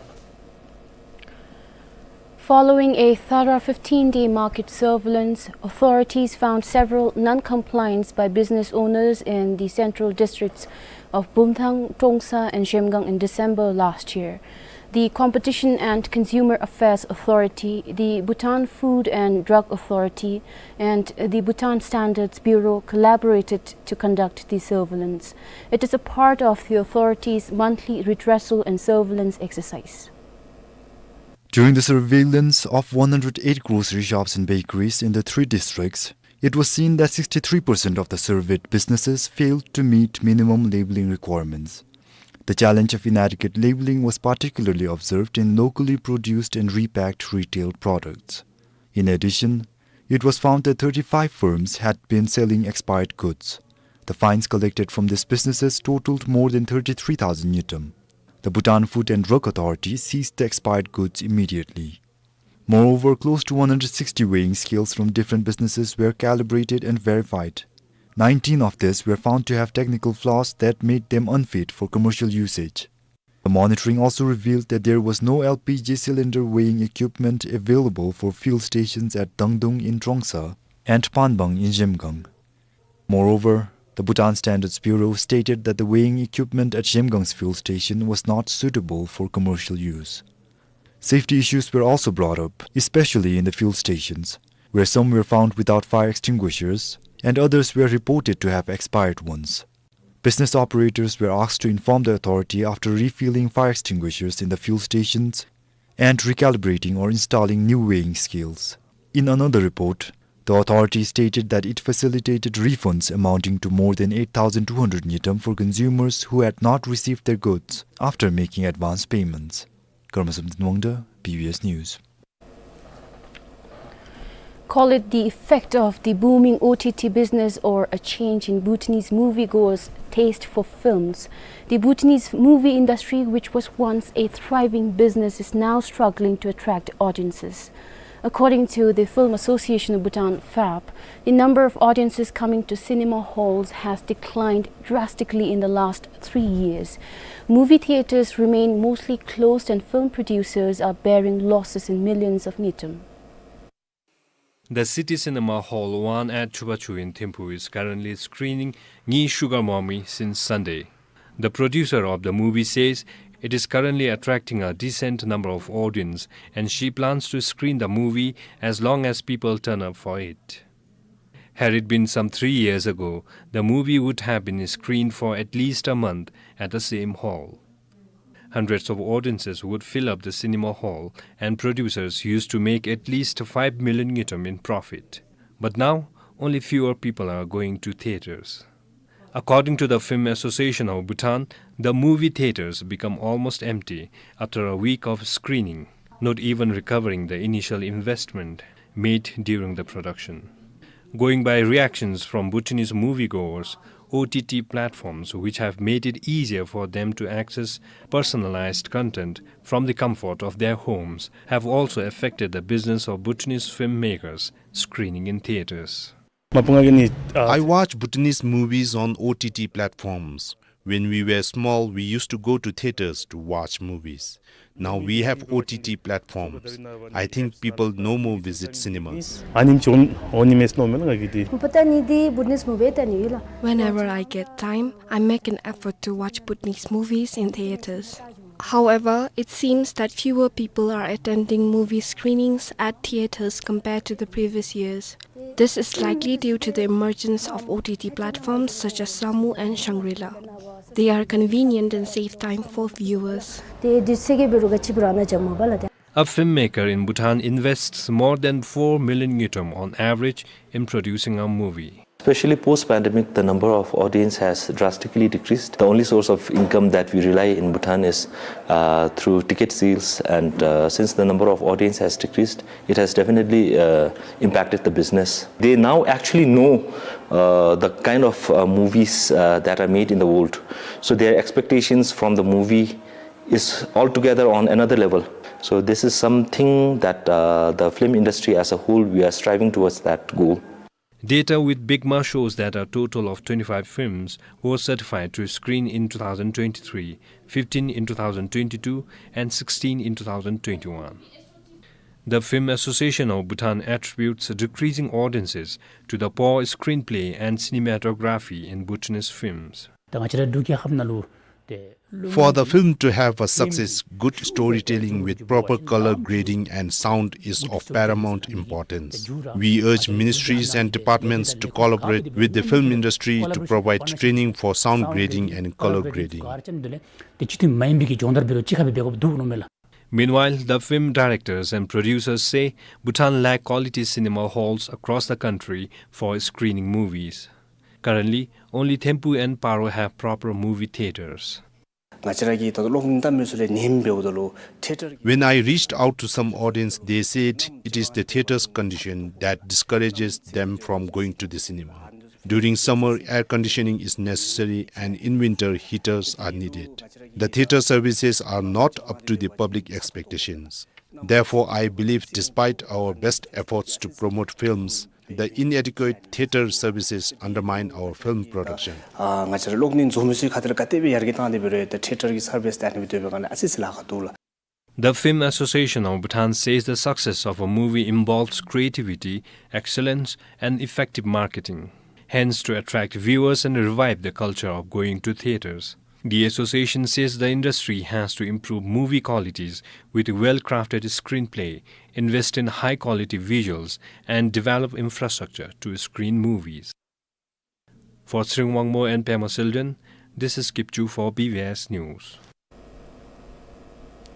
Following a thorough fifteen-day market surveillance, authorities found several non-compliance by business owners in the central districts of Bumthang, Trongsa, and Zhemgang in December last year. The Competition and Consumer Affairs Authority, the Bhutan Food and Drug Authority, and the Bhutan Standards Bureau collaborated to conduct the surveillance. It is a part of the authority's monthly redressal and surveillance exercise. During the surveillance of one hundred eight grocery shops and bakeries in the three districts, it was seen that sixty-three percent of the surveyed businesses failed to meet minimum labeling requirements. The challenge of inadequate labeling was particularly observed in locally produced and repacked retail products. In addition, it was found that thirty-five firms had been selling expired goods. The fines collected from these businesses totaled more than thirty-three thousand ngultrum. The Bhutan Food and Drug Authority seized the expired goods immediately. Moreover, close to one hundred sixty weighing scales from different businesses were calibrated and verified. Nineteen of these were found to have technical flaws that made them unfit for commercial usage. The monitoring also revealed that there was no L P G cylinder weighing equipment available for fuel stations at Dangdung in Trongsa and Panbang in Zhemgang. Moreover, the Bhutan Standards Bureau stated that the weighing equipment at Zhemgang's fuel station was not suitable for commercial use. Safety issues were also brought up, especially in the fuel stations, where some were found without fire extinguishers and others were reported to have expired ones. Business operators were asked to inform the authority after refilling fire extinguishers in the fuel stations and recalibrating or installing new weighing scales. In another report, the authority stated that it facilitated refunds amounting to more than eight thousand two hundred ngultrum for consumers who had not received their goods after making advance payments. Karma Samten Wangda, B B S News. Call it the effect of the booming O T T business or a change in Bhutanese moviegoers' taste for films. The Bhutanese movie industry, which was once a thriving business, is now struggling to attract audiences. According to the Film Association of Bhutan, FAB, the number of audiences coming to cinema halls has declined drastically in the last three years. Movie theaters remain mostly closed and film producers are bearing losses in millions of ngultrum. The City Cinema Hall one at Chubachu in Thimphu is currently screening Ngi Sugar Mommy since Sunday. The producer of the movie says it is currently attracting a decent number of audience and she plans to screen the movie as long as people turn up for it. Had it been some three years ago, the movie would have been screened for at least a month at the same hall. Hundreds of audiences would fill up the cinema hall, and producers used to make at least five million ngultrum in profit. But now, only fewer people are going to theaters. According to the Film Association of Bhutan, the movie theaters become almost empty after a week of screening, not even recovering the initial investment made during the production. Going by reactions from Bhutanese moviegoers, O T T platforms, which have made it easier for them to access personalized content from the comfort of their homes, have also affected the business of Bhutanese filmmakers screening in theaters. Mapunga gini, uh, I watch Bhutanese movies on O T T platforms. When we were small, we used to go to theaters to watch movies. Now we have O T T platforms. I think people no more visit cinemas. Anim chon, onimes no men ngagi di. Patani di Bhutanese movie tani la. Whenever I get time, I make an effort to watch Bhutanese movies in theaters. However, it seems that fewer people are attending movie screenings at theaters compared to the previous years. This is likely due to the emergence of O T T platforms such as Samu and Shangri-La. They are convenient and save time for viewers. A filmmaker in Bhutan invests more than four million ngultrum on average in producing a movie. Especially post-pandemic, the number of audience has drastically decreased. The only source of income that we rely in Bhutan is, uh, through ticket sales, and, uh, since the number of audience has decreased, it has definitely, uh, impacted the business. They now actually know, uh, the kind of, uh, movies, uh, that are made in the world. So their expectations from the movie is altogether on another level. So this is something that, uh, the film industry as a whole, we are striving towards that goal. Data with BIGMA shows that a total of twenty-five films were certified to screen in two thousand twenty-three, fifteen in two thousand twenty-two, and sixteen in two thousand twenty-one. The Film Association of Bhutan attributes decreasing audiences to the poor screenplay and cinematography in Bhutanese films. ད་ང་བཅས་ར་འབྲུག་རྒྱལ་ཁབ་ནང་ལུ་ཏེ་For the film to have a success, good storytelling with proper color grading and sound is of paramount importance. We urge ministries and departments to collaborate with the film industry to provide training for sound grading and color grading. ཏེ་སྤྱི་འཐུས་མ་ཡིན་པའི་གི་སྦྱོང་བརྡར་འབད་རུང་གཅིག་ཁར་སྦེ་འབད་དགོཔ་འདུག་མནོཝ་མས་ལགས། Meanwhile, the film directors and producers say Bhutan lack quality cinema halls across the country for screening movies. Currently, only Thimphu and Paro have proper movie theaters. ང་བཅས་ར་གིས་ད་ལྟོ་གློག་བརྙན་བལྟ་མི་ཚུ་ལས་ཉན་འབདཝ་ད་ལུ་ཐེ་ཊར། When I reached out to some audience, they said it is the theatre's condition that discourages them from going to the cinema. During summer, air conditioning is necessary, and in winter, heaters are needed. The theater services are not up to the public expectations. Therefore, I believe, despite our best efforts to promote films, the inadequate theater services undermine our film production. ཨ་ང་བཅས་ར་གློག་བརྙན་བཟོ་མི་ཚུ་གི་ཁ་ཐུག་ལས་ག་དེ་སྦེ་ཡར་རྒྱས་བཏང་སྟེ་འབད་རུང་ད་ཐེ་ཊར་གྱི་སར་བིསི་ཨ་ནི་སྦེ་སྡོད་པའི་སྒང་ལས་ཨ་ཙི་ཙི་ལཱ་ཁག་འདུག་ལགས། The Film Association of Bhutan says the success of a movie involves creativity, excellence, and effective marketing. Hence, to attract viewers and revive the culture of going to theaters, the association says the industry has to improve movie qualities with well-crafted screenplay, invest in high-quality visuals, and develop infrastructure to screen movies. For Tshering Wangmo and Pema Selden, this is Kipchu for B B S News.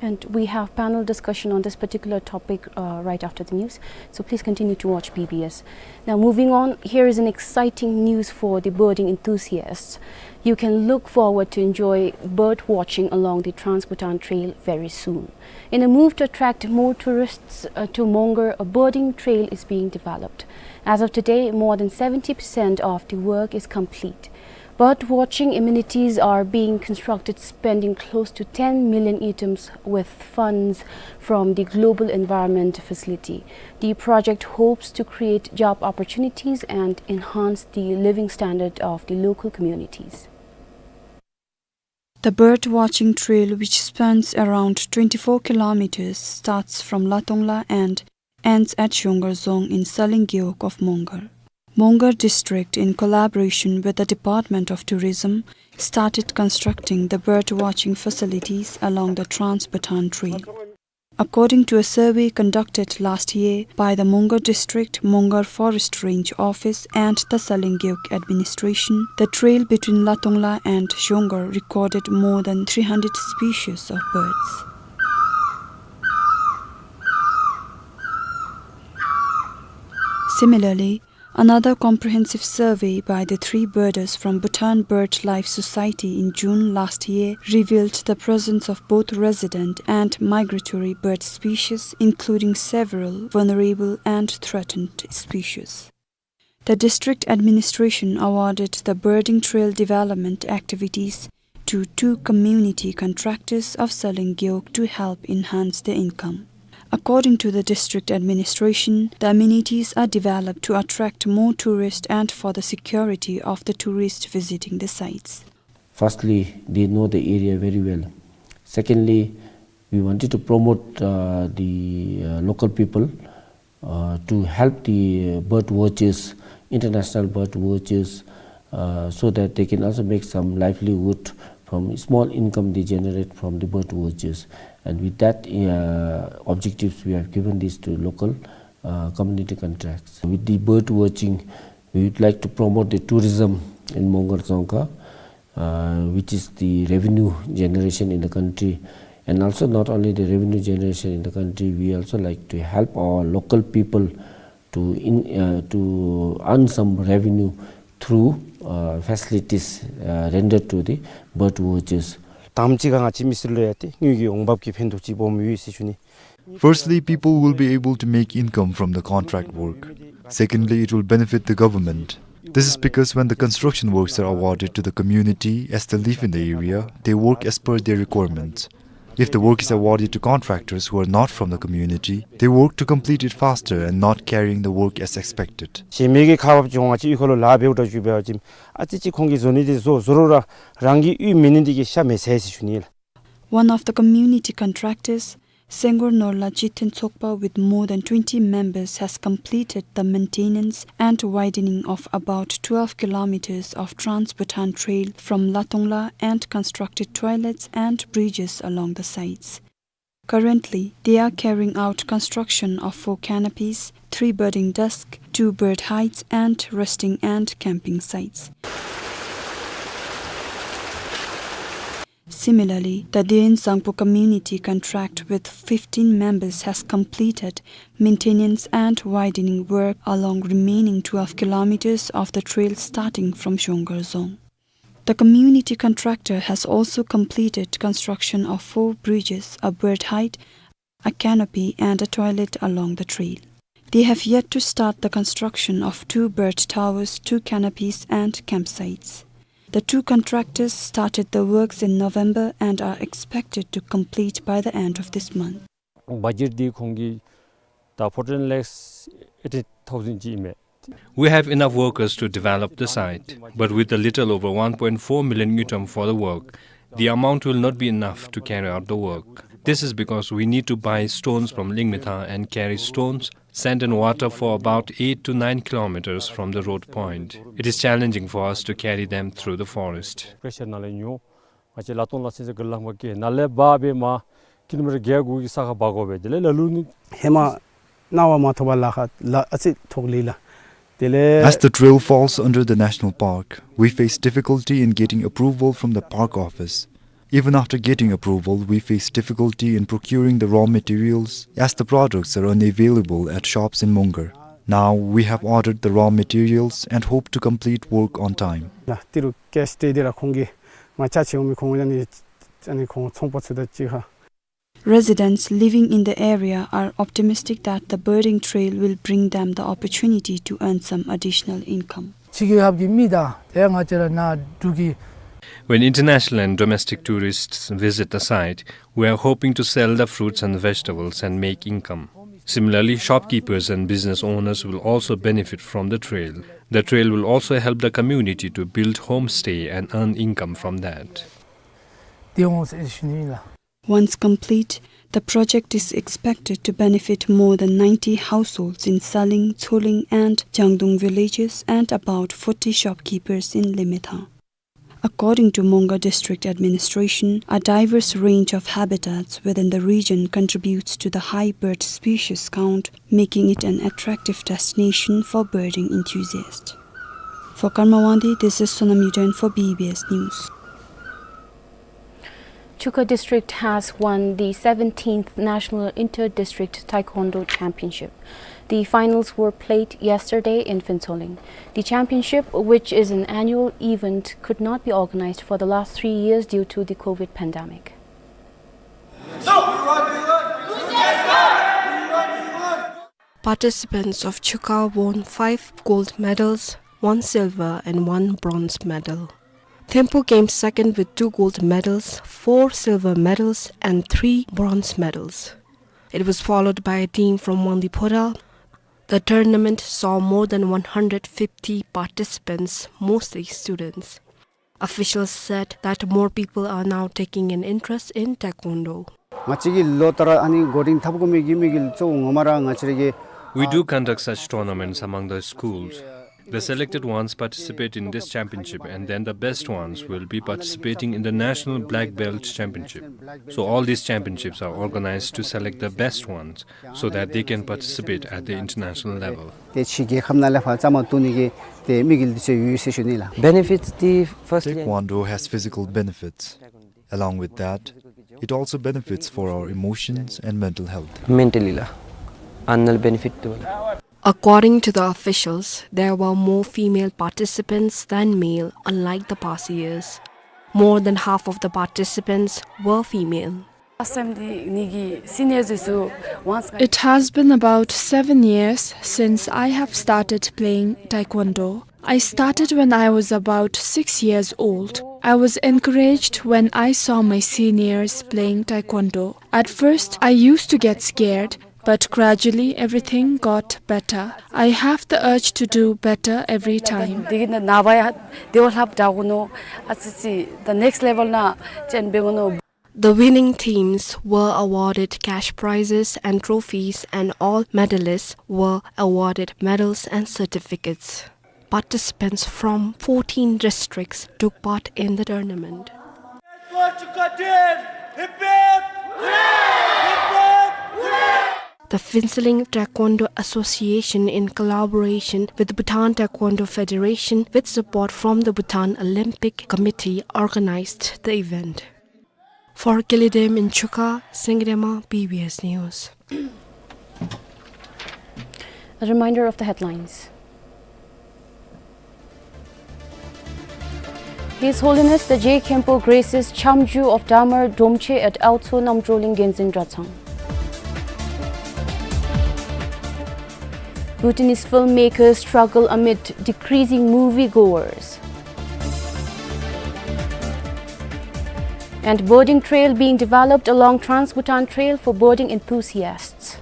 And we have panel discussion on this particular topic, uh, right after the news. So please continue to watch B B S. Now, moving on, here is an exciting news for the birding enthusiasts. You can look forward to enjoy bird watching along the Trans-Bhutan Trail very soon. In a move to attract more tourists, uh, to Mongar, a birding trail is being developed. As of today, more than seventy percent of the work is complete. Bird watching amenities are being constructed, spending close to ten million ngultrum with funds from the Global Environment Facility. The project hopes to create job opportunities and enhance the living standard of the local communities. The bird watching trail, which spans around twenty-four kilometers, starts from Latongla and ends at Shongar Dzong in Saleng Gewog of Mongar. Mongar district, in collaboration with the Department of Tourism, started constructing the bird watching facilities along the Trans-Bhutan Trail. According to a survey conducted last year by the Mongar District, Mongar Forest Range Office and the Saleng Gewog Administration, the trail between Latongla and Shongar recorded more than three hundred species of birds. Similarly, another comprehensive survey by the three birders from Bhutan BirdLife Society in June last year revealed the presence of both resident and migratory bird species, including several vulnerable and threatened species. The district administration awarded the birding trail development activities to two community contractors of Saleng Gewog to help enhance their income. According to the district administration, the amenities are developed to attract more tourists and for the security of the tourists visiting the sites. Firstly, they know the area very well. Secondly, we wanted to promote, uh, the, uh, local people, uh, to help the bird watchers, international bird watchers, uh, so that they can also make some livelihood from small income they generate from the bird watchers. And with that, uh, objectives, we have given this to local, uh, community contracts. With the bird watching, we would like to promote the tourism in Mongar Dzongkha, uh, which is the revenue generation in the country. And also, not only the revenue generation in the country, we also like to help our local people to in, uh, to earn some revenue through, uh, facilities, uh, rendered to the bird watchers. དང་པ་ཅིག་ཁར་ང་བཅས་མི་སེར་ལུ་ཡང་ཏེ་དངུལ་གྱི་འོང་འབབ་ཀྱི་ཕན་ཐོགས་ཅིག་སྦོམ་ཡོད་ཟེར་ཞུ་ནི། Firstly, people will be able to make income from the contract work. Secondly, it will benefit the government. This is because when the construction works are awarded to the community as they live in the area, they work as per their requirements. If the work is awarded to contractors who are not from the community, they work to complete it faster and not carrying the work as expected. གཞན་མི་གི་ཁག་འབགཔ་ཅིག་ང་བཅས་གཡུས་ཁ་ལུ་ལཱ་འབདཝ་ད་ཅིག་འབད་བ་ཅིན་ཨ་ཙི་ཅིག་ཁོང་གིས་བཟོ་ནི་འདི་བཟོ་བཟོ་རུང་ར་རང་གི་གཡུས་མེད་ནི་འདི་གིས་ཤ་མི་ཟ་ཟེར་ཞུ་ནི་ལགས། One of the community contractors, Senggor Norla Chithen Tsokpa, with more than twenty members, has completed the maintenance and widening of about twelve kilometers of Trans-Bhutan Trail from Latongla and constructed toilets and bridges along the sites. Currently, they are carrying out construction of four canopies, three birding desks, two bird hides, and resting and camping sites. Similarly, the Deoen Zangpo community contract with fifteen members has completed maintenance and widening work along remaining twelve kilometers of the trail starting from Shongor Dzong. The community contractor has also completed construction of four bridges, a bird hide, a canopy, and a toilet along the trail. They have yet to start the construction of two bird towers, two canopies, and campsites. The two contractors started the works in November and are expected to complete by the end of this month. Budget འདི་ཁོང་གིས་ད་fourteen lakhs eighty thousand ཅིག་ཨིན་མས། We have enough workers to develop the site, but with a little over one point four million ngultrum for the work, the amount will not be enough to carry out the work. This is because we need to buy stones from Lyngmethang and carry stones, sand and water for about eight to nine kilometers from the road point. It is challenging for us to carry them through the forest. Pressure ནང་ལས་ཉོ། ང་བཅས་ལ་སྟོང་ལ་སེམས་ཅན་གི་ལམ་ཁར་སྐྱེལ་ནཱ་ལས་འབག་སྦེ་མར་ཀི་ལོ་མི་ཊར་བརྒྱད་དགུ་གི་ས་ཁར་འབག་དགོ་པས། དེ་ལས་ལ་ལུ་ནི་ཧེ་མ་གནང་བ་མ་ཐོབ་པར་ལཱ་ཁག་ལཱ་ཨ་ཙི་ཐོགས་ལི་ལགས། དེ་ལས། As the trail falls under the national park, we face difficulty in getting approval from the park office. Even after getting approval, we face difficulty in procuring the raw materials as the products are unavailable at shops in Mongar. Now, we have ordered the raw materials and hope to complete work on time. ལགས། ཏི་རུ་ཀེཤ་སྤྲོད་དེ་ར་ཁོང་གིས་མར་ཅ་ཆས་འོང་མི་ཁོང་ཨ་ནི་ཨ་ནི་ཁོང་ཚོང་པ་ཚུ་དང་གཅིག་ཁར། Residents living in the area are optimistic that the birding trail will bring them the opportunity to earn some additional income. ཕྱི་རྒྱལ་ཁབ་ཀྱི་མི་དང་དེ་ང་བཅས་ར་ནཱ་འབྲུག་གི། When international and domestic tourists visit the site, we are hoping to sell the fruits and vegetables and make income. Similarly, shopkeepers and business owners will also benefit from the trail. The trail will also help the community to build homestay and earn income from that. དེ་འོང་ཟེར་ཞུ་ནི་ཨིན་ལགས། Once complete, the project is expected to benefit more than ninety households in Saling, Tsoling and Jangdung villages and about forty shopkeepers in Lyngmethang. According to Mongar District Administration, a diverse range of habitats within the region contributes to the high bird species count, making it an attractive destination for birding enthusiasts. For Karma Wangdi, this is Sonam Yuden for B B S News. Chukha District has won the seventeenth National Inter-District Taekwondo Championship. The finals were played yesterday in Phuentsholing. The championship, which is an annual event, could not be organized for the last three years due to the COVID pandemic. Participants of Chukha won five gold medals, one silver and one bronze medal. Thimphu came second with two gold medals, four silver medals and three bronze medals. It was followed by a team from Wangdue Phodrang. The tournament saw more than one hundred fifty participants, mostly students. Officials said that more people are now taking an interest in Taekwondo. ང་བཅས་ཀྱིས་ལོ་ལྟར་ཨ་ནི་འགོ་འདྲེན་འཐབ་དགོ་མི་གི་དམིགས་ཡུལ་གཙོ་བོ་ངོ་མ་ར་ང་བཅས་ར་གི། We do conduct such tournaments among the schools. The selected ones participate in this championship, and then the best ones will be participating in the National Black Belt Championship. So all these championships are organized to select the best ones so that they can participate at the international level. ཏེ་ཕྱི་རྒྱལ་ཁབ་ནང་ལས་ཕར་བཅའ་མར་གཏོགས་ནི་གི་ཏེ་དམིགས་ཡུལ་འདི་ཚུ་ཡོད་ཟེར་ཞུ་ནི་ལགས། Benefits the first. Taekwondo has physical benefits. Along with that, it also benefits for our emotions and mental health. Mentally la, another benefit to la. According to the officials, there were more female participants than male, unlike the past years. More than half of the participants were female. Last time འདི་ངེ་གི་སི་ནི་ཡར་ཚུ་once It has been about seven years since I have started playing taekwondo. I started when I was about six years old. I was encouraged when I saw my seniors playing taekwondo. At first, I used to get scared, but gradually everything got better. I have the urge to do better every time. འདི་གིས་ནཱ་ནངས་པ་ཡང་དེ་བ་ལྷགཔ་དྲག་དགོ་མནོ། ཨ་ཙི་ཙི་the next level ནང་ཅིག་འབད་དགོ་མནོ། The winning teams were awarded cash prizes and trophies, and all medalists were awarded medals and certificates. Participants from fourteen districts took part in the tournament. The Phuentsholing Taekwondo Association, in collaboration with the Bhutan Taekwondo Federation, with support from the Bhutan Olympic Committee, organized the event. For Kyalidem in Chukha, Singye Rema, B B S News. A reminder of the headlines. His Holiness the Je Khenpo graces Chamju of Damar Dromche at Aotso Namtsoling Genzin Dratshang. Bhutanese filmmakers struggle amid decreasing moviegoers. And boating trail being developed along Trans-Bhutan Trail for boating enthusiasts.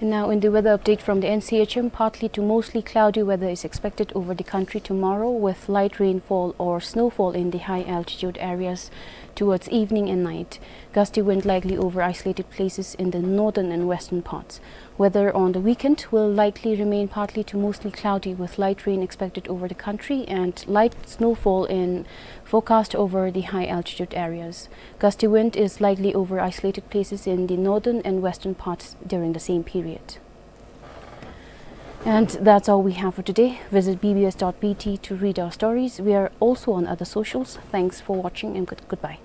And now in the weather update from the N C H M, partly to mostly cloudy weather is expected over the country tomorrow, with light rainfall or snowfall in the high altitude areas towards evening and night. Gusty wind likely over isolated places in the northern and western parts. Weather on the weekend will likely remain partly to mostly cloudy, with light rain expected over the country and light snowfall in forecast over the high altitude areas. Gusty wind is likely over isolated places in the northern and western parts during the same period. And that's all we have for today. Visit B B S dot B T to read our stories. We are also on other socials. Thanks for watching and good-, goodbye.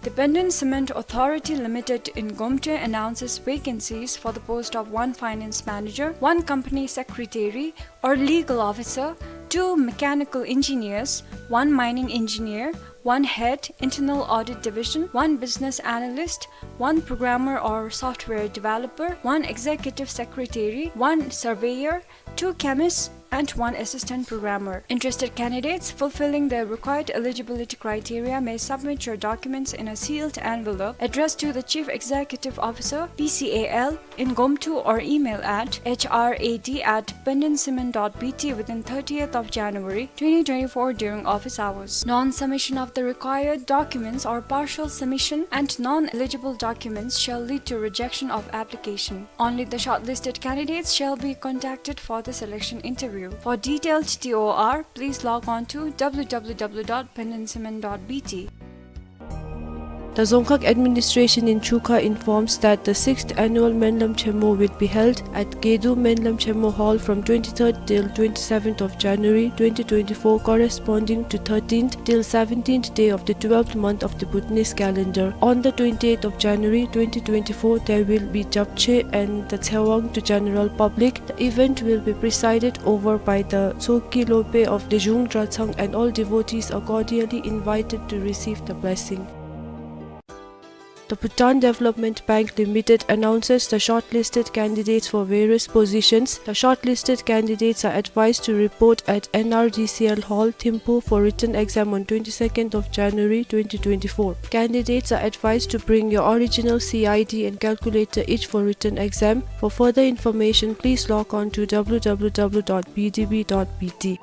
The Benden Cement Authority Limited in Gomte announces vacancies for the post of one finance manager, one company secretary or legal officer, two mechanical engineers, one mining engineer, one head, internal audit division, one business analyst, one programmer or software developer, one executive secretary, one surveyor, two chemists, and one assistant programmer. Interested candidates fulfilling the required eligibility criteria may submit your documents in a sealed envelope addressed to the Chief Executive Officer, P C A L, in Gomtu or email at H R A D at benden cement dot B T within thirtieth of January twenty twenty-four during office hours. Non-submission of the required documents or partial submission and non-eligible documents shall lead to rejection of application. Only the shortlisted candidates shall be contacted for the selection interview. For detailed T O R, please log on to W W W dot benden cement dot B T. The Dzongkhag Administration in Chukha informs that the sixth annual Menlam Chemo will be held at Gedu Menlam Chemo Hall from twenty-third till twenty-seventh of January twenty twenty-four, corresponding to thirteenth till seventeenth day of the twelfth month of the Bhutanese calendar. On the twenty-eighth of January twenty twenty-four, there will be japchae and the tshewang to general public. The event will be presided over by the Tshogkhe Lopen of Lejung Dratshang, and all devotees are cordially invited to receive the blessing. The Bhutan Development Bank Limited announces the shortlisted candidates for various positions. The shortlisted candidates are advised to report at N R D C L Hall, Thimphu for written exam on twenty-second of January twenty twenty-four. Candidates are advised to bring your original C I D and calculator each for written exam. For further information, please log on to W W W dot B D B dot B T.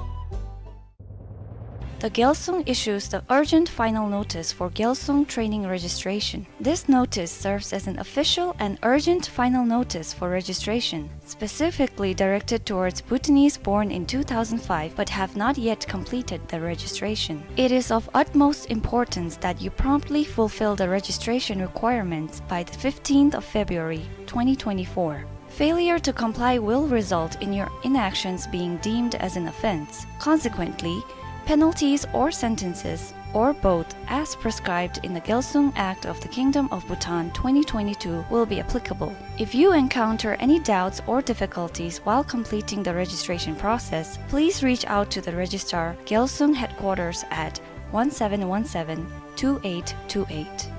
The Gyalsung issues the urgent final notice for Gyalsung training registration. This notice serves as an official and urgent final notice for registration, specifically directed towards Bhutanese born in two thousand five but have not yet completed the registration. It is of utmost importance that you promptly fulfill the registration requirements by the fifteenth of February twenty twenty-four. Failure to comply will result in your inactions being deemed as an offense. Consequently, Penalties or sentences, or both, as prescribed in the Gyalsung Act of the Kingdom of Bhutan twenty twenty-two will be applicable. If you encounter any doubts or difficulties while completing the registration process, please reach out to the Registrar, Gyalsung Headquarters at one seven one seven, two eight two eight.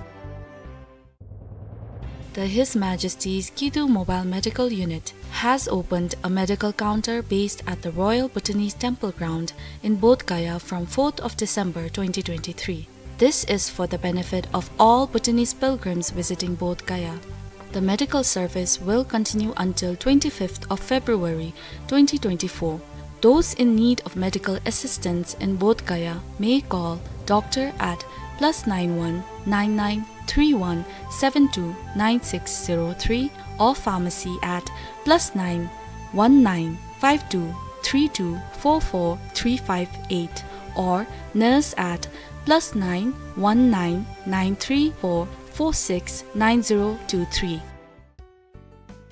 The His Majesty's Kidu Mobile Medical Unit has opened a medical counter based at the Royal Bhutanese Temple Ground in Bodh Gaya from fourth of December twenty twenty-three. This is for the benefit of all Bhutanese pilgrims visiting Bodh Gaya. The medical service will continue until twenty-fifth of February twenty twenty-four. Those in need of medical assistance in Bodh Gaya may call doctor at plus nine one nine nine three one seven two nine six zero three or pharmacy at plus nine one nine five two three two four four three five eight or nurse at plus nine one nine nine three four four six nine zero two three.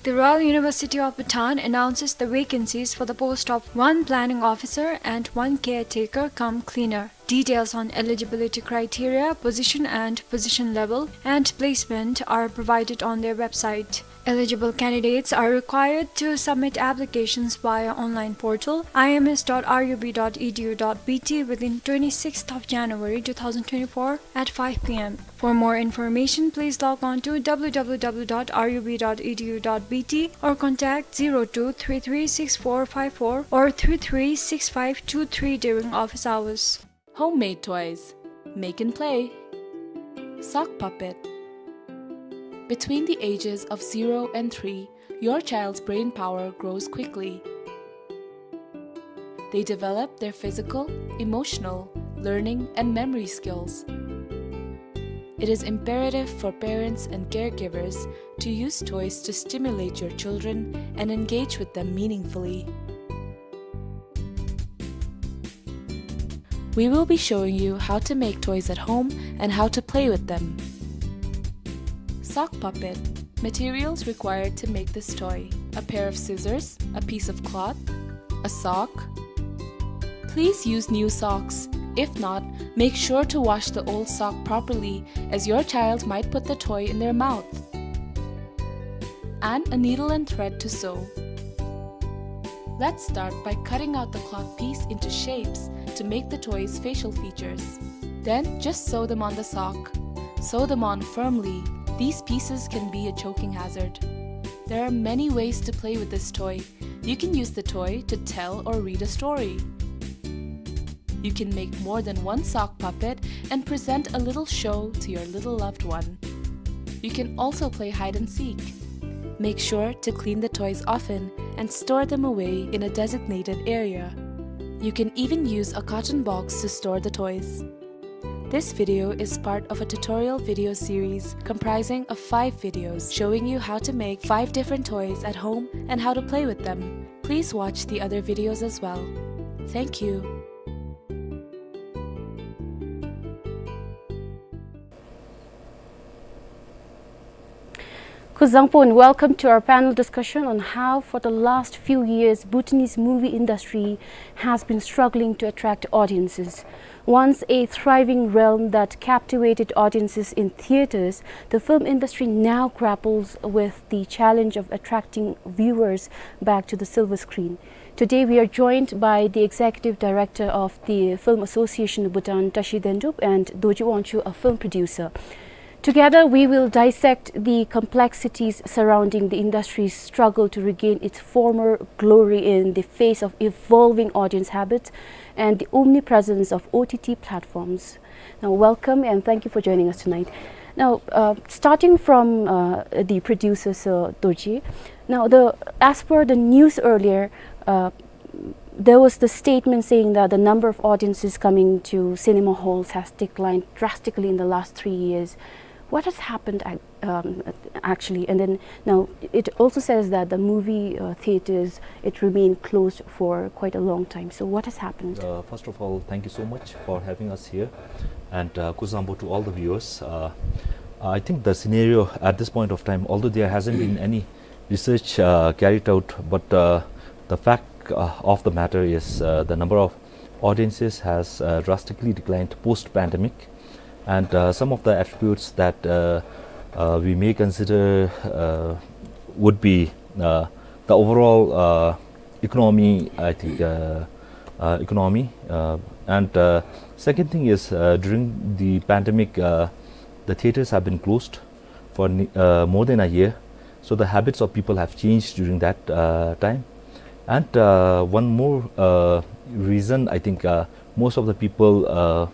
The Royal University of Bhutan announces the vacancies for the post of one planning officer and one caretaker cum cleaner. Details on eligibility criteria, position and position level, and placement are provided on their website. Eligible candidates are required to submit applications via online portal I M S dot R U B dot E D U dot B T within twenty-sixth of January two thousand twenty-four at five P M. For more information, please log on to W W W dot R U B dot E D U dot B T or contact zero two three three six four five four or three three six five two three during office hours. Homemade toys. Make and play. Sock puppet. Between the ages of zero and three, your child's brain power grows quickly. They develop their physical, emotional, learning, and memory skills. It is imperative for parents and caregivers to use toys to stimulate your children and engage with them meaningfully. We will be showing you how to make toys at home and how to play with them. Sock puppet. Materials required to make this toy: a pair of scissors, a piece of cloth, a sock. Please use new socks. If not, make sure to wash the old sock properly, as your child might put the toy in their mouth. And a needle and thread to sew. Let's start by cutting out the cloth piece into shapes to make the toy's facial features. Then just sew them on the sock. Sew them on firmly. These pieces can be a choking hazard. There are many ways to play with this toy. You can use the toy to tell or read a story. You can make more than one sock puppet and present a little show to your little loved one. You can also play hide and seek. Make sure to clean the toys often and store them away in a designated area. You can even use a carton box to store the toys. This video is part of a tutorial video series comprising of five videos showing you how to make five different toys at home and how to play with them. Please watch the other videos as well. Thank you. Kuzuzangpo and welcome to our panel discussion on how, for the last few years, Bhutanese movie industry has been struggling to attract audiences. Once a thriving realm that captivated audiences in theatres, the film industry now grapples with the challenge of attracting viewers back to the silver screen. Today, we are joined by the executive director of the Film Association of Bhutan, Tashi Dendup, and Dorji Wangchuk, a film producer. Together, we will dissect the complexities surrounding the industry's struggle to regain its former glory in the face of evolving audience habits and the omnipresence of O T T platforms. Now, welcome and thank you for joining us tonight. Now, uh, starting from, uh, the producer, Sir Dorji. Now, the, as per the news earlier, uh, there was the statement saying that the number of audiences coming to cinema halls has declined drastically in the last three years. What has happened ac-, um, actually? And then now it also says that the movie, uh, theaters, it remained closed for quite a long time. So what has happened? Uh, first of all, thank you so much for having us here. And, uh, kuzuzangpo to all the viewers. Uh, I think the scenario at this point of time, although there hasn't been any research, uh, carried out, but, uh, the fact, uh, of the matter is, uh, the number of Audiences has uh, drastically declined post-pandemic, and uh, some of the attributes that uh, uh, we may consider uh, would be uh, the overall uh, economy, I think, uh, uh, economy. Uh, and uh, Second thing is, uh, during the pandemic, uh, the theaters have been closed for ne- uh, more than a year. So the habits of people have changed during that uh, time. And uh, one more uh, reason, I think, uh, most of the people uh,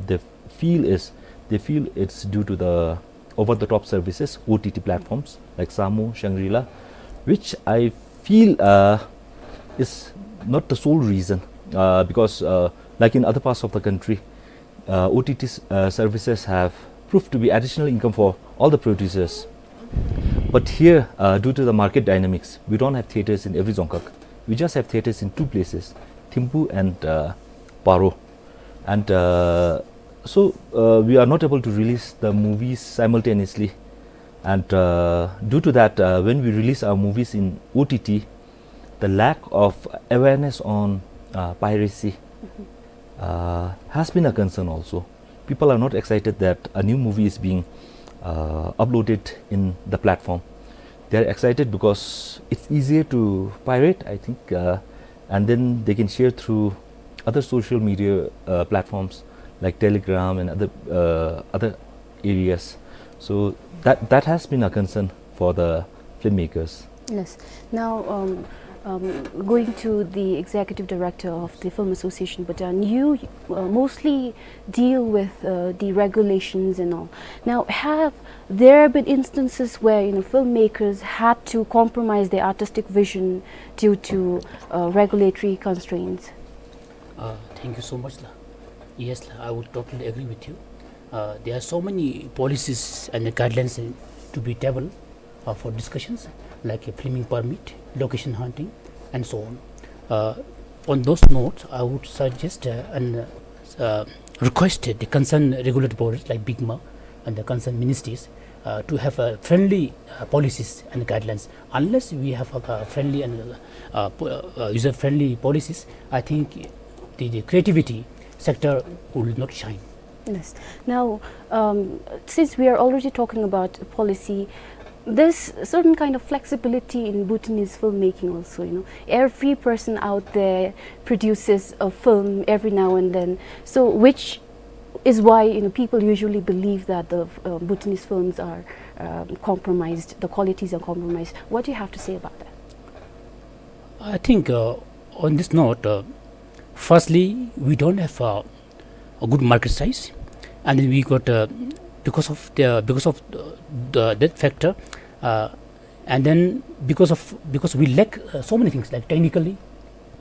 they feel is they feel it's due to the over-the-top services, O T T platforms like Samu, Shangri-La, which I feel uh, is not the sole reason, uh, because uh, like in other parts of the country, uh, O T T s- uh, services have proved to be additional income for all the producers. But here, uh, due to the market dynamics, we don't have theaters in every Dzongkhag. We just have theaters in two places, Thimphu and uh, Paro. And uh, so uh, we are not able to release the movies simultaneously. And uh, due to that, uh, when we release our movies in O T T, the lack of awareness on uh, piracy uh, has been a concern also. People are not excited that a new movie is being uh, uploaded in the platform. They are excited because it's easier to pirate, I think, uh, and then they can share through other social media uh, platforms like Telegram and other uh, other areas. So that that has been a concern for the filmmakers. Yes. Now, um, um, going to the executive director of the Film Association Bhutan, you uh, mostly deal with uh, the regulations and all. Now, have there been instances where, you know, filmmakers had to compromise their artistic vision due to uh, regulatory constraints? Uh, thank you so much, la. Yes, la, I would totally agree with you. Uh, there are so many policies and guidelines in- to be tabled uh, for discussions, like a filming permit, location hunting, and so on. Uh, on those notes, I would suggest uh, and uh, request the concerned regulatory bodies like BICMA and the concerned ministries uh, to have uh, friendly uh, policies and guidelines. Unless we have a, a friendly and uh, po- uh, user-friendly policies, I think the, the creativity sector will not shine. Yes. Now, um, since we are already talking about policy, there's certain kind of flexibility in Bhutanese filmmaking also, you know. Every person out there produces a film every now and then. So, which is why, you know, people usually believe that the uh, Bhutanese films are um, compromised, the qualities are compromised. What do you have to say about that? I think uh, on this note, uh, firstly, we don't have uh, a good market size, and then we got uh, because of the because of the, the that factor, uh, and then because of because we lack uh, so many things, like technically,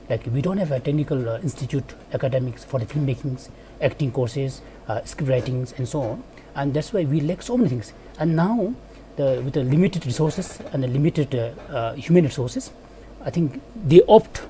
like we don't have a technical uh, institute, academics for the filmmakings, acting courses, uh, script writings, and so on. And that's why we lack so many things. And now, the, with the limited resources and the limited uh, uh, human resources, I think they opt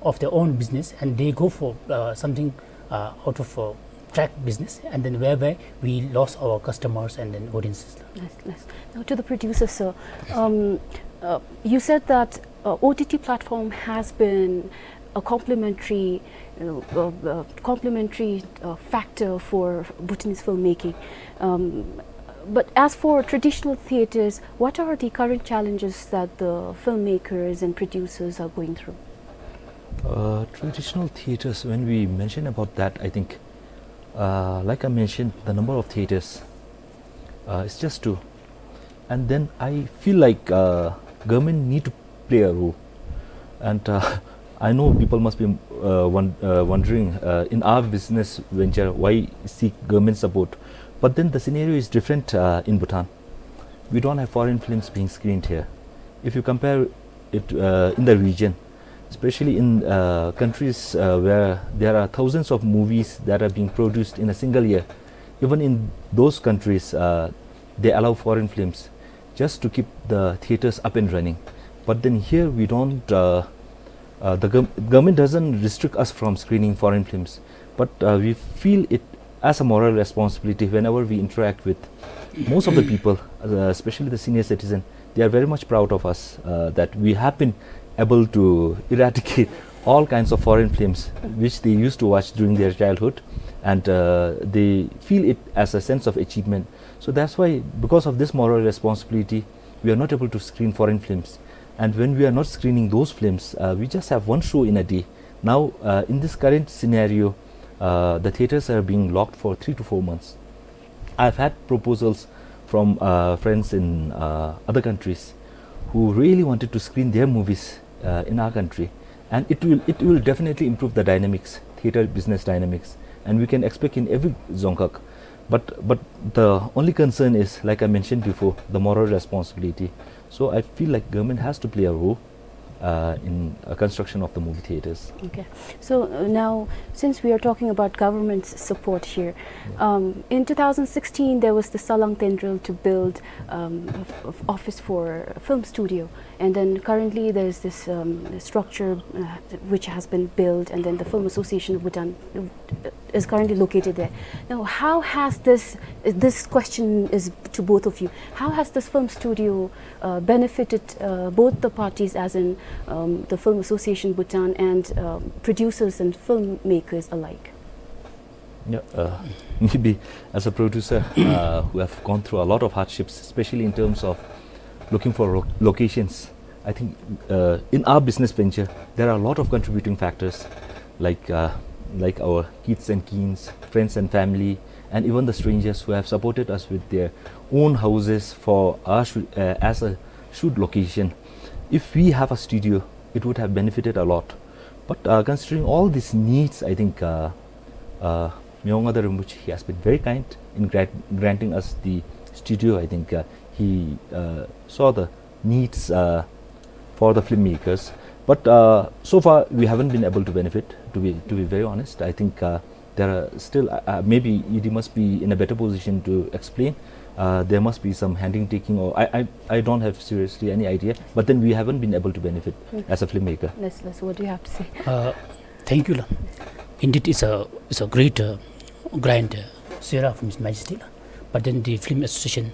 of their own business and they go for uh, something uh, out of uh, track business, and then whereby we lost our customers and then audiences. Nice, nice. Now to the producer, sir. Um, uh, you said that uh, O T T platform has been a complementary, uh, uh, uh, complementary uh, factor for Bhutanese filmmaking. Um, but as for traditional theaters, what are the current challenges that the filmmakers and producers are going through? Uh, traditional theaters, when we mention about that, I think, uh, like I mentioned, the number of theaters uh, it's just two. And then I feel like uh, government need to play a role. And uh, I know people must be uh, won- uh, wondering uh, in our business venture why seek government support. But then the scenario is different uh, in Bhutan. We don't have foreign films being screened here. If you compare it uh, in the region, especially in uh, countries uh, where there are thousands of movies that are being produced in a single year, even in those countries, uh, they allow foreign films just to keep the theaters up and running. But then here we don't, uh, uh, the gov- government doesn't restrict us from screening foreign films, but uh, we feel it as a moral responsibility whenever we interact with most of the people, uh, especially the senior citizen. They are very much proud of us uh, that we have been able to eradicate all kinds of foreign films which they used to watch during their childhood, and uh, they feel it as a sense of achievement. So that's why, because of this moral responsibility, we are not able to screen foreign films. And when we are not screening those films, uh, we just have one show in a day. Now, uh, in this current scenario, uh, the theaters are being locked for three to four months. I've had proposals from uh, friends in uh, other countries who really wanted to screen their movies uh, in our country, and it will it will definitely improve the dynamics, theater business dynamics, and we can expect in every dzongkhag. But but the only concern is, like I mentioned before, the moral responsibility. So I feel like government has to play a role uh, in uh, construction of the movie theaters. Okay. So uh, now, since we are talking about government's support here, um, in two thousand sixteen there was the Salang Tendril to build um, of, of office for film studio, and then currently there's this um, structure uh, which has been built, and then the Film Association of Bhutan uh, is currently located there. Now, how has this, this question is to both of you, how has this film studio uh, benefited uh, both the parties, as in um, the Film Association Bhutan and um, producers and filmmakers alike? Yeah, uh, maybe as a producer uh, who have gone through a lot of hardships, especially in terms of looking for ro- locations, I think uh, in our business venture, there are a lot of contributing factors, like uh, like our kids and keens, friends and family, and even the strangers who have supported us with their own houses for our shoot, uh, as a shoot location. If we have a studio, it would have benefited a lot. But uh, considering all these needs, I think uh, uh, Myo Ngada Rinpoche, he has been very kind in grant, granting us the studio. I think uh, he uh, saw the needs uh, for the filmmakers. But uh, so far, we haven't been able to benefit, to be, to be very honest. I think uh, there are still, uh, uh, maybe E D must be in a better position to explain. Uh, there must be some handing taking, or I, I, I don't have seriously any idea. But then we haven't been able to benefit as a filmmaker. Let's, let's, what do you have to say? Uh, thank you, la. Indeed, it's a, it's a great uh, grant uh, sera from His Majesty, la. But then the Film Association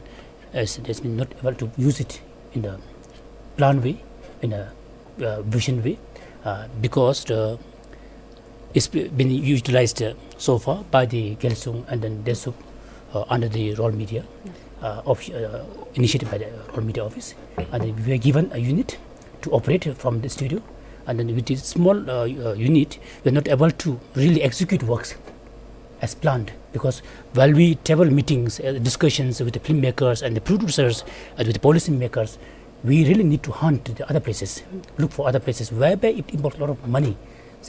has, has been not able to use it in a plan way, in a uh, vision way, uh, because the, it's be- been utilized uh, so far by the Gyalsung and then Dentsup uh, under the Royal Media uh, of, uh, initiated by the Royal Media Office, and then we were given a unit to operate from the studio, and then with this small uh, uh, unit, we are not able to really execute works as planned, because while we table meetings, uh, discussions with the filmmakers and the producers and with the policy makers, we really need to hunt the other places, look for other places whereby it involves a lot of money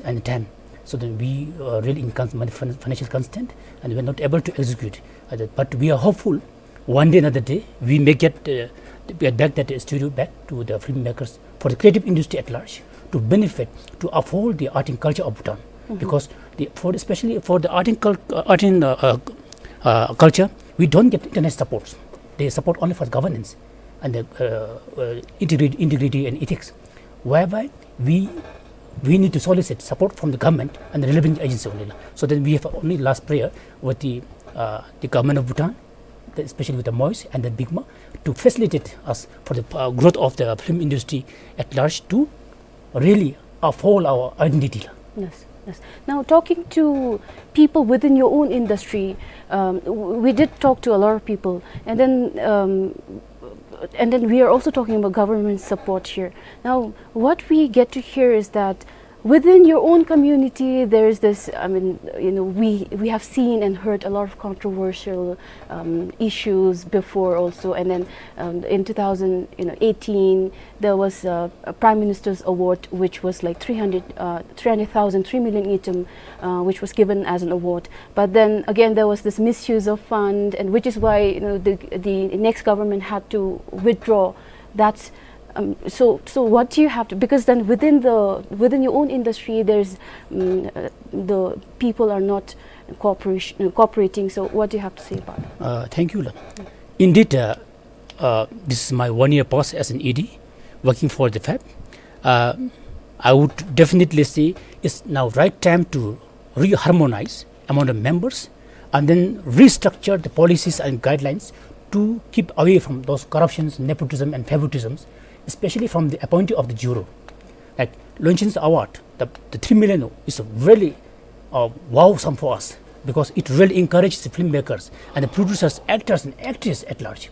and time. So then we are really in cons- money- fin- financial constraint, and we are not able to execute. Uh, but we are hopeful one day, another day, we may get, uh, get back that studio back to the filmmakers, for the creative industry at large, to benefit, to uphold the art and culture of Bhutan. Because the, for, especially for the art and cul- uh, art and uh, uh, uh, culture, we don't get internet supports. They support only for governance and the uh, uh, integrity, integrity and ethics, whereby we we need to solicit support from the government and the relevant agency only. So then we have only last prayer with the uh, the government of Bhutan, the, especially with the MOIS and the BIGMA, to facilitate us for the uh, growth of the film industry at large, to really uphold our identity. Yes, yes. Now, talking to people within your own industry, um, w- we did talk to a lot of people, and then um, and then we are also talking about government support here. Now, what we get to hear is that within your own community, there is this, I mean, you know, we, we have seen and heard a lot of controversial um, issues before also. And then um, in two thousand, you know, eighteen, there was a, a Prime Minister's Award, which was like three hundred, uh, three hundred thousand, three million ngultrum, uh, which was given as an award. But then again, there was this misuse of fund, and which is why, you know, the, the next government had to withdraw. That's um, so, so what do you have to, because then within the, within your own industry, there's um, uh, the people are not cooperation, cooperating. So what do you have to say about that? Uh, thank you, la. Indeed, uh, uh, this is my one year past as an E D, working for the FAB. Uh, I would definitely say it's now right time to reharmonize among the members and then restructure the policies and guidelines to keep away from those corruptions, nepotism, and favoritisms, especially from the appointee of the juror. Like, Launching this award, the, the three million is a really, uh, wow sum for us, because it really encourages the filmmakers and the producers, actors and actresses at large.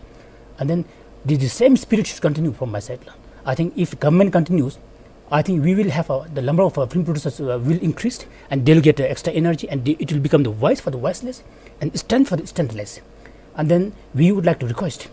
And then the, the same spirit should continue from my side. I think if government continues, I think we will have, uh, the number of, uh, film producers, uh, will increase, and they'll get, uh, extra energy, and they, it will become the voice for the voiceless and strength for the strengthless. And then we would like to request,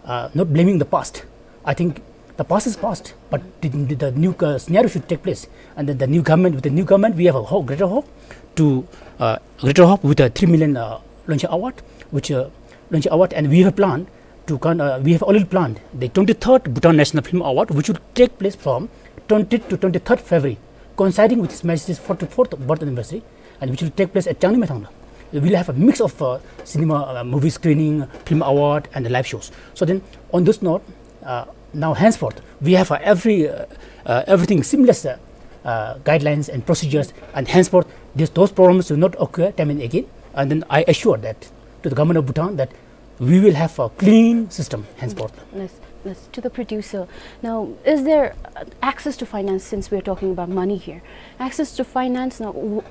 uh, not blaming the past. I think the past is past, but the, the, the new, uh, scenario should take place. And then the new government, with the new government, we have a ho-, greater hope to, uh, greater hope with a three million, uh, launching award, which, uh, launching award, and we have planned to con-, uh, we have already planned the twenty-third Bhutan National Film Award, which will take place from twentieth to twenty-third February, coinciding with His Majesty's forty-fourth birth anniversary, and which will take place at Changlimai Thangla. We'll have a mix of, uh, cinema, uh, movie screening, film award, and the live shows. So then, on this note, uh, now henceforth, we have, uh, every, uh, uh, everything seamless, uh, uh, guidelines and procedures, and henceforth, this, those problems will not occur time and again. And then I assure that to the government of Bhutan that we will have a clean system henceforth. Yes, yes. To the producer. Now, is there, uh, access to finance, since we're talking about money here? Access to finance, now, w-,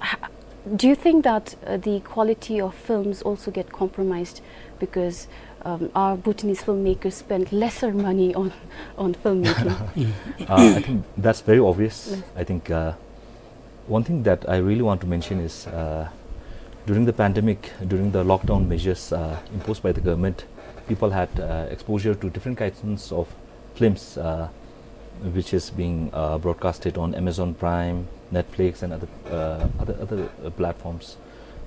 h-, do you think that, uh, the quality of films also get compromised because, um, our Bhutanese filmmakers spend lesser money on, on filmmaking? Uh, I think that's very obvious. Yes. I think, uh, one thing that I really want to mention is, uh, during the pandemic, during the lockdown measures, uh, imposed by the government, people had, uh, exposure to different kinds of films, uh, which is being, uh, broadcasted on Amazon Prime, Netflix, and other, uh, other, other, uh, platforms.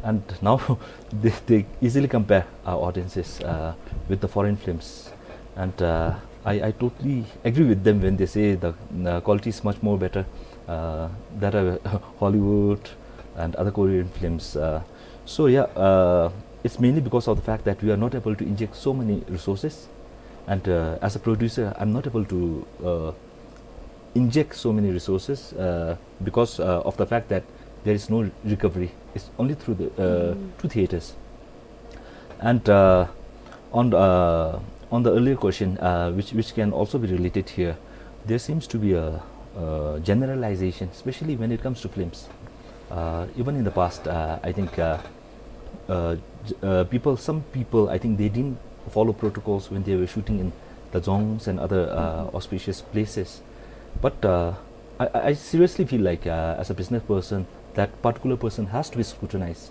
And now they, they easily compare our audiences, uh, with the foreign films. And, uh, I, I totally agree with them when they say the, uh, quality is much more better, uh, that are Hollywood and other Korean films. Uh, so yeah, uh, it's mainly because of the fact that we are not able to inject so many resources, and, uh, as a producer, I'm not able to, uh, inject so many resources, uh, because, uh, of the fact that there is no recovery. It's only through the, uh, through theaters. And, uh, on, uh, on the earlier question, uh, which, which can also be related here, there seems to be a, uh, generalization, especially when it comes to films. Uh, even in the past, uh, I think, uh, uh, j-, uh, people, some people, I think they didn't follow protocols when they were shooting in the dzongs and other, uh, auspicious places. But, uh, I, I I seriously feel like, uh, as a business person, that particular person has to be scrutinized.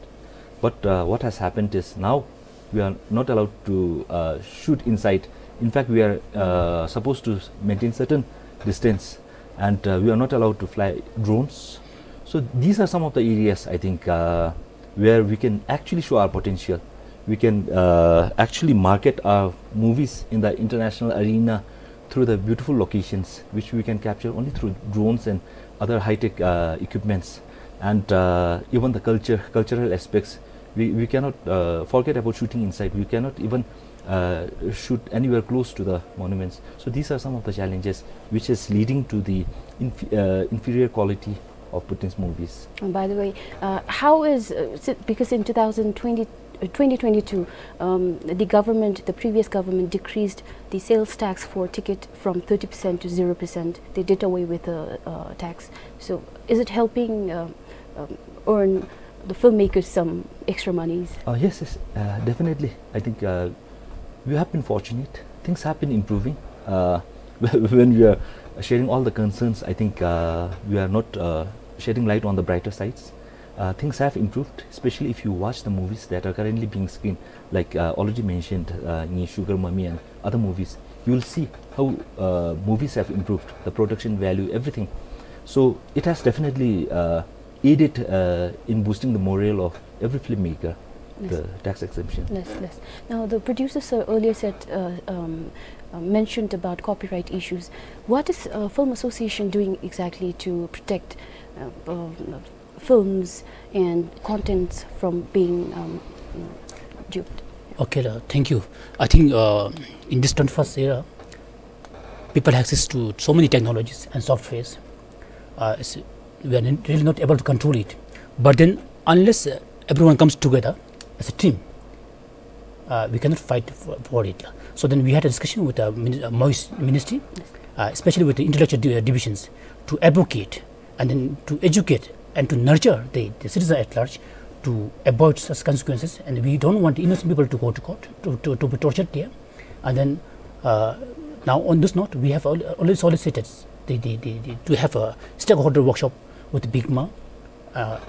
But, uh, what has happened is now we are not allowed to, uh, shoot inside. In fact, we are, uh, supposed to maintain certain distance, and, uh, we are not allowed to fly drones. So these are some of the areas, I think, uh, where we can actually show our potential. We can, uh, actually market our movies in the international arena through the beautiful locations, which we can capture only through drones and other high-tech, uh, equipments. And, uh, even the culture, cultural aspects, we, we cannot, uh, forget about shooting inside. We cannot even, uh, shoot anywhere close to the monuments. So these are some of the challenges which is leading to the inf-, uh, inferior quality of Bhutanese movies. And by the way, uh, how is, uh, si-, because in two thousand twenty, uh, twenty twenty-two, um, the government, the previous government decreased the sales tax for ticket from thirty percent to zero percent. They did away with the, uh, tax. So is it helping, uh, um, earn the filmmakers some extra monies? Uh, yes, yes, uh, definitely. I think, uh, we have been fortunate. Things have been improving. Uh, when we are sharing all the concerns, I think, uh, we are not, uh, shedding light on the brighter sides. Uh, things have improved, especially if you watch the movies that are currently being screened, like, uh, already mentioned, uh, Ngi Sugar Mummy and other movies. You will see how, uh, movies have improved, the production value, everything. So it has definitely, uh, aided, uh, in boosting the morale of every filmmaker, yes, the tax exemption. Yes, yes. Now, the producer, sir, earlier said, uh, um, uh, mentioned about copyright issues. What is, uh, Film Association doing exactly to protect, uh, um, films and contents from being, um, duped? Okay, uh, thank you. I think, uh, in this twenty-first era, people have access to so many technologies and softwares. Uh, it's, we are n-, really not able to control it. But then, unless, uh, everyone comes together as a team, uh, we cannot fight for, for it. So then we had a discussion with the mini-, uh, MOIS ministry, uh, especially with the intellectual di- uh, divisions, to advocate and then to educate and to nurture the, the citizen at large to avoid such consequences. And we don't want innocent people to go to court, to, to, to be tortured there. And then uh, now on this note, we have al- already solicited the, the, the, the, to have a stakeholder workshop with BIGMA uh,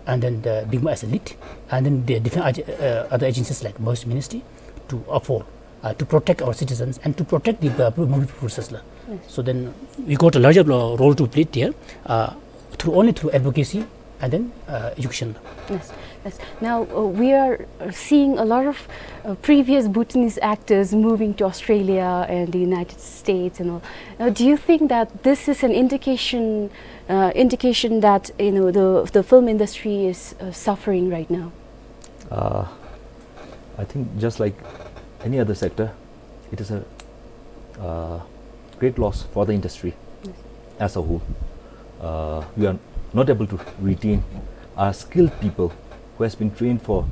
and then the BIGMA as a lead, and then the different ag- uh, other agencies like Maoist Ministry to uphold, uh, to protect our citizens and to protect the uh, movie producers la. Yes. So then we got a larger uh, role to play there uh, through only through advocacy and then uh, education. Yes, yes. Now uh, we are uh, seeing a lot of uh, previous Bhutanese actors moving to Australia and the United States and all. Now, do you think that this is an indication, uh, indication that you know the the film industry is uh, suffering right now? Uh, I think just like any other sector, it is a uh, great loss for the industry as a whole. Uh, we are not able to retain our skilled people who has been trained for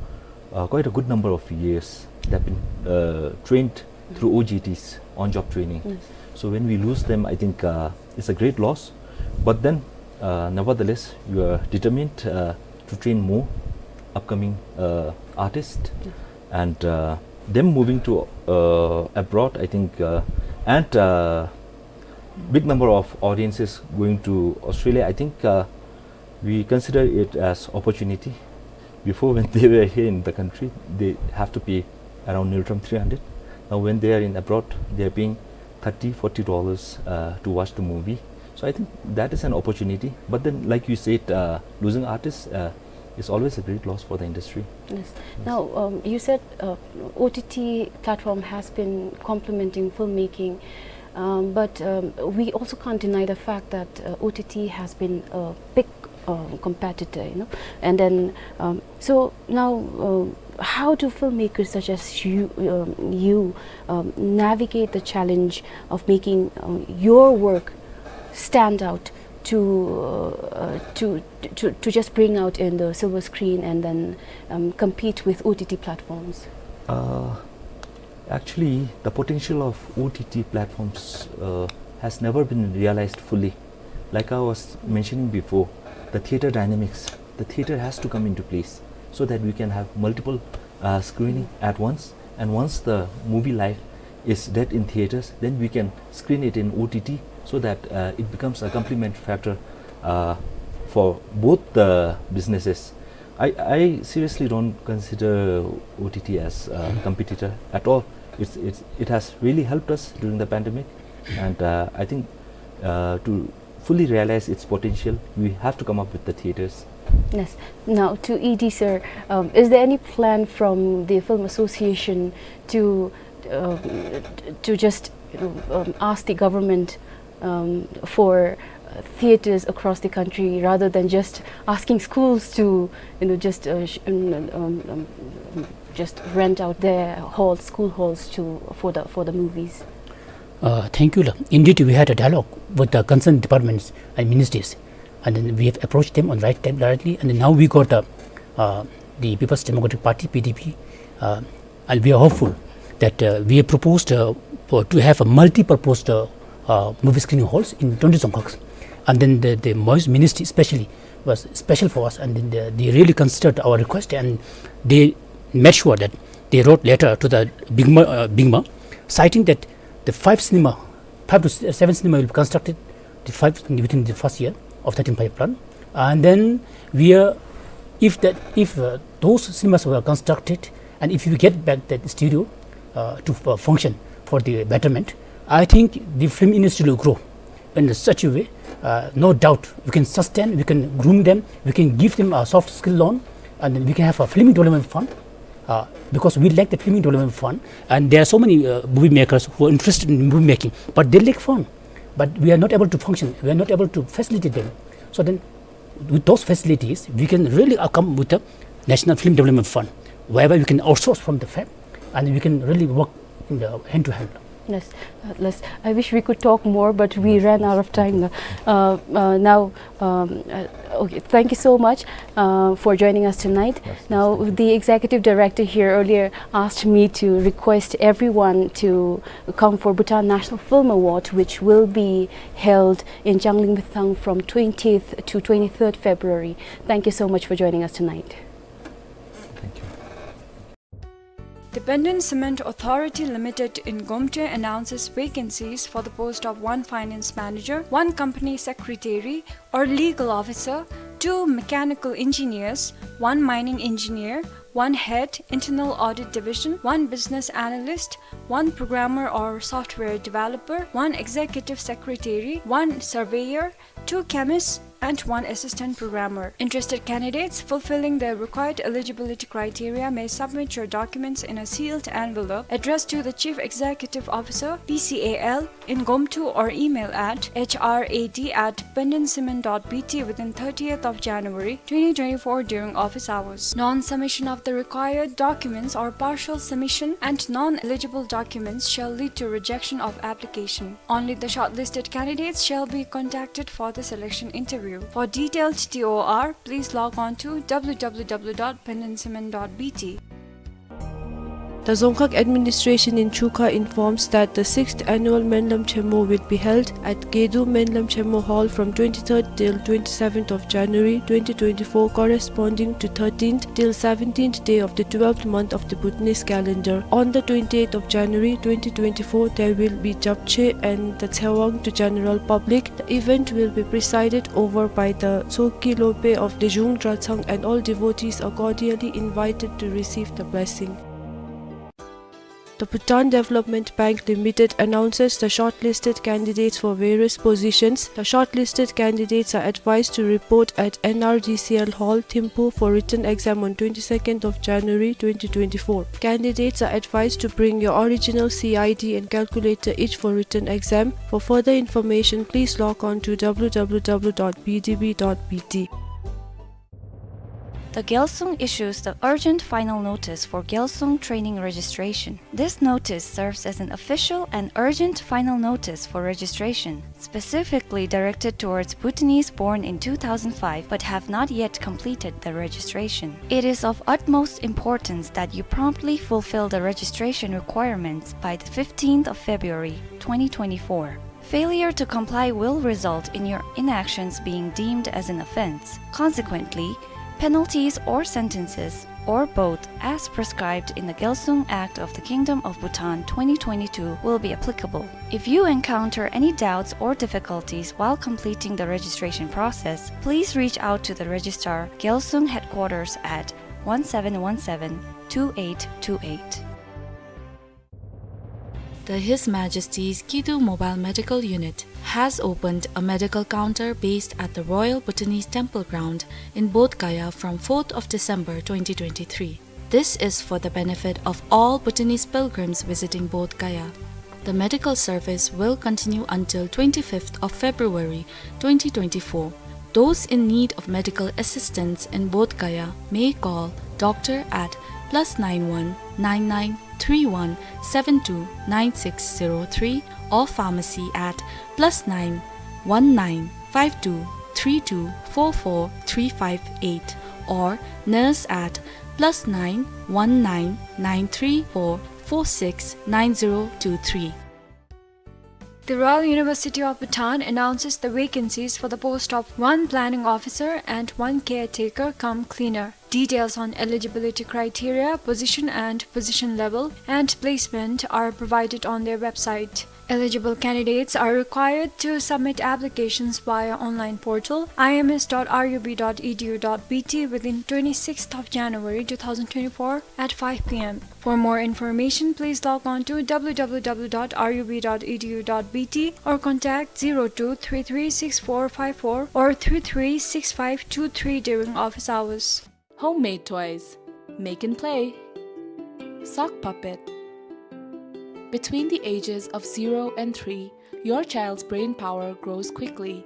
uh, quite a good number of years. They've been uh, trained through O J Ts, on-job training. Yes. So when we lose them, I think uh, it's a great loss. But then, uh, nevertheless, we are determined uh, to train more upcoming uh, artists, and uh, them moving to uh, abroad, I think, uh, and uh, big number of audiences going to Australia. I think uh, we consider it as opportunity. Before, when they were here in the country, they have to pay around Ngultrum three hundred. Now, when they are in abroad, they are paying thirty, forty dollars uh, to watch the movie. So I think that is an opportunity. But then, like you said, uh, losing artists uh, is always a great loss for the industry. Yes. Now, um, you said uh, O T T platform has been complementing filmmaking, um, but um, we also can't deny the fact that uh, O T T has been a big uh, competitor, you know. And then, um, so now, um, how do filmmakers such as you, um, you um, navigate the challenge of making um, your work stand out to, uh, to, to, to just bring out in the silver screen and then um, compete with O T T platforms? Uh, actually, the potential of O T T platforms uh, has never been realized fully. Like I was mentioning before, the theater dynamics, the theater has to come into place so that we can have multiple uh, screening at once. And once the movie life is dead in theaters, then we can screen it in O T T so that uh, it becomes a complement factor uh, for both the businesses. I, I seriously don't consider O T T as a competitor at all. It's, it's, it has really helped us during the pandemic, and uh, I think uh, to fully realize its potential, we have to come up with the theaters. Yes. Now, to E D, sir, um, is there any plan from the Film Association to um, to just you know, um, ask the government um, for uh, theaters across the country rather than just asking schools to you know just uh, sh- um, um, um, just rent out their halls, school halls to for the for the movies? Uh, thank you la. Indeed, we had a dialogue with the concerned departments and ministries, and then we have approached them on right time directly, and then now we got the uh, the People's Democratic Party (P D P) uh, and we are hopeful that uh, we have proposed uh, for, to have a multi-purpose uh, uh, movie screening halls in twenty dzongkhags. And then the, the Maoist Ministry especially was special for us, and then they, they really considered our request, and they made sure that they wrote letter to the BIGMA, uh, BIGMA, citing that the five cinema, five to s- seven cinema will be constructed the five, within the first year of thirteen five plan. And then we are, if that, if uh, those cinemas were constructed, and if we get back that studio uh, to uh, function for the betterment, I think the film industry will grow in such a way. Uh, no doubt, we can sustain, we can groom them, we can give them a soft skill loan, and then we can have a film development fund. Uh, because we lack the film development fund, and there are so many uh, movie makers who are interested in movie making, but they lack fund. But we are not able to function, we are not able to facilitate them. So then, with those facilities, we can really uh, come with a national film development fund, whereby we can outsource from the fab, and we can really work in the hand to hand. Yes, uh, let's, I wish we could talk more, but we ran out of time now. Uh, uh, now, um, uh, okay, thank you so much, uh, for joining us tonight. Yes, yes, now, thank you. The executive director here earlier asked me to request everyone to come for Bhutan National Film Award, which will be held in Changlimithang from twentieth to twenty-third February. Thank you so much for joining us tonight. Thank you. The Benden Cement Authority Limited in Gomte announces vacancies for the post of one finance manager, one company secretary or legal officer, two mechanical engineers, one mining engineer, one head, internal audit division, one business analyst, one programmer or software developer, one executive secretary, one surveyor, two chemists, and one assistant programmer. Interested candidates fulfilling the required eligibility criteria may submit your documents in a sealed envelope addressed to the Chief Executive Officer, B C A L, in Gomtu or email at H R A D at bendencement dot B T within thirtieth of January twenty twenty-four during office hours. Non-submission of the required documents or partial submission and non-eligible documents shall lead to rejection of application. Only the shortlisted candidates shall be contacted for the selection interview. For detailed T O R, please log on to W W W dot bendencement dot B T. The Dzongkhag administration in Chukha informs that the sixth annual Menlam Chemo will be held at Gedu Menlam Chemo Hall from twenty-third till twenty-seventh of January twenty twenty-four, corresponding to thirteenth till seventeenth day of the twelfth month of the Bhutanese calendar. On the twenty-eighth of January twenty twenty-four, there will be Japchae and the Tshewang to general public. The event will be presided over by the Tshogkhe Lobey of Lejung Dratshang, and all devotees are cordially invited to receive the blessing. The Bhutan Development Bank Limited announces the shortlisted candidates for various positions. The shortlisted candidates are advised to report at N R D C L Hall, Thimphu for written exam on twenty-second of January twenty twenty-four. Candidates are advised to bring your original C I D and calculator each for written exam. For further information, please log on to W W W dot B D B dot B T. The Gyalsung issues the urgent final notice for Gyalsung training registration. This notice serves as an official and urgent final notice for registration, specifically directed towards Bhutanese born in two thousand five but have not yet completed the registration. It is of utmost importance that you promptly fulfill the registration requirements by the fifteenth of February twenty twenty-four. Failure to comply will result in your inactions being deemed as an offense. Consequently, penalties or sentences, or both, as prescribed in the Gyalsung Act of the Kingdom of Bhutan twenty twenty-two will be applicable. If you encounter any doubts or difficulties while completing the registration process, please reach out to the Registrar, Gyalsung Headquarters at one seven one seven, two eight two eight. The His Majesty's Kidu Mobile Medical Unit has opened a medical counter based at the Royal Bhutanese Temple Ground in Bodh Gaya from fourth of December twenty twenty-three. This is for the benefit of all Bhutanese pilgrims visiting Bodh Gaya. The medical service will continue until twenty-fifth of February twenty twenty-four. Those in need of medical assistance in Bodh Gaya may call doctor at plus nine one nine nine three one seven two nine six zero three or pharmacy at plus nine one nine five two three two four four three five eight or nurse at plus nine one nine nine three four four six nine zero two three. The Royal University of Bhutan announces the vacancies for the post of one planning officer and one caretaker cum cleaner. Details on eligibility criteria, position and position level, and placement are provided on their website. Eligible candidates are required to submit applications via online portal I M S dot R U B dot E D U dot B T within twenty-sixth of January two thousand twenty-four at five P M. For more information, please log on to W W W dot R U B dot E D U dot B T or contact zero two three three six four five four or three three six five two three during office hours. Homemade toys. Make and play. Sock puppet. Between the ages of zero and three, your child's brain power grows quickly.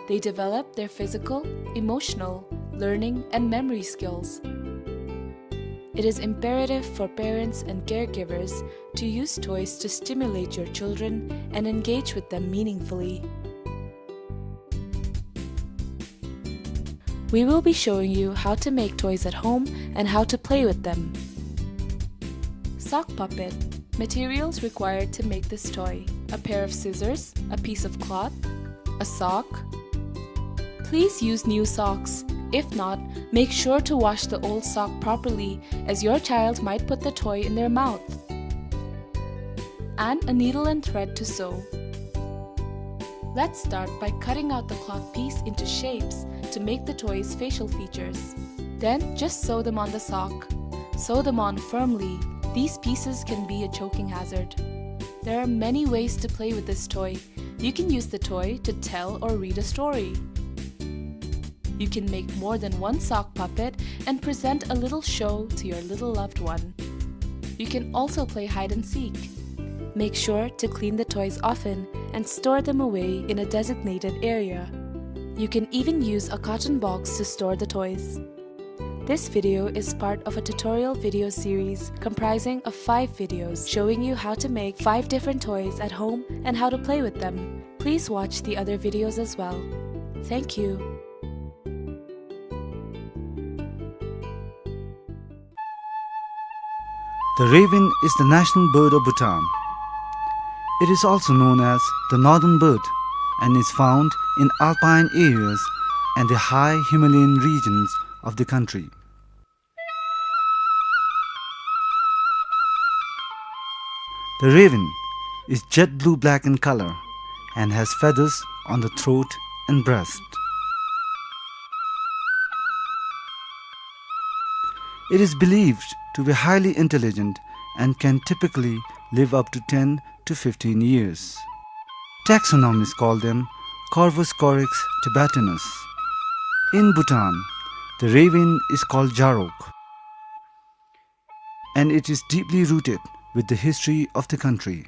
They develop their physical, emotional, learning, and memory skills. It is imperative for parents and caregivers to use toys to stimulate your children and engage with them meaningfully. We will be showing you how to make toys at home and how to play with them. Sock puppet. Materials required to make this toy: a pair of scissors, a piece of cloth, a sock. Please use new socks. If not, make sure to wash the old sock properly, as your child might put the toy in their mouth. And a needle and thread to sew. Let's start by cutting out the cloth piece into shapes to make the toy's facial features. Then just sew them on the sock. Sew them on firmly. These pieces can be a choking hazard. There are many ways to play with this toy. You can use the toy to tell or read a story. You can make more than one sock puppet and present a little show to your little loved one. You can also play hide and seek. Make sure to clean the toys often and store them away in a designated area. You can even use a carton box to store the toys. This video is part of a tutorial video series comprising of five videos showing you how to make five different toys at home and how to play with them. Please watch the other videos as well. Thank you. The raven is the national bird of Bhutan. It is also known as the northern bird and is found in alpine areas and the high Himalayan regions of the country. The raven is jet blue-black in color and has feathers on the throat and breast. It is believed to be highly intelligent and can typically live up to ten to fifteen years. Taxonomists call them Corvus corax tibetanus. In Bhutan, the raven is called Jarok, and it is deeply rooted with the history of the country.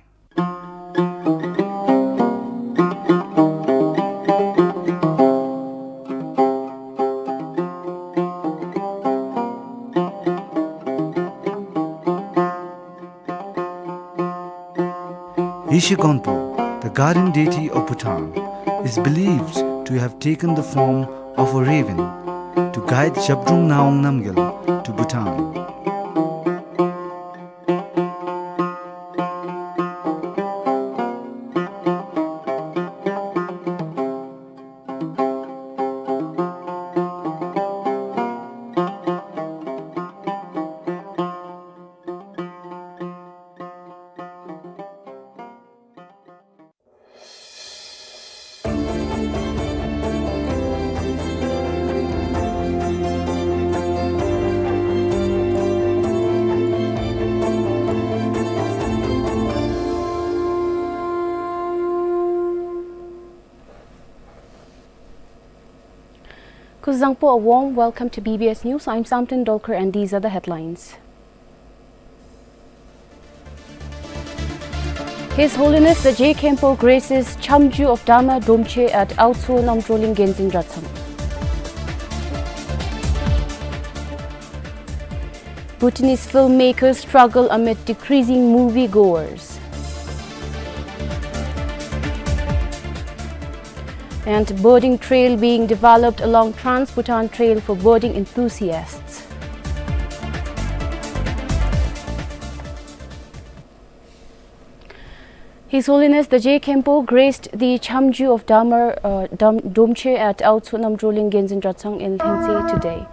Yeshe Gonpo, the guardian deity of Bhutan, is believed to have taken the form of a raven to guide Zhabdrung Ngawang Namgyal to Bhutan. Kuzuzangpo, a warm welcome to B B S News. I'm Samten Dolkar and these are the headlines. His Holiness the Je Khenpo graces Chamju of Dharma Domche at Aotso Namtroling Genzin Dratshang. Bhutanese filmmakers struggle amid decreasing movie-goers. And birding trail being developed along Trans-Bhutan Trail for birding enthusiasts. His Holiness the Je Khenpo graced the Chamju of Dharma, uh, Dam-, Domche at Aotso Namtroling Genzin Dratshang in Lhensey today.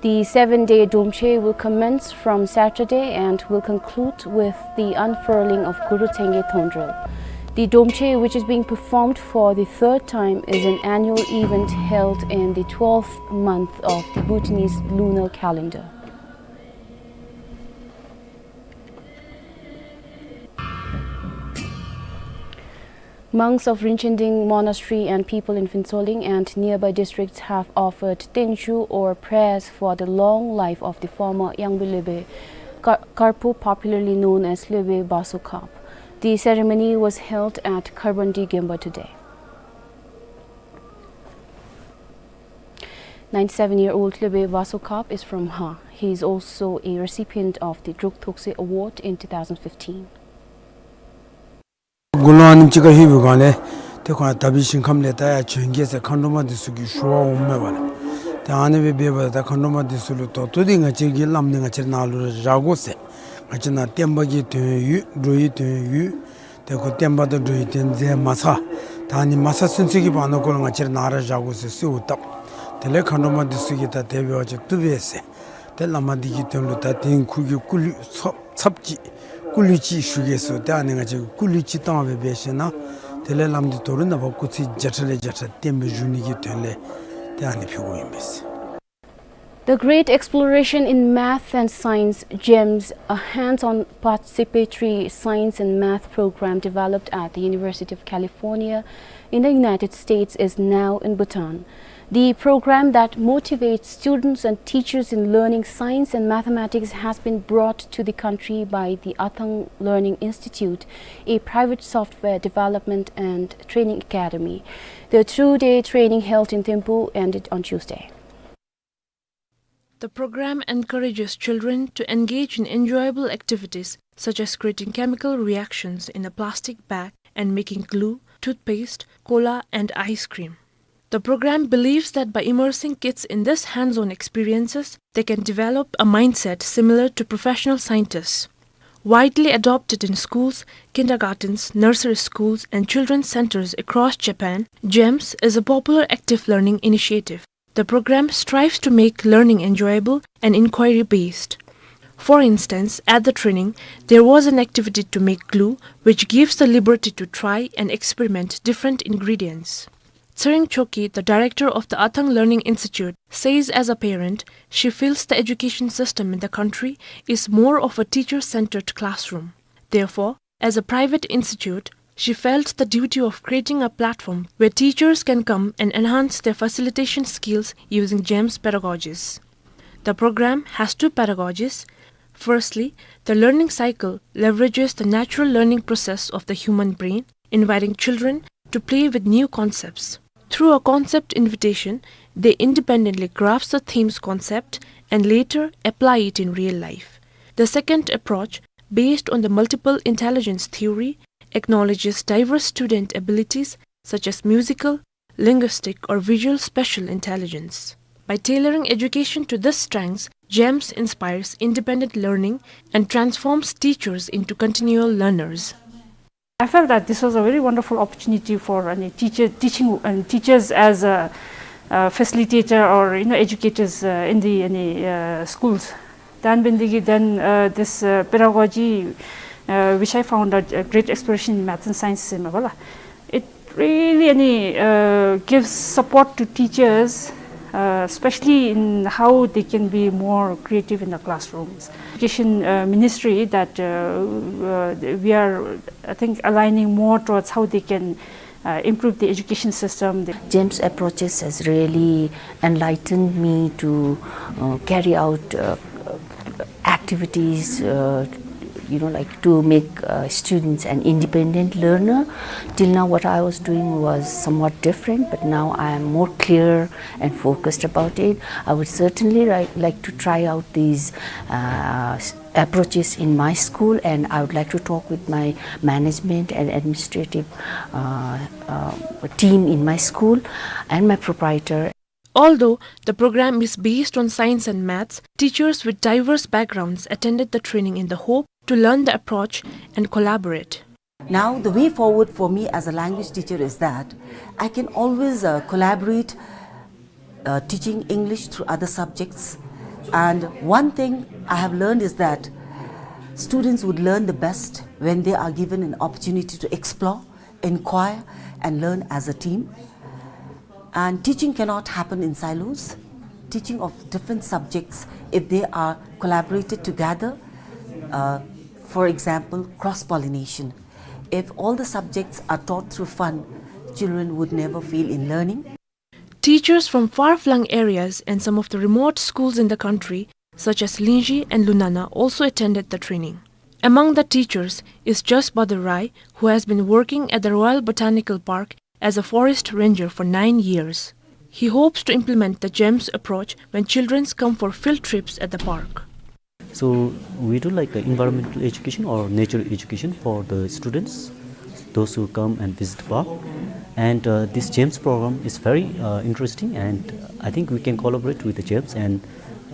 The seven-day Domche will commence from Saturday and will conclude with the unfurling of Guru Tsenge Thondrel. The Domche, which is being performed for the third time, is an annual event held in the twelfth month of the Bhutanese lunar calendar. Monks of Rinchen Ding Monastery and people in Phuentsholing and nearby districts have offered Tengju or prayers for the long life of the former Yangbi Lopen Kar-, Karpo, popularly known as Lopen Baso Kap. The ceremony was held at Kharbandi Gemba today. Ninety-seven-year-old Lebe Vasokap is from Ha. He is also a recipient of the Druk Thokse Award in two thousand fifteen. དགུང་ལོ་ཨ་ནེམ་ཅིག་ཁར་ལྷོད་པའི་སྒང་ལས་ཏེ་ཁོང་དག་པའི་ཞིང་ཁམས་ལས་ད་ཡར་བྱོན་གེ་ཟེར་མཁའ་འགྲོ་མ་འདི་ཚུ་གིས་ཞུ་བ་འོངམ་མས་པ་ལགས། ཏེ་ཨ་ནི་སྦེ་འབདཝ་ད་མཁའ་འགྲོ་མ་འདི་ཚུ་ལུ་ད་ལྟོ་འདི་ང་བཅས་ཀྱི་བླམ་འདི་ང་བཅས་ར་ནཱ་ལུ་ར་བཞག་དགོ་ཟེར། ང་བཅས་ནཱ་བསྟན་པ་གི་དོན་ཡོད། འགྲོ་བའི་དོན་ཡོད། ཏེ་ཁོ་བསྟན་པ་དང་འགྲོ་བའི་དོན་མཛད་མ་ཚར། ད་ཨ་ནི་མ་ཚར་ཚུན་ཚོད་ཀྱི་བར་ན་ཁོ་ལུ་ང་བཅས་ར་ནཱ་ར་བཞག་དགོ་ཟེར་གསོལཝ་བཏབ། དེ་ལས་མཁའ་འགྲོ་མ་འདི་ཚུ་གིས་ད་དེ་འབད་བ་ཅིན་བཏུབ་པས་ཟེར། ཏེ་བླ་མ་འདི་གི་དོན་ལུ་ད་དེ་ཁོ་གི་སྐུ་གླུད་ཚབ་ཚབ་ཅིག་སྐུ་གླུད་ཅིག་ཞུ་གེ་ཟེར། ཏེ་ཨ་ནི་ང་བཅས་ཀྱིས་སྐུ་གླུད་ཅིག་བཏང་སྦེ་འབད་ཞིནམ་ལས་དེ་ལས་བླམ་འདི་ད་རུང་ནངས་པ་སྐུ་ཚེ་བརྒྱ་ཕྲག་ལས་བརྒྱ་ཕྲག་བརྟན་པའི་བཞུགས་ནི་གི་དོན་ལས་ཏེ་ཨ་ནི་ཕུལ་དགོཔ་ཨིན་པས། The Great Exploration in Math and Science, GEMS, a hands-on participatory science and math program developed at the University of California in the United States, is now in Bhutan. The program that motivates students and teachers in learning science and mathematics has been brought to the country by the Athang Learning Institute, a private software development and training academy. The two-day training held in Thimphu ended on Tuesday. The program encourages children to engage in enjoyable activities such as creating chemical reactions in a plastic bag and making glue, toothpaste, cola, and ice cream. The program believes that by immersing kids in these hands-on experiences, they can develop a mindset similar to professional scientists. Widely adopted in schools, kindergartens, nursery schools, and children's centers across Japan, GEMS is a popular active learning initiative. The program strives to make learning enjoyable and inquiry-based. For instance, at the training, there was an activity to make glue, which gives the liberty to try and experiment different ingredients. Tsering Choki, the director of the Athang Learning Institute, says as a parent, she feels the education system in the country is more of a teacher-centered classroom. Therefore, as a private institute, she felt the duty of creating a platform where teachers can come and enhance their facilitation skills using GEMS pedagogies. The program has two pedagogies. Firstly, the learning cycle leverages the natural learning process of the human brain, inviting children to play with new concepts. Through a concept invitation, they independently grasp the theme's concept and later apply it in real life. The second approach, based on the multiple intelligence theory, acknowledges diverse student abilities such as musical, linguistic, or visual special intelligence. By tailoring education to these strengths, GEMS inspires independent learning and transforms teachers into continual learners. I felt that this was a very wonderful opportunity for any teacher, teaching, and teachers as a, uh, facilitator or, you know, educators, uh, in the, any, uh, schools. Then, then, uh, this, uh, pedagogy, uh, which I found a, a great exploration in maths and science, it really any, uh, gives support to teachers, uh, especially in how they can be more creative in the classrooms. Education, uh, ministry that, uh, uh, we are, I think, aligning more towards how they can, uh, improve the education system. GEMS approaches has really enlightened me to, uh, carry out, uh, activities, uh, you know, like, to make, uh, students an independent learner. Till now, what I was doing was somewhat different, but now I am more clear and focused about it. I would certainly ri-, like to try out these, uh, s-, approaches in my school, and I would like to talk with my management and administrative, uh, uh, team in my school and my proprietor. Although the program is based on science and maths, teachers with diverse backgrounds attended the training in the hope to learn the approach and collaborate. Now, the way forward for me as a language teacher is that I can always, uh, collaborate, uh, teaching English through other subjects. And one thing I have learned is that students would learn the best when they are given an opportunity to explore, inquire, and learn as a team. And teaching cannot happen in silos. Teaching of different subjects, if they are collaborated together, uh, for example, cross-pollination. If all the subjects are taught through fun, children would never fail in learning. Teachers from far-flung areas and some of the remote schools in the country, such as Lingzhi and Lunana, also attended the training. Among the teachers is Jasbada Rai, who has been working at the Royal Botanical Park as a forest ranger for nine years. He hopes to implement the GEMS approach when children come for field trips at the park. So we do like the environmental education or nature education for the students, those who come and visit the park. And uh, this GEMS program is very uh, interesting, and I think we can collaborate with the GEMS and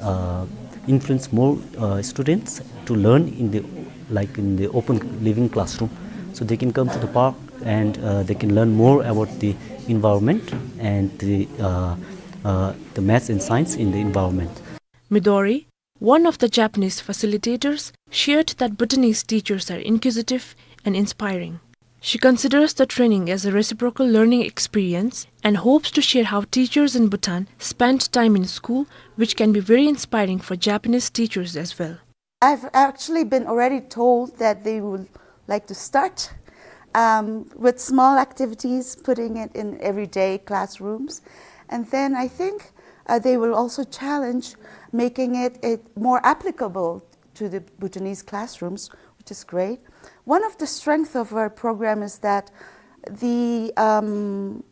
uh, influence more uh, students to learn in the, like, in the open living classroom, so they can come to the park and uh, they can learn more about the environment and the uh, uh, the maths and science in the environment. Midori, one of the Japanese facilitators, shared that Bhutanese teachers are inquisitive and inspiring. She considers the training as a reciprocal learning experience and hopes to share how teachers in Bhutan spend time in school, which can be very inspiring for Japanese teachers as well. I've actually been already told that they would like to start um, with small activities, putting it in everyday classrooms. And then I think uh, they will also challenge making it, it more applicable to the Bhutanese classrooms, which is great. One of the strengths of our program is that the um,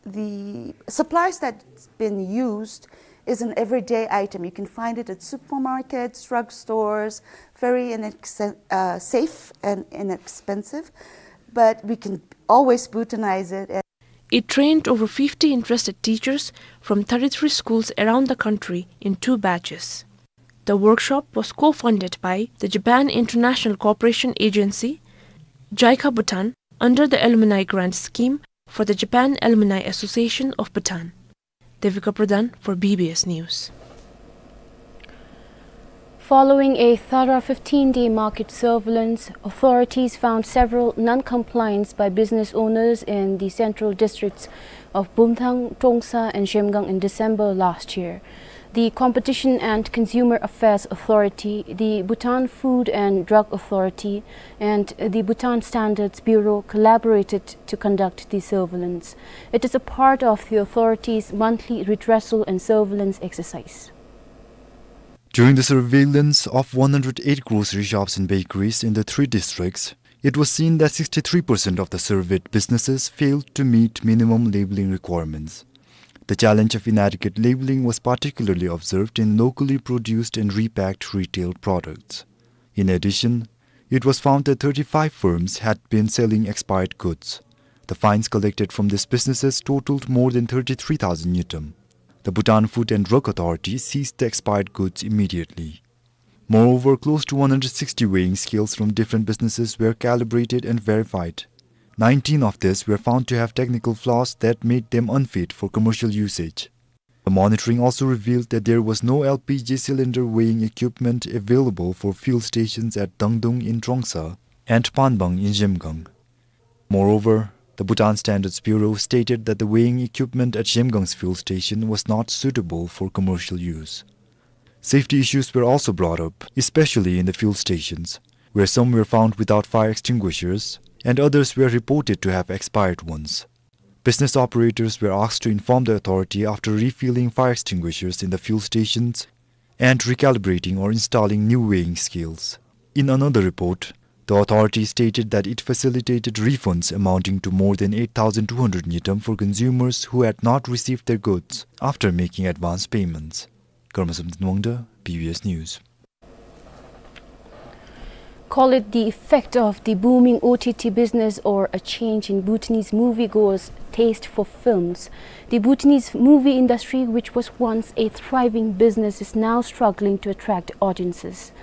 the supplies that's been used is an everyday item. You can find it at supermarkets, drugstores, very inexen- uh, safe and inexpensive, but we can always Bhutanize it. It trained over fifty interested teachers from thirty-three schools around the country in two batches. The workshop was co-funded by the Japan International Cooperation Agency, JICA Bhutan, under the Alumni Grant Scheme for the Japan Alumni Association of Bhutan. Devika Pradhan for B B S News. Following a thorough fifteen-day market surveillance, authorities found several non-compliance by business owners in the central districts of Bumthang, Trongsa and Zhemgang in December last year. The Competition and Consumer Affairs Authority, the Bhutan Food and Drug Authority, and the Bhutan Standards Bureau collaborated to conduct the surveillance. It is a part of the authorities' monthly redressal and surveillance exercise. During the surveillance of one hundred eight grocery shops and bakeries in the three districts, it was seen that sixty-three percent of the surveyed businesses failed to meet minimum labeling requirements. The challenge of inadequate labeling was particularly observed in locally produced and repacked retail products. In addition, it was found that thirty-five firms had been selling expired goods. The fines collected from these businesses totaled more than thirty-three thousand ngultrum. The Bhutan Food and Drug Authority seized the expired goods immediately. Moreover, close to one hundred sixty weighing scales from different businesses were calibrated and verified. Nineteen of these were found to have technical flaws that made them unfit for commercial usage. The monitoring also revealed that there was no L P G cylinder weighing equipment available for fuel stations at Dangdung in Trongsa and Panbang in Zhemgang. Moreover, the Bhutan Standards Bureau stated that the weighing equipment at Zhemgang's fuel station was not suitable for commercial use. Safety issues were also brought up, especially in the fuel stations, where some were found without fire extinguishers and others were reported to have expired ones. Business operators were asked to inform the authority after refueling fire extinguishers in the fuel stations and recalibrating or installing new weighing scales. In another report, the authority stated that it facilitated refunds amounting to more than eight thousand two hundred ngultrum for consumers who had not received their goods after making advance payments. Karma Samten Wangda, B B S News. Call it the effect of the booming O T T business or a change in Bhutanese moviegoers' taste for films. The Bhutanese movie industry, which was once a thriving business, is now struggling to attract audiences.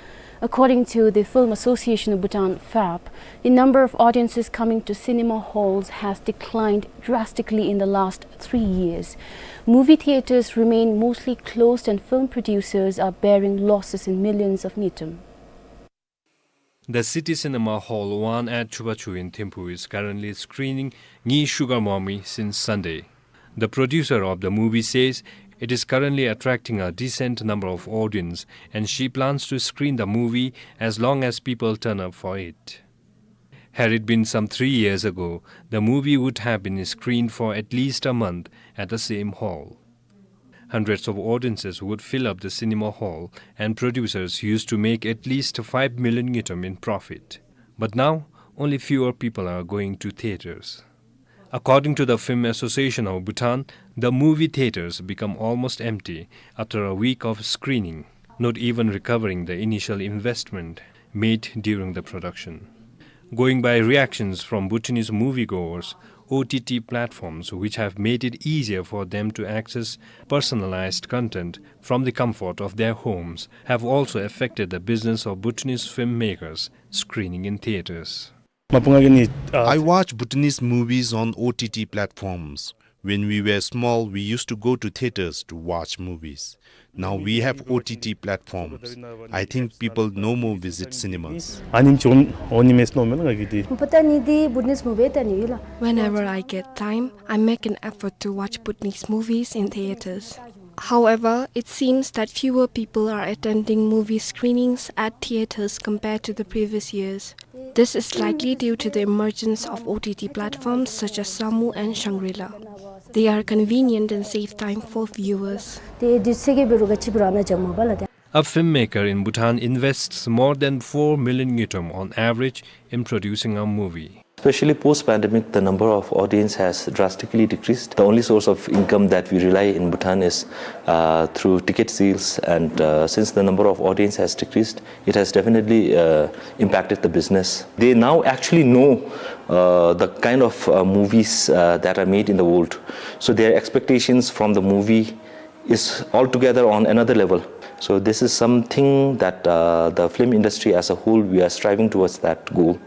According to the Film Association of Bhutan, FAB, the number of audiences coming to cinema halls has declined drastically in the last three years. Movie theaters remain mostly closed and film producers are bearing losses in millions of ngultrum. The City Cinema Hall one at Chubachu in Thimphu is currently screening Ngi Sugar Mommy since Sunday. The producer of the movie says it is currently attracting a decent number of audience and she plans to screen the movie as long as people turn up for it. Had it been some three years ago, the movie would have been screened for at least a month at the same hall. Hundreds of audiences would fill up the cinema hall, and producers used to make at least five million ngultrum in profit. But now, only fewer people are going to theaters. According to the Film Association of Bhutan, the movie theaters become almost empty after a week of screening, not even recovering the initial investment made during the production. Going by reactions from Bhutanese moviegoers, O T T platforms, which have made it easier for them to access personalized content from the comfort of their homes, have also affected the business of Bhutanese filmmakers screening in theaters. Mapungagini, uh, I watch Bhutanese movies on O T T platforms. When we were small, we used to go to theaters to watch movies. Now we have O T T platforms. I think people no more visit cinemas. Anim chun onimes no mel ngagidi. Bhutan ni di Bhutanese movie ta ni la. Whenever I get time, I make an effort to watch Bhutanese movies in theaters. However, it seems that fewer people are attending movie screenings at theaters compared to the previous years. This is likely due to the emergence of O T T platforms such as Samu and Shangri-La. They are convenient and save time for viewers. A filmmaker in Bhutan invests more than four million ngultrum on average in producing a movie. Especially post-pandemic, the number of audience has drastically decreased. The only source of income that we rely in Bhutan is, uh, through ticket sales, and, uh, since the number of audience has decreased, it has definitely, uh, impacted the business. They now actually know, uh, the kind of, uh, movies, uh, that are made in the world. So their expectations from the movie is altogether on another level. So this is something that, uh, the film industry as a whole, we are striving towards that goal.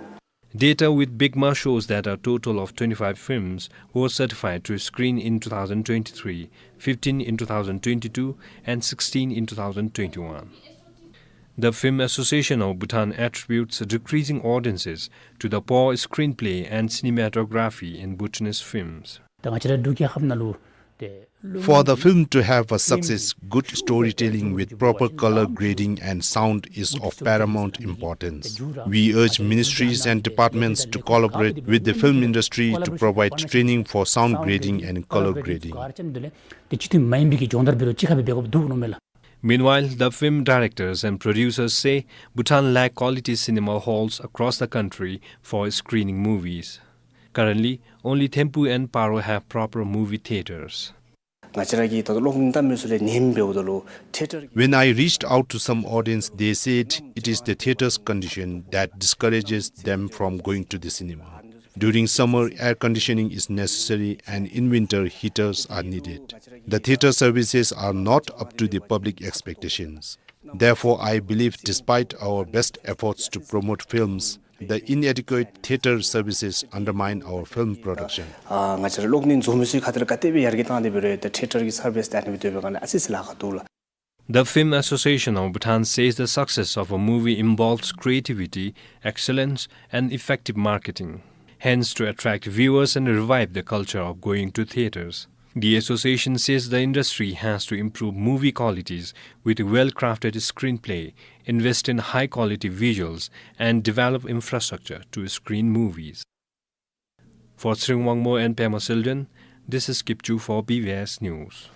Data with BIGMA shows that a total of twenty-five films were certified to screen in two thousand twenty-three, fifteen in two thousand twenty-two, and sixteen in two thousand twenty-one. The Film Association of Bhutan attributes decreasing audiences to the poor screenplay and cinematography in Bhutanese films. For the film to have a success, good storytelling with proper color grading and sound is of paramount importance. We urge ministries and departments to collaborate with the film industry to provide training for sound grading and color grading. Meanwhile, the film directors and producers say Bhutan lack quality cinema halls across the country for screening movies. Currently, only Thimphu and Paro have proper movie theaters. When I reached out to some audience, they said it is the theater's condition that discourages them from going to the cinema. During summer, air conditioning is necessary, and in winter, heaters are needed. The theater services are not up to the public expectations. Therefore, I believe, despite our best efforts to promote films, the inadequate theater services undermine our film production. ཨ་ང་བཅས་ར་གློག་བརྙན་བཟོ་མི་ཚུ་ག་དེ་ལས་ག་དེ་སྦེ་ཡར་རྒྱས་བཏང་སྟེ་འབད་རུང་ཏེ་ཐེ་ཊར་གྱི་སར་བིསི་དང་ཨ་ནི་སྦེ་སྡོད་པའི་སྒང་ལས་ཨ་ཙི་ཙི་ལཱ་ཁག་འདུག་ལགས། The Film Association of Bhutan says the success of a movie involves creativity, excellence, and effective marketing. Hence, to attract viewers and revive the culture of going to theaters, the association says the industry has to improve movie qualities with well-crafted screenplay, invest in high-quality visuals, and develop infrastructure to screen movies. For Tshering Wangmo and Pema Sildren, this is Kipchu for B B S News.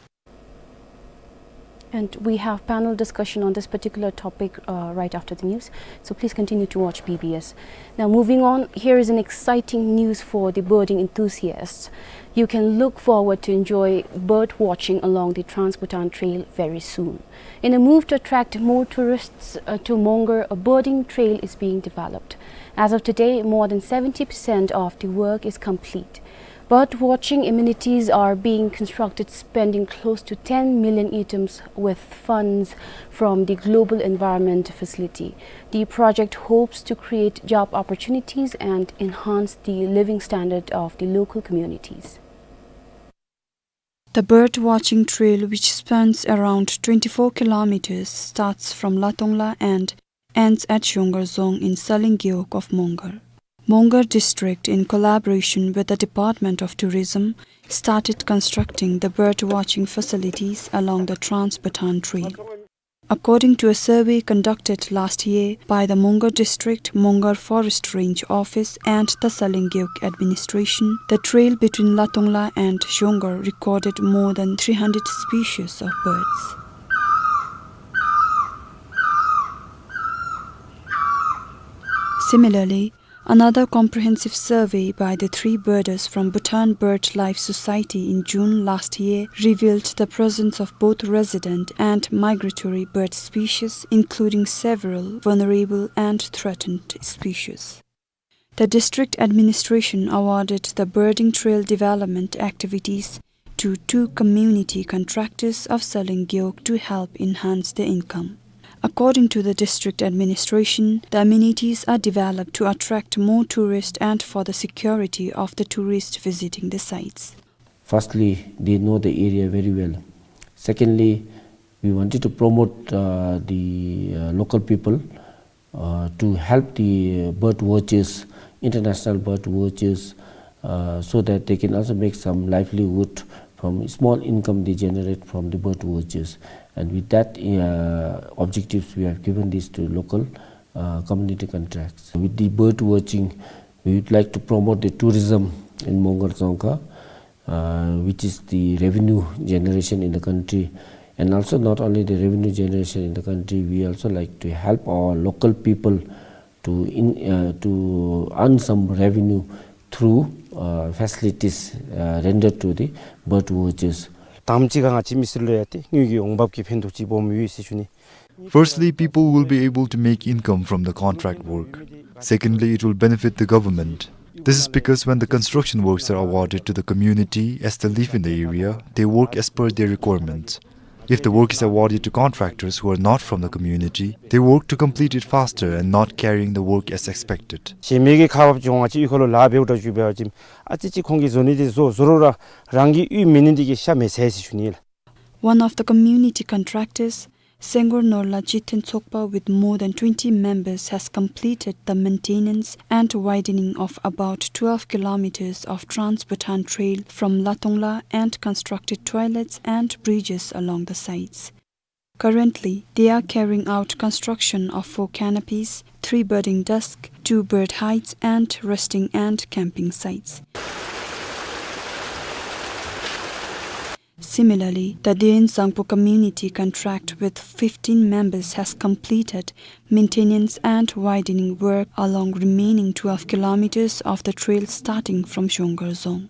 And we have panel discussion on this particular topic, uh, right after the news. So please continue to watch B B S. Now moving on, here is an exciting news for the birding enthusiasts. You can look forward to enjoy bird watching along the Trans-Bhutan Trail very soon. In a move to attract more tourists, uh, to Mongar, a birding trail is being developed. As of today, more than seventy percent of the work is complete. Bird watching amenities are being constructed, spending close to ten million ngultrums with funds from the Global Environment Facility. The project hopes to create job opportunities and enhance the living standard of the local communities. The bird watching trail, which spans around twenty-four kilometers, starts from Latongla and ends at Shongar Dzong in Saleng Gewog of Mongar. Mongar district, in collaboration with the Department of Tourism, started constructing the bird watching facilities along the Trans-Bhutan Trail. According to a survey conducted last year by the Mongar District, Mongar Forest Range Office and the Saleng Gewog Administration, the trail between Latongla and Shongar recorded more than three hundred species of birds. Similarly, Another comprehensive survey by the three birders from Bhutan BirdLife Society in June last year revealed the presence of both resident and migratory bird species, including several vulnerable and threatened species. The district administration awarded the birding trail development activities to two community contractors of Saling Gewog to help enhance their income. According to the district administration, the amenities are developed to attract more tourists and for the security of the tourists visiting the sites. Firstly, they know the area very well. Secondly, we wanted to promote, uh, the, uh, local people, uh, to help the bird watchers, international bird watchers, uh, so that they can also make some livelihood from small income they generate from the bird watchers. And with that, uh, objectives, we have given this to local, uh, community contracts. With the bird watching, we would like to promote the tourism in Mongar Dzongkha, uh, which is the revenue generation in the country. And also not only the revenue generation in the country, we also like to help our local people to in, uh, to earn some revenue through, uh, facilities, uh, rendered to the bird watchers. དང་པ་ཅིག་ཁར་ང་བཅས་མི་སེར་ལུ་ཡང་ཏེ་དངུལ་གྱི་འོང་འབབ་ཀྱི་ཕན་ཐོགས་ཅིག་སྦོམ་ཡོད་ཟེར་ཞུ་ནི། Firstly, people will be able to make income from the contract work. Secondly, it will benefit the government. This is because when the construction works are awarded to the community as they live in the area, they work as per their requirements. If the work is awarded to contractors who are not from the community, they work to complete it faster and not carrying the work as expected. གཞན་མི་གི་ཁག་འབགཔ་ཅིག་ང་བཅས་གཡུས་ཁ་ལུ་ལཱ་འབདཝ་ད་ཅིག་འབད་བ་ཅིན་ཨ་ཙི་ཅིག་ཁོང་གིས་བཟོ་ནི་དེ་བཟོ་བཟོ་རུང་ར་རང་གི་གཡུས་མེད་ནི་དེ་གིས་ཤ་མི་ཟ་ཟེར་ཞུ་ནི་ལགས། One of the community contractors, Senggor Norla Chithen Tsokpa, with more than twenty members, has completed the maintenance and widening of about twelve kilometers of Trans-Bhutan Trail from Latongla and constructed toilets and bridges along the sites. Currently, they are carrying out construction of four canopies, three birding desks, two bird hides, and resting and camping sites. Similarly, the Dein Zangpo community contract with fifteen members has completed maintenance and widening work along remaining twelve kilometers of the trail starting from Shongar Dzong.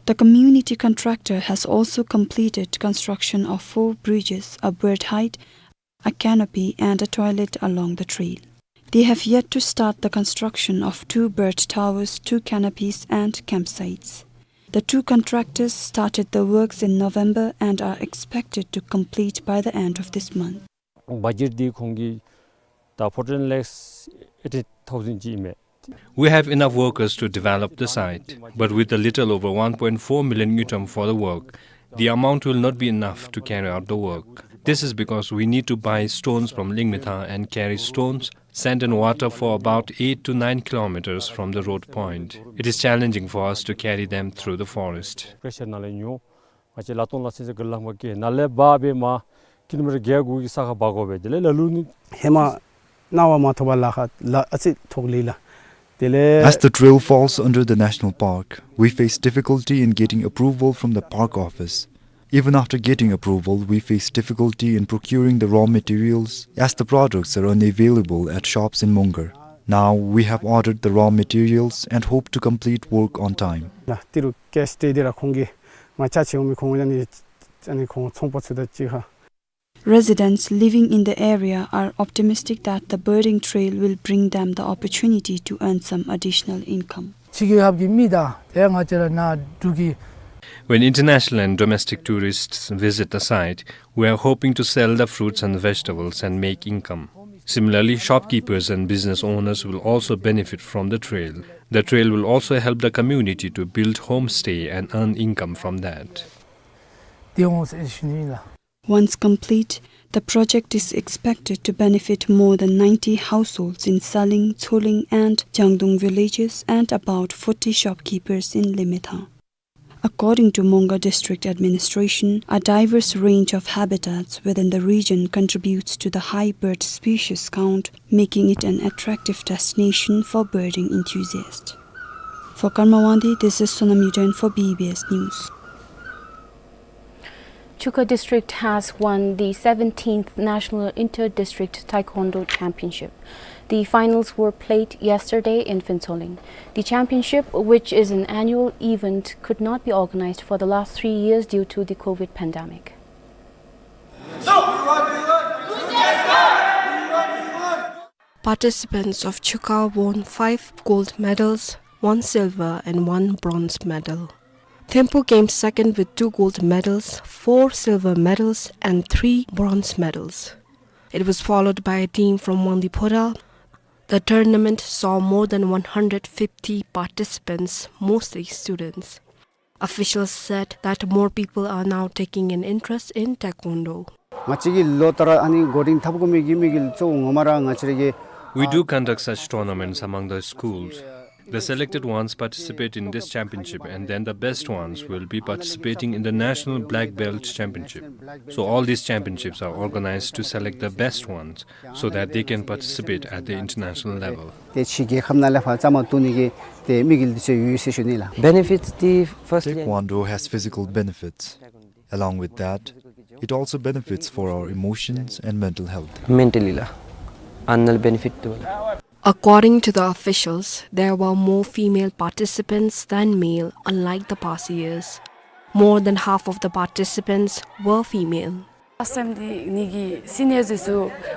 The community contractor has also completed construction of four bridges, a bird hide, a canopy, and a toilet along the trail. They have yet to start the construction of two bird towers, two canopies, and campsites. The two contractors started the works in November and are expected to complete by the end of this month. བ་ཇེཊ་འདི་ཁོང་གིས་ད་fourteen lakhs eighty thousand ཅིག་ཨིན་མས། We have enough workers to develop the site, but with a little over one point four million ngultrum for the work, the amount will not be enough to carry out the work. This is because we need to buy stones from Lingmethang and carry stones, sand and water for about eight to nine kilometers from the road point. It is challenging for us to carry them through the forest. Pressure ནང་ལས་ཉོ། ང་བཅས་ལ་ཏོང་ལ་ཚུན་ཚོད་གི་ལམ་ཁར་སྐྱེལ་ནཱ་ལས་འབག་སྦེ་མར་ཀི་ལོ་མི་ཊར་བརྒྱད་དགུ་གི་ས་ཁར་འབག་དགོ་པས། དེ་ལས་ལ་ལུ་ནི་ཧེ་མ་གནང་བ་མ་ཐོབ་པར་ལཱ་ཁག་ལཱ་ཨ་ཙི་ཐོགས་ལེ་ལགས། དེ་ལས། As the trail falls under the national park, we face difficulty in getting approval from the park office. Even after getting approval, we face difficulty in procuring the raw materials as the products are unavailable at shops in Mongar. Now, we have ordered the raw materials and hope to complete work on time. ལགས། ཏི་རུ་ཀེཤ་སྟེ་འདི་ར་ཁོང་གིས་ང་ཅ་ཆེ་འོང་མི་ཁོང་ཡང་ནི་ཨ་ནི་ཁོང་ཚོང་པ་ཚུ་དང་གཅིག་ཁར། Residents living in the area are optimistic that the birding trail will bring them the opportunity to earn some additional income. ཕྱི་རྒྱལ་ཁབ་ཀྱི་མི་དང་ཏེ་ང་བཅས་ར་ནཱ་འབྲུག་གི། When international and domestic tourists visit the site, we are hoping to sell the fruits and vegetables and make income. Similarly, shopkeepers and business owners will also benefit from the trail. The trail will also help the community to build homestay and earn income from that. ཏེ་འོང་ཟེར་ཞུ་ནི་ཨིན་ལགས། Once complete, the project is expected to benefit more than ninety households in Saling, Tsoling, and Jangdung villages and about forty shopkeepers in Lingmethang. According to Mongar District Administration, a diverse range of habitats within the region contributes to the high bird species count, making it an attractive destination for birding enthusiasts. For Karma Wangdi, this is Sonam Yuden for B B S News. Chukha District has won the seventeenth National Inter-District Taekwondo Championship. The finals were played yesterday in Phuentsholing. The championship, which is an annual event, could not be organized for the last three years due to the COVID pandemic. Participants of Chukha won five gold medals, one silver and one bronze medal. Thimphu came second with two gold medals, four silver medals, and three bronze medals. It was followed by a team from Wangdue-Phodrang. The tournament saw more than one hundred fifty participants, mostly students. Officials said that more people are now taking an interest in taekwondo. ང་བཅས་ཀྱིས་ལོ་ལྟར་ཨ་ནི་འགོ་འདྲེན་འཐབ་དགོ་མི་གི་དམིགས་ཡུལ་གཙོ་བོ་ངོ་མ་ར་ང་བཅས་ར་གི We do conduct such tournaments among the schools. The selected ones participate in this championship, and then the best ones will be participating in the National Black Belt Championship. So all these championships are organized to select the best ones so that they can participate at the international level. ཏེ་ཕྱི་རྒྱལ་ཁབ་ནང་ལས་ཕར་བཅའ་མར་གཏོགས་ནི་གི་ཏེ་དམིགས་ཡུལ་འདི་ཚུ་ཡོད་ཟེར་ཞུ་ནི་ལགས། Benefits the first Taekwondo has physical benefits. Along with that, it also benefits for our emotions and mental health. Mentally la, another benefit too la. According to the officials, there were more female participants than male, unlike the past years. More than half of the participants were female. Last time the nigi seniors is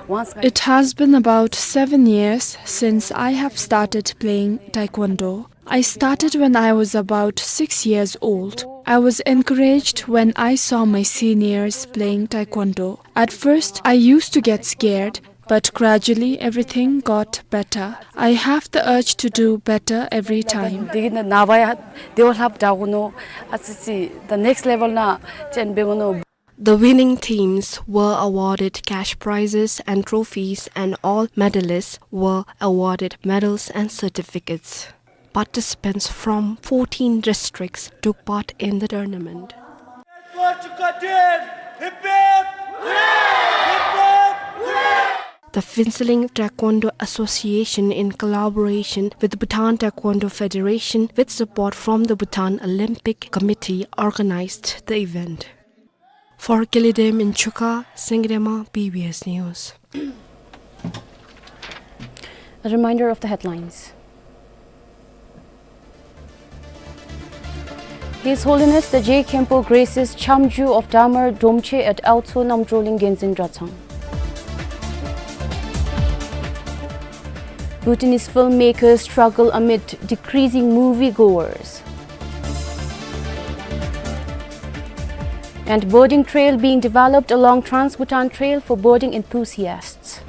once It has been about seven years since I have started playing taekwondo. I started when I was about six years old. I was encouraged when I saw my seniors playing taekwondo. At first, I used to get scared, but gradually everything got better. I have the urge to do better every time. Digi na navai develop daguno, asisi the next level na chen beguno. The winning teams were awarded cash prizes and trophies, and all medalists were awarded medals and certificates. Participants from fourteen districts took part in the tournament. The Phuentsholing Taekwondo Association, in collaboration with Bhutan Taekwondo Federation, with support from the Bhutan Olympic Committee, organized the event. For Gelidem in Chukha, Sengdema, B B S News. A reminder of the headlines. His Holiness the Je Khenpo graces Chamju of Damar Domche at Aotso Namtroling Genzin Dratshang. Bhutanese filmmakers struggle amid decreasing moviegoers. And boarding trail being developed along Trans-Bhutan Trail for boarding enthusiasts.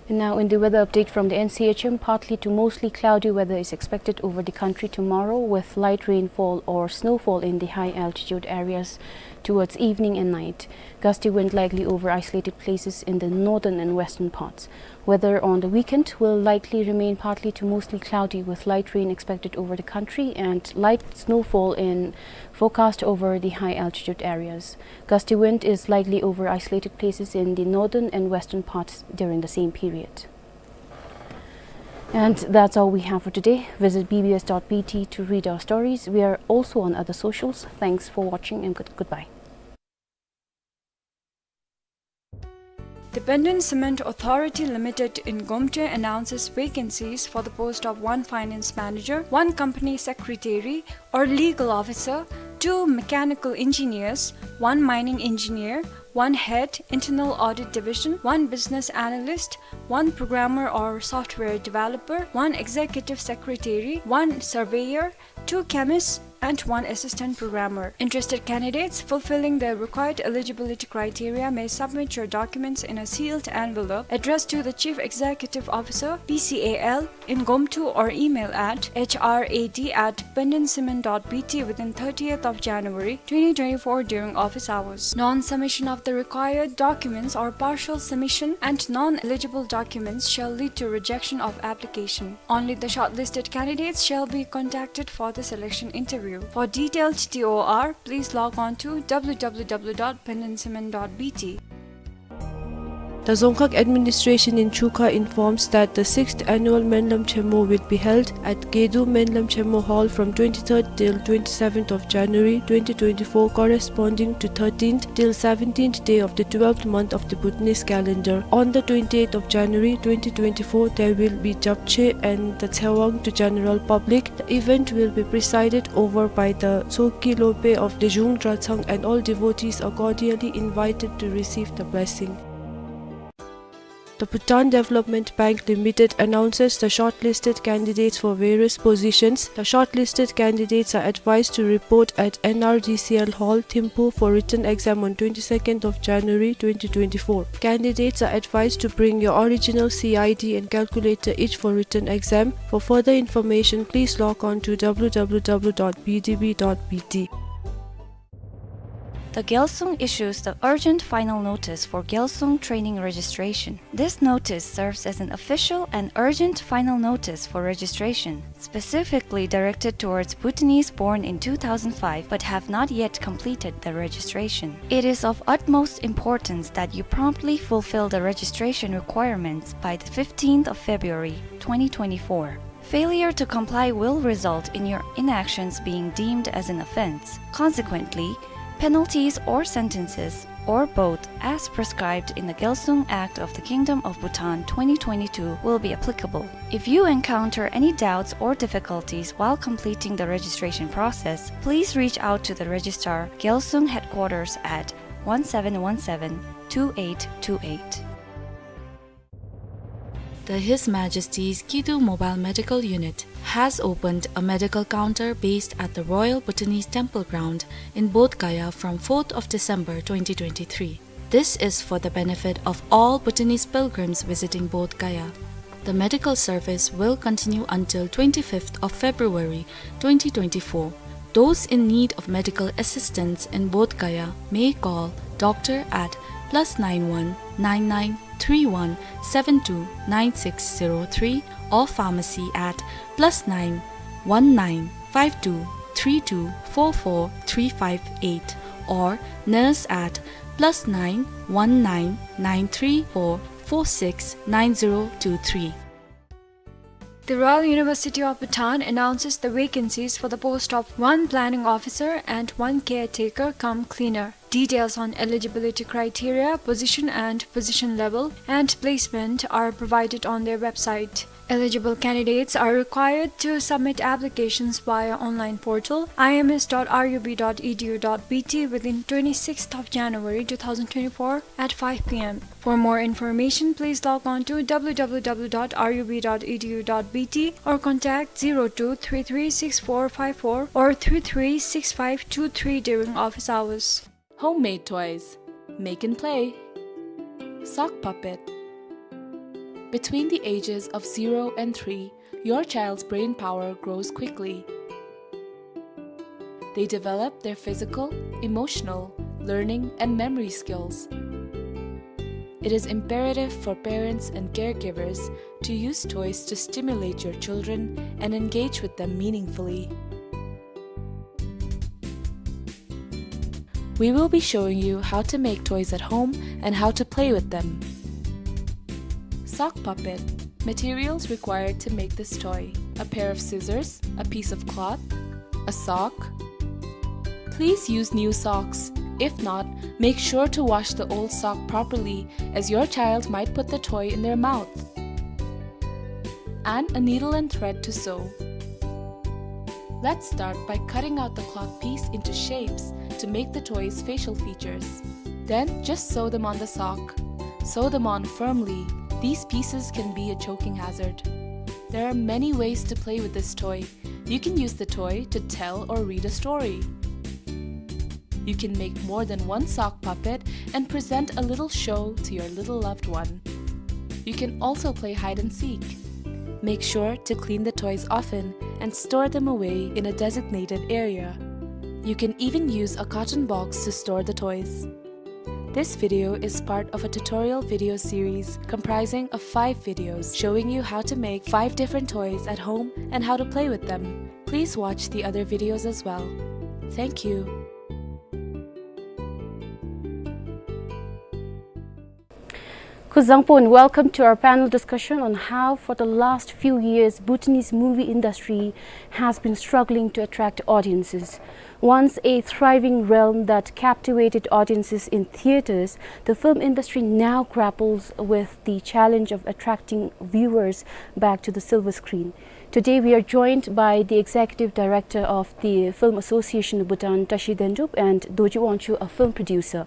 And now in the weather update from the N C H M, partly to mostly cloudy weather is expected over the country tomorrow, with light rainfall or snowfall in the high altitude areas towards evening and night. Gusty wind likely over isolated places in the northern and western parts. Weather on the weekend will likely remain partly to mostly cloudy, with light rain expected over the country and light snowfall in forecast over the high altitude areas. Gusty wind is likely over isolated places in the northern and western parts during the same period. And that's all we have for today. Visit B B S dot B T to read our stories. We are also on other socials. Thanks for watching and good-, goodbye. The Benden Cement Authority Limited in Gomte announces vacancies for the post of one finance manager, one company secretary or legal officer, two mechanical engineers, one mining engineer, one head, internal audit division, one business analyst, one programmer or software developer, one executive secretary, one surveyor, two chemists, and one assistant programmer. Interested candidates fulfilling the required eligibility criteria may submit your documents in a sealed envelope addressed to the Chief Executive Officer, B C A L, in Gomtu or email at H R A D at bendencement dot B T within thirtieth of January twenty twenty-four during office hours. Non-submission of the required documents or partial submission and non-eligible documents shall lead to rejection of application. Only the shortlisted candidates shall be contacted for the selection interview. For detailed T O R, please log on to W W W dot bendencement dot B T. The Dzongkhag administration in Chukha informs that the sixth annual Menlam Chemo will be held at Gedu Menlam Chemo Hall from twenty-third till twenty-seventh of January twenty twenty-four, corresponding to thirteenth till seventeenth day of the twelfth month of the Bhutanese calendar. On the twenty-eighth of January twenty twenty-four, there will be Japchae and the Tshewang to general public. The event will be presided over by the Tshogkhe Lobey of Dejung Dratshang, and all devotees are cordially invited to receive the blessing. The Bhutan Development Bank Limited announces the shortlisted candidates for various positions. The shortlisted candidates are advised to report at N R D C L Hall, Thimphu for written exam on twenty-second of January twenty twenty-four. Candidates are advised to bring your original C I D and calculator each for written exam. For further information, please log on to W W W dot B D B dot B T. The Gyalsung issues the urgent final notice for Gyalsung training registration. This notice serves as an official and urgent final notice for registration, specifically directed towards Bhutanese born in two thousand five but have not yet completed the registration. It is of utmost importance that you promptly fulfill the registration requirements by the fifteenth of February twenty twenty-four. Failure to comply will result in your inactions being deemed as an offense. Consequently, penalties or sentences, or both, as prescribed in the Gyalsung Act of the Kingdom of Bhutan twenty twenty-two, will be applicable. If you encounter any doubts or difficulties while completing the registration process, please reach out to the Registrar, Gyalsung Headquarters at one seven one seven, two eight two eight. The His Majesty's Kidu Mobile Medical Unit has opened a medical counter based at the Royal Bhutanese Temple Ground in Bodh Gaya from fourth of December twenty twenty-three. This is for the benefit of all Bhutanese pilgrims visiting Bodh Gaya. The medical service will continue until twenty-fifth of February twenty twenty-four. Those in need of medical assistance in Bodh Gaya may call doctor at plus nine one nine nine three one seven two nine six zero three or pharmacy at plus nine one nine five two three two four four three five eight or nurse at plus nine one nine nine three four four six nine zero two three. The Royal University of Bhutan announces the vacancies for the post of one planning officer and one caretaker cum cleaner. Details on eligibility criteria, position and position level, and placement are provided on their website. Eligible candidates are required to submit applications via online portal I M S dot R U B dot E D U dot B T within twenty-sixth of January two thousand twenty-four at five P M. For more information, please log on to W W W dot R U B dot E D U dot B T or contact zero two three three six four five four or three three six five two three during office hours. Homemade toys. Make and play. Sock puppet. Between the ages of zero and three, your child's brain power grows quickly. They develop their physical, emotional, learning, and memory skills. It is imperative for parents and caregivers to use toys to stimulate your children and engage with them meaningfully. We will be showing you how to make toys at home and how to play with them. Sock puppet. Materials required to make this toy: a pair of scissors, a piece of cloth, a sock. Please use new socks. If not, make sure to wash the old sock properly, as your child might put the toy in their mouth. And a needle and thread to sew. Let's start by cutting out the cloth piece into shapes to make the toy's facial features. Then just sew them on the sock. Sew them on firmly. These pieces can be a choking hazard. There are many ways to play with this toy. You can use the toy to tell or read a story. You can make more than one sock puppet and present a little show to your little loved one. You can also play hide and seek. Make sure to clean the toys often and store them away in a designated area. You can even use a carton box to store the toys. This video is part of a tutorial video series comprising of five videos showing you how to make five different toys at home and how to play with them. Please watch the other videos as well. Thank you. Kuzuzangpo and welcome to our panel discussion on how, for the last few years, Bhutanese movie industry has been struggling to attract audiences. Once a thriving realm that captivated audiences in theatres, the film industry now grapples with the challenge of attracting viewers back to the silver screen. Today, we are joined by the executive director of the Film Association of Bhutan, Tashi Dendrup, and Dorji Wangchuk, a film producer.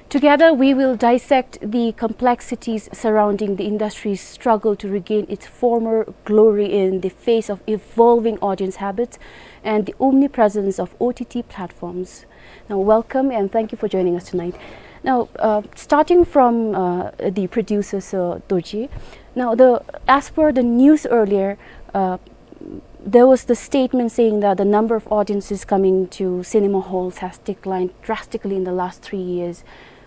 Together, we will dissect the complexities surrounding the industry's struggle to regain its former glory in the face of evolving audience habits and the omnipresence of O T T platforms. Now, welcome and thank you for joining us tonight. Now, uh, starting from, uh, the producer, Sir Dorji. Now, the, as per the news earlier, uh, there was the statement saying that the number of audiences coming to cinema halls has declined drastically in the last three years.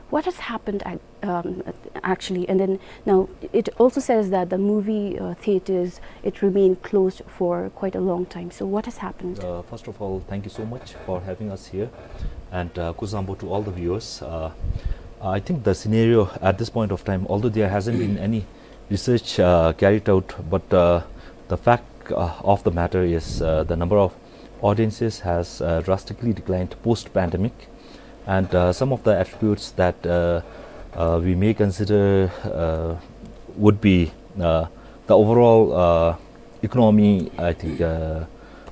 What has happened ac-, um, actually? And then now it also says that the movie, uh, theaters, it remained closed for quite a long time. So what has happened? Uh, first of all, thank you so much for having us here. And, uh, Kuzuzangpo to all the viewers. Uh, I think the scenario at this point of time, although there hasn't been any research, uh, carried out, but, uh, the fact, uh, of the matter is, uh, the number of audiences has, uh, drastically declined post-pandemic, and, uh, some of the attributes that, uh, uh, we may consider, uh, would be, uh, the overall, uh, economy, I think, uh,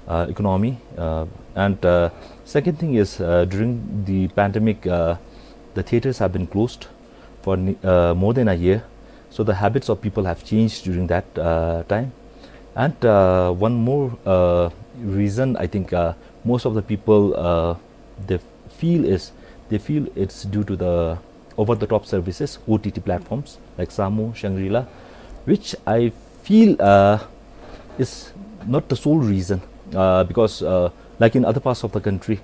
uh, economy, uh, and, uh, second thing is, uh, during the pandemic, uh, the theaters have been closed for ne-, uh, more than a year. So the habits of people have changed during that, uh, time. And, uh, one more, uh, reason I think, uh, most of the people, uh, they feel is, they feel it's due to the over-the-top services, O T T platforms like Saamo, Shangri-La, which I feel, uh, is not the sole reason, uh, because, uh, like in other parts of the country,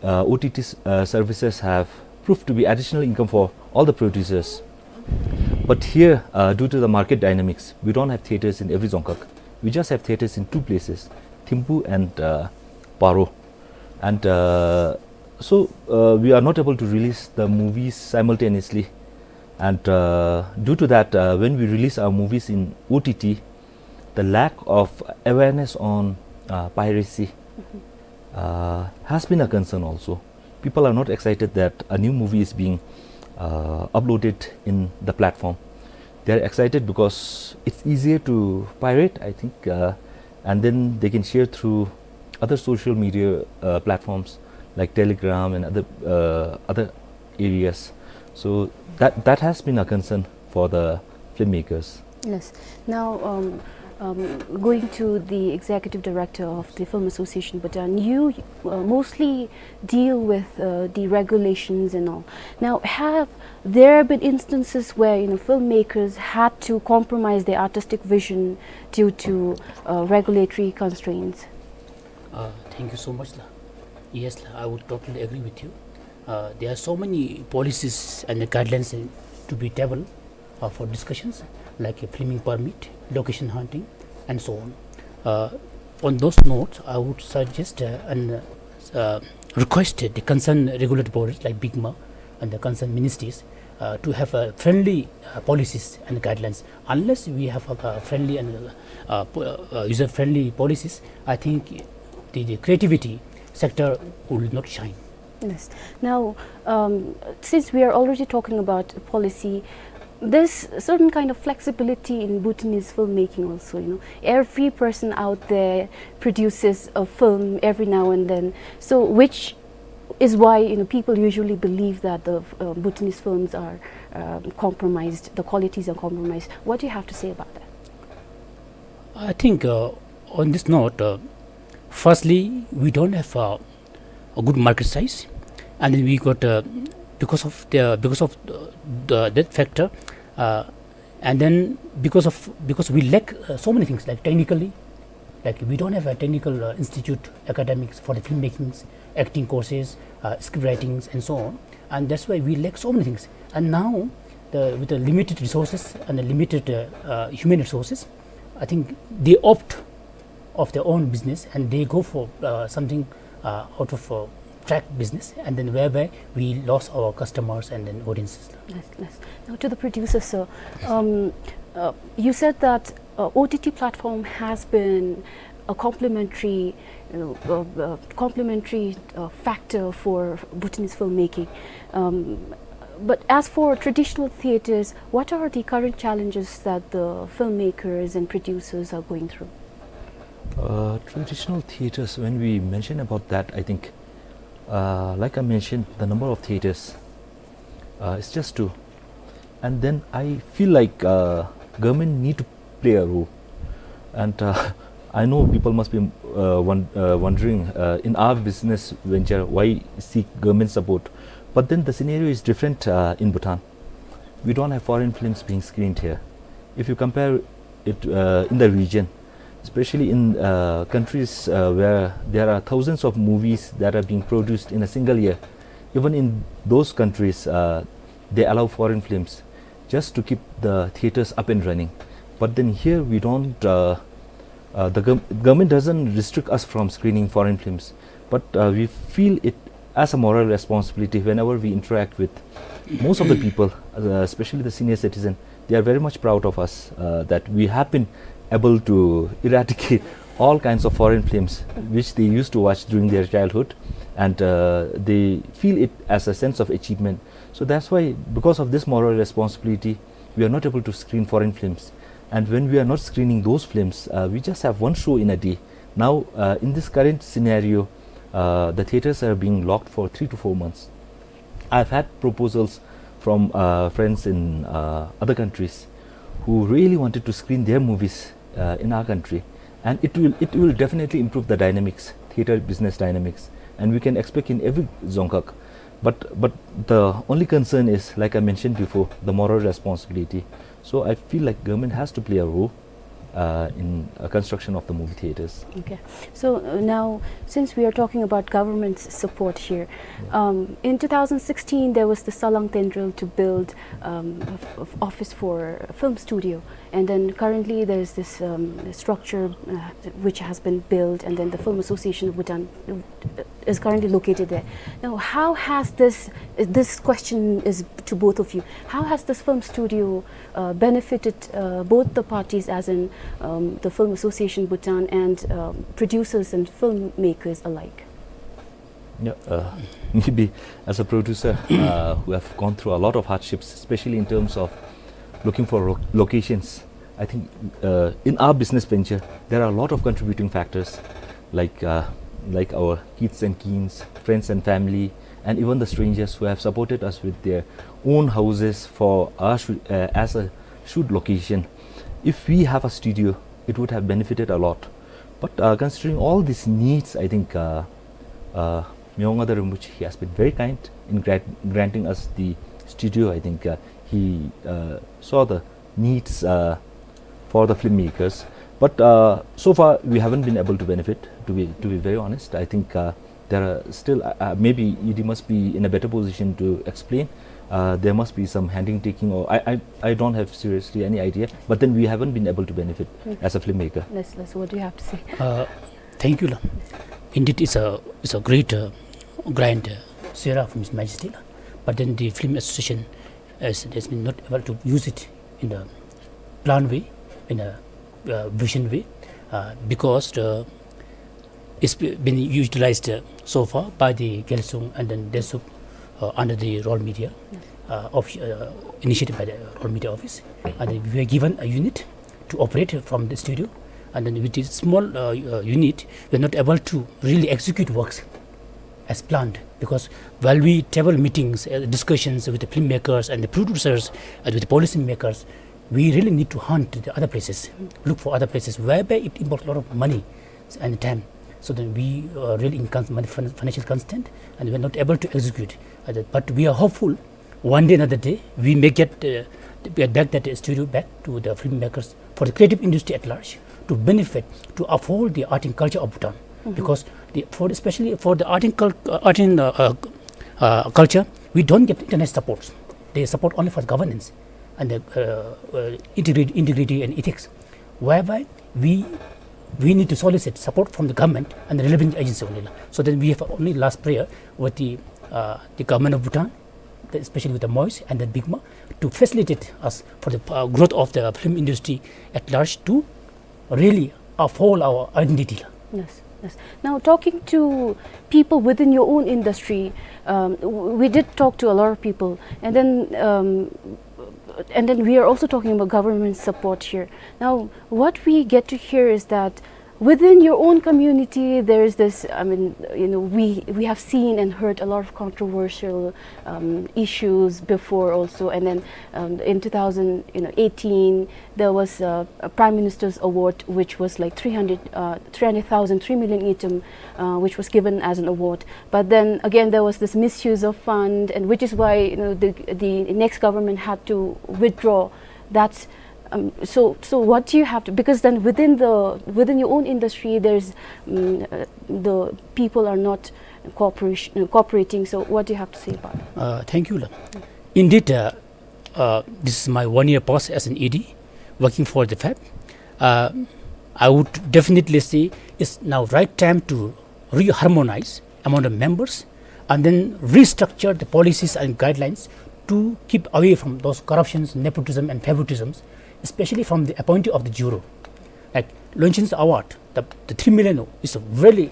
uh, O T T s-, uh, services have proved to be additional income for all the producers. But here, uh, due to the market dynamics, we don't have theaters in every dzongkhag. We just have theaters in two places, Thimphu and, uh, Paro. And, uh, so, uh, we are not able to release the movies simultaneously. And, uh, due to that, uh, when we release our movies in O T T, the lack of awareness on, uh, piracy, uh, has been a concern also. People are not excited that a new movie is being, uh, uploaded in the platform. They are excited because it's easier to pirate, I think, uh, and then they can share through other social media, uh, platforms like Telegram and other, uh, other areas. So that, that has been a concern for the filmmakers. Yes. Now, um, um, going to the executive director of the Film Association Bhutan, you, uh, mostly deal with, uh, the regulations and all. Now, have there been instances where, you know, filmmakers had to compromise their artistic vision due to, uh, regulatory constraints? Uh, thank you so much, la. Yes, la, I would totally agree with you. Uh, there are so many policies and the guidelines in, to be tabled, uh, for discussions, like a filming permit, location hunting, and so on. Uh, on those notes, I would suggest, uh, and, uh, request the concerned regulatory bodies like BICMA and the concerned ministries, uh, to have, uh, friendly, uh, policies and guidelines. Unless we have, uh, friendly and, uh, po-, uh, user-friendly policies, I think the, the creativity sector will not shine. Yes. Now, um, since we are already talking about policy, there's certain kind of flexibility in Bhutanese filmmaking also, you know. Every person out there produces a film every now and then. So, which is why, you know, people usually believe that the, uh, Bhutanese films are, uh, compromised, the qualities are compromised. What do you have to say about that? I think, uh, on this note, uh, firstly, we don't have, uh, a good market size, and then we got, uh, because of the, because of the, the, that factor, uh, and then because of, because we lack, uh, so many things, like, technically, like, we don't have a technical, uh, institute, academics for the filmmakings, acting courses, uh, script writings, and so on. And that's why we lack so many things. And now, the, with the limited resources and the limited, uh, uh, human resources, I think they opt of their own business and they go for, uh, something, uh, out of, uh, track business, and then whereby we lost our customers and then audiences. Yes, yes. Now to the producer, sir. Um, uh, you said that uh, O T T platform has been a complementary, uh, uh, uh, complementary uh, factor for Bhutanese filmmaking. Um, but as for traditional theaters, what are the current challenges that the filmmakers and producers are going through? Uh, traditional theaters, when we mention about that, I think, uh, like I mentioned, the number of theaters, uh, it's just two. And then I feel like, uh, government need to play a role. And, uh, I know people must be, uh, won-, uh, wondering, uh, in our business venture, why seek government support? But then the scenario is different, uh, in Bhutan. We don't have foreign films being screened here. If you compare it, uh, in the region, especially in, uh, countries, uh, where there are thousands of movies that are being produced in a single year, even in those countries, uh, they allow foreign films just to keep the theaters up and running. But then here we don't, uh, uh, the gov-, government doesn't restrict us from screening foreign films, but, uh, we feel it as a moral responsibility whenever we interact with most of the people, uh, especially the senior citizen. They are very much proud of us, uh, that we have been able to eradicate all kinds of foreign films which they used to watch during their childhood, and, uh, they feel it as a sense of achievement. So that's why, because of this moral responsibility, we are not able to screen foreign films. And when we are not screening those films, uh, we just have one show in a day. Now, uh, in this current scenario, uh, the theaters are being locked for three to four months. I've had proposals from, uh, friends in, uh, other countries who really wanted to screen their movies, uh, in our country, and it will, it will definitely improve the dynamics, theater business dynamics, and we can expect in every dzongkhag. But, but the only concern is, like I mentioned before, the moral responsibility. So I feel like government has to play a role, uh, in a construction of the movie theaters. Okay. So, uh, now, since we are talking about government's support here, yeah, um, in two thousand sixteen, there was the Salang Tendrel to build, um, of, of office for film studio, and then currently there is this, um, structure, uh, which has been built, and then the Film Association of Bhutan, uh, is currently located there. Now, how has this, uh, this question is to both of you, how has this film studio uh, benefited, uh, both the parties, as in, um, the Film Association Bhutan and, um, producers and filmmakers alike? Yeah, uh, maybe as a producer, uh, who have gone through a lot of hardships, especially in terms of looking for ro-, locations. I think, uh, in our business venture, there are a lot of contributing factors, like, uh, like our kids and kins, friends and family, and even the strangers who have supported us with their own houses for our shoo-, uh, as a shoot location. If we have a studio, it would have benefited a lot. But, uh, considering all these needs, I think, uh, uh, Myo Ngada Rinpoche, he has been very kind in grant-, granting us the studio. I think, uh, he, uh, saw the needs, uh, for the filmmakers. But, uh, so far, we haven't been able to benefit, to be, to be very honest. I think, uh, there are still, uh, uh, maybe E D must be in a better position to explain. Uh, there must be some handing taking, or I, I, I don't have seriously any idea. But then we haven't been able to benefit, mm, as a filmmaker. Yes, yes. What do you have to say? Uh, thank you, la. Indeed, it's a, it's a great, uh, grant, uh, sera from His Majesty, la. But then the Film Association has, has been not able to use it in a plan way, in a, uh, vision way, uh, because the, it's be-, been utilized, uh, so far by the Gyalsung and then Dentsup, uh, under the Rawalmedia, uh, of, uh, initiated by the Rawalmedia office. And then we were given a unit to operate from the studio. And then with this small, uh, uh, unit, we are not able to really execute works as planned, because while we table meetings, uh, discussions with the filmmakers and the producers and with the policymakers, we really need to hunt the other places, look for other places whereby it involves a lot of money and time. So then we, uh, really in cons-, money, fin-, financial constraint, and we are not able to execute. Uh, but we are hopeful one day, another day, we may get, uh, get back that studio back to the filmmakers, for the creative industry at large to benefit, to uphold the art and culture of Bhutan. Mm-hmm. Because the, for, especially for the art and cul-, uh, art and, uh, uh, uh, culture, we don't get internet supports. They support only for the governance and the, uh, uh, integrity, integrity and ethics, whereby we we need to solicit support from the government and the relevant agency only la. So then we have only last prayer with the, uh, the government of Bhutan, the, especially with the MOIS and the BIGMA, to facilitate us for the, uh, growth of the film industry at large to really uphold our identity la. Yes, yes. Now, talking to people within your own industry, um, w- we did talk to a lot of people, and then, um, and then we are also talking about government support here. Now, what we get to hear is that within your own community, there is this, I mean, you know, we, we have seen and heard a lot of controversial, um, issues before also. And then, um, in two thousand, you know, eighteen, there was a, a Prime Minister's Award, which was like three hundred, uh, three hundred thousand, three million ngultrum, uh, which was given as an award. But then again, there was this misuse of fund, and which is why, you know, the, the next government had to withdraw. That's, um, so, so what do you have to, because then within the, within your own industry, there's, um, uh, the people are not cooperation, cooperating. So what do you have to say about it? Uh, thank you la. Indeed, uh, uh, this is my one year past as an E D working for the FAB. Uh, I would definitely say it's now right time to reharmonize among the members and then restructure the policies and guidelines to keep away from those corruptions, nepotism, and favoritisms, especially from the appointee of the juror. Like Lunshen's award, the, the three million is a really,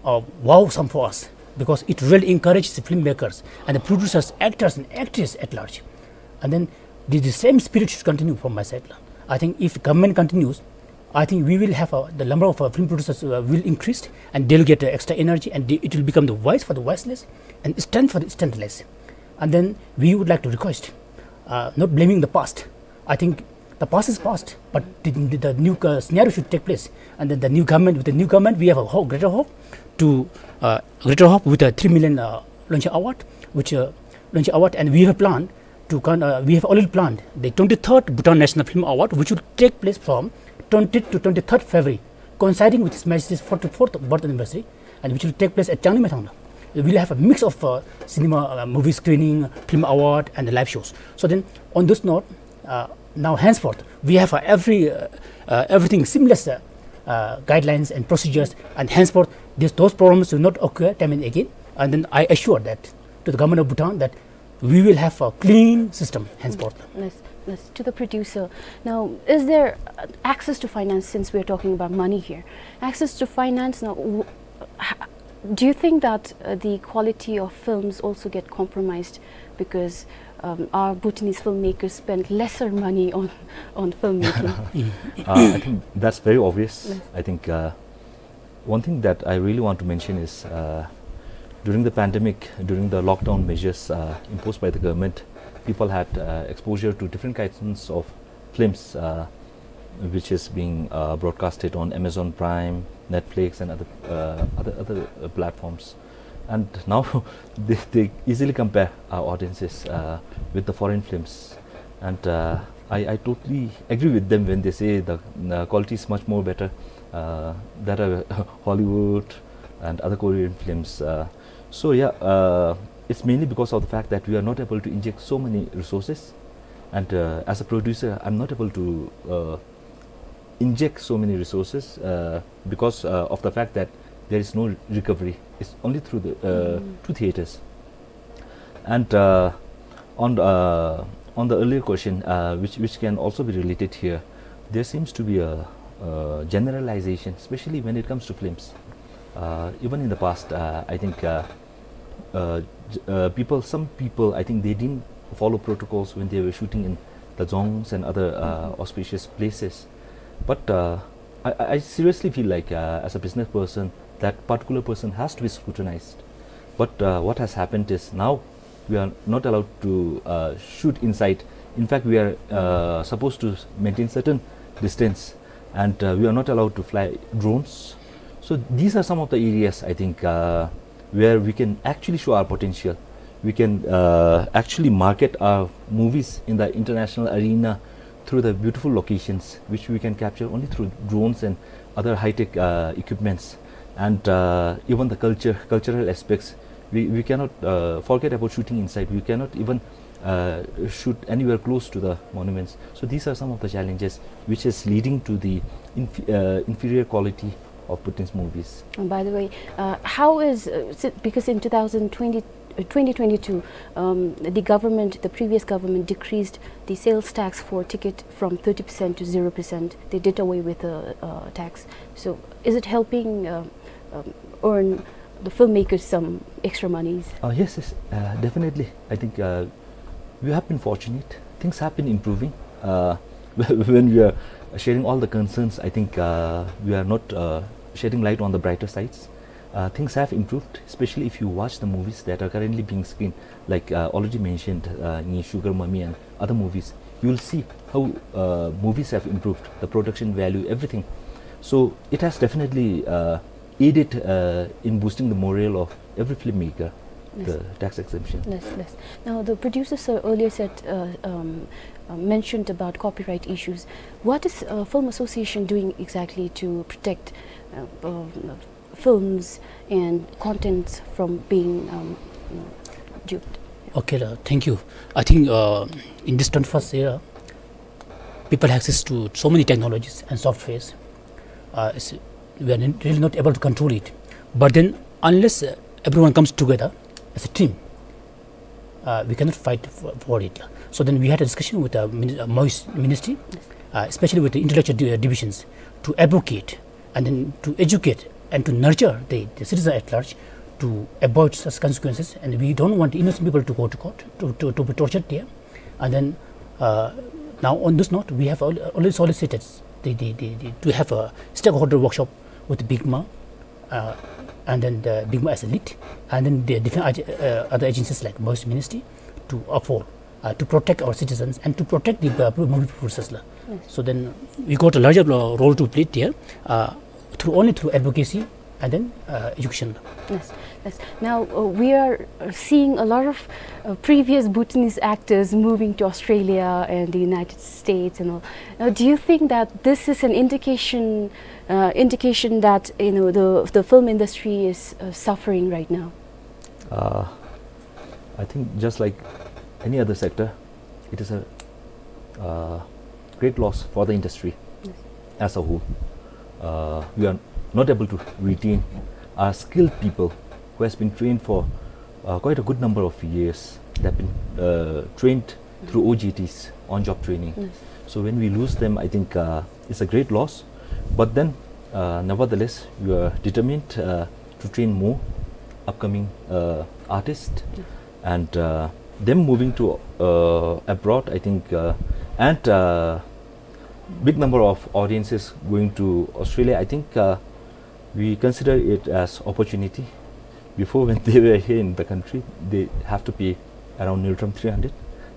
uh, wow sum for us, because it really encourages the filmmakers and the producers, actors, and actresses at large. And then the, the same spirit should continue from my side la. I think if the government continues, I think we will have, uh, the number of, uh, film producers, uh, will increase, and they'll get, uh, extra energy, and they, it will become the voice for the voiceless and strength for the strengthless. And then we would like to request, uh, not blaming the past. I think the past is past, but the, the, the new, uh, scenario should take place, and then the new government, with the new government, we have a ho- greater hope to, uh, greater hope with a three million, uh, Lunshen award, which, uh, Lunshen award, and we have planned to con- uh, we have already planned the twenty-third Bhutan National Film Award, which will take place from twentieth to twenty-third February, coinciding with His Majesty's forty-fourth birth anniversary, and which will take place at Changlimai Thangla. We'll have a mix of, uh, cinema, uh, movie screening, film award, and the live shows. So then, on this note, uh, now henceforth, we have, uh, every, uh, uh, everything seamless, uh, uh, guidelines and procedures, and henceforth, this, those problems will not occur time and again. And then I assure that to the government of Bhutan that we will have a clean system henceforth. Yes, yes. To the producer. Now, is there, uh, access to finance, since we're talking about money here? Access to finance, now, w- ha- do you think that, uh, the quality of films also get compromised because, um, our Bhutanese filmmakers spend lesser money on, on filmmaking? Uh, I think that's very obvious. Yes. I think, uh, one thing that I really want to mention is, uh, during the pandemic, during the lockdown measures, uh, imposed by the government, people had, uh, exposure to different kinds of films, uh, which is being, uh, broadcasted on Amazon Prime, Netflix, and other, uh, other, other, uh, platforms. And now they, they easily compare our audiences, uh, with the foreign films. And, uh, I, I totally agree with them when they say the, uh, quality is much more better, uh, that are Hollywood and other Korean films. Uh, so yeah, uh, it's mainly because of the fact that we are not able to inject so many resources. And, uh, as a producer, I'm not able to, uh, inject so many resources, uh, because, uh, of the fact that there is no recovery. It's only through the, uh, through theaters. And, uh, on, uh, on the earlier question, uh, which, which can also be related here, there seems to be a, uh, generalization, especially when it comes to films. Uh, even in the past, uh, I think, uh, uh, j- uh, people, some people, I think they didn't follow protocols when they were shooting in the dzongs and other, uh, auspicious places. But, uh, I, I I seriously feel like, uh, as a business person, that particular person has to be scrutinized. But, uh, what has happened is now we are not allowed to, uh, shoot inside. In fact, we are, uh, supposed to maintain certain distance, and, uh, we are not allowed to fly drones. So these are some of the areas, I think, uh, where we can actually show our potential. We can, uh, actually market our movies in the international arena through the beautiful locations, which we can capture only through drones and other high-tech, uh, equipments. And, uh, even the culture, cultural aspects, we, we cannot, uh, forget about shooting inside. We cannot even, uh, shoot anywhere close to the monuments. So these are some of the challenges which is leading to the inf- uh, inferior quality of Bhutanese movies. And by the way, uh, how is, uh, si- because in two thousand twenty, uh, twenty twenty-two, um, the government, the previous government decreased the sales tax for ticket from thirty percent to zero percent. They did away with the uh, tax. So is it helping uh, um, earn the filmmakers some extra monies? Uh, yes, yes, uh, definitely. I think uh, we have been fortunate. Things have been improving. Uh, when we are sharing all the concerns, I think uh, we are not uh, shedding light on the brighter sides. Uh, things have improved, especially if you watch the movies that are currently being screened, like uh, already mentioned, uh, Nge Sugar Mummy and other movies. You will see how uh, movies have improved, the production value, everything. So it has definitely uh, aided uh, in boosting the morale of every filmmaker, yes, the tax exemption. Yes, yes. Now, the producer, sir, earlier said, uh, um, uh, mentioned about copyright issues. What is uh, Film Association doing exactly to protect uh, um, films and contents from being um, duped? Okay, uh, thank you. I think uh, in this twenty-first era, people have access to so many technologies and softwares. Uh, it's, we are really not able to control it. But then, unless uh, everyone comes together as a team, uh, we cannot fight for, for it. So then we had a discussion with the mini- uh, MOIS ministry, uh, especially with the intellectual di- uh, divisions, to advocate and then to educate and to nurture the, the citizen at large to avoid such consequences. And we don't want innocent people to go to court, to, to, to be tortured there. And then uh, now on this note, we have al- already solicited the, the, the, the, to have a stakeholder workshop with BICMA, uh, and then the BICMA as a lead, and then the different ag- uh, other agencies like MOIS ministry to uphold, uh, to protect our citizens and to protect the uh, movie producers la. Yes. So then we got a larger uh, role to play there uh, through only through advocacy and then uh, education. Yes, yes. Now uh, we are uh, seeing a lot of uh, previous Bhutanese actors moving to Australia and the United States and all. Now, do you think that this is an indication, uh, indication that you know the the film industry is uh, suffering right now? Uh, I think just like any other sector, it is a uh, great loss for the industry, yes, as a whole. Uh, we are not able to retain our skilled people who has been trained for uh, quite a good number of years. They've been uh, trained through O J Ts, on-job training. Yes. So when we lose them, I think uh, it's a great loss. But then, uh, nevertheless, we are determined uh, to train more upcoming uh, artists, and uh, them moving to uh, abroad, I think, uh, and uh, big number of audiences going to Australia, I think uh, we consider it as opportunity. Before, when they were here in the country, they have to pay around Ngultrum three hundred.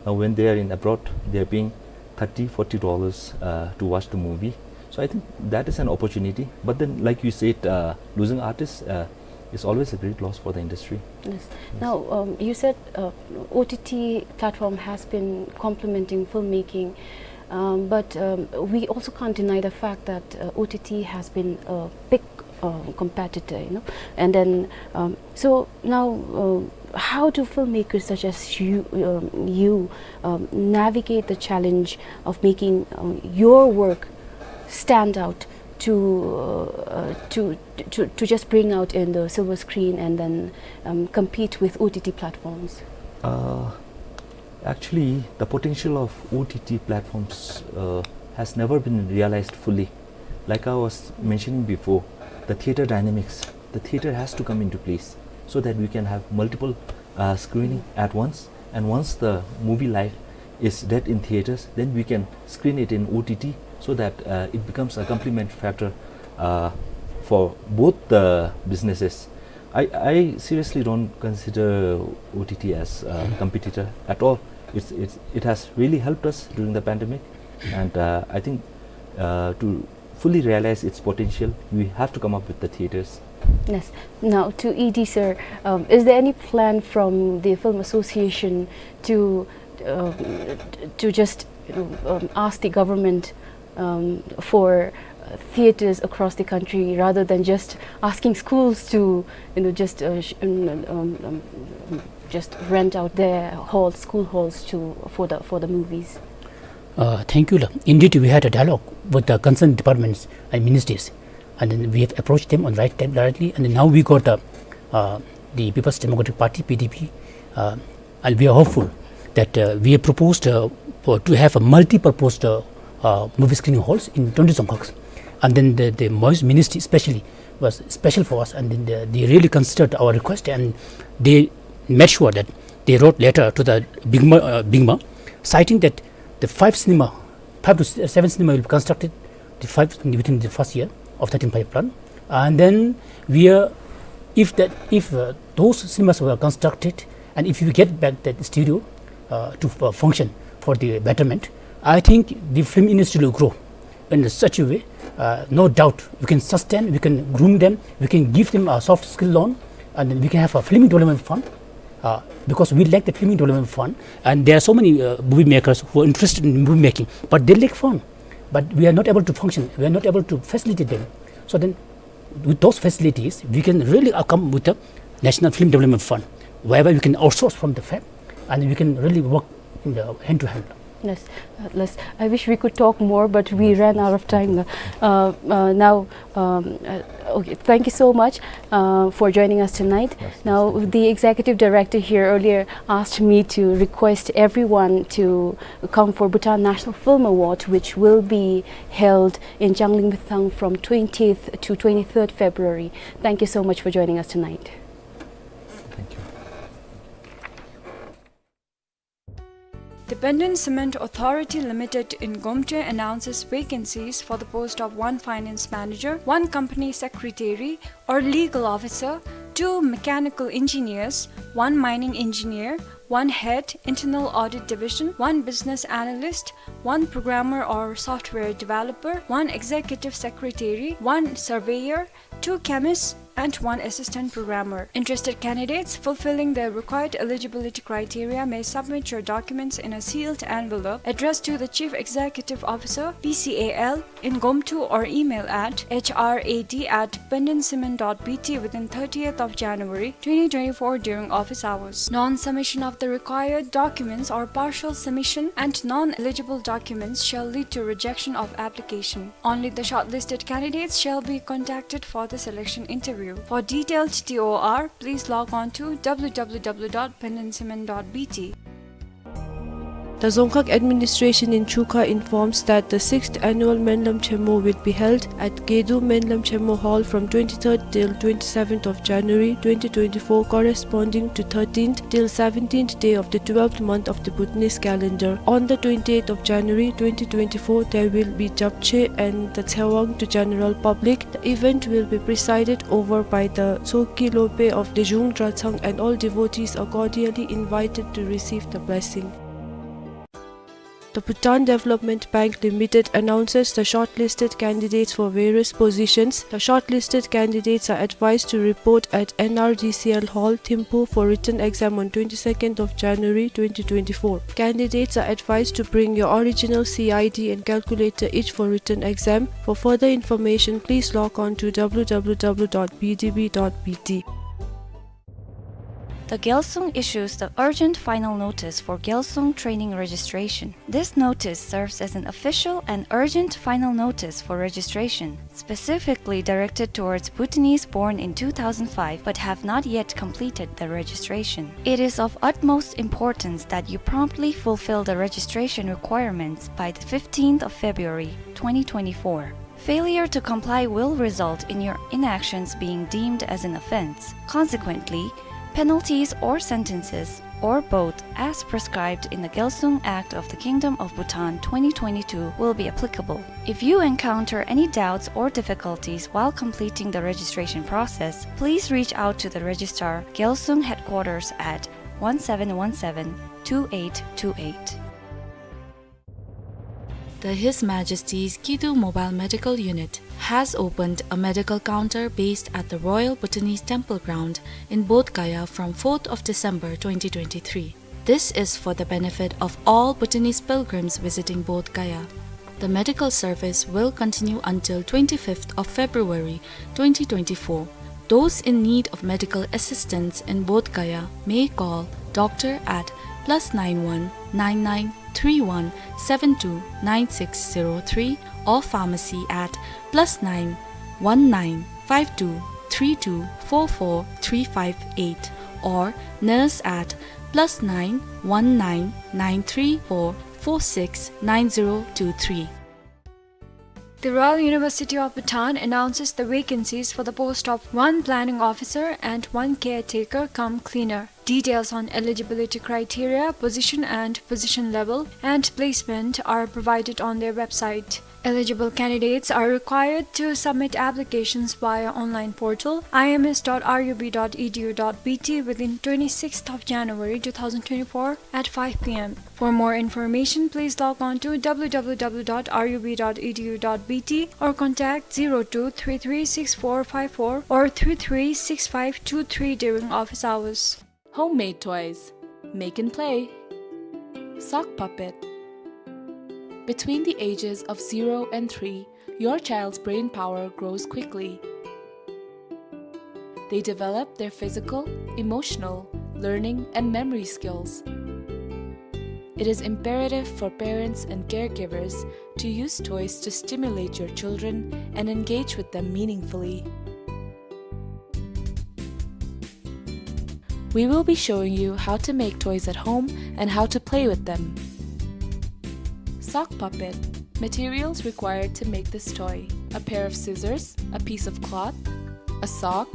Now, when they are in abroad, they are paying thirty, forty dollars uh, to watch the movie. So I think that is an opportunity. But then, like you said, uh, losing artists uh, is always a great loss for the industry. Yes. Yes. Now, um, you said uh, O T T platform has been complementing filmmaking, um, but um, we also can't deny the fact that uh, O T T has been a big uh, competitor, you know. And then, um, so now, uh, how do filmmakers such as you, um, you um, navigate the challenge of making um, your work stand out to, uh, to, to, to just bring out in the silver screen and then um, compete with O T T platforms? Uh, actually, the potential of O T T platforms uh, has never been realized fully. Like I was mentioning before, the theater dynamics, the theater has to come into place so that we can have multiple uh, screening at once. And once the movie life is dead in theaters, then we can screen it in O T T so that uh, it becomes a complement factor uh, for both the businesses. I, I seriously don't consider O T T as a competitor at all. It's, it's, it has really helped us during the pandemic, and uh, I think uh, to fully realize its potential, we have to come up with the theaters. Yes. Now, to E D, sir, um, is there any plan from the Film Association to um, to just you know, um, ask the government um, for uh, theaters across the country rather than just asking schools to, you know, just uh, sh- um, um, um, um, just rent out their halls, school halls to, for the, for the movies? Uh, thank you, la. Indeed, we had a dialogue with the concerned departments and ministries, and then we have approached them on right time, directly, and then now we got the, uh, the People's Democratic Party, P D P, uh, and we are hopeful that, uh, we have proposed, uh, for, to have a multi-purpose, uh, uh, movie screening halls in twenty dzongkhags. And then the, the MoY's ministry especially was special for us, and then they, they really considered our request, and they made sure that they wrote letter to the BIGMA, uh, BIGMA, citing that the five cinema, five to s-, seven cinema will be constructed, the five within the first year of thirteen five plan. And then we are, if that, if, uh, those cinemas were constructed, and if we get back that studio, uh, to, uh, function for the betterment, I think the film industry will grow in such a way, uh, no doubt we can sustain, we can groom them, we can give them a soft skill loan, and then we can have a film development fund, uh, because we lack the film development fund, and there are so many, uh, movie makers who are interested in movie making, but they lack fund, but we are not able to function, we are not able to facilitate them. So then, with those facilities, we can really, uh, come with a National Film Development Fund, whereby we can outsource from the fab, and we can really work in the hand to hand. Yes, uh, yes. I wish we could talk more, but we ran out of time. Uh, uh, now, um, uh, okay, thank you so much, uh, for joining us tonight. Yes, yes, thank you. Now, the executive director here earlier asked me to request everyone to come for Bhutan National Film Award, which will be held in Changlimithang from twentieth to twenty-third February. Thank you so much for joining us tonight. Thank you. The Benden Cement Authority Limited in Gomte announces vacancies for the post of one finance manager, one company secretary or legal officer, two mechanical engineers, one mining engineer, one head, internal audit division, one business analyst, one programmer or software developer, one executive secretary, one surveyor, two chemists, and one assistant programmer. Interested candidates fulfilling the required eligibility criteria may submit your documents in a sealed envelope addressed to the Chief Executive Officer, B C A L, in Gomtu or email at H R A D at bendencement dot B T within thirtieth of January twenty twenty-four during office hours. Non-submission of the required documents or partial submission and non-eligible documents shall lead to rejection of application. Only the shortlisted candidates shall be contacted for the selection interview. For detailed T O R, please log on to W W W dot bendencement dot B T. The Dzongkhag administration in Chukha informs that the sixth annual Menlam Chemo will be held at Gedu Menlam Chemo Hall from twenty-third till twenty-seventh of January twenty twenty-four, corresponding to thirteenth till seventeenth day of the twelfth month of the Bhutanese calendar. On the twenty-eighth of January twenty twenty-four, there will be Japchae and the Tshewang to general public. The event will be presided over by the Tshogkhe Lopeh of Dejung Dratshang, and all devotees are cordially invited to receive the blessing. The Bhutan Development Bank Limited announces the shortlisted candidates for various positions. The shortlisted candidates are advised to report at N R D C L Hall, Thimphu for written exam on twenty-second of January twenty twenty-four. Candidates are advised to bring your original C I D and calculator each for written exam. For further information, please log on to W W W dot B D B dot B T. The Gyalsung issues the urgent final notice for Gyalsung training registration. This notice serves as an official and urgent final notice for registration, specifically directed towards Bhutanese born in two thousand five but have not yet completed the registration. It is of utmost importance that you promptly fulfill the registration requirements by the fifteenth of February twenty twenty-four. Failure to comply will result in your inactions being deemed as an offense. Consequently, penalties or sentences, or both, as prescribed in the Gyalsung Act of the Kingdom of Bhutan twenty twenty-two, will be applicable. If you encounter any doubts or difficulties while completing the registration process, please reach out to the Registrar, Gyalsung Headquarters at one seven one seven two eight two eight. The His Majesty's Kidu Mobile Medical Unit has opened a medical counter based at the Royal Bhutanese Temple Ground in Bodh Gaya from fourth of December twenty twenty-three. This is for the benefit of all Bhutanese pilgrims visiting Bodh Gaya. The medical service will continue until twenty-fifth of February twenty twenty-four. Those in need of medical assistance in Bodh Gaya may call doctor at plus nine one nine nine three one seven two nine six zero three or pharmacy at plus nine one nine five two three two four four three five eight or nurse at plus nine one nine nine three four four six nine zero two three. The Royal University of Bhutan announces the vacancies for the post of one planning officer and one caretaker cum cleaner. Details on eligibility criteria, position and position level, and placement are provided on their website. Eligible candidates are required to submit applications via online portal I M S dot R U B dot E D U dot B T within twenty-sixth of January two thousand twenty-four at five P M. For more information, please log on to W W W dot R U B dot E D U dot B T or contact zero two three three six four five four or three three six five two three during office hours. Homemade toys. Make and play. Sock puppet. Between the ages of zero and three, your child's brain power grows quickly. They develop their physical, emotional, learning, and memory skills. It is imperative for parents and caregivers to use toys to stimulate your children and engage with them meaningfully. We will be showing you how to make toys at home and how to play with them. Sock puppet. Materials required to make this toy: a pair of scissors, a piece of cloth, a sock.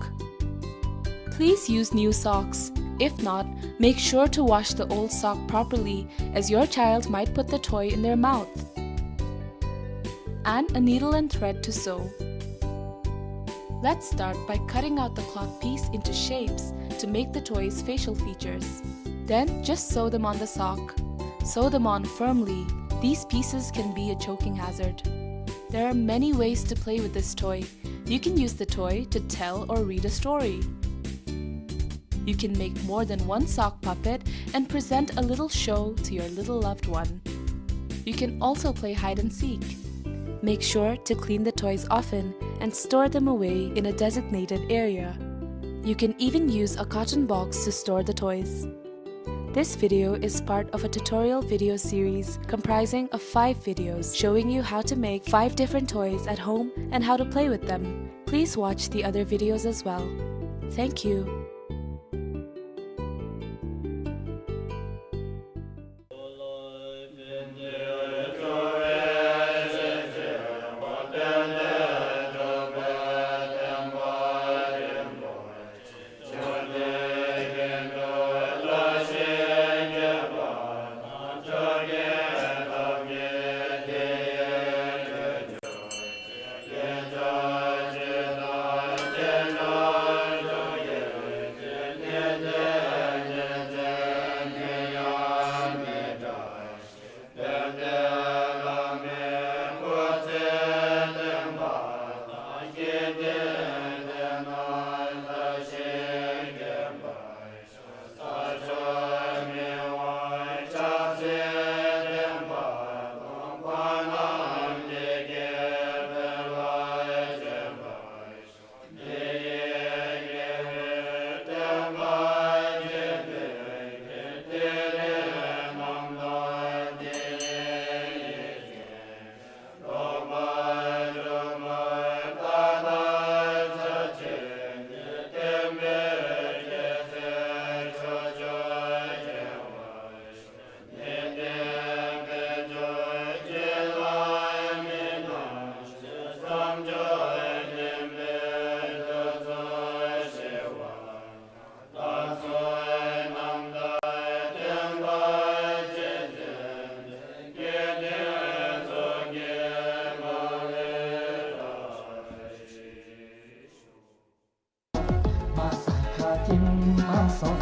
Please use new socks. If not, make sure to wash the old sock properly, as your child might put the toy in their mouth. And a needle and thread to sew. Let's start by cutting out the cloth piece into shapes to make the toy's facial features. Then just sew them on the sock. Sew them on firmly. These pieces can be a choking hazard. There are many ways to play with this toy. You can use the toy to tell or read a story. You can make more than one sock puppet and present a little show to your little loved one. You can also play hide and seek. Make sure to clean the toys often and store them away in a designated area. You can even use a carton box to store the toys. This video is part of a tutorial video series comprising of five videos showing you how to make five different toys at home and how to play with them. Please watch the other videos as well. Thank you. མ་ས་ཁ་ཀིམ་མ་སོང་།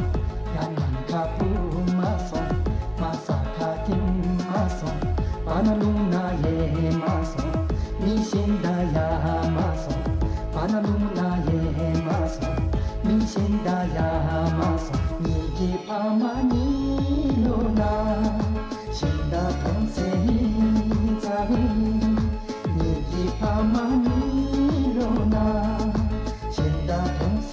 ཡ་ནམ་ཁ་སྤུ་མ་སོང་། མ་ས་ཁ་ཀིམ་མ་སོང་། བ་ན་ལུང་ན་ཡེ་མ་སོང་། མི་ཤིན་ད་ཡ་མ་སོང་། བ་ན་ལུང་ན་ཡེ་མ་སོང་། མི་ཤིན་ད་ཡ་མ་སོང་། ཉིད་ཀྱི་ཕ་མ་ཉིད་ལོ་ན། ཤིན་ད་མཐོང་ཚེ་ཉིད་ཙ་བི། ཉིད་ཀྱི་ཕ་མ་ཉིད་ལོ་ན། ཤིན་ད་མཐོང་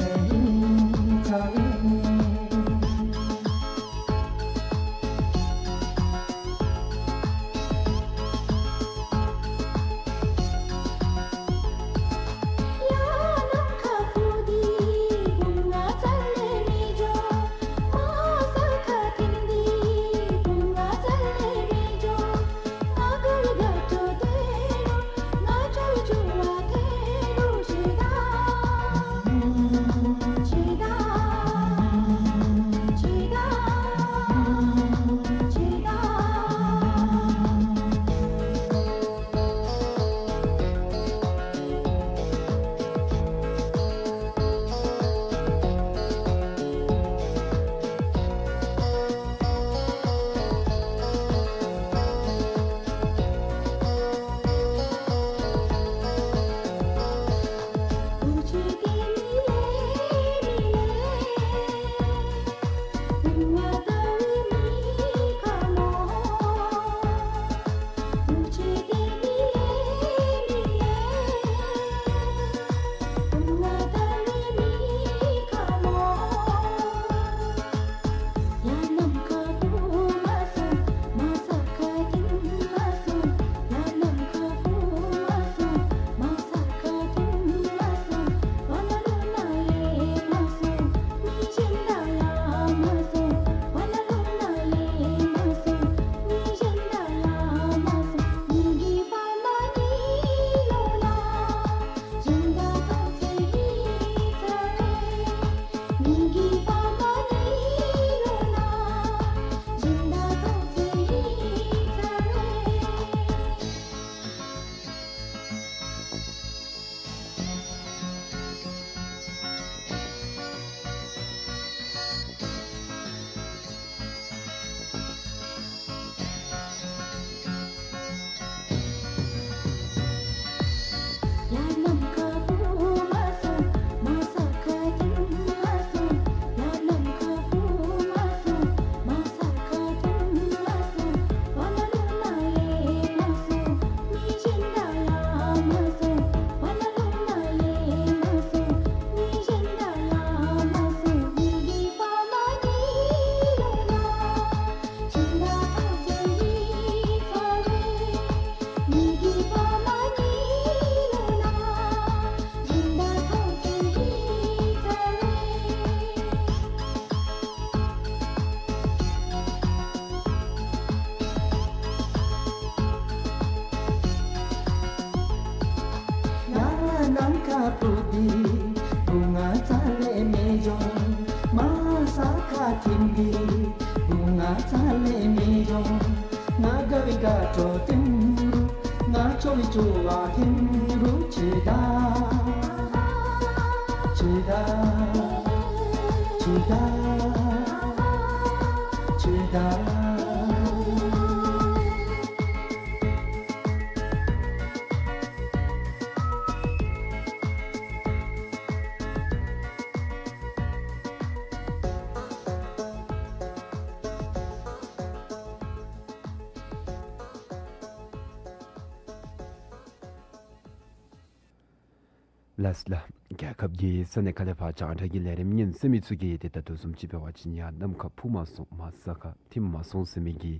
ལགས་ལགས། རྒྱལ་ཁབ་ཀྱི་ས་གནས་ཁག་ལས་ཕར་རྒྱང་བསྒྲགས་ཀྱི་ལས་རིམ་ཉན་གསན་མི་ཚུ་གིས་ཏེ་ད་ལྟོ་བཟུམ་ཅིག་འབད་བ་ཅིན་ཡང་གནམ་ཁ་འཕུ་མ་སོང་མ་ས་ཁ་ཐིམ་མ་སོང་ཟེར་མི་གི་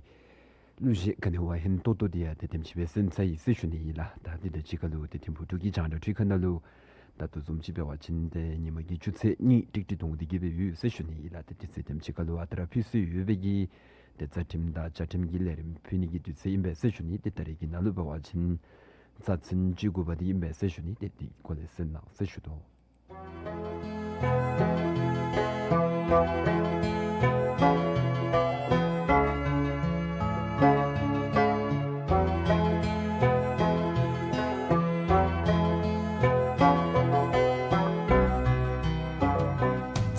གླུ་གཞས་ག་ནི་བ་ཧིང་ཏོག་ཏོ་འདི་ཡང་ཏེ་དེམ་ཅིག་སྦེ་གསན་ཚར་ཡི་ཟེར་ཞུ་ནི་ཨིན་ལགས། ད་འདི་དང་གཅིག་ཁར་ལུ་ཏེ་ཐིམ་ཕུག་འབྲུག་གི་རྒྱང་བསྒྲགས་ཁྲི་ཁང་ནང་ལུ་ད་ལྟོ་བཟུམ་ཅིག་འབད་བ་ཅིན་ཏེ་ཉིན་མ་གི་ཆུ་ཚོད་གཉིས་ཀྲིག་ཀྲི་འཐུང་སྟེ་གི་སྦེ་ཡོད་ཟེར་ཞུ་ནི་ཨིན་ལགས། ཏེ་དུས་ཚོད་དེམ་ཅིག་ཁར་ལུ་ཨ་རྟག་ར་ཕུལ་སྲོལ་ཡོད་པའི་གི་ཏེ་རྩ་ཁྲིམས་དང་བཅའ་ཁྲིམས་ཀྱི་ལས་རིམ་ཕུལ་ནི་གི་དུས་ཚོད་ཨིན་པས་ཟེར་ཞུ་ནི། ཏེ་ད་རེས་ཀྱི་ནང་ལུ་འབད་བ་ཅིན་རྩ་ཚན་བཅུ་དགུ་པ་འདི་ཨིན་པས་ཟེར་ཞུ་ནི། ཏེ་འདི་སྐོར་ལས་གསན་གནང་ཟེར་ཞུ་དོ།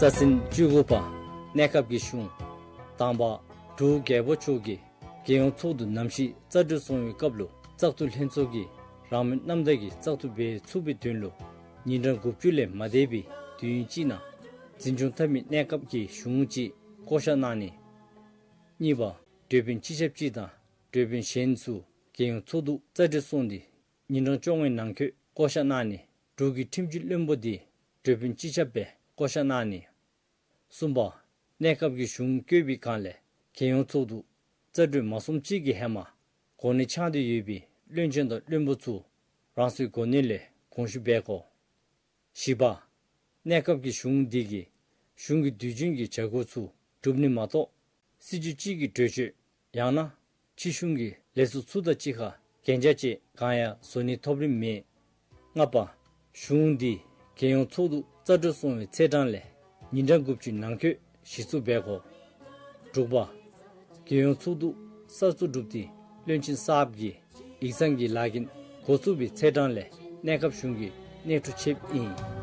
རྩ་ཚན་བཅུ་དགུ་པ། གནས་སྐབས་ཀྱི་གཞུང་། དང་པ། འབྲུག་རྒྱལ་པོ་མཆོག་གིས་རྒྱལ་ཡོངས་ཚོགས་འདུ་ནམ་ཞིག་རྩ་གྲུབ་སོང་བའི་སྐབས་ལུ་བཙག་འཐུ་ལྷན་ཚོགས་ཀྱིས་རང་མོས་རྣམ་དག་གིས་བཙག་འཐུ་འབད་ཚུགས་པའི་དོན་ལུ་ཉིན་གྲངས་དགུ་བཅུ་ལས་མ་འདས་པའི་དུས་ཡུན་ཅིག་ནང་འཛིན་སྐྱོང་འཐབ་མི་གནས་སྐབས་ཀྱི་གཞུང་ཅིག་བསྐོ་བཞག་གནང་ནི། གཉིས་པ། གྲོས་དཔོན་སྤྱི་ཁྱབ་ཅིག་དང་གྲོས་དཔོན་གཞན་ཚུ་རྒྱལ་ཡོངས་ཚོགས་འདུ་རྩ་གྲུབ་སོང་སྟེ་ཉིན་གྲངས་བཅོ་ལྔའི་ནང་འཁོད་བསྐོ་བཞག་གནང་ནི། འབྲུག་གི་ཁྲིམས་ཞིབ་བློན་པོ་འདི་གྲོས་དཔོན་སྤྱི་ཁྱབ་སྦེ་བསྐོ་བཞག་གནང་ནི། གསུམ་པ། གནས་སྐབས་ཀྱི་གཞུང་བསྐོས་པའི་སྒང་ལས་རྒྱལ་ཡོངས་ཚོགས་འདུ་རྩ་གྲུབ་མ་སོངམ་ཅིག་གི་ཧེ་མ་གོ་གནས་འཆང་སྟེ་ཡོད་པའི་བློན་ཆེན་དང་བློན་པོ་ཚུ་རང་སོའི་གོ་གནས་ལས་དགོངས་ཞུ་འབད་དགོ། བཞི་པ། གནས་སྐབས་ཀྱི་གཞུང་འདི་གིས་གཞུང་གི་དུས་རྒྱུན་གྱི་བྱ་སྒོ་ཚུ་སྒྲུབ་ནི་མ་གཏོགས་སྲིད་བྱུས་ཅིག་གི་གྲོས་ཆོད་ཡང་ན་ཕྱི་གཞུང་གི་ལས་ཚོགས་ཚུ་དང་གཅིག་ཁར་གན་རྒྱ་བཅས་གང་ཡང་བཟོ་ནིའི་ཐོབ་རིམ་མེད། ལྔ་པ། གཞུང་འདི་རྒྱལ་ཡོངས་ཚོགས་འདུ་རྩ་གྲུབ་སོང་བའི་ཚེས་གྲངས་ལས་ཉིན་གྲངས་དགུ་བཅུའི་ནང་འཁོད་གཞི་བཙུགས་འབད་དགོ། དྲུག་པ། རྒྱལ་ཡོངས་ཚོགས་འདུ་གསར་བཙུགས་གྲུབ་སྟེ་བློན་ཆེན་གསརཔ་གིས་ཡིག་ཚང་གི་ལཱ་འགན་འགོ་བཙུགས་པའི་ཚེས་གྲངས་ལས་གནས་སྐབས་གཞུང་གི་གནས་ཕྲུག་ཆེཝ་ཨིན།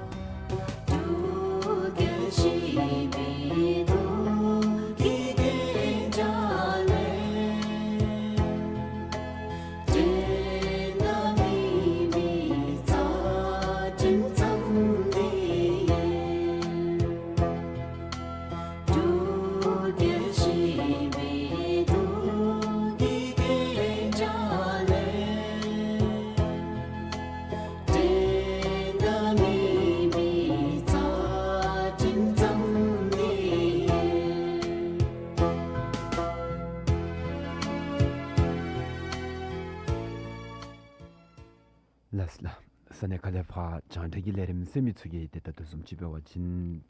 ལགས་ལགས། ས་གནས་ཁག་ལས་ཕར་རྒྱང་བསྒྲགས་ཀྱི་ལས་རིམ་གསན་མི་ཚུ་གིས་ཏེ་ད་ལྟོ་བཟུམ་ཅིག་འབད་བ་ཅིན་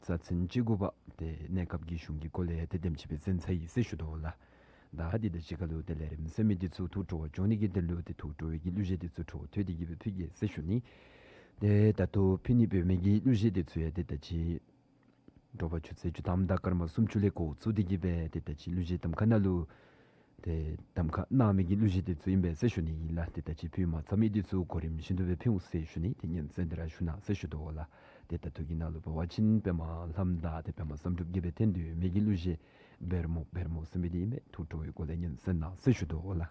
རྩ་ཚན་བཅུ་དགུ་པ་ཏེ་གནས་སྐབས་ཀྱི་གཞུང་གི་སྐོར་ལས་ཏེ་དེམ་ཅིག་སྦེ་གསན་ཚར་ཡི་ཟེར་ཞུ་དོ་ལགས། ད་འདི་དང་གཅིག་ཁར་ལུ་ཏེ་ལས་རིམ་གསན་མི་འདི་ཚུ་ཐུགས་སྤྲོ་བ་བྱུང་ནི་གི་དོན་ལུ་ཏེ་ཐུགས་སྤྲོ་བའི་གི་གླུ་གཞས་འདི་ཚུ་འཕྲོ་མཐུད་དེ་གི་སྦེ་ཕུལ་གེ་ཟེར་ཞུ་ནི། ཏེ་ད་ལྟོ་ཕུལ་ནི་འབད་མི་གི་གླུ་གཞས་འདི་ཚུ་ཡང་ཏེ་ད་ཅི་དྲོ་པ་ཆུ་ཚོད་བཅུ་ཐམ་དང་སྐར་མ་སུམ་ཅུ་ལས་འགོ་བཙུགས་ཏེ་གི་སྦེ་ཏེ་ད་ཅི་གླུ་གཞས་གདམ་ཁ་ནང་ལུ་ཏེ་གདམ་ཁ་གནང་མི་གི་གླུ་གཞས་འདི་ཚུ་ཨིན་པས་ཟེར་ཞུ་ནི་ཨིན་ལགས། ཏེ་ད་ཅི་ཕུལ་མ་ཚར་མི་འདི་ཚུ་གོ་རིམ་བཞིན་དུ་སྦེ་ཕུལ་འོང་ཟེར་ཞུ་ནི། ཏེ་ཉན་གསན་ཏེ་ར་བཞུགས་གནང་ཟེར་ཞུ་དོ་ལགས། ཏེ་ད་ལྟོ་གི་ནང་ལུ་འབད་བ་ཅིན་པདྨ་ལྷ་མོ་དང་ཏེ་པདྨ་བསམ་གྲུབ་ཀྱིས་སྦེ་འཐེན་ཏེ་ཡོད་མི་གི་གླུ་གཞས་བེར་མོ་བེར་མོ་ཟེར་མི་འདི་ཨིན་པས། ཐུགས་སྤྲོ་བའི་སྒོ་ལས་ཉན་གསན་གནང་ཟེར་ཞུ་དོ་ལགས།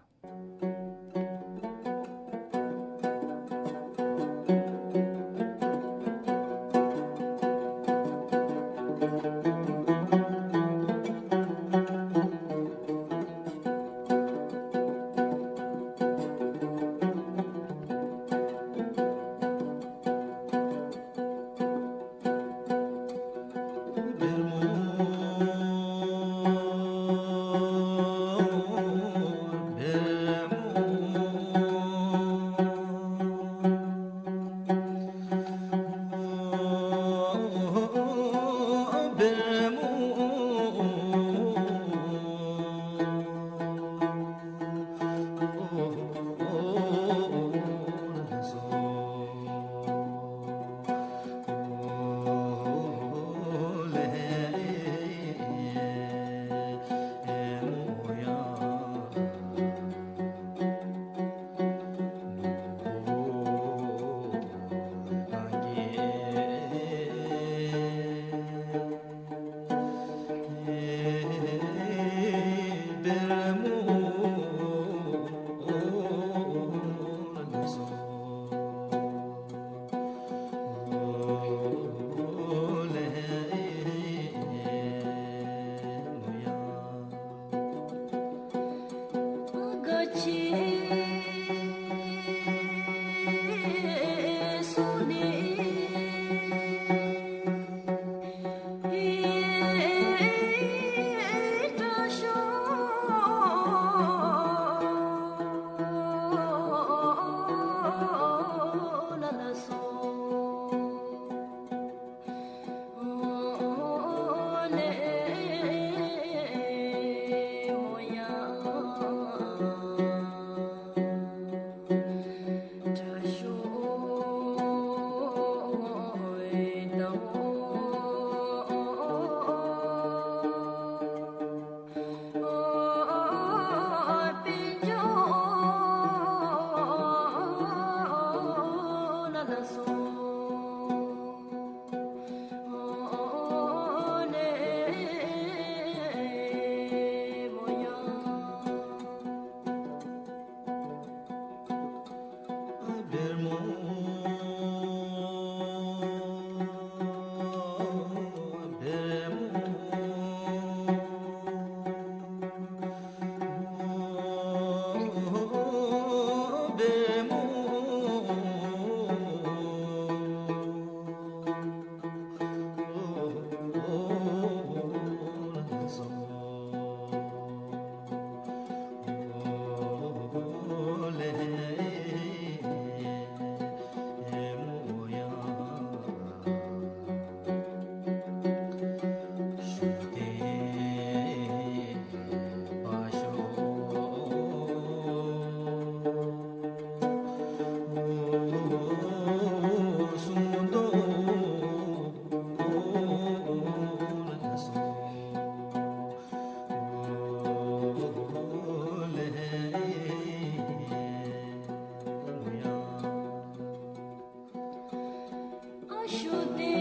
ཨ་ཤུ་ཏི།